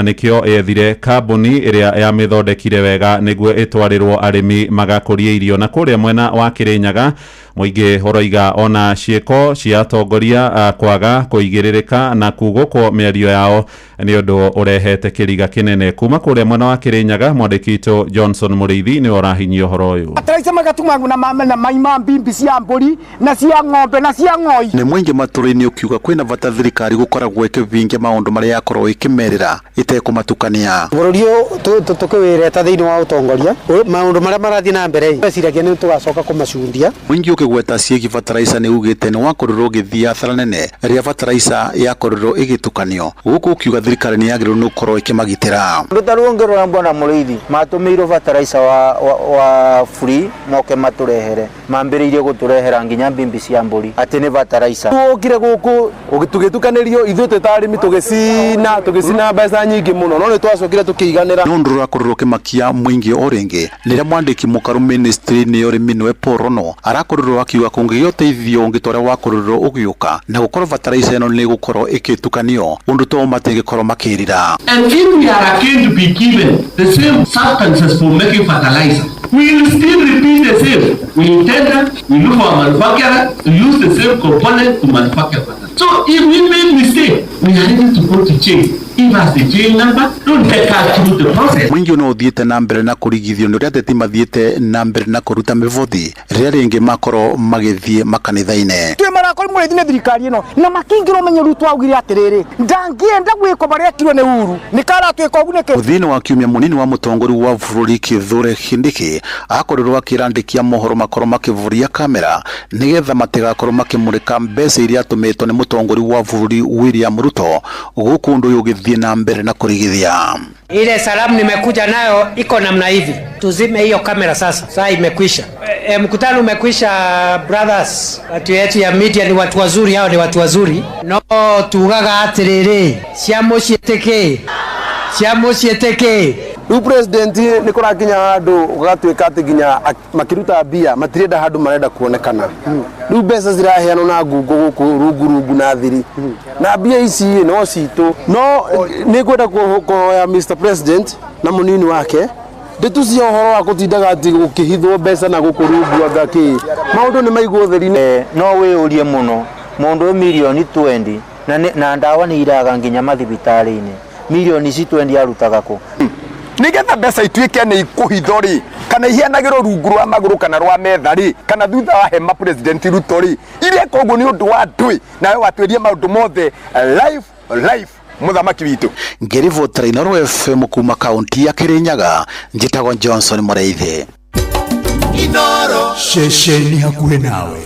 nĩkĩo yethire kambuni ĩrĩa yamĩthondekire wega nĩguo ĩtwarĩrwo arĩmi magakũrie irio. Na kũrĩa mwena wa Kĩrĩnyaga mũingĩ ũroiga ona ciĩko cia atongoria kwaga kũigĩrĩrĩka na kugũkwo mĩario yao nĩ ũndũ ũrehete kĩriga kĩnene. Kuma kũrĩa mwena wa Kĩrĩnyaga mwandĩki witũ Johnson Mũrĩithi nĩwe ũrahinyia ũhoro ũyũ.
Bataraitha magatumagwo na mai ma mbimbi cia mbũri na cia ng'ombe na cia ng'oi.
Nĩ mũingĩ matũra-inĩ ũkiuga kwĩna bata thirikari gũkoragwo ĩkĩvingia maũndũ marĩa yakorwo ĩkĩmerĩra ĩtekũmatukania.
Bũrũri ũyũ tũkĩwĩreta thĩinĩ wa ũtongoria maũndũ marĩa marathiĩ na mbere meciragia nĩ tũgacoka kũmacundia.
Mũingĩ ũkĩgweta ciĩgiĩ bataraitha nĩ ugĩte nĩ wakorirwo ũgĩthiĩ hathara nene rĩrĩa bataraitha yakorirwo ĩgĩtukanio, gũkũ ũkiuga thirikari nĩ yagĩrĩirwo nĩ gũkorwo ĩkĩmagitĩra.
Ũndũ ta rĩu ũngĩrora Bwana Mũrĩithi matũmĩirwo bataraitha wa free moke matũrehere, mambĩrĩirie gũtũrehera nginya mbimbi cia mbũri atĩ nĩ bataraitha.
Tũkire gũkũ tũgĩtukanĩrio ithuĩ twĩ ta arĩmi tũgĩcina mbeca nyingĩ mũno, no nĩ twacokire tũkĩiganĩra.
Nĩ ũndũ ũrakorirwo ũkĩmakia mũingĩ o rĩngĩ rĩrĩa mwandĩki mũkaru ministry-inĩ ya ũrĩmi nĩwe Paul Rono arakorirwo akiuga kũngĩgĩa ũteithio ũngĩ ta ũrĩa wakorirwo ũgĩũka na gũkorwo bataraitha ĩno nĩ ĩgũkorwo ĩgĩtukanio ũndũ to matingĩkorwo makĩrira.
And if we are again to be given the same substances for making fertilizer, we will still repeat the same. We tender, we look for a manufacturer to use the same component to manufacture fertilizer. So if we make mistake, we are ready to go to jail. Give us the jail number, don't take us through the process.
Mũingĩ no ũthiĩte na mbere na kũrigithio nĩ ũrĩa ateti mathiĩte na mbere na kũruta mĩvothi rĩrĩa rĩngĩ makorwo magĩthiĩ makanitha-inĩ.
Twĩ marakori Mũrĩithi nĩ thirikari ĩno na makĩingĩra ũmenyo rĩu twaugire atĩrĩrĩ ndangĩenda gwĩkwo marĩa ekirwo nĩ Uhuru nĩ karatwĩka ũguo nĩkĩ.
Mũthia-inĩ wa kiumia mũnini wa mũtongoria wa bũrũri Kithure Kindiki akorirwo akĩrandĩkia mohoro makorwo makĩburia kamera nĩgetha matigakorwo makĩmũrĩka mbeca iria atũmĩtwo nĩ mũtongoria wa bũrũri William Ruto gũkũ ũndũ ũyũ ũgĩthiĩ na mbere na kũrigithia.
Ile salamu nimekuja nayo iko namna hivi, tuzime hiyo kamera sasa, saa imekwisha. Mkutano umekwisha brothers. Watu yetu ya media ni watu wazuri, hao ni watu wazuri. No tugaga atiriri cia muciĩ tĩkĩ, cia mũciĩ tĩkĩ.
Rĩu president nĩ kũrakinya handũ gũgatuĩka atĩ nginya makĩruta mbia matirenda handũ marenda kuonekana. Rĩu mbeca ciraheanwo na ngungo gũkũ rungu rungu na thiri, na mbia ici no citũ. No nĩ ngwenda kũhoya Mr President na mũnini wake ndĩtucie ũhoro wa gũtindaga atĩ gũkĩhithwo mbeca na gũkũ rungu anga kĩ, maũndũ nĩ maigwo ũtheri-inĩ.
No wĩyũrie mũno mũndũ mirioni 20 na ndawa nĩ iraga nginya mathibitarĩ-inĩ, mirioni ici 20 arutaga kũ?
Nigetha mbeca ituĩke nĩ ikũhithwo rĩ, kana iheanagĩrwo rungu rwa magũrũ kana rwa metha rĩ, kana thutha wa hema President Ruto rĩ, ireka ũguo nĩ ũndũ wa ndũĩ, nawe watwĩrie maũndũ mothe live live mũthamaki witũ.
Ngĩribotera Inooro FM kuma kaunti ya Kĩrĩnyaga, njĩtagwo Johnson Mũrĩithi.
Inooro
ceceni hakuhĩ nawe.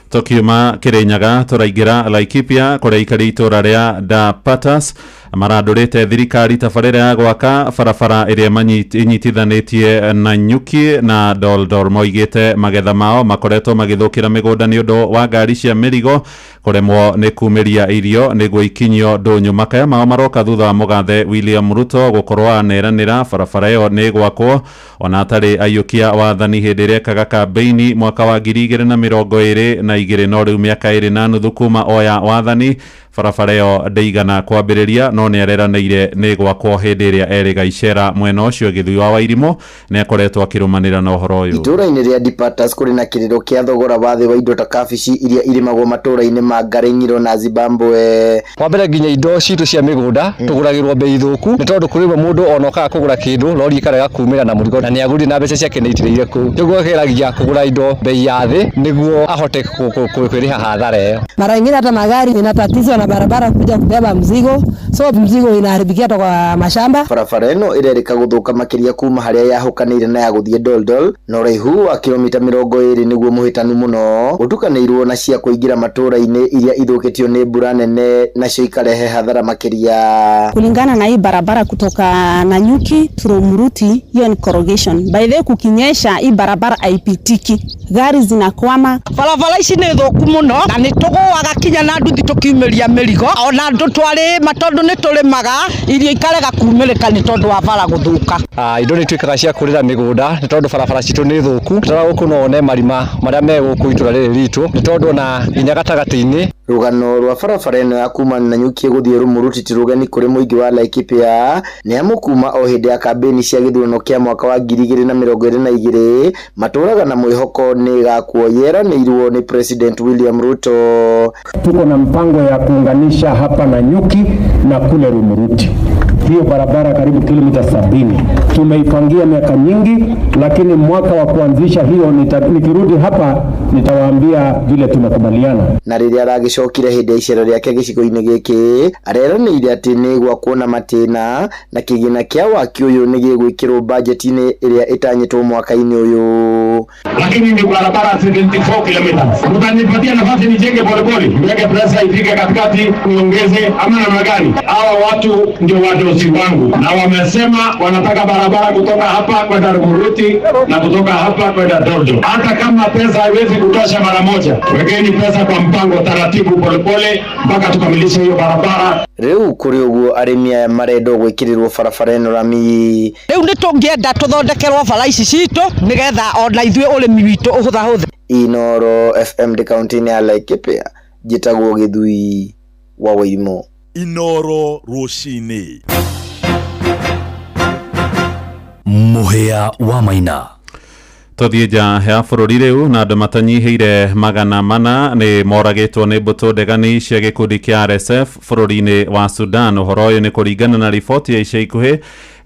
Tukiuma Kĩrĩnyaga tũraingĩra Laikipia kũrĩa aikari itũra rĩa Dapatas marandũrĩte thirikari tabarĩra ya gwaka barabara ĩrĩa ĩnyitithanĩtie na Nyuki na Doldol. Moigĩte magetha mao makoretwo magĩthũkĩra mĩgũnda nĩ ũndũ wa ngari cia mĩrigo kũremwo nĩ kumĩria irio nĩguo ikinyio ndũnyũ. Makaya mao maroka thutha wa mũgathe William Ruto gũkorwo aneranĩra barabara ĩyo nĩ ĩgwakwo ona atarĩ aiyũkia wathani hĩndĩ ĩrĩa ekaga kambeini mwaka wa 2022. No rĩu mĩaka 2.5 kuma oya wathani Barabara ĩyo ndĩigana kwambĩrĩria, no nĩ areranĩire nĩ gwakwo hĩndĩ ĩrĩa erĩga icera mwena ũcio. Gĩthui wa Wairimũ nĩ akoretwo akĩrũmanĩra na ũhoro ũyũ.
Itũũra-inĩ rĩa Dipatas kũrĩ na kĩrĩro kĩa thogora wa thĩ wa indo ta kabici iria irĩmagwo matũũra-inĩ ma Ngarĩng'iro na Zimbabwe.
Wa mbere, nginya indo citũ cia mĩgũnda tũgũragĩrwo mbei thũku, nĩ tondũ kũrĩ rĩmwe mũndũ ona okaga kũgũra kĩndũ, rori ĩkarega kumĩra na mũrigo, na nĩ agũrire na mbeca ciake nĩ aitĩrĩire kũu. Nĩguo ageragia kũgũra indo mbei ya thĩ nĩguo ahote kwĩrĩha hathara ĩyo.
Mara ingine hata magari inatatizwa na barabara kuja kubeba mzigo, so mzigo inaharibikia hata kwa mashamba.
Barabara ĩno ĩrerĩka gũthũka makĩria kuma harĩa yahũkanĩire na ya gũthiĩ Doldol, na ũraihu wa kilomita 20 nĩguo mũhĩtanu mũno, ũtukanĩirwo na cia kũingĩra matũũra-inĩ iria ithũkĩtio nĩ mbura nene, nacio ikarehe hathara makĩria.
Kulingana na hii barabara kutoka Nanyuki to Rumuruti, hiyo ni corrugation. By the way, kukinyesha hii barabara haipitiki, gari zinakwama.
Barabara ici nĩ thũku mũno na nĩ tũgũaga kinya na nduthi tũkiumĩria mĩrigo, ona andũ twarĩma, tondũ nĩ tũrĩmaga irio ikarega kumĩrĩka nĩ tondũ wa bara gũthũka.
Indo nĩ ituĩkaga cia kũrĩra mĩgũnda nĩ tondũ barabara citũ nĩ thũku. Tara gũkũ no wone marima marĩa me gũkũ itũra rĩrĩ ritũ, nĩ tondũ ona nginya gatagatĩ-inĩ.
Rũgano rwa barabara ĩno ya kuma Nanyuki gũthiĩ Rumuruti ti rũgeni kũrĩ mũingĩ wa Laikipia, nĩ amu kuma o hĩndĩ ya kambĩini cia gĩthurano kĩa mwaka wa 2022 matũraga na mwĩhoko nĩ ĩgakwo yeranĩirwo nĩ President William Ruto.
Tuko na mpango ya kuunganisha hapa Nanyuki na kule Rumuruti. Hiyo barabara karibu kilomita 70 tumeipangia miaka nyingi, lakini mwaka wa kuanzisha hiyo nikirudi hapa nitawaambia vile tumekubaliana.
Na rĩrĩa aragĩcokire hĩndĩ ya icera rĩake gĩcigo-inĩ gĩkĩ, areranĩire atĩ nĩ gwakwo na matĩna na kĩgĩna kĩa waki ũyũ nĩ gĩgwĩkĩrwo bajeti-inĩ ĩrĩa ĩtanyĩtwo mwaka-inĩ ũyũ.
Lakini ni barabara 74 kilometers. Mtanipatia nafasi nijenge polepole, niweke pesa ifike katikati, niongeze ama namna gani? Hawa watu ndio wadosi wangu, na wamesema wanataka barabara kutoka hapa kwenda Rumuruti na kutoka hapa kwenda Dorjo. Hata kama pesa haiwezi kutosha mara moja, wekeni pesa kwa mpango taratibu, polepole mpaka tukamilishe hiyo barabara.
Rĩu kũrĩ ũguo, arĩmi aya marendwo gwĩkĩrĩrwo barabara ĩno rami.
Rĩu nĩ tũngĩenda tũthondekerwo bara ici citũ nĩgetha ona ithuĩ ũrĩmi witũ ũhũthahũthe.
Inoro FM ndĩ kaunti-inĩ ya Laikipia, njĩtagwo Gĩthui wa Wairimũ.
Inoro rũcinĩ.
Mũhĩa wa Maina.
Tũthiĩ nja ya bũrũri rĩu, na andũ matanyihĩire 400 nĩ moragĩtwo nĩ mbũtũ ndegani cia gĩkundi kĩa RSF bũrũri-inĩ wa Sudan. Ũhoro ũyũ nĩ kũringana na riboti ya ica ikuhĩ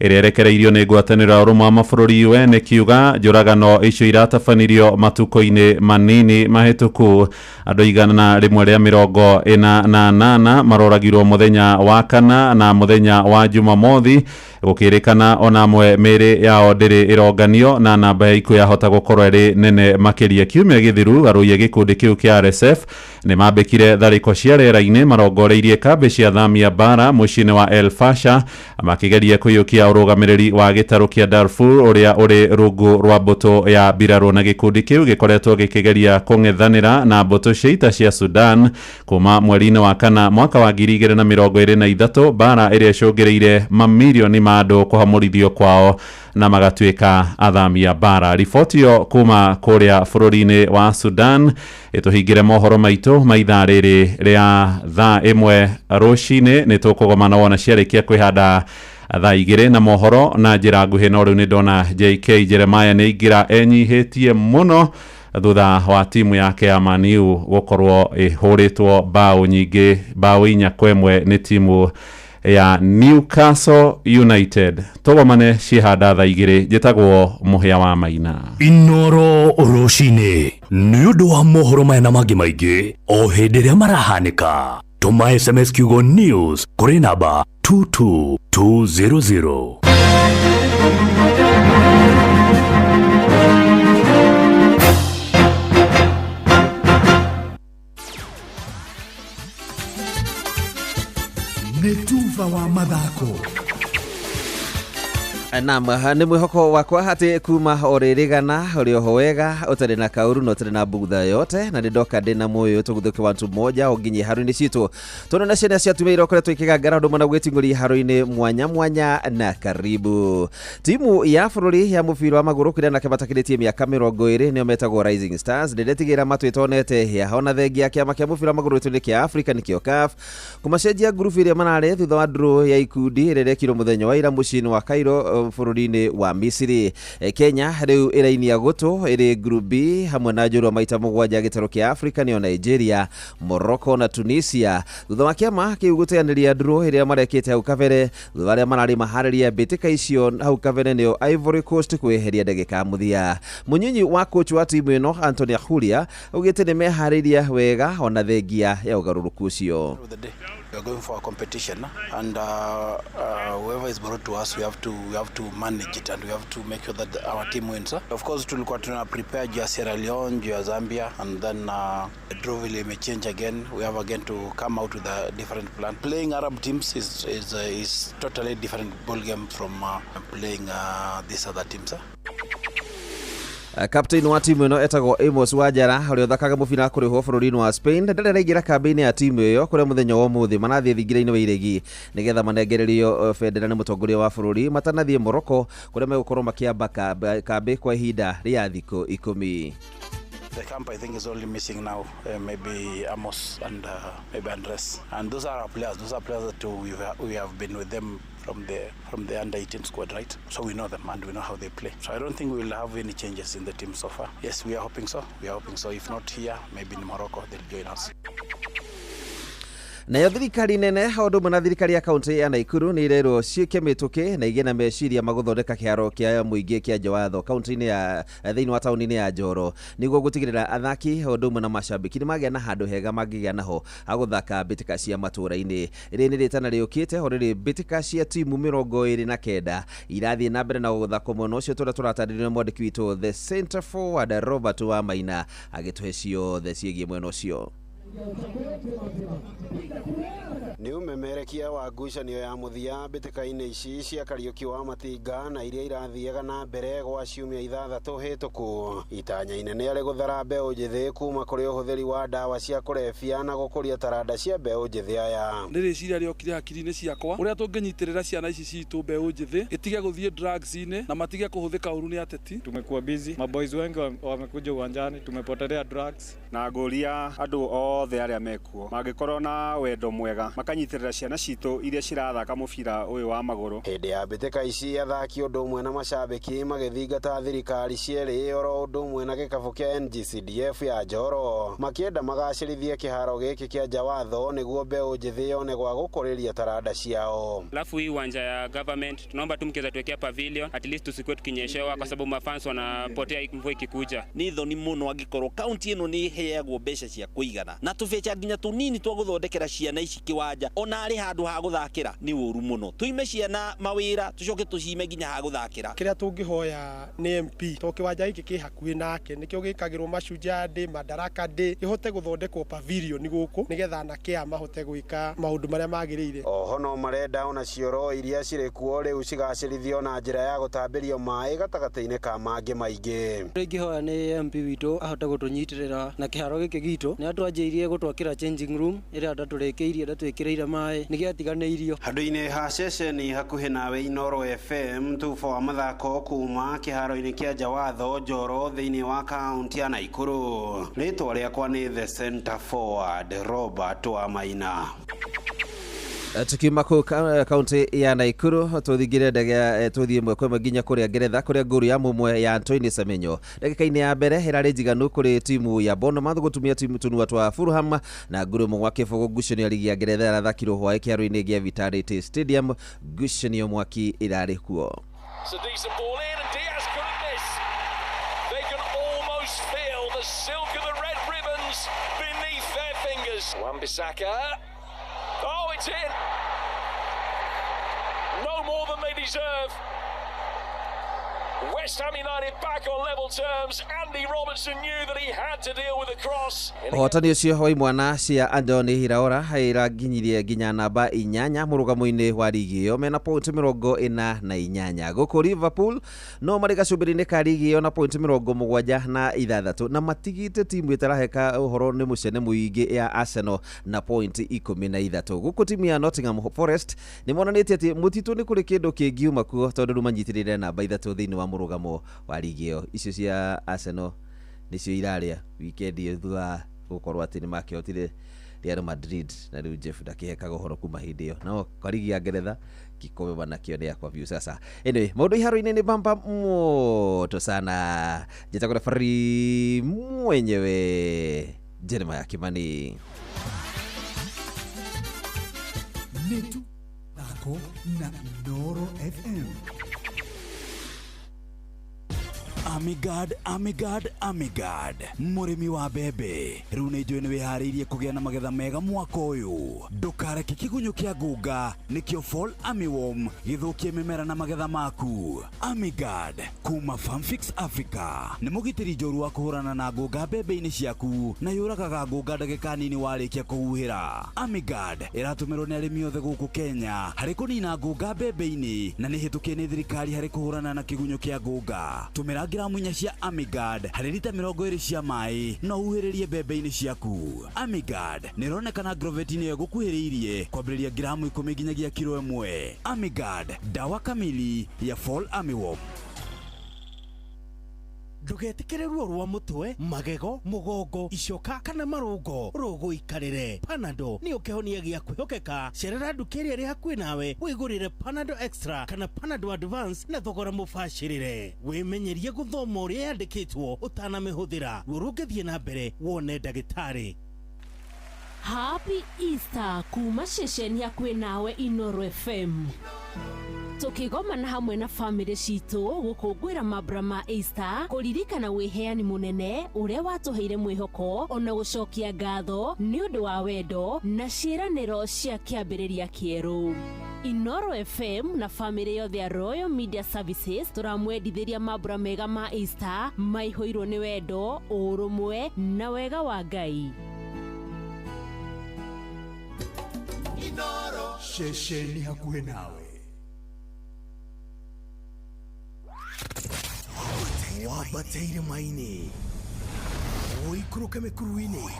ĩrĩa ĩrekereirio nĩ ngwatanĩro ya ũrũmwe wa mabũrũri UN, ĩkiuga njũragano icio iratabanirio matukũ-inĩ manini mahĩtũku. Andũ 148 maroragirwo mũthenya wa kana na mũthenya wa Jumamothi, gũkĩrĩkana ona amwe mĩĩrĩ yao ndĩrĩ ĩronganio, na namba ya ikuũ yahota gũkorwo ĩrĩ nene makĩria. Kiumia gĩthiru, arũi a gĩkundi kĩu kĩa RSF nĩ mambĩkire tharĩko cia rĩera-inĩ marongoreirie kambĩ cia thamia mbara mũciĩ-inĩ wa El Fasher, makĩgeria kũiyũkia ũrũgamĩrĩri wa gĩtarũ kĩa Darfur ũrĩa ũrĩ rungu rwa mbũtũ ya mbirarũ. Na gĩkundi kĩu gĩkoretwo gĩkĩgeria kũng'ethanĩra na mbũtũ cia ita cia Sudan kuma mweri-inĩ wa kana mwaka wa 2023, mbara ĩrĩa ĩcũngĩrĩire mamirioni ma andũ kũhamũrithio kwao na magatuĩka athami a mbara. Riboti ĩyo kuma kũrĩa bũrũri-inĩ wa Sudan ĩtũhingĩre mohoro maitũ ma ithaa rĩrĩ rĩa thaa 1 rũcinĩ. Nĩ tũkũgomana wona ciarĩkia kwĩhanda thaa 2 na mohoro na njĩra nguhĩ. No rĩu nĩ ndona JK Jeremiah nĩ aingĩra enyihĩtie mũno thutha wa timu yake ya Man U gũkorwo ĩhũrĩtwo bao nyingĩ, bao 4-1 nĩ timu ya Newcastle United. Tũgomane ciĩhanda thaa 2. Njĩtagwo Mũhĩa wa Maina.
Inoro rũcinĩ nĩ ũndũ wa mohoro maya na mangĩ maingĩ o hĩndĩ ĩrĩa marahanĩka, tũma SMS kiugo news kũrĩ namba 22200.
Nĩ tuba wa mathako.
Naam, nĩ mwĩhoko wakwa atĩ kuma ũrĩrĩgana ũrĩ oho wega ũtarĩ na kaũru na ũtarĩ na bugutha yote, na nĩ ndoka ndĩ na muoyo tũgũthũke wantu mmoja o nginya haro-inĩ citũ tondũ na ciana cia atumia irokoretwo ikĩgangara ũndũ ũmwe na gwĩting'ũria haro-inĩ mwanya mwanya. Na karibu timu ya bũrũri ya mũbira wa magũrũ kũrĩa anake matakĩrĩtie mĩaka 20 nĩo metagwo Rising Stars ndĩretigĩra matwĩtonete hĩa ona thengia ya kĩama kĩa mũbira wa magũrũ gĩtũ-inĩ kĩa Afrika nĩkĩo CAF kũmacenjia ngurubu ĩrĩa mararĩ thutha wa draw ya ikundi ĩrĩa ĩrekirwo mũthenya wa ira mũciĩ-inĩ wa Cairo bũrũri-inĩ wa Misiri. Kenya rĩu ĩrainia gũtũ ĩrĩ group B hamwe na njũrua maita 7 gĩtarũ kĩa Afrika nĩyo Nigeria, Morocco na Tunisia thutha wa kĩama kĩu gũteanĩria draw ĩrĩa marekĩte hau kabere thutha arĩa mararĩ maharĩria mbĩtĩka icio hau kabere nĩyo Ivory Coast kwĩheria ndagĩka ya mũthia. Mũnyinyi wa coach wa timu ĩno Anthony Ahuria augĩte nĩ meharĩria wega ona thengia ya ũgarũrũku ũcio.
We are going for a competition, and whoever is brought to us, we have to manage it, and we have to make sure that our team wins. Of course, tulikuwa tuna prepare juu ya Sierra Leone, juu ya Zambia, and then the draw will may change again. We have again to come out with a different plan. Playing Arab teams is totally different ball game from playing these other teams.
Captain wa timu ĩno etagwo Amos Wanjara ũrĩa ũthakaga mũbira wa kũrĩhwo bũrũri-inĩ wa Spain ndarĩ araingĩra kambĩ-inĩ ya timu ĩyo kũrĩa mũthenya wa ũmũthĩ marathiĩ thingira-inĩ wa iregi nĩgetha manengererio bendera nĩ mũtongoria wa bũrũri matanathiĩ Morocco kũrĩa megũkorwo makĩamba kambĩ kwa ihinda rĩa thikũ 10.
The camp, I think, is only missing now maybe Amos and maybe Andres, and those are our players. Those are players that we have been with them from the under 18 squad, right? So we know them and we know how they play. So I don't think we will have any changes in the team so far. Yes, we are hoping so. We are hoping so. If not here, maybe in Morocco they'll join us.
Nayo thirikari nene o ũndũ ũmwe na thirikari ya kaunti ya Naikuru nĩ irerwo ciĩke mĩtũkĩ na igĩe na meciria magũthondeka kĩharo kĩa mũingĩ kĩa Njawatho kaunti-inĩ ya thĩinĩ wa taũni-inĩ ya Njoro nĩguo gũtigĩrĩra athaki o ũndũ ũmwe na macambĩki nĩ magĩa na handũ hega mangĩgĩa naho ha gũthaka mbĩtĩka cia matũũra-inĩ. Rĩrĩ nĩ rĩtana rĩũkĩte o rĩrĩ mbĩtĩka cia timu 29 irathiĩ na mbere na gũthakwo mwena ũcio tũrĩa tũratarĩrio nĩ mwandĩki witũ the center forward Robert Wamaina agĩtũhe ciothe ciĩgiĩ mwena ũcio.
Nĩ ũmemerekia wa ngucanio ya mũthia mbĩtĩka-inĩ ici cia Kariũki wa Matinga na iria irathiaga na mbere gwa ciumia 6 hĩtũku. Itanya inene arĩ gũthara mbeũ njĩthĩ kuma kũrĩ ũhũthĩri wa ndawa cia kũrebia na gũkũria taranda cia mbeũ njĩthĩ aya.
Nĩ rĩciria rĩokire hakiri-inĩ ciakwa ũrĩa tũngĩnyitĩrĩra ciana ici citũ mbeũ njĩthĩ ĩtige gũthiĩ drugs-inĩ na matige kũhũthĩka ũru nĩ ateti.
Tumekuwa busy, maboys wengi wamekuja uwanjani, tumepotelea drugs.
Na ngũria andũ othe arĩa mekuo mangĩkorwo na wendo mwega makanyitirira ciana citũ iria cirathaka mũbira ũyũ wa magũrũ.
Hĩndĩ ya mbĩtĩka ici athaki ũndũ ũmwe na macambĩki magĩthingata thirikari cierĩ oro ũndũ ũmwe na gĩkabũ kĩa NGCDF ya Njoro makĩenda magacĩrithie kĩharo gĩkĩ kĩa Njawatho nĩguo mbeũ njĩthĩ yone gwa gũkũrĩria taranda ciao.
Alafu hii uwanja ya government tunaomba tu mkiweza tuwekea pavilion at least tusikuwe tukinyeshewa kwa sababu mafans wanapotea mvua ikikuja.
Nĩ thoni mũno angĩkorwo kaunti ĩno nĩ ĩheagwo mbeca cia kũigana na tũbeca nginya tũnini twa gũthondekera ciana ici kĩwanja ona arĩ handũ ha gũthakĩra nĩ ũru mũno. Tuime ciana mawĩra tũcoke tũcime nginya ha gũthakĩra.
Kĩrĩa tũngĩhoya nĩ MP to kĩwanja gĩkĩ kĩ hakuhĩ nake nĩkĩo gĩkagĩrwo Mashujaa Day, Madaraka Day kĩhote gũthondekwo pavilion gũkũ nĩgetha anake aya mahote gwĩka maũndũ marĩa magĩrĩire.
Oho no marenda ona cioro iria cirĩ kuo rĩu cigacĩrithio na njĩra ya gũtambĩrio maĩ gatagatĩ-inĩ ka mangĩ maingĩ.
Kĩrĩa ingĩhoya nĩ MP witũ ahote gũtũnyitĩrĩra na kĩharo gĩkĩ gitũ nĩ atwanjĩirie gũtwakĩra changing room ĩrĩa ndatũrĩkĩirie ndatwĩkĩrĩire maĩ nĩgĩatiganĩirio.
Handũ-inĩ ha ceceni hakuhĩ nawe Inooro FM tubo wa mathako kuma kĩharo-inĩ kĩa Njawatho Njoro thĩinĩ wa kaunti ya Naikuru. Rĩtwa rĩakwa nĩ the center forward Robert Wamaina.
Tukiuma kũu kaunti ya Naikuru tũthingire ndege tũthiĩ ĩmwe kwa ĩmwe nginya kũrĩa Ngeretha kũrĩa ngũru ya mũmwe ya Antoine Semenyo ndagĩka-inĩ ya mbere ĩrarĩ njiganu kũrĩ timu ya Bournemouth gũtumia timu tũnua twa Fulham na nguru ĩmwe gwa kĩbũgũ. Ngucanio ya ligi ya Ngeretha ĩrathakirwo hwaĩ kĩharo-inĩ gĩa Vitality Stadium, ngucanio mwaki ĩrarĩ kuo.
Oh, it's in. No more than they deserve.
West Ham United back on level terms. Andy Robertson knew that he had to deal with the cross.
Ũhotani ũcio wa imwana cia Andoni Iraola ĩranginyirie nginya namba 8 mũrũgamo-inĩ wa rigi ĩyo mena point 48. Gũkũ Liverpool no marĩ gacumbĩrĩ-inĩ ka rigi ĩyo na point 76 na matigĩte timu ĩtaraheka ũhoro nĩ mũcene mũingĩ ya Arsenal na point 13. Gũkũ timu ya Nottingham Forest nĩ monanĩtie atĩ mũtitũ nĩ kũrĩ kĩndũ kĩngiuma kuo tondũ rĩu manyitĩrĩire namba 3 thĩinĩ wa mũrũgamo wa rigi ĩyo. Icio cia Arsenal nĩcio irarĩa wikendi ĩyo thutha wa gũkorwo atĩ nĩ makĩhotire Real Madrid na rĩu Jeff ndakĩhekaga ũhoro kuma hĩndĩ ĩyo. No kwa rigi ya Ngeretha kikombe wanakio nĩ yakwa biũ sasa. Anyway, maũndũ iharo-inĩ nĩ bamba moto sana. Njĩtagwo referee mwenyewe Jeremiah Kimani.
Netu thako na Inooro FM. Amigad, Amigad, Amigad, mũrĩmi wa mbembe rĩu nĩ njũĩ nĩ wĩharĩirie kũgĩa na magetha mega mwaka ũyũ. Ndũkareke kĩgunyũ kĩa ngũnga nĩkĩo Fall Armyworm gĩthũkie mĩmera na magetha maku. Amigad kuma Farmfix Africa nĩ mũgitĩri njoru wa kũhũrana na ngũnga mbembe-inĩ ciaku na yũragaga ngũnga ndagĩka nini warĩkia kũhuhĩra. Amigad ĩratũmĩrwo nĩ arĩmi othe gũkũ Kenya harĩ kũnina ngũnga mbembe-inĩ na nĩ hĩtũkie nĩ thirikari harĩ kũhũrana na kĩgunyũ kĩa ngũnga. Tũmĩra gramu 4 cia Amigad harĩ rita 20 cia maĩ no huhĩrĩrie mbembe-inĩ ciaku. Amigad nĩ ĩronekana groveti-inĩ ĩyo ĩgũkuhĩrĩirie kwambĩrĩria gramu 10 nginyagia kiro 1. Amigad, dawa kamili ya Fall Armyworm.
Ndũgetĩkĩre ruo rwa mũtwe, magego, mũgongo, icoka kana marũngo rũgũikarĩre. Panadol nĩyo kĩhonia gĩa kwĩhokeka. Cerera nduka ĩrĩa ĩrĩ hakuhĩ nawe wĩgũrĩre Panadol Extra kana Panadol Advance na thogora mũbacĩrĩre. Wĩmenyerie gũthoma ũrĩa yandĩkĩtwo ũtanamĩhũthĩra. Ruo rũngĩthiĩ na mbere wone ndagĩtarĩ.
Happy Easter kuma ceceni hakuhĩ nawe Inooro FM. Tukigomana hamwe na family citũ gũkũngũĩra mambura ma Easter, kũririkana wĩheani mũnene ũrĩa watũheire mwĩhoko ona gũcokia ngatho nĩ ũndũ wa wendo na ciĩranĩro cia kĩambĩrĩria kĩerũ. Inooro FM na family yothe ya Royal Media Services tũramwendithĩria mambura mega ma Easter maihũirwo nĩ wendo, ũrũmwe na wega wa Ngai.
Inooro ceceni hakuhĩ nawe. Wambateire maini ũikũrũke mĩkuru-inĩ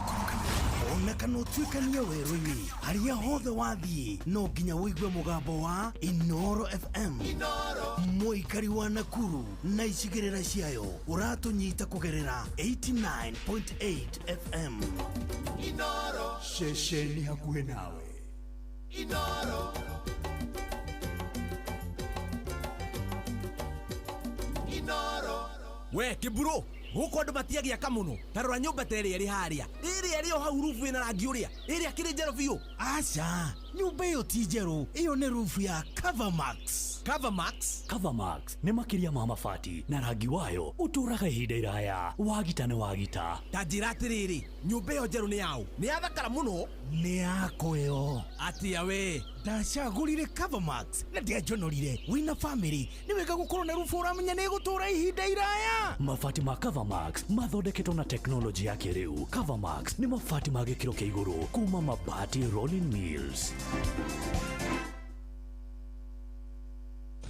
ona kana ũtuĩkanie werũ-inĩ, harĩa hothe wathiĩ no nginya ũigue mũgambo wa Inooro FM. Mũikari wa Nakuru na icigĩrĩra ciayo ũratũnyita kũgerera 89.8 FM. Inooro ceceni hakuhĩ nawe. Inooro. Inooro.
We kiburo guku andu matiagiaka muno ta rora nyumba ta ĩrĩa ĩrĩ harĩa ĩrĩa ĩrĩ o hau rubu ĩna rangi ũrĩa ĩrĩa kĩrĩ njerũ biũ.
Aca, nyumba ĩyo ti njerũ, ĩyo nĩ rubu ya Covermax.
Covermax?
Covermax nĩ makĩria ma mabati na rangi wayo ũtũũraga ihinda iraya. Wagita nĩ wagita.
Ta njĩra atĩrĩrĩ, nyũmba ĩyo njerũ nĩ yaũ? Nĩ yathakara mũno.
Nĩ yakwa ĩyo.
Atĩa we?
Ndacagũrire Covermax na ndianjonorire. Wĩna family nĩ wega gũkorwo na rubu ũramenya nĩ ĩgũtũũra ihinda iraya.
Mabati ma Covermax mathondeketwo na teknolojĩ ya kĩrĩu. Covermax nĩ mabati ma gĩkĩro kĩa igũrũ kuma Mabati Rolling Mills.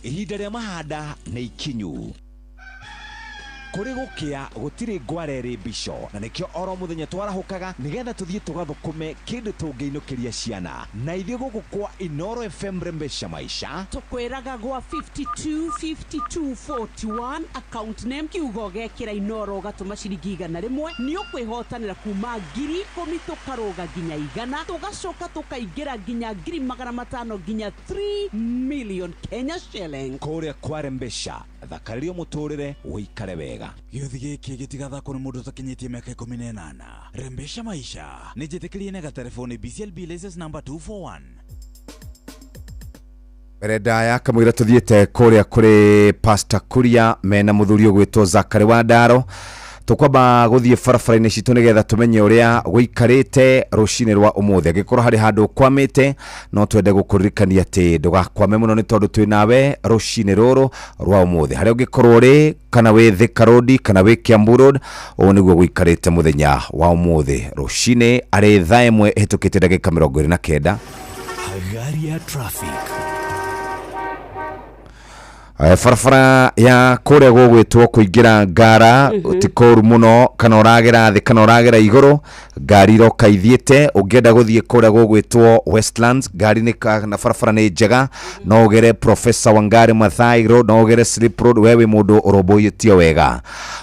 Ihinda rĩa mahanda nĩ ikinyu. Kũrĩ gũkĩa gũtirĩ ngware ĩrĩ mbico, na nĩkĩo oro mũthenya twarahũkaga nĩgetha tũthiĩ tũgathũkũme kĩndũ tũngĩinũkĩria ciana. Na ithuĩ gũkũ kwa Inooro FM Rembesha Maisha
tũkwĩraga gwa 52 52 41 account name kiugo gekĩra Inooro ũgatũma ciringi 100 nĩ ũkwĩhotanĩra kuma 10,000 tũkarũga nginya 100 tũgacoka tũkaingĩra nginya 500,000 nginya 3 million Kenya shilling.
Kũrĩa kwa Rembesha thakarĩrio mũtũrĩre ũikare wega. Gĩũthi gĩkĩ gĩtigathakwo nĩ mũndũ ũtakinyĩtie mĩaka 18. Rembesha Maisha nĩ njĩtĩkĩrie na gatelefoni BCLB license number 241.
Mbere ndaya kamũira tũthiĩte kũrĩa kũrĩ Pastor Kuria mena mũthuri ũgwĩtwo Zakari wa Ndaro.
Tũkwamba gũthiĩ barabara-inĩ citũ nĩgetha tũmenye ũrĩa gũikarĩte rũcinĩ rwa ũmũthĩ. Angĩkorwo harĩ handũ ũkwamĩte, no twende gũkũririkania atĩ ndũgakwame mũno, nĩ tondũ twĩ nawe rũcinĩ rũrũ rwa ũmũthĩ. Harĩa ũngĩkorwo ũrĩ, kana wĩ Thika Road kana wĩ Kiambu Road, ũũ nĩguo gũikarĩte mũthenya wa ũmũthĩ rũcinĩ, arĩ thaa 1 ĩhĩtũkĩte ndagĩka 29.
Hagaria traffic.
Barabara ya kũrĩa gũgwĩtwo kũingĩra Ngara ti kũru mũno, kana ũragera thĩ kana ũragera igũrũ, ngari iroka ithiĩte. Ũngĩenda gũthiĩ kũrĩa gũgwĩtwo Westlands, ngari nĩ na barabara nĩ njega, no ũgere Professor Wangari Maathai Road, no ũgere Slip Road, we wĩ mũndũ ũrũmbũyĩtio wega.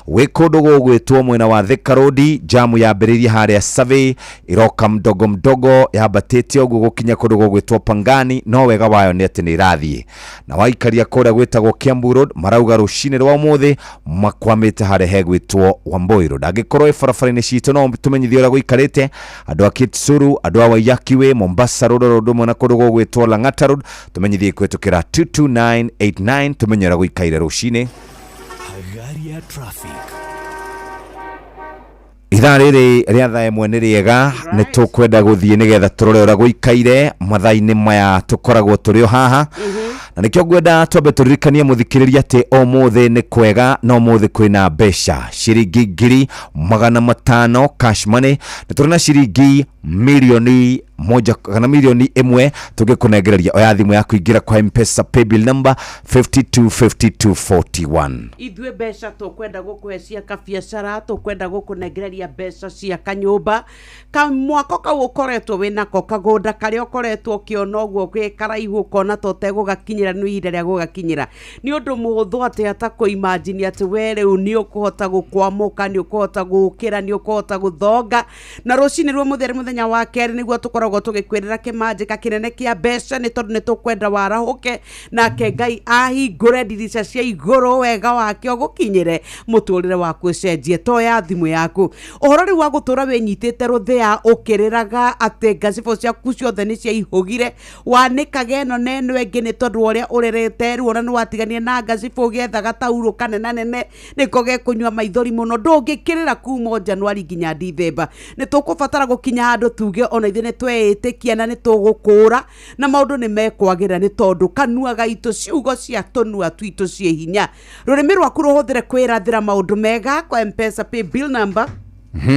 Wĩ kũndũ gũgwĩtwo mwena wa Thika Road, jamu yambĩrĩirie harĩa Survey, iroka mdogo mdogo yambatĩte ũguo gũkinya kũndũ gũgwĩtwo Pangani, no wega wayo nĩ atĩ nĩ ĩrathiĩ. Na waikaria kũrĩa gwĩtagwo Kiambu Road, marauga rũcinĩ rwa ũmũthĩ makwamĩte harĩa hegwĩtwo Wambui Road. Angĩkorwo wĩ barabara-inĩ citũ, no tũmenyithie ũrĩa gũikarĩte. Andũ a Kitsuru, andũ a Waiyaki Way, Mombasa Road, oro ũndũ ũmwe na kũndũ gũgwĩtwo Lang'ata Road, tũmenyithie kũhĩtũkĩra 22989, tũmenye ũrĩa gũikaire rũcinĩ.
Hagaria traffic.
Ithaa rĩrĩ rĩa thaa 1 nĩ rĩega, nĩ tũkwenda gũthiĩ nĩgetha tũrore ũrĩa gũikaire mathaa-inĩ maya tũkoragwo tũrĩ o haha, na nĩkĩo ngwenda twambe tũririkanie mũthikĩrĩria atĩ ũmũthĩ nĩ kwega na ũmũthĩ kwĩna mbeca ciringi 500,000 cash money. Nĩ tũrĩ na ciringi 1,000,000 kana 1,000,000 tũngĩkũnengereria. Oya thimũ yaku, ingĩra kwa M-Pesa paybill number 525241.
Ithuĩ mbeca tũkwenda gũkũhe cia kabiacara, tũkwenda gũkũnengereria mbeca cia kanyũmba, kamwako kau ũkoretwo wĩnako, kagũnda karĩa ũkoretwo ũkĩona ũguo gĩ karaihu, ũkona ta ũtegũgakinyĩra, nĩ ihinda rĩa gũgakinyĩra. Nĩ ũndũ mũhũthũ atĩa ta kũimagine atĩ we rĩu nĩ ũkũhota gũkwamũka, nĩ ũkũhota gũkĩra, nĩ ũkũhota gũthonga. Na rũcinĩ rwa mũthenya, mũthenya wa kerĩ, nĩguo tũkoragwo tũgĩkwĩrĩra kĩmanjĩka kĩnene kĩa mbeca, nĩ tondũ nĩ tũkwenda warahũke nake Ngai ahingũre ndirica cia igũrũ, wega wake ũgũkinyĩre, mũtũrĩre waku ũcenjie. Toya thimũ yaku. Ũhoro rĩu wa gũtũra wĩnyitĩte rũthĩa ũkĩrĩraga atĩ ngacibũ ciaku ciothe nĩ ciaihũgire, wanĩkaga ĩno na ĩno ĩngĩ nĩ tondũ wa ũrĩa ũrĩrĩte ruo na nĩ watiganire na ngacibũ, ũgĩetha gataurũ kanenanene nĩko gekũnyua maithori mũno, ndũngĩkĩrĩra kuma o Januari nginya Dithemba. Nĩ tũkũbatara gũkinya handũ tuge ona ithuĩ nĩ tweĩtĩkia na nĩ tũgũkũra na maũndũ nĩ mekwagĩra, nĩ tondũ kanua gaitũ, ciugo cia tũnua twitũ ciĩ hinya. Rũrĩmĩ rwaku rũhũthĩre kwĩrathĩra maũndũ mega kwa M-Pesa pay bill number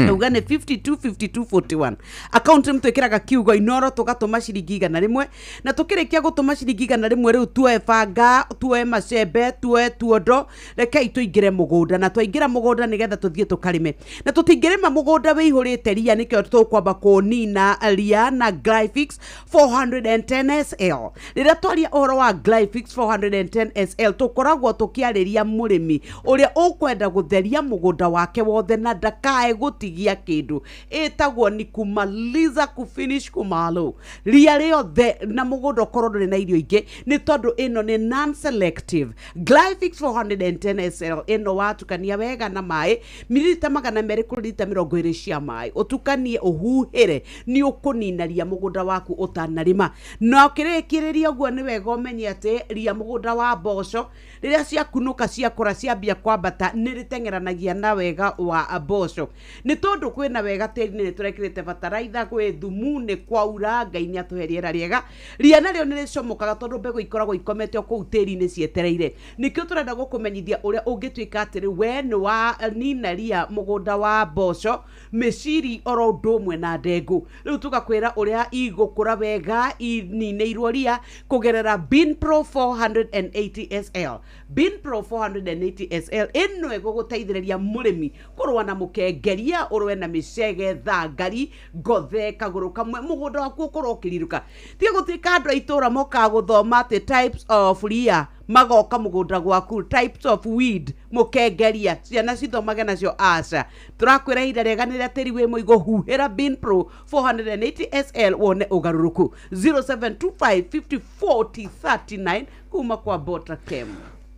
auga nĩ 525241, account nĩ twĩkĩraga kiugo Inoro, tũgatũma ciringi 100. Na tũkĩrĩkia gũtũma ciringi 100, rĩu tuoe banga, tuoe macembe, tuoe tuondo, rekei tũingĩre mũgũnda. Na twaingĩra mũgũnda nĩgetha tũthiĩ tũkarĩme, na tũtingĩrĩma mũgũnda wĩihũrĩte ria, nĩkĩo tũkwamba kũnina ria na Glyphix 410 SL. Rĩrĩa twaria ũhoro wa Glyphix 410 SL, tũkoragwo tũkĩarĩria mũrĩmi ũrĩa ũkwenda gũtheria mũgũnda wake wothe na ndakae gũtigia kĩndũ. Ĩtagwo ni kumaliza, kufinish, kumalo ria rĩothe na mũgũnda ũkorwo ndũrĩ na irio ingĩ, nĩ tondũ ĩno nĩ non selective. Glyphix 410 SL ĩno watukania wega na maĩ mililita 200 kũrĩ lita 20 cia maĩ, ũtukanie ũhuhĩre, nĩ ũkũnina ria mũgũnda waku ũtanarĩma. Na ũkĩrĩkĩrĩria ũguo, nĩ wega ũmenye atĩ ria mũgũnda wa mboco rĩrĩa ciakunũka, ciakũra, ciambia kwambata, nĩ rĩteng'eranagia na wega wa mboco, nĩ tondũ kwĩna wega tĩri-inĩ, nĩ tũrekĩrĩte bataraitha, gwĩ thumu, nĩ kwaura, Ngai nĩ atũhe rĩera rĩega. Ria narĩo nĩ rĩcomokaga tondũ mbegũ ikoragwo ikomete o kũu tĩri-inĩ cietereire. Nĩkĩo tũrenda gũkũmenyithia ũrĩa ũngĩtuĩka atĩ rĩu we nĩ wa nina ria mũgũnda wa mboco, mĩciri, oro ũndũ ũmwe na ndengũ. Rĩu tũgakwĩra ũrĩa igũkũra wega ininĩirwo ria kũgerera Bin Pro 480 SL. Bin Pro 480 SL ĩno ĩgũgũteithĩrĩria mũrĩmi kũrũa na mũkengeria, ũrũe na mĩcege, thangari, ngothe, kagũrũ kamwe, mũgũnda waku ũkorwo ũkĩrirũka. Tiga gũtuĩka andũ a itũra mokaga gũthoma atĩ types of ria, magoka mũgũnda gwaku, types of weed, mũkengeria, ciana cithomage nacio. Aca, tũrakwĩra ihinda rĩega nĩ rĩa tĩri wĩ mũigũ, huhĩra Bin Pro 480 SL wone ũgarũrũku. 0725 50 40 39 kuma kwa Bota Kem.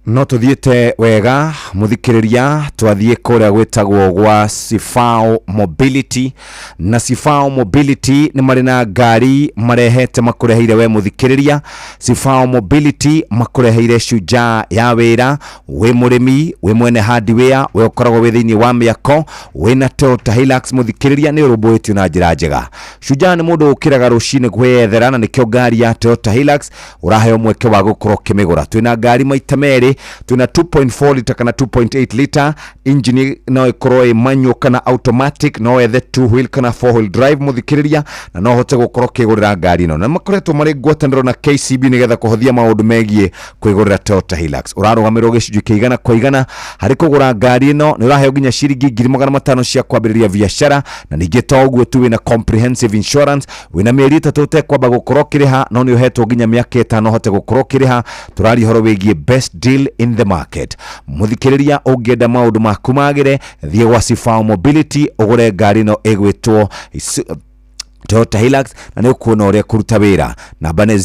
No tuthiĩte wega mũthikĩrĩria, twathiĩ kũrĩa gwĩtagwo gwa Sifao Mobility, na Sifao Mobility nĩ marĩ na ngari marehete makũreheire we mũthikĩrĩria. Sifao Mobility makũreheire Shujaa ya wĩra. Wĩ mũrĩmi, wĩ mwene hardware, we ũkoragwo wĩ thĩinĩ wa mĩako, wĩna Toyota Hilux, mũthikĩrĩria, nĩ ũrũmbũĩtio na njĩra njega. Shujaa nĩ mũndũ ũkĩraga rũcinĩ kwĩyethera, na nĩkĩo ngari ya Toyota Hilux ũraheo mweke wa gũkorwo ũkĩmĩgũra. Twĩna ngari maita merĩ, twĩna 2.4 lita kana 2.8 lita engine, no ĩkorwo ĩ manual kana automatic, no wethe 2 wheel kana 4 wheel drive, mũthikĩrĩria, na no ũhote gũkorwo ũkĩgũrĩra ngari ĩno. Na makoretwo marĩ ngwatanĩro na KCB nĩgetha kũhũthia maũndũ megiĩ kwĩgũrĩra Toyota Hilux. Ũrarũgamĩrĩrwo gĩcunjĩ kĩa 100% harĩ kũgũra ngari ĩno. Nĩ ũraheo nginya ciringi 500,000 cia kwambĩrĩria biacara, na ningĩ to ũguo tu, wĩna comprehensive insurance, wĩna mĩeri 3 ũtekwamba gũkorwo ũkĩrĩha, no nĩ ũhetwo nginya mĩaka 5 ũhote gũkorwo ũkĩrĩha. Tũraria ũhoro wĩgiĩ best deal in the market. Mũthikĩrĩria, ũngĩenda maũndũ maku magĩre, thiĩ gwa Sifao Mobility ũgũre ngari ĩno ĩgwĩtwo Toyota Hilux, na nĩ ũkuona ũrĩa kũruta wĩra. Namba nĩ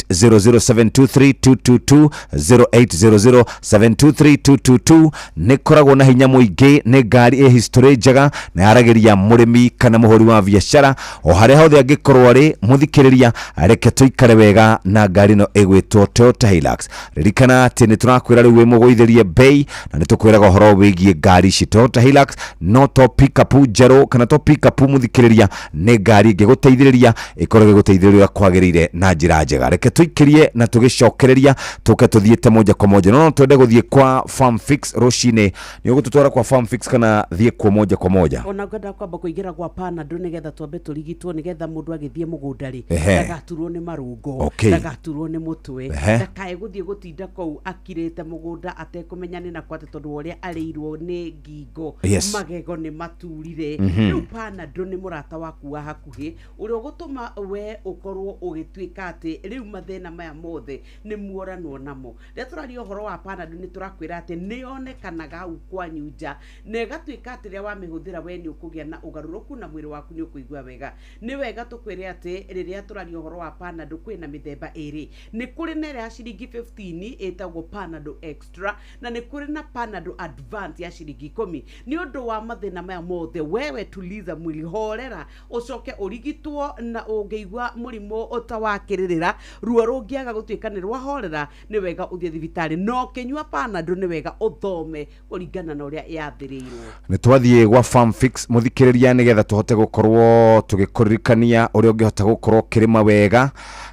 0800723222, 0800723222. Nĩ koragwo na hinya mũingĩ, nĩ ngari ĩ history njega na yaragĩria mũrĩmi kana mũhũri wa biacara o harĩa hothe angĩkorwo arĩ. Mũthikĩrĩria, reke tũikare wega na ngari ĩno ĩgwĩtwo Toyota Hilux. Ririkana atĩ nĩ tũrakwĩra rĩu wĩ mũgũithĩrie bei, na nĩ tũkwĩraga ũhoro wĩgiĩ ngari ici. Toyota Hilux no to pickup njerũ kana to pickup, mũthikĩrĩria, nĩ ngari ĩngĩgũteithĩrĩria, ĩkorwo ĩgĩgũteithĩrĩria ũrĩa kwagĩrĩire na njĩra njega. Reke tũikĩrie na tũgĩcokereria tũke tũthiĩte moja kwa moja. No twende gũthiĩ kwa Farm Fix rũcinĩ. Nĩ ũgũtũtwara kwa Farm Fix kana thiĩ kuo moja kwa moja?
Ona ngwenda kwamba kũingĩra gwa Panado nĩgetha twambe tũrigitwo, nĩgetha mũndũ agĩthiĩ mũgũnda rĩ, ndagaturwo nĩ marũngo, ndagaturwo nĩ mũtwe, ndakae gũthiĩ gũtinda kũu akirĩte mũgũnda atekũmenya nĩ nakũ atĩ tondũ wa ũrĩa arĩirwo nĩ ngingo, magego nĩ maturire. Rĩu Panado nĩ mũrata waku wa hakuhĩ ũrĩa ũgũtũma we ũkorwo ũgĩtuĩka atĩ rĩu mathĩna maya mothe nĩ muoranwo namo. Rĩrĩa tũraria ũhoro wa Panado, nĩ tũrakwĩra atĩ nĩ yonekanaga hau kwanyu nja, na ĩgatuĩka atĩ rĩrĩa wamĩhũthĩra we nĩ ũkũgĩa na ũgarũrũku na mwĩrĩ waku nĩ ũkũigua wega. Nĩ wega tũkwĩre atĩ rĩrĩa tũraria ũhoro wa Panado, kwĩna mĩthemba ĩrĩ. Nĩ kũrĩ na ĩrĩa ya ciringi 15 ĩtagwo Panado Extra, na nĩ kũrĩ na Panado Advance ya ciringi 10. Nĩ ũndũ wa mathĩna maya mothe, wewe tuliza mwili, horera, ũcoke ũrigitwo, na ũngĩigua mũrimũ ũta wakĩrĩrĩra, ruo rũngĩaga gũtuĩka nĩ rwahorera, nĩ wega ũthiĩ thibitarĩ. No ũkĩnyua Panado, nĩ wega ũthome kũringana na ũrĩa yathĩrĩirwo.
Nĩ twathiĩ gwa Farm Fix, mũthikĩrĩria, nĩgetha tũhote gũkorwo tũgĩkũririkania ũrĩa ũngĩhota gũkorwo ũkĩrĩma wega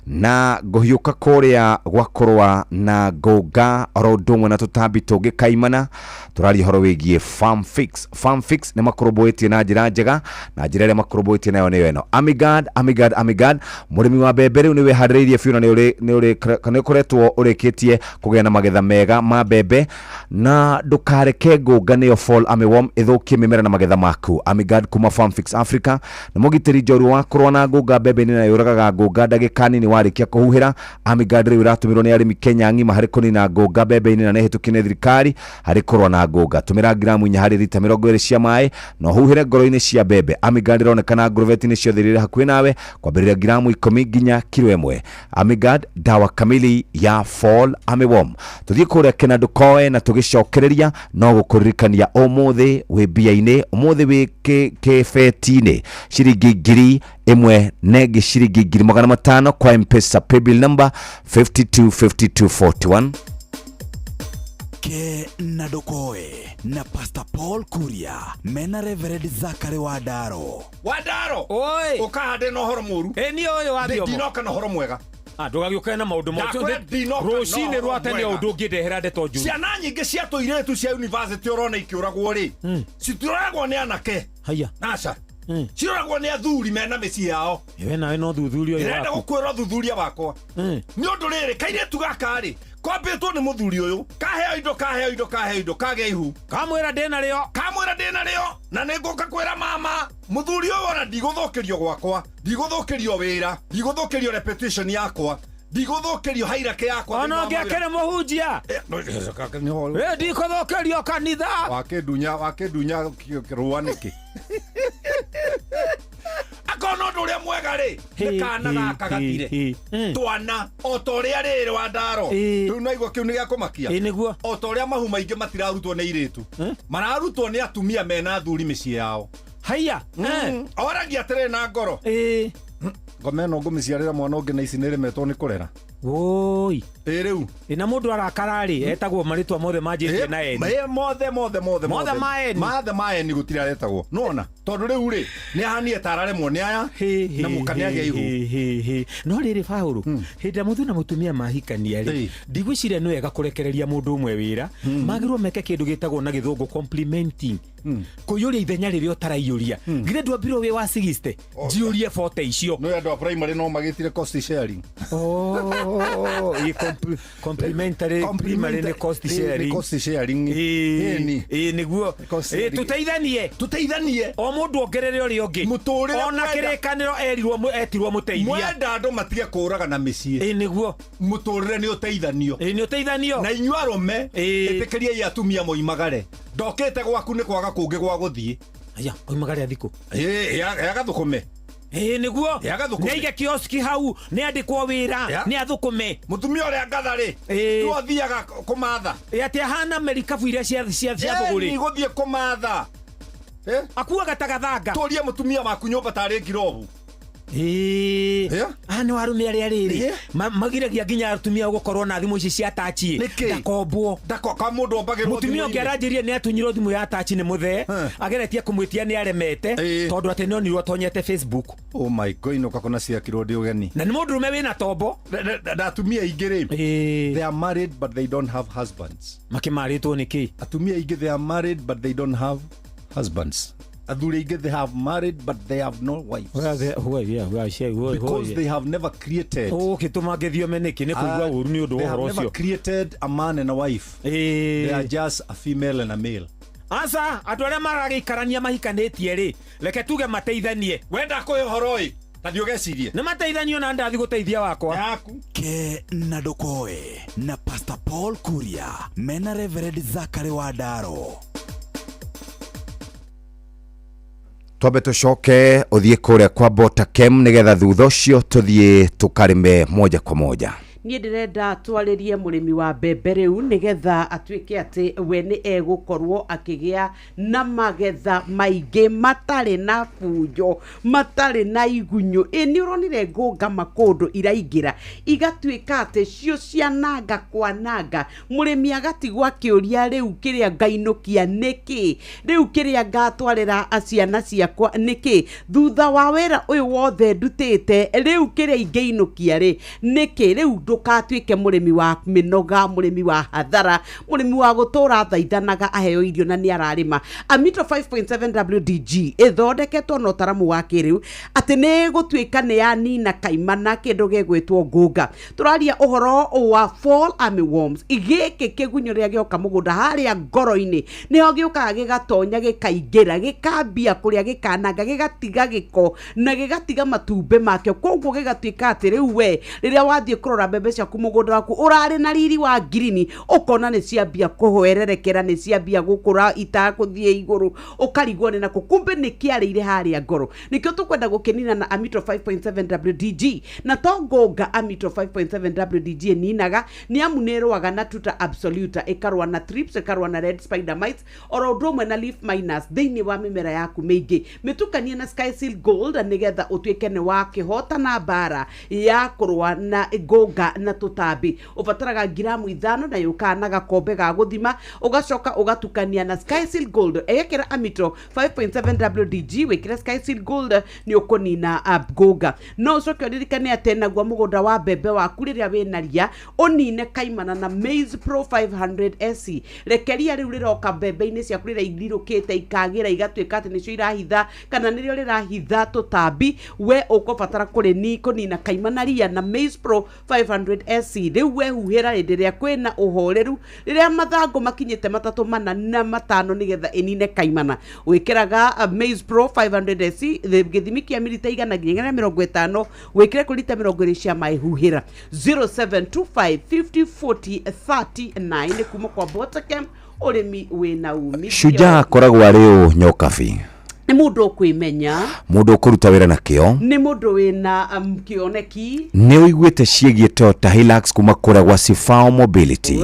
na ngũhiũka kũrĩa gwa kũrũa na ngũnga oro ũndũ ũmwe na tũtambi tũngĩ kaimana. Tũraria ũhoro wĩgiĩ Farm Fix. Farm Fix nĩ makũrũmbũĩtie na njĩra njega, na njĩra ĩrĩa makũrũmbũĩtie nayo nĩyo ĩno: Amigard, Amigard, Amigard. Mũrĩmi wa mbembe rĩu nĩ wĩharĩrĩirie biũ na nĩ ũkoretwo ũrĩkĩtie kũgĩa na magetha mega ma mbembe, na ndũkareke ngũnga nĩyo fall armyworm ĩthũkie mĩmera na magetha maku. Amigard kuma Farm Fix Africa nĩ mũgitĩri njorua wa kũrũa na ngũnga mbembe-inĩ, na yũragaga ngũnga ndagĩka nini warĩkia kũhuhĩra. Amigard rĩu ĩratũmĩrwo nĩ arĩmi Kenya ng'ima harĩ kũnina ngũnga mbembe-inĩ, na nĩ ĩhĩtũkie nĩ thirikari harĩ kũrũa na ngũnga. Tũmĩra ngiramu 4 harĩ rita 20 cia maĩ na ũhuhĩre ngoro-inĩ cia mbembe. Amigard ĩronekana ngurubeti-inĩ ciothe iria irĩ hakuhĩ nawe, kwambĩrĩria ngiramu 10 nginya kiro 1. Amigard, dawa kamili ya fall armyworm. Tũthiĩ kũrĩa kĩnandũ koe na tũgĩcokereria no gũkũririkania ũmũthĩ wĩ mbia-inĩ, ũmũthĩ wĩ kĩbeti-inĩ ciringi 1,000 na ĩngĩ ciringi 500,000 kwa Mpesa paybill number 525241.
Ke na ndũkoe na Pastor Paul Kuria mena Reverend Zakary Wandaro.
Wandaro, ũkahande na ũhoro mũru.
Ĩ niĩ ũyũ wa Thiomo.
Ndinoka na ũhoro mwega.
Ndũgagĩũkane na maũndũ
Ndakwĩra ndinoka na
rũcinĩ
ũhoro
rwa tene.
mwega.
Ũndũ ũngĩndehera ndeto njũru.
Ciana nyingĩ cia tũirĩtu cia university ũrona ikĩũragwo rĩ, citiroragwo nĩ anake.
Haya.
Aca, ciroragwo nĩ athuri mena mĩciĩ yao.
We nawe no thuthuria ũyũ
Ndĩrenda
waku.
gũkwĩra ũthuthuria wakwa nĩ ũndũ rĩrĩ, kairĩtu gaka rĩ, kwambĩtwo nĩ mũthuri ũyũ, kaheo indo, kaheo indo, kaheo indo, kagĩa ihu.
Kamwĩra ndĩna rĩo.
Kamwĩra ndĩna rĩo na nĩ ngũka kwĩra mama. Mũthuri ũyũ ona ndigũthũkĩrio gwakwa, ndigũthũkĩrio wĩra, ndigũthũkĩrio reputation yakwa, ndigũthũkĩrio hierarchy yakwa.
Ona
Thĩinĩ wa mawĩra.
ũngĩakĩrĩ mũhunjia.
Ĩ,
ndikũthũkĩrio kanitha.
Wakĩndunya rũa nĩkĩ? Akona ũndũ ũrĩa mwega. Gũthũkaga rĩ nĩ kana gaka gathire twana o ta ũrĩa rĩrĩ wa ndaro rĩu naigua kĩu nĩ gĩa kũmakia.
Ĩ, nĩguo.
O ta ũrĩa mahu maingĩ matirarutwo nĩ airĩtu, mararutwo nĩ atumia mena athuri mĩciĩ yao.
Haiya.
Oragia atĩrĩ na ngoro, ngoma ĩno ngũmĩciarĩra mwana ũngĩ na ici nĩ ĩremetwo nĩ kũrera.
Woi.
Ĩ rĩu.
Ĩ, na mũndũ arakara rĩ, etagwo marĩtwa mothe manjĩtie na eni.
Ĩ, mothe mothe mothe.
Mothe ma eni.
Mothe ma eni gũtirĩ aretagwo nona tondũ rĩu rĩ nĩ ahanie ta araremwo nĩ aya na mũka nĩ agĩa ihu.
No rĩrĩ Paũlũ, hĩndĩ ĩrĩa mũthuri na mũtumia mahikania rĩ, ndigwĩciria nĩ wega kũrekereria mũndũ ũmwe wĩra. Magĩrĩirwo meke kĩndũ gĩtagwo na gĩthũngũ complimenting, kũiyũria ithenya rĩrĩa ũtaraiyũria. Githĩ ndwambirwo wĩ wa 60, njiyũrie 40 icio.
No andũ a primary no magĩtire cost sharing.
Oh, ĩ, complementary primary nĩ cost
Nĩ
sharing.
cost sharing.
Ĩ, ĩ, nĩguo.
Cost
Ĩ,
sharing.
tũteithanie.
Tũteithanie.
O mũndũ ongerere ũrĩa ũngĩ.
Mũtũrĩre
ona
mwenda-
kĩrĩkanĩro erirwo etirwo mũteithia.
Mwenda andũ matige kũũragana mĩciĩ.
Ĩ, nĩguo.
Mũtũrĩre nĩ ũteithanio.
Ĩ, nĩ ũteithanio.
Na inyuĩ arũme ĩtĩkĩriai atumia moimagare. Ndokĩte gwaku nĩ kwaga kũngĩ gwa gũthiĩ.
Aya, oimagare athikũ.
Ĩ, agathũkũme.
Ĩ, nĩguo.
Agathũkũme.
Nĩ aige kioski hau, nĩ andĩkwo wĩra, nĩ athũkũme.
Mũtumia ũrĩa ngatha rĩ, tuathiaga kũmatha.
Ĩ, atĩ ahana merikabu iria cia thũgũrĩ.
Ĩ, gũthiĩ kũmatha.
Akuaga ta gathanga.
Tũrie mũtumia waku nyũmba tarĩ ngirobu.
Ĩ, aya nĩ arũme arĩa rĩrĩ magiragia nginya atumia gũkorwo na thimũ ici cia tachi ndakombwo.
Ka mũndũ ombagĩrwo
mũtumia ũngĩ
thimũ-inĩ.
aranjĩrire nĩ atunyirwo thimũ ya tachi nĩ mũthee, ageretie kũmwĩtia nĩ aremete tondũ atĩ nĩ onirwo atonyete Facebook.
Oh my God, inũka kũna ciakirwo ndĩ ũgeni.
Na nĩ mũndũrũme wĩna tombo.
Na atumia aingĩ rĩ, they are married but they don't have husbands.
Makĩmarĩtwo nĩ kĩ?
Atumia aingĩ they are married but they don't have husbands. Athuri aingĩ they have married but they have no wives. Because they have never created.
Ũgũkĩtũma ngĩthiome nĩkĩ? Nĩ kũigua ũru nĩ ũndũ
They
wa
have
ũhoro
never
ũcio.
created a man and a wife. They are just a female and a male.
Aca, andũ arĩa maragĩikarania mahikanĩtie rĩ, reke tuge mateithanie.
Wenda kũhe ũhoro ĩ, tathiĩ ũgecirie.
Nĩ mateithanio na ndathi gũteithia wakwa.
Yaku.
Ke na ndũkoe na Pastor Paul Kuria mena Reverend Zachary Wandaro.
Twambe tũcoke ũthiĩ kũrĩa kwa Botakem nĩgetha thutha ũcio tũthiĩ tũkarĩme moja kwa moja.
Niĩ ndĩrenda twarĩrie mũrĩmi wa mbembe rĩu nĩgetha atuĩke atĩ we nĩ egũkorwo akĩgĩa na magetha maingĩ matarĩ na bunjo, matarĩ na igunyũ. Ĩ, nĩ ũronire ngũnga makũndũ iraingĩra igatuĩka atĩ cio ciananga kwananga, mũrĩmi agatigwo akĩũria rĩu kĩrĩa ngainũkia nĩkĩ, rĩu kĩrĩa ngatwarĩra ciana ciakwa nĩkĩ, thutha wa wĩra ũyũ wothe ndutĩte rĩu kĩrĩa ingĩinũkia rĩ nĩkĩ. Rĩu ndũgatuĩke mũrĩmi wa mĩnoga, mũrĩmi wa hathara, mũrĩmi wa gũtũra thaithanaga aheo irio na nĩ ararĩma. Amito 5.7 WDG ĩthondeketwo na ũtaramu wa kĩrĩu atĩ nĩ gũtuĩka nĩ yanina kaimana kĩndũ gĩgwĩtwo ngũnga. Tũraria ũhoro wa fall armyworms, gĩkĩ kĩgunyũ rĩrĩa gĩoka mũgũnda harĩa ngoro-inĩ nĩho gĩũkaga gĩgatonya gĩkaingĩra gĩkambia kũrĩa gĩkananga gĩgatiga gĩko na gĩgatiga matumbĩ makĩo. Koguo gĩgatuĩka atĩ rĩu we rĩrĩa wathiĩ kũrora mbembe ciaku mũgũnda waku ũrarĩ na riri wa ngirini, ũkona nĩ ciambia kũhwererekera, nĩ ciambia gũkũra itakũthiĩ igũrũ, ũkarigwo nĩ nakũ, kumbe nĩ kĩarĩire harĩa ngoro. Nĩkĩo tũkwenda gũkĩnina na Amito 5.7 WDG. Na to ngũnga Amito 5.7 WDG ĩninaga, nĩ amu nĩ ĩrũaga na tuta absoluta, ĩkarũa na thrips, ĩkarũa na red spider mites, oro ũndũ ũmwe na leaf miners thĩinĩ wa mĩmera yaku mĩingĩ. Mĩtukanie na Skyseal Gold nĩgetha ũtuĩke nĩ wakĩhotana mbara ya kũrũa na ngũnga na tũtambi. Ũbataraga ngiramu 5 na yũkaga na gakombe ga gũthima, ũgacoka ũgatukania na Skyseal Gold. Ĩkĩra Amito 5.7 WDG, wĩkĩre Skyseal Gold nĩ ũkũnina ngũnga. No ũcoke ũririkane atĩ naguo mũgũnda wa mbembe waku rĩrĩa wĩna ria ũnine kaimana na Maize Pro 500 SC. Rekeria rĩu rĩroka mbembe-inĩ ciaku rĩrĩa irirũkĩte ikagĩra igatuĩka atĩ nĩcio irahitha kana nĩrĩo rĩrahitha tũtambi, we ũkũbatara kũnina kaimana ria na Maize Pro 500 SC. Rĩu we huhĩra hĩndĩ ĩrĩa kwĩna ũhoreru, rĩrĩa mathangũ makinyĩte 3, 4 na 5 nĩgetha ĩnine kaimana. Wĩkĩraga Maize Pro 500 SC gĩthimi kĩa milita 100 nginya 150, wĩkĩre kũrĩ lita 20 cia maĩ, huhĩra. 0725 50 40 39 nĩ kuma kwa Botakem, ũrĩmi wĩna umithio.
Shujaa akoragwo arĩ ũ Nyokabi?
Nĩ mũndũ ũkwĩmenya.
Mũndũ ũkũruta wĩra na kĩo.
Nĩ mũndũ wĩna kĩoneki.
Nĩ ũiguĩte ciĩgiĩ Toyota Hilux kuma kũrĩa gwa Sifao Mobility?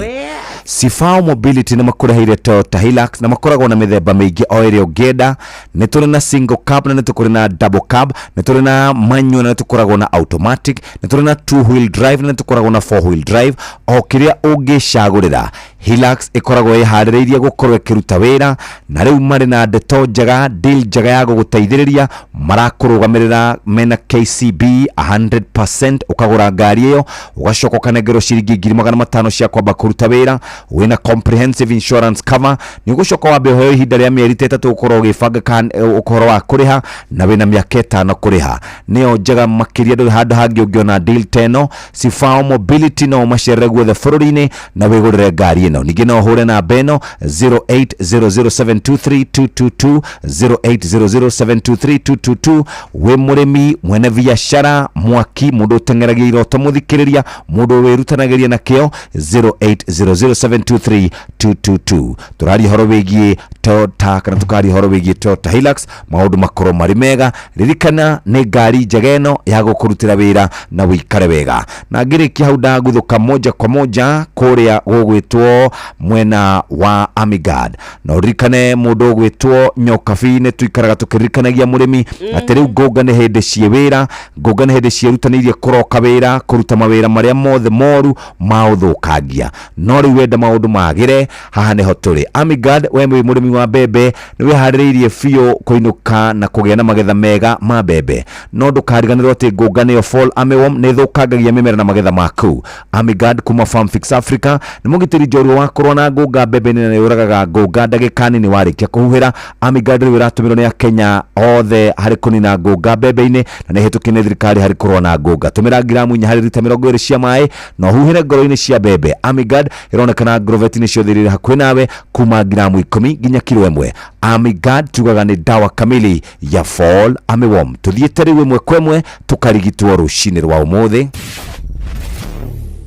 Sifao Mobility nĩ makũreheire Toyota Hilux na makoragwo na mĩthemba mĩingĩ o ĩrĩa ũngĩenda. Nĩ tũrĩ na single cab na nĩ tũkũrĩ na double cab, nĩ tũrĩ na manual na nĩ tũkoragwo na automatic, nĩ tũrĩ na two wheel drive na nĩ tũkoragwo na four wheel drive. O kĩrĩa ũngĩcagũrĩra, Hilux ĩkoragwo ĩharĩrĩirie gũkorwo ĩkĩruta wĩra, na rĩu marĩ na ndeto njega, deal njega ya gũgũteithĩrĩria. Marakũrũgamĩrĩra mena KCB 100%. Ũkagũra ngari ĩyo, ũgacoka ũkanengerwo ciringi 500,000 cia kwamba kũruta wĩra. Wĩna comprehensive insurance cover, nĩ ũgũcoka wambe ũheo ihinda rĩa mĩeri ta 3 ũkorwo ũgĩbanga ũhoro wa kũrĩha, na wĩna mĩaka 5 kũrĩha. Nĩyo njega makĩria, ndũrĩ handũ hangĩ ũngĩona deal ta ĩno. Sifao Mobility no ũmacerere guothe bũrũri-inĩ na wĩgũrĩre ngari ĩno. Ningĩ no ũhũre namba ĩno 0800723222, 0800723222. Wĩ mũrĩmi, mwene biacara, mwaki, mũndũ ũteng'eragia iroto, mũthikĩrĩria, mũndũ wĩrutanagĩria na kĩo, 0800723222. Tũraria ũhoro wĩgiĩ Toyota, kana tũkaria ũhoro wĩgiĩ Toyota Hilux, maũndũ makorwo marĩ mega. Ririkana nĩ ngari njega ĩno ya gũkũrutĩra wĩra na wĩikare wega. Na ngĩrĩkia hau, ndaguthũka moja kwa moja kũrĩa gũgwĩtwo mwena wa Amigard, na ũririkane mũndũ ũgwĩtwo Nyokabi, nĩ tuikaraga tũkĩririkanagia mũrĩmi atĩ rĩu ngũnga nĩ hĩndĩ ciĩ wĩra, ngũnga nĩ hĩndĩ ciĩrutanĩirie kũroka wĩra, kũruta mawĩra marĩa mothe moru ma ũthũkangia. No rĩu wenda maũndũ magĩre, haha nĩho tũrĩ. Amigard, we wĩ mũrĩmi wa mbembe, nĩ wĩharĩrĩirie biũ kũinũka na kũgĩa na magetha mega ma mbembe, no ndũkariganĩrwo atĩ ngũnga nĩyo fall armyworm nĩ ĩthũkangagia mĩmera na magetha maku. Amigard kuma Farmfix Africa nĩ mũgitĩri njorua wa kũrũa na ngũnga mbembe-inĩ, na nĩ ũragaga ngũnga ndagĩka nini warĩkia kũhuhĩra. Amigard rĩu ĩratũmĩrwo nĩ Akenya othe harĩ kũnina ngũnga mbembe-inĩ, na nĩ ĩhĩtũkĩte nĩ thirikari harĩ kũrũa na ngũnga. Tũmĩra ngiramu 4 harĩ rita 20 cia maĩ na ũhuhĩre ngoro-inĩ cia mbembe. Amigard ĩronekana ngroveti-inĩ ciothe iria irĩ hakuhĩ nawe, kuma ngiramu 10 nginya kiro 1. Amigard tugaga nĩ dawa kamili ya fall armyworm. Tũthiĩte rĩu ĩmwe kwa ĩmwe tũkarigitwo rũcinĩ rwa ũmũthĩ.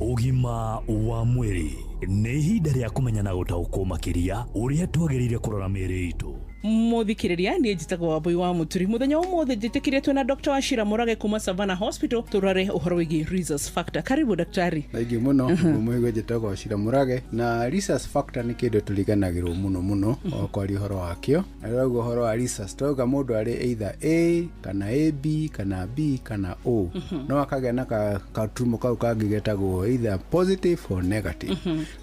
Ũgima wa mwĩrĩ nĩ ihinda rĩa kũmenya na gũtaũkwo makĩria ũrĩa twagĩrĩire kũrora mĩĩrĩ itũ.
Muthikiriria, niĩ njĩtagwo Wambui wa Mũturi. Mũthenya wa ũmũthĩ njĩtĩkĩrĩtwo na Dr. Wachira Mũrage kuma Savannah Hospital, tũrore ũhoro wĩgiĩ rhesus factor. Karibu daktari.
Thank you mũno. Mũigua, njĩtagwo Wachira Mũrage, na rhesus factor nĩ kĩndũ tũriganagĩrwo mũno mũno o kwaria ũhoro wakĩo. Na rĩrauga ũhoro wa rhesus, twauga mũndũ arĩ either A kana AB kana B kana O, no akagĩa na katurumo kau kangĩ getagwo either positive or negative.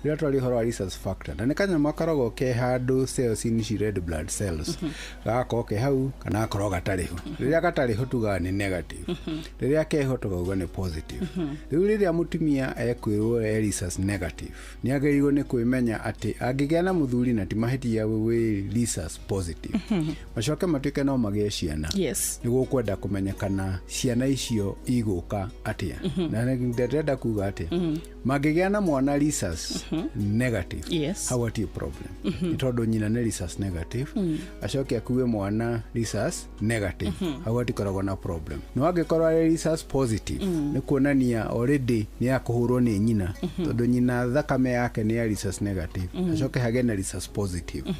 Rĩrĩa twaria ũhoro wa rhesus factor, na nĩ kanyamũ gakoragwo ke handũ cells-inĩ ci red blood cells, gagakorwo ke hau kana gakorwo gatarĩ ho. Rĩrĩa gatarĩ ho tugaga nĩ negative, rĩrĩa keho tukauga nĩ positive. Rĩu rĩrĩa mũtumia ekwĩrwo e rhesus negative, nĩ agĩrĩirwo nĩ kwĩmenya atĩ angĩgĩa na mũthuri na ti mahĩtia wĩ rhesus positive, macoke matuĩke no magĩe ciana, nĩ gũkwenda kũmenyekana ciana icio igũka atĩa. Na ndĩrenda kuga atĩa, mangĩgĩa na mwana rhesus negative, hau hatirĩ problem, nĩ tondũ nyina nĩ rhesus negative, acoke akue mwana rhesus negative, hau hatikoragwo na problem. No angĩkorwo arĩ rhesus positive, nĩ kuonania already nĩ akũhũrwo nĩ nyina, tondũ nyina thakame yake nĩ ya rhesus negative, acoke hagĩe na rhesus positive,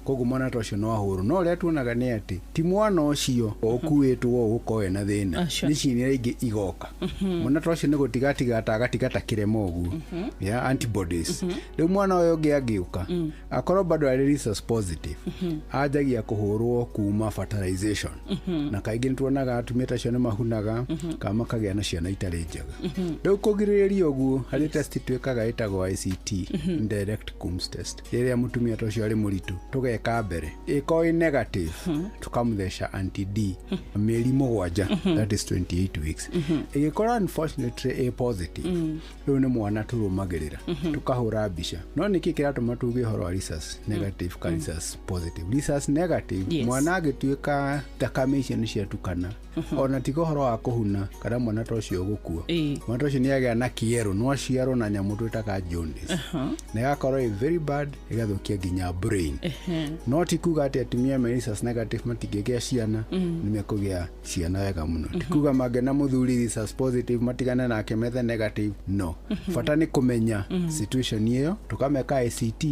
koguo mwana ta ũcio no ahũrwo. No ũrĩa tuonaga nĩ atĩ ti mwana ũcio ũkuĩtwo ũgũkorwo ena thĩna, nĩ ciana ingĩ igoka. Mwana ta ũcio nĩ gũtigatiga ta agatigata kĩrema ũguo ya antibodies. Rĩu mwana ũyũ ũngĩ angĩũka akorwo bado arĩ rhesus positive, anjagia kũhũrwo kuma fertilization, na kaingĩ nĩ tuonaga atumia ta acio nĩ mahunaga kana makagĩa na ciana itarĩ njega. Rĩu kũgirĩrĩria ũguo, harĩ test twĩkaga ĩtagwo ICT, indirect Coombs test. Rĩrĩa mũtumia ta ũcio arĩ mũritũ, tũgeka mbere, ĩkorwo ĩ negative, tũkamũtheca anti D mĩeri 7, that is 28 weeks. Ĩgĩkorwo unfortunately ĩ positive, rĩu nĩ mwana tũrũmagĩrĩra, tũkahũra mbica. No nĩkĩ kĩratũma tuge ũhoro wa rhesus negative ka rhesus positive? Rhesus negative, mwana agĩtuĩka thakame icio nĩ ciatukana, ona tiga ũhoro wa kũhuna kana mwana ta ũcio gũkua, mwana ta ũcio nĩ agĩa na kĩero, no aciarwo na nyamũ twĩtaga jaundice, na ĩgakorwo ĩ very bad, ĩgathũkia nginya brain. No ti kuga atĩ atumia me rhesus negative matingĩgĩa ciana. Nĩ mekũgĩa ciana wega mũno. Ti kuga mangĩona mũthuri rhesus positive matigane nake methe negative, no. Bata nĩ kũmenya situation ĩyo, tũkameka ICT,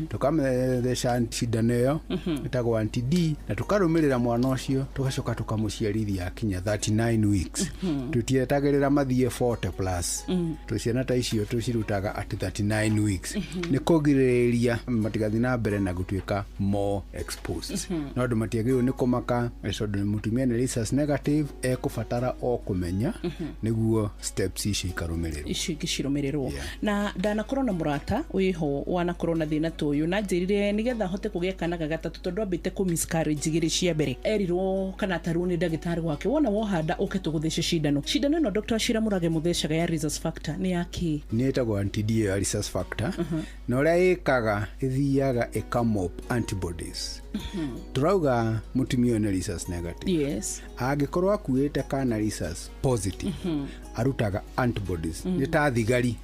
tũkametheca cindano ĩyo ĩtagwo. ĩtagwo anti D na tũkarũmĩrĩra mwana ũcio tũgacoka tũkamũciarithia akinya 39 weeks. Tũtietagĩrĩra mathiĩ 40 plus. Tũciana ta icio tũcirutaga at 39 weeks nĩ kũgirĩrĩria matigathiĩ na mbere na gũtuĩka more exposed. No andũ matiagĩrĩirwo nĩ kũmaka tondũ mũtumia nĩ rhesus negative, ekũbatara o kũmenya nĩguo steps icio ikarũmĩrĩrwo.
Icio ingĩ cirũmĩrĩrwo. Na ndanakorwo na mũrata wĩho wanakorwo na thĩna ta ũyũ, na njĩrire nĩgetha ahote kũgĩa kana ga gatatũ, tondũ ambĩte kũ miscarriage igĩrĩ cia mbere, erirwo kana atarwo nĩ ndagĩtarĩ wake, wona wohanda ũke tũgũthece cindano. Cindano ĩno, Dr. Wachira Mũrage, mũthecaga ya rhesus factor nĩ ya kĩ?
Nĩ ĩtagwo anti D ya rhesus factor, na ũrĩa ĩkaga, ĩthiaga ĩkamop antibodies. Tũrauga mũtumia ũyũ nĩ rhesus negative. Angĩkorwo akuĩte kana rhesus positive, arutaga antibodies. Nĩ ta thigari.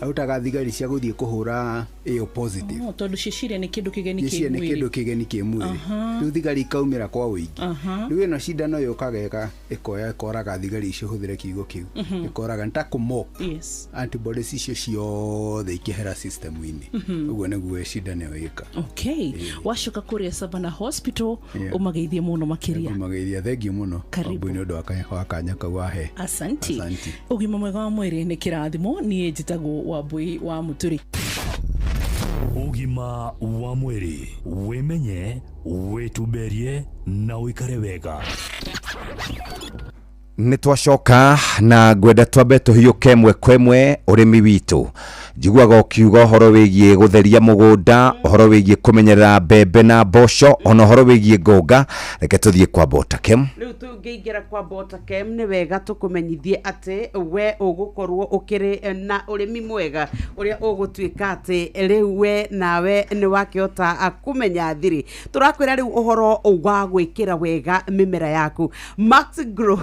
Arutaga thigari cia gũthiĩ kũhũra ĩyo positive.
Oh, tondũ ciciria nĩ kĩndũ kĩgeni.
Gĩcia nĩ kĩndũ kĩgeni kĩ mwĩrĩ. Rĩu thigari ikaumĩra kwa ũingĩ. Rĩu ĩno cindano yũkaga ĩkoya ĩkoraga thigari icio, hũthĩre kiugo kĩu, ĩkoraga, nĩ ta kũmop antibodies icio ciothe ikĩhera system-inĩ. Ũguo nĩguo cindano ĩyo ĩka.
Okay, wacoka kũrĩa Savannah Hospital, ũmageithie mũno makĩria.
Mageithia, thengiũ mũno.
Karibu.
Wambui, nĩ ũndũ wa kanya kau wahe.
Asanti.
Asanti.
Ũgima mwega wa mwĩrĩ nĩ kĩrathimo. Niĩ njĩtagwo Wambui wa Mũturi.
Ũgima wa mwĩrĩ: wĩmenye, wĩtumberie na ũikare wega.
Nĩ twacoka na ngwenda twambe tũhiũke ĩmwe kwa ĩmwe ũrĩmi witũ. Njiguaga ũkiuga ũhoro wĩgiĩ gũtheria mũgũnda, ũhoro wĩgiĩ kũmenyerera mbembe na mboco, ona ũhoro wĩgiĩ ngũnga. Reke tũthiĩ kwa Botakem.
Rĩu tũngĩingĩra kwa Botakem, nĩ wega tũkũmenyithie atĩ we ũgũkorwo ũkĩrĩ na ũrĩmi mwega ũrĩa ũgũtuĩka atĩ rĩu we nawe nĩ wakĩhota kũmenya thiri. Tũrakwĩra rĩu ũhoro wa gwĩkĩra wega mĩmera yaku. Max Grow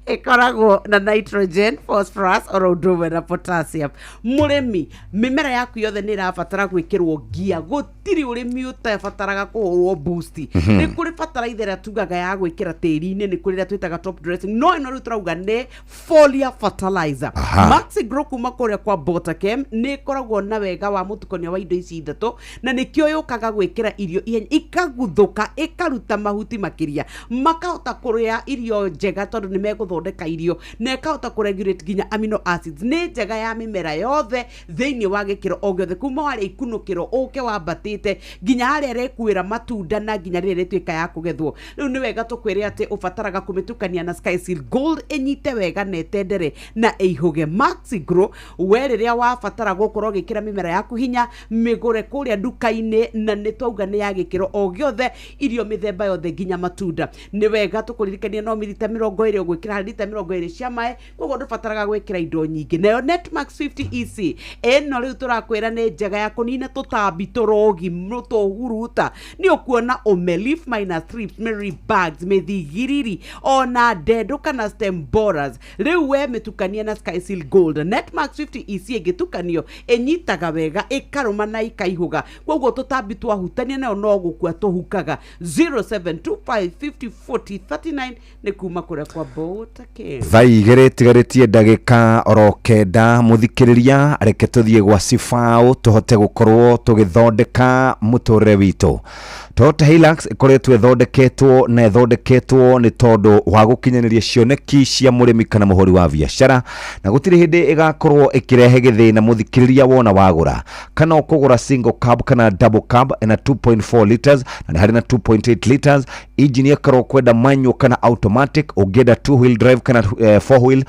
ĩkoragwo na nitrogen, phosphorus oro ũndũ ũmwe na potassium. Mũrĩmi, mĩmera yaku yothe nĩ ĩrabatara gwĩkĩrwo ngia. Gũtirĩ ũrĩmi ũtabataraga kũhũrwo boost. Nĩ kũrĩ bataraitha ĩrĩa tugaga ya gwĩkĩra tĩri-inĩ, nĩ kũrĩ ĩrĩa twĩtaga top dressing, no ĩno rĩu tũrauga nĩ foliar fertilizer. Maxi Grow kuma kũrĩa kwa Botakem nĩ ĩkoragwo na wega wa mũtukanio wa indo ici ithatũ, na nĩkĩo yũkaga gwĩkĩra irio ihenya, ikaguthũka, ĩkaruta mahuti makĩria, makahota kũrĩa irio njega tondũ nĩ megũthondeka irio, na ĩkahota kũregulate nginya amino acids. Nĩ njega ya mĩmera yothe thĩinĩ wa gĩkĩro o gĩothe, kuma harĩa ikunũkĩro ũke wambatĩte nginya harĩa ĩrekuĩra matunda na nginya rĩrĩa ĩrĩtuĩka ya kũgethwo. Rĩu nĩ wega tũkwĩre atĩ ũbataraga kũmĩtukania na Skyseal Gold ĩnyite wega na ĩtendere na ĩihũge. Maxi Grow, we rĩrĩa wabatara gũkorwo ũgĩkĩra mĩmera yaku hinya, mĩgũre kũrĩa nduka-inĩ, na nĩ twauga nĩ ya gĩkĩro o gĩothe, irio mĩthemba yothe nginya matunda. Nĩ wega tũkũririkania no milita 20 ũgwĩkĩra harĩ lita 20 cia maĩ, koguo ndũbataraga gwĩkĩra indo nyingĩ. Nayo Netmax 50 EC ĩno rĩu tũrakwĩra nĩ njega ya kũnina tũtambi, tũrogi, tũhuruta. Nĩ ũkuona ũme, leaf minus thrips, mealy bugs, mĩthigiriri, ona ndendũ kana stem borers. Rĩu we mĩtukanie na Skyseal Gold. Netmax 50 EC ĩngĩtukanio ĩnyitaga wega, ĩkarũma na ĩkaihũga, koguo tũtambi twahutania nayo no gũkua tũhukaga. 0725504039 nĩ kuma kũrĩa kwa Botakem.
Thaa 2 tigarĩtie ndagĩka oro 9. Mũthikĩrĩria, reke tũthiĩ gwa Cibaũ tũhote gũkorwo tũgĩthondeka mũtũrĩre witũ. Toyota Hilux ĩkoretwo ĩthondeketwo na ĩthondeketwo nĩ tondũ wa gũkinyanĩria cioneki cia mũrĩmi kana mũhũri wa biacara, na gũtirĩ hĩndĩ ĩgakorwo ĩkĩrehe gĩthĩna. Mũthikĩrĩria, wona wagũra kana ũkũgũra single cab kana double cab ina 2.4 liters na nĩ harĩ na 2.8 liters engine, ĩkorwo kwenda manual kana automatic, ũngĩenda two wheel drive kana four wheel,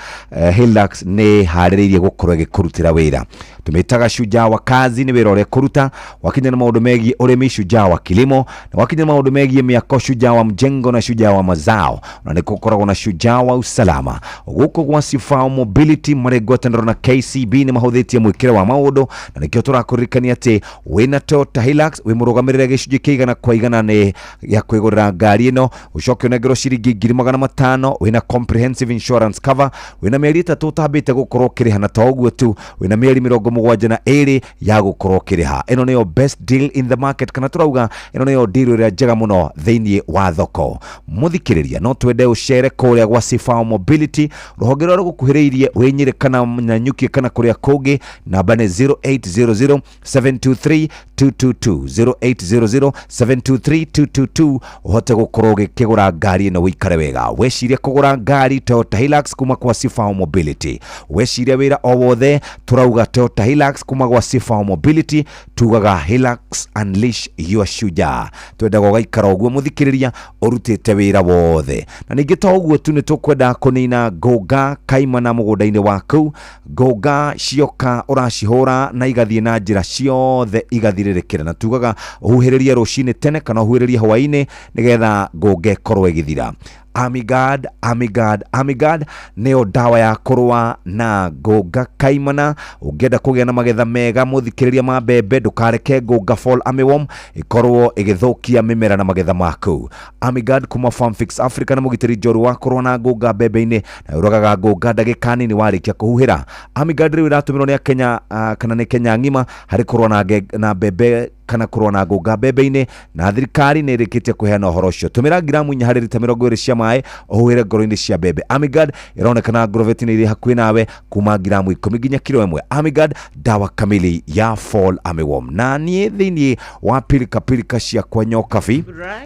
Hilux nĩ harĩrĩirie gũkorwo ĩgĩkũrutĩra wĩra. Tũmĩtaga shujaa wa kazi, nĩ wĩra ũrĩa kũruta. Wakinya nĩ maũndũ megiĩ ũrĩmi, shujaa wa kilimo, na wakinya nĩ maũndũ megiĩ mĩako, shujaa wa mjengo na shujaa wa mazao, na nĩ gũkoragwo na shujaa wa usalama. Gũkũ gwa Cifao Mobility marĩ ngwatanĩro na KCB nĩ mahũthĩtie mwĩkĩre wa maũndũ, na nĩkĩo tũrakũririkania atĩ wĩna Toyota Hilux wĩ mũrũgamĩrĩre gĩcunjĩ kĩa 100% nĩ gĩa kwĩgũrĩra ngari ĩno, ũcoke ũnengerwo ciringi 500,000, wĩna comprehensive insurance cover, wĩna mĩeri 3 ũtambĩte gũkorwo ũkĩrĩha, na to ũguo tu, wĩna mĩeri 72 ya gũkorwo ũkĩrĩha. Ĩno nĩyo best deal in the market, kana tũrauga ĩno nĩyo deal ĩrĩa njega mũno thĩinĩ wa thoko. Mũthikĩrĩria, no twende ũcere kũrĩa gwa Sifao Mobility, rũhonge rũrĩa rũgũkuhĩrĩirie wĩ Nyĩrĩ kana Nanyuki kana kũrĩa kũngĩ. Namba nĩ 0800 723 222, 0800 723 222, ũhote gũkorwo ũgĩkĩgũra ngari ĩno wĩikare wega. Weciria kũgũra ngari Toyota Hilux kuma kwa Sifao Mobility, weciria wĩra o wothe, tũrauga Toyota Hilux kuma gwa Sifao Mobility. Tugaga Hilux, unleash your shujaa. Twendaga ũgaikara ũguo, mũthikĩrĩria, ũrutĩte wĩra wothe. Na ningĩ to ũguo tu, nĩ tũkwenda kũnina ngũnga kaimana mũgũnda-inĩ waku. Ngũnga cioka ũracihũra na igathiĩ na njĩra ciothe igathirĩrĩkĩra, na tugaga ũhuhĩrĩrie rũcinĩ tene kana ũhuhĩrĩrie hwaĩ-inĩ nĩgetha ngũnga ĩkorwo ĩgĩthira. Amigard, Amigard, Amigard nĩyo ndawa ya kũrũa na ngũnga kaimana. Ũngĩenda kũgĩa na magetha mega, mũthikĩrĩria, ma mbembe, ndũkareke ngũnga fall armyworm ĩkorwo ĩgĩthũkia mĩmera na magetha maku. Amigard kuma Farmfix Africa nĩ mũgitĩri njorua wa kũrũa na ngũnga mbembe-inĩ, na ũragaga ngũnga ndagĩka nini warĩkia kũhuhĩra. Amigard rĩu ĩratũmĩrwo nĩ Akenya kana nĩ Kenya ng'ima harĩ kũrũa na mbembe kana kũrũa na ngũnga mbembe-inĩ, na thirikari nĩ ĩrĩkĩtie kũheana ũhoro ũcio. Tũmĩra ngiramu 4 harĩ rita 20 cia maĩ ũhuhĩre ngoro-inĩ cia mbembe. Amigard ĩronekana ngroveti-inĩ irĩ hakuhĩ nawe kuma ngiramu 10 nginya kiro 1. Amigard, dawa kamili ya fall armyworm. Na niĩ thĩinĩ wa pilika pilika ciakwa nyokabi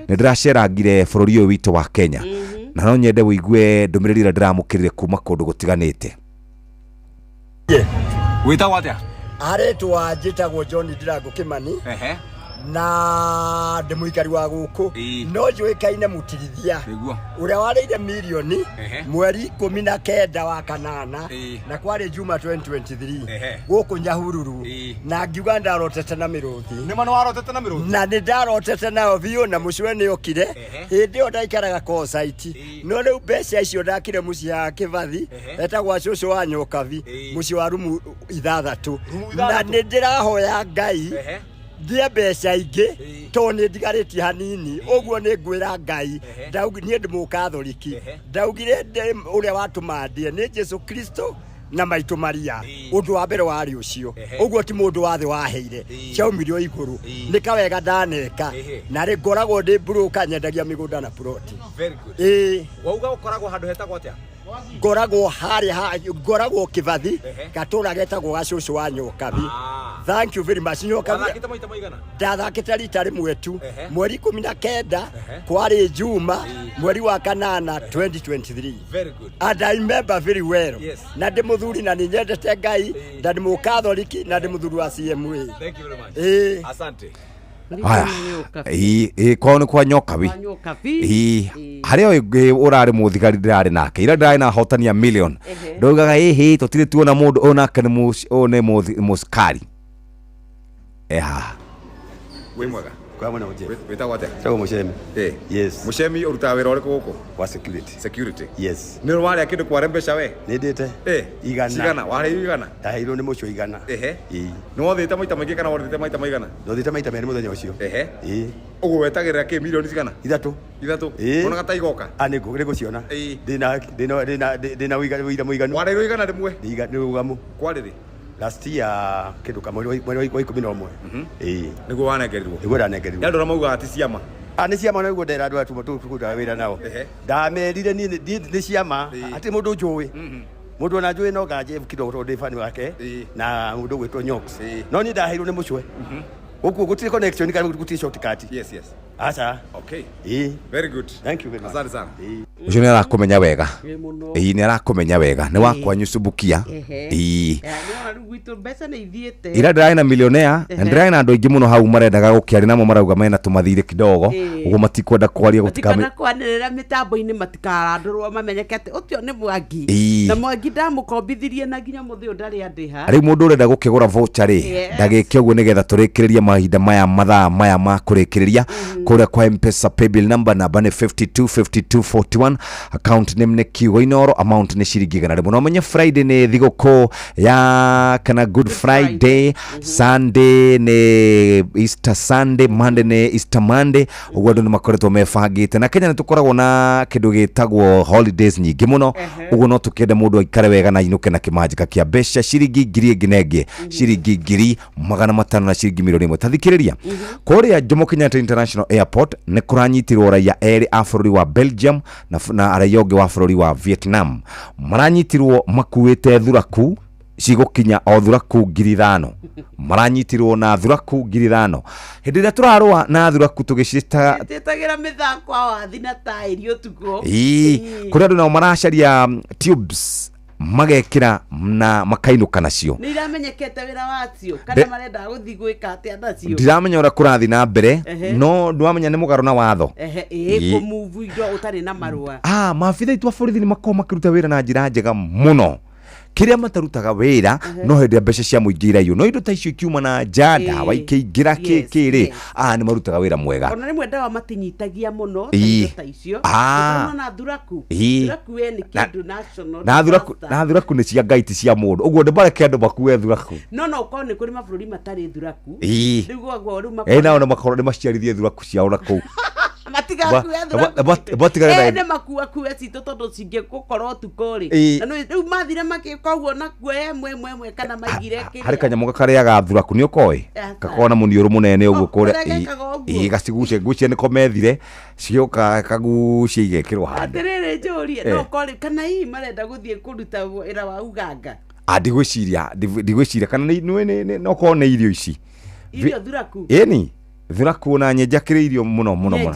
nĩ ndĩracerangire bũrũri ũyũ witũ wa Kenya, na no nyende wĩigue ndũmĩrĩri ĩrĩa ndĩramũkĩrire kuma kũndũ gũtiganĩte.
Wĩtagwo atĩa?
Arĩtwa njĩtagwo John Ndirango Kĩmani na ndĩ mũikari wa gũkũ, no njũĩkaine mũtirithia ũrĩa warĩire mirioni mweri 19 wa kanana na kwarĩ Juma 2023 gũkũ Nyahururu, na ngiuga ndarotete na mĩrũthi.
Nĩma nĩ warotete na mĩrũthi?
Na nĩ ndarotete nayo biũ, na mũcwe nĩ okire. Hĩndĩ ĩyo ndaikaraga Kosaiti, no rĩu mbeca icio ndakire mũciĩ wa Kĩbathi etagwa cũcũ wa Nyokabi, mũciĩ wa rumu 6, na nĩ ndĩrahoya Ngai ngĩe mbeca ingĩ tondũ nĩ ndigarĩtie hanini. Ũguo nĩ ngwĩra Ngai niĩ ndĩ mũkathoriki, ndaugire ũrĩa watũma ndĩe nĩ Jesu Kristo na maitũ Maria. Ũndũ wa mbere warĩ ũcio. Ũguo ti mũndũ wa thĩ waheire, ciaumire o igũrũ. Nĩ kawega ndaneka, na rĩ ngoragwo ndĩ mburũka, nyendagia mĩgũnda na ploti.
Very good.
Ĩĩ.
Wauga ũkoragwo handũ hetagwo atĩa?
Ngoragwo harĩa ngoragwo Kĩbathi, gatũra getagwo gacũcũ wa Nyokabi. Thank you very much, Nyokabi.
Wathakĩte maita maigana?
Ndathakĩte rita rĩmwe tu, mweri 19, kwarĩ Juma, mweri wa kanana 2023.
Very good.
And I remember very well. Na ndĩ mũthuri na nĩ nyendete Ngai, na ndĩ mũkatholiki, na ndĩ mũthuri wa CMA.
Thank you very much.
Ĩĩ.
Asante.
Haya, ĩ kwao nĩ kwa Nyokabi.
Nyokabi.
Ĩ harĩa ĩ ũrarĩ mũthigari ndĩrarĩ nake ira, ndĩrarĩ na hotania million. Ndaugaga ĩhĩ tũtirĩ tuona mũndũ ũyũ nake nĩ ũyũ nĩ mũcikari e haha.
Wĩ mwega?
Kwa mwena ũnje.
Wĩtagwo atĩa?
Tagwo Mũcemi. Yes.
Mũcemi, ũrutaga wĩra ũrĩkũ gũkũ?
Wa security.
Security.
Yes.
Nĩ warĩa kĩndũ kware mbeca we?
Nĩ ndĩte. Igana.
Cigana? Warĩirwo igana?
Ndaheirwo nĩ mũcio igana. Ĩĩ.
Nĩ wothĩte maita maingĩ kana wothĩte maita maigana?
Ndothĩte maita merĩ mũthenya ũcio. Ĩĩ.
Ũguo wetagĩrĩra kĩ, mirioni cigana?
3.
3.
Ĩĩ.
Wonaga ta igoka?
Ah, nĩ ngũciona. Ndĩna ndĩna ndĩna ndĩna ũira mũiganu.
Warĩirwo 100?
Nĩ rũgamu.
Kwarĩ rĩ?
Last year kĩndũ ka mweri wa 11. Ĩĩ.
Nĩguo wanengerirwo?
Nĩguo ndanengerirwo.
Nĩ andũ arĩa maugaga ti ciama.
Ah, nĩ ciama, nĩguo ndera andũ aya tũrutaga wĩra nao. Ndamerire niĩ nĩ ciama, hatirĩ mũndũ njũĩ. Mũndũ ona njũĩ no nganje kidogo tondũ ndĩ fan wake na mũndũ ũgwĩtwo Nyox. No niĩ ndaheirwo nĩ mũcwe. Gũkũ gũtirĩ connection kana gũtirĩ shortcut.
Yes.
Aca.
Okay.
Ĩĩ.
Very good.
Thank you very much.
Asante sana.
Ũcio nĩ arakũmenya wega.
Ĩ mũno.
Ĩ nĩ arakũmenya wega, nĩ wakwa nyucumbukia. Ĩ.
Nĩwona rĩu gwitũ mbeca nĩ ithiĩte.
Ira ndĩrarĩ na millionaire na ndĩrarĩ na andũ aingĩ mũno hau marendaga gũkĩaria, namo marauga mena tũmathirĩ kidogo, ũguo matikwenda kwaria gũtikame.
Matikana kwanĩrĩra mĩtambo-inĩ, matikarandũrwo mamenyeke atĩ ũcio nĩ Mwangi. Na Mwangi ndamũkombithirie na nginya mũthĩ ũyũ ndarĩ andĩha.
Rĩu mũndũ ũrenda gũkĩgũra voucher rĩ, ndagĩke ũguo nĩgetha tũrĩkĩrĩrie mahinda maya, mathaa maya ma kũrĩkĩrĩria. Kũrĩa kwa Mpesa paybill number, namba nĩ 525241, account name nĩ kiugo Inoro, amount nĩ ciringi 100. Na ũmenye Friday nĩ thigũkũ ya kana Good Friday, Sunday nĩ Easter Sunday, Monday nĩ Easter Monday. Ũguo andũ nĩ makoretwo mebangĩte, na Kenya nĩ tũkoragwo na kĩndũ gĩtagwo holidays nyingĩ mũno. Ũguo no tũkĩende mũndũ aikare wega na ainũke na kĩmanjĩka kĩa mbeca ciringi 1000 ĩngĩ na ĩngĩ, ciringi 500,000 na ciringi 1,000,000. Tathikĩrĩria, kũrĩa Jomo Kenyatta International Airport nĩ kũranyitirwo raia erĩ a bũrũri wa Belgium na raia ũngĩ wa bũrũri wa Vietnam. Maranyitirwo makuĩte thuraku cigũkinya o thuraku 5,000. Maranyitirwo na thuraku 5,000. Hĩndĩ ĩrĩa tũrarũa na thuraku tũgĩciĩta
Tĩtagĩra mĩthako a wathi na taĩri ũtukũ.
Ĩĩ, kũrĩ andũ nao maracaria tubes magekĩra na makainũka nacio.
Nĩ iramenyekete wĩra wacio kana marendaga gũthiĩ gwĩka atĩa nacio?
Ndiramenya ũrĩa kũrathiĩ na mbere, no ndwamenya nĩ mũgarũ na watho.
Ehe, ĩĩ, kũmove indo ũtarĩ na marũa.
Maabitha aitũ a borithi nĩ makoragwo makĩruta wĩra na njĩra njega mũno. Kĩrĩa matarutaga wĩra no hĩndĩ ĩrĩa mbeca cia mũingĩ iraiywo, no indo ta icio ikiuma na nja, ndawa ikĩingĩra kĩ rĩ, nĩ marutaga wĩra mwega.
Ona rĩmwe ndawa matinyitagia mũno ta indo ta icio. Ũkona thuraku. Thuraku we nĩ kĩndũ national disaster.
Na thuraku nĩ cia Ngai ti cia mũndũ, ũguo ndĩmareke andũ makue thuraku.
No ũkorwo nĩ kũrĩ mabũrũri matarĩ thuraku. Rĩu gwagwo rĩu
Nao nĩ makorwo nĩ maciarithie thuraku ciao na kũu.
Matigakue thuraku.
Batigane
na nĩ makuakue citũ tondũ cingĩgũkorwo ũtukũ rĩ. Na rĩu mathire magĩka ũguo na kuoya ĩmwe ĩmwe ĩmwe kana maigire kĩrĩa.
Harĩ kanyamũ gakarĩaga thuraku nĩ ũkoĩ? Gakoragwo na mũniũrũ mũnene ũguo kũrĩa.
Kũrĩa gekaga ũguo.
Gacigucie, ngucie nĩko methire, cioka kagucie igekĩrwo handũ.
Atĩrĩrĩ njũrie, no ũkorwo kana hihi marenda gũthiĩ kũruta wĩra wa uganga?
Ndigwĩciria kana nĩ no korwo nĩ irio ici.
Irio thuraku?
Ĩni. Thuraku ona nyenja kĩrĩ irio mũno mũno mũno.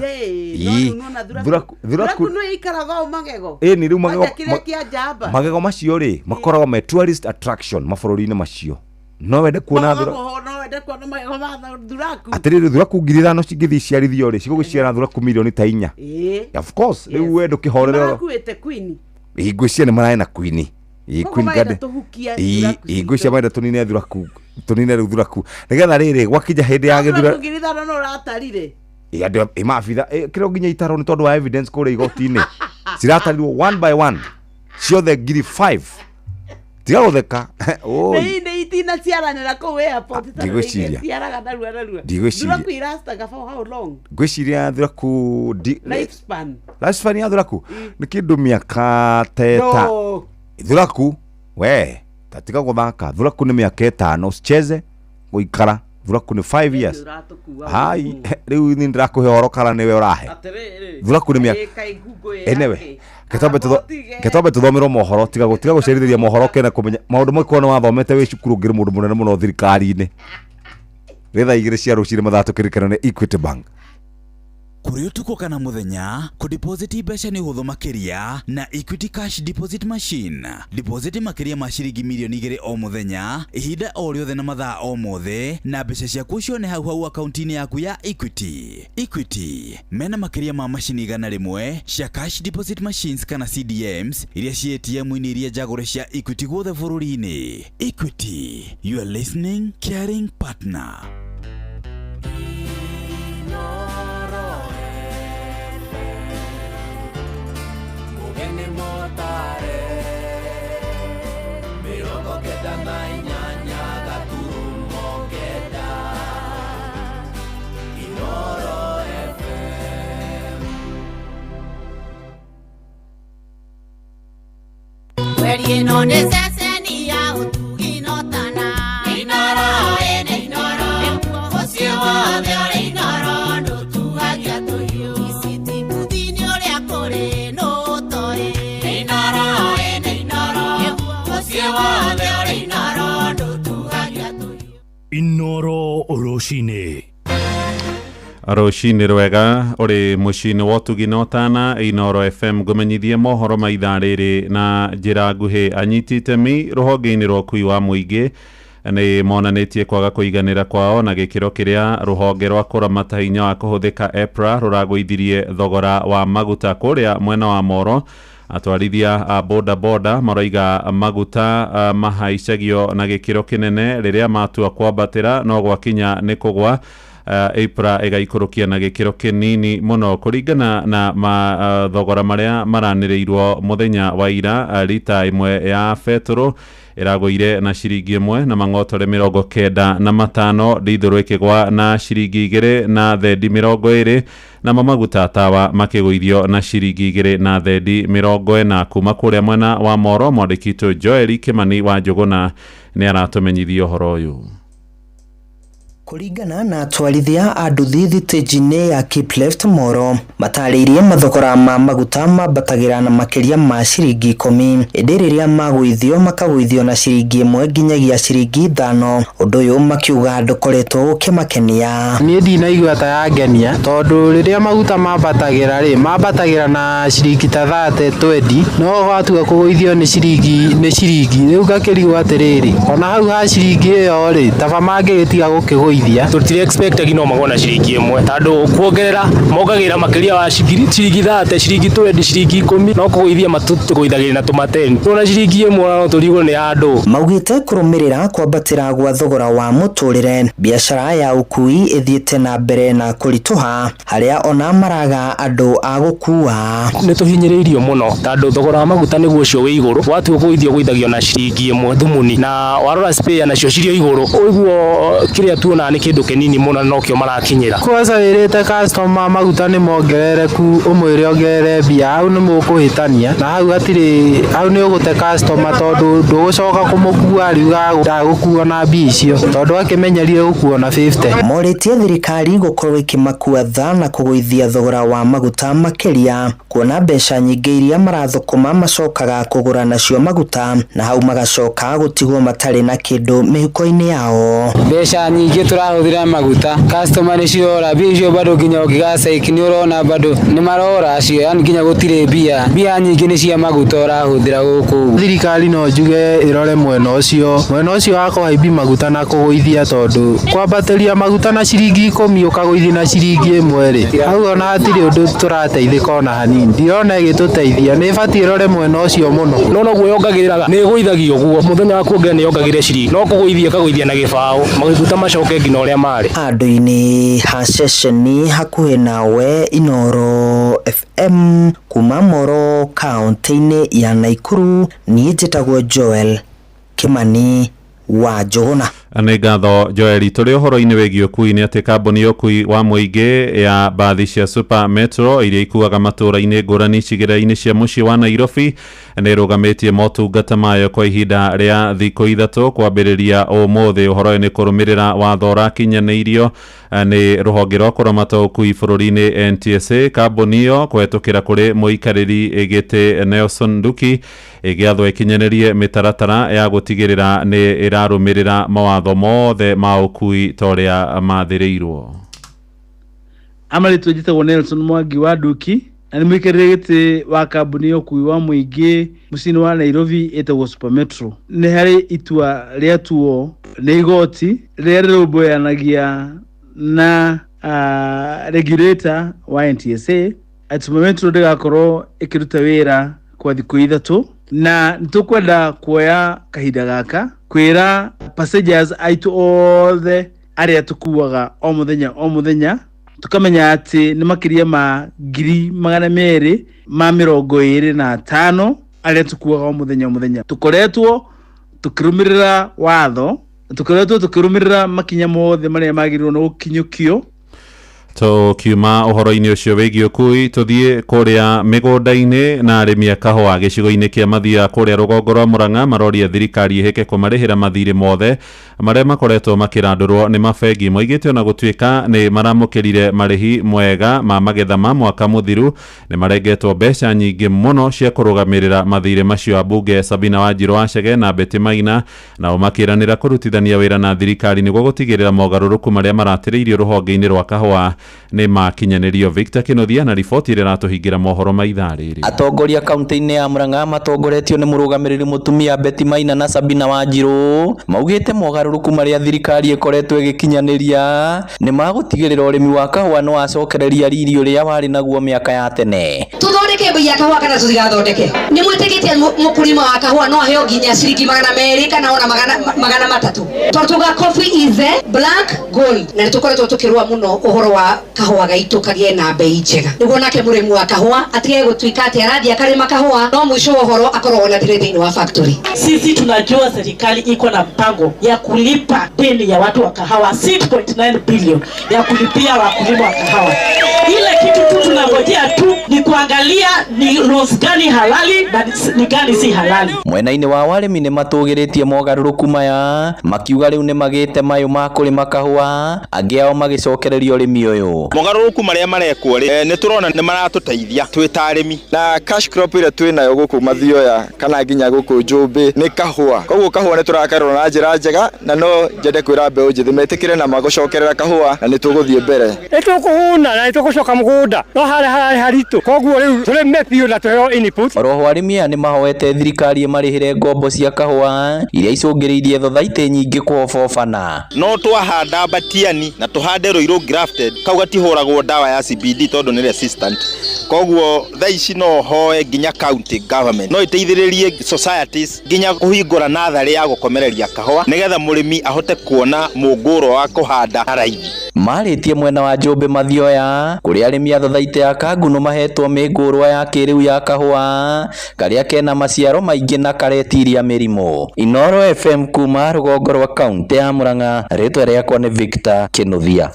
Thuraku nĩ ĩikaraga o magego.
Ĩni rĩu magego
kĩrĩa kĩa njamba.
Magego macio rĩ makoragwo me tourist attraction mabũrũri-inĩ macio. No wende kuona thuraku.
No wende kuona magego ma thuraku.
Atĩrĩrĩ thuraku 5,000 cingĩthiĩ ciarithio rĩ cigũgĩciara thuraku milioni ta 4. Of course rĩu we ndũkĩhorere.
Marakuĩte Queen.
Ngwĩciria nĩ mararĩ na Queen. Queen Garden. Ngwĩciria marenda tũnine thuraku. Tũnine rĩu thuraku nĩgetha rĩrĩ gwakinya hĩndĩ ya gĩthurano
5,000 no ũratarire.
Andũ maabitha kĩrĩa nginya itarwo nĩ tondũ wa evidence kũrĩa igoti-inĩ ciratarirwo one by one ciothe 5,000. Tiga gũtheka.
Nĩ itinaciaranĩra kũu airport.
Ndigwĩciria.
Ciaraga narua narua.
Ndigwĩciria.
Thuraku irastaga for how long?
Ngwĩciria thuraku
lifespan.
Lifespan ya thuraku nĩ kĩndũ mĩaka teta. Thuraku we tatiga gũthaka. Thuraku nĩ mĩaka 5 usicheze gũikara. Thuraku nĩ 5 years. Hai rĩu niĩ ndĩrakũhe ũhoro kana nĩwe ũrahe. Thuraku nĩ mĩaka anyway ketombe tũthomerwo mohoro. Tiga gũcerithĩria mohoro kena kũmenya maũndũ makorwo nĩ wathomete wĩ cukuru ũngĩrĩ mũndũ mũnene mũno thirikari-inĩ. Nĩ thaa 2 cia rũcinĩ mathaa tũkĩririkana nĩ Equity Bank.
Kũrĩ ũtukũ kana mũthenya, kũdeposit mbeca nĩ ũhũthũ makĩria na Equity Cash Deposit Machine. Deposit makĩria ma ciringi milioni 2 o mũthenya, ihinda o rĩothe na mathaa o mothe, na mbeca ciaku cione hau hau akaunti-inĩ yaku ya Equity. Equity mena makĩria ma macini 100 cia Cash Deposit Machines kana CDMs iria ci ATM-inĩ iria njagũre cia Equity guothe bũrũri-inĩ. Equity, your listening, caring partner.
Ino necessary ya utugi no tana Inoro ene inoro Muciĩ wothe ũrĩ inoro ndũtuagia tũhiũ Ici kuthini ũrĩa kũrĩ nũ ũtoĩ Inoro ene inoro Muciĩ wothe ũrĩ inoro ndũtuagia tũhiũ.
Inoro rũcinĩ.
Rũcinĩ rwega ũrĩ mũciĩ-inĩ wa ũtugi na ũtana Inoro FM ngũmenyithie mohoro ma ithaa rĩrĩ na njĩra nguhĩ. Anyiti itemi rũhonge-inĩ rwa ũkui wa mũingĩ nĩ monanĩtie kwaga kũiganĩra kwao na gĩkĩro kĩrĩa rũhonge rwa kũramata hinya wa kũhũthĩka EPRA rũragũithirie thogora wa maguta kũrĩa mwena wa Moro. Atwarithia a boda boda maroiga maguta mahaicagio na gĩkĩro kĩnene rĩrĩa matua kwambatĩra no gwakinya nĩ kũgwa. EPRA ĩgaikũrũkia na gĩkĩro kĩnini mũno kũringana na thogora marĩa maranĩrĩirwo mũthenya wa ira. Rita ĩmwe ya betũrũ ĩragũire na ciringi 1 na mang'otore 95, ndithũrũ ĩkĩgwa na ciringi 2 na thendi 20, namo maguta tawa makĩgũithio na ciringi 2 na thendi 40. Kuma kũrĩa mwena wa Moro mwandĩki witũ Joel Kimani wa Njũgũna nĩ aratũmenyithia ũhoro ũyũ.
Kũringana na atwarithia a nduthi thitĩnji-inĩ ya Kipleft Moro, matarĩirie mathogora ma maguta mambatagĩra na makĩria ma ciringi 10, ĩndĩ rĩrĩa magũithio makagũithio na ciringi 1 nginyagia ciringi 5, ũndũ ũyũ makiuga ndũkoretwo ũkĩmakenia.
Niĩ ndinaigua ta yangenia tondũ rĩrĩa maguta mambatagĩra rĩ, mambatagĩra na ciringi ta 30 20, no watua kũgũithio nĩ ciringi nĩ ciringi, rĩu ngakĩrigwo atĩrĩrĩ, ona hau ha ciringi ĩyo rĩ, taba mangĩgĩtiga gũkĩgũithia.
Tũtire expect no magwo na ciringi 1 tondũ kuongerera mongagĩrĩra makĩria wa ciringi 30, ciringi 20, ciringi 10, no kũgũithia matũgũithagĩria na tũmateni. Ona ciringi 1 no tũrigwo nĩ andũ.
Maugĩte kũrũmĩrĩra kwambatĩra gwa thogora wa mũtũrĩre, biacara ya ũkui ĩthiĩte na mbere na kũritũha, harĩa ona maraga andũ a gũkua.
Nĩ tũhinyĩrĩirio mũno tondũ thogora wa maguta nĩguo ũcio wĩ igũrũ, watua kũgũithio ũgũithagio na ciringi 1 thumuni, na warora spare nacio cirĩ o igũrũ, ũguo kĩrĩa tuonaga nĩ kĩndũ kĩnini mũno na nokĩo marakinyĩra.
Kwanza wĩrĩte customer maguta nĩ mongerereku ũmwĩre ongerere mbia, hau nĩ mũkũhĩtania na hau hatirĩ, hau nĩ ũgũte customer tondũ ndũgũcoka kũmũkua rĩu ndagũkua na mbia icio tondũ akĩmenyerire gũkuo na 50.
Morĩtie thirikari gũkorwo ĩkĩmakua tha na kũgũithia thogora wa maguta makĩria, kuona mbeca nyingĩ iria marathũkũma macokaga kũgũra nacio maguta na hau magacoka gũtigwo matarĩ na kĩndũ mĩhuko-inĩ yao.
Mbeca nyingĩ tũrahũthĩra maguta, customer nĩ cirora mbia icio bado nginya ũngĩgacaiki nĩ ũrona bado nĩ marora acio, yani nginya gũtirĩ mbia, mbia nyingĩ nĩ cia maguta ũrahũthĩra gũkũ. Thirikari no njuge ĩrore mwena ũcio wa kũhaimbia maguta na kũgũithia, tondũ kwambatĩria maguta na ciringi 10 ũkagũithia na ciringi 1 rĩ, hau ona hatirĩ ũndũ tũrateithĩka ona hanini, ndirona ĩgĩtũteithia, nĩ ĩbatiĩ ĩrore mwena ũcio mũno.
No noguo yongagĩrĩraga, nĩ ĩgũithagio ũguo mũthenya wa kuongerera nĩ yongagĩrĩra ciringi, no kũgũithia ĩkagũithia na gĩbaũ, maguta macoke nginya ũrĩa marĩ.
Handũ-inĩ ha ceceni hakuhĩ nawe Inooro FM kuma Moro kaunti-inĩ ya Naikuru, niĩ njĩtagwo Joel Kimani wa Njũgũna.
Nĩ ngatho Joel. Tũrĩ ũhoro-inĩ wĩgiĩ ũkui nĩ atĩ kambuni ya ũkui wa mũingĩ ya mbathi cia Super Metro iria ikuaga matũũra-inĩ ngũrani icigĩrĩra-inĩ cia mũciĩ wa Nairobi nĩ ĩrũgamĩtie motungata mayo kwa ihinda rĩa thikũ 3 kwambĩrĩria ũmũthĩ. Ũhoro ũyũ nĩ kũrũmĩrĩra watho ũrakinyanĩirio nĩ rũhonge rwa kũramata ũkui bũrũri-inĩ NTSA. Kambuni ĩyo kũhetũkĩra kũrĩ mũikarĩri gĩtĩ Nelson Nduki ĩgĩathwo ĩkinyanĩrie mĩtaratara ya gũtigĩrĩra nĩ ĩrarũmĩrĩra mawatho mothe ma ũkui ta ũrĩa mathĩrĩirwo.
Amarĩtwo njĩtagwo Nelson Mwangi wa Nduki na nĩ mũikarĩri gĩtĩ wa kambuni ya ũkui wa mũingĩ mũciĩ-inĩ wa Nairobi ĩtagwo Super Metro. Nĩ harĩ itua rĩatuo nĩ igoti rĩrĩa rĩrũmbũyanagia na regulator wa NTSA atĩ Super Metro ndĩgakorwo ĩkĩruta wĩra kwa thikũ 3, na nĩtũkwenda kuoya kahinda gaka kwĩra passengers aitũ othe arĩa tũkuaga o mũthenya o mũthenya, tukamenya atĩ nĩ makĩria ma 225,000 arĩa tũkuaga o mũthenya o mũthenya. Tũkoretwo tũkĩrũmĩrĩra watho, tũkoretwo tũkĩrũmĩrĩra makinya mothe marĩa magĩrĩirwo nĩ gũkinyũkio.
Tũkiuma ũhoro-inĩ ũcio wĩgiĩ ũkui tũthiĩ kũrĩa mĩgũnda-inĩ na arĩmi a kahũa gĩcigo-inĩ kĩa Mathia kũrĩa rũgongo rwa Murang'a maroria thirikari ĩhĩke kũmarĩhĩra mathirĩ mothe marĩa makoretwo makĩrandũrwo nĩ mabengi. Moigĩte ona gũtuĩka nĩ maramũkĩrire marĩhi mwega ma magetha ma mwaka mũthiru, nĩ marengetwo mbeca nyingĩ mũno cia kũrũgamĩrĩra mathirĩ macio. Ambunge Sabina Wanjiru wa Chege na Betty Maina nao makĩranĩra kũrutithania wĩra na thirikari nĩguo gũtigĩrĩra mogarũrũku marĩa maratĩrĩirio rũhonge-inĩ rwa kahũa nĩ makinyanĩrio. Victor Kinothia na riboti ĩrĩa ĩratũhingĩra mohoro ma ithaa rĩrĩ.
Atongoria kaunti-inĩ ya Murang'a matongoretio nĩ mũrũgamĩrĩri mũtumia Betty Maina na Sabina Wanjiru maugĩte mogarũrũku marĩa thirikari ĩkoretwo ĩgĩkinyanĩria nĩ magũtigĩrĩra ũrĩmi wa kahũa nĩ wacokereria riri ũrĩa warĩ naguo mĩaka ya tene.
Tuthondeke mbei ya kahũa kana tũtigathondeke? Nĩ mwĩtĩkĩtie mũkũrima wa kahũa no aheo nginya ciringi 200 kana ona 300? Tondũ tuga coffee is the black gold, na nĩ tũkoretwo tũkĩrũa mũno ũhoro wa wa kahũa gaitũ kagĩe na mbei njega, nĩguo nake mũrĩmi wa kahũa atige gũtuĩka atĩ arathiĩ akarĩma kahũa no mũico wa ũhoro akorwo ona thirĩ thĩinĩ wa factory.
Sisi tunajua serikali iko na mpango ya kulipa deni ya watu wa kahawa 6.9 billion ya kulipia wakulima wa kahawa. Ile kitu tu tunangojea tu ni kuangalia ni loans gani halali na ni gani si halali.
Mwena-inĩ wa arĩmi nĩ matũgĩrĩtie mogarũrũku maya, makiuga rĩu nĩ magĩte mayũ ma kũrĩma kahũa, angĩ ao magĩcokereria ũrĩmi ũyũ.
Mogarũrũku marĩa marekwo rĩ, nĩ tũrona nĩ maratũteithia twĩ ta arĩmi.
Na cash crop ĩrĩa twĩ nayo gũkũ Mathioya kana nginya gũkũ Njũmbĩ nĩ kahũa. Koguo kahũa nĩ tũrakarora na njĩra njega, na no nyende kwĩra mbeũ njĩthĩ metĩkĩre na magũcokerera kahũa, na nĩ tũgũthiĩ mbere.
Nĩ tũkũhũna na nĩ tũgũcoka mũgũnda, no harĩa hararĩ haritũ, koguo rĩu tũrĩme biũ na tũheo input.
Oroho arĩmi aya nĩ mahoete thirikari ĩmarĩhĩre ngombo cia kahũa iria icũngĩrĩirie thothaitĩ nyingĩ kũhobobana.
No twahanda batiani na tũhande Ruiru grafted, kau gatihũragwo ndawa ya CBD tondũ nĩ resistant. Koguo thaa ici no hoe nginya county government no iteithĩrĩrie societies nginya kũhingũra natharĩ ya gũkomereria kahũa nĩgetha mũrĩmi ahote kuona mũngũrwa wa kũhanda raithi.
Marĩtie mwena wa Njũmbĩ Mathioya kũrĩa arĩmi a thothaitĩ ya Kanguno mahetwo mĩngũrwa ya kĩrĩu ya kahũa karĩa kena maciaro maingĩ na karetiria mĩrimũ. Inooro FM kuma rũgongo rwa kaunti ya Murang'a, rĩtwa rĩakwa nĩ Victor Kĩnuthia.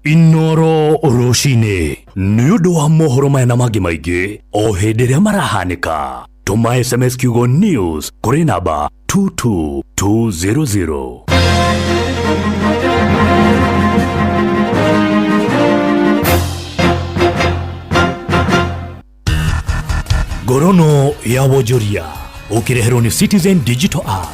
Inooro rũcinĩ nĩ ũndũ wa mohoro maya na mangĩ maingĩ o hĩndĩ ĩrĩa marahanĩka, tũma SMS kiugo news kũrĩ namba 22200. Ngorono ya wonjoria ũkĩreherwo nĩ Citizen Digital App.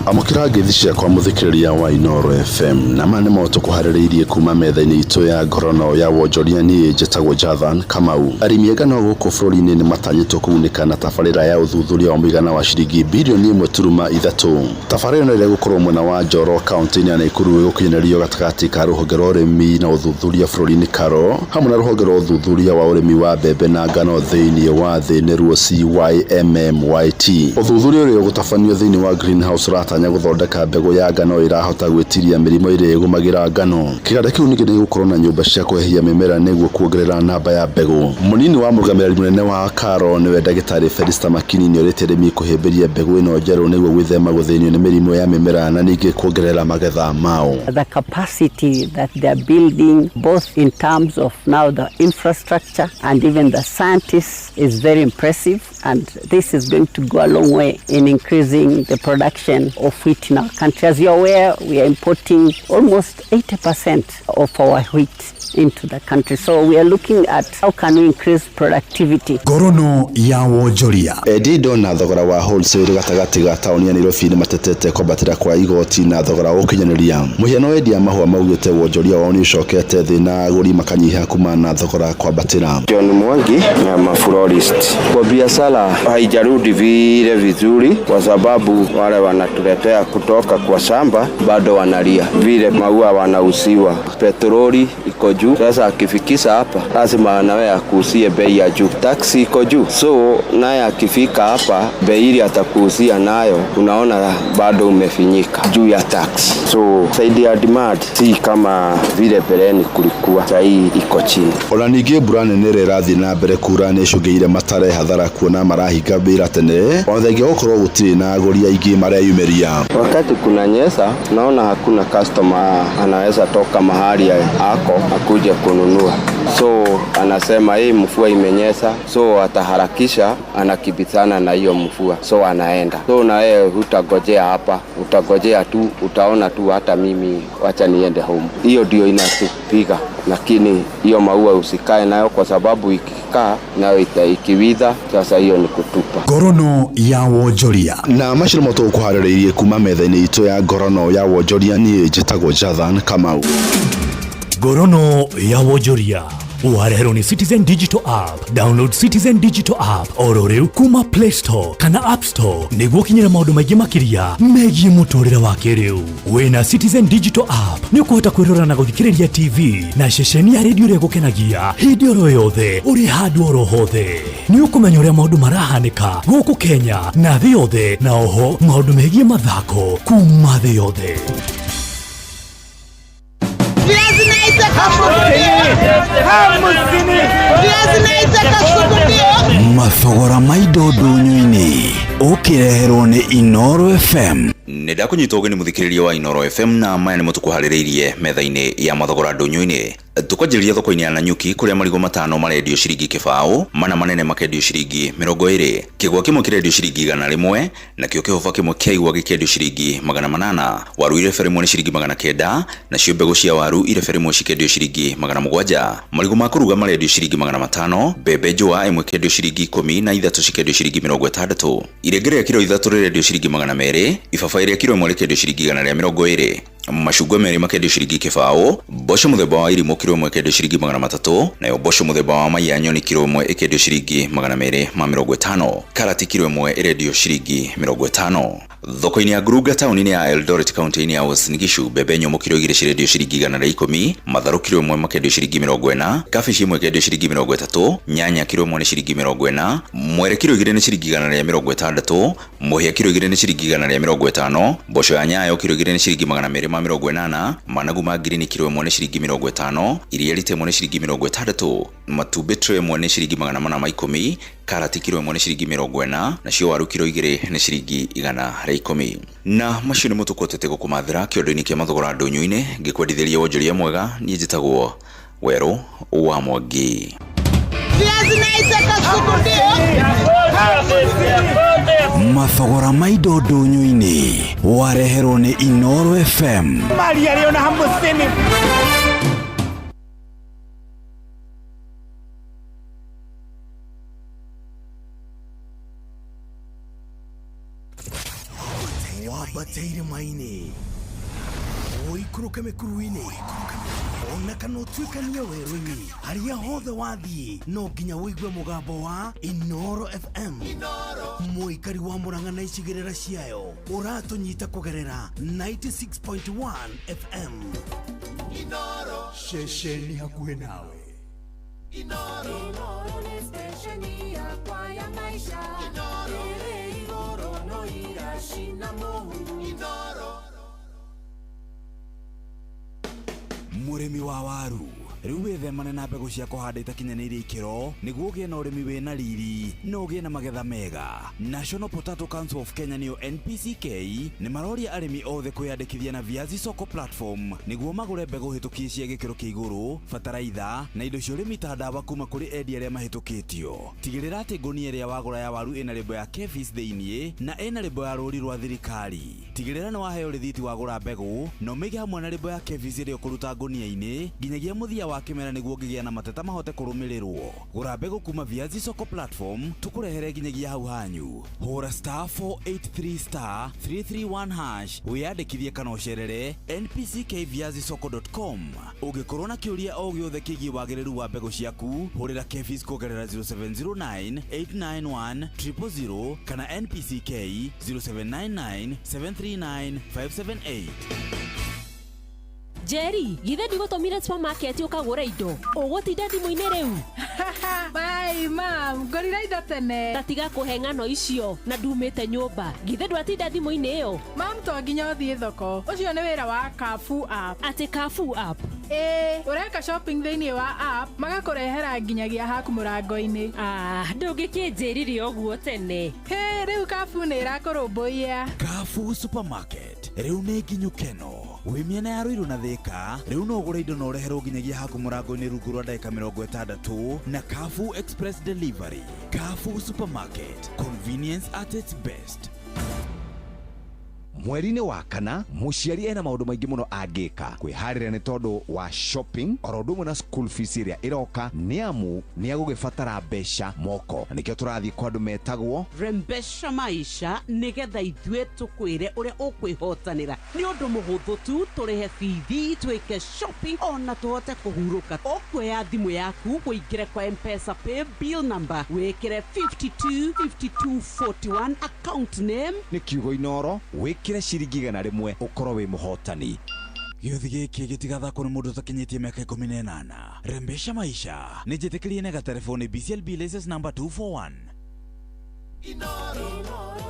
Amũkĩra ngeithi ciakwa mũthikĩrĩria wa Inooro FM, na maya nĩmo tũkũharĩrĩirie kuma metha-inĩ itũ ya ngorono ya wonjoria. Niĩ njĩtagwo Jathan Kamau. Arĩmi a ngano gũkũ bũrũri-inĩ nĩ matanyĩtwo kũgunĩka na tabarĩra ya ũthuthuria wa mũigana wa ciringi birioni 1.3. Tabarĩra ĩno ĩrĩa ĩgũkorwo mwena wa Njoro kaunti-inĩ ya Nakuru ĩgũkinyanĩrio gatagatĩ ka rũhonge rwa ũrĩmi na ũthuthuria bũrũri-inĩ KALRO hamwe na rũhonge rwa ũthuthuria wa ũrĩmi wa mbembe na ngano thĩinĩ wa thĩ nĩruo CYMMYT. Ũthuthuria ũrĩa ũgũtabanio thĩinĩ wa greenhouse ũratanya gũthondeka mbegũ ya ngano ĩrahota gwĩtiria mĩrimũ ĩrĩa ĩgũmagĩra ngano. Kĩganda kĩu ningĩ nĩgĩgũkorwo na nyũmba cia kũhehia mĩmera nĩguo kuongerera namba ya mbegũ. Mũnini wa mũrũgamĩrĩri mũnene wa KALRO nĩwe ndagĩtarĩ Felista Makini nĩorĩtie arĩmi kũhĩmbĩria mbegũ ĩno njerũ nĩguo gwĩthema gũthĩnio nĩ mĩrimũ ya mĩmera na ningĩ kuongerera magetha mao.
The capacity that they are building, both in terms of now the infrastructure and even the scientists, is very impressive, and this is going to go a long way in increasing the production of wheat in our country. As you're aware, we are importing almost 80% of our wheat into the country. So we are looking at how can we increase productivity.
Ngorono ya wonjoria.
Endia indo na thogora wa wholesale gatagatĩ ga taũni ya Nairobi nĩ matetete kwambatĩra kwa igoti na thogora wa ũkinyanĩria. Mũhiano, endia mahũa maugĩte wonjoria wao nĩ ũcokete thĩ na agũri makanyiha kuma na thogora kwambatĩra.
John Mwangi na florist. Kwa biashara haijarudi vile vizuri kwa sababu wale wanatuletea kutoka kwa shamba bado wanalia vile maua wanauziwa, petroli iko juu. Sasa akifikisha hapa lazima nawe akuuzie bei ya juu, taxi iko juu, so naye akifika hapa bei ile atakuuzia nayo, unaona bado umefinyika juu ya tax. So saidi ya demand si kama vile mbeleni kulikuwa, sahii iko chini.
Ona ningĩ mbura nene ĩrĩa ĩrathiĩ na mbere kura nĩ ĩcũngĩire matare hathara kuona marahinga wĩra tene, ona thengia wa gũkorwo gũtirĩ na agũri aingĩ mareyumĩria.
Wakati kunanyesha, naona hakuna customer anaweza toka mahali ako akuje kununua, so anasema hii mvua imenyesha, so ataharakisha, anakibizana na hiyo mvua, so anaenda. So na wewe hutagojea hapa, utagojea tu, utaona tu hata mimi wacha niende home. Hiyo ndio inatupiga, lakini hiyo maua usikae nayo kwa sababu ikikaa nayo ikiwitha, sasa hiyo ni kutupa.
Ngorono ya wonjoria.
Na macio nĩmo tũgũkũharĩrĩirie kuma metha-inĩ itũ ya ngorono ya wonjoria. Niĩ njĩtagwo Jathan Kamau.
Ngorono ya wonjoria wareherwo nĩ Citizen Digital App. Download Citizen Digital App oro rĩu kuma Play Store kana App Store nĩguo ũkinyĩre maũndũ maingĩ makĩria megiĩ mũtũrĩre wa kĩrĩu. Wĩna Citizen Digital App nĩ ũkũhota kwĩrora na gũthikĩrĩria TV na ceceni ya redio ĩrĩa ĩgũkenagia hĩndĩ oro yothe ũrĩ handũ oro hothe. Nĩ ũkũmenya ũrĩa maũndũ marahanĩka gũkũ Kenya na thĩ yothe, na oho maũndũ megiĩ mathako kuma thĩ yothe.
Viazi naitwa
Mathogora ma indo ndũnyũ-inĩ ũkĩreherwo nĩ Inoro FM.
Nĩ ndakũnyita ũgeni mũthikĩrĩria wa Inoro FM, na maya nĩmo tũkũharĩrĩirie metha-inĩ ya mathogora ndũnyũ-inĩ. Tũkwanjĩrĩria thoko-inĩ ya Nanyuki kũrĩa marigũ 5 marendio ciringi 20, 4 manene makendio ciringi 20, kĩgwa kĩmwe kĩrendio ciringi 100, nakĩo kĩhoba kĩmwe kĩa igwa gĩkendio ciringi 800, waru irebe rĩmwe nĩ ciringi 900, nacio mbegũ cia waru irebe rĩmwe cikendio ciringi 700, marigũ ma kũruga marendio ciringi 500, mbembe njũa ĩmwe ĩkendio ciringi 13 cikendio ciringi 60, irenge rĩa kiro 3 rĩrendio ciringi 200, ibabaĩ rĩa kiro 1 rĩkendio ciringi 120, macungwa 2 makendio ciringi 20, mboco mũthemba wa irimũ kiro 1 ĩkendio ciringi 300, nayo mboco mũthemba wa mai ya nyoni kiro 1 ĩkendio ciringi 250, karati kiro 1 ĩrendio ciringi 50. Thoko-inĩ ya Ngurunga taũni-inĩ ya Eldoret kaunti-inĩ ya Uasin Gishu, mbembe nyũmũ kiro 2 cirendio ciringi 110, matharũ kiro 1 makendio ciringi 40, kabici ĩmwe ĩkendio ciringi 30, nyanya kiro 1 nĩ ciringi 40, mwere kiro 2 nĩ ciringi 160, mũhĩa kiro 2 nĩ ciringi 150, mboco ya nyayo kiro 2 nĩ ciringi 280, managu ma ngirini kiro 1 nĩ ciringi 50, iria rita 1 nĩ ciringi 60, matumbĩ tray 1 nĩ ciringi 810, karati kiro 1 nĩ ciringi 40, nacio waru kiro 2 nĩ ciringi 110. Na macio nĩmo tũkũhotete gũkũmathĩra kĩondo-inĩ kĩa mathogora ndũnyũ-inĩ. Ngĩkwendithĩria wonjoria mwega, niĩ njĩtagwo Werũ wa Mwangi.
Mathogora ma indo ndũnyũ-inĩ wareherwo nĩ Inoro FM.
Wambate irĩma-inĩ, ũikũrũke mĩkuru-inĩ, ona kana ũtuĩkanie werũ-inĩ, harĩa hothe wathiĩ no nginya ũigue mũgambo wa Inoro FM. Mũikari wa Murang'a na icigĩrĩra ciayo ũratũnyita kũgerera 96.1 FM. Ceceni hakuhĩ nawe.
Inoro nĩ stesheni yakwa ya maisha. Ĩrĩ igũrũ no iracina mũhu.
Mũrĩmi wa waru rĩu wĩthemane na mbegũ cia kũhanda itakinyanĩirie ikĩro nĩguo ũgĩe na ũrĩmi wĩna riri na ũgĩe na magetha mega. National Potato Council of Kenya nĩyo NPCK nĩ maroria arĩmi othe kwĩyandĩkithia na Viazi Soko platform nĩguo magũre mbegũ hĩtũkie cia gĩkĩro kĩa igũrũ, bataraitha na indo cia ũrĩmi ta ndawa kuma kũrĩ endia arĩa mahĩtũkĩtio. Tigĩrĩra atĩ ngũnia ĩrĩa wagũra ya waru ĩna lebo ya KEPHIS thĩiniĩ na ĩna lebo ya rũri rwa thirikari. Tigĩrĩra nĩ waheo rĩthiti wagũra mbegũ na ũmĩige hamwe na lebo ya KEPHIS ĩrĩa ũkũruta ngũnia-inĩ nginyagia mũthia wa kĩmera nĩguo ũngĩgĩa na mateta mahote kũrũmĩrĩrwo. Gũra mbegũ kuma Viazi Soko platform tũkũrehere nginyagia hau hanyu. Hũra *483 *331 hash wĩyandĩkithie kana ũcerere npckviazisoko.com. Ũngĩkorwo na kĩũria o gĩothe kĩgiĩ wagĩrĩru wa mbegũ ciaku, hũrĩra KEPHIS kũgerera 0709 891 000 kana NPCK 0799 739 578.
Jerry, githe ndigũtũmire supermarket ũkagũra indo ũgũtinda thimũ-inĩ rĩu?
Bye mam, ngũrire indo tene.
Ta tiga kũhe ng'ano icio na ndumĩte nyũmba. Githe ndwatinda thimũ-inĩ ĩyo?
Mam, to nginya ũthiĩ thoko. Ũcio nĩ wĩra wa Carrefour app.
Atĩ Carrefour app?
Ĩĩ, ũreka shopping thĩinĩ wa app magakũrehera nginyagia haku mũrango-inĩ.
Ah, ndũngĩkĩnjĩrire ũguo tene.
Hĩ, rĩu Carrefour nĩ ĩrakũrũmbũiya.
Carrefour Supermarket rĩu nĩ nginyu keno. Wĩ mĩena ya Ruiru na Thika rĩu no ũgũre indo na ũreherwo nginyagia haku mũrango-inĩ rungu rwa ndagĩka 60 na Carrefour Express Delivery. Carrefour Supermarket, convenience at its best.
Mweri-inĩ wa kana mũciari ena maũndũ maingĩ mũno angĩka kwĩharĩria nĩ tondũ wa shopping oro ũndũ ũmwe na school fees ĩrĩa ĩroka nĩ amu nĩ agũgĩbatara mbeca moko, na nĩkĩo tũrathiĩ kwa andũ metagwo
Rembesha Maisha nĩgetha ithuĩ tũkwĩre ũrĩa ũkwĩhotanĩra. Nĩ ũndũ mũhũthũ tu tũrĩhe bithi, twĩke shopping ona tũhote kũhurũka. Ũkuoya thimũ yaku ũingĩre kwa M-Pesa pay bill number wĩkĩre 52 52 41 account name
nĩ kiugo Inoro, wĩkĩre ciringi 100 ũkorwo wĩ mũhotani.
Gĩũthi gĩkĩ gĩtigathakwo nĩ mũndũ ũtakinyĩtie mĩaka 18. Rembesha Maisha nĩ njĩtĩkĩrie na gatelefoni BCLB license number 241.
Inoro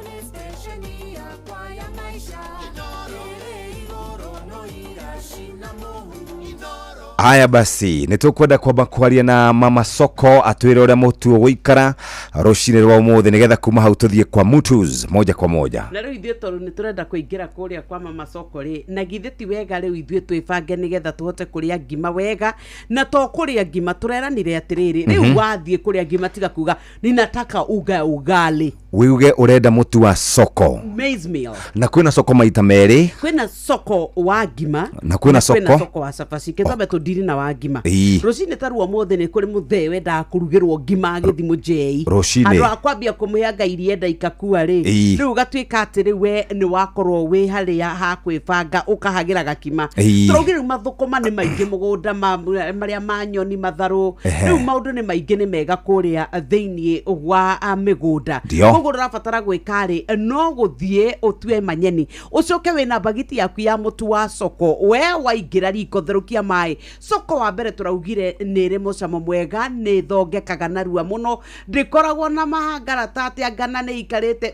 nĩ stesheni yakwa ya maisha. Ĩrĩ igũrũ no iracina mũhu. Inoro.
Haya basi, nä tå kwenda kwamba kwaria na mama soko atwä re å rä a må tu å gå ikara rå cinä rwa å må thä nä getha kuma hau tå thiä kwa Mutus moja kwa moja.
Na rĩu ithuĩ tondũ nĩ tũrenda kũingĩra kũrĩa kwa mama soko rĩ, na githĩ ti wega rĩu ithuĩ twĩbange nĩgetha tũhote kũrĩa ngima wega, na to kũrĩa ngima tũreranire atĩrĩrĩ, rĩu wathiĩ kũrĩa ngima tiga kuga ninataka uga ugali,
wiuge å renda må tu wa soko
maize meal.
Na kwä na soko maita merä.
Kwĩna soko wa ngima
Na kwĩna soko.
Soko wa cabaci kĩtwambe tũndiri na wa ngima. Rũcinĩ ta ruo mũthĩ nĩ kũrĩ mũthee wendaga kũrugĩrwo ngima agĩthi mũjei.
Rũcinĩ.
Handũ ha kwambia kũmũhe anga iria enda ikakua rĩ, rĩu ũgatuĩka atĩ rĩu we nĩ wakorwo wĩ harĩa ha kwĩbanga ũkahagĩra gakima. Tũraugire rĩu mathũkũma nĩ maingĩ mũgũnda marĩa ma nyoni matharũ. Rĩu maũndũ nĩ maingĩ, nĩ mega kũrĩa thĩiniĩ wa mĩgũnda. Koguo ũrabatara gwĩka rĩ, no gũthiĩ ũtue manyeni, ũcoke wĩna mbagiti yaku ya mũtu wa soko, we waingĩra riko therũkia maĩ. Soko wa mbere tũraugire nĩ ĩrĩ mũcamo mwega, nĩ ĩthongekaga narua mũno, ndĩkoragwo na mahangara ta atĩ anga na nĩ ikarĩte.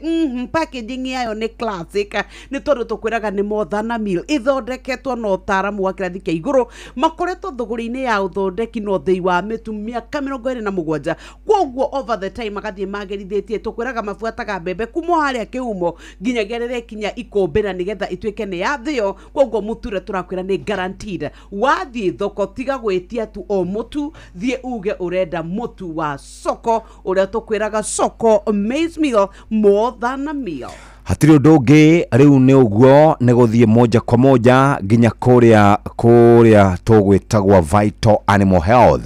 Packaging yayo nĩ classic, nĩ tondũ tũkwĩraga nĩ Mothana Mill, ĩthondeketwo na ũtaaramu wa kĩrathi kĩa igũrũ, makoretwo thũgũrĩ-inĩ ya ũthondeki na ũthĩi wa mĩtu mĩaka 27. Koguo over the time magathiĩ magerithĩtie, tũkwĩraga mabuataga mbembe kuma harĩa kĩhumo nginyagia rĩrĩa ikinya ikũmbĩra nĩgetha ituĩke nĩ yathĩo. Koguo mũtu ũrĩa tũrakwĩra nĩ guaranteed. Wathiĩ thoko tiga gwĩtia tu o mũtu, thiĩ uge ũrenda mũtu wa soko ũrĩa tũkwĩraga soko maize meal, more than a meal.
Hatirĩ ũndũ ũngĩ, rĩu nĩ ũguo nĩ gũthiĩ moja kwa moja nginya kũrĩa tũgwĩtagwa Vital Animal Health.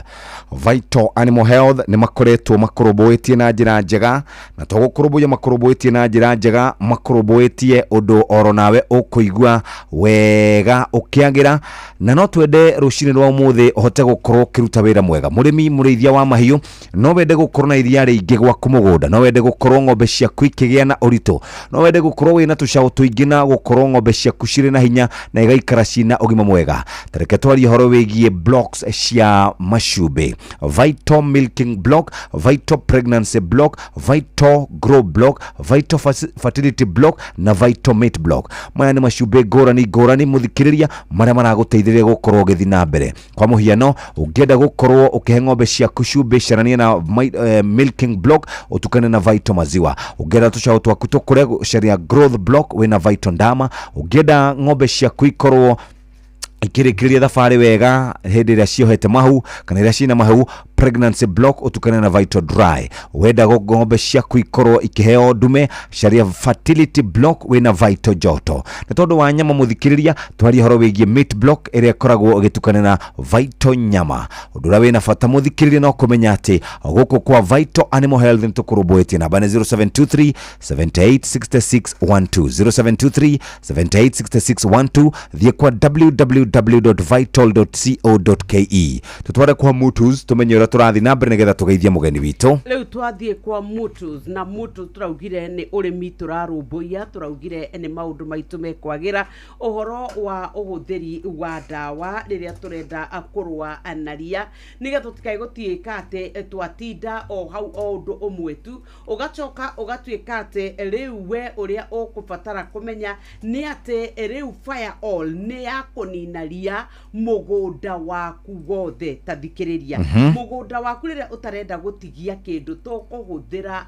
Vital Animal Health nĩ makoretwo makũrũmbũĩtie na njĩra njega, na to gũkũrũmbũiya makũrũmbũĩtie na njĩra njega, makũrũmbũĩtie ũndũ oro nawe ũkũigua wega ũkĩagĩra. Na no twende rũcinĩ rwa ũmũthĩ ũhote gũkorwo ũkĩruta wĩra mwega. Mũrĩmi mũrĩithia wa mahiũ, no wende gũkorwo na iria rĩingĩ gwaku mũgũnda, no wende gũkorwo ng'ombe ciaku ikĩgĩa na ũritũ, no wende gũkorwo wĩna tũcaũ tũingĩ na gũkorwo ng'ombe ciaku cirĩ na hinya na igaikara cina ũgima mwega. Ta reke twarie ũhoro wĩgiĩ blocks cia macumbĩ: Vital Milking Block, Vital Pregnancy Block, Vital Grow Block, Vital Fertility Block na Vital Mate Block. Maya nĩ macumbĩ ngũrani ngũrani, mũthikĩrĩria, marĩa maragũteithĩrĩria gũkorwo ũgĩthiĩ na mbere. Kwa mũhiano, ũngĩenda gũkorwo ũkĩhe ng'ombe ciaku cumbĩ, carania na milking block ũtukane na Vital Maziwa. Ũngĩenda tũcaũ twaku tũkũre, caria growth block wĩna Vital Ndama. Ũngĩenda ng'ombe ciaku ikorwo ikĩrĩkĩrĩria thabarĩ wega hĩndĩ ĩrĩa ciohete mahu kana ĩrĩa cina mahu, pregnancy block ũtukane na Vital Dry. Wenda ng'ombe ciaku ikorwo ikĩheo ndume, caria fertility block wĩna Vital Joto. Na tondũ wa nyama, mũthikĩrĩria, twarie ũhoro wĩgiĩ meat block ĩrĩa ĩkoragwo ĩgĩtukana na Vital Nyama. Ũndũ ũrĩa wĩna bata, mũthikĩrĩria, no kũmenya atĩ gũkũ kwa Vital Animal Health nĩ tũkũrũmbũĩtie. Namba nĩ 0723 78 66 12, 0723 78 66 12. Thiĩ kwa www.vital.co.ke. Tũtware kwa Mutus tũmenye ũrĩa tũrathiĩ na mbere nĩgetha tũgeithie mũgeni witũ.
Rĩu twathiĩ kwa Mutus, na Mutus tũraugire nĩ ũrĩmi tũrarũmbũiya, tũraugire nĩ maũndũ maitũ mekwagĩra, ũhoro wa ũhũthĩri wa ndawa rĩrĩa tũrenda kũrũa na ria, nĩgetha tũtikae gũtuĩka atĩ twatinda o hau o ũndũ ũmwe tu, ũgacoka ũgatuĩka atĩ rĩu we ũrĩa ũkũbatara kũmenya nĩ atĩ rĩu Fire All nĩ ya kũnina ria mũgũnda waku wothe. Ta thikĩrĩria, mũgũnda waku rĩrĩa ũtarenda gũtigia kĩndũ, tũkũhũthĩra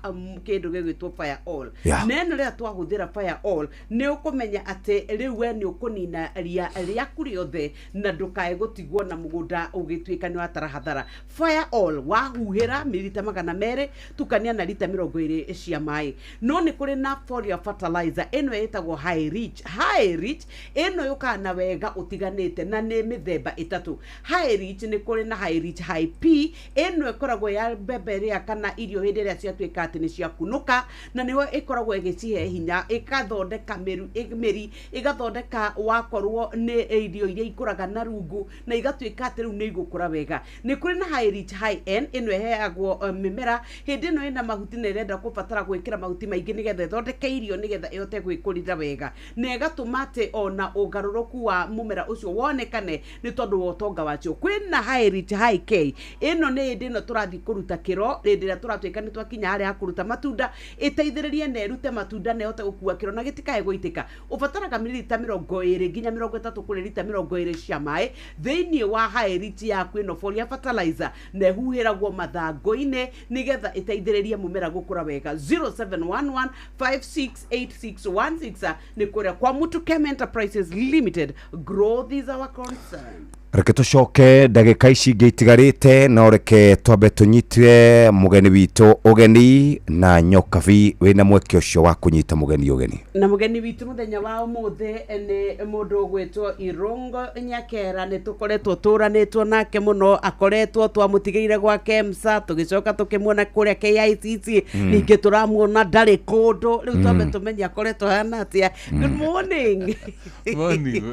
kĩndũ gĩgwĩtwo Fire All. Na ĩno rĩrĩa twahũthĩra Fire All, nĩ ũkũmenya atĩ rĩu we nĩ ũkũnina ria rĩaku rĩothe na ndũkae gũtigwo na mũgũnda ũgĩtuĩka nĩ watara hathara. Fire All wahuhĩra mililita 200, tukania na lita 20 cia maĩ. No nĩ kũrĩ na foliar fertilizer, ĩno ĩtagwo High Rich. High Rich ĩno yũkaga na wega ũtiganĩte na nĩ mĩthemba ĩtatũ. High Rich, nĩ kũrĩ na High Rich High P, ĩno ĩkoragwo ya mbembe ĩrĩa kana irio hĩndĩ ĩrĩa ciatuĩka atĩ nĩ ciakunũka, na nĩho ĩkoragwo ĩgĩcihe hinya, ĩgathondeka mĩri, ĩgathondeka wakorwo nĩ irio iria ikũraga na rungu, na igatuĩka atĩ rĩu nĩ igũkũra wega. Nĩ kũrĩ na High Rich High N, ĩno ĩheagwo mĩmera hĩndĩ ĩno ĩna mahuti na ĩrenda kũbatara gwĩkĩra mahuti maingĩ nĩgetha ĩthondeke irio, nĩgetha ĩhote gwĩkũrĩra wega, na ĩgatũma atĩ ona ũgarũrũku wa mũmera ũcio wonekane nĩ tondũ wa ũtonga wacio. Kwĩna High Rich High K, ĩno Ĩno nĩ hĩndĩ ĩno tũrathiĩ kũruta kĩro, hĩndĩ ĩrĩa tũratuĩka nĩ twakinya harĩa ha kũruta matunda, ĩteithĩrĩrie na ĩrute matunda na ĩhote gũkua kĩro na gĩtikae gũitĩka. Ũbataraga mililita 20 nginya 30 kũrĩ lita 20 cia maĩ thĩinĩ wa haeriti yaku ĩno foliar fertilizer, na ĩhuhĩragwo mathangũ-inĩ nĩgetha ĩteithĩrĩrie mũmera gũkũra wega. 0711 568616 nĩ kũrĩa kwa Mutukem Enterprises Limited. Growth is our concern.
Reke tũcoke ndagĩka ici ingĩ itigarĩte, no reke twambe tũnyitire mũgeni witũ ũgeni, na Nyokabi wĩna mweke ũcio wa kũnyita mũgeni ũgeni.
Na mũgeni witũ mũthenya wa ũmũthĩ nĩ mũndũ ũgwĩtwo Irũngũ Nyakera. Nĩ tũkoretwo tũranĩtwo nake mũno, akoretwo twamũtigĩire gwa KEMSA, tũgĩcoka tũkĩmuona kũrĩa KICC, ningĩ tũramuona ndarĩ kũndũ rĩu. Twambe tũmenye akoretwo ahana atĩa. Good morning.
Morning.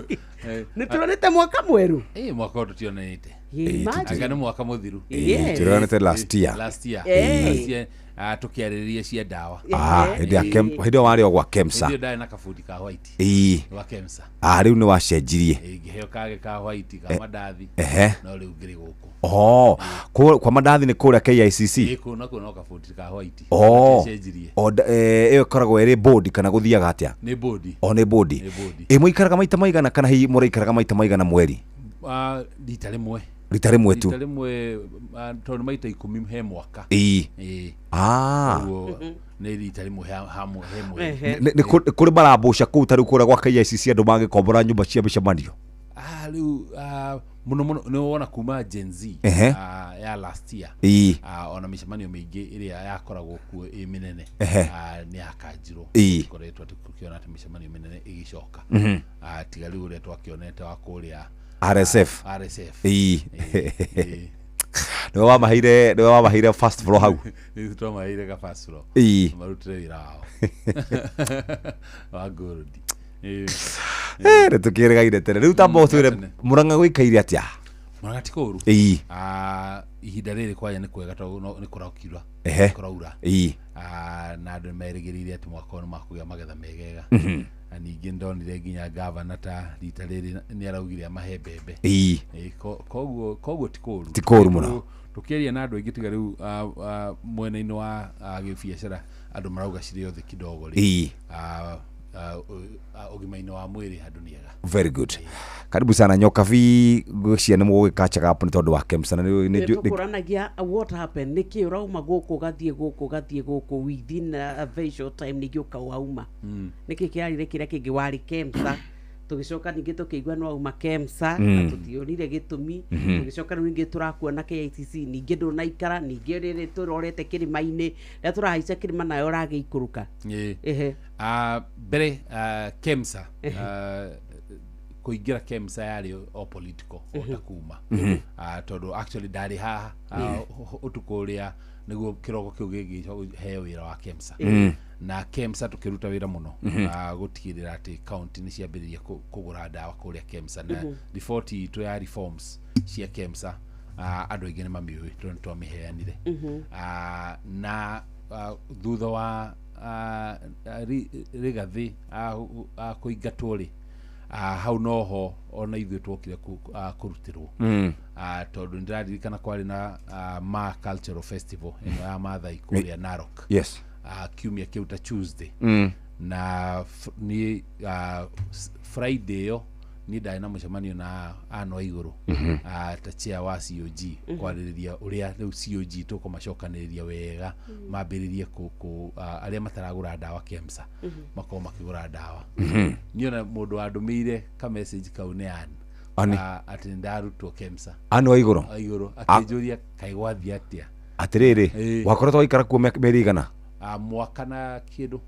Nĩ tuonete mwaka mwerũ.
Ĩ, mwaka ũyũ tũtionanĩte.
Imagine.
Anga nĩ mwaka mũthiru.
Yes. Tũronete last year.
Last year.
Eh.
Last year, tũkĩarĩrĩria cia ndawa.
Ah, hĩndĩ ya hĩndĩ ĩyo warĩ o gwa KEMSA.
Hĩndĩ ĩyo ndarĩ na kabundi ka white.
Ĩĩ.
Gwa KEMSA.
Ah, rĩu nĩ wacenjirie.
Ĩ, ngĩheo kage ka white ka mandathi. No rĩu ngĩrĩ gũkũ.
Oh, kwa mandathi nĩ kũrĩa KICC.
Ĩ, kũu nakuo no kabundi ka white.
Oh.
Cenjirie.
O, ĩyo ĩkoragwo ĩrĩ bodi kana gũthiaga atĩa?
Nĩ bodi.
O nĩ bodi.
Nĩ bodi.
Ĩ, mũikaraga maita maigana kana hihi mũraikaraga maita maigana mweri?
Rita rĩmwe.
Rita rĩmwe tu.
Rita rĩmwe, tondũ nĩ maita 10 he mwaka.
Ĩĩ.
Ĩĩ.
Ah.
Koguo nĩ rita rĩmwe he mweri.
Nĩ kũrĩ marambũca kũu ta rĩu kũrĩa gwa KICC andũ mangĩkombora nyũmba cia mĩcemanio?
Rĩu mũno mũno nĩ wona kuma Gen Z ya last year.
Ĩĩ.
Ona mĩcemanio mĩingĩ ĩrĩa yakoragwo kuo ĩ mĩnene nĩ yakanjirwo.
Ĩĩ.
Koretwo tũkĩona atĩ mĩcemanio mĩnene ĩgĩcoka. Tiga rĩu ũrĩa twakĩonete wa kũrĩa
RSF.
RSF.
Ĩĩ. Nĩwe wamaheire first floor hau.
Nĩ twamaheire ka first floor.
Ĩĩ.
Marutire wĩra wao wa gold. Ĩĩ.
Nĩ tũkĩrĩgaire tene. Rĩu tamba ũtwĩre
tene.
Mũrang'a gũikaire atĩa?
Mũrang'a ti kũũru.
Ĩĩ.
Ihinda rĩrĩ kwanja nĩ kwega tondũ nĩ kũrakiura. Kũraura.
Ĩĩ.
Na andũ nĩ merĩgĩrĩire atĩ mwaka ũyũ nĩ makũgĩa magetha megega. Na ningĩ ndonire nginya gavana ta rita rĩrĩ nĩ araugire amahe mbembe.
Ĩĩ.
Ĩĩ, koguo ti kũũru.
Ti kũũru mũno.
Tũkĩaria na andũ aingĩ tiga rĩu mwena-inĩ wa gĩbiacara andũ marauga cirĩ othe kidogo rĩ.
Ĩĩ.
Ũgima-inĩ wa mwĩrĩ andũ nĩ ega.
Very good. Karibu sana Nyokabi, ngwĩciria nĩ mũgũgĩkachaga up nĩ tondũ wa KEMSA na
Tũkũranagia what happened, nĩkĩ ũrauma gũkũ ũgathiĩ gũkũ ũgathiĩ gũkũ within a very short time, ningĩ ũkawauma? Nĩkĩ kĩrarire kĩrĩa kĩngĩ warĩ KEMSA, tũgĩcoka ningĩ tũkĩigua no wauma KEMSA na tũtionire gĩtũmi. Tũgĩcoka rĩu ningĩ tũrakuona KICC, ningĩ ndũnaikara, ningĩ rĩrĩ tũrorete kĩrĩma-inĩ, rĩrĩa tũrahaica kĩrĩma nayo ũragĩikũrũka.
Ĩĩ. Mbere KEMSA, kũingĩra KEMSA yarĩ o political o ta kuma. Tondũ actually ndarĩ haha ũtukũ ũrĩa nĩguo kĩroko kĩu gĩgĩheo wĩra wa KEMSA. Na KEMSA tũkĩruta wĩra mũno gũtigĩrĩra atĩ county nĩ ciambĩrĩria kũgũra ndawa kũrĩa KEMSA, na riboti itũ ya reforms cia KEMSA, andũ aingĩ nĩ mamĩũĩ tondũ nĩ twamĩheanire. Na thutha wa Rigathĩ kũingatwo rĩ, hau noho ona ithuĩ twokire kũrutĩrwo. Tondũ nĩndĩraririkana kwarĩ na Ma Cultural Festival ĩno ya Maathai kũrĩa Narok. Kiumia kĩu ta Tuesday. Na niĩ Friday ĩyo niĩ ndarĩ na mũcemanio na Anne Waigũrũ ta chair wa COG kwarĩrĩria ũrĩa rĩu COG tũkũmacokanĩrĩria wega mambĩrĩrie kũ arĩa mataragũra ndawa KEMSA makorwo makĩgũra ndawa. Niĩ ona mũndũ wandũmĩire ka message kau nĩ Anne.
Anne.
Atĩ nĩndarutwo KEMSA.
Anne Waigũrũ?
Waigũrũ akĩnjũria kaĩ gwathiĩ atĩa.
Atĩrĩrĩ,
Ĩĩ.
wakoretwo waikara kuo mĩeri igana?
Mwaka na kĩndũ.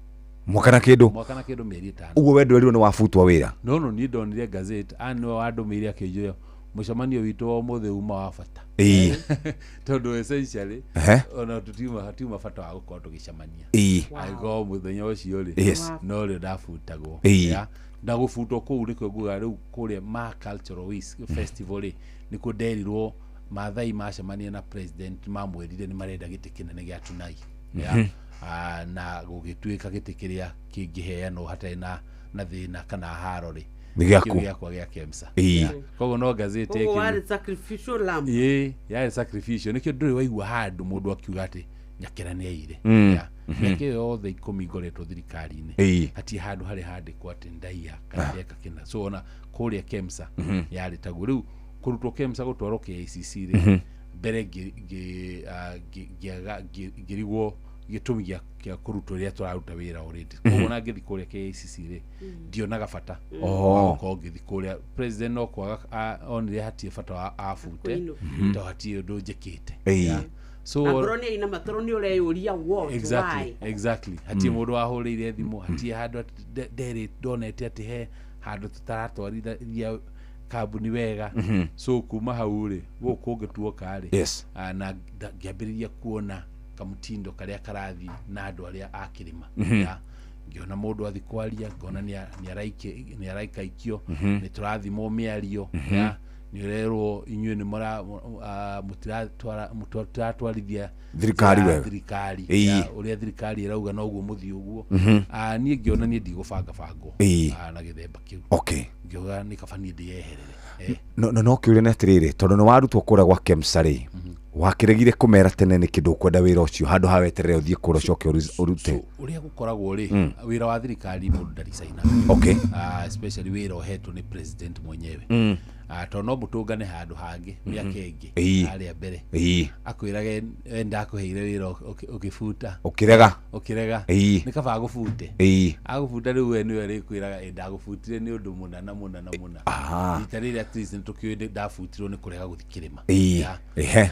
Mwaka na kĩndũ?
Mwaka na kĩndũ mĩeri 5.
Ũguo we ndwerirwo nĩ wabutwo wĩra?
No, niĩ ndonire gazette, Anne nĩwe wandũmĩire akĩnjũria mũcemanio witũ wa ũmũthĩ uma wa bata. Tondũ essentially ona tũtiuma hatiuma bata wa gũkorwo tũgĩcemania. Angĩkorwo mũthenya ũcio rĩ, no rĩo ndabutagwo. Ya, na gũbutwo kũu nĩkuo ngugaga rĩu kũrĩa Ma Cultural Festival rĩ, nĩkuo nderirwo Maathai macemania na president mamwĩrire nĩ marenda gĩtĩ kĩnene gĩa Tunai. Ya. Na gũgĩtuĩka gĩtĩ kĩrĩa kĩngĩheanwo hatarĩ na thĩna kana haro rĩ.
Nĩ gĩaku.
Kĩu gĩakwa gĩa KEMSA.
Ĩĩ.
Yeah. Koguo no gazeti
Koguo
ĩkĩru-
warĩ sacrificial lamb.
Ĩĩ, yarĩ sacrificial. Nĩkĩo ndũrĩ waigua handũ mũndũ akiuga atĩ Nyakera nĩ aire. Yeah. Mĩaka ĩyo yothe 10 ngoretwo thirikari-inĩ.
Ĩĩ.
Hatirĩ handũ harĩ handĩkwo atĩ ndaiya kana ndeka kĩna. So ona kũrĩa KEMSA yarĩ taguo. Rĩu kũrutwo KEMSA gũtwarwo KICC rĩ, mbere ngĩrigwo gĩtũmi gĩa kũrutwo rĩrĩa tũraruta wĩra already. Koguo ona ngĩthiĩ kũrĩa KICC rĩ, ndionaga bata wa gũkorwo ngĩthiĩ kũrĩa. President no kwaga onire hatirĩ bata wa abute
Kũinũka.
tondũ hatirĩ ũndũ njĩkĩte.
Ĩĩ.
Yeah. So
Angorwo nĩ ainama toro nĩ ũreyũria what,
exactly,
why?
exactly. Hatirĩ mũndũ wahũrĩire thimũ, hatirĩ handũ atĩ nderĩ ndonete atĩ he handũ tũtaratwarithia kambuni wega. So kuma hau rĩ, gũkũ kũngĩ tuoka rĩ,
Yes.
na ngĩambĩrĩria kuona kamũtindo karĩa karathiĩ na andũ arĩa a kĩrĩma. Yeah. Ngĩona mũndũ athi kwaria, ngona nĩ araikaikio, nĩ tũrathimwo mĩario, yeah. Nĩ ũrerwo inyuĩ nĩ mũtiratwarithia
Thirikari
njĩra ya
wega.
thirikari.
Ĩĩ.
Yeah, ũrĩa thirikari ĩrauga noguo mũthiĩ ũguo. Niĩ ngĩona niĩ ndigũbangabangwo
Ĩĩ.
na gĩthemba kĩu.
Okay.
Ngĩuga nĩ kaba niĩ ndĩyeherere.
No no no kĩũria nĩ atĩrĩrĩ, tondũ nĩ warutwo kũrĩa gwa KEMSA rĩ, wakĩregire kũmera tene nĩkĩ ndũkwenda wĩra ũcio handũ ha weterere ũthiĩ kũrĩa ũcoke ũrute?
Ũrĩa gũkoragwo rĩ, wĩra wa thirikari mũndũ ndaricaina.
Okay.
Especially wĩra ũhetwo nĩ president mwenyewe. Tondũ no mũtũngane handũ hangĩ mĩaka ĩngĩ
Ĩĩ.
harĩa mbere,
Ĩĩ.
akwĩrage we ndakũheire wĩra ũkĩbuta,
Ũkĩrega.
ũkĩrega.
Ĩĩ.
Nĩ kaba agũbute.
Ĩĩ.
Agũbuta rĩu we nĩwe rĩkwĩraga ĩ ndagũbutire nĩ ũndũ mũna na mũna na mũna. Rita rĩrĩ at least nĩtũkĩũĩ ndabutirwo nĩ kũrega gũthiĩ kĩrĩma.
Ĩĩ.
Yeah.
Ehe.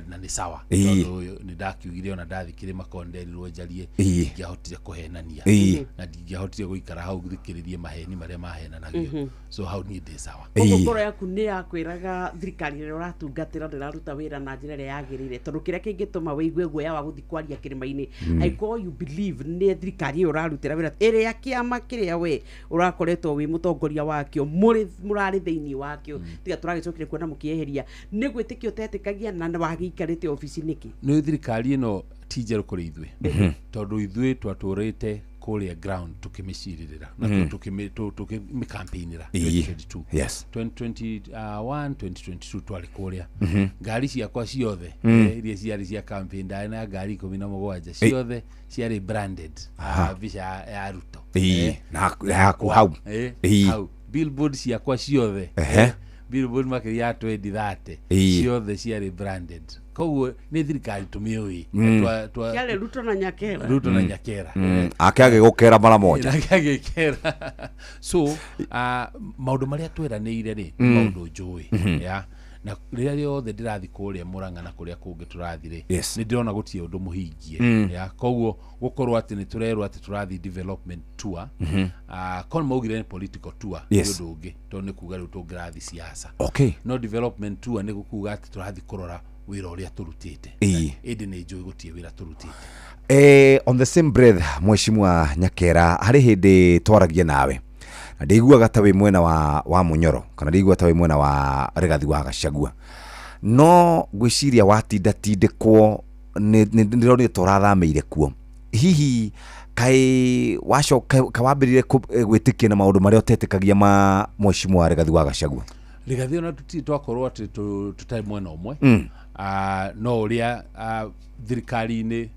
Na nĩ sawa.
Ĩĩ.
Tondũ nĩ ndakiugire ona ndathiĩ kĩrĩma korwo nderirwo njarie,
Ĩĩ.
ndingĩahotire kũhenania.
Ĩĩ.
Na ndingĩahotire gũikara hau thikĩrĩrie maheni marĩa mahenanagio. So hau niĩ ndĩ sawa.
Koguo ngoro yaku nĩ yakwĩraga thirikari ĩrĩa ũratungatĩra ndĩraruta wĩra na njĩra ĩrĩa yagĩrĩire, tondũ kĩrĩa kĩngĩtũma wĩigue guoya wa gũthiĩ kwaria kĩrĩma-inĩ, angĩkorwo you believe nĩ thirikari ĩyo ũrarutĩra wĩra, ĩrĩa kĩama kĩrĩa we ũrakoretwo wĩ mũtongoria wakĩo, mũrarĩ thĩinĩ wakĩo, tiga tũragĩcokire kuona mũkĩeheria, nĩ gwĩtĩkia ũtetĩkagia na wagĩikarĩte obici nĩkĩ?
Nĩ thirikari ĩno ti njerũ kũrĩ ithuĩ, tondũ ithuĩ twatũrĩte kũrĩa ground tũkĩmĩcirĩrĩra na tũkĩmĩcampaignĩra
Ĩĩ.
2022.
Yes.
2021, 2022 twarĩ kũrĩa. Ngari ciakwa ciothe, iria ciarĩ cia campaign, ndarĩ na ngari 17, ciothe ciarĩ branded mbica ya Ruto.
Ĩĩ. Na yaku hau. Ĩĩ.
Hau billboard ciakwa ciothe, billboard makĩria ya 2030,
Ĩĩ.
ciothe ciarĩ branded. Koguo nĩ thirikari tũmĩũĩ.
Ciarĩ Ruto na Nyakera.
Ruto na Nyakera.
Ake agĩgũkera mara moja.
Nake agĩkera. So maũndũ marĩa tweranĩire rĩ, nĩ maũndũ njũĩ. Yeah. Na rĩrĩa rĩothe ndĩrathiĩ kũrĩa Mũrang'a na kũrĩa kũngĩ tũrathiĩ rĩ,
Yes.
nĩ ndĩrona gũtirĩ ũndũ mũhingie. Yeah. Koguo gũkorwo atĩ nĩ tũrerwo atĩ tũrathiĩ development tour, korwo maugire nĩ political tour, nĩ
Yes.
ũndũ ũngĩ, tondũ nĩ kuga rĩu tũngĩrathiĩ siasa.
Okay.
No development tour nĩ gũkuga atĩ tũrathiĩ kũrora wĩra ũrĩa tũrutĩte.
Ĩĩ.
Ĩndĩ nĩ njũĩ gũtirĩ wĩra tũrutĩte.
On the same breath, mheshimiwa Nyakera, harĩ hĩndĩ twaragia nawe na ndĩiguaga ta wĩ mwena wa Mũnyoro, kana ndĩiguaga ta wĩ mwena wa Rigathi wa Gachagua, no ngwĩciria watindatindĩkwo ndĩronire ta ũrathamĩire kuo. Hihi kaĩ wacoka wambĩrĩrie gwĩtĩkia na maũndũ marĩa ũtetĩkagia ma mheshimiwa Rigathi wa Gachagua?
Rigathi ona tũtirĩ twakorwo atĩ tũtarĩ mwena ũmwe. No ũrĩa thirikari-inĩ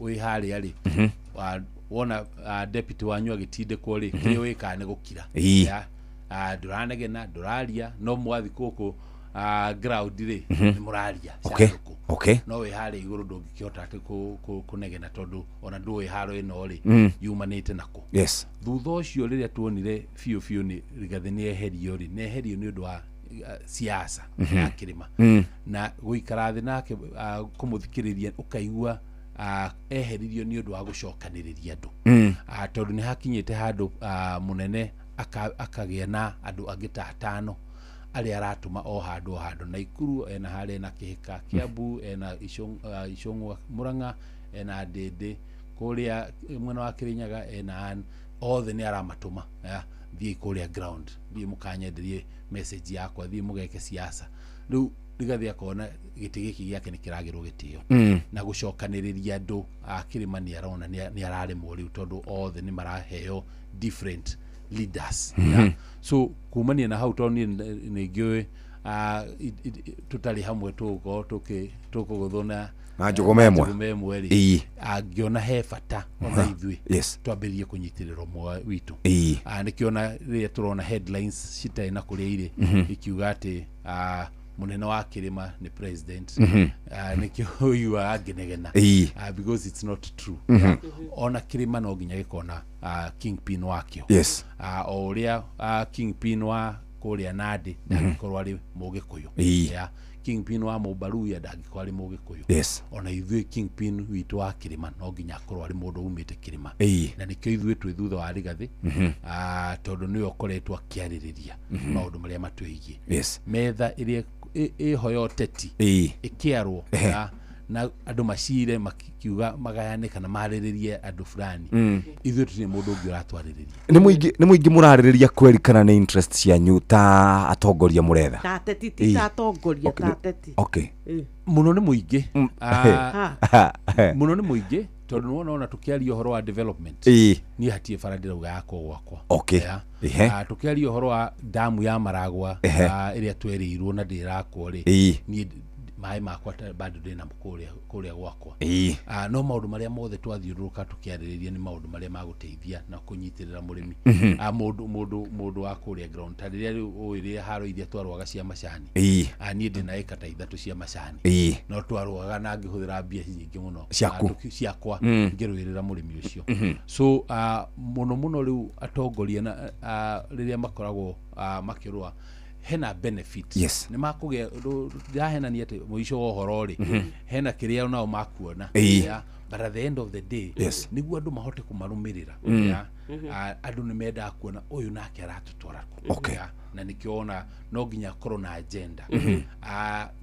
wĩ harĩa rĩ, wona deputy wanyu agĩtindĩkwo rĩ, kĩrĩa wĩkaga nĩ gũkira.
Ĩĩ.
Yeah. Ndũranegena, ndũraria, no mwathiĩ gũkũ ground rĩ, nĩ mũraria
Okay.
candũkũ.
Okay.
No wĩ harĩa igũrũ ndũngĩkĩhota atĩ kũnegena, tondũ ona ndũĩ haro ĩno rĩ yumanĩte nakũ.
Yes.
Thutha ũcio rĩrĩa tuonire biũ biũ nĩ Rigathi nĩ eherio rĩ, nĩ eherio nĩ ũndũ wa siasa ya kĩrĩma, na gũikara thĩ nake kũmũthikĩrĩria ũkaigua eheririo nĩ ũndũ wa gũcokanĩrĩria andũ. Tondũ nĩ hakinyĩte handũ mũnene akagĩa na andũ angĩ ta atano arĩa aratũma o handũ o handũ. Naikuru ena harĩa ena Kĩhĩka, Kiambu ena Icũng'wa, Mũrang'a ena Ndĩndĩ, kũrĩa mwena wa Kĩrĩnyaga ena Ann, othe nĩ aramatũma, thiĩ kũrĩa ground, thiĩ mũkanyenderie message yakwa, thiĩ mũgeke siasa. Rĩu Rigathi akona gĩtĩ gĩkĩ gĩake nĩ kĩragĩrwo gĩtĩo. Na gũcokanĩrĩria andũ a kĩrĩma nĩ arona nĩ araremwo rĩu, tondũ othe nĩ maraheo different leaders. Yeah. So kumania na hau tondũ niĩ nĩ ngĩũĩ tũtarĩ hamwe tũgũkorwo tũkũgũthwo na
Na njũgũma ĩmwe.
Njũgũma ĩmwe rĩ,
Ĩĩ.
ngĩona he bata ona ithuĩ twambĩrĩrie kũnyitĩrĩra ũmwe witũ. Nĩkĩo ona rĩrĩa tũrona headlines citarĩ na kũrĩa irĩ, ikiuga atĩ mũnene wa kĩrĩma nĩ president. Nĩkĩo ũiguaga ngĩnegena. Because it's not true. Ona kĩrĩma no nginya gĩkona kingpin wakĩo. O ũrĩa kingpin wa kũrĩa Nandi ndangĩkorwo arĩ Mũgĩkũyũ. Yeah. Kingpin wa Mũmbaruya ndangĩkorwo arĩ Mũgĩkũyũ. Ona ithuĩ kingpin witũ wa kĩrĩma no nginya akorwo arĩ mũndũ umĩte kĩrĩma. Na nĩkĩo ithuĩ twĩ thutha wa Rigathĩ, tondũ nĩwe ũkoretwo akĩarĩrĩria maũndũ marĩa matwĩgiĩ. Metha ĩrĩa ĩho ya ũteti ĩkĩarwo na andũ macire makiuga magayane kana marĩrĩrie andũ fulani, ithuĩ tũtirĩ mũndũ ũngĩ ũratwarĩrĩria.
Nĩ mũingĩ mũrarĩrĩria kweri kana nĩ interest cianyu ta atongoria mũretha?
Ta ateti, ti ta atongoria, ta ateti.
Mũno nĩ mũingĩ. Mũno nĩ mũingĩ tondũ nĩwona ona tũkĩaria ũhoro wa development, niĩ hatirĩ bara ndĩrauga yakwo gwakwa. Yeah. Tũkĩaria ũhoro wa damu ya Maragwa, ĩrĩa twerĩirwo na ndĩrakwo rĩ, niĩ maĩ makwa bado ndĩnamo kũrĩa gwakwa. No maũndũ marĩa mothe twathiũrũrũka tũkĩarĩrĩria nĩ maũndũ marĩa magũteithia na kũnyitĩrĩra mũrĩmi, mũndũ wa kũrĩa ground, ta rĩrĩa rĩu ũĩ rĩrĩa haro iria twarũaga cia macani. Niĩ ndĩna ĩka ta 3 cia macani, no twarũaga na ngĩhũthĩra mbia nyingĩ mũno.
Ciaku.
Ciakwa, ngĩrũĩrĩra mũrĩmi ũcio. So mũno mũno rĩu atongoria na rĩrĩa makoragwo makĩrũa hena benefit, nĩ makũgĩa ndĩrahenania atĩ mũico wa ũhoro rĩ, hena kĩrĩa nao makuona. Yeah. But at the end of the day, nĩguo andũ mahote kũmarũmĩrĩra. Yeah. Andũ nĩ mendaga kuona ũyũ nake aratũtwara kũ. Yeah. Na nĩkĩo ona no nginya akorwo na agenda.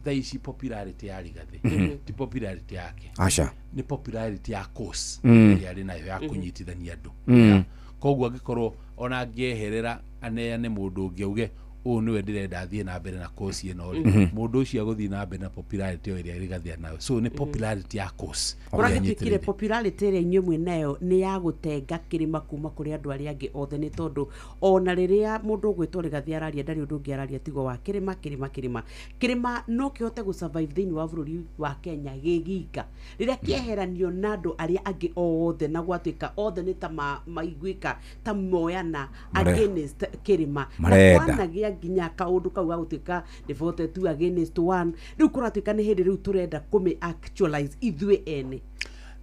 Thaa ici popularity ya Rigathĩ ti popularity yake.
Aca.
Nĩ popularity ya course ĩrĩa arĩ nayo ya kũnyitithania andũ. Yeah. Koguo angĩkorwo ona angĩeherera aneane mũndũ ũngĩ auge ũyũ nĩwe ndĩrenda athiĩ na mbere na course ĩno rĩ, mũndũ ũcio agũthiĩ na mbere na popularity ĩyo ĩrĩa Rigathĩ nayo, so nĩ popularity ya course ĩrĩa
Ũragĩtuĩkire
anyitĩrĩire.
Popularity ĩrĩa inyuĩ mwĩ nayo nĩ ya gũtenga kĩrĩma kuma kũrĩ andũ arĩa angĩ othe, nĩ tondũ ona rĩrĩa mũndũ ũgwĩtwo Rigathĩ araria, ndarĩ ũndũ ũngĩ araria tigo wa kĩrĩma, kĩrĩma, kĩrĩma, kĩrĩma. No kĩhote gũ survive thĩinĩ wa bũrũri wa Kenya gĩ gika rĩrĩa kĩeheranio na andũ arĩa angĩ othe na gwatuĩka othe nĩ ta maiguĩka ta moyana against kĩrĩma na
Marenda.
kwanagĩa nginya kaũndũ kau ga gũtuĩka nĩ 42 against 1. Rĩu kũratuĩka nĩ hĩndĩ rĩu tũrenda kũmĩ actualize ithuĩ ene.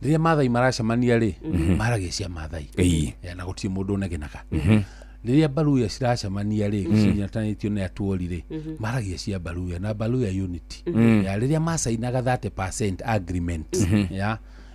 Rĩrĩa Mathai maracemania rĩ, maragia cia Mathai. Yeah, na gũtirĩ mũndũ ũnegenaga. Rĩrĩa Baruya ciracemania rĩ, cinyitanĩtio nĩ atuori rĩ, maragia cia Baruya na Baruya unity. Ya rĩrĩa macainaga 30% agreement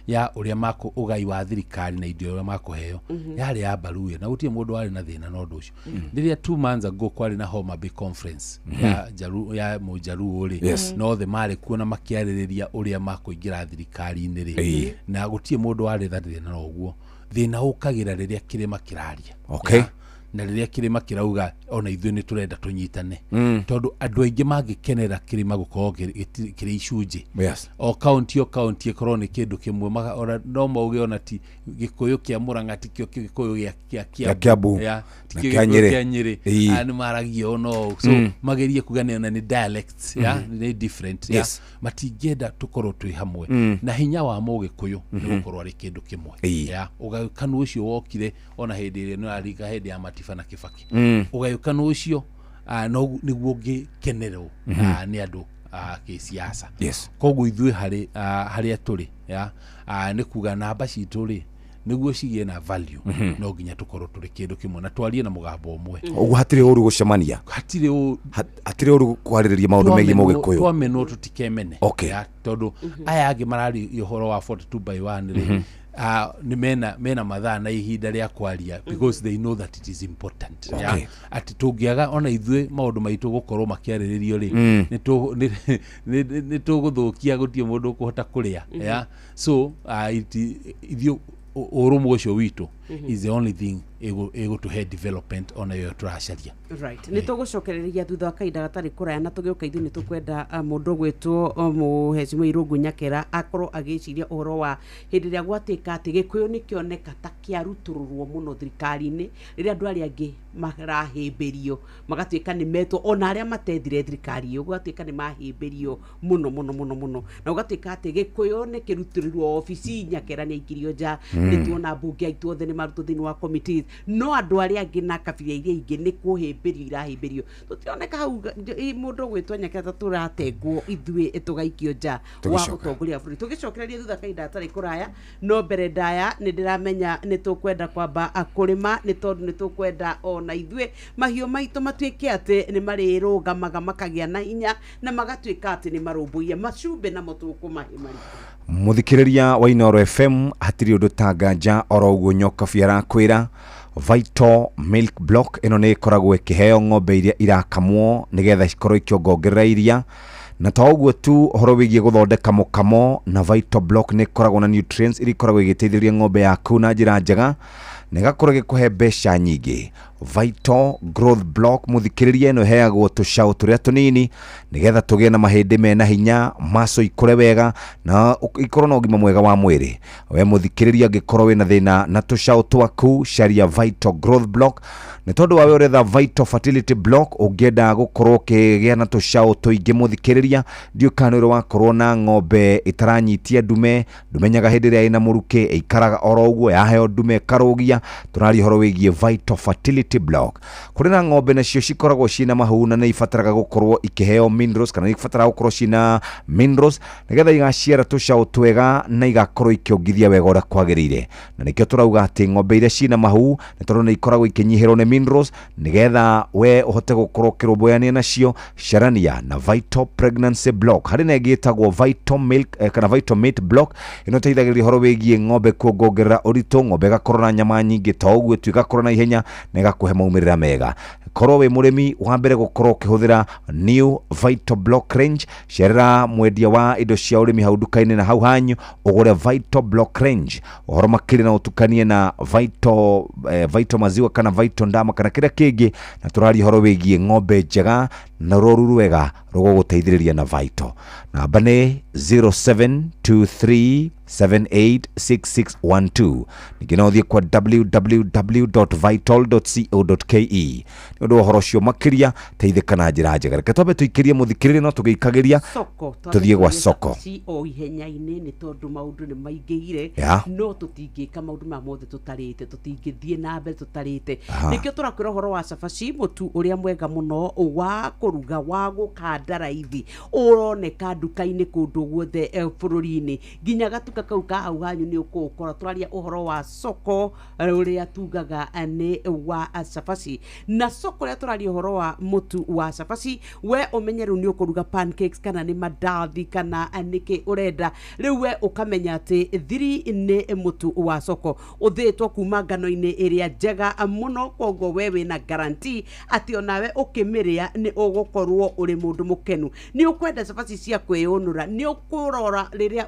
ya ũrĩa makũ ũgai wa thirikari na indo ũrĩa makũheo, yarĩ ya Baruya na gũtirĩ mũndũ warĩ na thĩna na ũndũ ũcio. Rĩrĩa 2 months ago kwarĩ na Homa Bay conference ya Jaru, ya Mũjaruo rĩ, na othe marĩ kuo na makĩarĩrĩria ũrĩa makũingĩra thirikari-inĩ rĩ, na gũtirĩ mũndũ warĩ na thĩna na ũguo. Thĩna ũkagĩra rĩrĩa kĩrĩma kĩraria. Ya, na rĩrĩa kĩrĩma kĩrauga ona ithuĩ nĩ tũrenda tũnyitane, tondũ andũ aingĩ mangĩkenera kĩrĩma gũkorwo kĩrĩ icunjĩ, o kaunti ĩkorwo nĩ kĩndũ kĩmwe, ona no mauge ona ti Gĩkũyũ kĩa Mũrang'a tikĩo Gĩkũyũ gĩa
Gĩa Kiambu.
Ya,
Na
tikĩo
kĩa
Gĩkũyũ
Nyĩrĩ.
kĩa Nyĩrĩ. Nĩ maragia o no so magerie kuga nĩ ona nĩ dialects, ya, nĩ different, ya. Matingĩenda tũkorwo twĩ hamwe. Na hinya wa Mũgĩkũyũ nĩ gũkorwo arĩ kĩndũ kĩmwe. Ya, ũgayũkanu ũcio wokire ona hĩndĩ ĩrĩa nĩ arika hĩndĩ ya Matiba na Kĩbakĩ. Ũgayũkanu ũcio no nĩguo ũngĩkenerwo nĩ andũ kĩsiasa. Koguo ithuĩ harĩ harĩa tũrĩ, ya, nĩ kuga namba citũ rĩ, nĩguo cigĩe na value, no nginya tũkorwo tũrĩ kĩndũ kĩmwe na twarie na mũgambo ũmwe.
Ũguo hatirĩ ũru gũcemania?
Hatirĩ ũru.
Hatirĩ ũru kwarĩrĩria maũndũ megiĩ Mũgĩkũyũ?
Twamenwo tũtikemene. Ya, tondũ aya angĩ mararia ũhoro wa 42 by 1 rĩ, nĩ mena mathaa na ihinda rĩa kwaria because they know that it is important. Ya, atĩ tũngĩaga ona ithuĩ maũndũ maitũ gũkorwo makĩarĩrĩrio rĩ, nĩ tũgũthũkia, gũtirĩ mũndũ ũkũhota kũrĩa. Ya, so ithuĩ ũrũmwe ũcio witũ. Is the only thing ĩgũtũhe development ona ĩyo tũracaria.
Right, nä tå gå cokereria thutha wa kahinda gatarä kå raya na tå gä å ka ithuä nä tå kwenda må ndå gwä two må hecimå irå Nyakera akorwo agä ciria å horo wa hä ndä ä rä a gwatuä ka atä gä kå yå nä kä oneka ta kä arutå rå rwo må no thirikari-inä rä rä a andå arä angä marahä mbä rio magatuä ka nä metwo ona arä a matethire thirikari ä yo gũgatuä ka nä mahä mbä rio må no må no må no må no na gũgatuä ka atä gä kå yå nä kä rutå rä rwo obici Nyakera nä aikirio nja. Nä tuona mbunge aitũ othe nä marutwo thä inä wa committees, no andå arä angä na kabira iria ingä nä kå hä mbä rio irahä mbä rio tå hau må ndå gwä two Nyakera ta tå ratengwo ithuä tå gaikio nja wa
Tũgĩcoka.
ũtongoria wa bũrũri. Tũgĩcokereria thutha kahinda gatarĩ kũraya, no mbere ndaya nĩ ndĩramenya nĩ tũkwenda kwamba kũrĩma nĩ tondũ nĩ tũkwenda ona ithuĩ mahiũ maitũ matuĩke atĩ nĩ marĩrũgamaga makagĩa na hinya na magatuĩka atĩ nĩ marũmbũiye macumbĩ namo tũkũmahe marĩkũ.
Muthikiriria wa Inoro FM, hatirĩ ũndũ ta nganja oro ũguo Nyokabi arakwĩra Vital Milk Block ĩno nĩ ĩkoragwo ĩkĩheo ng'ombe iria irakamwo nĩgetha cikorwo ikĩongongerera iria, na to ũguo tu, ũhoro wĩgiĩ gũthondeka mũkamo na Vital Block nĩ ĩkoragwo na nutrients iria ikoragwo igĩteithĩrĩria ng'ombe yaku na njĩra njega na ĩgakorwo ĩgĩkũhe mbeca nyingĩ. Vital Growth Block, mũthikĩrĩria, ĩno ĩheagwo tũcaũ tũrĩa tũnini nĩgetha tũgĩe na mahĩndĩ mena hinya, maco ikũre wega na ikorwo na ũgima mwega wa mwĩrĩ. We mũthikĩrĩria, angĩkorwo wĩna thĩna na tũcaũ twaku, caria Vital Growth Block nĩ tondũ wawe ũretha Vital Fertility Block ũngĩenda gũkorwo ũkĩgĩa na tũcaũ tũingĩ. Mũthikĩrĩria, ndiũ kana nĩ ũrĩ wakorwo na ng'ombe ĩtaranyitia ndume, ndũmenyaga hĩndĩ ĩrĩa ĩna mũrukĩ, ĩikaraga oro ũguo, yaheo ndume ĩkarũgia. Tũraria ũhoro wĩgiĩ Vital Fertility Block. Kũrĩ na ng'ombe nacio cikoragwo ciĩna mahu na nĩ ibataraga gũkorwo ikĩheo minerals kana nĩ ibataraga gũkorwo ciĩna minerals nĩgetha igaciara tũcaũ twega na igakorwo ikĩongithia wega ũrĩa kwagĩrĩire, na nĩkĩo tũrauga atĩ ng'ombe iria ciĩna mahu nĩ tondũ nĩ ikoragwo ikĩnyihĩrwo nĩ minerals, nĩgetha we ũhote gũkorwo ũkĩrũmbũyania nacio, carania na Vital Pregnancy Block. Harĩ na ĩngĩ ĩtagwo Vital Milk kana Vital Mate Block. Ĩno ĩteithagĩrĩria ũhoro wĩgiĩ ng'ombe kuongongerera ũritũ, ng'ombe ĩgakorwo na nyama nyingĩ, to ũguo tu, ĩgakũra na ihenya na ĩgakũhe maumĩrĩra mega. Korwo wĩ mũrĩmi wa mbere gũkorwo ũkĩhũthĩra new Vital Block range, cerera mwendia wa indo cia ũrĩmi hau nduka-inĩ na hau hanyu ũgũre Vital Block range. Ũhoro makĩria na ũtukanie na Vital, Vital maziwa kana Vital ndama kana kĩrĩa kĩngĩ, na tũraria ũhoro wĩgiĩ ng'ombe njega na rũru rwega rũgũgũteithĩrĩria na Vital. Namba nĩ 0723786612. Ningĩ no ũthiĩ kwa www.vital.co.ke nĩ ũndũ wa ũhoro ũcio makĩria. Teithĩka na njĩra njega. Reke twambe tũikĩrie mũthikĩrĩria no tũgĩikagĩria
soko.
Tũthiĩ gwa soko.
Ci o ihenya-inĩ nĩ tondũ maũndũ nĩ maingĩhire. No tũtingĩka maũndũ maya mothe tũtarĩte, tũtingĩthiĩ na mbere tũtarĩte. Nĩkĩo tũrakwĩra ũhoro wa cabaci, mũtu ũrĩa mwega mũno wa kũruga wa gũkanda raithi ũroneka nduka-inĩ kũndũ guothe bũrũri-inĩ, nginya gatuka kau ka hau hanyu nĩ ũkũũkora. Tũraria ũhoro wa soko ũrĩa tugaga nĩ wa cabaci, na soko ũrĩa tũraria ũhoro wa mũtu wa cabaci, we ũmenye rĩu nĩ ũkũruga pancakes kana nĩ mandathi kana nĩkĩ ũrenda. Rĩu we ũkamenya atĩ thiri nĩ mũtu wa soko ũthĩtwo kuma ngano-inĩ ĩrĩa njega mũno, koguo we wĩna guarantee atĩ onawe ũkĩmĩrĩa nĩ ũgũkorwo ũrĩ mũndũ mũkenu. Nĩ ũkwenda cabaci cia kwĩyũnũra, nĩ ũkũrora rĩrĩa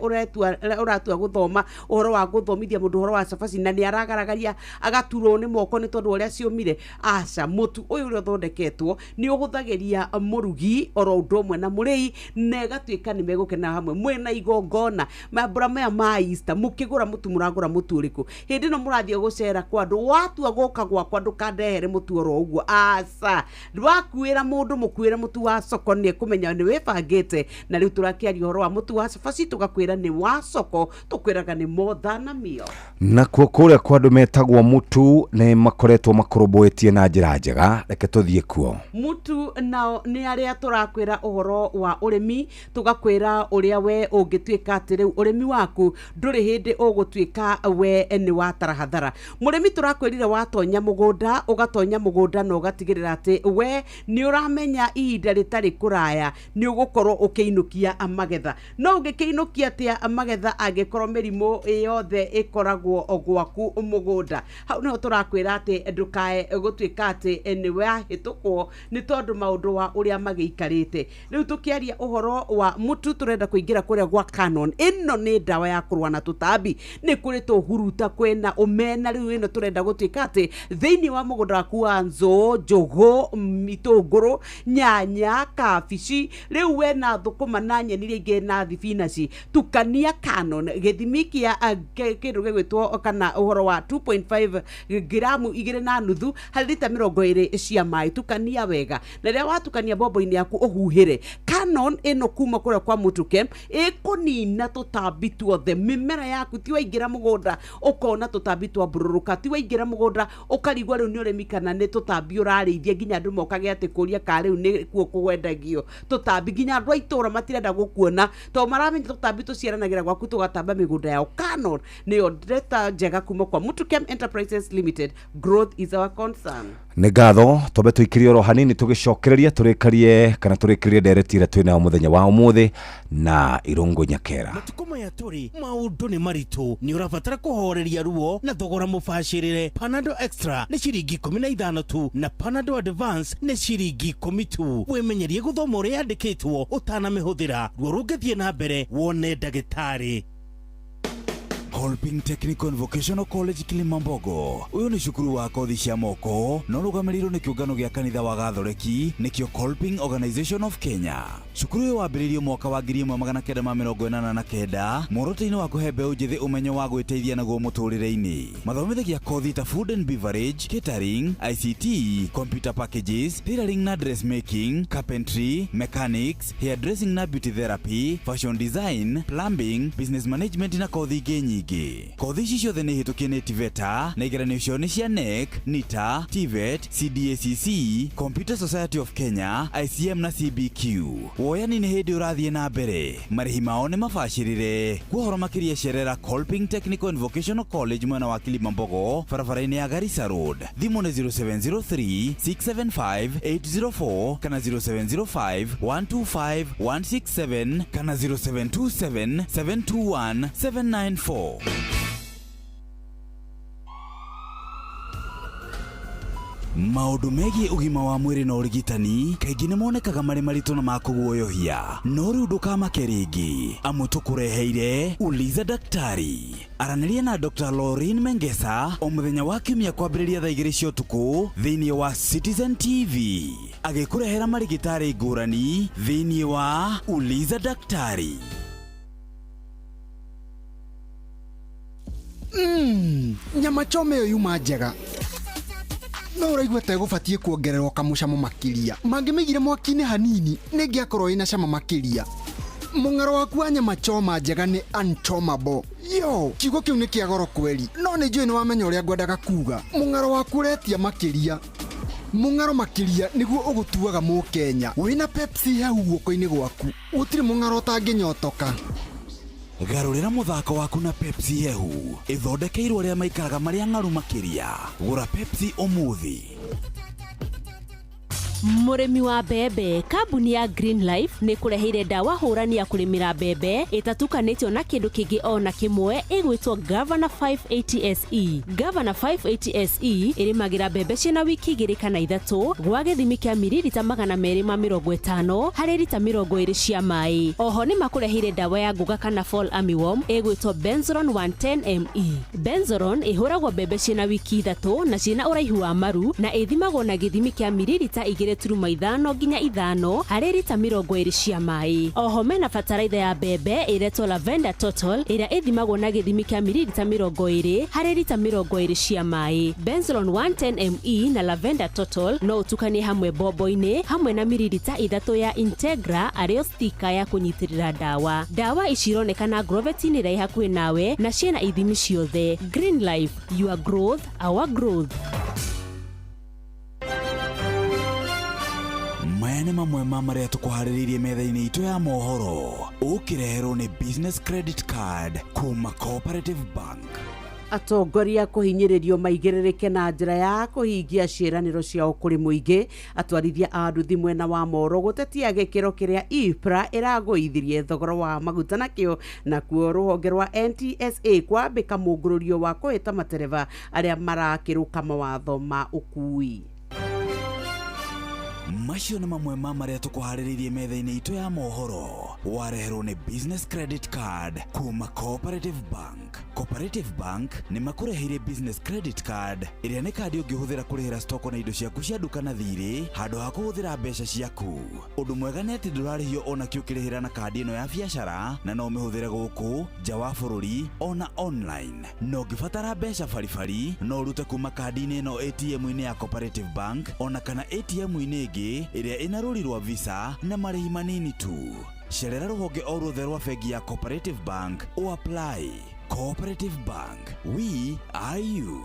ũratua gũthoma ũhoro wa gũthomithia mũndũ ũhoro wa cabaci na nĩ aragaragaria agaturwo nĩ moko nĩ tondũ ũrĩa ciũmire. Aca, mũtu ũyũ ũrĩa ũthondeketwo nĩ ũhũthagĩria mũrugi oro ũndũ ũmwe na mũrĩi na ĩgatuĩka nĩ megũkena hamwe. Mwĩna igongona mambura maya ma Easter, mũkĩgũra mũtu mũragũra mũtu ũrĩkũ? Hĩndĩ ĩno mũrathiĩ gũcera kwa andũ, watua gũka gwakwa ndũkandehere mũtu oro ũguo, aca. Wakuĩra mũndũ mũkuĩre mũtu wa soko nĩ ekũmenya nĩ wĩbangĩte. Na rĩu tũrakĩaria ũhoro wa mũtu wa cabaci, tũgakwĩra nĩ wa soko, tũkwĩraga nĩ motha na mio.
Nakuo kũrĩa kwa andũ metagwo Mutu nĩ makoretwo makũrũmbũĩtie na njĩra njega. Reke tũthiĩ kuo.
Mutu nao nĩ arĩa tũrakwĩra ũhoro wa ũrĩmi, tũgakwĩra ũrĩa we ũngĩtuĩka atĩ rĩu ũrĩmi waku ndũrĩ hĩndĩ ũgũtuĩka we nĩ watara hathara. Mũrĩmi, tũrakwĩrire watonya mũgũnda, ũgatonya mũgũnda na ũgatigĩrĩra atĩ we nĩ ũramenya ya ihinda rĩtarĩ kũraya nĩ ũgũkorwo ũkĩinũkia magetha. No ũngĩkĩinũkia atĩa magetha angĩkorwo mĩrimũ yothe ĩkoragwo gwaku mũgũnda? Hau nĩho tũrakwĩra atĩ ndũkae gũtuĩka atĩ nĩ wahĩtũkwo nĩ tondũ maũndũ wa ũrĩa magĩikarĩte. Rĩu tũkĩaria ũhoro wa mũtu, tũrenda kũingĩra kũrĩa gwa Canon. Ĩno nĩ ndawa ya kũrũa na tũtambi, nĩ kũrĩ tũhuruta, kwĩna ũmena. Rĩu ĩno tũrenda gũtuĩka atĩ thĩinĩ wa mũgũnda waku wa nzũũ, njũgũ, itũngũrũ, nyanya, kabici, rĩu we na thũkũma na nyeni iria ingĩ na thibinaci, tukania Canon gĩthimi kĩa kĩndũ gĩgwĩtwo kana ũhoro wa 2.5 ngiramu 2.5 harĩ rita 20 cia maĩ. Tukania wega, na rĩrĩa watukania mbombo-inĩ yaku ũhuhĩre Canon ĩno kuma kũrĩa kwa Mũtuke, ĩkũnina tũtambi tuothe mĩmera yaku. Ti waingĩra mũgũnda ũkona tũtambi twa mbũrũrũka, ti waingĩra mũgũnda ũkarigwo rĩu nĩ ũrĩmi kana nĩ tũtambi ũrarĩithia, nginya andũ mokage atĩ kũria ka rĩu nĩ kuo kũgwendagio tũtambi, nginya andũ a itũra matirenda gũkuona tondũ maramenya tũtambi tũciaranagĩra gwaku tũgatamba mĩgũnda yao. Canon nĩyo ndeta njega kuma kwa Mutukem Enterprises Limited. Growth is our concern.
Nĩ ngatho. Twambe tũikĩrie oro hanini, tũgĩcokereria tũrĩkarie kana tũrĩkĩrie ndereti ĩrĩa twĩ nayo mũthenya wa ũmũthĩ na Irũngũ Nyakera.
Matukũ maya tũrĩ maũndũ nĩ maritũ, nĩ ũrabatara kũhoreria ruo na thogora mũbacĩrĩre. Panadol Extra nĩ ciringi 15 tu, na Panadol Advance nĩ ciringi 10 tu. Wĩmenyerie gũthoma ũrĩa yandĩkĩtwo ũtanamĩhũthĩra. Ruo rũngĩthiĩ na mbere, wone ndagĩtarĩ.
Kolping Technical and Vocational College Kilimambogo. Ũyũ nĩ cukuru wa kothi cia moko na ũrũgamĩrĩirwo nĩ kĩũngano gĩa kanitha wa Gathoreki, nĩkĩo Kolping Organization of Kenya. Cukuru ũyũ wambĩrĩirio mwaka wa 1989 muoroto-inĩ wa kũhe mbeũ njĩthĩ ũmenyo wa gwĩteithia naguo mũtũrĩre-inĩ. Mathomithagia kothi ta food and beverage, catering, ICT, computer packages, tailoring na dressmaking, carpentry, mechanics, hairdressing na beauty therapy, fashion design, plumbing, business management na kothi ingĩ nyingĩ. Kothi ici ciothe nĩ hĩtũkie nĩ TVETA na igeranio ciao nĩ cia KNEC, NITA, TVET, CDACC, Computer Society of Kenya, ICM na CBQ. Woyani nĩ hĩndĩ ũrathiĩ na mbere, marĩhi mao nĩ mabacĩrĩre. Kwa ũhoro makĩria cerera Kolping Technical and Vocational College mwena wa Kilimambogo, barabara-inĩ ya Garissa Road. Thimũ nĩ 0703 675 804 kana 0705 125 167 kana 0727 721 794. Maũndũ megiĩ ũgima wa mwĩrĩ na ũrigitani kaingĩ nĩ monekaga marĩ maritũ na ma kũguoyohia, no rĩu ndũkamake rĩngĩ, amu tũkũreheire Uliza Daktari. Aranĩria na Dr. Lauren Mengesa o mũthenya wa kiumia kwambĩrĩria thaa 2 cia ũtukũ thĩinĩ wa Citizen TV, agĩkũrehera marigĩtarĩ ngũrani thĩinĩ wa Uliza Daktari.
Nyama choma ĩyo yuma njega, no ũraigua ta ĩgũbatiĩ kuongererwo kamũcamo makĩria. Mangĩmĩigire mwaki-inĩ hanini, nĩ ĩngĩakorwo ĩna cama makĩria. Mũng'aro waku wa nyama choma njega nĩ unchomable. Yo, kiugo kĩu nĩ kĩa goro kweri, no nĩ njũĩ nĩ wamenya ũrĩa ngwendaga kuga. Mũng'aro waku ũretia makĩria, mũng'aro makĩria nĩguo ũgũtuaga Mũkenya. Wĩna Pepsi hehu guoko-inĩ gwaku, gũtirĩ mũng'aro ũtangĩnyotoka.
Garũrĩra mũthako waku na Pepsi hehu ĩthondekeirwo arĩa maikaraga marĩ ang'aru makĩria. Gũra Pepsi ũmũthĩ.
Mũrĩmi wa mbembe, kambuni ya Green Life nĩ kũreheire ndawa hũrani ya kũrĩmĩra mbembe ĩtatukanĩtio na kĩndũ kĩngĩ o na kĩmwe, ĩgwĩtwo Governor 580 SE. Governor 580 SE ĩrĩmagĩra mbembe ciĩna wiki 2 kana 3 gwa gĩthimi kĩa miririta 250 harĩ rita 20 cia maĩ. Oho nĩ makũreheire ndawa ya ngũga kana fall armyworm ĩgwĩtwo Benzoron 110 ME. Benzoron ĩhũragwo mbembe ciĩna wiki 3 na ciĩna ũraihu wa maru, na ĩthimagwo na gĩthimi kĩa miririta 2.5 nginya 5 harĩ rita 20 cia maĩ. Oho mena bataraitha ya mbembe ĩretwo Lavender Total ĩrĩa ĩthimagwo na gĩthimi kĩa miririta 20 harĩ rita 20 cia maĩ. Benzoron 110 ME na Lavender Total no ũtukanie hamwe mbombo-inĩ hamwe na miririta 3 ya Integra arĩo stika ya kũnyitĩrĩra ndawa. Ndawa ici ironekana Agrovet-inĩ ĩrĩa ĩ hakuhĩ nawe na ciĩna ithimi ciothe. Green Life, your growth, our growth.
Maya nĩ mamwe ma marĩa tũkũharĩrĩirie metha-inĩ itũ ya mohoro, ũkĩreherwo nĩ Business Credit Card kuma Cooperative Bank.
Atongoria kũhinyĩrĩrio maigĩrĩrĩke na njĩra ya kũhingia ciĩranĩro ciao kũrĩ mũingĩ. Atwarithia a nduthi mwena wa Moro gũtetia gĩkĩro kĩrĩa EPRA ĩragũithirie thogora wa maguta nakĩo, nakuo rũhonge rwa NTSA kwambĩka mũngũrũrio wa kũhĩta matereba arĩa marakĩrũka mawatho ma ũkui.
Macio nĩ mamwe ma marĩa tũkũharĩrĩirie metha-inĩ itũ ya mohoro. Wareherwo nĩ Business Credit Card kuma Cooperative Bank. Cooperative Bank nĩ makũreheire Business Credit Card ĩrĩa nĩ kandi ũngĩhũthĩra kũrĩhĩra stoko na indo ciaku cia nduka na thirĩ handũ ha kũhũthĩra mbeca ciaku. Ũndũ mwega nĩ atĩ ndũrarĩhio ona kĩ ũkĩrĩhĩra na kandi ĩno ya biacara, na no ũmĩhũthĩre gũkũ nja wa bũrũri ona online. Na ũngĩbatara mbeca baribari no ũrute kuma kandi-inĩ ĩno ATM-inĩ ya Cooperative Bank ona kana ATM-inĩ ĩngĩ ĩrĩa ĩna rũri rwa Visa na marĩhi manini tu. Cerera rũhonge o ruothe rwa bengi ya Cooperative Bank o apply. Cooperative Bank, we are you.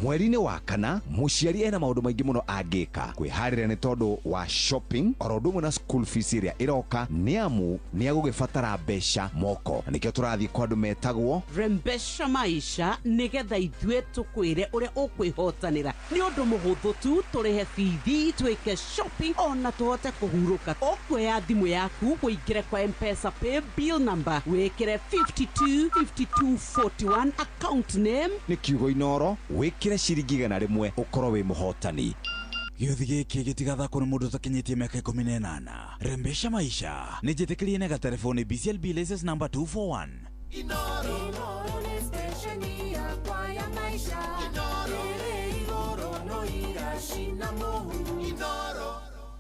Mweri-inĩ wa kana mũciari ena maũndũ maingĩ mũno angĩka kwĩharĩria nĩ tondũ wa shopping oro ũndũ ũmwe na school fees ĩrĩa ĩroka, nĩ amu nĩ agũgĩbatara mbeca moko, na nĩkĩo tũrathiĩ kwa andũ metagwo
Rembesha Maisha, nĩgetha ithuĩ tũkwĩre ũrĩa ũkwĩhotanĩra. Nĩ ũndũ mũhũthũ tu, tũrĩhe bithi, twĩke shopping ona tũhote kũhurũka. Ũkuoya thimũ yaku ũingĩre kwa M-Pesa pay bill number, wĩkĩre 52 52 41, account name
nĩ kiugo Inoro, wĩkĩre ciringi 100 ũkorwo wĩ mũhotani.
Gĩũthi gĩkĩ gĩtigathakwo nĩ mũndũ ũtakinyĩtie mĩaka 18. Rembesha Maisha nĩ njĩtĩkĩrie na gatelefoni BCLB license number 241.
Inoro nĩ stesheni yakwa ya maisha. Ĩrĩ igũrũ no iracina mũhu. Inoro.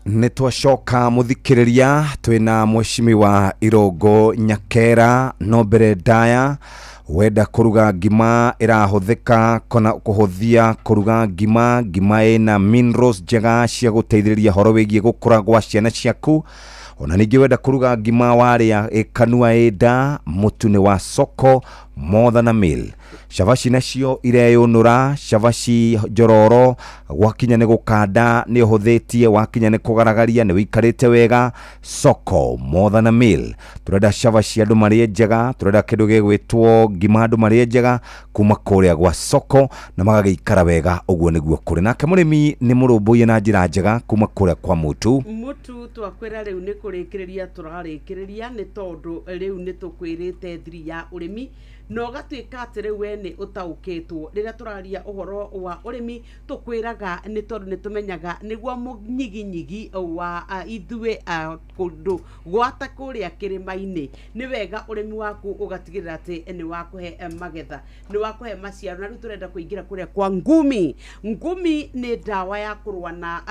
Nĩ twacoka mũthikĩrĩria, twĩna mweshimiwa Irũngũ Nyakera. No mbere ndaya, wenda kũruga ngima ĩrahũthĩka kana kũhũthia kũruga ngima, ngima ĩna minerals njega cia gũteithĩrĩria horo wĩgiĩ gũkũra gwa ciana ciaku, ona ningĩ wenda kũruga ngima warĩa ĩkanua ĩnda, mũtu nĩ wa soko more than a meal. Cabaci nacio ireyũnũra, cabaci njororo, gwakinya nĩ gũkanda nĩ ũhũthĩtie, wakinya nĩ kũgaragaria nĩ wĩikarĩte wega. Soko more than a meal. Tũrenda cabaci andũ marĩe njega, tũrenda kĩndũ gĩgwĩtwo ngima andũ marĩe njega kuma kũrĩa gwa soko na magagĩikara wega. Ũguo nĩguo kũrĩ nake mũrĩmi nĩ mũrũmbũiye na njĩra njega kuma kũrĩa kwa Mũtu.
Mũtu twakwĩra rĩu nĩ kũrĩkĩrĩria tũrarĩkĩrĩria, nĩ tondũ rĩu nĩ tũkwĩrĩte thiri ya ũrĩmi na ũgatuĩka atĩ rĩu we nĩ ũtaũkĩtwo. Rĩrĩa tũraria ũhoro wa ũrĩmi tũkwĩraga nĩ tondũ nĩ tũmenyaga nĩguo mũnyiginyigi wa ithuĩ kũndũ gwata kũrĩa kĩrĩma-inĩ. Nĩ wega ũrĩmi waku ũgatigĩrĩra atĩ nĩ wakũhe magetha, nĩ wakũhe maciaro. Na rĩu tũrenda kũingĩra kũrĩa kwa ngumi. Ngumi nĩ ndawa ya kũrũa na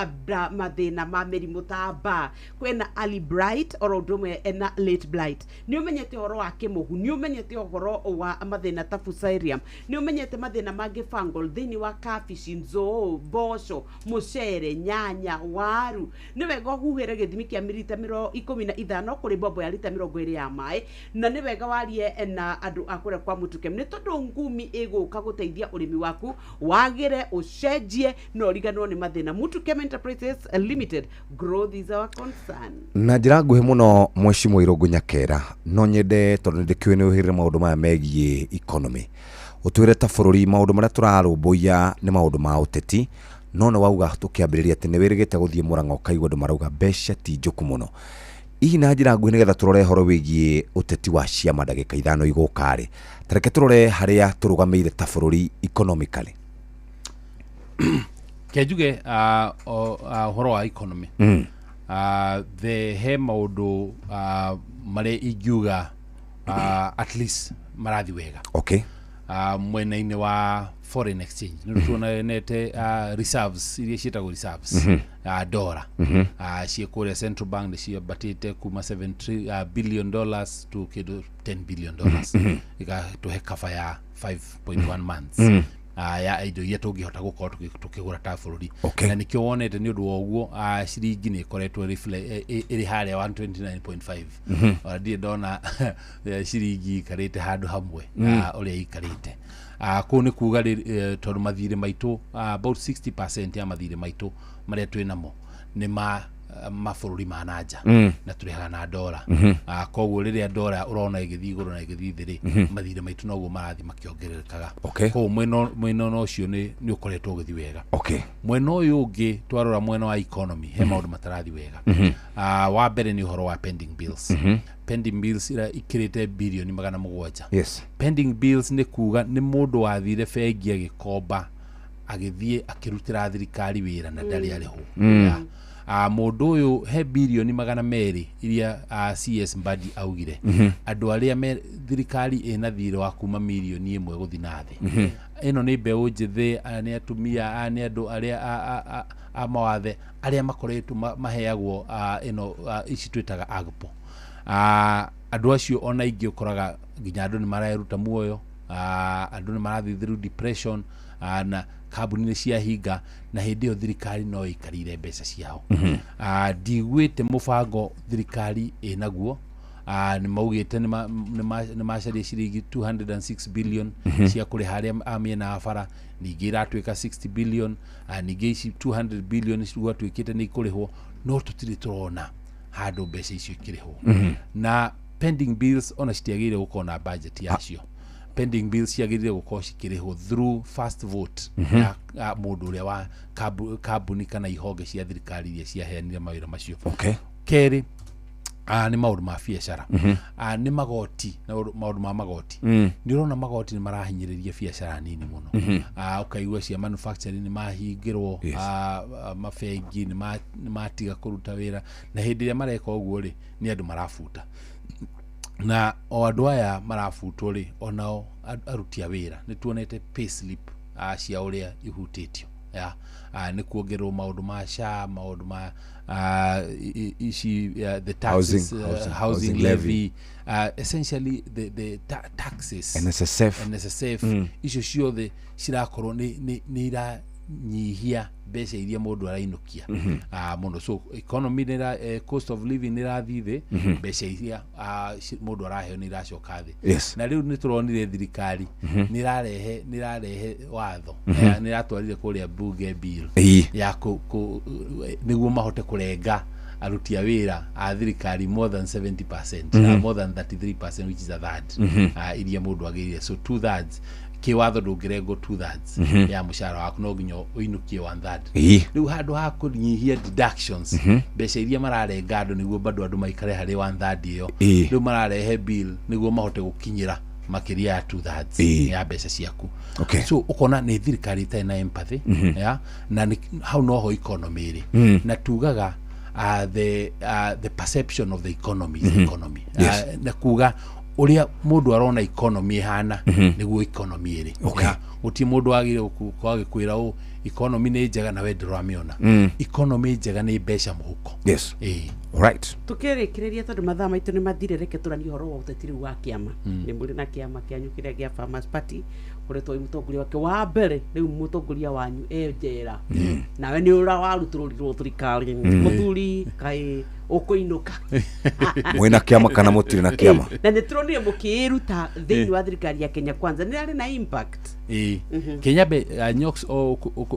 mathĩna ma mĩrimũ ta mbaa. Kwĩna early blight oro ũndũ ũmwe na late blight. Nĩ ũmenyete ũhoro wa kĩmũhu, nĩ ũmenyete ũhoro wa mathĩna ta fusarium, nĩ ũmenyete mathĩna mangĩ fungal thĩinĩ wa kabici, nzũũ, mboco, mũcere, nyanya, waru. Nĩ wega ũhuhĩre gĩthimi kĩa mililita 15 kũrĩ mbombo ya lita 20 ya maĩ, na nĩ wega warie na andũ a kũrĩa kwa Mũtukem, nĩ tondũ ngumi ĩgũka gũteithia ũrĩmi waku wagĩre, ũcenjie na ũriganĩrwo nĩ mathĩna. Mũtukem Enterprises Limited, growth is our concern.
Na njĩra nguhĩ mũno mweshimwa Irũngũ Nyakera, no nyende tondũ nĩ ndĩkĩũĩ nĩ ũhĩrĩre maũndũ maya megiĩ economy, ũtwĩre ta bũrũri maũndũ marĩa tũrarũmbũiya nĩ maũndũ ma ũteti, no nĩ wauga tũkĩambĩrĩria atĩ nĩ wĩrĩgĩte gũthiĩ Mũrang'a ũkaigua andũ marauga mbeca ti njũku mũno. Hihi na njĩra nguhĩ nĩgetha tũrore ũhoro wĩgiĩ ũteti wa ciama ndagĩka 5 igũka rĩ, ta reke tũrore harĩa tũrũgamĩire ta bũrũri economically.
Ke njuge ũhoro wa economy. The he maũndũ marĩa ingiuga at least marathi wega. Mwena-inĩ wa foreign exchange nĩ tuonete reserves iria ciĩtagwo reserves, dollar ciĩ kũrĩa central bank nĩ ciambatĩte kuma 7 billion dollars to kĩndũ 10 billion dollars, igatũhe cover ya 5.1 months ya indo iria tũngĩhota gũkorwo tũkĩgũra ta bũrũri. Na nĩkĩo wonete nĩ ũndũ wa ũguo ciringi nĩ ĩkoretwo ĩrĩ harĩa 129.5. Ona ndirĩ ndona ciringi ikarĩte handũ hamwe ũrĩa ikarĩte. Kũu nĩ kuga tondũ mathirĩ maitũ, about 60% ya mathirĩ maitũ marĩa twĩ namo nĩ ma mabũrũri ma nanja na tũrĩhaga na ndora. Koguo rĩrĩa ndora ũrona ĩgĩthiĩ igũrũ na ĩgĩthiĩ thĩ rĩ, mathirĩ maitũ noguo marathiĩ makĩongererekaga. Koguo mwena ũcio nĩ ũkoretwo ũgĩthiĩ wega. Mwena ũyũ ũngĩ twarora mwena wa economy he maũndũ matarathiĩ wega. Wa mbere nĩ ũhoro wa pending bills. Pending bills ira ikĩrĩte birioni 700. Pending bills nĩ kuga nĩ mũndũ wathire bengi agĩkomba agĩthiĩ akĩrutĩra thirikari wĩra na ndarĩ arĩhwo. Mũndũ ũyũ he birioni 200 iria CS Mbadi augire. Andũ arĩa me thirikari ĩna thirĩ wa kuma mirioni 1 gũthiĩ na thĩ. Ĩno nĩ mbeũ njĩthĩ, aya nĩ atumia, aya nĩ andũ arĩa a mawathe arĩa makoretwo maheagwo ĩno ici twĩtaga AGPO. Andũ acio ona ingĩ ũkoraga nginya andũ nĩ mareruta muoyo, andũ nĩ marathiĩ through depression, na kambuni nĩ ciahinga na hĩndĩ ĩyo thirikari no ĩikarĩire mbeca ciao. Ndiguĩte mũbango thirikari ĩnaguo. Nĩ maugĩte nĩ macaria ciringi 206 billion cia kũrĩha arĩa a mĩena ya bara, ningĩ iratuĩka 60 billion, ningĩ ici 200 billion gwatuĩkĩte nĩ ikũrĩhwo, no tũtirĩ tũrona handũ mbeca icio ikĩrĩhwo. Na pending bills ona citiagĩrĩire gũkorwo na budget yacio. Pending bills ciagĩrĩire gũkorwo cikĩrĩhwo through first vote ya mũndũ ũrĩa wa kambuni kana ihonge cia thirikari iria ciaheanire mawĩra macio. Kerĩ, nĩ maũndũ ma biacara. Nĩ magoti na maũndũ ma magoti. Nĩ ũrona magoti nĩ marahinyĩrĩria biacara nini mũno. Ũkaigua cia manufacturing nĩ mahingĩrwo, mabengi nĩ matiga kũruta wĩra, na hĩndĩ ĩrĩa mareka ũguo rĩ, nĩ andũ marabuta. Na o andũ aya marabutwo rĩ, onao aruti a wĩra nĩ tuonete pay slip cia ũrĩa ihutĩtio. Nĩ kuongererwo maũndũ ma SHA, maũndũ ma ici the taxes, housing levy, essentially the taxes,
NSSF,
icio ciothe cirakorwo nĩ iranyihia mbeca iria mũndũ arainũkia mũno. So economy nĩ cost of living nĩ ĩrathiĩ thĩ, mbeca iria mũndũ araheo nĩ iracoka thĩ. Na rĩu nĩ tũronire thirikari nĩ ĩrarehe watho, nĩ ĩratwarire kũrĩa bunge bill ya nĩguo mahote kũrenga aruti a wĩra a thirikari more than 70%, more than 33%, which is a third iria mũndũ agĩrĩire. So 2/3 kĩwatho ndũngĩrengwo 2/3 ya mũcara waku, no nginya ũinũkie 1/3. Rĩu handũ ha kũnyihia deductions, mbeca iria mararenga andũ nĩguo bado andũ maikare harĩ 1/3 ĩyo, rĩu mararehe bill nĩguo mahote gũkinyĩra makĩria ya 2/3 ya mbeca ciaku. So ũkona nĩ thirikari ĩtarĩ na empathy, na hau noho economy ĩrĩ. Na tugaga the perception of the economy is the economy. Na kuga uria mundu arona economy ihana niguo economy iri. Guti mundu agire gukorwo agikwira u economy ni njega na we nduramiona. Economy njega ni mbeca muhuko.
Yes. Right.
Tukirikireria tondu mathaa maitu ni mathire, reke turanie uhoro wa uteti riu wa kiama. Ni muri na kiama kianyu kiria gia Farmers Party, uretwo mutongoria wake wa mbere riu mutongoria wanyu e njera. Nawe ni ura warutururirwo thirikari muthuri kai ukuinuka.
Mwina kiama kana mutiri na kiama?
Na ni turonire mukiiruta thiini wa thirikari ya Kenya Kwanza ni ari na impact.
Kenya be nyox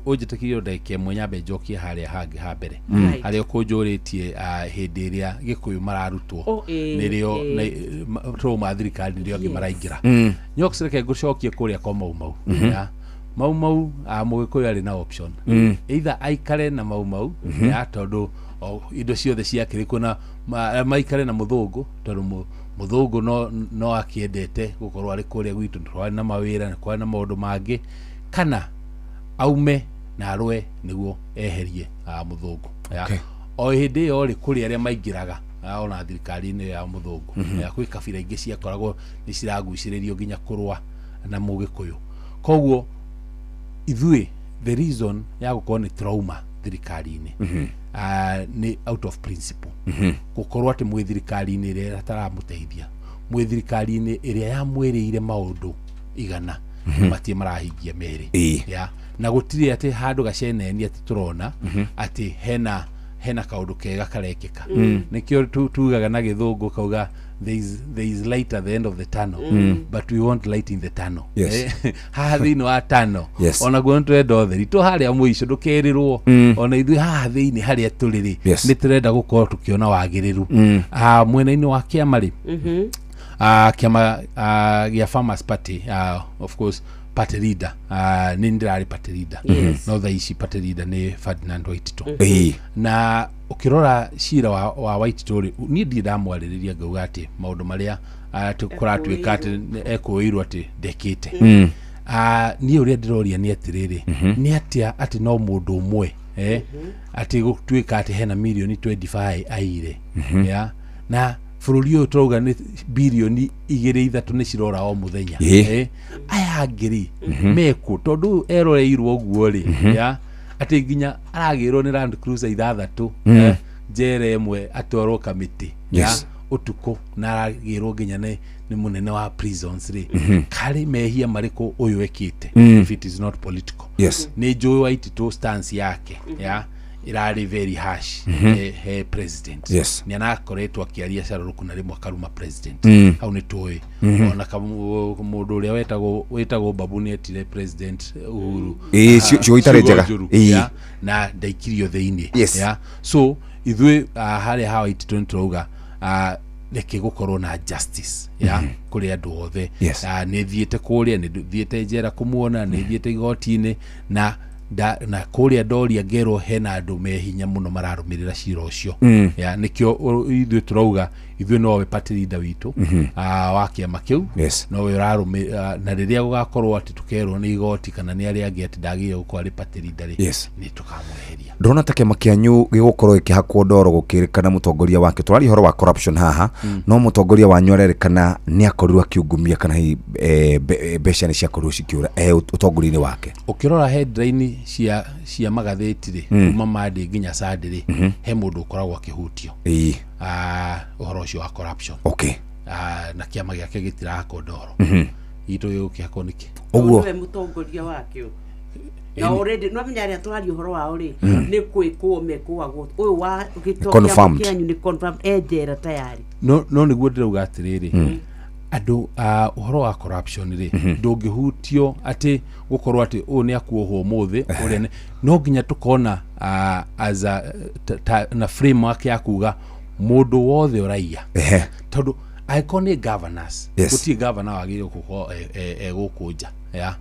unjitikirio ndagika ĩmwe nyambe njokie haria hangi ha mbere haria ũkũnjũrĩtie hĩndĩ ĩrĩa Gĩkũyũ mararutwo nĩrĩo tũma thirikari nĩrĩo angĩ maraingĩra. Nyox reke ngũcokie kũrĩa kwa Mau Mau. Mau Mau Mũgĩkũyũ arĩ na option, either aikare na Mau Mau ya tondũ indo ciothe ciakĩrĩ kuo, na maikare na mũthũngũ tondũ mũthũngũ no akĩendete gũkorwo arĩ kũrĩa gwitũ, twarĩ na mawĩra na kwarĩ na maũndũ mangĩ, kana aume na arũe nĩguo eherie mũthũngũ. O hĩndĩ ĩyo rĩ, kũrĩ arĩa maingĩraga ona thirikari-inĩ ya mũthũngũ, kwĩ kabira ingĩ ciakoragwo nĩ ciragucĩrĩrio nginya kũrũa na Mũgĩkũyũ. Koguo ithuĩ the reason ya gũkorwo nĩ trauma thirikari-inĩ ni out of principle. Gukorwo ati mwi thirikari-inĩ ĩrĩa ĩtaramũteithia, mwi thirikari-inĩ ĩrĩa yamwĩrĩire maũndũ 100 matie marahingia merĩ. Na gũtirĩ atĩ handũ gaceneni atĩ tũrona atĩ hena kaũndũ kega karekĩka. Nĩkĩo tugaga na gĩthũngũ kauga there is light at the end of the tunnel, but we want light in the tunnel.
Yes.
Haha thĩinĩ wa tunnel, onaguo nĩ tũrenda ũtheri tũ harĩa mũico, ndũkerĩrwo. Ona ithuĩ haha thĩinĩ harĩa tũrĩ rĩ, nĩ tũrenda gũkorwo tũkĩona wagĩrĩru. Ah, mwena-inĩ wa kĩama rĩ, kĩama gĩa Farmers Party, of course party leader, nĩ ndĩrarĩ party leader, no thaa ici party leader nĩ Ferdinand Waititũ. Na ũkĩrora cira wa Waititũ rĩ, niĩ ndirĩ ndamwarĩrĩria ngauga atĩ maũndũ marĩa kũratuĩka atĩ ekũĩirwo atĩ ndekĩte. Niĩ ũrĩa ndĩroria nĩ atĩrĩrĩ, nĩ atĩa atĩ no mũndũ ũmwe atĩ gũtuĩka atĩ hena mirioni 25 aire, ya na bũrũri ũyũ tũrauga nĩ birioni igĩrĩ ithatũ nĩ cirora o mũthenya. Aya angĩ rĩ, mekũ? Tondũ ũyũ eroreirwo ũguo rĩ, ya atĩ nginya aragĩrwo nĩ Land Cruiser ithathatũ, njera ĩmwe atwarwo kamĩtĩ ya ũtukũ, na aragĩrwo nginya nĩ mũnene wa prisons rĩ, karĩ mehia marĩkũ ũyũ ekĩte if it is not political? Nĩ njũĩ Waititũ stance yake ya ĩrarĩ very harsh he president. Nĩ anakoretwo akĩaria carũrũku na rĩmwe akaruma president. Hau nĩ tũĩ. Ona mũndũ ũrĩa wĩtagwo Babu nĩ etire President Uhuru
Ĩĩ, ciugo itarĩ
ciugo
njega.
njũru, ya, na ndaikirio thĩinĩ. Ya, so ithuĩ harĩa hawa Waititũ nĩ tũrauga reke gũkorwo na justice ya kũrĩ andũ othe. Nĩ thiĩte kũrĩa, nĩ thiĩte njera kũmuona, nĩ thiĩte igoti-inĩ na na kũrĩa ndoria ngerwo hena andũ me hinya mũno mararũmĩrĩra cira ũcio. Ya, nĩkĩo ithuĩ tũrauga ithuĩ nowe party leader witũ, wa kĩama kĩu, nowe ũrarũmĩ, na rĩrĩa gũgakorwo atĩ tũkerwo nĩ igoti kana nĩ arĩa angĩ atĩ ndagĩrĩire gũkorwo arĩ party leader rĩ, nĩ tũkamweheria.
Ndona ta kĩama kĩanyu gĩgũkorwo gĩkĩhakwo ndoro gũkĩrĩkana mũtongoria wake, tũraria ũhoro wa corruption haha, no mũtongoria wanyu arerĩkana nĩ akorirwo akiungumia kana hihi mbeca nĩ ciakorirwo cikĩũra ũtongoria-inĩ wake.
Ũkĩrora headline cia magathĩti rĩ, kuma Monday nginya Sunday rĩ, he mũndũ ũkoragwo akĩhutio ũhoro ũcio wa corruption. Na kĩama gĩake gĩtirahakwo ndoro. Gitũ gĩgũkĩhakwo nĩkĩ?
Ũguo.
Nĩwe mũtongoria wakĩo na already no menya arĩa tũraria ũhoro wao rĩ, nĩ kwĩkwo mekũagwo ũyũ wa gĩto
Confirmed.
kĩanyu nĩ confirmed e njera tayari.
No nĩguo ndĩrauga atĩrĩrĩ, andũ, ũhoro wa corruption rĩ, ndũngĩhutio atĩ gũkorwo atĩ ũyũ nĩ akuohwo ũmũthĩ, ũrĩa no nginya tũkona as a, na framework ya kuga mũndũ wothe ũraiya, tondũ angĩkorwo nĩ governors, gũtirĩ governor wagĩrĩirwo gũkorwo e gũkũ nja, ya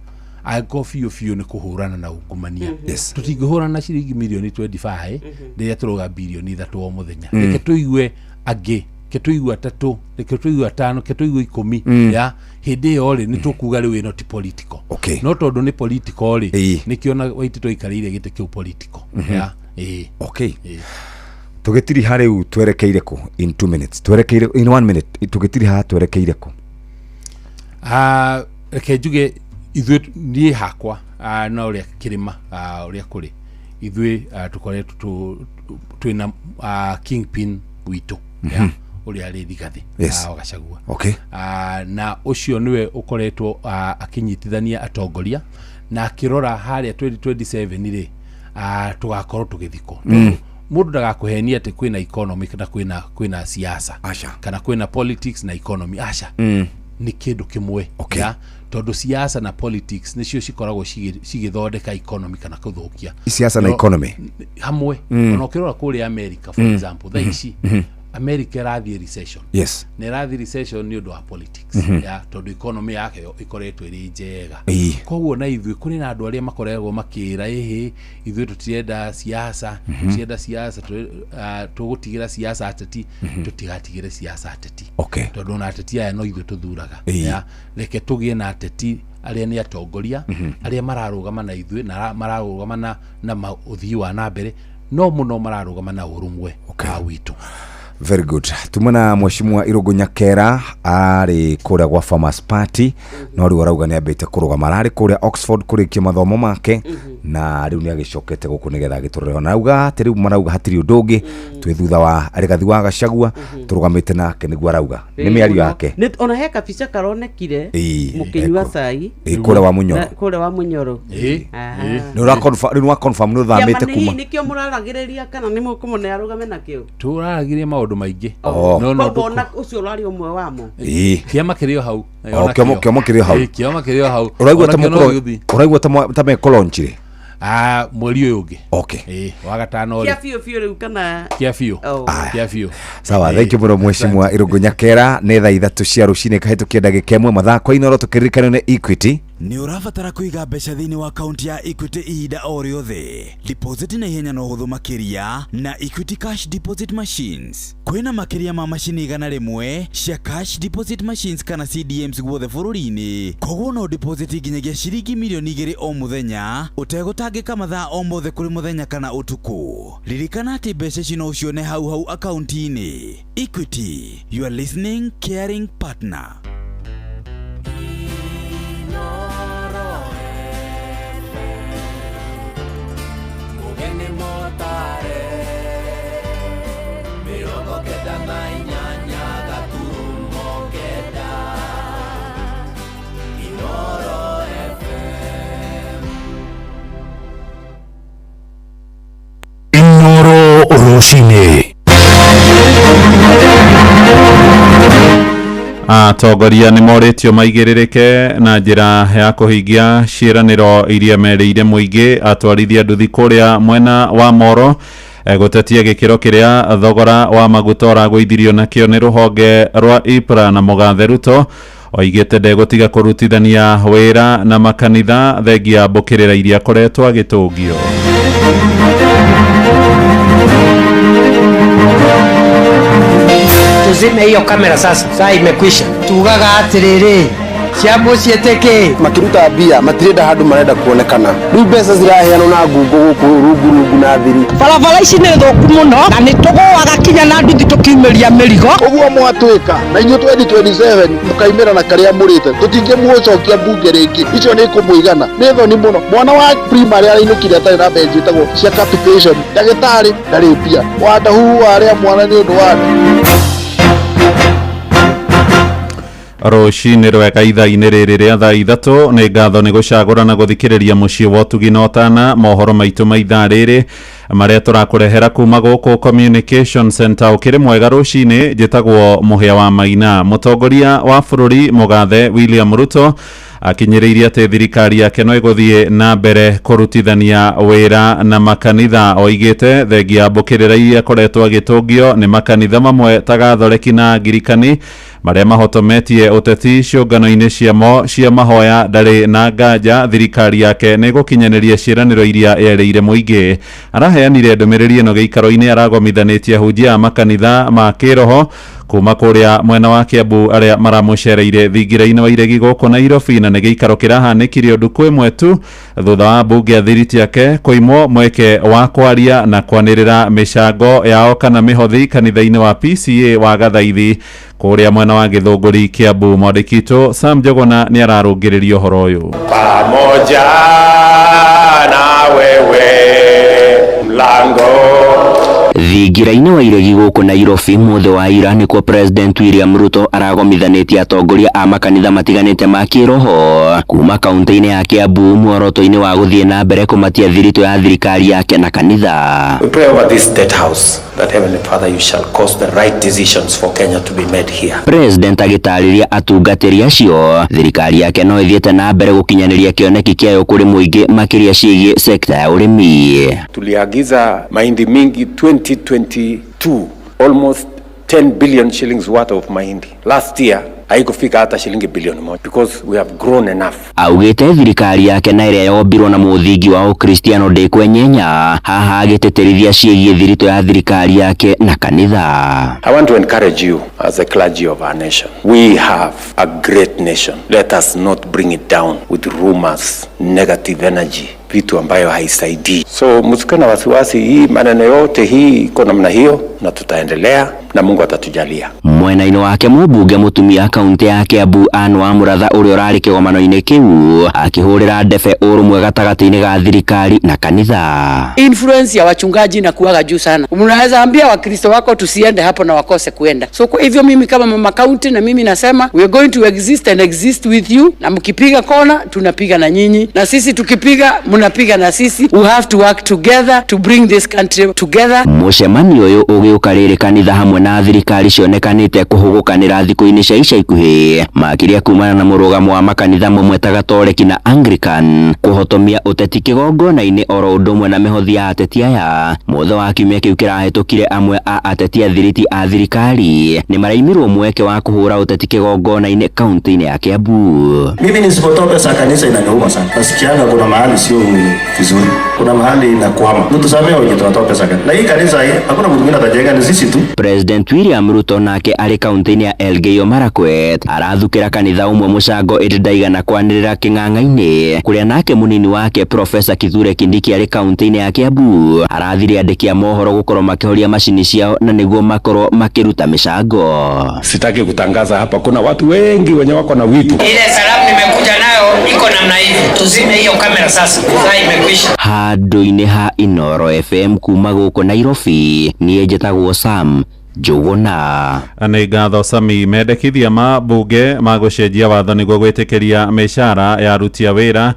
angĩkorwo biũ biũ nĩ kũhũrana na ungumania. Tũtingĩhũrana na ciringi mirioni 25 rĩrĩa tũrauga birioni 3 o mũthenya. Reke tũigue angĩ, reke tũigue atatũ, reke tũigue atano, reke tũigue 10. Ya hĩndĩ ĩyo rĩ, nĩ tũkuga rĩu ĩno ti political. No tondũ nĩ political rĩ, nĩkĩo na Waititũ aikarĩire gĩtĩ kĩu political. Ya, ĩĩ. Ĩĩ.
Tũgĩtiriha rĩu twerekeire kũ in 2 minutes? Twerekeire in 1 minute, tũgĩtiriha twerekeire kũ?
Reke njuge ithuĩ, niĩ hakwa, na ũrĩa kĩrĩma, ũrĩa kũrĩ ithuĩ, tũkoretwo twĩna kingpin witũ, ya, ũrĩa arĩ Rigathĩ wa Gachagua. Na ũcio nĩwe ũkoretwo akĩnyitithania atongoria na akĩrora harĩa 2027 rĩ, tũgakorwo tũgĩthikwo. Mũndũ ndagakũhenie atĩ kwĩna economic na kwĩna siasa.
Aca.
Kana kwĩna politics na economy, aca. Nĩ kĩndũ kĩmwe. Ya, tondũ siasa na politics nĩcio cikoragwo cigĩthondeka economy kana kũthũkia.
Siasa na economy.
Hamwe. Ona ũkĩrora kũrĩa America, for example, thaa ici America ĩrathiĩ recession. Na ĩrathiĩ recession nĩ ũndũ wa politics. Ya, tondũ economy yake yo ĩkoretwo ĩrĩ njega. Koguo na ithuĩ kũrĩ na andũ arĩa makoragwo makĩra ĩhĩ, ithuĩ tũtirenda siasa, tũtirenda siasa, tũgũtigĩra siasa ateti. Tũtigatigĩre siasa ateti. Tondũ ona ateti aya no ithuĩ tũthuraga. Ya, reke tũgĩe na ateti arĩa nĩ atongoria, arĩa mararũgama na ithuĩ na mararũgama na ũthii wa na mbere, no mũno mararũgama na ũrũmwe wa witũ.
Very good. Tumana mheshimiwa Irũngũ Nyakera arĩ kũrĩa gwa Farmers Party, no rĩu arauga nĩ ambĩte kũrũgama, ararĩ kũrĩa Oxford kũrĩkia mathomo make. Na rĩu nĩ agĩcokete gũkũ nĩgetha agĩtũrore ona auga atĩ rĩu marauga hatirĩ ũndũ ũngĩ twĩ thutha wa Rigathi wa Gachagua tũrũgamĩte nake nĩguo arauga nĩ mĩario yake.
Ona he kabica karonekire
Ĩĩ,
mũkĩnyua cai.
Ĩĩ, kũrĩa wa Mũnyoro.
Kũrĩa wa Mũnyoro.
Nĩ ũra confirm, rĩu nĩ wa confirm nĩ ũthamĩte
Kĩama
kuma
nĩ nĩkĩo mũraragĩrĩria kana nĩ mũkũmũne arũgame nakĩo?
Tũraragĩria maũndũ maingĩ.
Oh.
No no.
Koguo ona ũcio ũrarĩ ũmwe wamo.
Kĩama kĩrĩ o hau.
Oh, kĩama kĩrĩ o hau.
Ĩĩ, kĩama kĩrĩ o hau.
Ũraigua ta
Ona kĩo no
mũkũro
gĩgũthiĩ.
ũraigua ta ta mekũlaunch rĩ?
Ah, mweri ũyũ ũngĩ.
Okay.
Ĩĩ, wa gatano
Kĩa
rĩ.
biũ biũ rĩu kana?
Kĩa biũ.
Oh.
Kĩa biũ.
Sawa, thank you mũno mheshimiwa Irũngũ Nyakera. Nĩ thaa 3 cia rũcinĩ kahĩtũkia ndagĩka 1 mathaa kwa Inooro tũkĩririkanio nĩ Equity.
Nĩ ũrabatara kũiga mbeca thĩinĩ wa akaunti ya Equity ihinda o rĩothe. Deposit na ihenya na ũhũthũ makĩria na Equity Cash Deposit Machines. Kwĩna makĩria ma macini 100 cia Cash Deposit Machines kana CDMs guothe bũrũri-inĩ. Koguo no deposit nginyagia ciringi mirioni 2 o mũthenya ũtegũtangĩka mathaa o mothe kũrĩ mũthenya kana ũtukũ. Ririkana atĩ mbeca ici no ũcione hau hau akaunti-inĩ. Equity, your listening, caring partner.
Mũgeni mũtare 98.9 Inooro FM.
Inoro rũcinĩ.
Atongoria nĩ morĩtio maigĩrĩrĩke na njĩra ya kũhingia ciĩranĩro iria merĩire mũingĩ. Atwarithia nduthi kũrĩa mwena wa Moro gũtetia gĩkĩro kĩrĩa thogora wa maguta ũragũithirio nakĩo nĩ rũhonge rwa IPRA. Na mũgathe Ruto oigĩte ndegũtiga kũrutithania wĩra na makanitha thengia mbũkĩrĩra iria akoretwo agĩtũngio.
Tuzime hiyo kamera sasa, saa imekwisha. Tugaga atiriri cia muciĩ tĩkĩ
Makiruta mbia matirenda handũ marenda kuonekana rĩu mbeca ziraheanwo na ngungo gũkũ rungu rungu na thiri.
Barabara ici nĩ thũku mũno na nĩ tũgũaga kinya na nduthi tũkiumĩria mĩrigo.
Ũguo mwatwĩka na inyuĩ 2027 mũkaimĩra na karĩa mũrĩte tũtingĩmũcokia mbunge rĩngĩ icio nĩ kũmũigana nĩ thoni mũno. Mwana wa primary arainũkire atarĩ na mbeca ciĩtagwo cia capitation, ndagĩtarĩ ndarĩ mbia wandahuhu warĩa mwana nĩ ũndũ wa nda.
Rũcinĩ rwega ithaa-inĩ rĩrĩ rĩa thaa 3 nĩ ngatho nĩ gũcagũra na gũthikĩrĩria mũciĩ wa ũtugi na ũtana mohoro maitũ ma ithaa rĩrĩ marĩa tũrakũrehera kuma gũkũ Communication Center. Ũkĩrĩ mwega rũcinĩ, njĩtagwo Mũhĩa wa Maina. Mũtongoria wa bũrũri mũgathe William Ruto akinyĩrĩirie atĩ thirikari yake no ĩgũthiĩ na mbere kũrutithania wĩra na makanitha. Oigĩte thengia mbũkĩrĩra iria akoretwo agĩtũngio nĩ makanitha mamwe ta Gathoreki na Angirikani marĩa mahotometie ũteti ciũngano-inĩ ciamo cia mahoya, ndarĩ na nganja thirikari yake nĩ ĩgũkinyanĩria ciĩranĩro iria yerĩire mũingĩ. Araheanire ndũmĩrĩri ĩno gĩikaro-inĩ aragomithanĩtie ahunjia a makanitha ma kĩroho kuma kũrĩa mwena wa Kiambu arĩa maramũcereire thingira-inĩ wa iregi gũkũ Nairobi, na nĩ gĩikaro kĩrahanĩkire ũndũ ĩmwe tu thutha wa mbunge ya thiriti yake kũimwo mweke wa kwaria na kwanĩrĩra mĩcango yao kana mĩhothi kanitha-inĩ wa PCA wa Gathaithi kũrĩa mwena wa Gĩthũngũri Kiambu. Mwandĩki witũ Sam Njogona nĩ ararũngĩrĩria ũhoro ũyũ.
Pamoja na wewe mlango
Thingira-inĩ wa iregi gũkũ Nairobi mũthĩ wa ira nĩkuo President William Ruto aragomithanĩtie atongoria a makanitha matiganĩte ma kĩroho kuma kaunti-inĩ ya Kiambu muoroto-inĩ wa gũthiĩ na mbere kũmatia thiritũ ya thirikari yake na kanitha.
We pray over this state house that Heavenly Father, you shall cause the right decisions for Kenya to be made here.
President agĩtarĩria atungatĩri acio thirikari yake no ĩthiĩte na mbere gũkinyanĩria kĩoneki kĩayo kũrĩ mũingĩ makĩria ciĩgiĩ sekta ya ũrĩmi.
Tuliagiza mahindi mingi 2022, almost 10 billion shillings worth of mahindi. Last year haikufika hata shilingi bilioni 1 because we have grown enough.
Augĩte thirikari yake na ĩrĩa yombirwo na mũthingi wa ũkristiano ndĩkwenyenya, haha agĩtĩtĩrithia ciĩgiĩ thiritũ ya thirikari yake na kanitha.
I want to encourage you as a clergy of our nation. We have a great nation. Let us not bring it down with rumors, negative energy, vitu ambayo haisaidii. So msikuwe na wasiwasi, hii maneno yote hii iko namna hiyo, na tutaendelea na Mungu atatujalia.
Mwena-inĩ wake mũmbunge mũtumia kaunti ya Kiambu Anne Wamuratha ũrĩa ũrarĩ kĩgomano-inĩ kĩu akĩhũrĩra ndebe ũrũmwe gatagatĩ-inĩ ga thirikari na kanitha.
Influence ya wachungaji inakuwaga juu sana. Mnaweza ambia Wakristo wako tusiende hapo na wakose kuenda. So kwa hivyo mimi kama mama county na mimi nasema we are going to exist and exist with you, na mkipiga kona tunapiga na nyinyi, na sisi tukipiga mnapiga na sisi. We have to work together to bring this country together.
Mũcemanio ũyũ ũgĩũka rĩrĩ kanitha hamwe na thirikari cionekanĩte kũhũgũkanĩra thikũ-inĩ cia ica ikuhĩ makĩria kumana na mũrũgamo wa makanitha mamwe ta Gatoreki na Anglican kũhotomia ũteti kĩgongona-inĩ oro ũndũ ũmwe na mĩhothi ya ateti aya. Mũthĩ wa kiumia kĩu kĩrahĩtũkire amwe a ateti athiriti a thirikari nĩ maraimirwo mweke wa kũhũra ũteti kĩgongona-inĩ kaunti-inĩ ya Kiambu.
Mimi nisipotoa pesa ya kanisa inaniuma sana. Nasikianga kuna mahali sio vizuri, kuna mahali inakwama. Mtusamee wenye tunatoa pesa kanisa. Na hii kanisa hii hakuna mtu mwingine atajenga, ni sisi tu.
President William Ruto nake arĩ kaunti-inĩ ya Elgeyo Marakwet arathukĩra kanitha ũmwe mũcango ĩndĩ ndaigana kwanĩrĩra kĩng'ang'a-inĩ kũrĩa nake mũnini wake Profesa Kithure Kindiki arĩ kaunti-inĩ ya Kiambu arathire andĩki a mohoro gũkorwo makĩhoria macini ciao na nĩguo makorwo makĩruta mĩcango.
Sitaki kutangaza hapa, kuna watu wengi wenye wako na wivu.
Ile salamu nimekuja nayo iko namna hivi, tuzime hiyo kamera sasa, saa imekwisha.
Handũ-inĩ ha Inooro FM kuma gũkũ Nairobi niĩ njĩtagwo Sam Njũgũna.
Nĩ ngatho Sami. Mendekithia ma mbunge ma gũcenjia watho nĩguo gwĩtĩkĩria mĩcara ya aruti a wĩra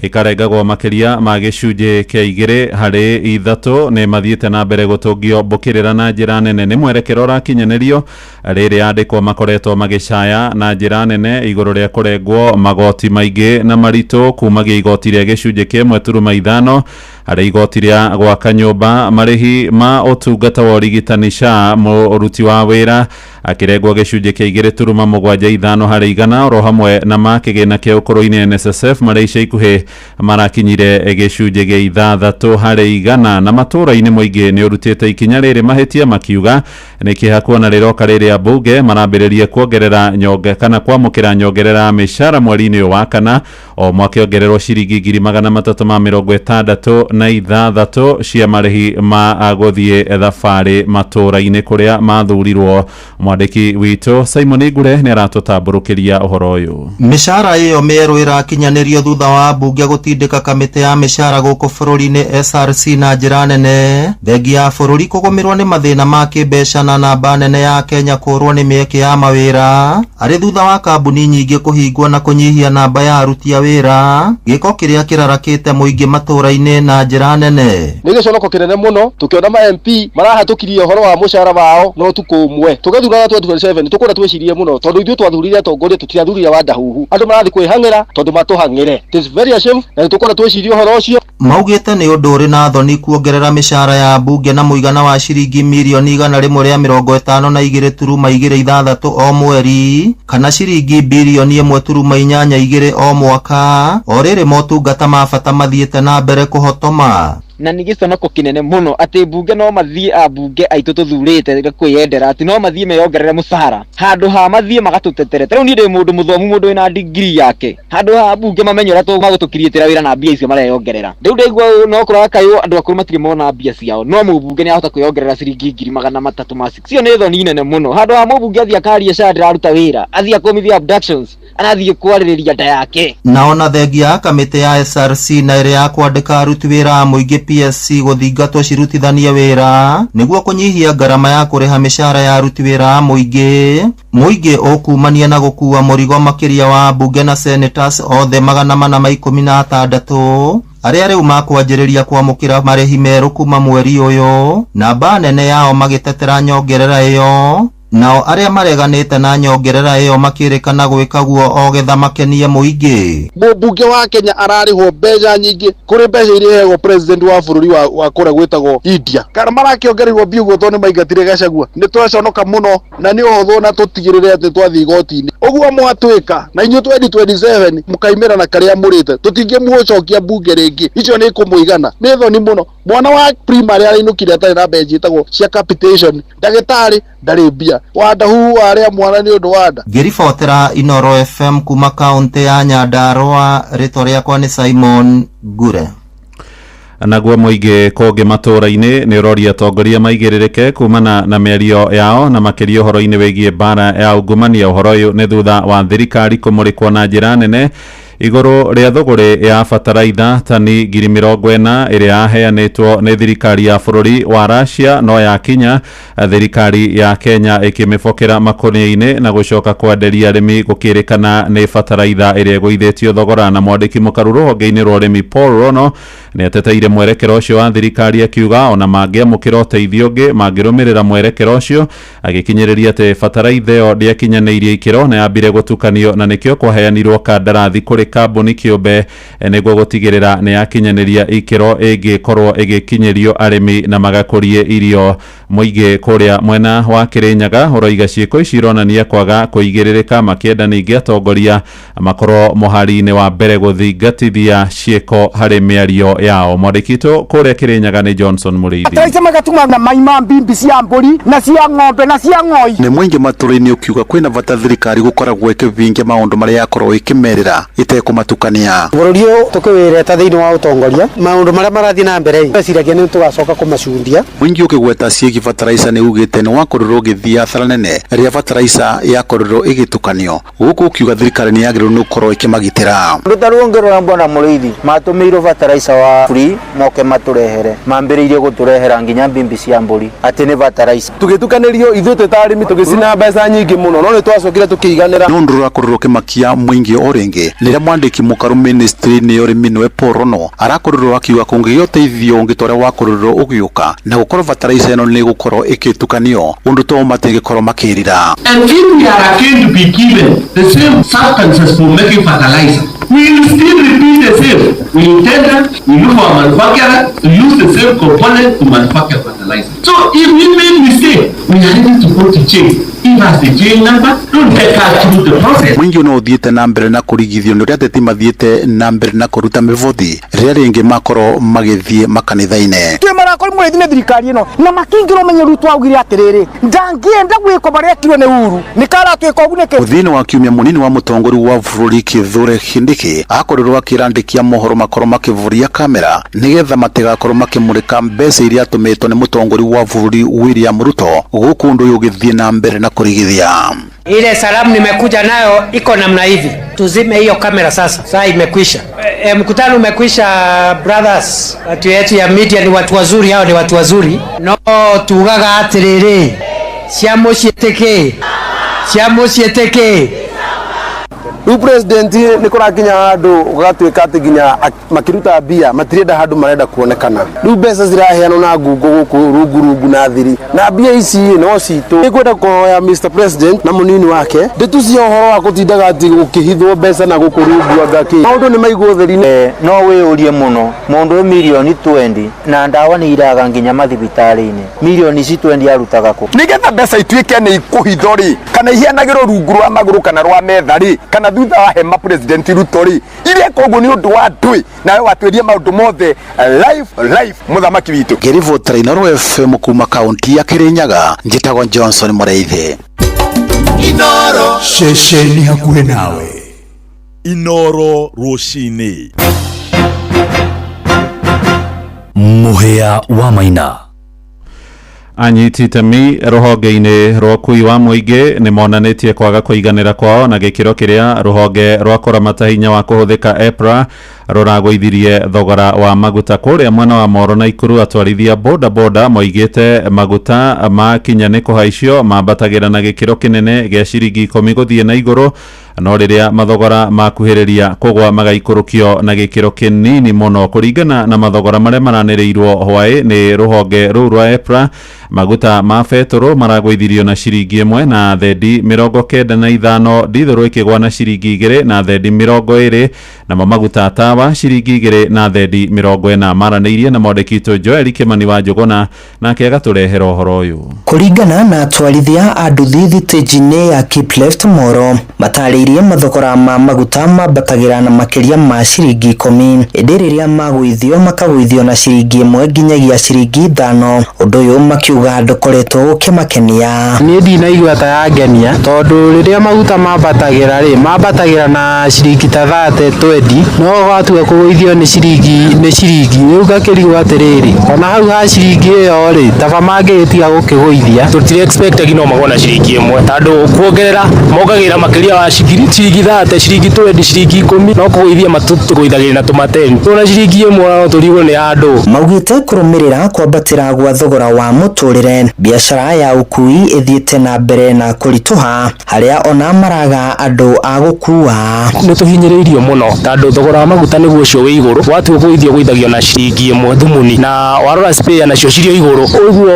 ĩkarengagwo makĩria ma gĩcunjĩ kĩa 2 harĩ 3 nĩ mathiĩte na mbere gũtũngio mbũkĩrĩra na njĩra nene. Nĩ mwerekero ũrakinyanĩrio rĩrĩ andĩkwo makoretwo magĩcaya na njĩra nene igũrũ rĩa kũrengwo magoti maingĩ na maritũ kumagia igoti rĩa gĩcunjĩ kĩa 1.5 harĩ igoti rĩa gwaka nyũmba, marĩhi ma ũtungata wa ũrigitani SHA, mũruti wa wĩra akĩrengwo gĩcunjĩ kĩa 2.75%, oro hamwe na ma kĩgĩna kĩa ũkũrũ-inĩ NSSF marĩa ica ikuhĩ marakinyire gĩcunjĩ gĩa 6%. Na matũũra-inĩ mũingĩ nĩ ũrutĩte ikinya rĩrĩ mahĩtia makiuga nĩ kĩeha kuona rĩroka rĩrĩa mbunge marambĩrĩria kuongerera nyonge kana kwamũkĩra nyongerera ya mĩcara mweri-inĩ ũyũ wa kana o mwaka ongererwo ciringi 366,000 cia marĩhi ma gũthiĩ thabarĩ matũũra-inĩ kũrĩa mathurirwo. Mwandĩki witũ Simon Ngure nĩ aratũtambũrũkĩria ũhoro ũyũ.
Mĩcara ĩyo mĩerũ ĩrakinyanĩrio thutha wa mbunge gũtindĩka kamĩtĩ ya mĩcara gũkũ bũrũri-inĩ SRC na njĩra nene, thengia ya bũrũri kũgũmĩrwo nĩ mathĩna ma kĩmbeca na namba nene ya Kenya kũrwo nĩ mĩeke ya mawĩra arĩ thutha wa kambuni nyingĩ kũhingwo na kũnyihia namba ya aruti a wĩra, gĩko kĩrĩa kĩrarakĩte mũingĩ matũũra-inĩ na njĩra nene.
Nĩ gĩconoko kĩnene mũno tũkĩona ma MP marahatũkirie ũhoro wa mũcara wao na ũtukũ ũmwe. Tũgĩthurana 2027 tũkwenda twĩcirie mũno tondũ ithuĩ twathurire atongoria, tũtirathurire wandahuhu. Andũ marathiĩ kwĩhang'ĩra tondũ matũhang'ĩre. It is very ashamed na nĩtũkwenda twĩcirie ũhoro ũcio.
Maugĩte nĩ ũndũ ũrĩ na thoni kuongerera mĩcara ya mbunge na mũigana wa ciringi mirioni 152.26 o mweri kana ciringi birioni 1.82 o mwaka, o rĩrĩ motungata ma bata mathiĩte na mbere kũhotoma.
Na nĩ gĩconoko kĩnene mũno atĩ mbunge no mathiĩ, ambunge aitũ tũthurĩte kwĩyendera, atĩ no mathiĩ meyongerere mũcara handũ ha mathiĩ magatũtetere. Ta rĩu niĩ ndĩ mũndũ mũthomu, mũndũ wĩna degree yake, handũ ha mbunge mamenye ũrĩa magũtũkiriĩtĩra wĩra na mbia icio mareyongerera. Rĩu ndaigua no kũrakaywo andũ akũrũ matirĩ mona mbia ciao, no mũmbunge nĩ ahota kwĩyongerera ciringi 300,000 ma cio. Nĩ thoni nene mũno. Handũ ha mũmbunge athiĩ akarie SHA ndĩraruta wĩra, athiĩ akũmithia abductions, arathiĩ kwarĩrĩria nda yake.
Nao na thengia ya kamĩtĩ ya SRC na ĩrĩa ya kwandĩka aruti wĩra a mũingĩ PSC gũthingatwo cirutithanie wĩra nĩguo kũnyihia ngarama ya kũrĩha mĩcara ya aruti wĩra a mũingĩ, mũingĩ ũkumania na gũkua mũrigo makĩria wa mbunge na senators othe 416 arĩa rĩu makwanjĩrĩria kwamũkĩra marĩhi merũ kuma mweri ũyũ, namba nene yao magĩtetera nyongerera ĩyo, nao arĩa mareganĩte na nyongerera ĩyo makĩrĩkana gwĩka guo o getha makenie mũingĩ.
Mũmbunge wa Kenya ararĩhwo mbeca nyingĩ kũrĩ mbeca iria iheagwo president wa bũrũri wa kũrĩa gwĩtagwo India. Kana marakĩongererwo mbia ũguo tondũ nĩ maingatire Gachagua? Nĩ twaconoka mũno na nĩ ũhũthũ na tũtigĩrĩre atĩ twathiĩ igoti-inĩ ũguo mwatwĩka na inyuĩ 2027 mũkaimĩra na karĩa mũrĩte, tũtingĩmũcokia mbunge rĩngĩ, icio nĩ ikũmũigana. Nĩ thoni mũno, mwana wa primary arainũkire atarĩ na mbeca ciĩtagwo cia capitation, ndagĩtarĩ ndarĩ mbia, wandahuhu warĩa mwana nĩ ũndũ wa nda.
Ngĩribotera Inooro FM kuma kaũntĩ ya Nyandarua, rĩtwa rĩakwa nĩ Simon Ngure.
Naguo mũingĩ kũngĩ matũũra-inĩ nĩ ũroria atongoria maigĩrĩrĩke kumana na mĩario yao na makĩria ũhoro-inĩ wĩgiĩ mbara ya ungumania. Ũhoro ũyũ nĩ thutha wa thirikari kũmũrĩkwo na njĩra nene igũrũ rĩa thũgũrĩ ya bataraitha tani 40,000 ĩrĩa yaheanĩtwo nĩ thirikari ya bũrũri wa Russia, no yakinya thirikari ya Kenya ĩkĩmĩbokera makũnia-inĩ na gũcoka kwenderia arĩmi gũkĩrĩkana nĩ bataraitha ĩrĩa ĩgũithĩtio thogora. Na mwandĩki mũkaru rũhonge-inĩ rwa ũrĩmi Paul Rono nĩ ateteire mwerekero ũcio wa thirikari, akiuga ona mangĩamũkĩra ũteithio ũngĩ mangĩrũmĩrĩra mwerekero ũcio, agĩkinyĩrĩria atĩ bataraitha ĩyo ndĩakinyanĩirie ikĩro na yambire gũtukanio na nĩkĩo kwaheanirwo kandarathi kũrĩ kambuni kĩũmbe nĩguo gũtigĩrĩra nĩ yakinyanĩria ikĩro ĩngĩkorwo ĩgĩkinyĩrio arĩmi na magakũrie irio. Mũingĩ kũrĩa mwena wa Kĩrĩnyaga ũroiga ciĩko ici ironania kwaga kũigĩrĩrĩka, makĩenda ningĩ atongoria makorwo mũhari-inĩ wa mbere gũthingatithia ciĩko harĩ mĩario yao. Mwandĩki witũ kũrĩa Kĩrĩnyaga nĩ Johnson Mũrĩithi.
Bataraitha magatuma na mai ma mbimbi cia mbũri na cia ng'ombe na cia ng'oi.
Nĩ mũingĩ matũra-inĩ ũkiuga kwĩna bata thirikari gũkoragwo ĩkĩvingia maũndũ marĩa yakorwo ĩkĩmerĩra ĩtekũmatukania.
Bũrũri ũyũ tũkĩwĩreta thĩinĩ wa ũtongoria maũndũ marĩa marathiĩ na mbere meciragia nĩ tũgacoka kũmacundia.
Mũingĩ ũkĩgweta ciĩgiĩ bataraica nĩ ugĩte nĩ wakorirwo ũgĩthiĩ hathara nene rĩrĩa bataraica yakorirwo ĩgĩtukanio, gũkũ ũkiuga thirikari nĩ yagĩrĩirwo nĩ gũkorwo ĩkĩmagitĩra.
Ũndũ ta rũhonge rwa Bwana Mũrĩithi matũmĩirwo bataraica wa free moke matũrehere, mambĩrĩirie gũtũrehera nginya mbimbi cia mbũri atĩ nĩ bataraica.
Tũgĩtukanĩrio ithuĩ twĩ ta arĩmi tũgĩcina mbeca nyingĩ mũno, no nĩ twacokire tũkĩiganĩra.
Nĩ ũndũ ũrakorirwo ũkĩmakia mũingĩ o rĩngĩ rĩrĩa mwandĩki mũkaru ministry-inĩ ya ũrĩmi nĩwe Paul Rono arakorirwo akiuga kũngĩgĩa ũteithio ũngĩ ta ũrĩa wakorirwo ũgĩũka na gũkorwo bataraica ĩno nĩ ĩgũkorwo ĩgĩtukanio, ũndũ to matingĩkorwo makĩrira.
And if we are again to be given the same substances for making fertilizer, we will still repeat the same. We will tender, we look for a manufacturer to use the same component to manufacture fertilizer. So if we make mistake, we are ready to go to jail. Give us the jail number, don't take us through the process.
Mũingĩ no ũthiĩte na mbere na kũrigithio nĩ ũrĩa ateti mathiĩte na mbere na kũruta mĩvothi rĩrĩa rĩngĩ makorwo magĩthiĩ makanitha-inĩ.
Twĩ marakori Mũrĩithi nĩ thirikari ĩno na makĩingĩra ũmenyeru twaugire atĩrĩrĩ, ndangĩenda gwĩkwo marĩa ekirwo nĩ Uhuru nĩkaratwĩka ũguo nĩkĩ.
Mũthia-inĩ wa kiumia mũnini wa mũtongoria wa bũrũri Kithure Kindiki akorirwo akĩra mohoro makorwo makĩvuria kamera nĩgetha matigakorwo makĩmũrĩka mbeca iria atũmĩtwo nĩ mũtongoria wa bũrũri William Ruto, gũkũ ũndũ ũyũ ũgĩthiĩ na mbere na kũrigithia.
Ile salamu nimekuja nayo iko namna hivi, tuzime hiyo kamera sasa, saa imekwisha. Mkutano umekwisha brothers. Watu yetu ya media ni watu wazuri, hao ni watu wazuri. No tugaga atiriri cia muciĩ tĩkĩ, cia mũciĩ tĩkĩ.
Rĩu president nĩ kũrakinya handũ gũgatuĩka atĩ nginya makĩruta mbia matirenda handũ marenda kuonekana. Rĩu mbeca ciraheanwo na ngungo gũkũ rungu rungu na thiri, na mbia ici no citũ. Nĩngwenda kũhoya Mr President na mũnini wake ndĩtucie ũhoro wa gũtindaga atĩ gũkĩhithwo mbeca na gũkũ rungu anga kĩ. Maũndũ nĩ maigwo theri.
No wĩyũrie mũno mũndũ wĩ mirioni 20 na ndawa nĩ iraga nginya mathibitarĩ-inĩ, mirioni ici 20 arutaga kũ?
Nĩgetha mbeca ituĩke nĩ ikũhithwo rĩ, kana iheanagĩrwo rungu rwa magũrũ kana rwa metha rĩ, kana thutha wa hema President Ruto rĩ, ireka ũguo nĩ ũndũ wa ndũĩ, nawe watwĩrie maũndũ mothe live live mũthamaki witũ.
Ngĩribotera Inooro FM kuma kaunti ya Kĩrĩnyaga, njĩtagwo Johnson Mũrĩithi.
Inooro.
Ceceni hakuhĩ nawe.
Inooro rũcinĩ.
Mũhĩa wa Maina.
Anyiti itemi rũhonge-inĩ rwa ũkui wa mũingĩ nĩ monanĩtie kwaga kũiganĩra kwao na gĩkĩro kĩrĩa rũhonge rwa kũramata hinya wa kũhũthĩka EPRA rũragũithirie thogora wa maguta. Kũrĩa mwena wa Moro na Ikuru atwarithia boda boda moigĩte maguta makinya nĩ kũhaicio mambatagĩra na gĩkĩro kĩnene gĩa ciringi 10 gũthiĩ na igũrũ, no rĩrĩa mathogora makuhĩrĩria kũgwa magaikũrũkio na gĩkĩro kĩnini mũno. Kũringana na mathogora marĩa maranĩrĩirwo hwaĩ nĩ rũhonge rũu rwa EPRA, maguta ma betũrũ maragũithirio na ciringi 1 na thendi 95, ndithũrũ ĩkĩgwa na ciringi 2 na thendi 20, namo maguta tawa ciringi 2 na thendi 40. Maranĩirie na mwandĩki witũ Joel Kĩmani wa Njũgũna, nake agatũrehera ũhoro ũyũ.
Kũringana na atwarithia a nduthi thitĩnji-inĩ ya Kipleft Moro, matarĩirie mathogora ma maguta mambatagĩra na makĩria ma ciringi 10, ĩndĩ rĩrĩa magũithio makagũithio na ciringi 1 nginyagia ciringi 5. Ũndũ ũyũ makiuga ndũkoretwo ũkĩmakenia.
Niĩ ndinaigua ta yangenia tondũ rĩrĩa maguta mambatagĩra rĩ, mambatagĩra na ciringi ta 30 20, no Watua kũgũithio nĩ ciringi nĩ ciringi rĩu ngakĩrigwo atĩrĩrĩ, ona hau ha ciringi ĩyo rĩ, taba mangĩgĩtiga gũkĩgũithia.
Tũtire expect no magwo na ciringi ĩmwe, tondũ kuongerera mongagĩrĩra makĩria wa ciringi 30, ciringi 20, ciringi 10, no kũgũithia matũgũithagĩria na tũmateni tuna ciringi ĩmwe, no tũrigwo nĩ andũ.
Maugĩte kũrũmĩrĩra kwambatĩra gwa thogora wa mũtũrĩre, biacara ya ũkui ĩthiĩte na mbere na kũritũha, harĩa ona maraga andũ a gũkua.
Nĩ tũhinyĩrĩirio mũno tondũ thogora wa maguta nĩguo ũcio wĩ igũrũ, watua kũgũithio ũgũithagio na ciringi ĩmwe thumuni, na warora spare nacio cirĩ o igũrũ, ũguo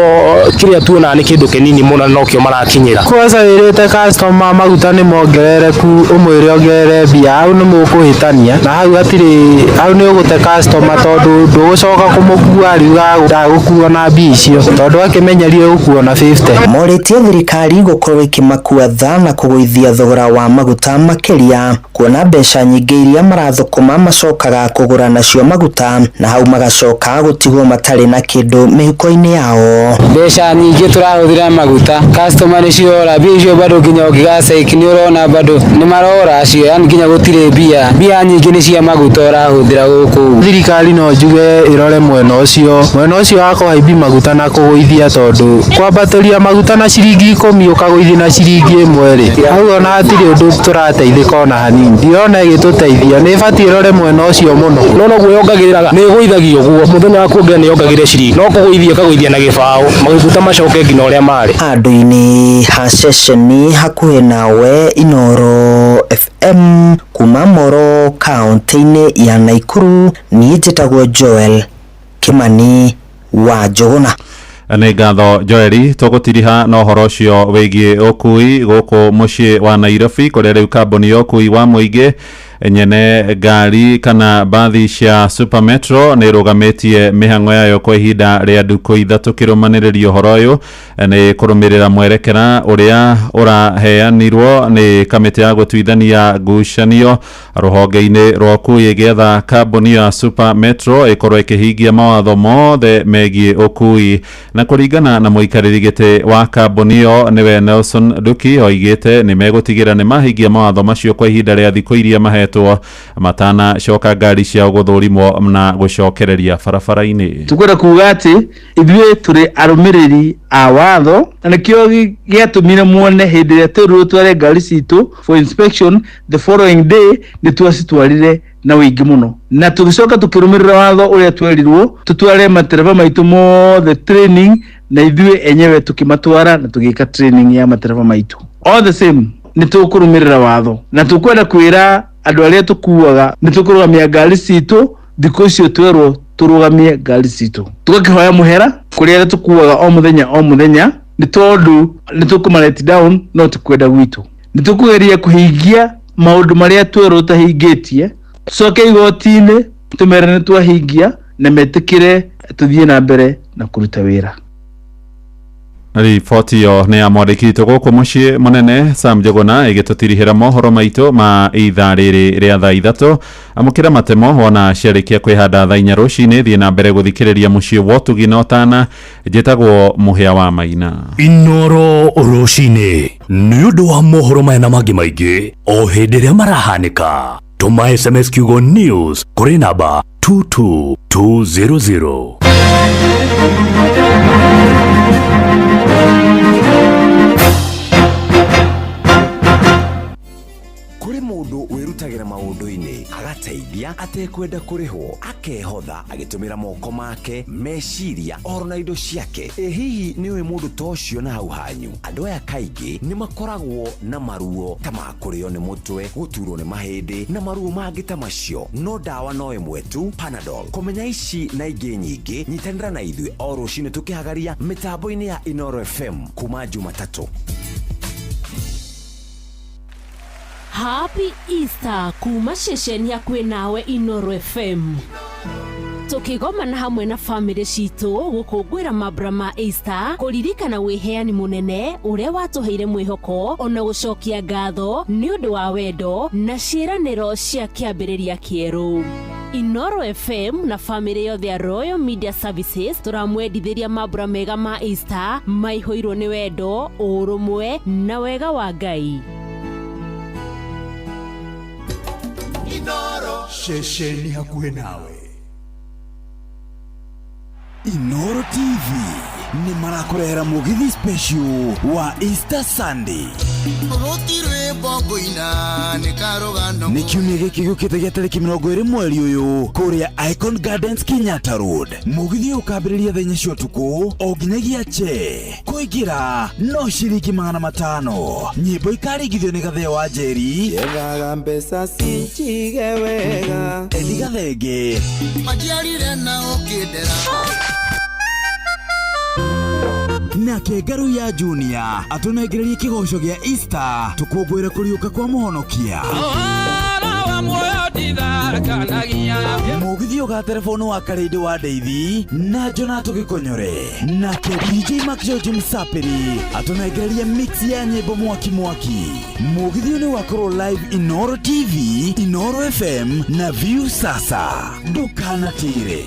kĩrĩa tuonaga nĩ kĩndũ kĩnini mũno nokĩo marakinyĩra.
Kwanza wĩrĩte customer maguta nĩ mongerereku, ũmwĩre ongerere mbia, hau nĩ mũkũhĩtania na hau hatirĩ, hau nĩ ũgũte customer tondũ ndũgũcoka kũmũkua rĩu ndagũkua na mbia icio tondũ akĩmenyerie gũkuo na 50.
Morĩtie thirikari gũkorwo ĩkĩmakua tha na kũgũithia thogora wa maguta makĩria, kuona mbeca nyingĩ iria marathũkũma macokaga kũgũra nacio maguta na hau magacoka gũtigwo matarĩ na kĩndũ mĩhuko-inĩ yao.
Mbeca nyingĩ tũrahũthĩra maguta, customer nĩ ciora, mbia icio bado nginya ũngĩgaceiki nĩ ũrona bado nĩ marora acio, yani nginya gũtirĩ mbia, mbia nyingĩ nĩ cia maguta ũrahũthĩra gũkũ.
Thirikari no njuge ĩrore mwena ũcio wa kũhaimbia maguta na kũgũithia, tondũ kwambatĩria maguta na ciringi 10 ũkagũithia na ciringi 1 rĩ, hau ona hatirĩ ũndũ tũrateithĩka ona hanini, ndirona ĩgĩtũteithia, nĩ ĩbatiĩ ĩrore mwena ũcio mũno.
No noguo yongagĩrĩraga nĩ ĩgũithagio ũguo mũthenya wa kuongerera nĩ yongagĩrĩra ciringi, no kũgũithia ĩkagũithia na gĩbaũ, maguta macoke nginya ũrĩa marĩ.
Handũ-inĩ ha ceceni hakuhĩ nawe, Inooro FM kuma Moro kaunti-inĩ ya Nakuru, niĩ njĩtagwo Joel Kimani wa Njũgũna.
Nĩ ngatho Joeli, tũgũtiriha na ũhoro ũcio wĩgiĩ ũkui gũkũ mũciĩ wa Nairobi, kũrĩa rĩu kambuni ya ũkui wa mũingĩ nyene ngari kana bathi cia Super Metro nĩ ĩrũgamĩtie mĩhang'o yayo kwa ihinda rĩa ndukũ 3 kĩrũmanĩrĩrio. Ũhoro ũyũ nĩ kũrũmĩrĩra mwerekera ũrĩa ũraheanirwo nĩ kamĩtĩ ya gũtuithania ngucanio rũhonge-inĩ rwa ũkui ĩgĩetha kambuni ya Super Metro ĩkorwo ĩkĩhingia mawatho mothe megiĩ ũkui. Na kũringana na mũikarĩri gĩtĩ wa kambuni ĩyo nĩwe Nelson Duki, oigĩte nĩ megũtigĩra nĩ mahingia mawatho macio kwa ihinda rĩa thikũ iria mahetwo matanacoka ngari ciao gũthũrimwo na gũcokereria barabara-inĩ.
Tukwenda kuga atĩ ithuĩ tũrĩ arũmĩrĩri a watho, na nĩkĩo gĩatũmire muone hĩndĩ ĩrĩa twerirwo tware ngari citũ for inspection the following day nĩ twacitwarire na ũingĩ mũno, na tũgĩcoka tũkĩrũmĩrĩra watho ũrĩa twerirwo tũtware matereba maitũ mothe training, na ithuĩ enyewe tũkĩmatwara na tũgĩka training ya matereba maitũ. All the same nĩ tũkũrũmĩrĩra watho, na tũkwenda kwĩra andũ arĩa tũkuaga nĩ tũkũrũgamia ngari citũ thikũ icio twerwo tũrũgamie ngari citũ, tũgakĩhoya mũhera kũrĩ arĩa tũkuaga o mũthenya o mũthenya, nĩ tondũ nĩ tũkũma down no tũkwenda gwitũ. Nĩ tũkũgeria kũhingia maũndũ marĩa twerwo tũtahingĩtie, tũcoke igoti-inĩ tũmere nĩ twahingia na metĩkĩre tũthiĩ na mbere na kũruta wĩra.
Riboti ĩyo nĩ ya mwandĩki witũ gũkũ mũciĩ mũnene Sam Njũgũna, ĩgĩtũtirihĩra mohoro maitũ ma ithaa rĩrĩ rĩa thaa 3. Amũkĩra matemo wona ciarĩkia kwĩhanda thaa 4 rũcinĩ. Thiĩ na mbere gũthikĩrĩria mũciĩ wa ũtugi na ũtana. Njĩtagwo Mũhĩa wa Maina.
Inooro rũcinĩ nĩ ũndũ wa mohoro maya na mangĩ maingĩ o hĩndĩ ĩrĩa marahanĩka. Tũma SMS kiugo news kũrĩ namba 22200.
Kũrĩ mũndũ wĩrutagĩra maũndũ-inĩ, agateithia atekwenda kũrĩhwo, akehotha agĩtũmĩra moko make, meciria oro na indo ciake. Ĩ hihi nĩ ũĩ mũndũ ta ũcio na hau hanyu? Andũ aya kaingĩ nĩ makoragwo na maruo ta ma kũrĩo nĩ mũtwe, gũturwo nĩ mahĩndĩ na maruo mangĩ ta macio, no ndawa no ĩmwe tu, Panadol. Kũmenya ici na ingĩ nyingĩ, nyitanĩra na ithuĩ o rũcinĩ tũkĩhagaria mĩtambo-inĩ ya Inooro FM kuma Jumatatũ.
Happy Easter kuma ceceni hakuhĩ nawe Inooro FM. Tũkĩgomana hamwe na bamĩrĩ citũ gũkũngũĩra mambura ma Easter, kũririkana wĩheani mũnene ũrĩa watũheire mwĩhoko, ona gũcokia ngatho nĩ ũndũ wa wendo na ciĩranĩro cia kĩambĩrĩria kĩerũ. Inooro FM na bamĩrĩ yothe ya Royal Media Services tũramwendithĩria mambura mega ma Easter maihũirwo nĩ wendo, ũrũmwe na wega wa Ngai.
Inooro.
Ceceni hakuhĩ nawe.
Inoro TV nĩ marakũrehera mũgithi special wa Easter Sunday. Nĩ kiumia gĩkĩ gĩũkĩte gĩa tarĩki 20 mweri ũyũ kũrĩa Icon Gardens Kenyatta Road. Mũgithi ũyũ ũkambĩrĩria thaa 4 cia ũtukũ o nginyagia che. Kũingĩra no ciringi 500. Nyĩmbo ikaringithio nĩ Gatheo wa Njeri.
Yethaga mbeca cinjige wega.
Edi Gathenge.
Majiarire na ũkĩndera.
Nake Ngaruiya Junior atũnengererie kĩgoco gĩa Easter tũkũngũĩre kũriũka kwa mũhonokia. Mũgithi ũgaterebono wa Karĩndĩ wa Ndeithi na Jona Tũgĩkonyore. Nake DJ Mark George Msapiri atũnengererie mix ya nyĩmbo mwaki mwaki. Mũgithi ũyũ nĩ ũgakorwo live Inoro TV, Inoro FM na View Sasa. Ndũkanatĩre.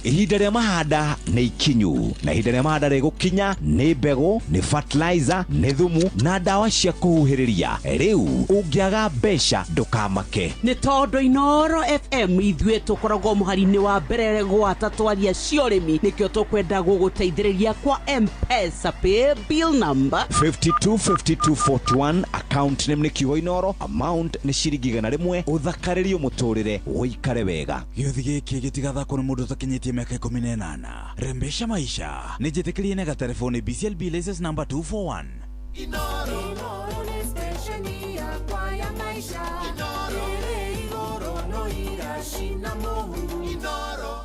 Ihinda rĩa mahanda nĩ ikinyu na ihinda rĩa mahanda rĩgũkinya nĩ mbegũ, nĩ fertilizer, nĩ thumu na ndawa cia kũhuhĩrĩria. Rĩu ũngĩaga mbeca ndũkamake.
Nĩ tondũ Inoro FM ithuĩ tũkoragwo mũhari-inĩ wa mbere gwata twaria cia ũrĩmi, nĩkĩo tũkwenda gũgũteithĩrĩria kwa M-Pesa pay bill number
525241, account name nĩ kiugo Inoro, amount nĩ ciringi 100. Ũthakarĩrio mũtũrĩre ũikare wega.
Gĩũthi gĩkĩ gĩtigathakwo nĩ mũndũ ũtakinyĩtie miaka 18. Rembesha maisha. Nĩ njĩtĩkĩrie na gatelefoni BCLB license number 241.
Inoro nĩ stesheni yakwa ya maisha. Ĩrĩ igũrũ no iracina mũhu. Inoro.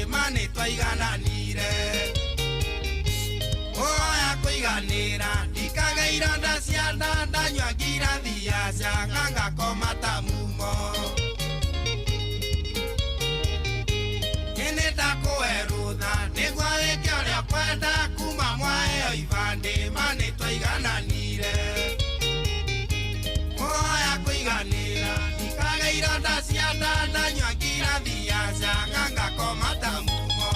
Mane twaigananire. Oya kũiganĩra.
Ndikage ironda cia nda ndanyua ngirathi ya canga ngakoma ta mumo. Nĩ ndakũhe rũtha nĩguo wĩke ũrĩa ũkwenda kuma mwaheo ibandĩ ma nĩtwaigananire. Kũhoya kũiganĩra ndikage ironda cia nda ndanyua ngirathi ya canga ngakoma ta mumo.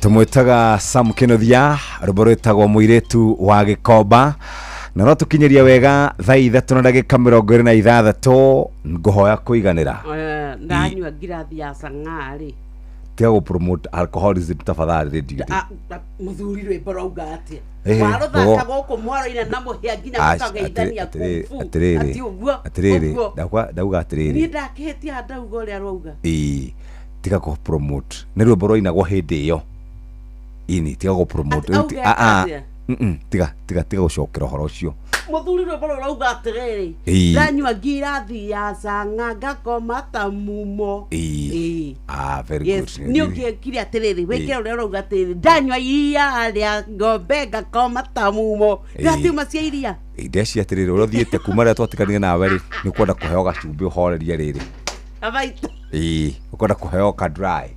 Tumwitaga Sam Kinothia, rwimbo rwitagwo Mũirĩtu wa Gĩkomba, na no tũkinyĩria wega thaa 3 na ndagĩka 26. Ngũhoya kũiganĩra.
Ndanyua ngirathi ya cang'aa rĩ.
Tiga gũ promote alcoholism tafadhali radio.
Mũthuri rwĩmbo rauga atĩa?
Ehe,
Warũthaka gũkũ mwaro-inĩ na mũhĩa nginya mũkageithania kung fu.
Atĩrĩrĩ,
Ati ũguo,
atĩrĩrĩ,
ũguo.
Ndauga
Niĩ
atĩrĩrĩ,
ndakĩhĩtia ndauga ũrĩa rwauga.
Ĩĩ, tiga kũ promote, nĩ rwĩmbo rwainagwo hĩndĩ ĩyo ini, tiga gũ promote.
Atĩ auge atĩa?
Tiga tiga tiga gũcokera ũhoro ũcio.
Mũthuri rwĩmbo rũu rauga atĩrĩrĩ,
Ĩĩ.
ndanyua ngirathi ya cang'a ngakoma ta mumo.
Ĩĩ.
Ĩĩ.
Ah, very
Yes,
good.
nĩ ũngĩekire atĩrĩrĩ, wĩkĩre ũrĩa ũrauga atĩrĩrĩ, ndanyua iria rĩa ng'ombe ngakoma ta mumo.
Ĩĩ.
Ndatiuma cia iria.
Ndeci atĩrĩrĩ, ũrĩa ũthiĩte kuma rĩrĩa twatiganire nawe rĩ, nĩ ũkwenda kũheo gacumbĩ ũhorerie rĩrĩ.
Abaita.
Ĩĩ, ũkwenda kũheo ka dry.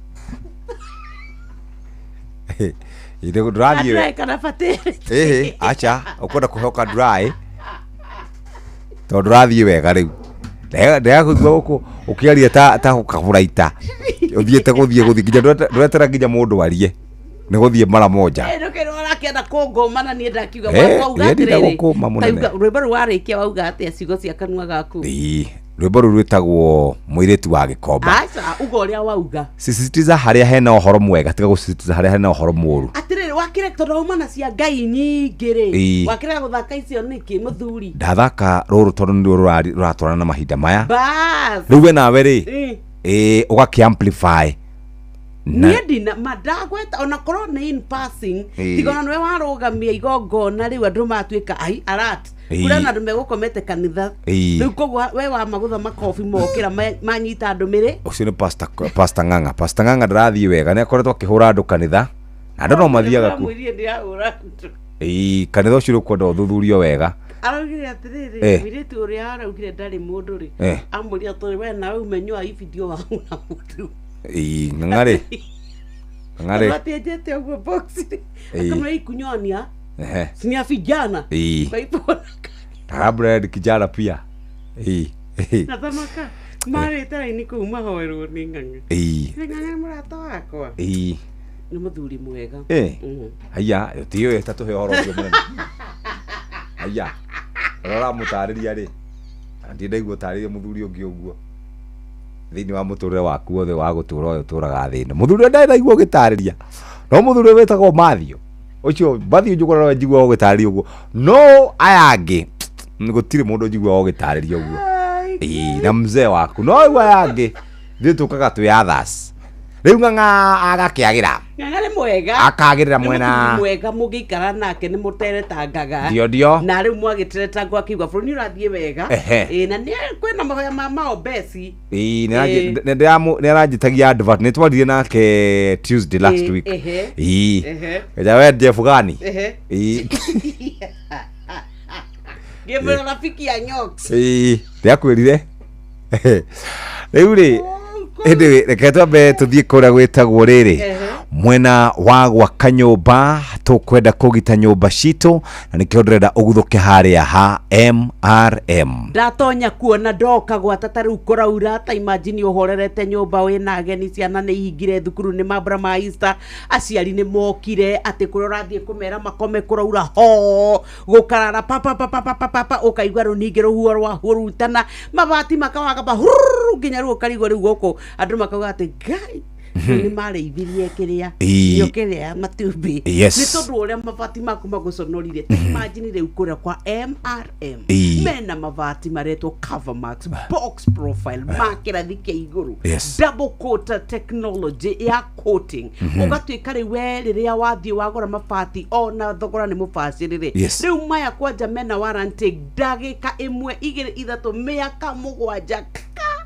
Ĩĩ, ndũrathiĩ
Dry kana batĩrĩ.
Ĩhĩ, acha, ũkwenda kũheo ka dry tondũ ndũrathiĩ wega rĩu. Ndĩrakũigua gũkũ ũkĩaria ta gũkabũra ita, ũthiĩte gũthiĩ nginya ndũretera nginya mũndũ arie, nĩ gũthiĩ mara moja.
Ndũkĩrwo ũrakĩenda kũngũma na niĩ ndakiuga wauga
Niĩ ndinda
atĩrĩrĩ.
gũkũma mũnene.
Tauga rwĩmbo rũu warĩkia wauga atĩa ciugo cia kanua gaku?
Ĩĩ, rwĩmbo rũu rwĩtagwo Mũirĩtu wa Gĩkomba.
Aca, uga ũrĩa wauga.
Sisitiza harĩa hena ũhoro mwega, tiga gũsisitiza harĩa hena ũhoro mũũru.
Atĩrĩrĩ, wakĩre tondũ wauma na cia Ngai nyingĩ rĩ,
Ĩĩ.
wakĩrega gũthaka icio nĩkĩ mũthuri?
Ndathaka rũrũ tondũ nĩruo rũratwarana na mahinda maya.
Bas.
Rĩu we nawe rĩ,
Ĩĩ.
ĩĩ, ũgakĩ amplify na
Niĩ ndina ma ndagweta ona korwo nĩ in passing,
Ĩĩ.
tiga ona nĩwe warũgamia igongona rĩu andũ matuĩka ai alert.
Ĩĩ.
Kũrĩ ona andũ megũkomete kanitha.
Ĩĩ.
Rĩu koguo we wamagũtha makobi mokĩra manyita ndũmĩrĩ.
Ũcio nĩ Pastor Ng'ang'a. Pastor Ng'ang'a ndarathiĩ wega, nĩ akoretwo akĩhũra andũ kanitha na andũ no mathiaga kuo.
Ndĩramwĩrire ndĩrahũra andũ.
Ĩĩ, kanitha ũcio ũkwenda ũthuthurio wega.
Araugire atĩrĩrĩ, mũirĩtu ũrĩa araugire ndarĩ mũndũ rĩ, amũria atĩrĩ, we nawe umenyua ibindio wahũra mũndũ.
Ĩĩ, Ng'ang'a rĩ, Ng'ang'a rĩ,
Atĩenjete ũguo box rĩ,
Ĩĩ.
akamwĩra ikunyonia
ehe,
si ni ya vijana.
Ĩĩ.
Kwa hivyo
Labda kijana pia. Ĩĩ.
na thamaka marĩte raini kũu mahoerwo nĩ Ng'ang'a.
Ĩĩ.
Nĩ Ng'ang'a nĩ mũrata wakwa.
Ĩĩ.
Nĩ mũthuri mwega.
Ĩĩ. Haiya, tiyo ta tũhe ũhoro ũcio mũnene. Haiya, ũrĩa ũramũtarĩria rĩ, ndirĩ ndaigua ũtarĩrie mũthuri ũngĩ ũguo thĩinĩ wa mũtũrĩre waku wothe wa gũtũra ũyũ ũtũraga thĩ ĩno. Mũthuri ũrĩa ndarĩ ndaigua ũgĩtarĩria, no mũthuri ũrĩa wĩtagwo Matthew, ũcio Matthew Njũgũna nowe njiguaga ũgĩtarĩria ũguo, no aya angĩ gũtirĩ mũndũ njiguaga ũgĩtarĩria ũguo. Ĩĩ, na mzee waku, no rĩu aya angĩ ithuĩ tũkaga twĩ others. Rĩu Ng'ang'a agakĩagĩra.
Ng'ang'a nĩ mwega.
Akagĩrĩra
Nĩ
mwena.
mũthuri mwega mũngĩikara nake nĩ mũteretangaga.
Ndio, ndio.
Na rĩu mwagĩteretangwo akiuga bũrũri nĩ ũrathiĩ wega.
Ehe.
Ĩĩ, na nĩ kwĩna mahoya ma maombeci.
Ĩĩ,
Ĩĩ.
nĩ aranjĩtagia advert, nĩ twaririe nake Tuesday last
Ĩĩ,
week.
ehe.
Ĩĩ.
Ehe.
Keja we Jeff gani?
Ehe.
Ĩĩ.
Ngĩmwĩra rafiki ya Nyox.
Ĩĩ, ndĩakwĩrire. Rĩu rĩ, ĩndĩ reke twambe tũthiĩ kũrĩa gwĩtagwo rĩrĩ mwena wa gwaka nyũmba, tũkwenda kũgita nyũmba citũ na nĩkĩo ndĩrenda ũguthũke harĩa ha MRM.
Ndatonya kuona ndoka gwata ta rĩu kũraura, ta imagine ũhorerete nyũmba wĩna ageni, ciana nĩ ihingire thukuru nĩ mambura ma Easter, aciari nĩ mokire, atĩ kũrĩa ũrathiĩ kũmera makome kũraura ho gũkarara pa pa pa pa pa pa pa pa, ũkaigua rĩu ningĩ rũhuho rwahurutana mabati makawaga pa hururu, nginya rĩu ũkarigwo rĩu gũkũ andũ makauga atĩ Ngai Rĩu nĩ marĩithirie kĩrĩa nĩo kĩrĩa ya matumbĩ. Nĩ tondũ ũrĩa mabati maku magũconorire. Imagine rĩu kũrĩa kwa MRM mena mabati maretwo Covermax box profile ma kĩrathi kĩa igũrũ, double coat technology ya coating. Ũgatuĩka rĩu we rĩrĩa wathiĩ wagũra mabati ona thogora nĩ mũbacĩrĩre. Rĩu maya kwanja mena warranty ndagĩka 1 2 3 mĩaka 7.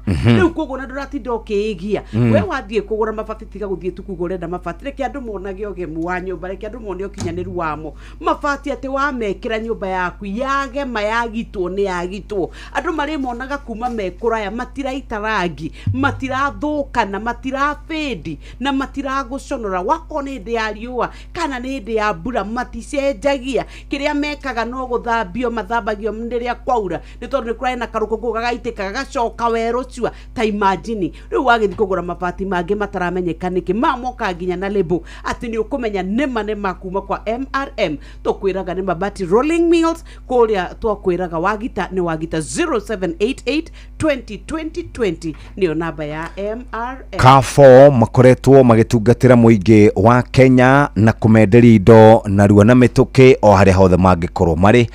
Rĩu koguo na ndũratinda ũkĩĩgia. We wathiĩ kũgũra mabati, tiga gũthiĩ tu kuga ũrenda mabati. Reke andũ monage ũgemu wa nyũmba, reke andũ mone ũkinyanĩru wamo mabati, atĩ wamekĩra nyũmba yaku yagema yagitwo nĩ yagitwo. Andũ marĩmonaga kuma me kũraya, matiraita rangi, matirathũkana, matirabĩndi na matiragũconora. Wakorwo nĩ hĩndĩ ya riũa kana nĩ hĩndĩ ya mbura, maticenjagia. Kĩrĩa mekaga no gũthambio mathambagio rĩrĩa kwaura, nĩ tondũ nĩ kũrarĩ na karũkũngũ gagaitĩka gagacoka werũ cua. Ta imagine rĩu wagĩthiĩ kũgũra mabati mangĩ mataramenyeka nĩkĩ, mamoka nginya na label atĩ nĩ ũkũmenya nĩma nĩma kuma kwa MRM. Tũkwĩraga nĩ Mabati Rolling Mills kũrĩa twakwĩraga wagita nĩ wagita. 0788 20 20 20 nĩyo namba ya MRM.
Carrefour makoretwo magĩtungatĩra mũingĩ wa Kenya na kũmenderia indo narua na mĩtũkĩ o harĩa hothe mangĩkorwo marĩ.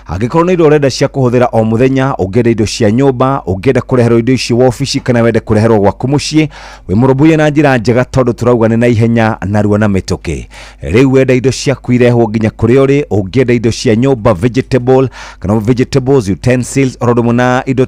Angĩkorwo nĩ indo ũrenda cia kũhũthĩra o mũthenya, ũngĩenda indo cia nyũmba, ũngĩenda kũreherwo indo ici wabici kana wende kũreherwo gwaku mũciĩ, wĩ mũrũmbũiye na njĩra njega tondũ tũrauga nĩ na ihenya narua na mĩtũkĩ. Rĩu wenda indo ciaku irehwo nginya kũrĩa ũrĩ, ũngĩenda indo cia nyũmba, vegetable kana vegetables, utensils, oro ũndũ ũmwe na indo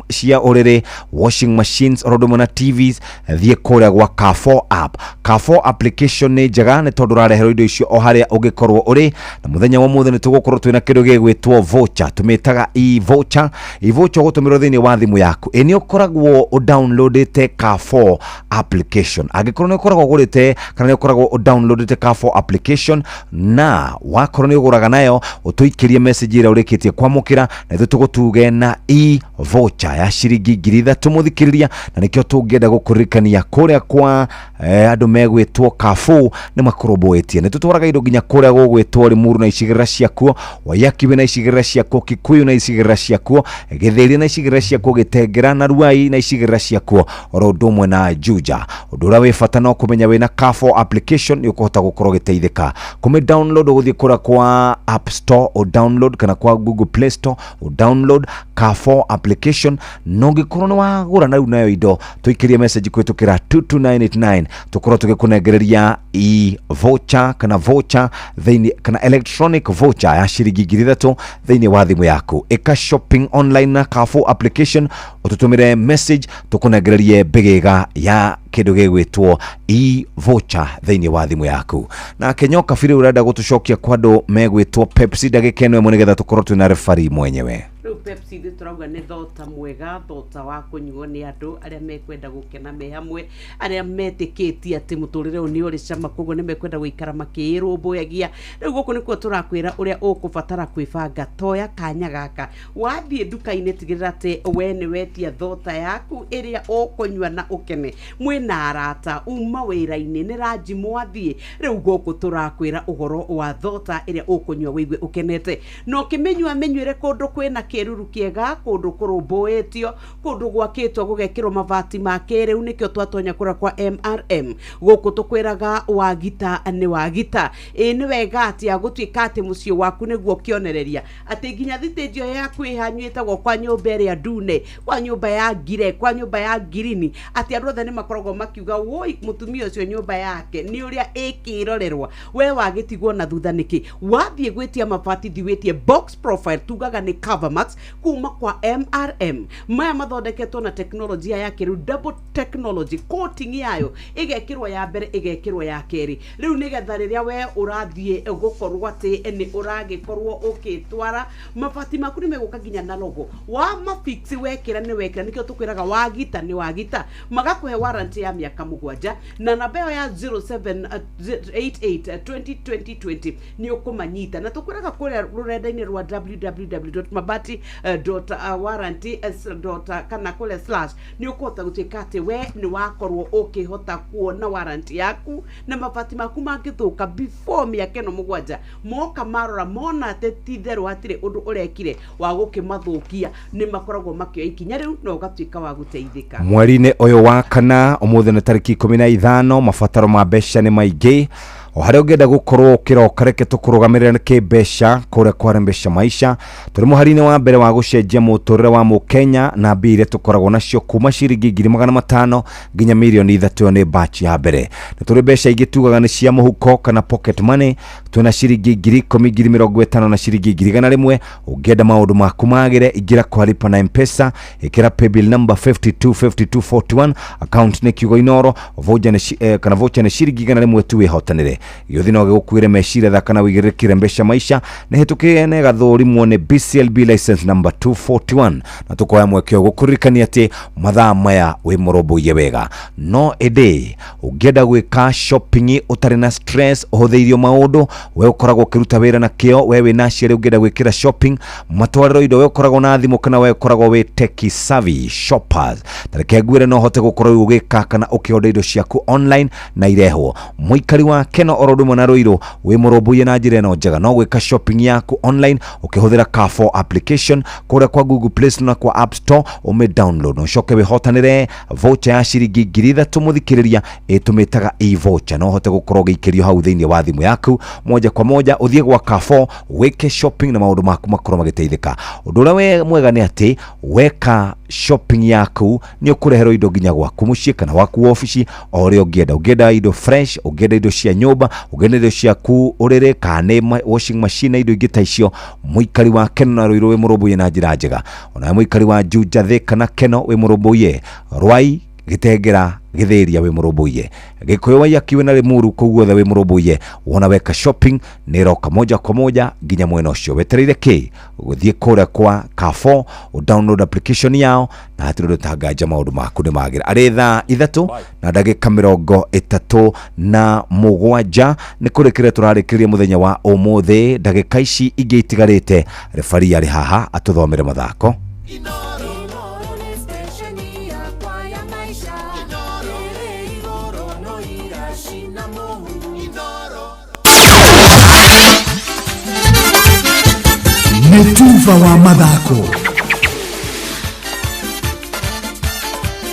cia ũrĩrĩ, washing machines, oro ũndũ ũmwe na TVs, thiĩ kũrĩa gwa Carrefour app. Carrefour application nĩ njega nĩ tondũ ũrareherwo indo icio o harĩa ũngĩkorwo ũrĩ. Na mũthenya wa ũmũthĩ nĩ tũgũkorwo twĩna kĩndũ gĩgwĩtwo voucher, tũmĩtaga e-voucher. E-voucher ũgũtũmĩrwo thĩinĩ wa thimũ yaku. Ĩ nĩ ũkoragwo ũdownloadĩte Carrefour application? Angĩkorwo nĩ ũkoragwo ũgũrĩte kana nĩ ũkoragwo ũdownloadĩte Carrefour application na wakorwo nĩ ũgũraga nayo, ũtũikĩrie message ĩrĩa ũrĩkĩtie kwamũkĩra na ithuĩ tũgũtuge na e-voucher ya ciringi 3,000 mũthikĩrĩria. Na nĩkĩo tũngĩenda gũkũririkania kũrĩa kwa andũ megwĩtwo Carrefour nĩ makũrũmbũĩtie. Nĩ tũtwaraga indo nginya kũrĩa gũgwĩtwo Limuru na icigĩrĩra ciakuo, Waiyaki na icigĩrĩra ciakuo, Kikuyu na icigĩrĩra ciakuo, Gĩthĩri na icigĩrĩra ciakuo, Gĩtengera na Ruai na icigĩrĩra ciakuo, oro ũndũ ũmwe na Juja. Ũndũ ũrĩa wĩ bata no kũmenya wĩna Carrefour application nĩ ũkũhota gũkorwo ũgĩteithĩka. Kũmĩ download ũgũthiĩ kũrĩa kwa App Store o download kana kwa Google Play Store o download Carrefour application, na ũngĩkorwo nĩ wagũra na rĩu nayo indo, tũikĩrie message kũhĩtũkĩra 22989 tũkorwo tũgĩkũnengereria e-voucher kana voucher thĩinĩ kana electronic voucher ya ciringi 3,000 thĩinĩ wa thimũ yaku. Ĩka shopping online na Carrefour application, ũtũtũmĩre message tũkũnengererie mbĩgĩga ya kĩndũ gĩgwĩtwo e-voucher thĩinĩ wa thimũ yaku. Nake Nyoka Biri ũrenda gũtũcokia kwa andũ megwĩtwo Pepsi ndagĩka ĩno ĩmwe nĩgetha tũkorwo twĩna refari mwenyewe.
Rĩu Pepsi ithuĩ tũrauga nĩ thota mwega, thota wa kũnyuo nĩ andũ arĩa mekwenda gũkena me hamwe, arĩa metĩkĩtie atĩ mũtũrĩre ũyũ nĩ ũrĩ cama, koguo nĩ mekwenda gũikara makĩĩrũmbũyagia. Rĩu gũkũ nĩkuo tũrakwĩra ũrĩa ũkũbatara kwĩbanga. Toya kanya gaka, wathiĩ nduka-inĩ tigĩrĩra atĩ we nĩ wetia thota yaku ĩrĩa ũkũnyua na ũkene mwĩna arata, uma wĩra-inĩ nĩ ranji mwathiĩ. Rĩu gũkũ tũrakwĩra ũhoro wa thota ĩrĩa ũkũnyua wĩigue ũkenete, na ũkĩmĩnyua mĩnyuĩre kũndũ kwĩna kĩruru kĩega, kũndũ kũrũmbũĩtio, kũndũ gwakĩtwo gũgekĩrwo mabati ma kĩrĩu. Nĩkĩo twatonya kũrĩa kwa MRM. Gũkũ tũkwĩraga wagita nĩ wagita. Ĩ nĩ wega atĩa gũtuĩka atĩ mũciĩ waku nĩguo kĩonereria, atĩ nginya thitĩnji ĩyo yaku ĩhanyu ĩtagwo kwa nyũmba ĩrĩa ndune, kwa nyũmba ya ngire, kwa nyũmba ya ngirini, atĩ andũ othe nĩ makoragwo makiuga woi mũtumia ũcio nyũmba yake nĩ ũrĩa ĩkĩrorerwa. We wagĩtigwo na thutha nĩkĩ? Wathiĩ gwĩtia mabati thiĩ wĩtie box profile, tugaga nĩ Covermax kuma kwa MRM. Maya mathondeketwo na teknolojia ya kĩrĩu, double technology coating yayo ĩgekĩrwo ya mbere ĩgekĩrwo ya kerĩ. Rĩu nĩgetha rĩrĩa we ũrathiĩ gũkorwo atĩ nĩ ũragĩkorwo ũkĩtwara mabati maku nĩ megũka nginya na logo wa mafix, wekĩra nĩ wekĩra. Nĩkĩo tũkwĩraga wagita nĩ wagita. Magakũhe warranty ya mĩaka 7 na namba ĩyo ya 0788 20 20 20 nĩ ũkũmanyita. Na tũkwĩraga kũrĩa rũrenda-inĩ rwa www.mabati dot warranty dot kana kũrĩa slash nĩ ũkũhota gũtuĩka atĩ we nĩ wakorwo ũkĩhota kuona warranty yaku, na mabati maku mangĩthũka before mĩaka ĩno 7 moka marora mona atĩ ti itherũ hatirĩ ũndũ ũrekire wa gũkĩmathũkia, nĩ makoragwo makĩoya ikinya rĩu na ũgatuĩka wa gũteithĩka.
Mweri-inĩ ũyũ wa kana Ũmũthĩ nĩ tarĩki 15. Mabataro ma mbeca nĩ maingĩ o harĩa ũngĩenda gũkorwo ũkĩroka, reke tũkũrũgamĩrĩre kĩmbeca kũrĩa kwa Mbeca Maisha. Tũrĩ mũhari-inĩ wa mbere wa gũcenjia mũtũrĩre wa mũkenya na mbia iria tũkoragwo nacio kuma ciringi 500,000 nginya 3 mirioni, ĩyo nĩ batch ya mbere. Nĩ tũrĩ mbeca ingĩ tugaga nĩ cia mũhuko kana pocket money. Twĩna ciringi 10,000, 50,000 na ciringi 100,000. Ũngĩenda maũndũ maku magĩre, ingĩra kwa lipa na Mpesa, ĩkĩra paybill number 525241, account nĩ kiugo Inoro, voucher nĩ kana voucher nĩ ciringi 100 tu, wĩhotanĩre. Gĩũthi no gĩgũkuĩre meciria, thaka na wĩigĩrĩrĩkire. Mbeca Maisha nĩ hĩtũkĩre na ĩgathũrimwo nĩ BCLB license number 241, na tũkoya mweke ũyũ gũkũririkania atĩ mathaa maya wĩ mũrũmbũiye wega. No ĩndĩ ũngĩenda gwĩka shopping ũtarĩ na stress, ũhũthĩirio maũndũ, we ũkoragwo ũkĩruta wĩra na kĩo, we wĩna aciari ũngĩenda gwĩkĩra shopping matwarĩro indo, we ũkoragwo na thimũ kana we ũkoragwo wĩ tech savvy shoppers, tareke ngwĩre no ũhote gũkorwo ũgĩka kana ũkĩorder indo ciaku online na irehwo. Mũikari wa Keno oro ũndũ ũmwe na Rũirũ, wĩ mũrũmbũiye na njĩra ĩno njega, no gwĩka shopping yaku online ũkĩhũthĩra Carrefour application kũrĩa kwa Google Play Store na kwa App Store, ũmĩ download na ũcoke wĩhotanĩre voucher ya ciringi 3,000. Mũthikĩrĩria, ĩtũmĩtaga e-voucher, no ũhote gũkorwo ũgĩikĩrio hau thĩinĩ wa thimũ yaku moja kwa moja, ũthiĩ gwa Carrefour wĩke shopping na maũndũ maku makorwo magĩteithĩka. Ũndũ ũrĩa we mwega nĩ atĩ weka shopping yaku nĩ ũkũreherwo indo nginya gwaku mũciĩ kana gwaku obici o ũrĩa ũngĩenda. Ũngĩenda indo fresh, ũngĩenda indo cia nyũmba, ũngĩenda indo ciaku ũrĩrĩ, kana nĩ washing machine na indo ingĩ ta icio. Mũikari wa Keno na Rũirũ, wĩ mũrũmbũiye na njĩra njega. Onawe mũikari wa Juja, Thĩka na Keno, wĩ mũrũmbũiye. Rwai, Gĩtengera, Gĩthĩria, wĩ mũrũmbũiye. Gĩkũyũ, Waiyaki wĩna Limuru, kũu guothe wĩ mũrũmbũiye. Wona weka shopping nĩ ĩroka moja kwa moja nginya mwena ũcio. Wetereire kĩ? Gũthiĩ kũrĩa kwa Carrefour, download application yao na hatirĩ ũndũ tanganja, maũndũ maku nĩ magĩra. Arĩ thaa 3:37, nĩ kũrĩkĩrĩria tũrarĩkĩrĩria mũthenya wa ũmũthĩ. Ndagĩka ici ingĩ itigarĩte, refari arĩ haha atũthomere mathako.
Inoro nĩ stesheni yakwa ya maisha ĩrĩ igũrũ no iracina mũhu.
Nĩ tuba wa mathako.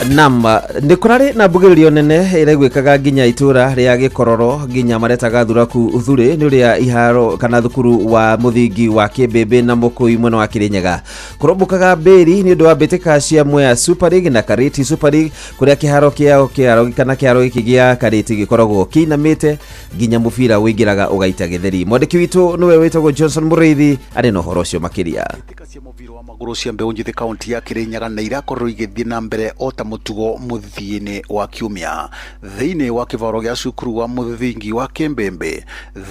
Nam nĩ kũrarĩ na mbugĩrĩrio nene ĩraiguĩkaga nginya itũra rĩa Gĩkororo, nginya maretaga thuraku thurĩ nĩ ũrĩa iharo kana thukuru wa mũthingi wa Kĩmbĩmbĩ na Mũkũi mwena wa Kĩrĩnyaga kũrombũkaga mbĩri nĩ ũndũ wa mbĩtĩka cia Mwea Super League na Karĩti Super League, kũrĩa kĩharo kĩao kĩharo kana kĩharo gĩkĩ gĩa Karĩti gĩkoragwo kĩinamĩte nginya mũbira ũingĩraga ũgaita gĩtheri. Mwandĩki witũ nĩwe wĩtagwo Johnson Mũrĩithi, arĩ na ũhoro ũcio makĩria.
Magũrũ cia mbeũ njĩthĩ kaunti ya Kĩrĩnyaga nĩ irakorwo igĩthiĩ na mbere o ta mũtugo mũthia-inĩ wa kiumia thĩinĩ wa kĩbaro gĩa cukuru wa mũthingi wa Kĩmbĩmbĩ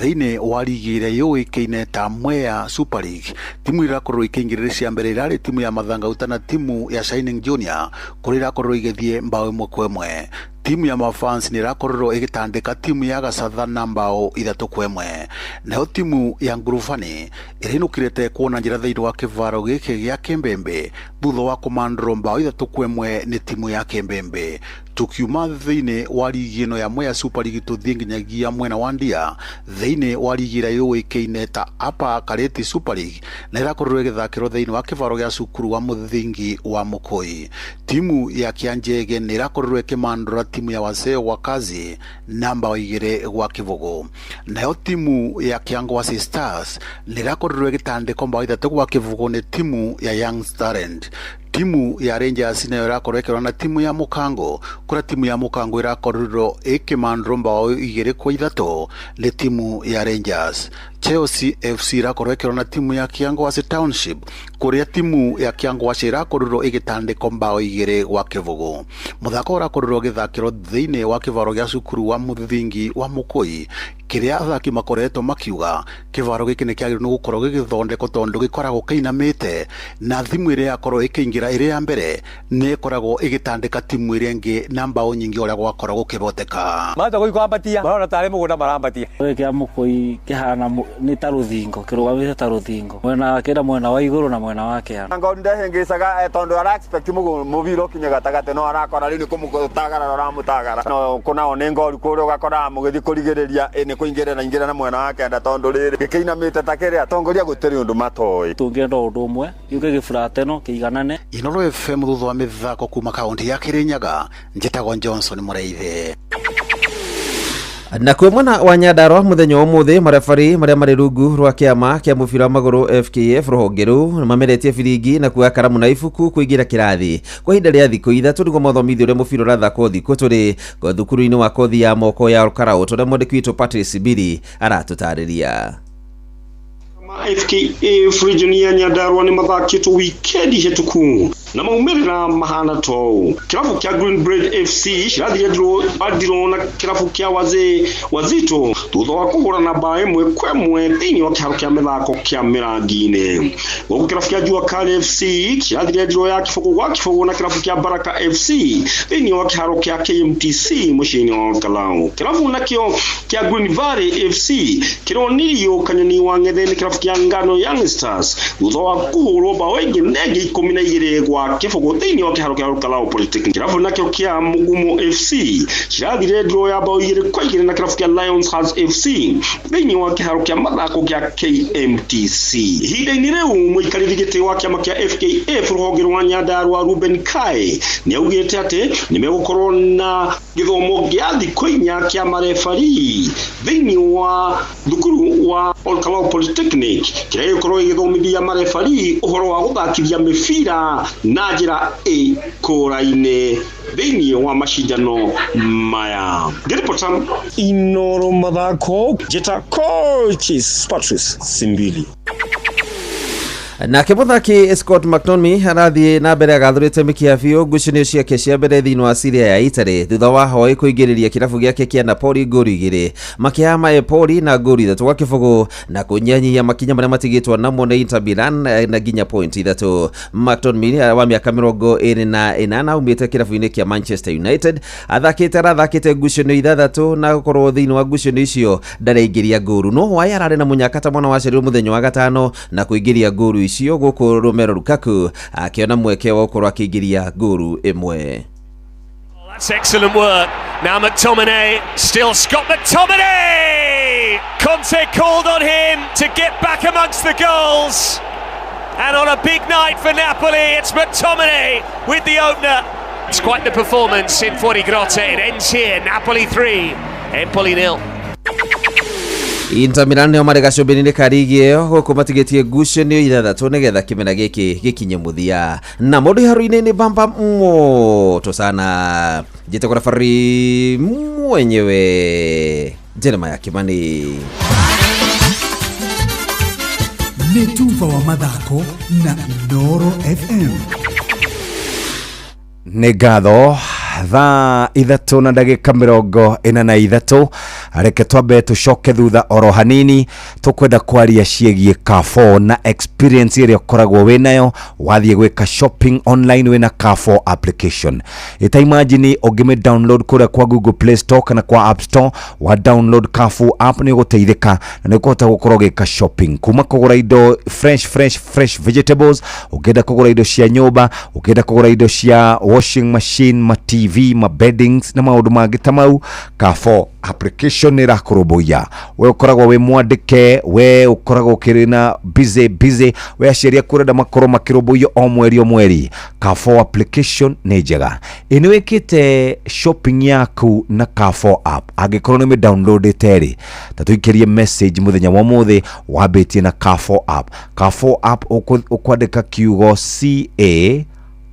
thĩinĩ wa rigi ĩrĩa yũĩkaine ta Mwea Super League. Timu irakorwo ikĩingĩrĩra cia mbere irarĩ timu ya Mathangauta na timu ya Shining Junior, kũrĩa irakorwo igĩthiĩ mbao 1-1. Timu ya Mafans nĩ ĩrakorirwo ĩgĩtandĩka timu ya Gacatha na mbao 3-1. Nayo timu ya Ngurubani ĩrainũkire kuona njĩra thĩinĩ wa kĩvaro gĩkĩ gĩa Kĩmbĩmbĩ thutha wa kũmandũrwo mbao 3-1 nĩ timu ya Kĩmbĩmbĩ. Tukiuma thĩinĩ wa rigi ĩno ya Mwea Super League, tũthiĩ nginyagia mwena wa Ndia thĩinĩ wa rigi ĩrĩa yũĩkaine ta Upper Kareti Super League na ĩrakorirwo ĩgĩthakĩrwo thĩinĩ wa kĩvaro gĩa cukuru wa mũthingi wa Mũkũi. Timu ya Kĩanjege nĩ ĩrakorirwo ĩkĩmandũra timu ya Waseo wa Kazi na mbao 2-0. Nayo timu ya Kĩangwasi Stars nĩ ĩrakorirwo ĩgĩtandĩkwo mbao 3-0 nĩ timu ya Young Talent. Timu ya Rangers nayo ĩrakorwo ĩkĩrora na timu ya Mũkango, kũrĩa timu ya Mũkango ĩrakorirwo ĩkĩmandũrwo mbao 2-3 nĩ timu ya Rangers. Chelsea FC ĩrakorwo ĩkĩrora na timu ya Kĩangwasi Township, kũrĩa timu ya Kĩangwasi ĩrakorirwo ĩgĩtandĩkwo mbao 2-0. Mũthako ũrakorirwo ũgĩthakĩrwo thĩinĩ wa kĩvaro gĩa cukuru wa mũthingi wa Mũkũi, kĩrĩa athaki makoretwo makiuga kĩvaro gĩkĩ nĩ kĩagĩrĩirwo nĩ gũkorwo gĩgĩthondekwo tondũ gĩkoragwo kĩinamĩte na thimu ĩrĩa yakorwo ĩkĩingĩra ĩrĩ ya mbere nĩ ĩkoragwo ĩgĩtandĩka timu ĩrĩa ĩngĩ na mbao nyingĩ ũrĩa gwakorwo gũkĩhoteka.
Matua gũthiĩ kwambatia marona tarĩ mũgũnda marambatia.
Gĩkĩ kĩa Mũkũi kĩhana nĩ ta rũthingo, kĩrũgamĩte ta rũthingo mwena wa kĩra, mwena wa igũrũ na mwena wa kĩanda.
Ngori ndehĩngĩcaga tondũ ara expect mũbira ũkinye gatagatĩ, no arakora rĩu nĩ kũmũtagara ũramũtagara, no kũnao nĩ ngori kũrĩa ũgakora mũgĩthiĩ kũrigĩrĩria nĩ kũingĩrĩra ingĩra na mwena wa kenda tondũ rĩrĩ gĩkĩinamĩte ta kĩrĩa atongoria gũtirĩ ũndũ matoĩ.
Tũngĩenda ũndũ ũmwe gĩũke gĩburateno kĩiganane.
Inooro FM thutha wa mĩthako kuma kaunti ya Kirinyaga, njĩtagwo Johnson Mũrĩithi.
Nakuo mwena wa Nyandarua muthenya wa umuthi, marebari maria marĩ rungu rwa kĩama kĩa mũbira wa magũrũ FKF rũhonge rũu nĩmameretie biringi na kuoya karamu na ibuku kũingĩra kĩrathi kwa ihinda rĩa thikũ 3 nĩguo mathomithio ũrĩa mũbira ũrathakwo thikũ tũrĩ thukuru-inĩ wa kothi ya moko ya Olkalau, ũrĩa mwandĩki witũ Patrice Biri aratũtarĩria.
FKF region ya Nyandarua nĩ mathakĩtwo wikendi hĩtũku na maumĩrĩra mahana tou. Kĩrabu kĩa Green Blade FC cirathire ndirũ na kĩrabu kĩa Wazee Wazito thutha wa kũhũrana bao 1-1 thĩinĩ wa kĩharo kĩa mĩthako kĩa Mĩrangi-inĩ. Gũkũ kĩrabu kĩa Jua Kali FC kĩrathire ndirũ ya 0-0 na kĩrabu kĩa Baraka FC thĩinĩ wa kĩharo kĩa KMTC mũciĩ-inĩ wa Olkalau. Kĩrabu nakĩo kĩa Green Valley FC kĩronirio kanyoni wa ng'ethe nĩ kĩrabu kĩa Ngano Young Stars thutha wa kũhũrwo bao ĩngĩ na ĩngĩ 12-0 thĩinĩ wa kĩharo kĩa Olkalau Polytechnic. Kĩrabu nakĩo kĩa Mugumo FC kĩrathire draw ya bao 2-2 na kĩrabu kĩa Lions Hearts FC thĩinĩ wa kĩharo kĩa mathako kĩa KMTC. Ihinda-inĩ rĩu mũikarĩri gĩtĩ wa kĩama kĩa FKF rũhonge rwa Nyandarua Ruben Kai nĩaugĩte atĩ nĩmegũkorwo na gĩthomo gĩa thikũ 4 kĩa marebari thĩinĩ wa thukuru wa Olkalau Polytechnic kĩrĩa gĩgũkorwo gĩgĩthomithia marebari ũhoro wa gũthakithia mĩbira na njĩra ĩkũraine thĩinĩ wa macindano maya. Ngĩribota Inooro mathako, njĩta coach Patrice Simbili.
Nake mũthaki Scott McTominay arathiĩ na mbere agathũrĩte mĩkiha biũ ngucanio ciake cia mbere thĩinĩ wa Serie ya Italy thutha wa Hoi kũingĩrĩria kĩrabu gĩake kĩa Napoli ngũru 2 makĩhama Empoli na ngũru 3-0 na kũnyihanyihia makinya marĩa matigĩtwo namo nĩ Inter Milan na nginya point 3. McTominay wa mĩaka 28 aumĩte kĩrabu-inĩ kĩa Manchester United arathakĩte ngucanio 6 na gũkorwo thĩinĩ wa ngucanio icio ndareingĩria ngũru, no Hwai ararĩ na mũnyaka ta mwana waciarirwo mũthenya wa gatano na kũingĩria ngũru icio gũkũ Romelu Lukaku akĩona mweke wa gũkorwo akĩingĩria ngũru 1.
That's excellent work. Now McTominay, still Scott McTominay! Conte called on him to get back amongst the goals. And on a big night for Napoli, it's McTominay with the opener. It's quite the performance in Fuorigrotta. It ends here, Napoli 3, Empoli 0.
Inter Milan nĩo marĩ gacũmbĩrĩ-inĩ ka rigi ĩyo gũkũ matigĩtie ngucanio 6 nĩgetha kĩmera gĩkĩ gĩkinye mũthia. Na mũndũ iharo-inĩ nĩ bamba moto sana, njĩtagwo referee mwenyewe Jeremiah Kimani.
Nĩ tuba wa mathako na Inooro FM.
Nĩ ngatho. Thaa 3 na ndagĩka 43, reke twambe tũcoke thutha oro hanini. Tũkwenda kwaria ciĩgiĩ Carrefour na experience ĩrĩa ũkoragwo wĩnayo wathiĩ gwĩka shopping online wĩna Carrefour application. Ĩta imagine ũngĩmĩ download kũrĩa kwa Google Play Store kana kwa App Store, wa download Carrefour app nĩ ũgũteithĩka na nĩ ũkũhota gũkorwo ũgĩka shopping kuma kũgũra indo fresh fresh fresh vegetables, ũngĩenda kũgũra indo cia nyũmba, ũngĩenda kũgũra indo cia washing machine, ma TV, ma beddings na maũndũ mangĩ ta mau. Carrefour application nĩ ĩrakũrũmbũiya. We ũkoragwo wĩ mwandĩke, we ũkoragwo ũkĩrĩ na busy busy, we aciari aku ũrenda makorwo makĩrũmbũiyo o mweri o mweri, Carrefour application nĩ njega. Ĩ nĩ wĩkĩte shopping yaku na Carrefour app? Angĩkorwo nĩ ũmĩ-downloadĩte rĩ, ta tũikĩrie message mũthenya wa ũmũthĩ wambĩtie na Carrefour app. Carrefour app ũkwandĩka kiugo C A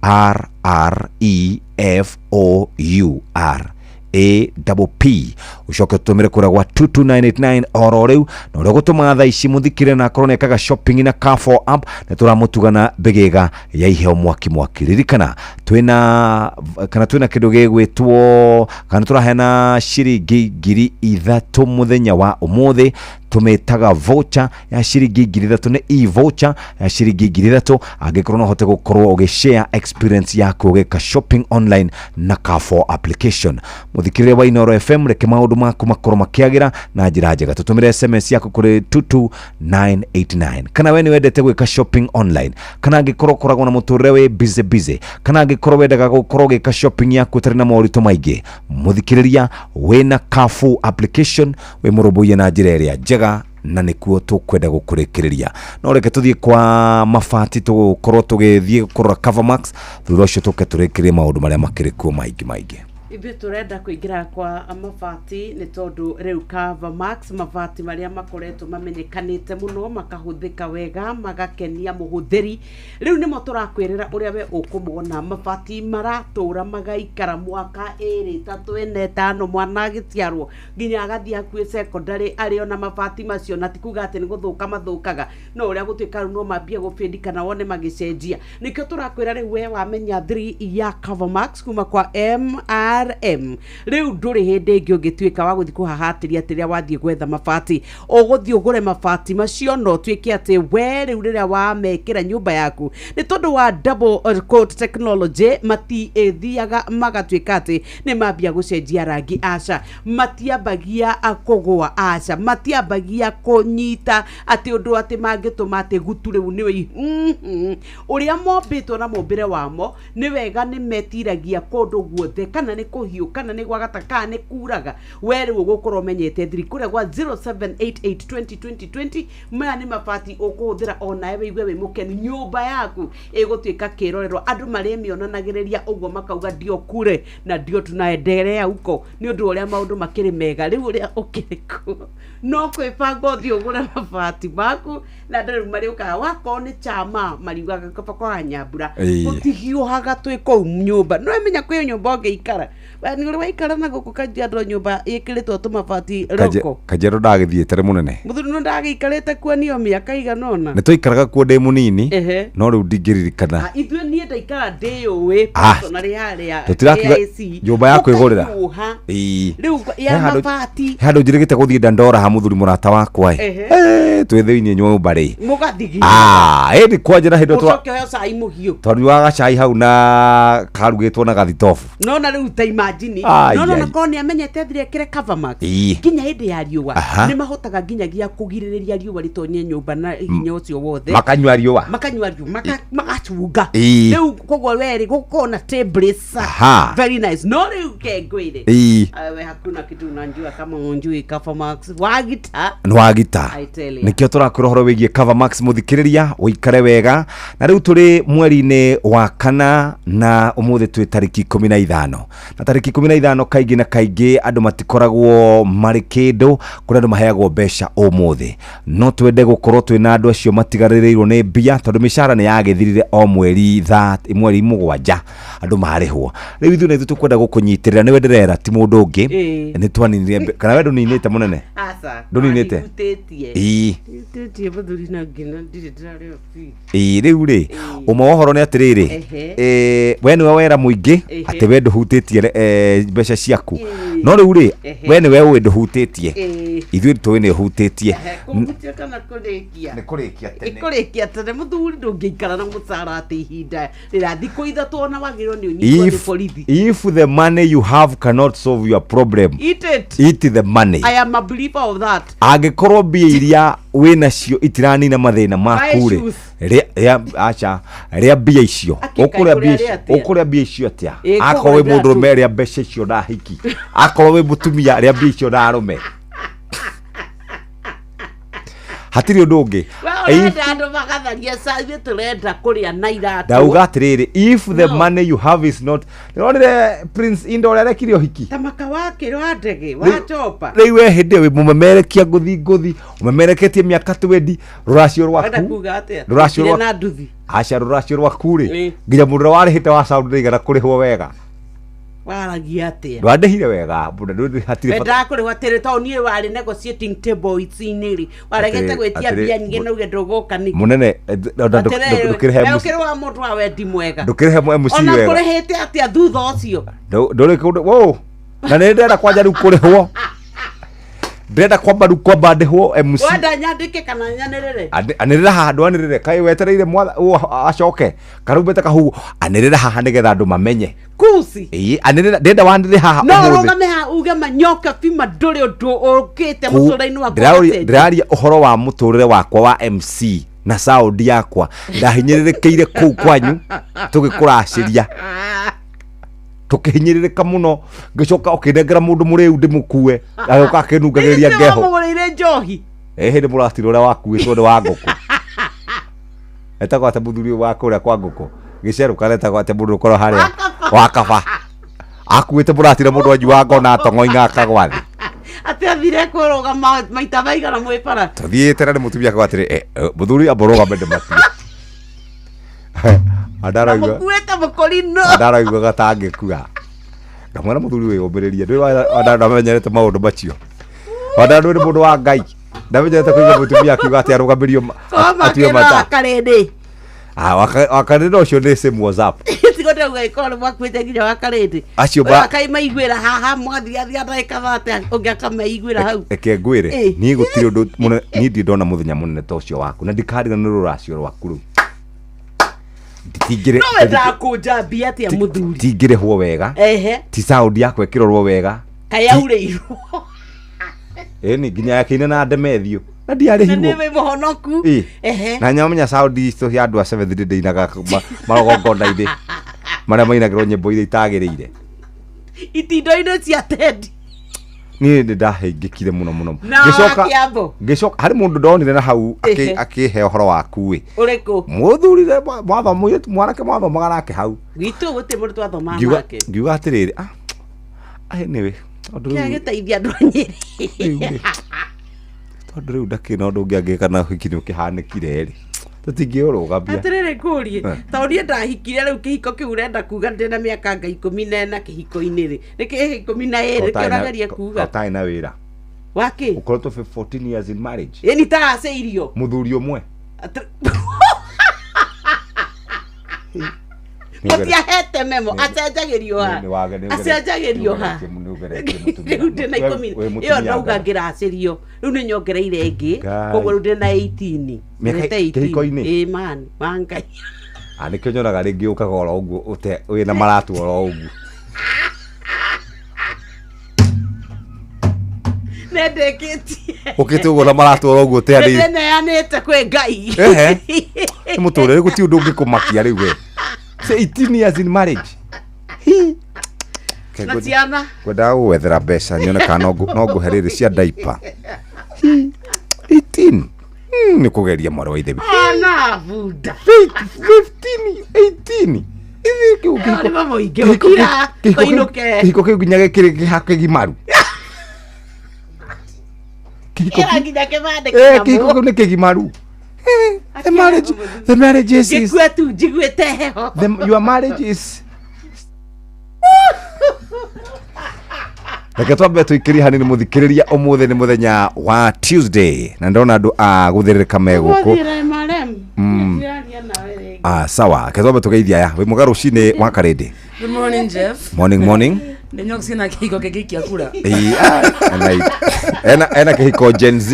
R R E F O U R A double P, ucoke ũtũmĩre kũrĩa gwa 22989 oro rĩu. Na ũrĩa ũgũtũma thaa ici mũthikĩre na akorwo nĩekaga shopping na Carrefour app, nĩ tũramũtuga na mbĩgĩga ya iheo mwaki mwaki. Ririkana twĩna kana twĩna kĩndũ gĩgwĩtwo kana tũraheana ciringi 3,000 mũthenya wa ũmũthĩ, tũmĩtaga voucher ya ciringi 3,000, nĩ e-voucher ya ciringi 3,000 angĩkorwo no ũhote gũkorwo ũgĩshare experience yaku ũgĩka shopping online na Carrefour application. Mũthikĩrĩria wa Inooro FM, reke maũndũ maku makorwo makĩagĩra na njĩra njega. Tũtũmĩre SMS yaku kũrĩ 22989. Kana we nĩ wendete gwĩka shopping online, kana angĩkorwo ũkoragwo na mũtũrĩre wĩ busy busy, kana angĩkorwo wendaga gũkorwo ũgĩka shopping yaku ũtarĩ na moritũ maingĩ, mũthikĩrĩria wĩna Carrefour application wĩ mũrũmbũiye na njĩra ĩrĩa njega Na nĩkuo tũkwenda gũkũrĩkĩrĩria, no reke tũthiĩ kwa mabati, tũgũkorwo tũgĩthiĩ kũrora Covermax, thutha ũcio tũke tũrĩkĩrĩrie maũndũ marĩa makĩrĩ kuo maingĩ maingĩ.
Ithuĩ tũrenda kũingĩra kwa mabati nĩ tondũ rĩu Covermax, mabati marĩa makoretwo mamenyekanĩte mũno, makahũthĩka wega, magakenia mũhũthĩri, rĩu nĩmo tũrakwĩrĩra ũrĩa we ũkũmona. Mabati maratũra magaikara mwaka, 2, 3, 4, 5, mwana agĩciarwo nginya agathiĩ hakuhĩ secondary arĩ ona mabati macio, na ti kuga atĩ nĩ gũthũka mathũkaga, no ũrĩa gũtuĩka rĩu no mambie gũbĩndi kana wone magĩcenjia. Nĩkĩo tũrakwĩra rĩu we wamenya 3 ya Covermax kuma kwa MRM, rĩu ndũrĩ hĩndĩ ĩngĩ ũngĩtuĩka wa gũthiĩ kũhahatĩria atĩ rĩrĩa wathiĩ gwetha mabati ũgũthiĩ ũgũre mabati macio, no ũtuĩke atĩ we rĩu rĩrĩa wamekĩra nyũmba yaku, nĩ tondũ wa double coat technology, matithiaga magatuĩka atĩ nĩ mambia gũcenjia rangi, aca, matiambagia kũgũa, aca, matiambagia kũnyita atĩ ũndũ atĩ mangĩtũma atĩ gutu rĩu nĩ ũrĩa mombĩtwo na mũmbĩre wamo nĩ wega, nĩ metiragia kũndũ guothe, kana nĩ kũhiũ, kana nĩ gwagata, kana nĩ kuraga. We rĩu ũgũkorwo ũmenyete thiri kũrĩa gwa 0788202020. Maya nĩ mabati ũkũhũthĩra onawe wĩigue wĩ mũkenu, nyũmba yaku ĩgũtuĩka kĩrorerwa, andũ marĩmĩonanagĩrĩria ũguo makauga ndio kure na ndio tunaendelea huko, nĩ ũndũ ũrĩa maũndũ makĩrĩ mega. Rĩu ũrĩa ũkĩrĩ kuo no kwĩbanga ũthiĩ ũgũre mabati maku, na andũ rĩu marĩũkaga wakorwo nĩ chama mariugaga kaba kwa nyambura. Gũtihiũhaga twĩ kũu nyũmba, no ĩmenya kwĩ nyũmba ũngĩikara. We nĩ ũrĩ waikara na gũkũ Kajiado nyũmba ĩkĩrĩtwo tũmabati roko?
Kajiado ndagĩthiĩte rĩ mũnene.
Mũthuri, no ndagĩikarĩte kuo nio mĩaka igana ũna.
Nĩ twaikaraga kuo ndĩ mũnini, no rĩu ndingĩririkana.
Ah, ithuĩ niĩ ndaikara ndĩyũĩ
Ah,
personally harĩa
tũtirakiuga
AIC.
nyũmba ya kwĩgũrĩra.
Ũkahiũha. Rĩu
He
ya mabati.
He handũ njĩrĩgĩte gũthiĩ Dandora ha mũthuri mũrata wakwa ĩ. Eh, twĩ thĩinĩ nyũmba rĩ.
Mũgathigia.
Ah, ĩndĩ kwanja na hĩndĩ
ũcoke ũheo cai mũhiũ.
Twaruaga gacai hau na karugĩtwo na gathitobu.
No na rĩu ta imagine,
Ai,
no no
ai.
na korwo nĩ amenyete thire ekĩre Covermax nginya hĩndĩ ya riũa, nĩ mahotaga nginyagia kũgirĩrĩria riũa rĩtonye nyũmba na hinya ũcio wothe.
Makanyua riũa.
Makanyua riũa, magacunga. Rĩu koguo werĩ gũkorwo na temperature very nice. No rĩu kengwĩre, we hakuna kitu unajua kama unjui Covermax wagita.
Nĩ wagita.
I tell ya.
Nĩkĩo tũrakwĩra ũhoro wĩgiĩ Covermax, mũthikĩrĩria ũikare wega. Na rĩu tũrĩ mweri-inĩ wa kana na ũmũthĩ twĩ tarĩki 15, na tarĩki 15 kaingĩ na kaingĩ andũ matikoragwo marĩ kĩndũ kũrĩa andũ maheagwo mbeca. Ũmũthĩ no twende gũkorwo twĩna andũ acio matigarĩrĩirwo nĩ mbia, tondũ mĩcara nĩ yagĩthirire o mweri mweri 7 andũ marĩhwo. Rĩu ithuĩ na ithuĩ tũkwenda gũkũnyitĩrĩra, nĩwe ndĩrera, ti mũndũ ũngĩ. Nĩ twaninire kana we ndũninĩte mũnene?
Aca.
Ndũninĩte?
Ndihutĩtie. Ndihutĩtie mũthuri, na nginya ndirĩ ndĩrarĩo fee.
Ĩĩ, rĩu rĩ, ũmwe wa ũhoro nĩ atĩrĩrĩ, we nĩwe wera mũingĩ atĩ we ndũhutĩtie mbeca ciaku, no rĩu rĩ, we nĩwe ũĩ ndũhutĩtie, ithuĩ tũĩ nĩ ũhutĩtie.
Kũhutia kana kũrĩkia?
Nĩ kũrĩkia tene.
Kũrĩkia tene, mũthuri, ndũngĩikara na mũcara atĩ ihinda rĩra thikũ 3 ona wagĩrĩirwo nĩ ũnyitwo nĩ borithi.
If the money you have cannot solve your problem,
Eat it.
Eat the money.
I am a believer of that.
Angĩkorwo mbia iria wĩnacio itiranina mathĩna maku rĩ,
shoes.
Aca, rĩa mbia icio.
Akĩka
Ũkũrĩa mbia
ikũrĩa
icio
atĩa?
Ũkũrĩa mbia icio atĩa?
Ĩ,
Akorwo wĩ
kũgũra
mũndũrũme, rĩa mbeca icio na hiki. Akorwo wĩ mũtumia, rĩa mbia icio na arũme. Hatirĩ ũndũ ũngĩ.
We ũrenda andũ magatharia ca, ithuĩ tũrenda kũrĩa na iratũ.
Ndauga atĩrĩrĩ, if the
No.
money you have is not, nĩronire Prince Indo ũrĩa arekire ũhiki?
Ta maka wa kĩrĩ wa ndege wa chopa.
Rĩu we hĩndĩ ĩyo wĩ mũmemerekia ngũthi ngũthi, ũmemereketie mĩaka 20, rũracio
Wenda
rwaku
kuga atĩa?
Rũracio
Ũkire
rwaku
na nduthi.
Aca, rũracio rwaku rĩ, nginya mũndũ ũrĩa warĩhĩte wa sound ndaigana kũrĩhwo wega.
Waragia atĩa?
Ndwandĩhire wega mbũna, hatirĩ bata.
Wendaga kũrĩhwo atĩrĩ, tondũ niĩ warĩ negotiating table ici-inĩ rĩ, waregete gwĩtia mbia nyingĩ na uge ndũgũka nĩkĩ?
Mũnene, ndũkĩrĩhe
Atĩrĩrĩ,
MC.
ũkĩrĩ wa mũndũ wa wendi mwega.
Ndũkĩrĩhe MC
Ona
wega.
kũrĩhĩte atĩa thutha ũcio?
Ndũrĩ kũndũ wo, na nĩ ndĩrenda kwanja rĩu kũrĩhwo, ndĩrenda kwamba rĩu kwamba ndĩhwo MC.
Wenda nyandĩke kana nyanĩrĩre?
Anĩrĩra haha, ndwanĩrĩre kaĩ wetereire ũũ acoke karumbete kahugo, anĩrĩra haha nĩgetha andũ mamenye.
Kusi.
Ĩĩ, anĩrĩra, ndĩrenda wanĩrĩre haha
No
ũmũthĩ.
ũrũgame haha uge manyoka bima, ndũrĩ ũndũ ũkĩte mũtũrĩre-inĩ waku ũgacenjia.
Ndĩraria ũhoro wa mũtũrĩre wakwa wa MC na sound yakwa, ndahinyĩrĩrĩkĩire kũu kwanyu tũgĩkũracĩria, tũkĩhinyĩrĩrĩka mũno, ngĩcoka ũkĩnengera mũndũ mũrĩu ndĩmũkue, agĩũka akĩnungagĩrĩria
Nĩ
ngeho.
wamũgũrĩire njohi.
Ĩ hĩndĩ mũratira ũrĩa wakuĩtwo nĩ wa ngũkũ. Etagwo atĩa mũthuri ũyũ wa kũrĩa kwa ngũkũ? Gĩcerũ kana etagwo atĩa mũndũ ũkorwo harĩa? Wa kaba. Akuĩte mũratira mũndũ anyuaga ngona atong'oing'a akagwa thĩ.
Atĩ athire kũrũgama maita maigana mwĩ bara.
Tũthiĩte na nĩ mũtumia akauga atĩrĩ, "Eh, eh, mũthuri amba ũrũgame ndĩmatue." Andaraigua
Mũkuĩte mũkũrinũ.
andaraiguaga ta angĩkua. Ngamwĩra mũthuri wĩyũmĩrĩrie, ndũĩ ndamenyerete maũndũ macio. Wandara ndũĩ nĩ mũndũ wa Ngai. Ndamenyerete kũigua mũtumia akiuga atĩ arũgamĩrio atue
Koma
mata.
wakarĩndĩ.
Ah, wakarĩndĩ ũcio nĩ same WhatsApp.
Tigo ndauga ĩkorwo nĩ mwakuĩte nginya wakarĩndĩ.
Acio ba-
Akaimaiguĩra haha mwathiathia ndagĩka thate ũngĩ akamaiguĩra hau.
Reke ngwĩre,
Ĩ.
niĩ gũtirĩ ũndũ mũnene, niĩ ndirĩ ndona mũthenya mũnene ta ũcio waku na ndikariganĩrwo rũracio rwaku rũu. Tingĩrĩ
No wendaga kũnjambia atĩa mũthuri?
tingĩrĩhwo wega.
Ehe.
Ti sound yakwa ĩkĩrorwo wega.
Kaĩ aurĩirwo.
Ĩni nginya yakĩine na ndemethiũ. Na
Na
ndiarĩhirwo.
nĩ wĩ mũhonoku.
Ĩ.
Ehe.
Na nyamenya sound icio cia andũ a Seventh Day ndĩinaga magongona-inĩ marĩa mainagĩrwo nyĩmbo iria itagĩrĩire.
Itindo-inĩ cia tendi.
Niĩ nĩ ndahĩngĩkire mũno mũno.
Na
Ngĩcoka
Kĩambo.
ngĩcoka harĩ mũndũ ndonire na hau
Ehe.
akĩhe ũhoro waku ĩ.
Ũrĩkũ?
Mũthurire mwathomo mũirĩtu mwanake mwathomaga nake hau.
Gwitũ gũtirĩ mũndũ twathomaga
Ngiuga
nake.
ngiuga atĩrĩrĩ ah anyway tondũ
Kĩrĩa
rĩu
gĩteithia andũ a Nyĩrĩ.
tondũ rĩu ndakĩrĩ na ũndũ ũngĩ angĩka na ũhiki nĩ ũkĩhanĩkire rĩ tũtingĩũrũgamia.
Atĩrĩrĩ ngũrie,
Eh.
tondũ niĩ ndahikire rĩu kĩhiko kĩu ũrenda kuga ndĩna mĩaka anga 14 kĩhiko-inĩ rĩ. Nĩ kĩ 12 nĩkĩo ũrageria kuga?
Ũtarĩ na wĩra.
Wakĩ?
Ũkoretwo for 14 years in marriage.
Ĩni itaracĩirio.
Mũthuri ũmwe. Nĩ ũgere-
Mũtiahete memo, acenjagĩrio ha?
nĩ wage- nĩ ũgere-
Acenjagĩrio ha?
nĩ ũgeretie mũtumia.
Rĩu ndĩna
Wĩ-
ikũmi
wĩ
ĩyo
mũtumia
ndauga
ngara.
ngĩracĩrio rĩu nĩ nyongereire ĩngĩ
Ngai.
koguo rĩu ndĩna 18
Mĩaka
Ndĩte 18.
kĩhiko-inĩ?
Ĩĩ man wa Ngai.
Ah, nĩkĩo nyonaga rĩngĩ ũkaga oro ũguo wĩna maratu oro ũguo.
Nĩndĩkĩtie.
Ũkĩte ũguo na maratu oro ũguo ũteanĩire.
Nĩndĩneanĩte kwĩ Ngai.
Ehe. Nĩ mũtũrĩre gũtirĩ ũndũ ũngĩkũmakia rĩu we. Say 18 years in marriage. Hi.
Na ciana.
Ngwendaga gũgwethera mbeca nyone kana no ngũhe rĩrĩ cia diaper. Hi. 18. Nĩ kũgeria mwarĩ wa ithe witũ.
Ana bunda.
15, 18. Ithuĩ kĩu
Nĩ mamũingĩ
kĩhiko kĩu-
ũkira
kĩhiko kĩu-
tũinũke.
kĩhiko kĩu nginya gĩkĩrĩ kĩgimaru. Kĩhiko
Kĩra nginya kĩbandĩ
Eh,
kĩnyamũ.
kĩhiko kĩu nĩ kĩgimaru. The marriage, the marriage is, is
Ngĩkua tu njiguĩte heho.
the, your marriage is reke twambe tũikĩrie hanini mũthikĩrĩria ũmũthĩ nĩ mũthenya wa Tuesday na ndĩrona andũ a gũthĩrĩrĩka me gũkũ
Ũgũthiĩra MRM. Ndĩraria nawe rĩngĩ.
Ah, sawa reke twambe tũgeithia aya wĩ mwega rũcinĩ wa karĩndĩ.
Good morning, Jeff.
Morning, morning.
Ndinyoka na kĩhiko kĩngĩ kĩa kura.
Ĩĩ, ah, ena kĩhiko Gen Z.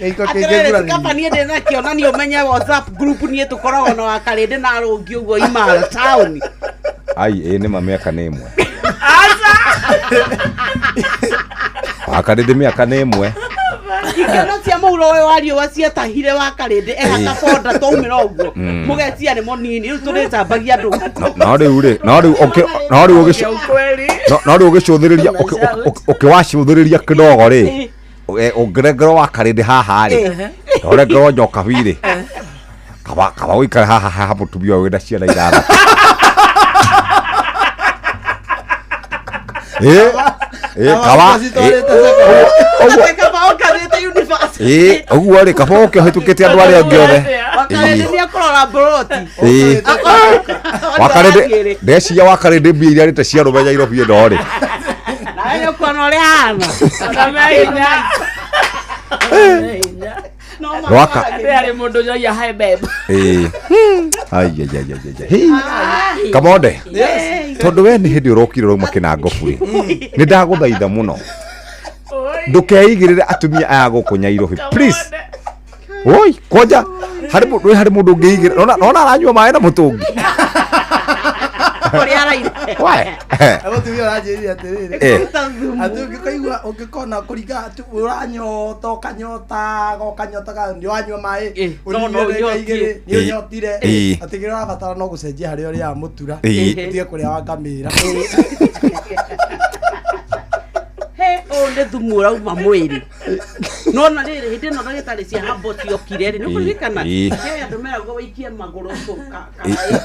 Atĩrĩrĩ, ti kaba niĩ ndĩ nakĩo na niĩ ũmenye WhatsApp group niĩ tũkoragwo na wakarĩndĩ na arũngi ũguo imara taũni.
Ai, ĩĩ nĩ ma mĩaka nĩ ĩmwe. Wakarĩndĩ mĩaka nĩ ĩmwe.
Ikeno cia mũhuro ũyũ wa riũa ciatahire wakarĩndĩ ehaka boda twaumĩra ũguo. Mũgecia nĩ mũnini rĩu tũrĩcambagia andũ gũkũ.
No rĩu rĩ, no rĩu ũkĩ no rĩu ũgĩcu no rĩu ũgĩcũthĩrĩria ũkĩwacũthĩrĩria kidogo rĩ ũngĩrengerwo wakarĩndĩ haha rĩ ũrengerwo njokabi rĩ kaba ũikare haha haha mũtumia ũyũ wĩna ciana ithathatũ. Ĩ, ĩ, kaba ĩ,
Atĩ kaba ũkarĩte university.
ĩ, ũguo rĩ kaba ũke ũhĩtũkĩte andũ arĩa angĩ othe.
Wakarĩndĩ nĩ akũrora mburoti.
Ĩ. Wakarĩndĩ ndeciria wakarĩndĩ mbia iria arĩte cia rũme Nairobi ĩno rĩ
Nawe nĩ ũkuona ũrĩa ahana.
Rwaka.
Arĩ mũndũ njoia hi babe.
Ĩ. Ai, ai, ai, ai, ai, ai. Kamonde tondũ we nĩ hĩndĩ ũrokire ũrauma kĩnangobu rĩ nĩ ndagũthaitha mũno ndũkeigĩrĩre atumia aya gũkũ Nyairobi please. Oi kwanja harĩ mũndũ harĩ mũndũ ũngĩigĩrĩra nona aranyua maĩ na mũtũngi.
Ũrĩa araire.
We.
Mũtumia ũranjĩrire atĩrĩrĩ
Eh.
atĩ ũngĩkaigua ũngĩkona kũringa atĩ ũranyota ũkanyotaga ũkanyotaga nĩ wanyua maĩ
no, no,
ũnyuire ndagĩka igĩrĩ nĩ
Eh.
ũnyotire
Eh.
atĩ kĩrĩa ũrabatara no gũcenjia harĩa ũrĩaga mũtura
Eh.
ũtige kũrĩa wa ngamĩra.
He, ũyũ nĩ thumu ũrauma mwĩrĩ. No na rĩrĩ hĩndĩ ĩno ndagĩtarĩ cia hambo ciokire rĩ, nĩũkũririkana?
Ĩ.
He andũ meragwo waikie magũrũ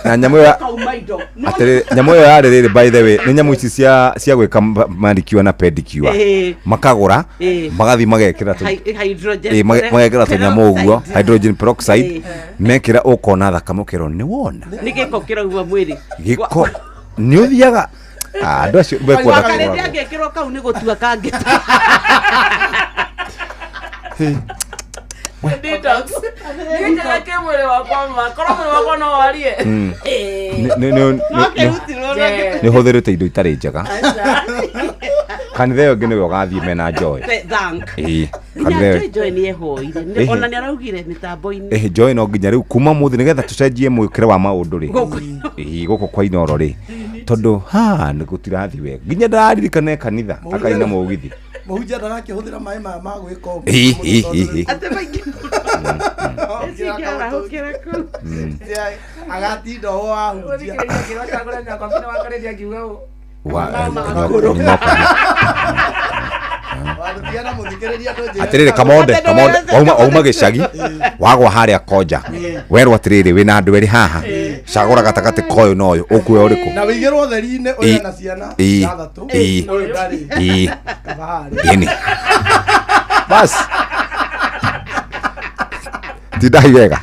Na nyamũ ĩyo
kauma indo. No
Atĩrĩrĩ, nyamũ ĩyo yarĩ rĩrĩ, by the way, nĩ nyamũ ici cia gwĩka manicure na pedicure. Makagũra, magathiĩ magekĩra
Hydrogen
magekĩra tũnyamũ ũguo,
peroxide.
hydrogen peroxide. Mekĩra ũkona thakame ũkerwo nĩ wona.
Nĩ gĩko kĩrauma mwĩrĩ.
Gĩko nĩ ũthiaga. Ah, andũ acio mekwenda
Karĩndĩ
kũragwo.
angĩkĩrwo kau nĩ gũtua kangĩ.
Detox. Nĩnjĩra kĩ mwĩrĩ wakwa ma. Korwo mwĩrĩ wakwa no warie.
Nĩ ũhũthĩrĩte indo itarĩ njega. Kanitha ĩyo ĩngĩ nĩwe ũgathiĩ mena Joy.
Thank.
Ĩĩ,
Nginya
kanitha ĩyo.
Joy Joy nĩ ehoire. Ona nĩ araugire mĩtambo-inĩ.
Ĩhĩ, Joy no nginya rĩu kuma mũthĩ nĩgetha tũcenjie mwĩkĩre wa maũndũ rĩ.
Gũkũ.
Ĩĩ, gũkũ kwa Inoro rĩ, tondũ ha nĩ gũtirathiĩ wega, nginya ndararirikana e kanitha akaina mũgithi.
Mũhunjia ndarakĩhũthĩra maĩ maya ma gwĩka ũguo.
Ĩĩ, ĩĩ, ĩĩ, ĩĩ.
Atĩ maingĩ. Cingĩarahũkĩra kũu.
Agatinda o ahunjia. Warutia mũthikĩrĩria ndũnjĩre.
Atĩrĩrĩ, kamonde, kamonde, wauma gĩcagi, wagwa harĩa konja, werwo atĩrĩrĩ, wĩna andũ erĩ haha, cagũra gatagatĩ ka ũyũ na ũyũ, ũkuoya ũrĩkũ?
Na wĩigĩrwo theri-inĩ ũyũ na ciana ithathatũ. Ũyũ ndarĩ. Kabaharĩ.
Ĩni bas, tindai wega.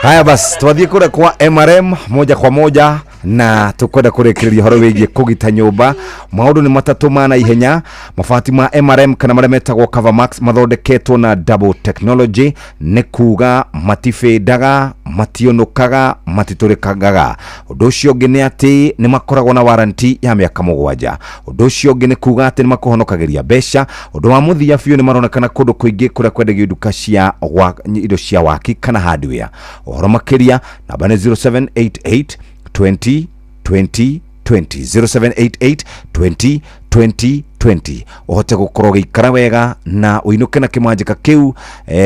Haya bas, twathiĩ kũrĩa kwa MRM moja kwa moja na tukwenda kũrĩkĩrĩria ũhoro wĩgiĩ kũgita nyũmba. Maũndũ nĩ matatũ ma na ihenya. Mabati ma MRM kana marĩa metagwo Covermax mathondeketwo na double technology, nĩ kuga matibĩndaga, mationũkaga, matitũrĩkangaga. Ũndũ ũcio ũngĩ nĩ atĩ nĩ makoragwo na warranty ya mĩaka 7. Ũndũ ũcio ũngĩ nĩ kuga atĩ nĩ makũhonokagĩria mbeca. Ũndũ wa mũthia biũ, nĩ maronekana kũndũ kũingĩ kũrĩa kwendagio nduka cia indo cia waki kana hardware. Ũhoro makĩria, namba nĩ 0788 20 20 20, 0788 20 20 20, ũhote gũkorwo ũgĩikara wega na ũinũke na kĩmanjĩka kĩu,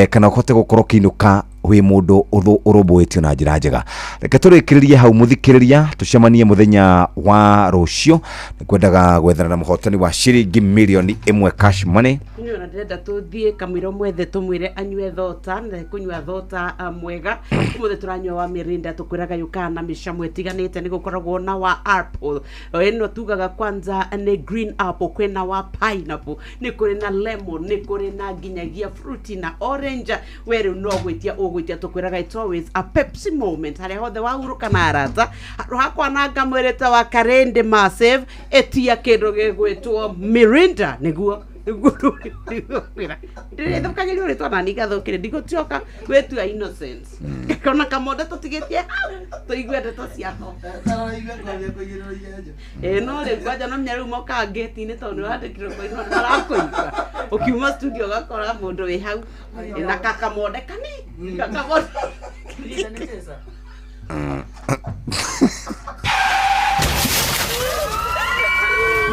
kana ũhote gũkorwo ũkĩinũka wĩ mũndũ ũrũmbũĩtio na njĩra njega. Reke tũrĩkĩrĩrie hau, mũthikĩrĩria, tũcemanie mũthenya wa rũciũ. Nĩ kwendaga gwethana na mũhotani wa ciringi mirioni 1 cash money.
Niĩ ona ndĩrenda tũthiĩ kamũira mwethe tũmwĩre anyue thota na kũnyua thota mwega. Ũmũthĩ tũranyua wa Mirinda, tũkwĩraga yũkaga na mĩcamo ĩtiganĩte. Nĩ gũkoragwo na wa apple, ĩno tugaga kwanza nĩ green apple, kwĩna wa pineapple, nĩ kũrĩ na lemon, nĩ kũrĩ na nginyagia fruity na orange. We rĩu no gwĩtia ũgwĩtia. Tũkwĩraga it's always a Pepsi moment harĩa hothe wahurũka na arata. Handũ ha kwananga mwĩrĩ ta wa Karende Massive, ĩtia kĩndũ gĩgwĩtwo Mirinda nĩguo ndĩrĩthũkagĩrio rĩtwa nani ngathũkĩre ndigũcoka gwĩtua innocent ona kamonde tũtigĩtie hau tũigue ndeto cia thota. Ĩ no rĩu kwanja no menya rĩu mokaga ngĩti-inĩ tondũ nĩ wandĩkirwo koinwo marakũigua ũkiuma studio ũgakora mũndũ wĩ hau na kakamonde kani kakamonde.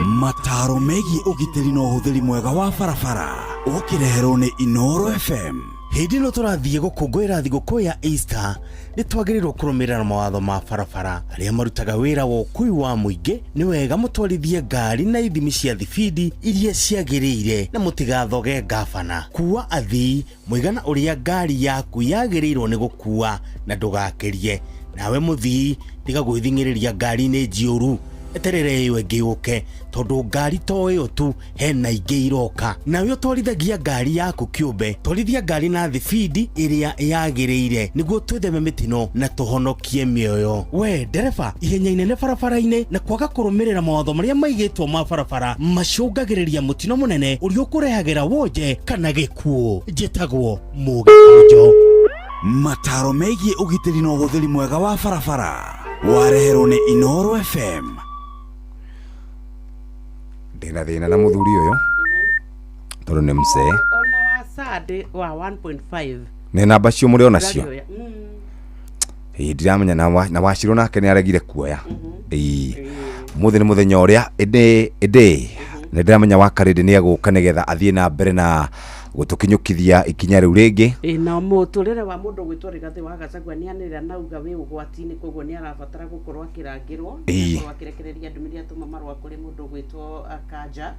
Mataro megiĩ ũgitĩri na ũhũthĩri mwega wa barabara ũkĩreherwo nĩ Inoro FM.
Hĩndĩ ĩno tũrathiĩ gũkũngũĩra thigũkũ ya Easter, nĩ twagĩrĩirwo kũrũmĩrĩra mawatho ma barabara. Arĩa marutaga wĩra wa ũkui wa mũingĩ, nĩ wega mũtwarithie ngari na ithimi cia thibindi iria ciagĩrĩire na mũtigathoge ngabana. Kuua athii mũigana ũrĩa ngari yaku yagĩrĩirwo nĩ gũkua na ndũgakĩrie. Nawe mũthii, tiga gwĩthing'ĩrĩria ngari-inĩ njiyũru, eterere ĩyo ĩngĩ yũke tondũ ngari to ĩyo tu, hena ingĩ iroka. Nawe ũtwarithagia ngari yaku kĩũmbe, twarithia ngari na thibindi ĩrĩa yagĩrĩire nĩguo twĩtheme mĩtino na tũhonokie mĩoyo. We ndereba, ihenya inene barabara-inĩ na kwaga kũrũmĩrĩra mawatho marĩa maigĩtwo ma barabara macũngagĩrĩria mũtino mũnene ũrĩa ũkũrehagĩra wonje kana gĩkuũ. Njĩtagwo Mũgĩkũnjo.
Mataro megiĩ ũgitĩri na ũhũthĩri mwega wa barabara wareherwo nĩ Inoro FM.
Ndĩna thĩna na mũthuri ũyũ tondũ nĩ mzee.
Ona wa Sunday wa 1.5.
Nĩ namba cio mũrĩ onacio.
Ũrarĩoya.
Ĩĩ, ndiramenya na wacirwo nake nĩ aregire kuoya. Ĩĩ, mũthĩ nĩ mũthenya ũrĩa ĩndĩ ĩndĩ nĩ ndĩramenya wa karĩndĩ nĩ egũka nĩgetha athiĩ na mbere na Gũtũkinyũkithia ikinya rĩu rĩngĩ.
Ĩ, na mũtũrĩre wa mũndũ gwĩtwo Rigathĩ wa Gachagua nĩ anĩrĩra na auga wĩ ũgwati-inĩ, koguo nĩ arabatara gũkorwo akĩrangĩrwo. Akorwo akĩrekereria ndũmĩrĩri, atũma marũa kũrĩ mũndũ gwĩtwo Kanja.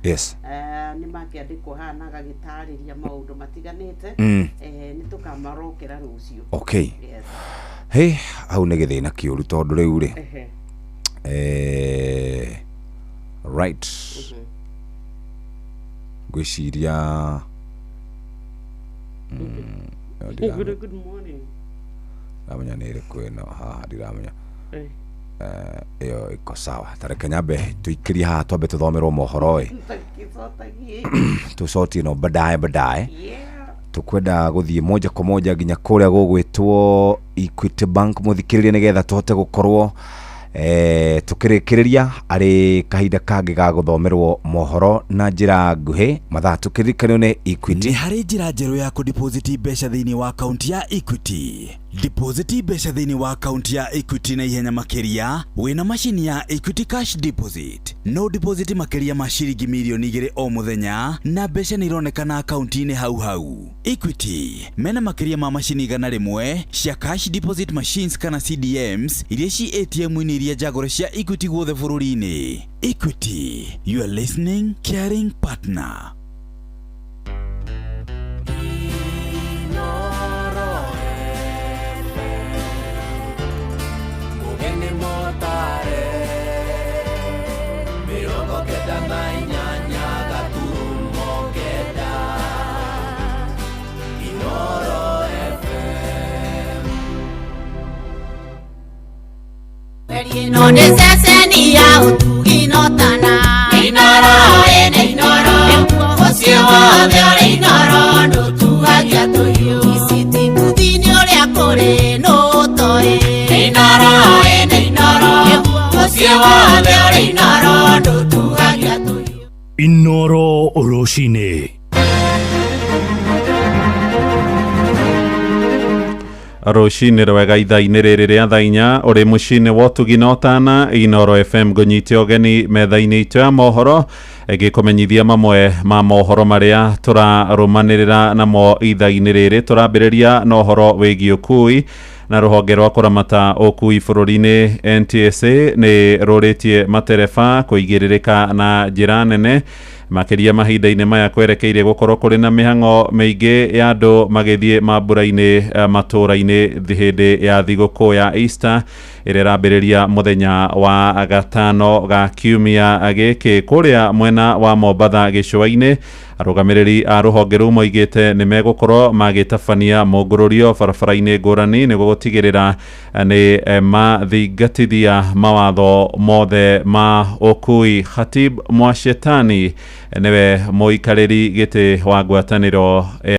Nĩ makĩandĩkwo haha na agagĩtarĩria maũndũ matiganĩte. Nĩ tũkamarokera rũciũ. Yes.
Hey, hau nĩ gĩthĩna kĩũru tondũ rĩu rĩ, right, ngwĩciria
Good, good morning.
Ndiramenya nĩ ĩrĩkũ ĩno haha, ndiramenya. Ĩyo ĩko sawa, tareke nyambe tũikĩrie haha, twambe tũthomerwo mohoro ĩ.
Tũgĩcotagie.
Tũcotie no baadaye baadaye. Tukwenda gũthiĩ moja kwa moja nginya kũrĩa gũgwĩtwo Equity Bank, mũthikĩrĩria, nĩgetha tũhote gũkorwo tũkĩrĩkĩrĩria arĩ kahinda kangĩ ga gũthomerwo mohoro na njĩra nguhĩ mathaa tũkĩririkanio nĩ Equity.
Nĩ harĩ njĩra njerũ ya kũdeposit mbeca thĩinĩ wa akaunti ya Equity. Deposit mbeca thĩinĩ wa akaunti ya Equity na ihenya makĩria wĩna macini ya Equity Cash Deposit. No deposit makĩria ma ciringi mirioni 2 o mũthenya na mbeca nĩ ironekana akaunti-inĩ hau hau. Equity mena makĩria ma macini 100 cia cash deposit machines kana CDMs iria ci ATM-inĩ iria njagũre cia Equity guothe bũrũri-inĩ. Equity, your listening, caring partner.
Mugeni motare 98.9 Inoro FM.
Ĩno nĩ ceceni ya ũtugi notana. Inoro ĩnĩ Inoro, mũciĩ wothe ũrĩ Inoro, ndũtuagia tũhiũ. Iciti kuthini ũrĩa kũrĩ nũtoĩ. Inoro ĩnĩ Inoro, mũciĩ wothe ũrĩ Inoro, ndũtuagia tũhiũ.
Inoro rũcinĩ.
Rũcinĩ rwega ithaa-inĩ rĩrĩ rĩa thaa 4, ũrĩ mũciĩ-inĩ wa ũtugi na ũtana Inoro FM. Ngũnyite ũgeni metha-inĩ itũ ya mohoro, ĩgĩkũmenyithia mamwe ma mohoro marĩa tũrarũmanĩrĩra namo ithaa-inĩ rĩrĩ. Tũrambĩrĩria na ũhoro wĩgiĩ ũkui, na rũhonge rwa kũramata ũkui bũrũri-inĩ NTSA nĩ rũrĩtie matereba kũigĩrĩrĩka na njĩra nene makĩria mahinda-inĩ maya kwerekeire gũkorwo kũrĩ na mĩhang'o mĩingĩ ya andũ magĩthiĩ mambura-inĩ matũũra-inĩ hĩndĩ ya thigũkũ ya Easter ĩrĩa ĩrambĩrĩria mũthenya wa gatano ga kiumia gĩkĩ. Kũrĩa mwena wa Mombatha gĩcũa-inĩ, arũgamĩrĩri a rũhonge rũu moigĩte nĩ megũkorwo magĩtabania mũngũrũrio barabara-inĩ ngũrani nĩguo gũtigĩrĩra nĩ mathingatithia mawatho mothe ma ũkui. Khatib Mwashetani nĩwe mũikarĩri gĩtĩ wa ngwatanĩro.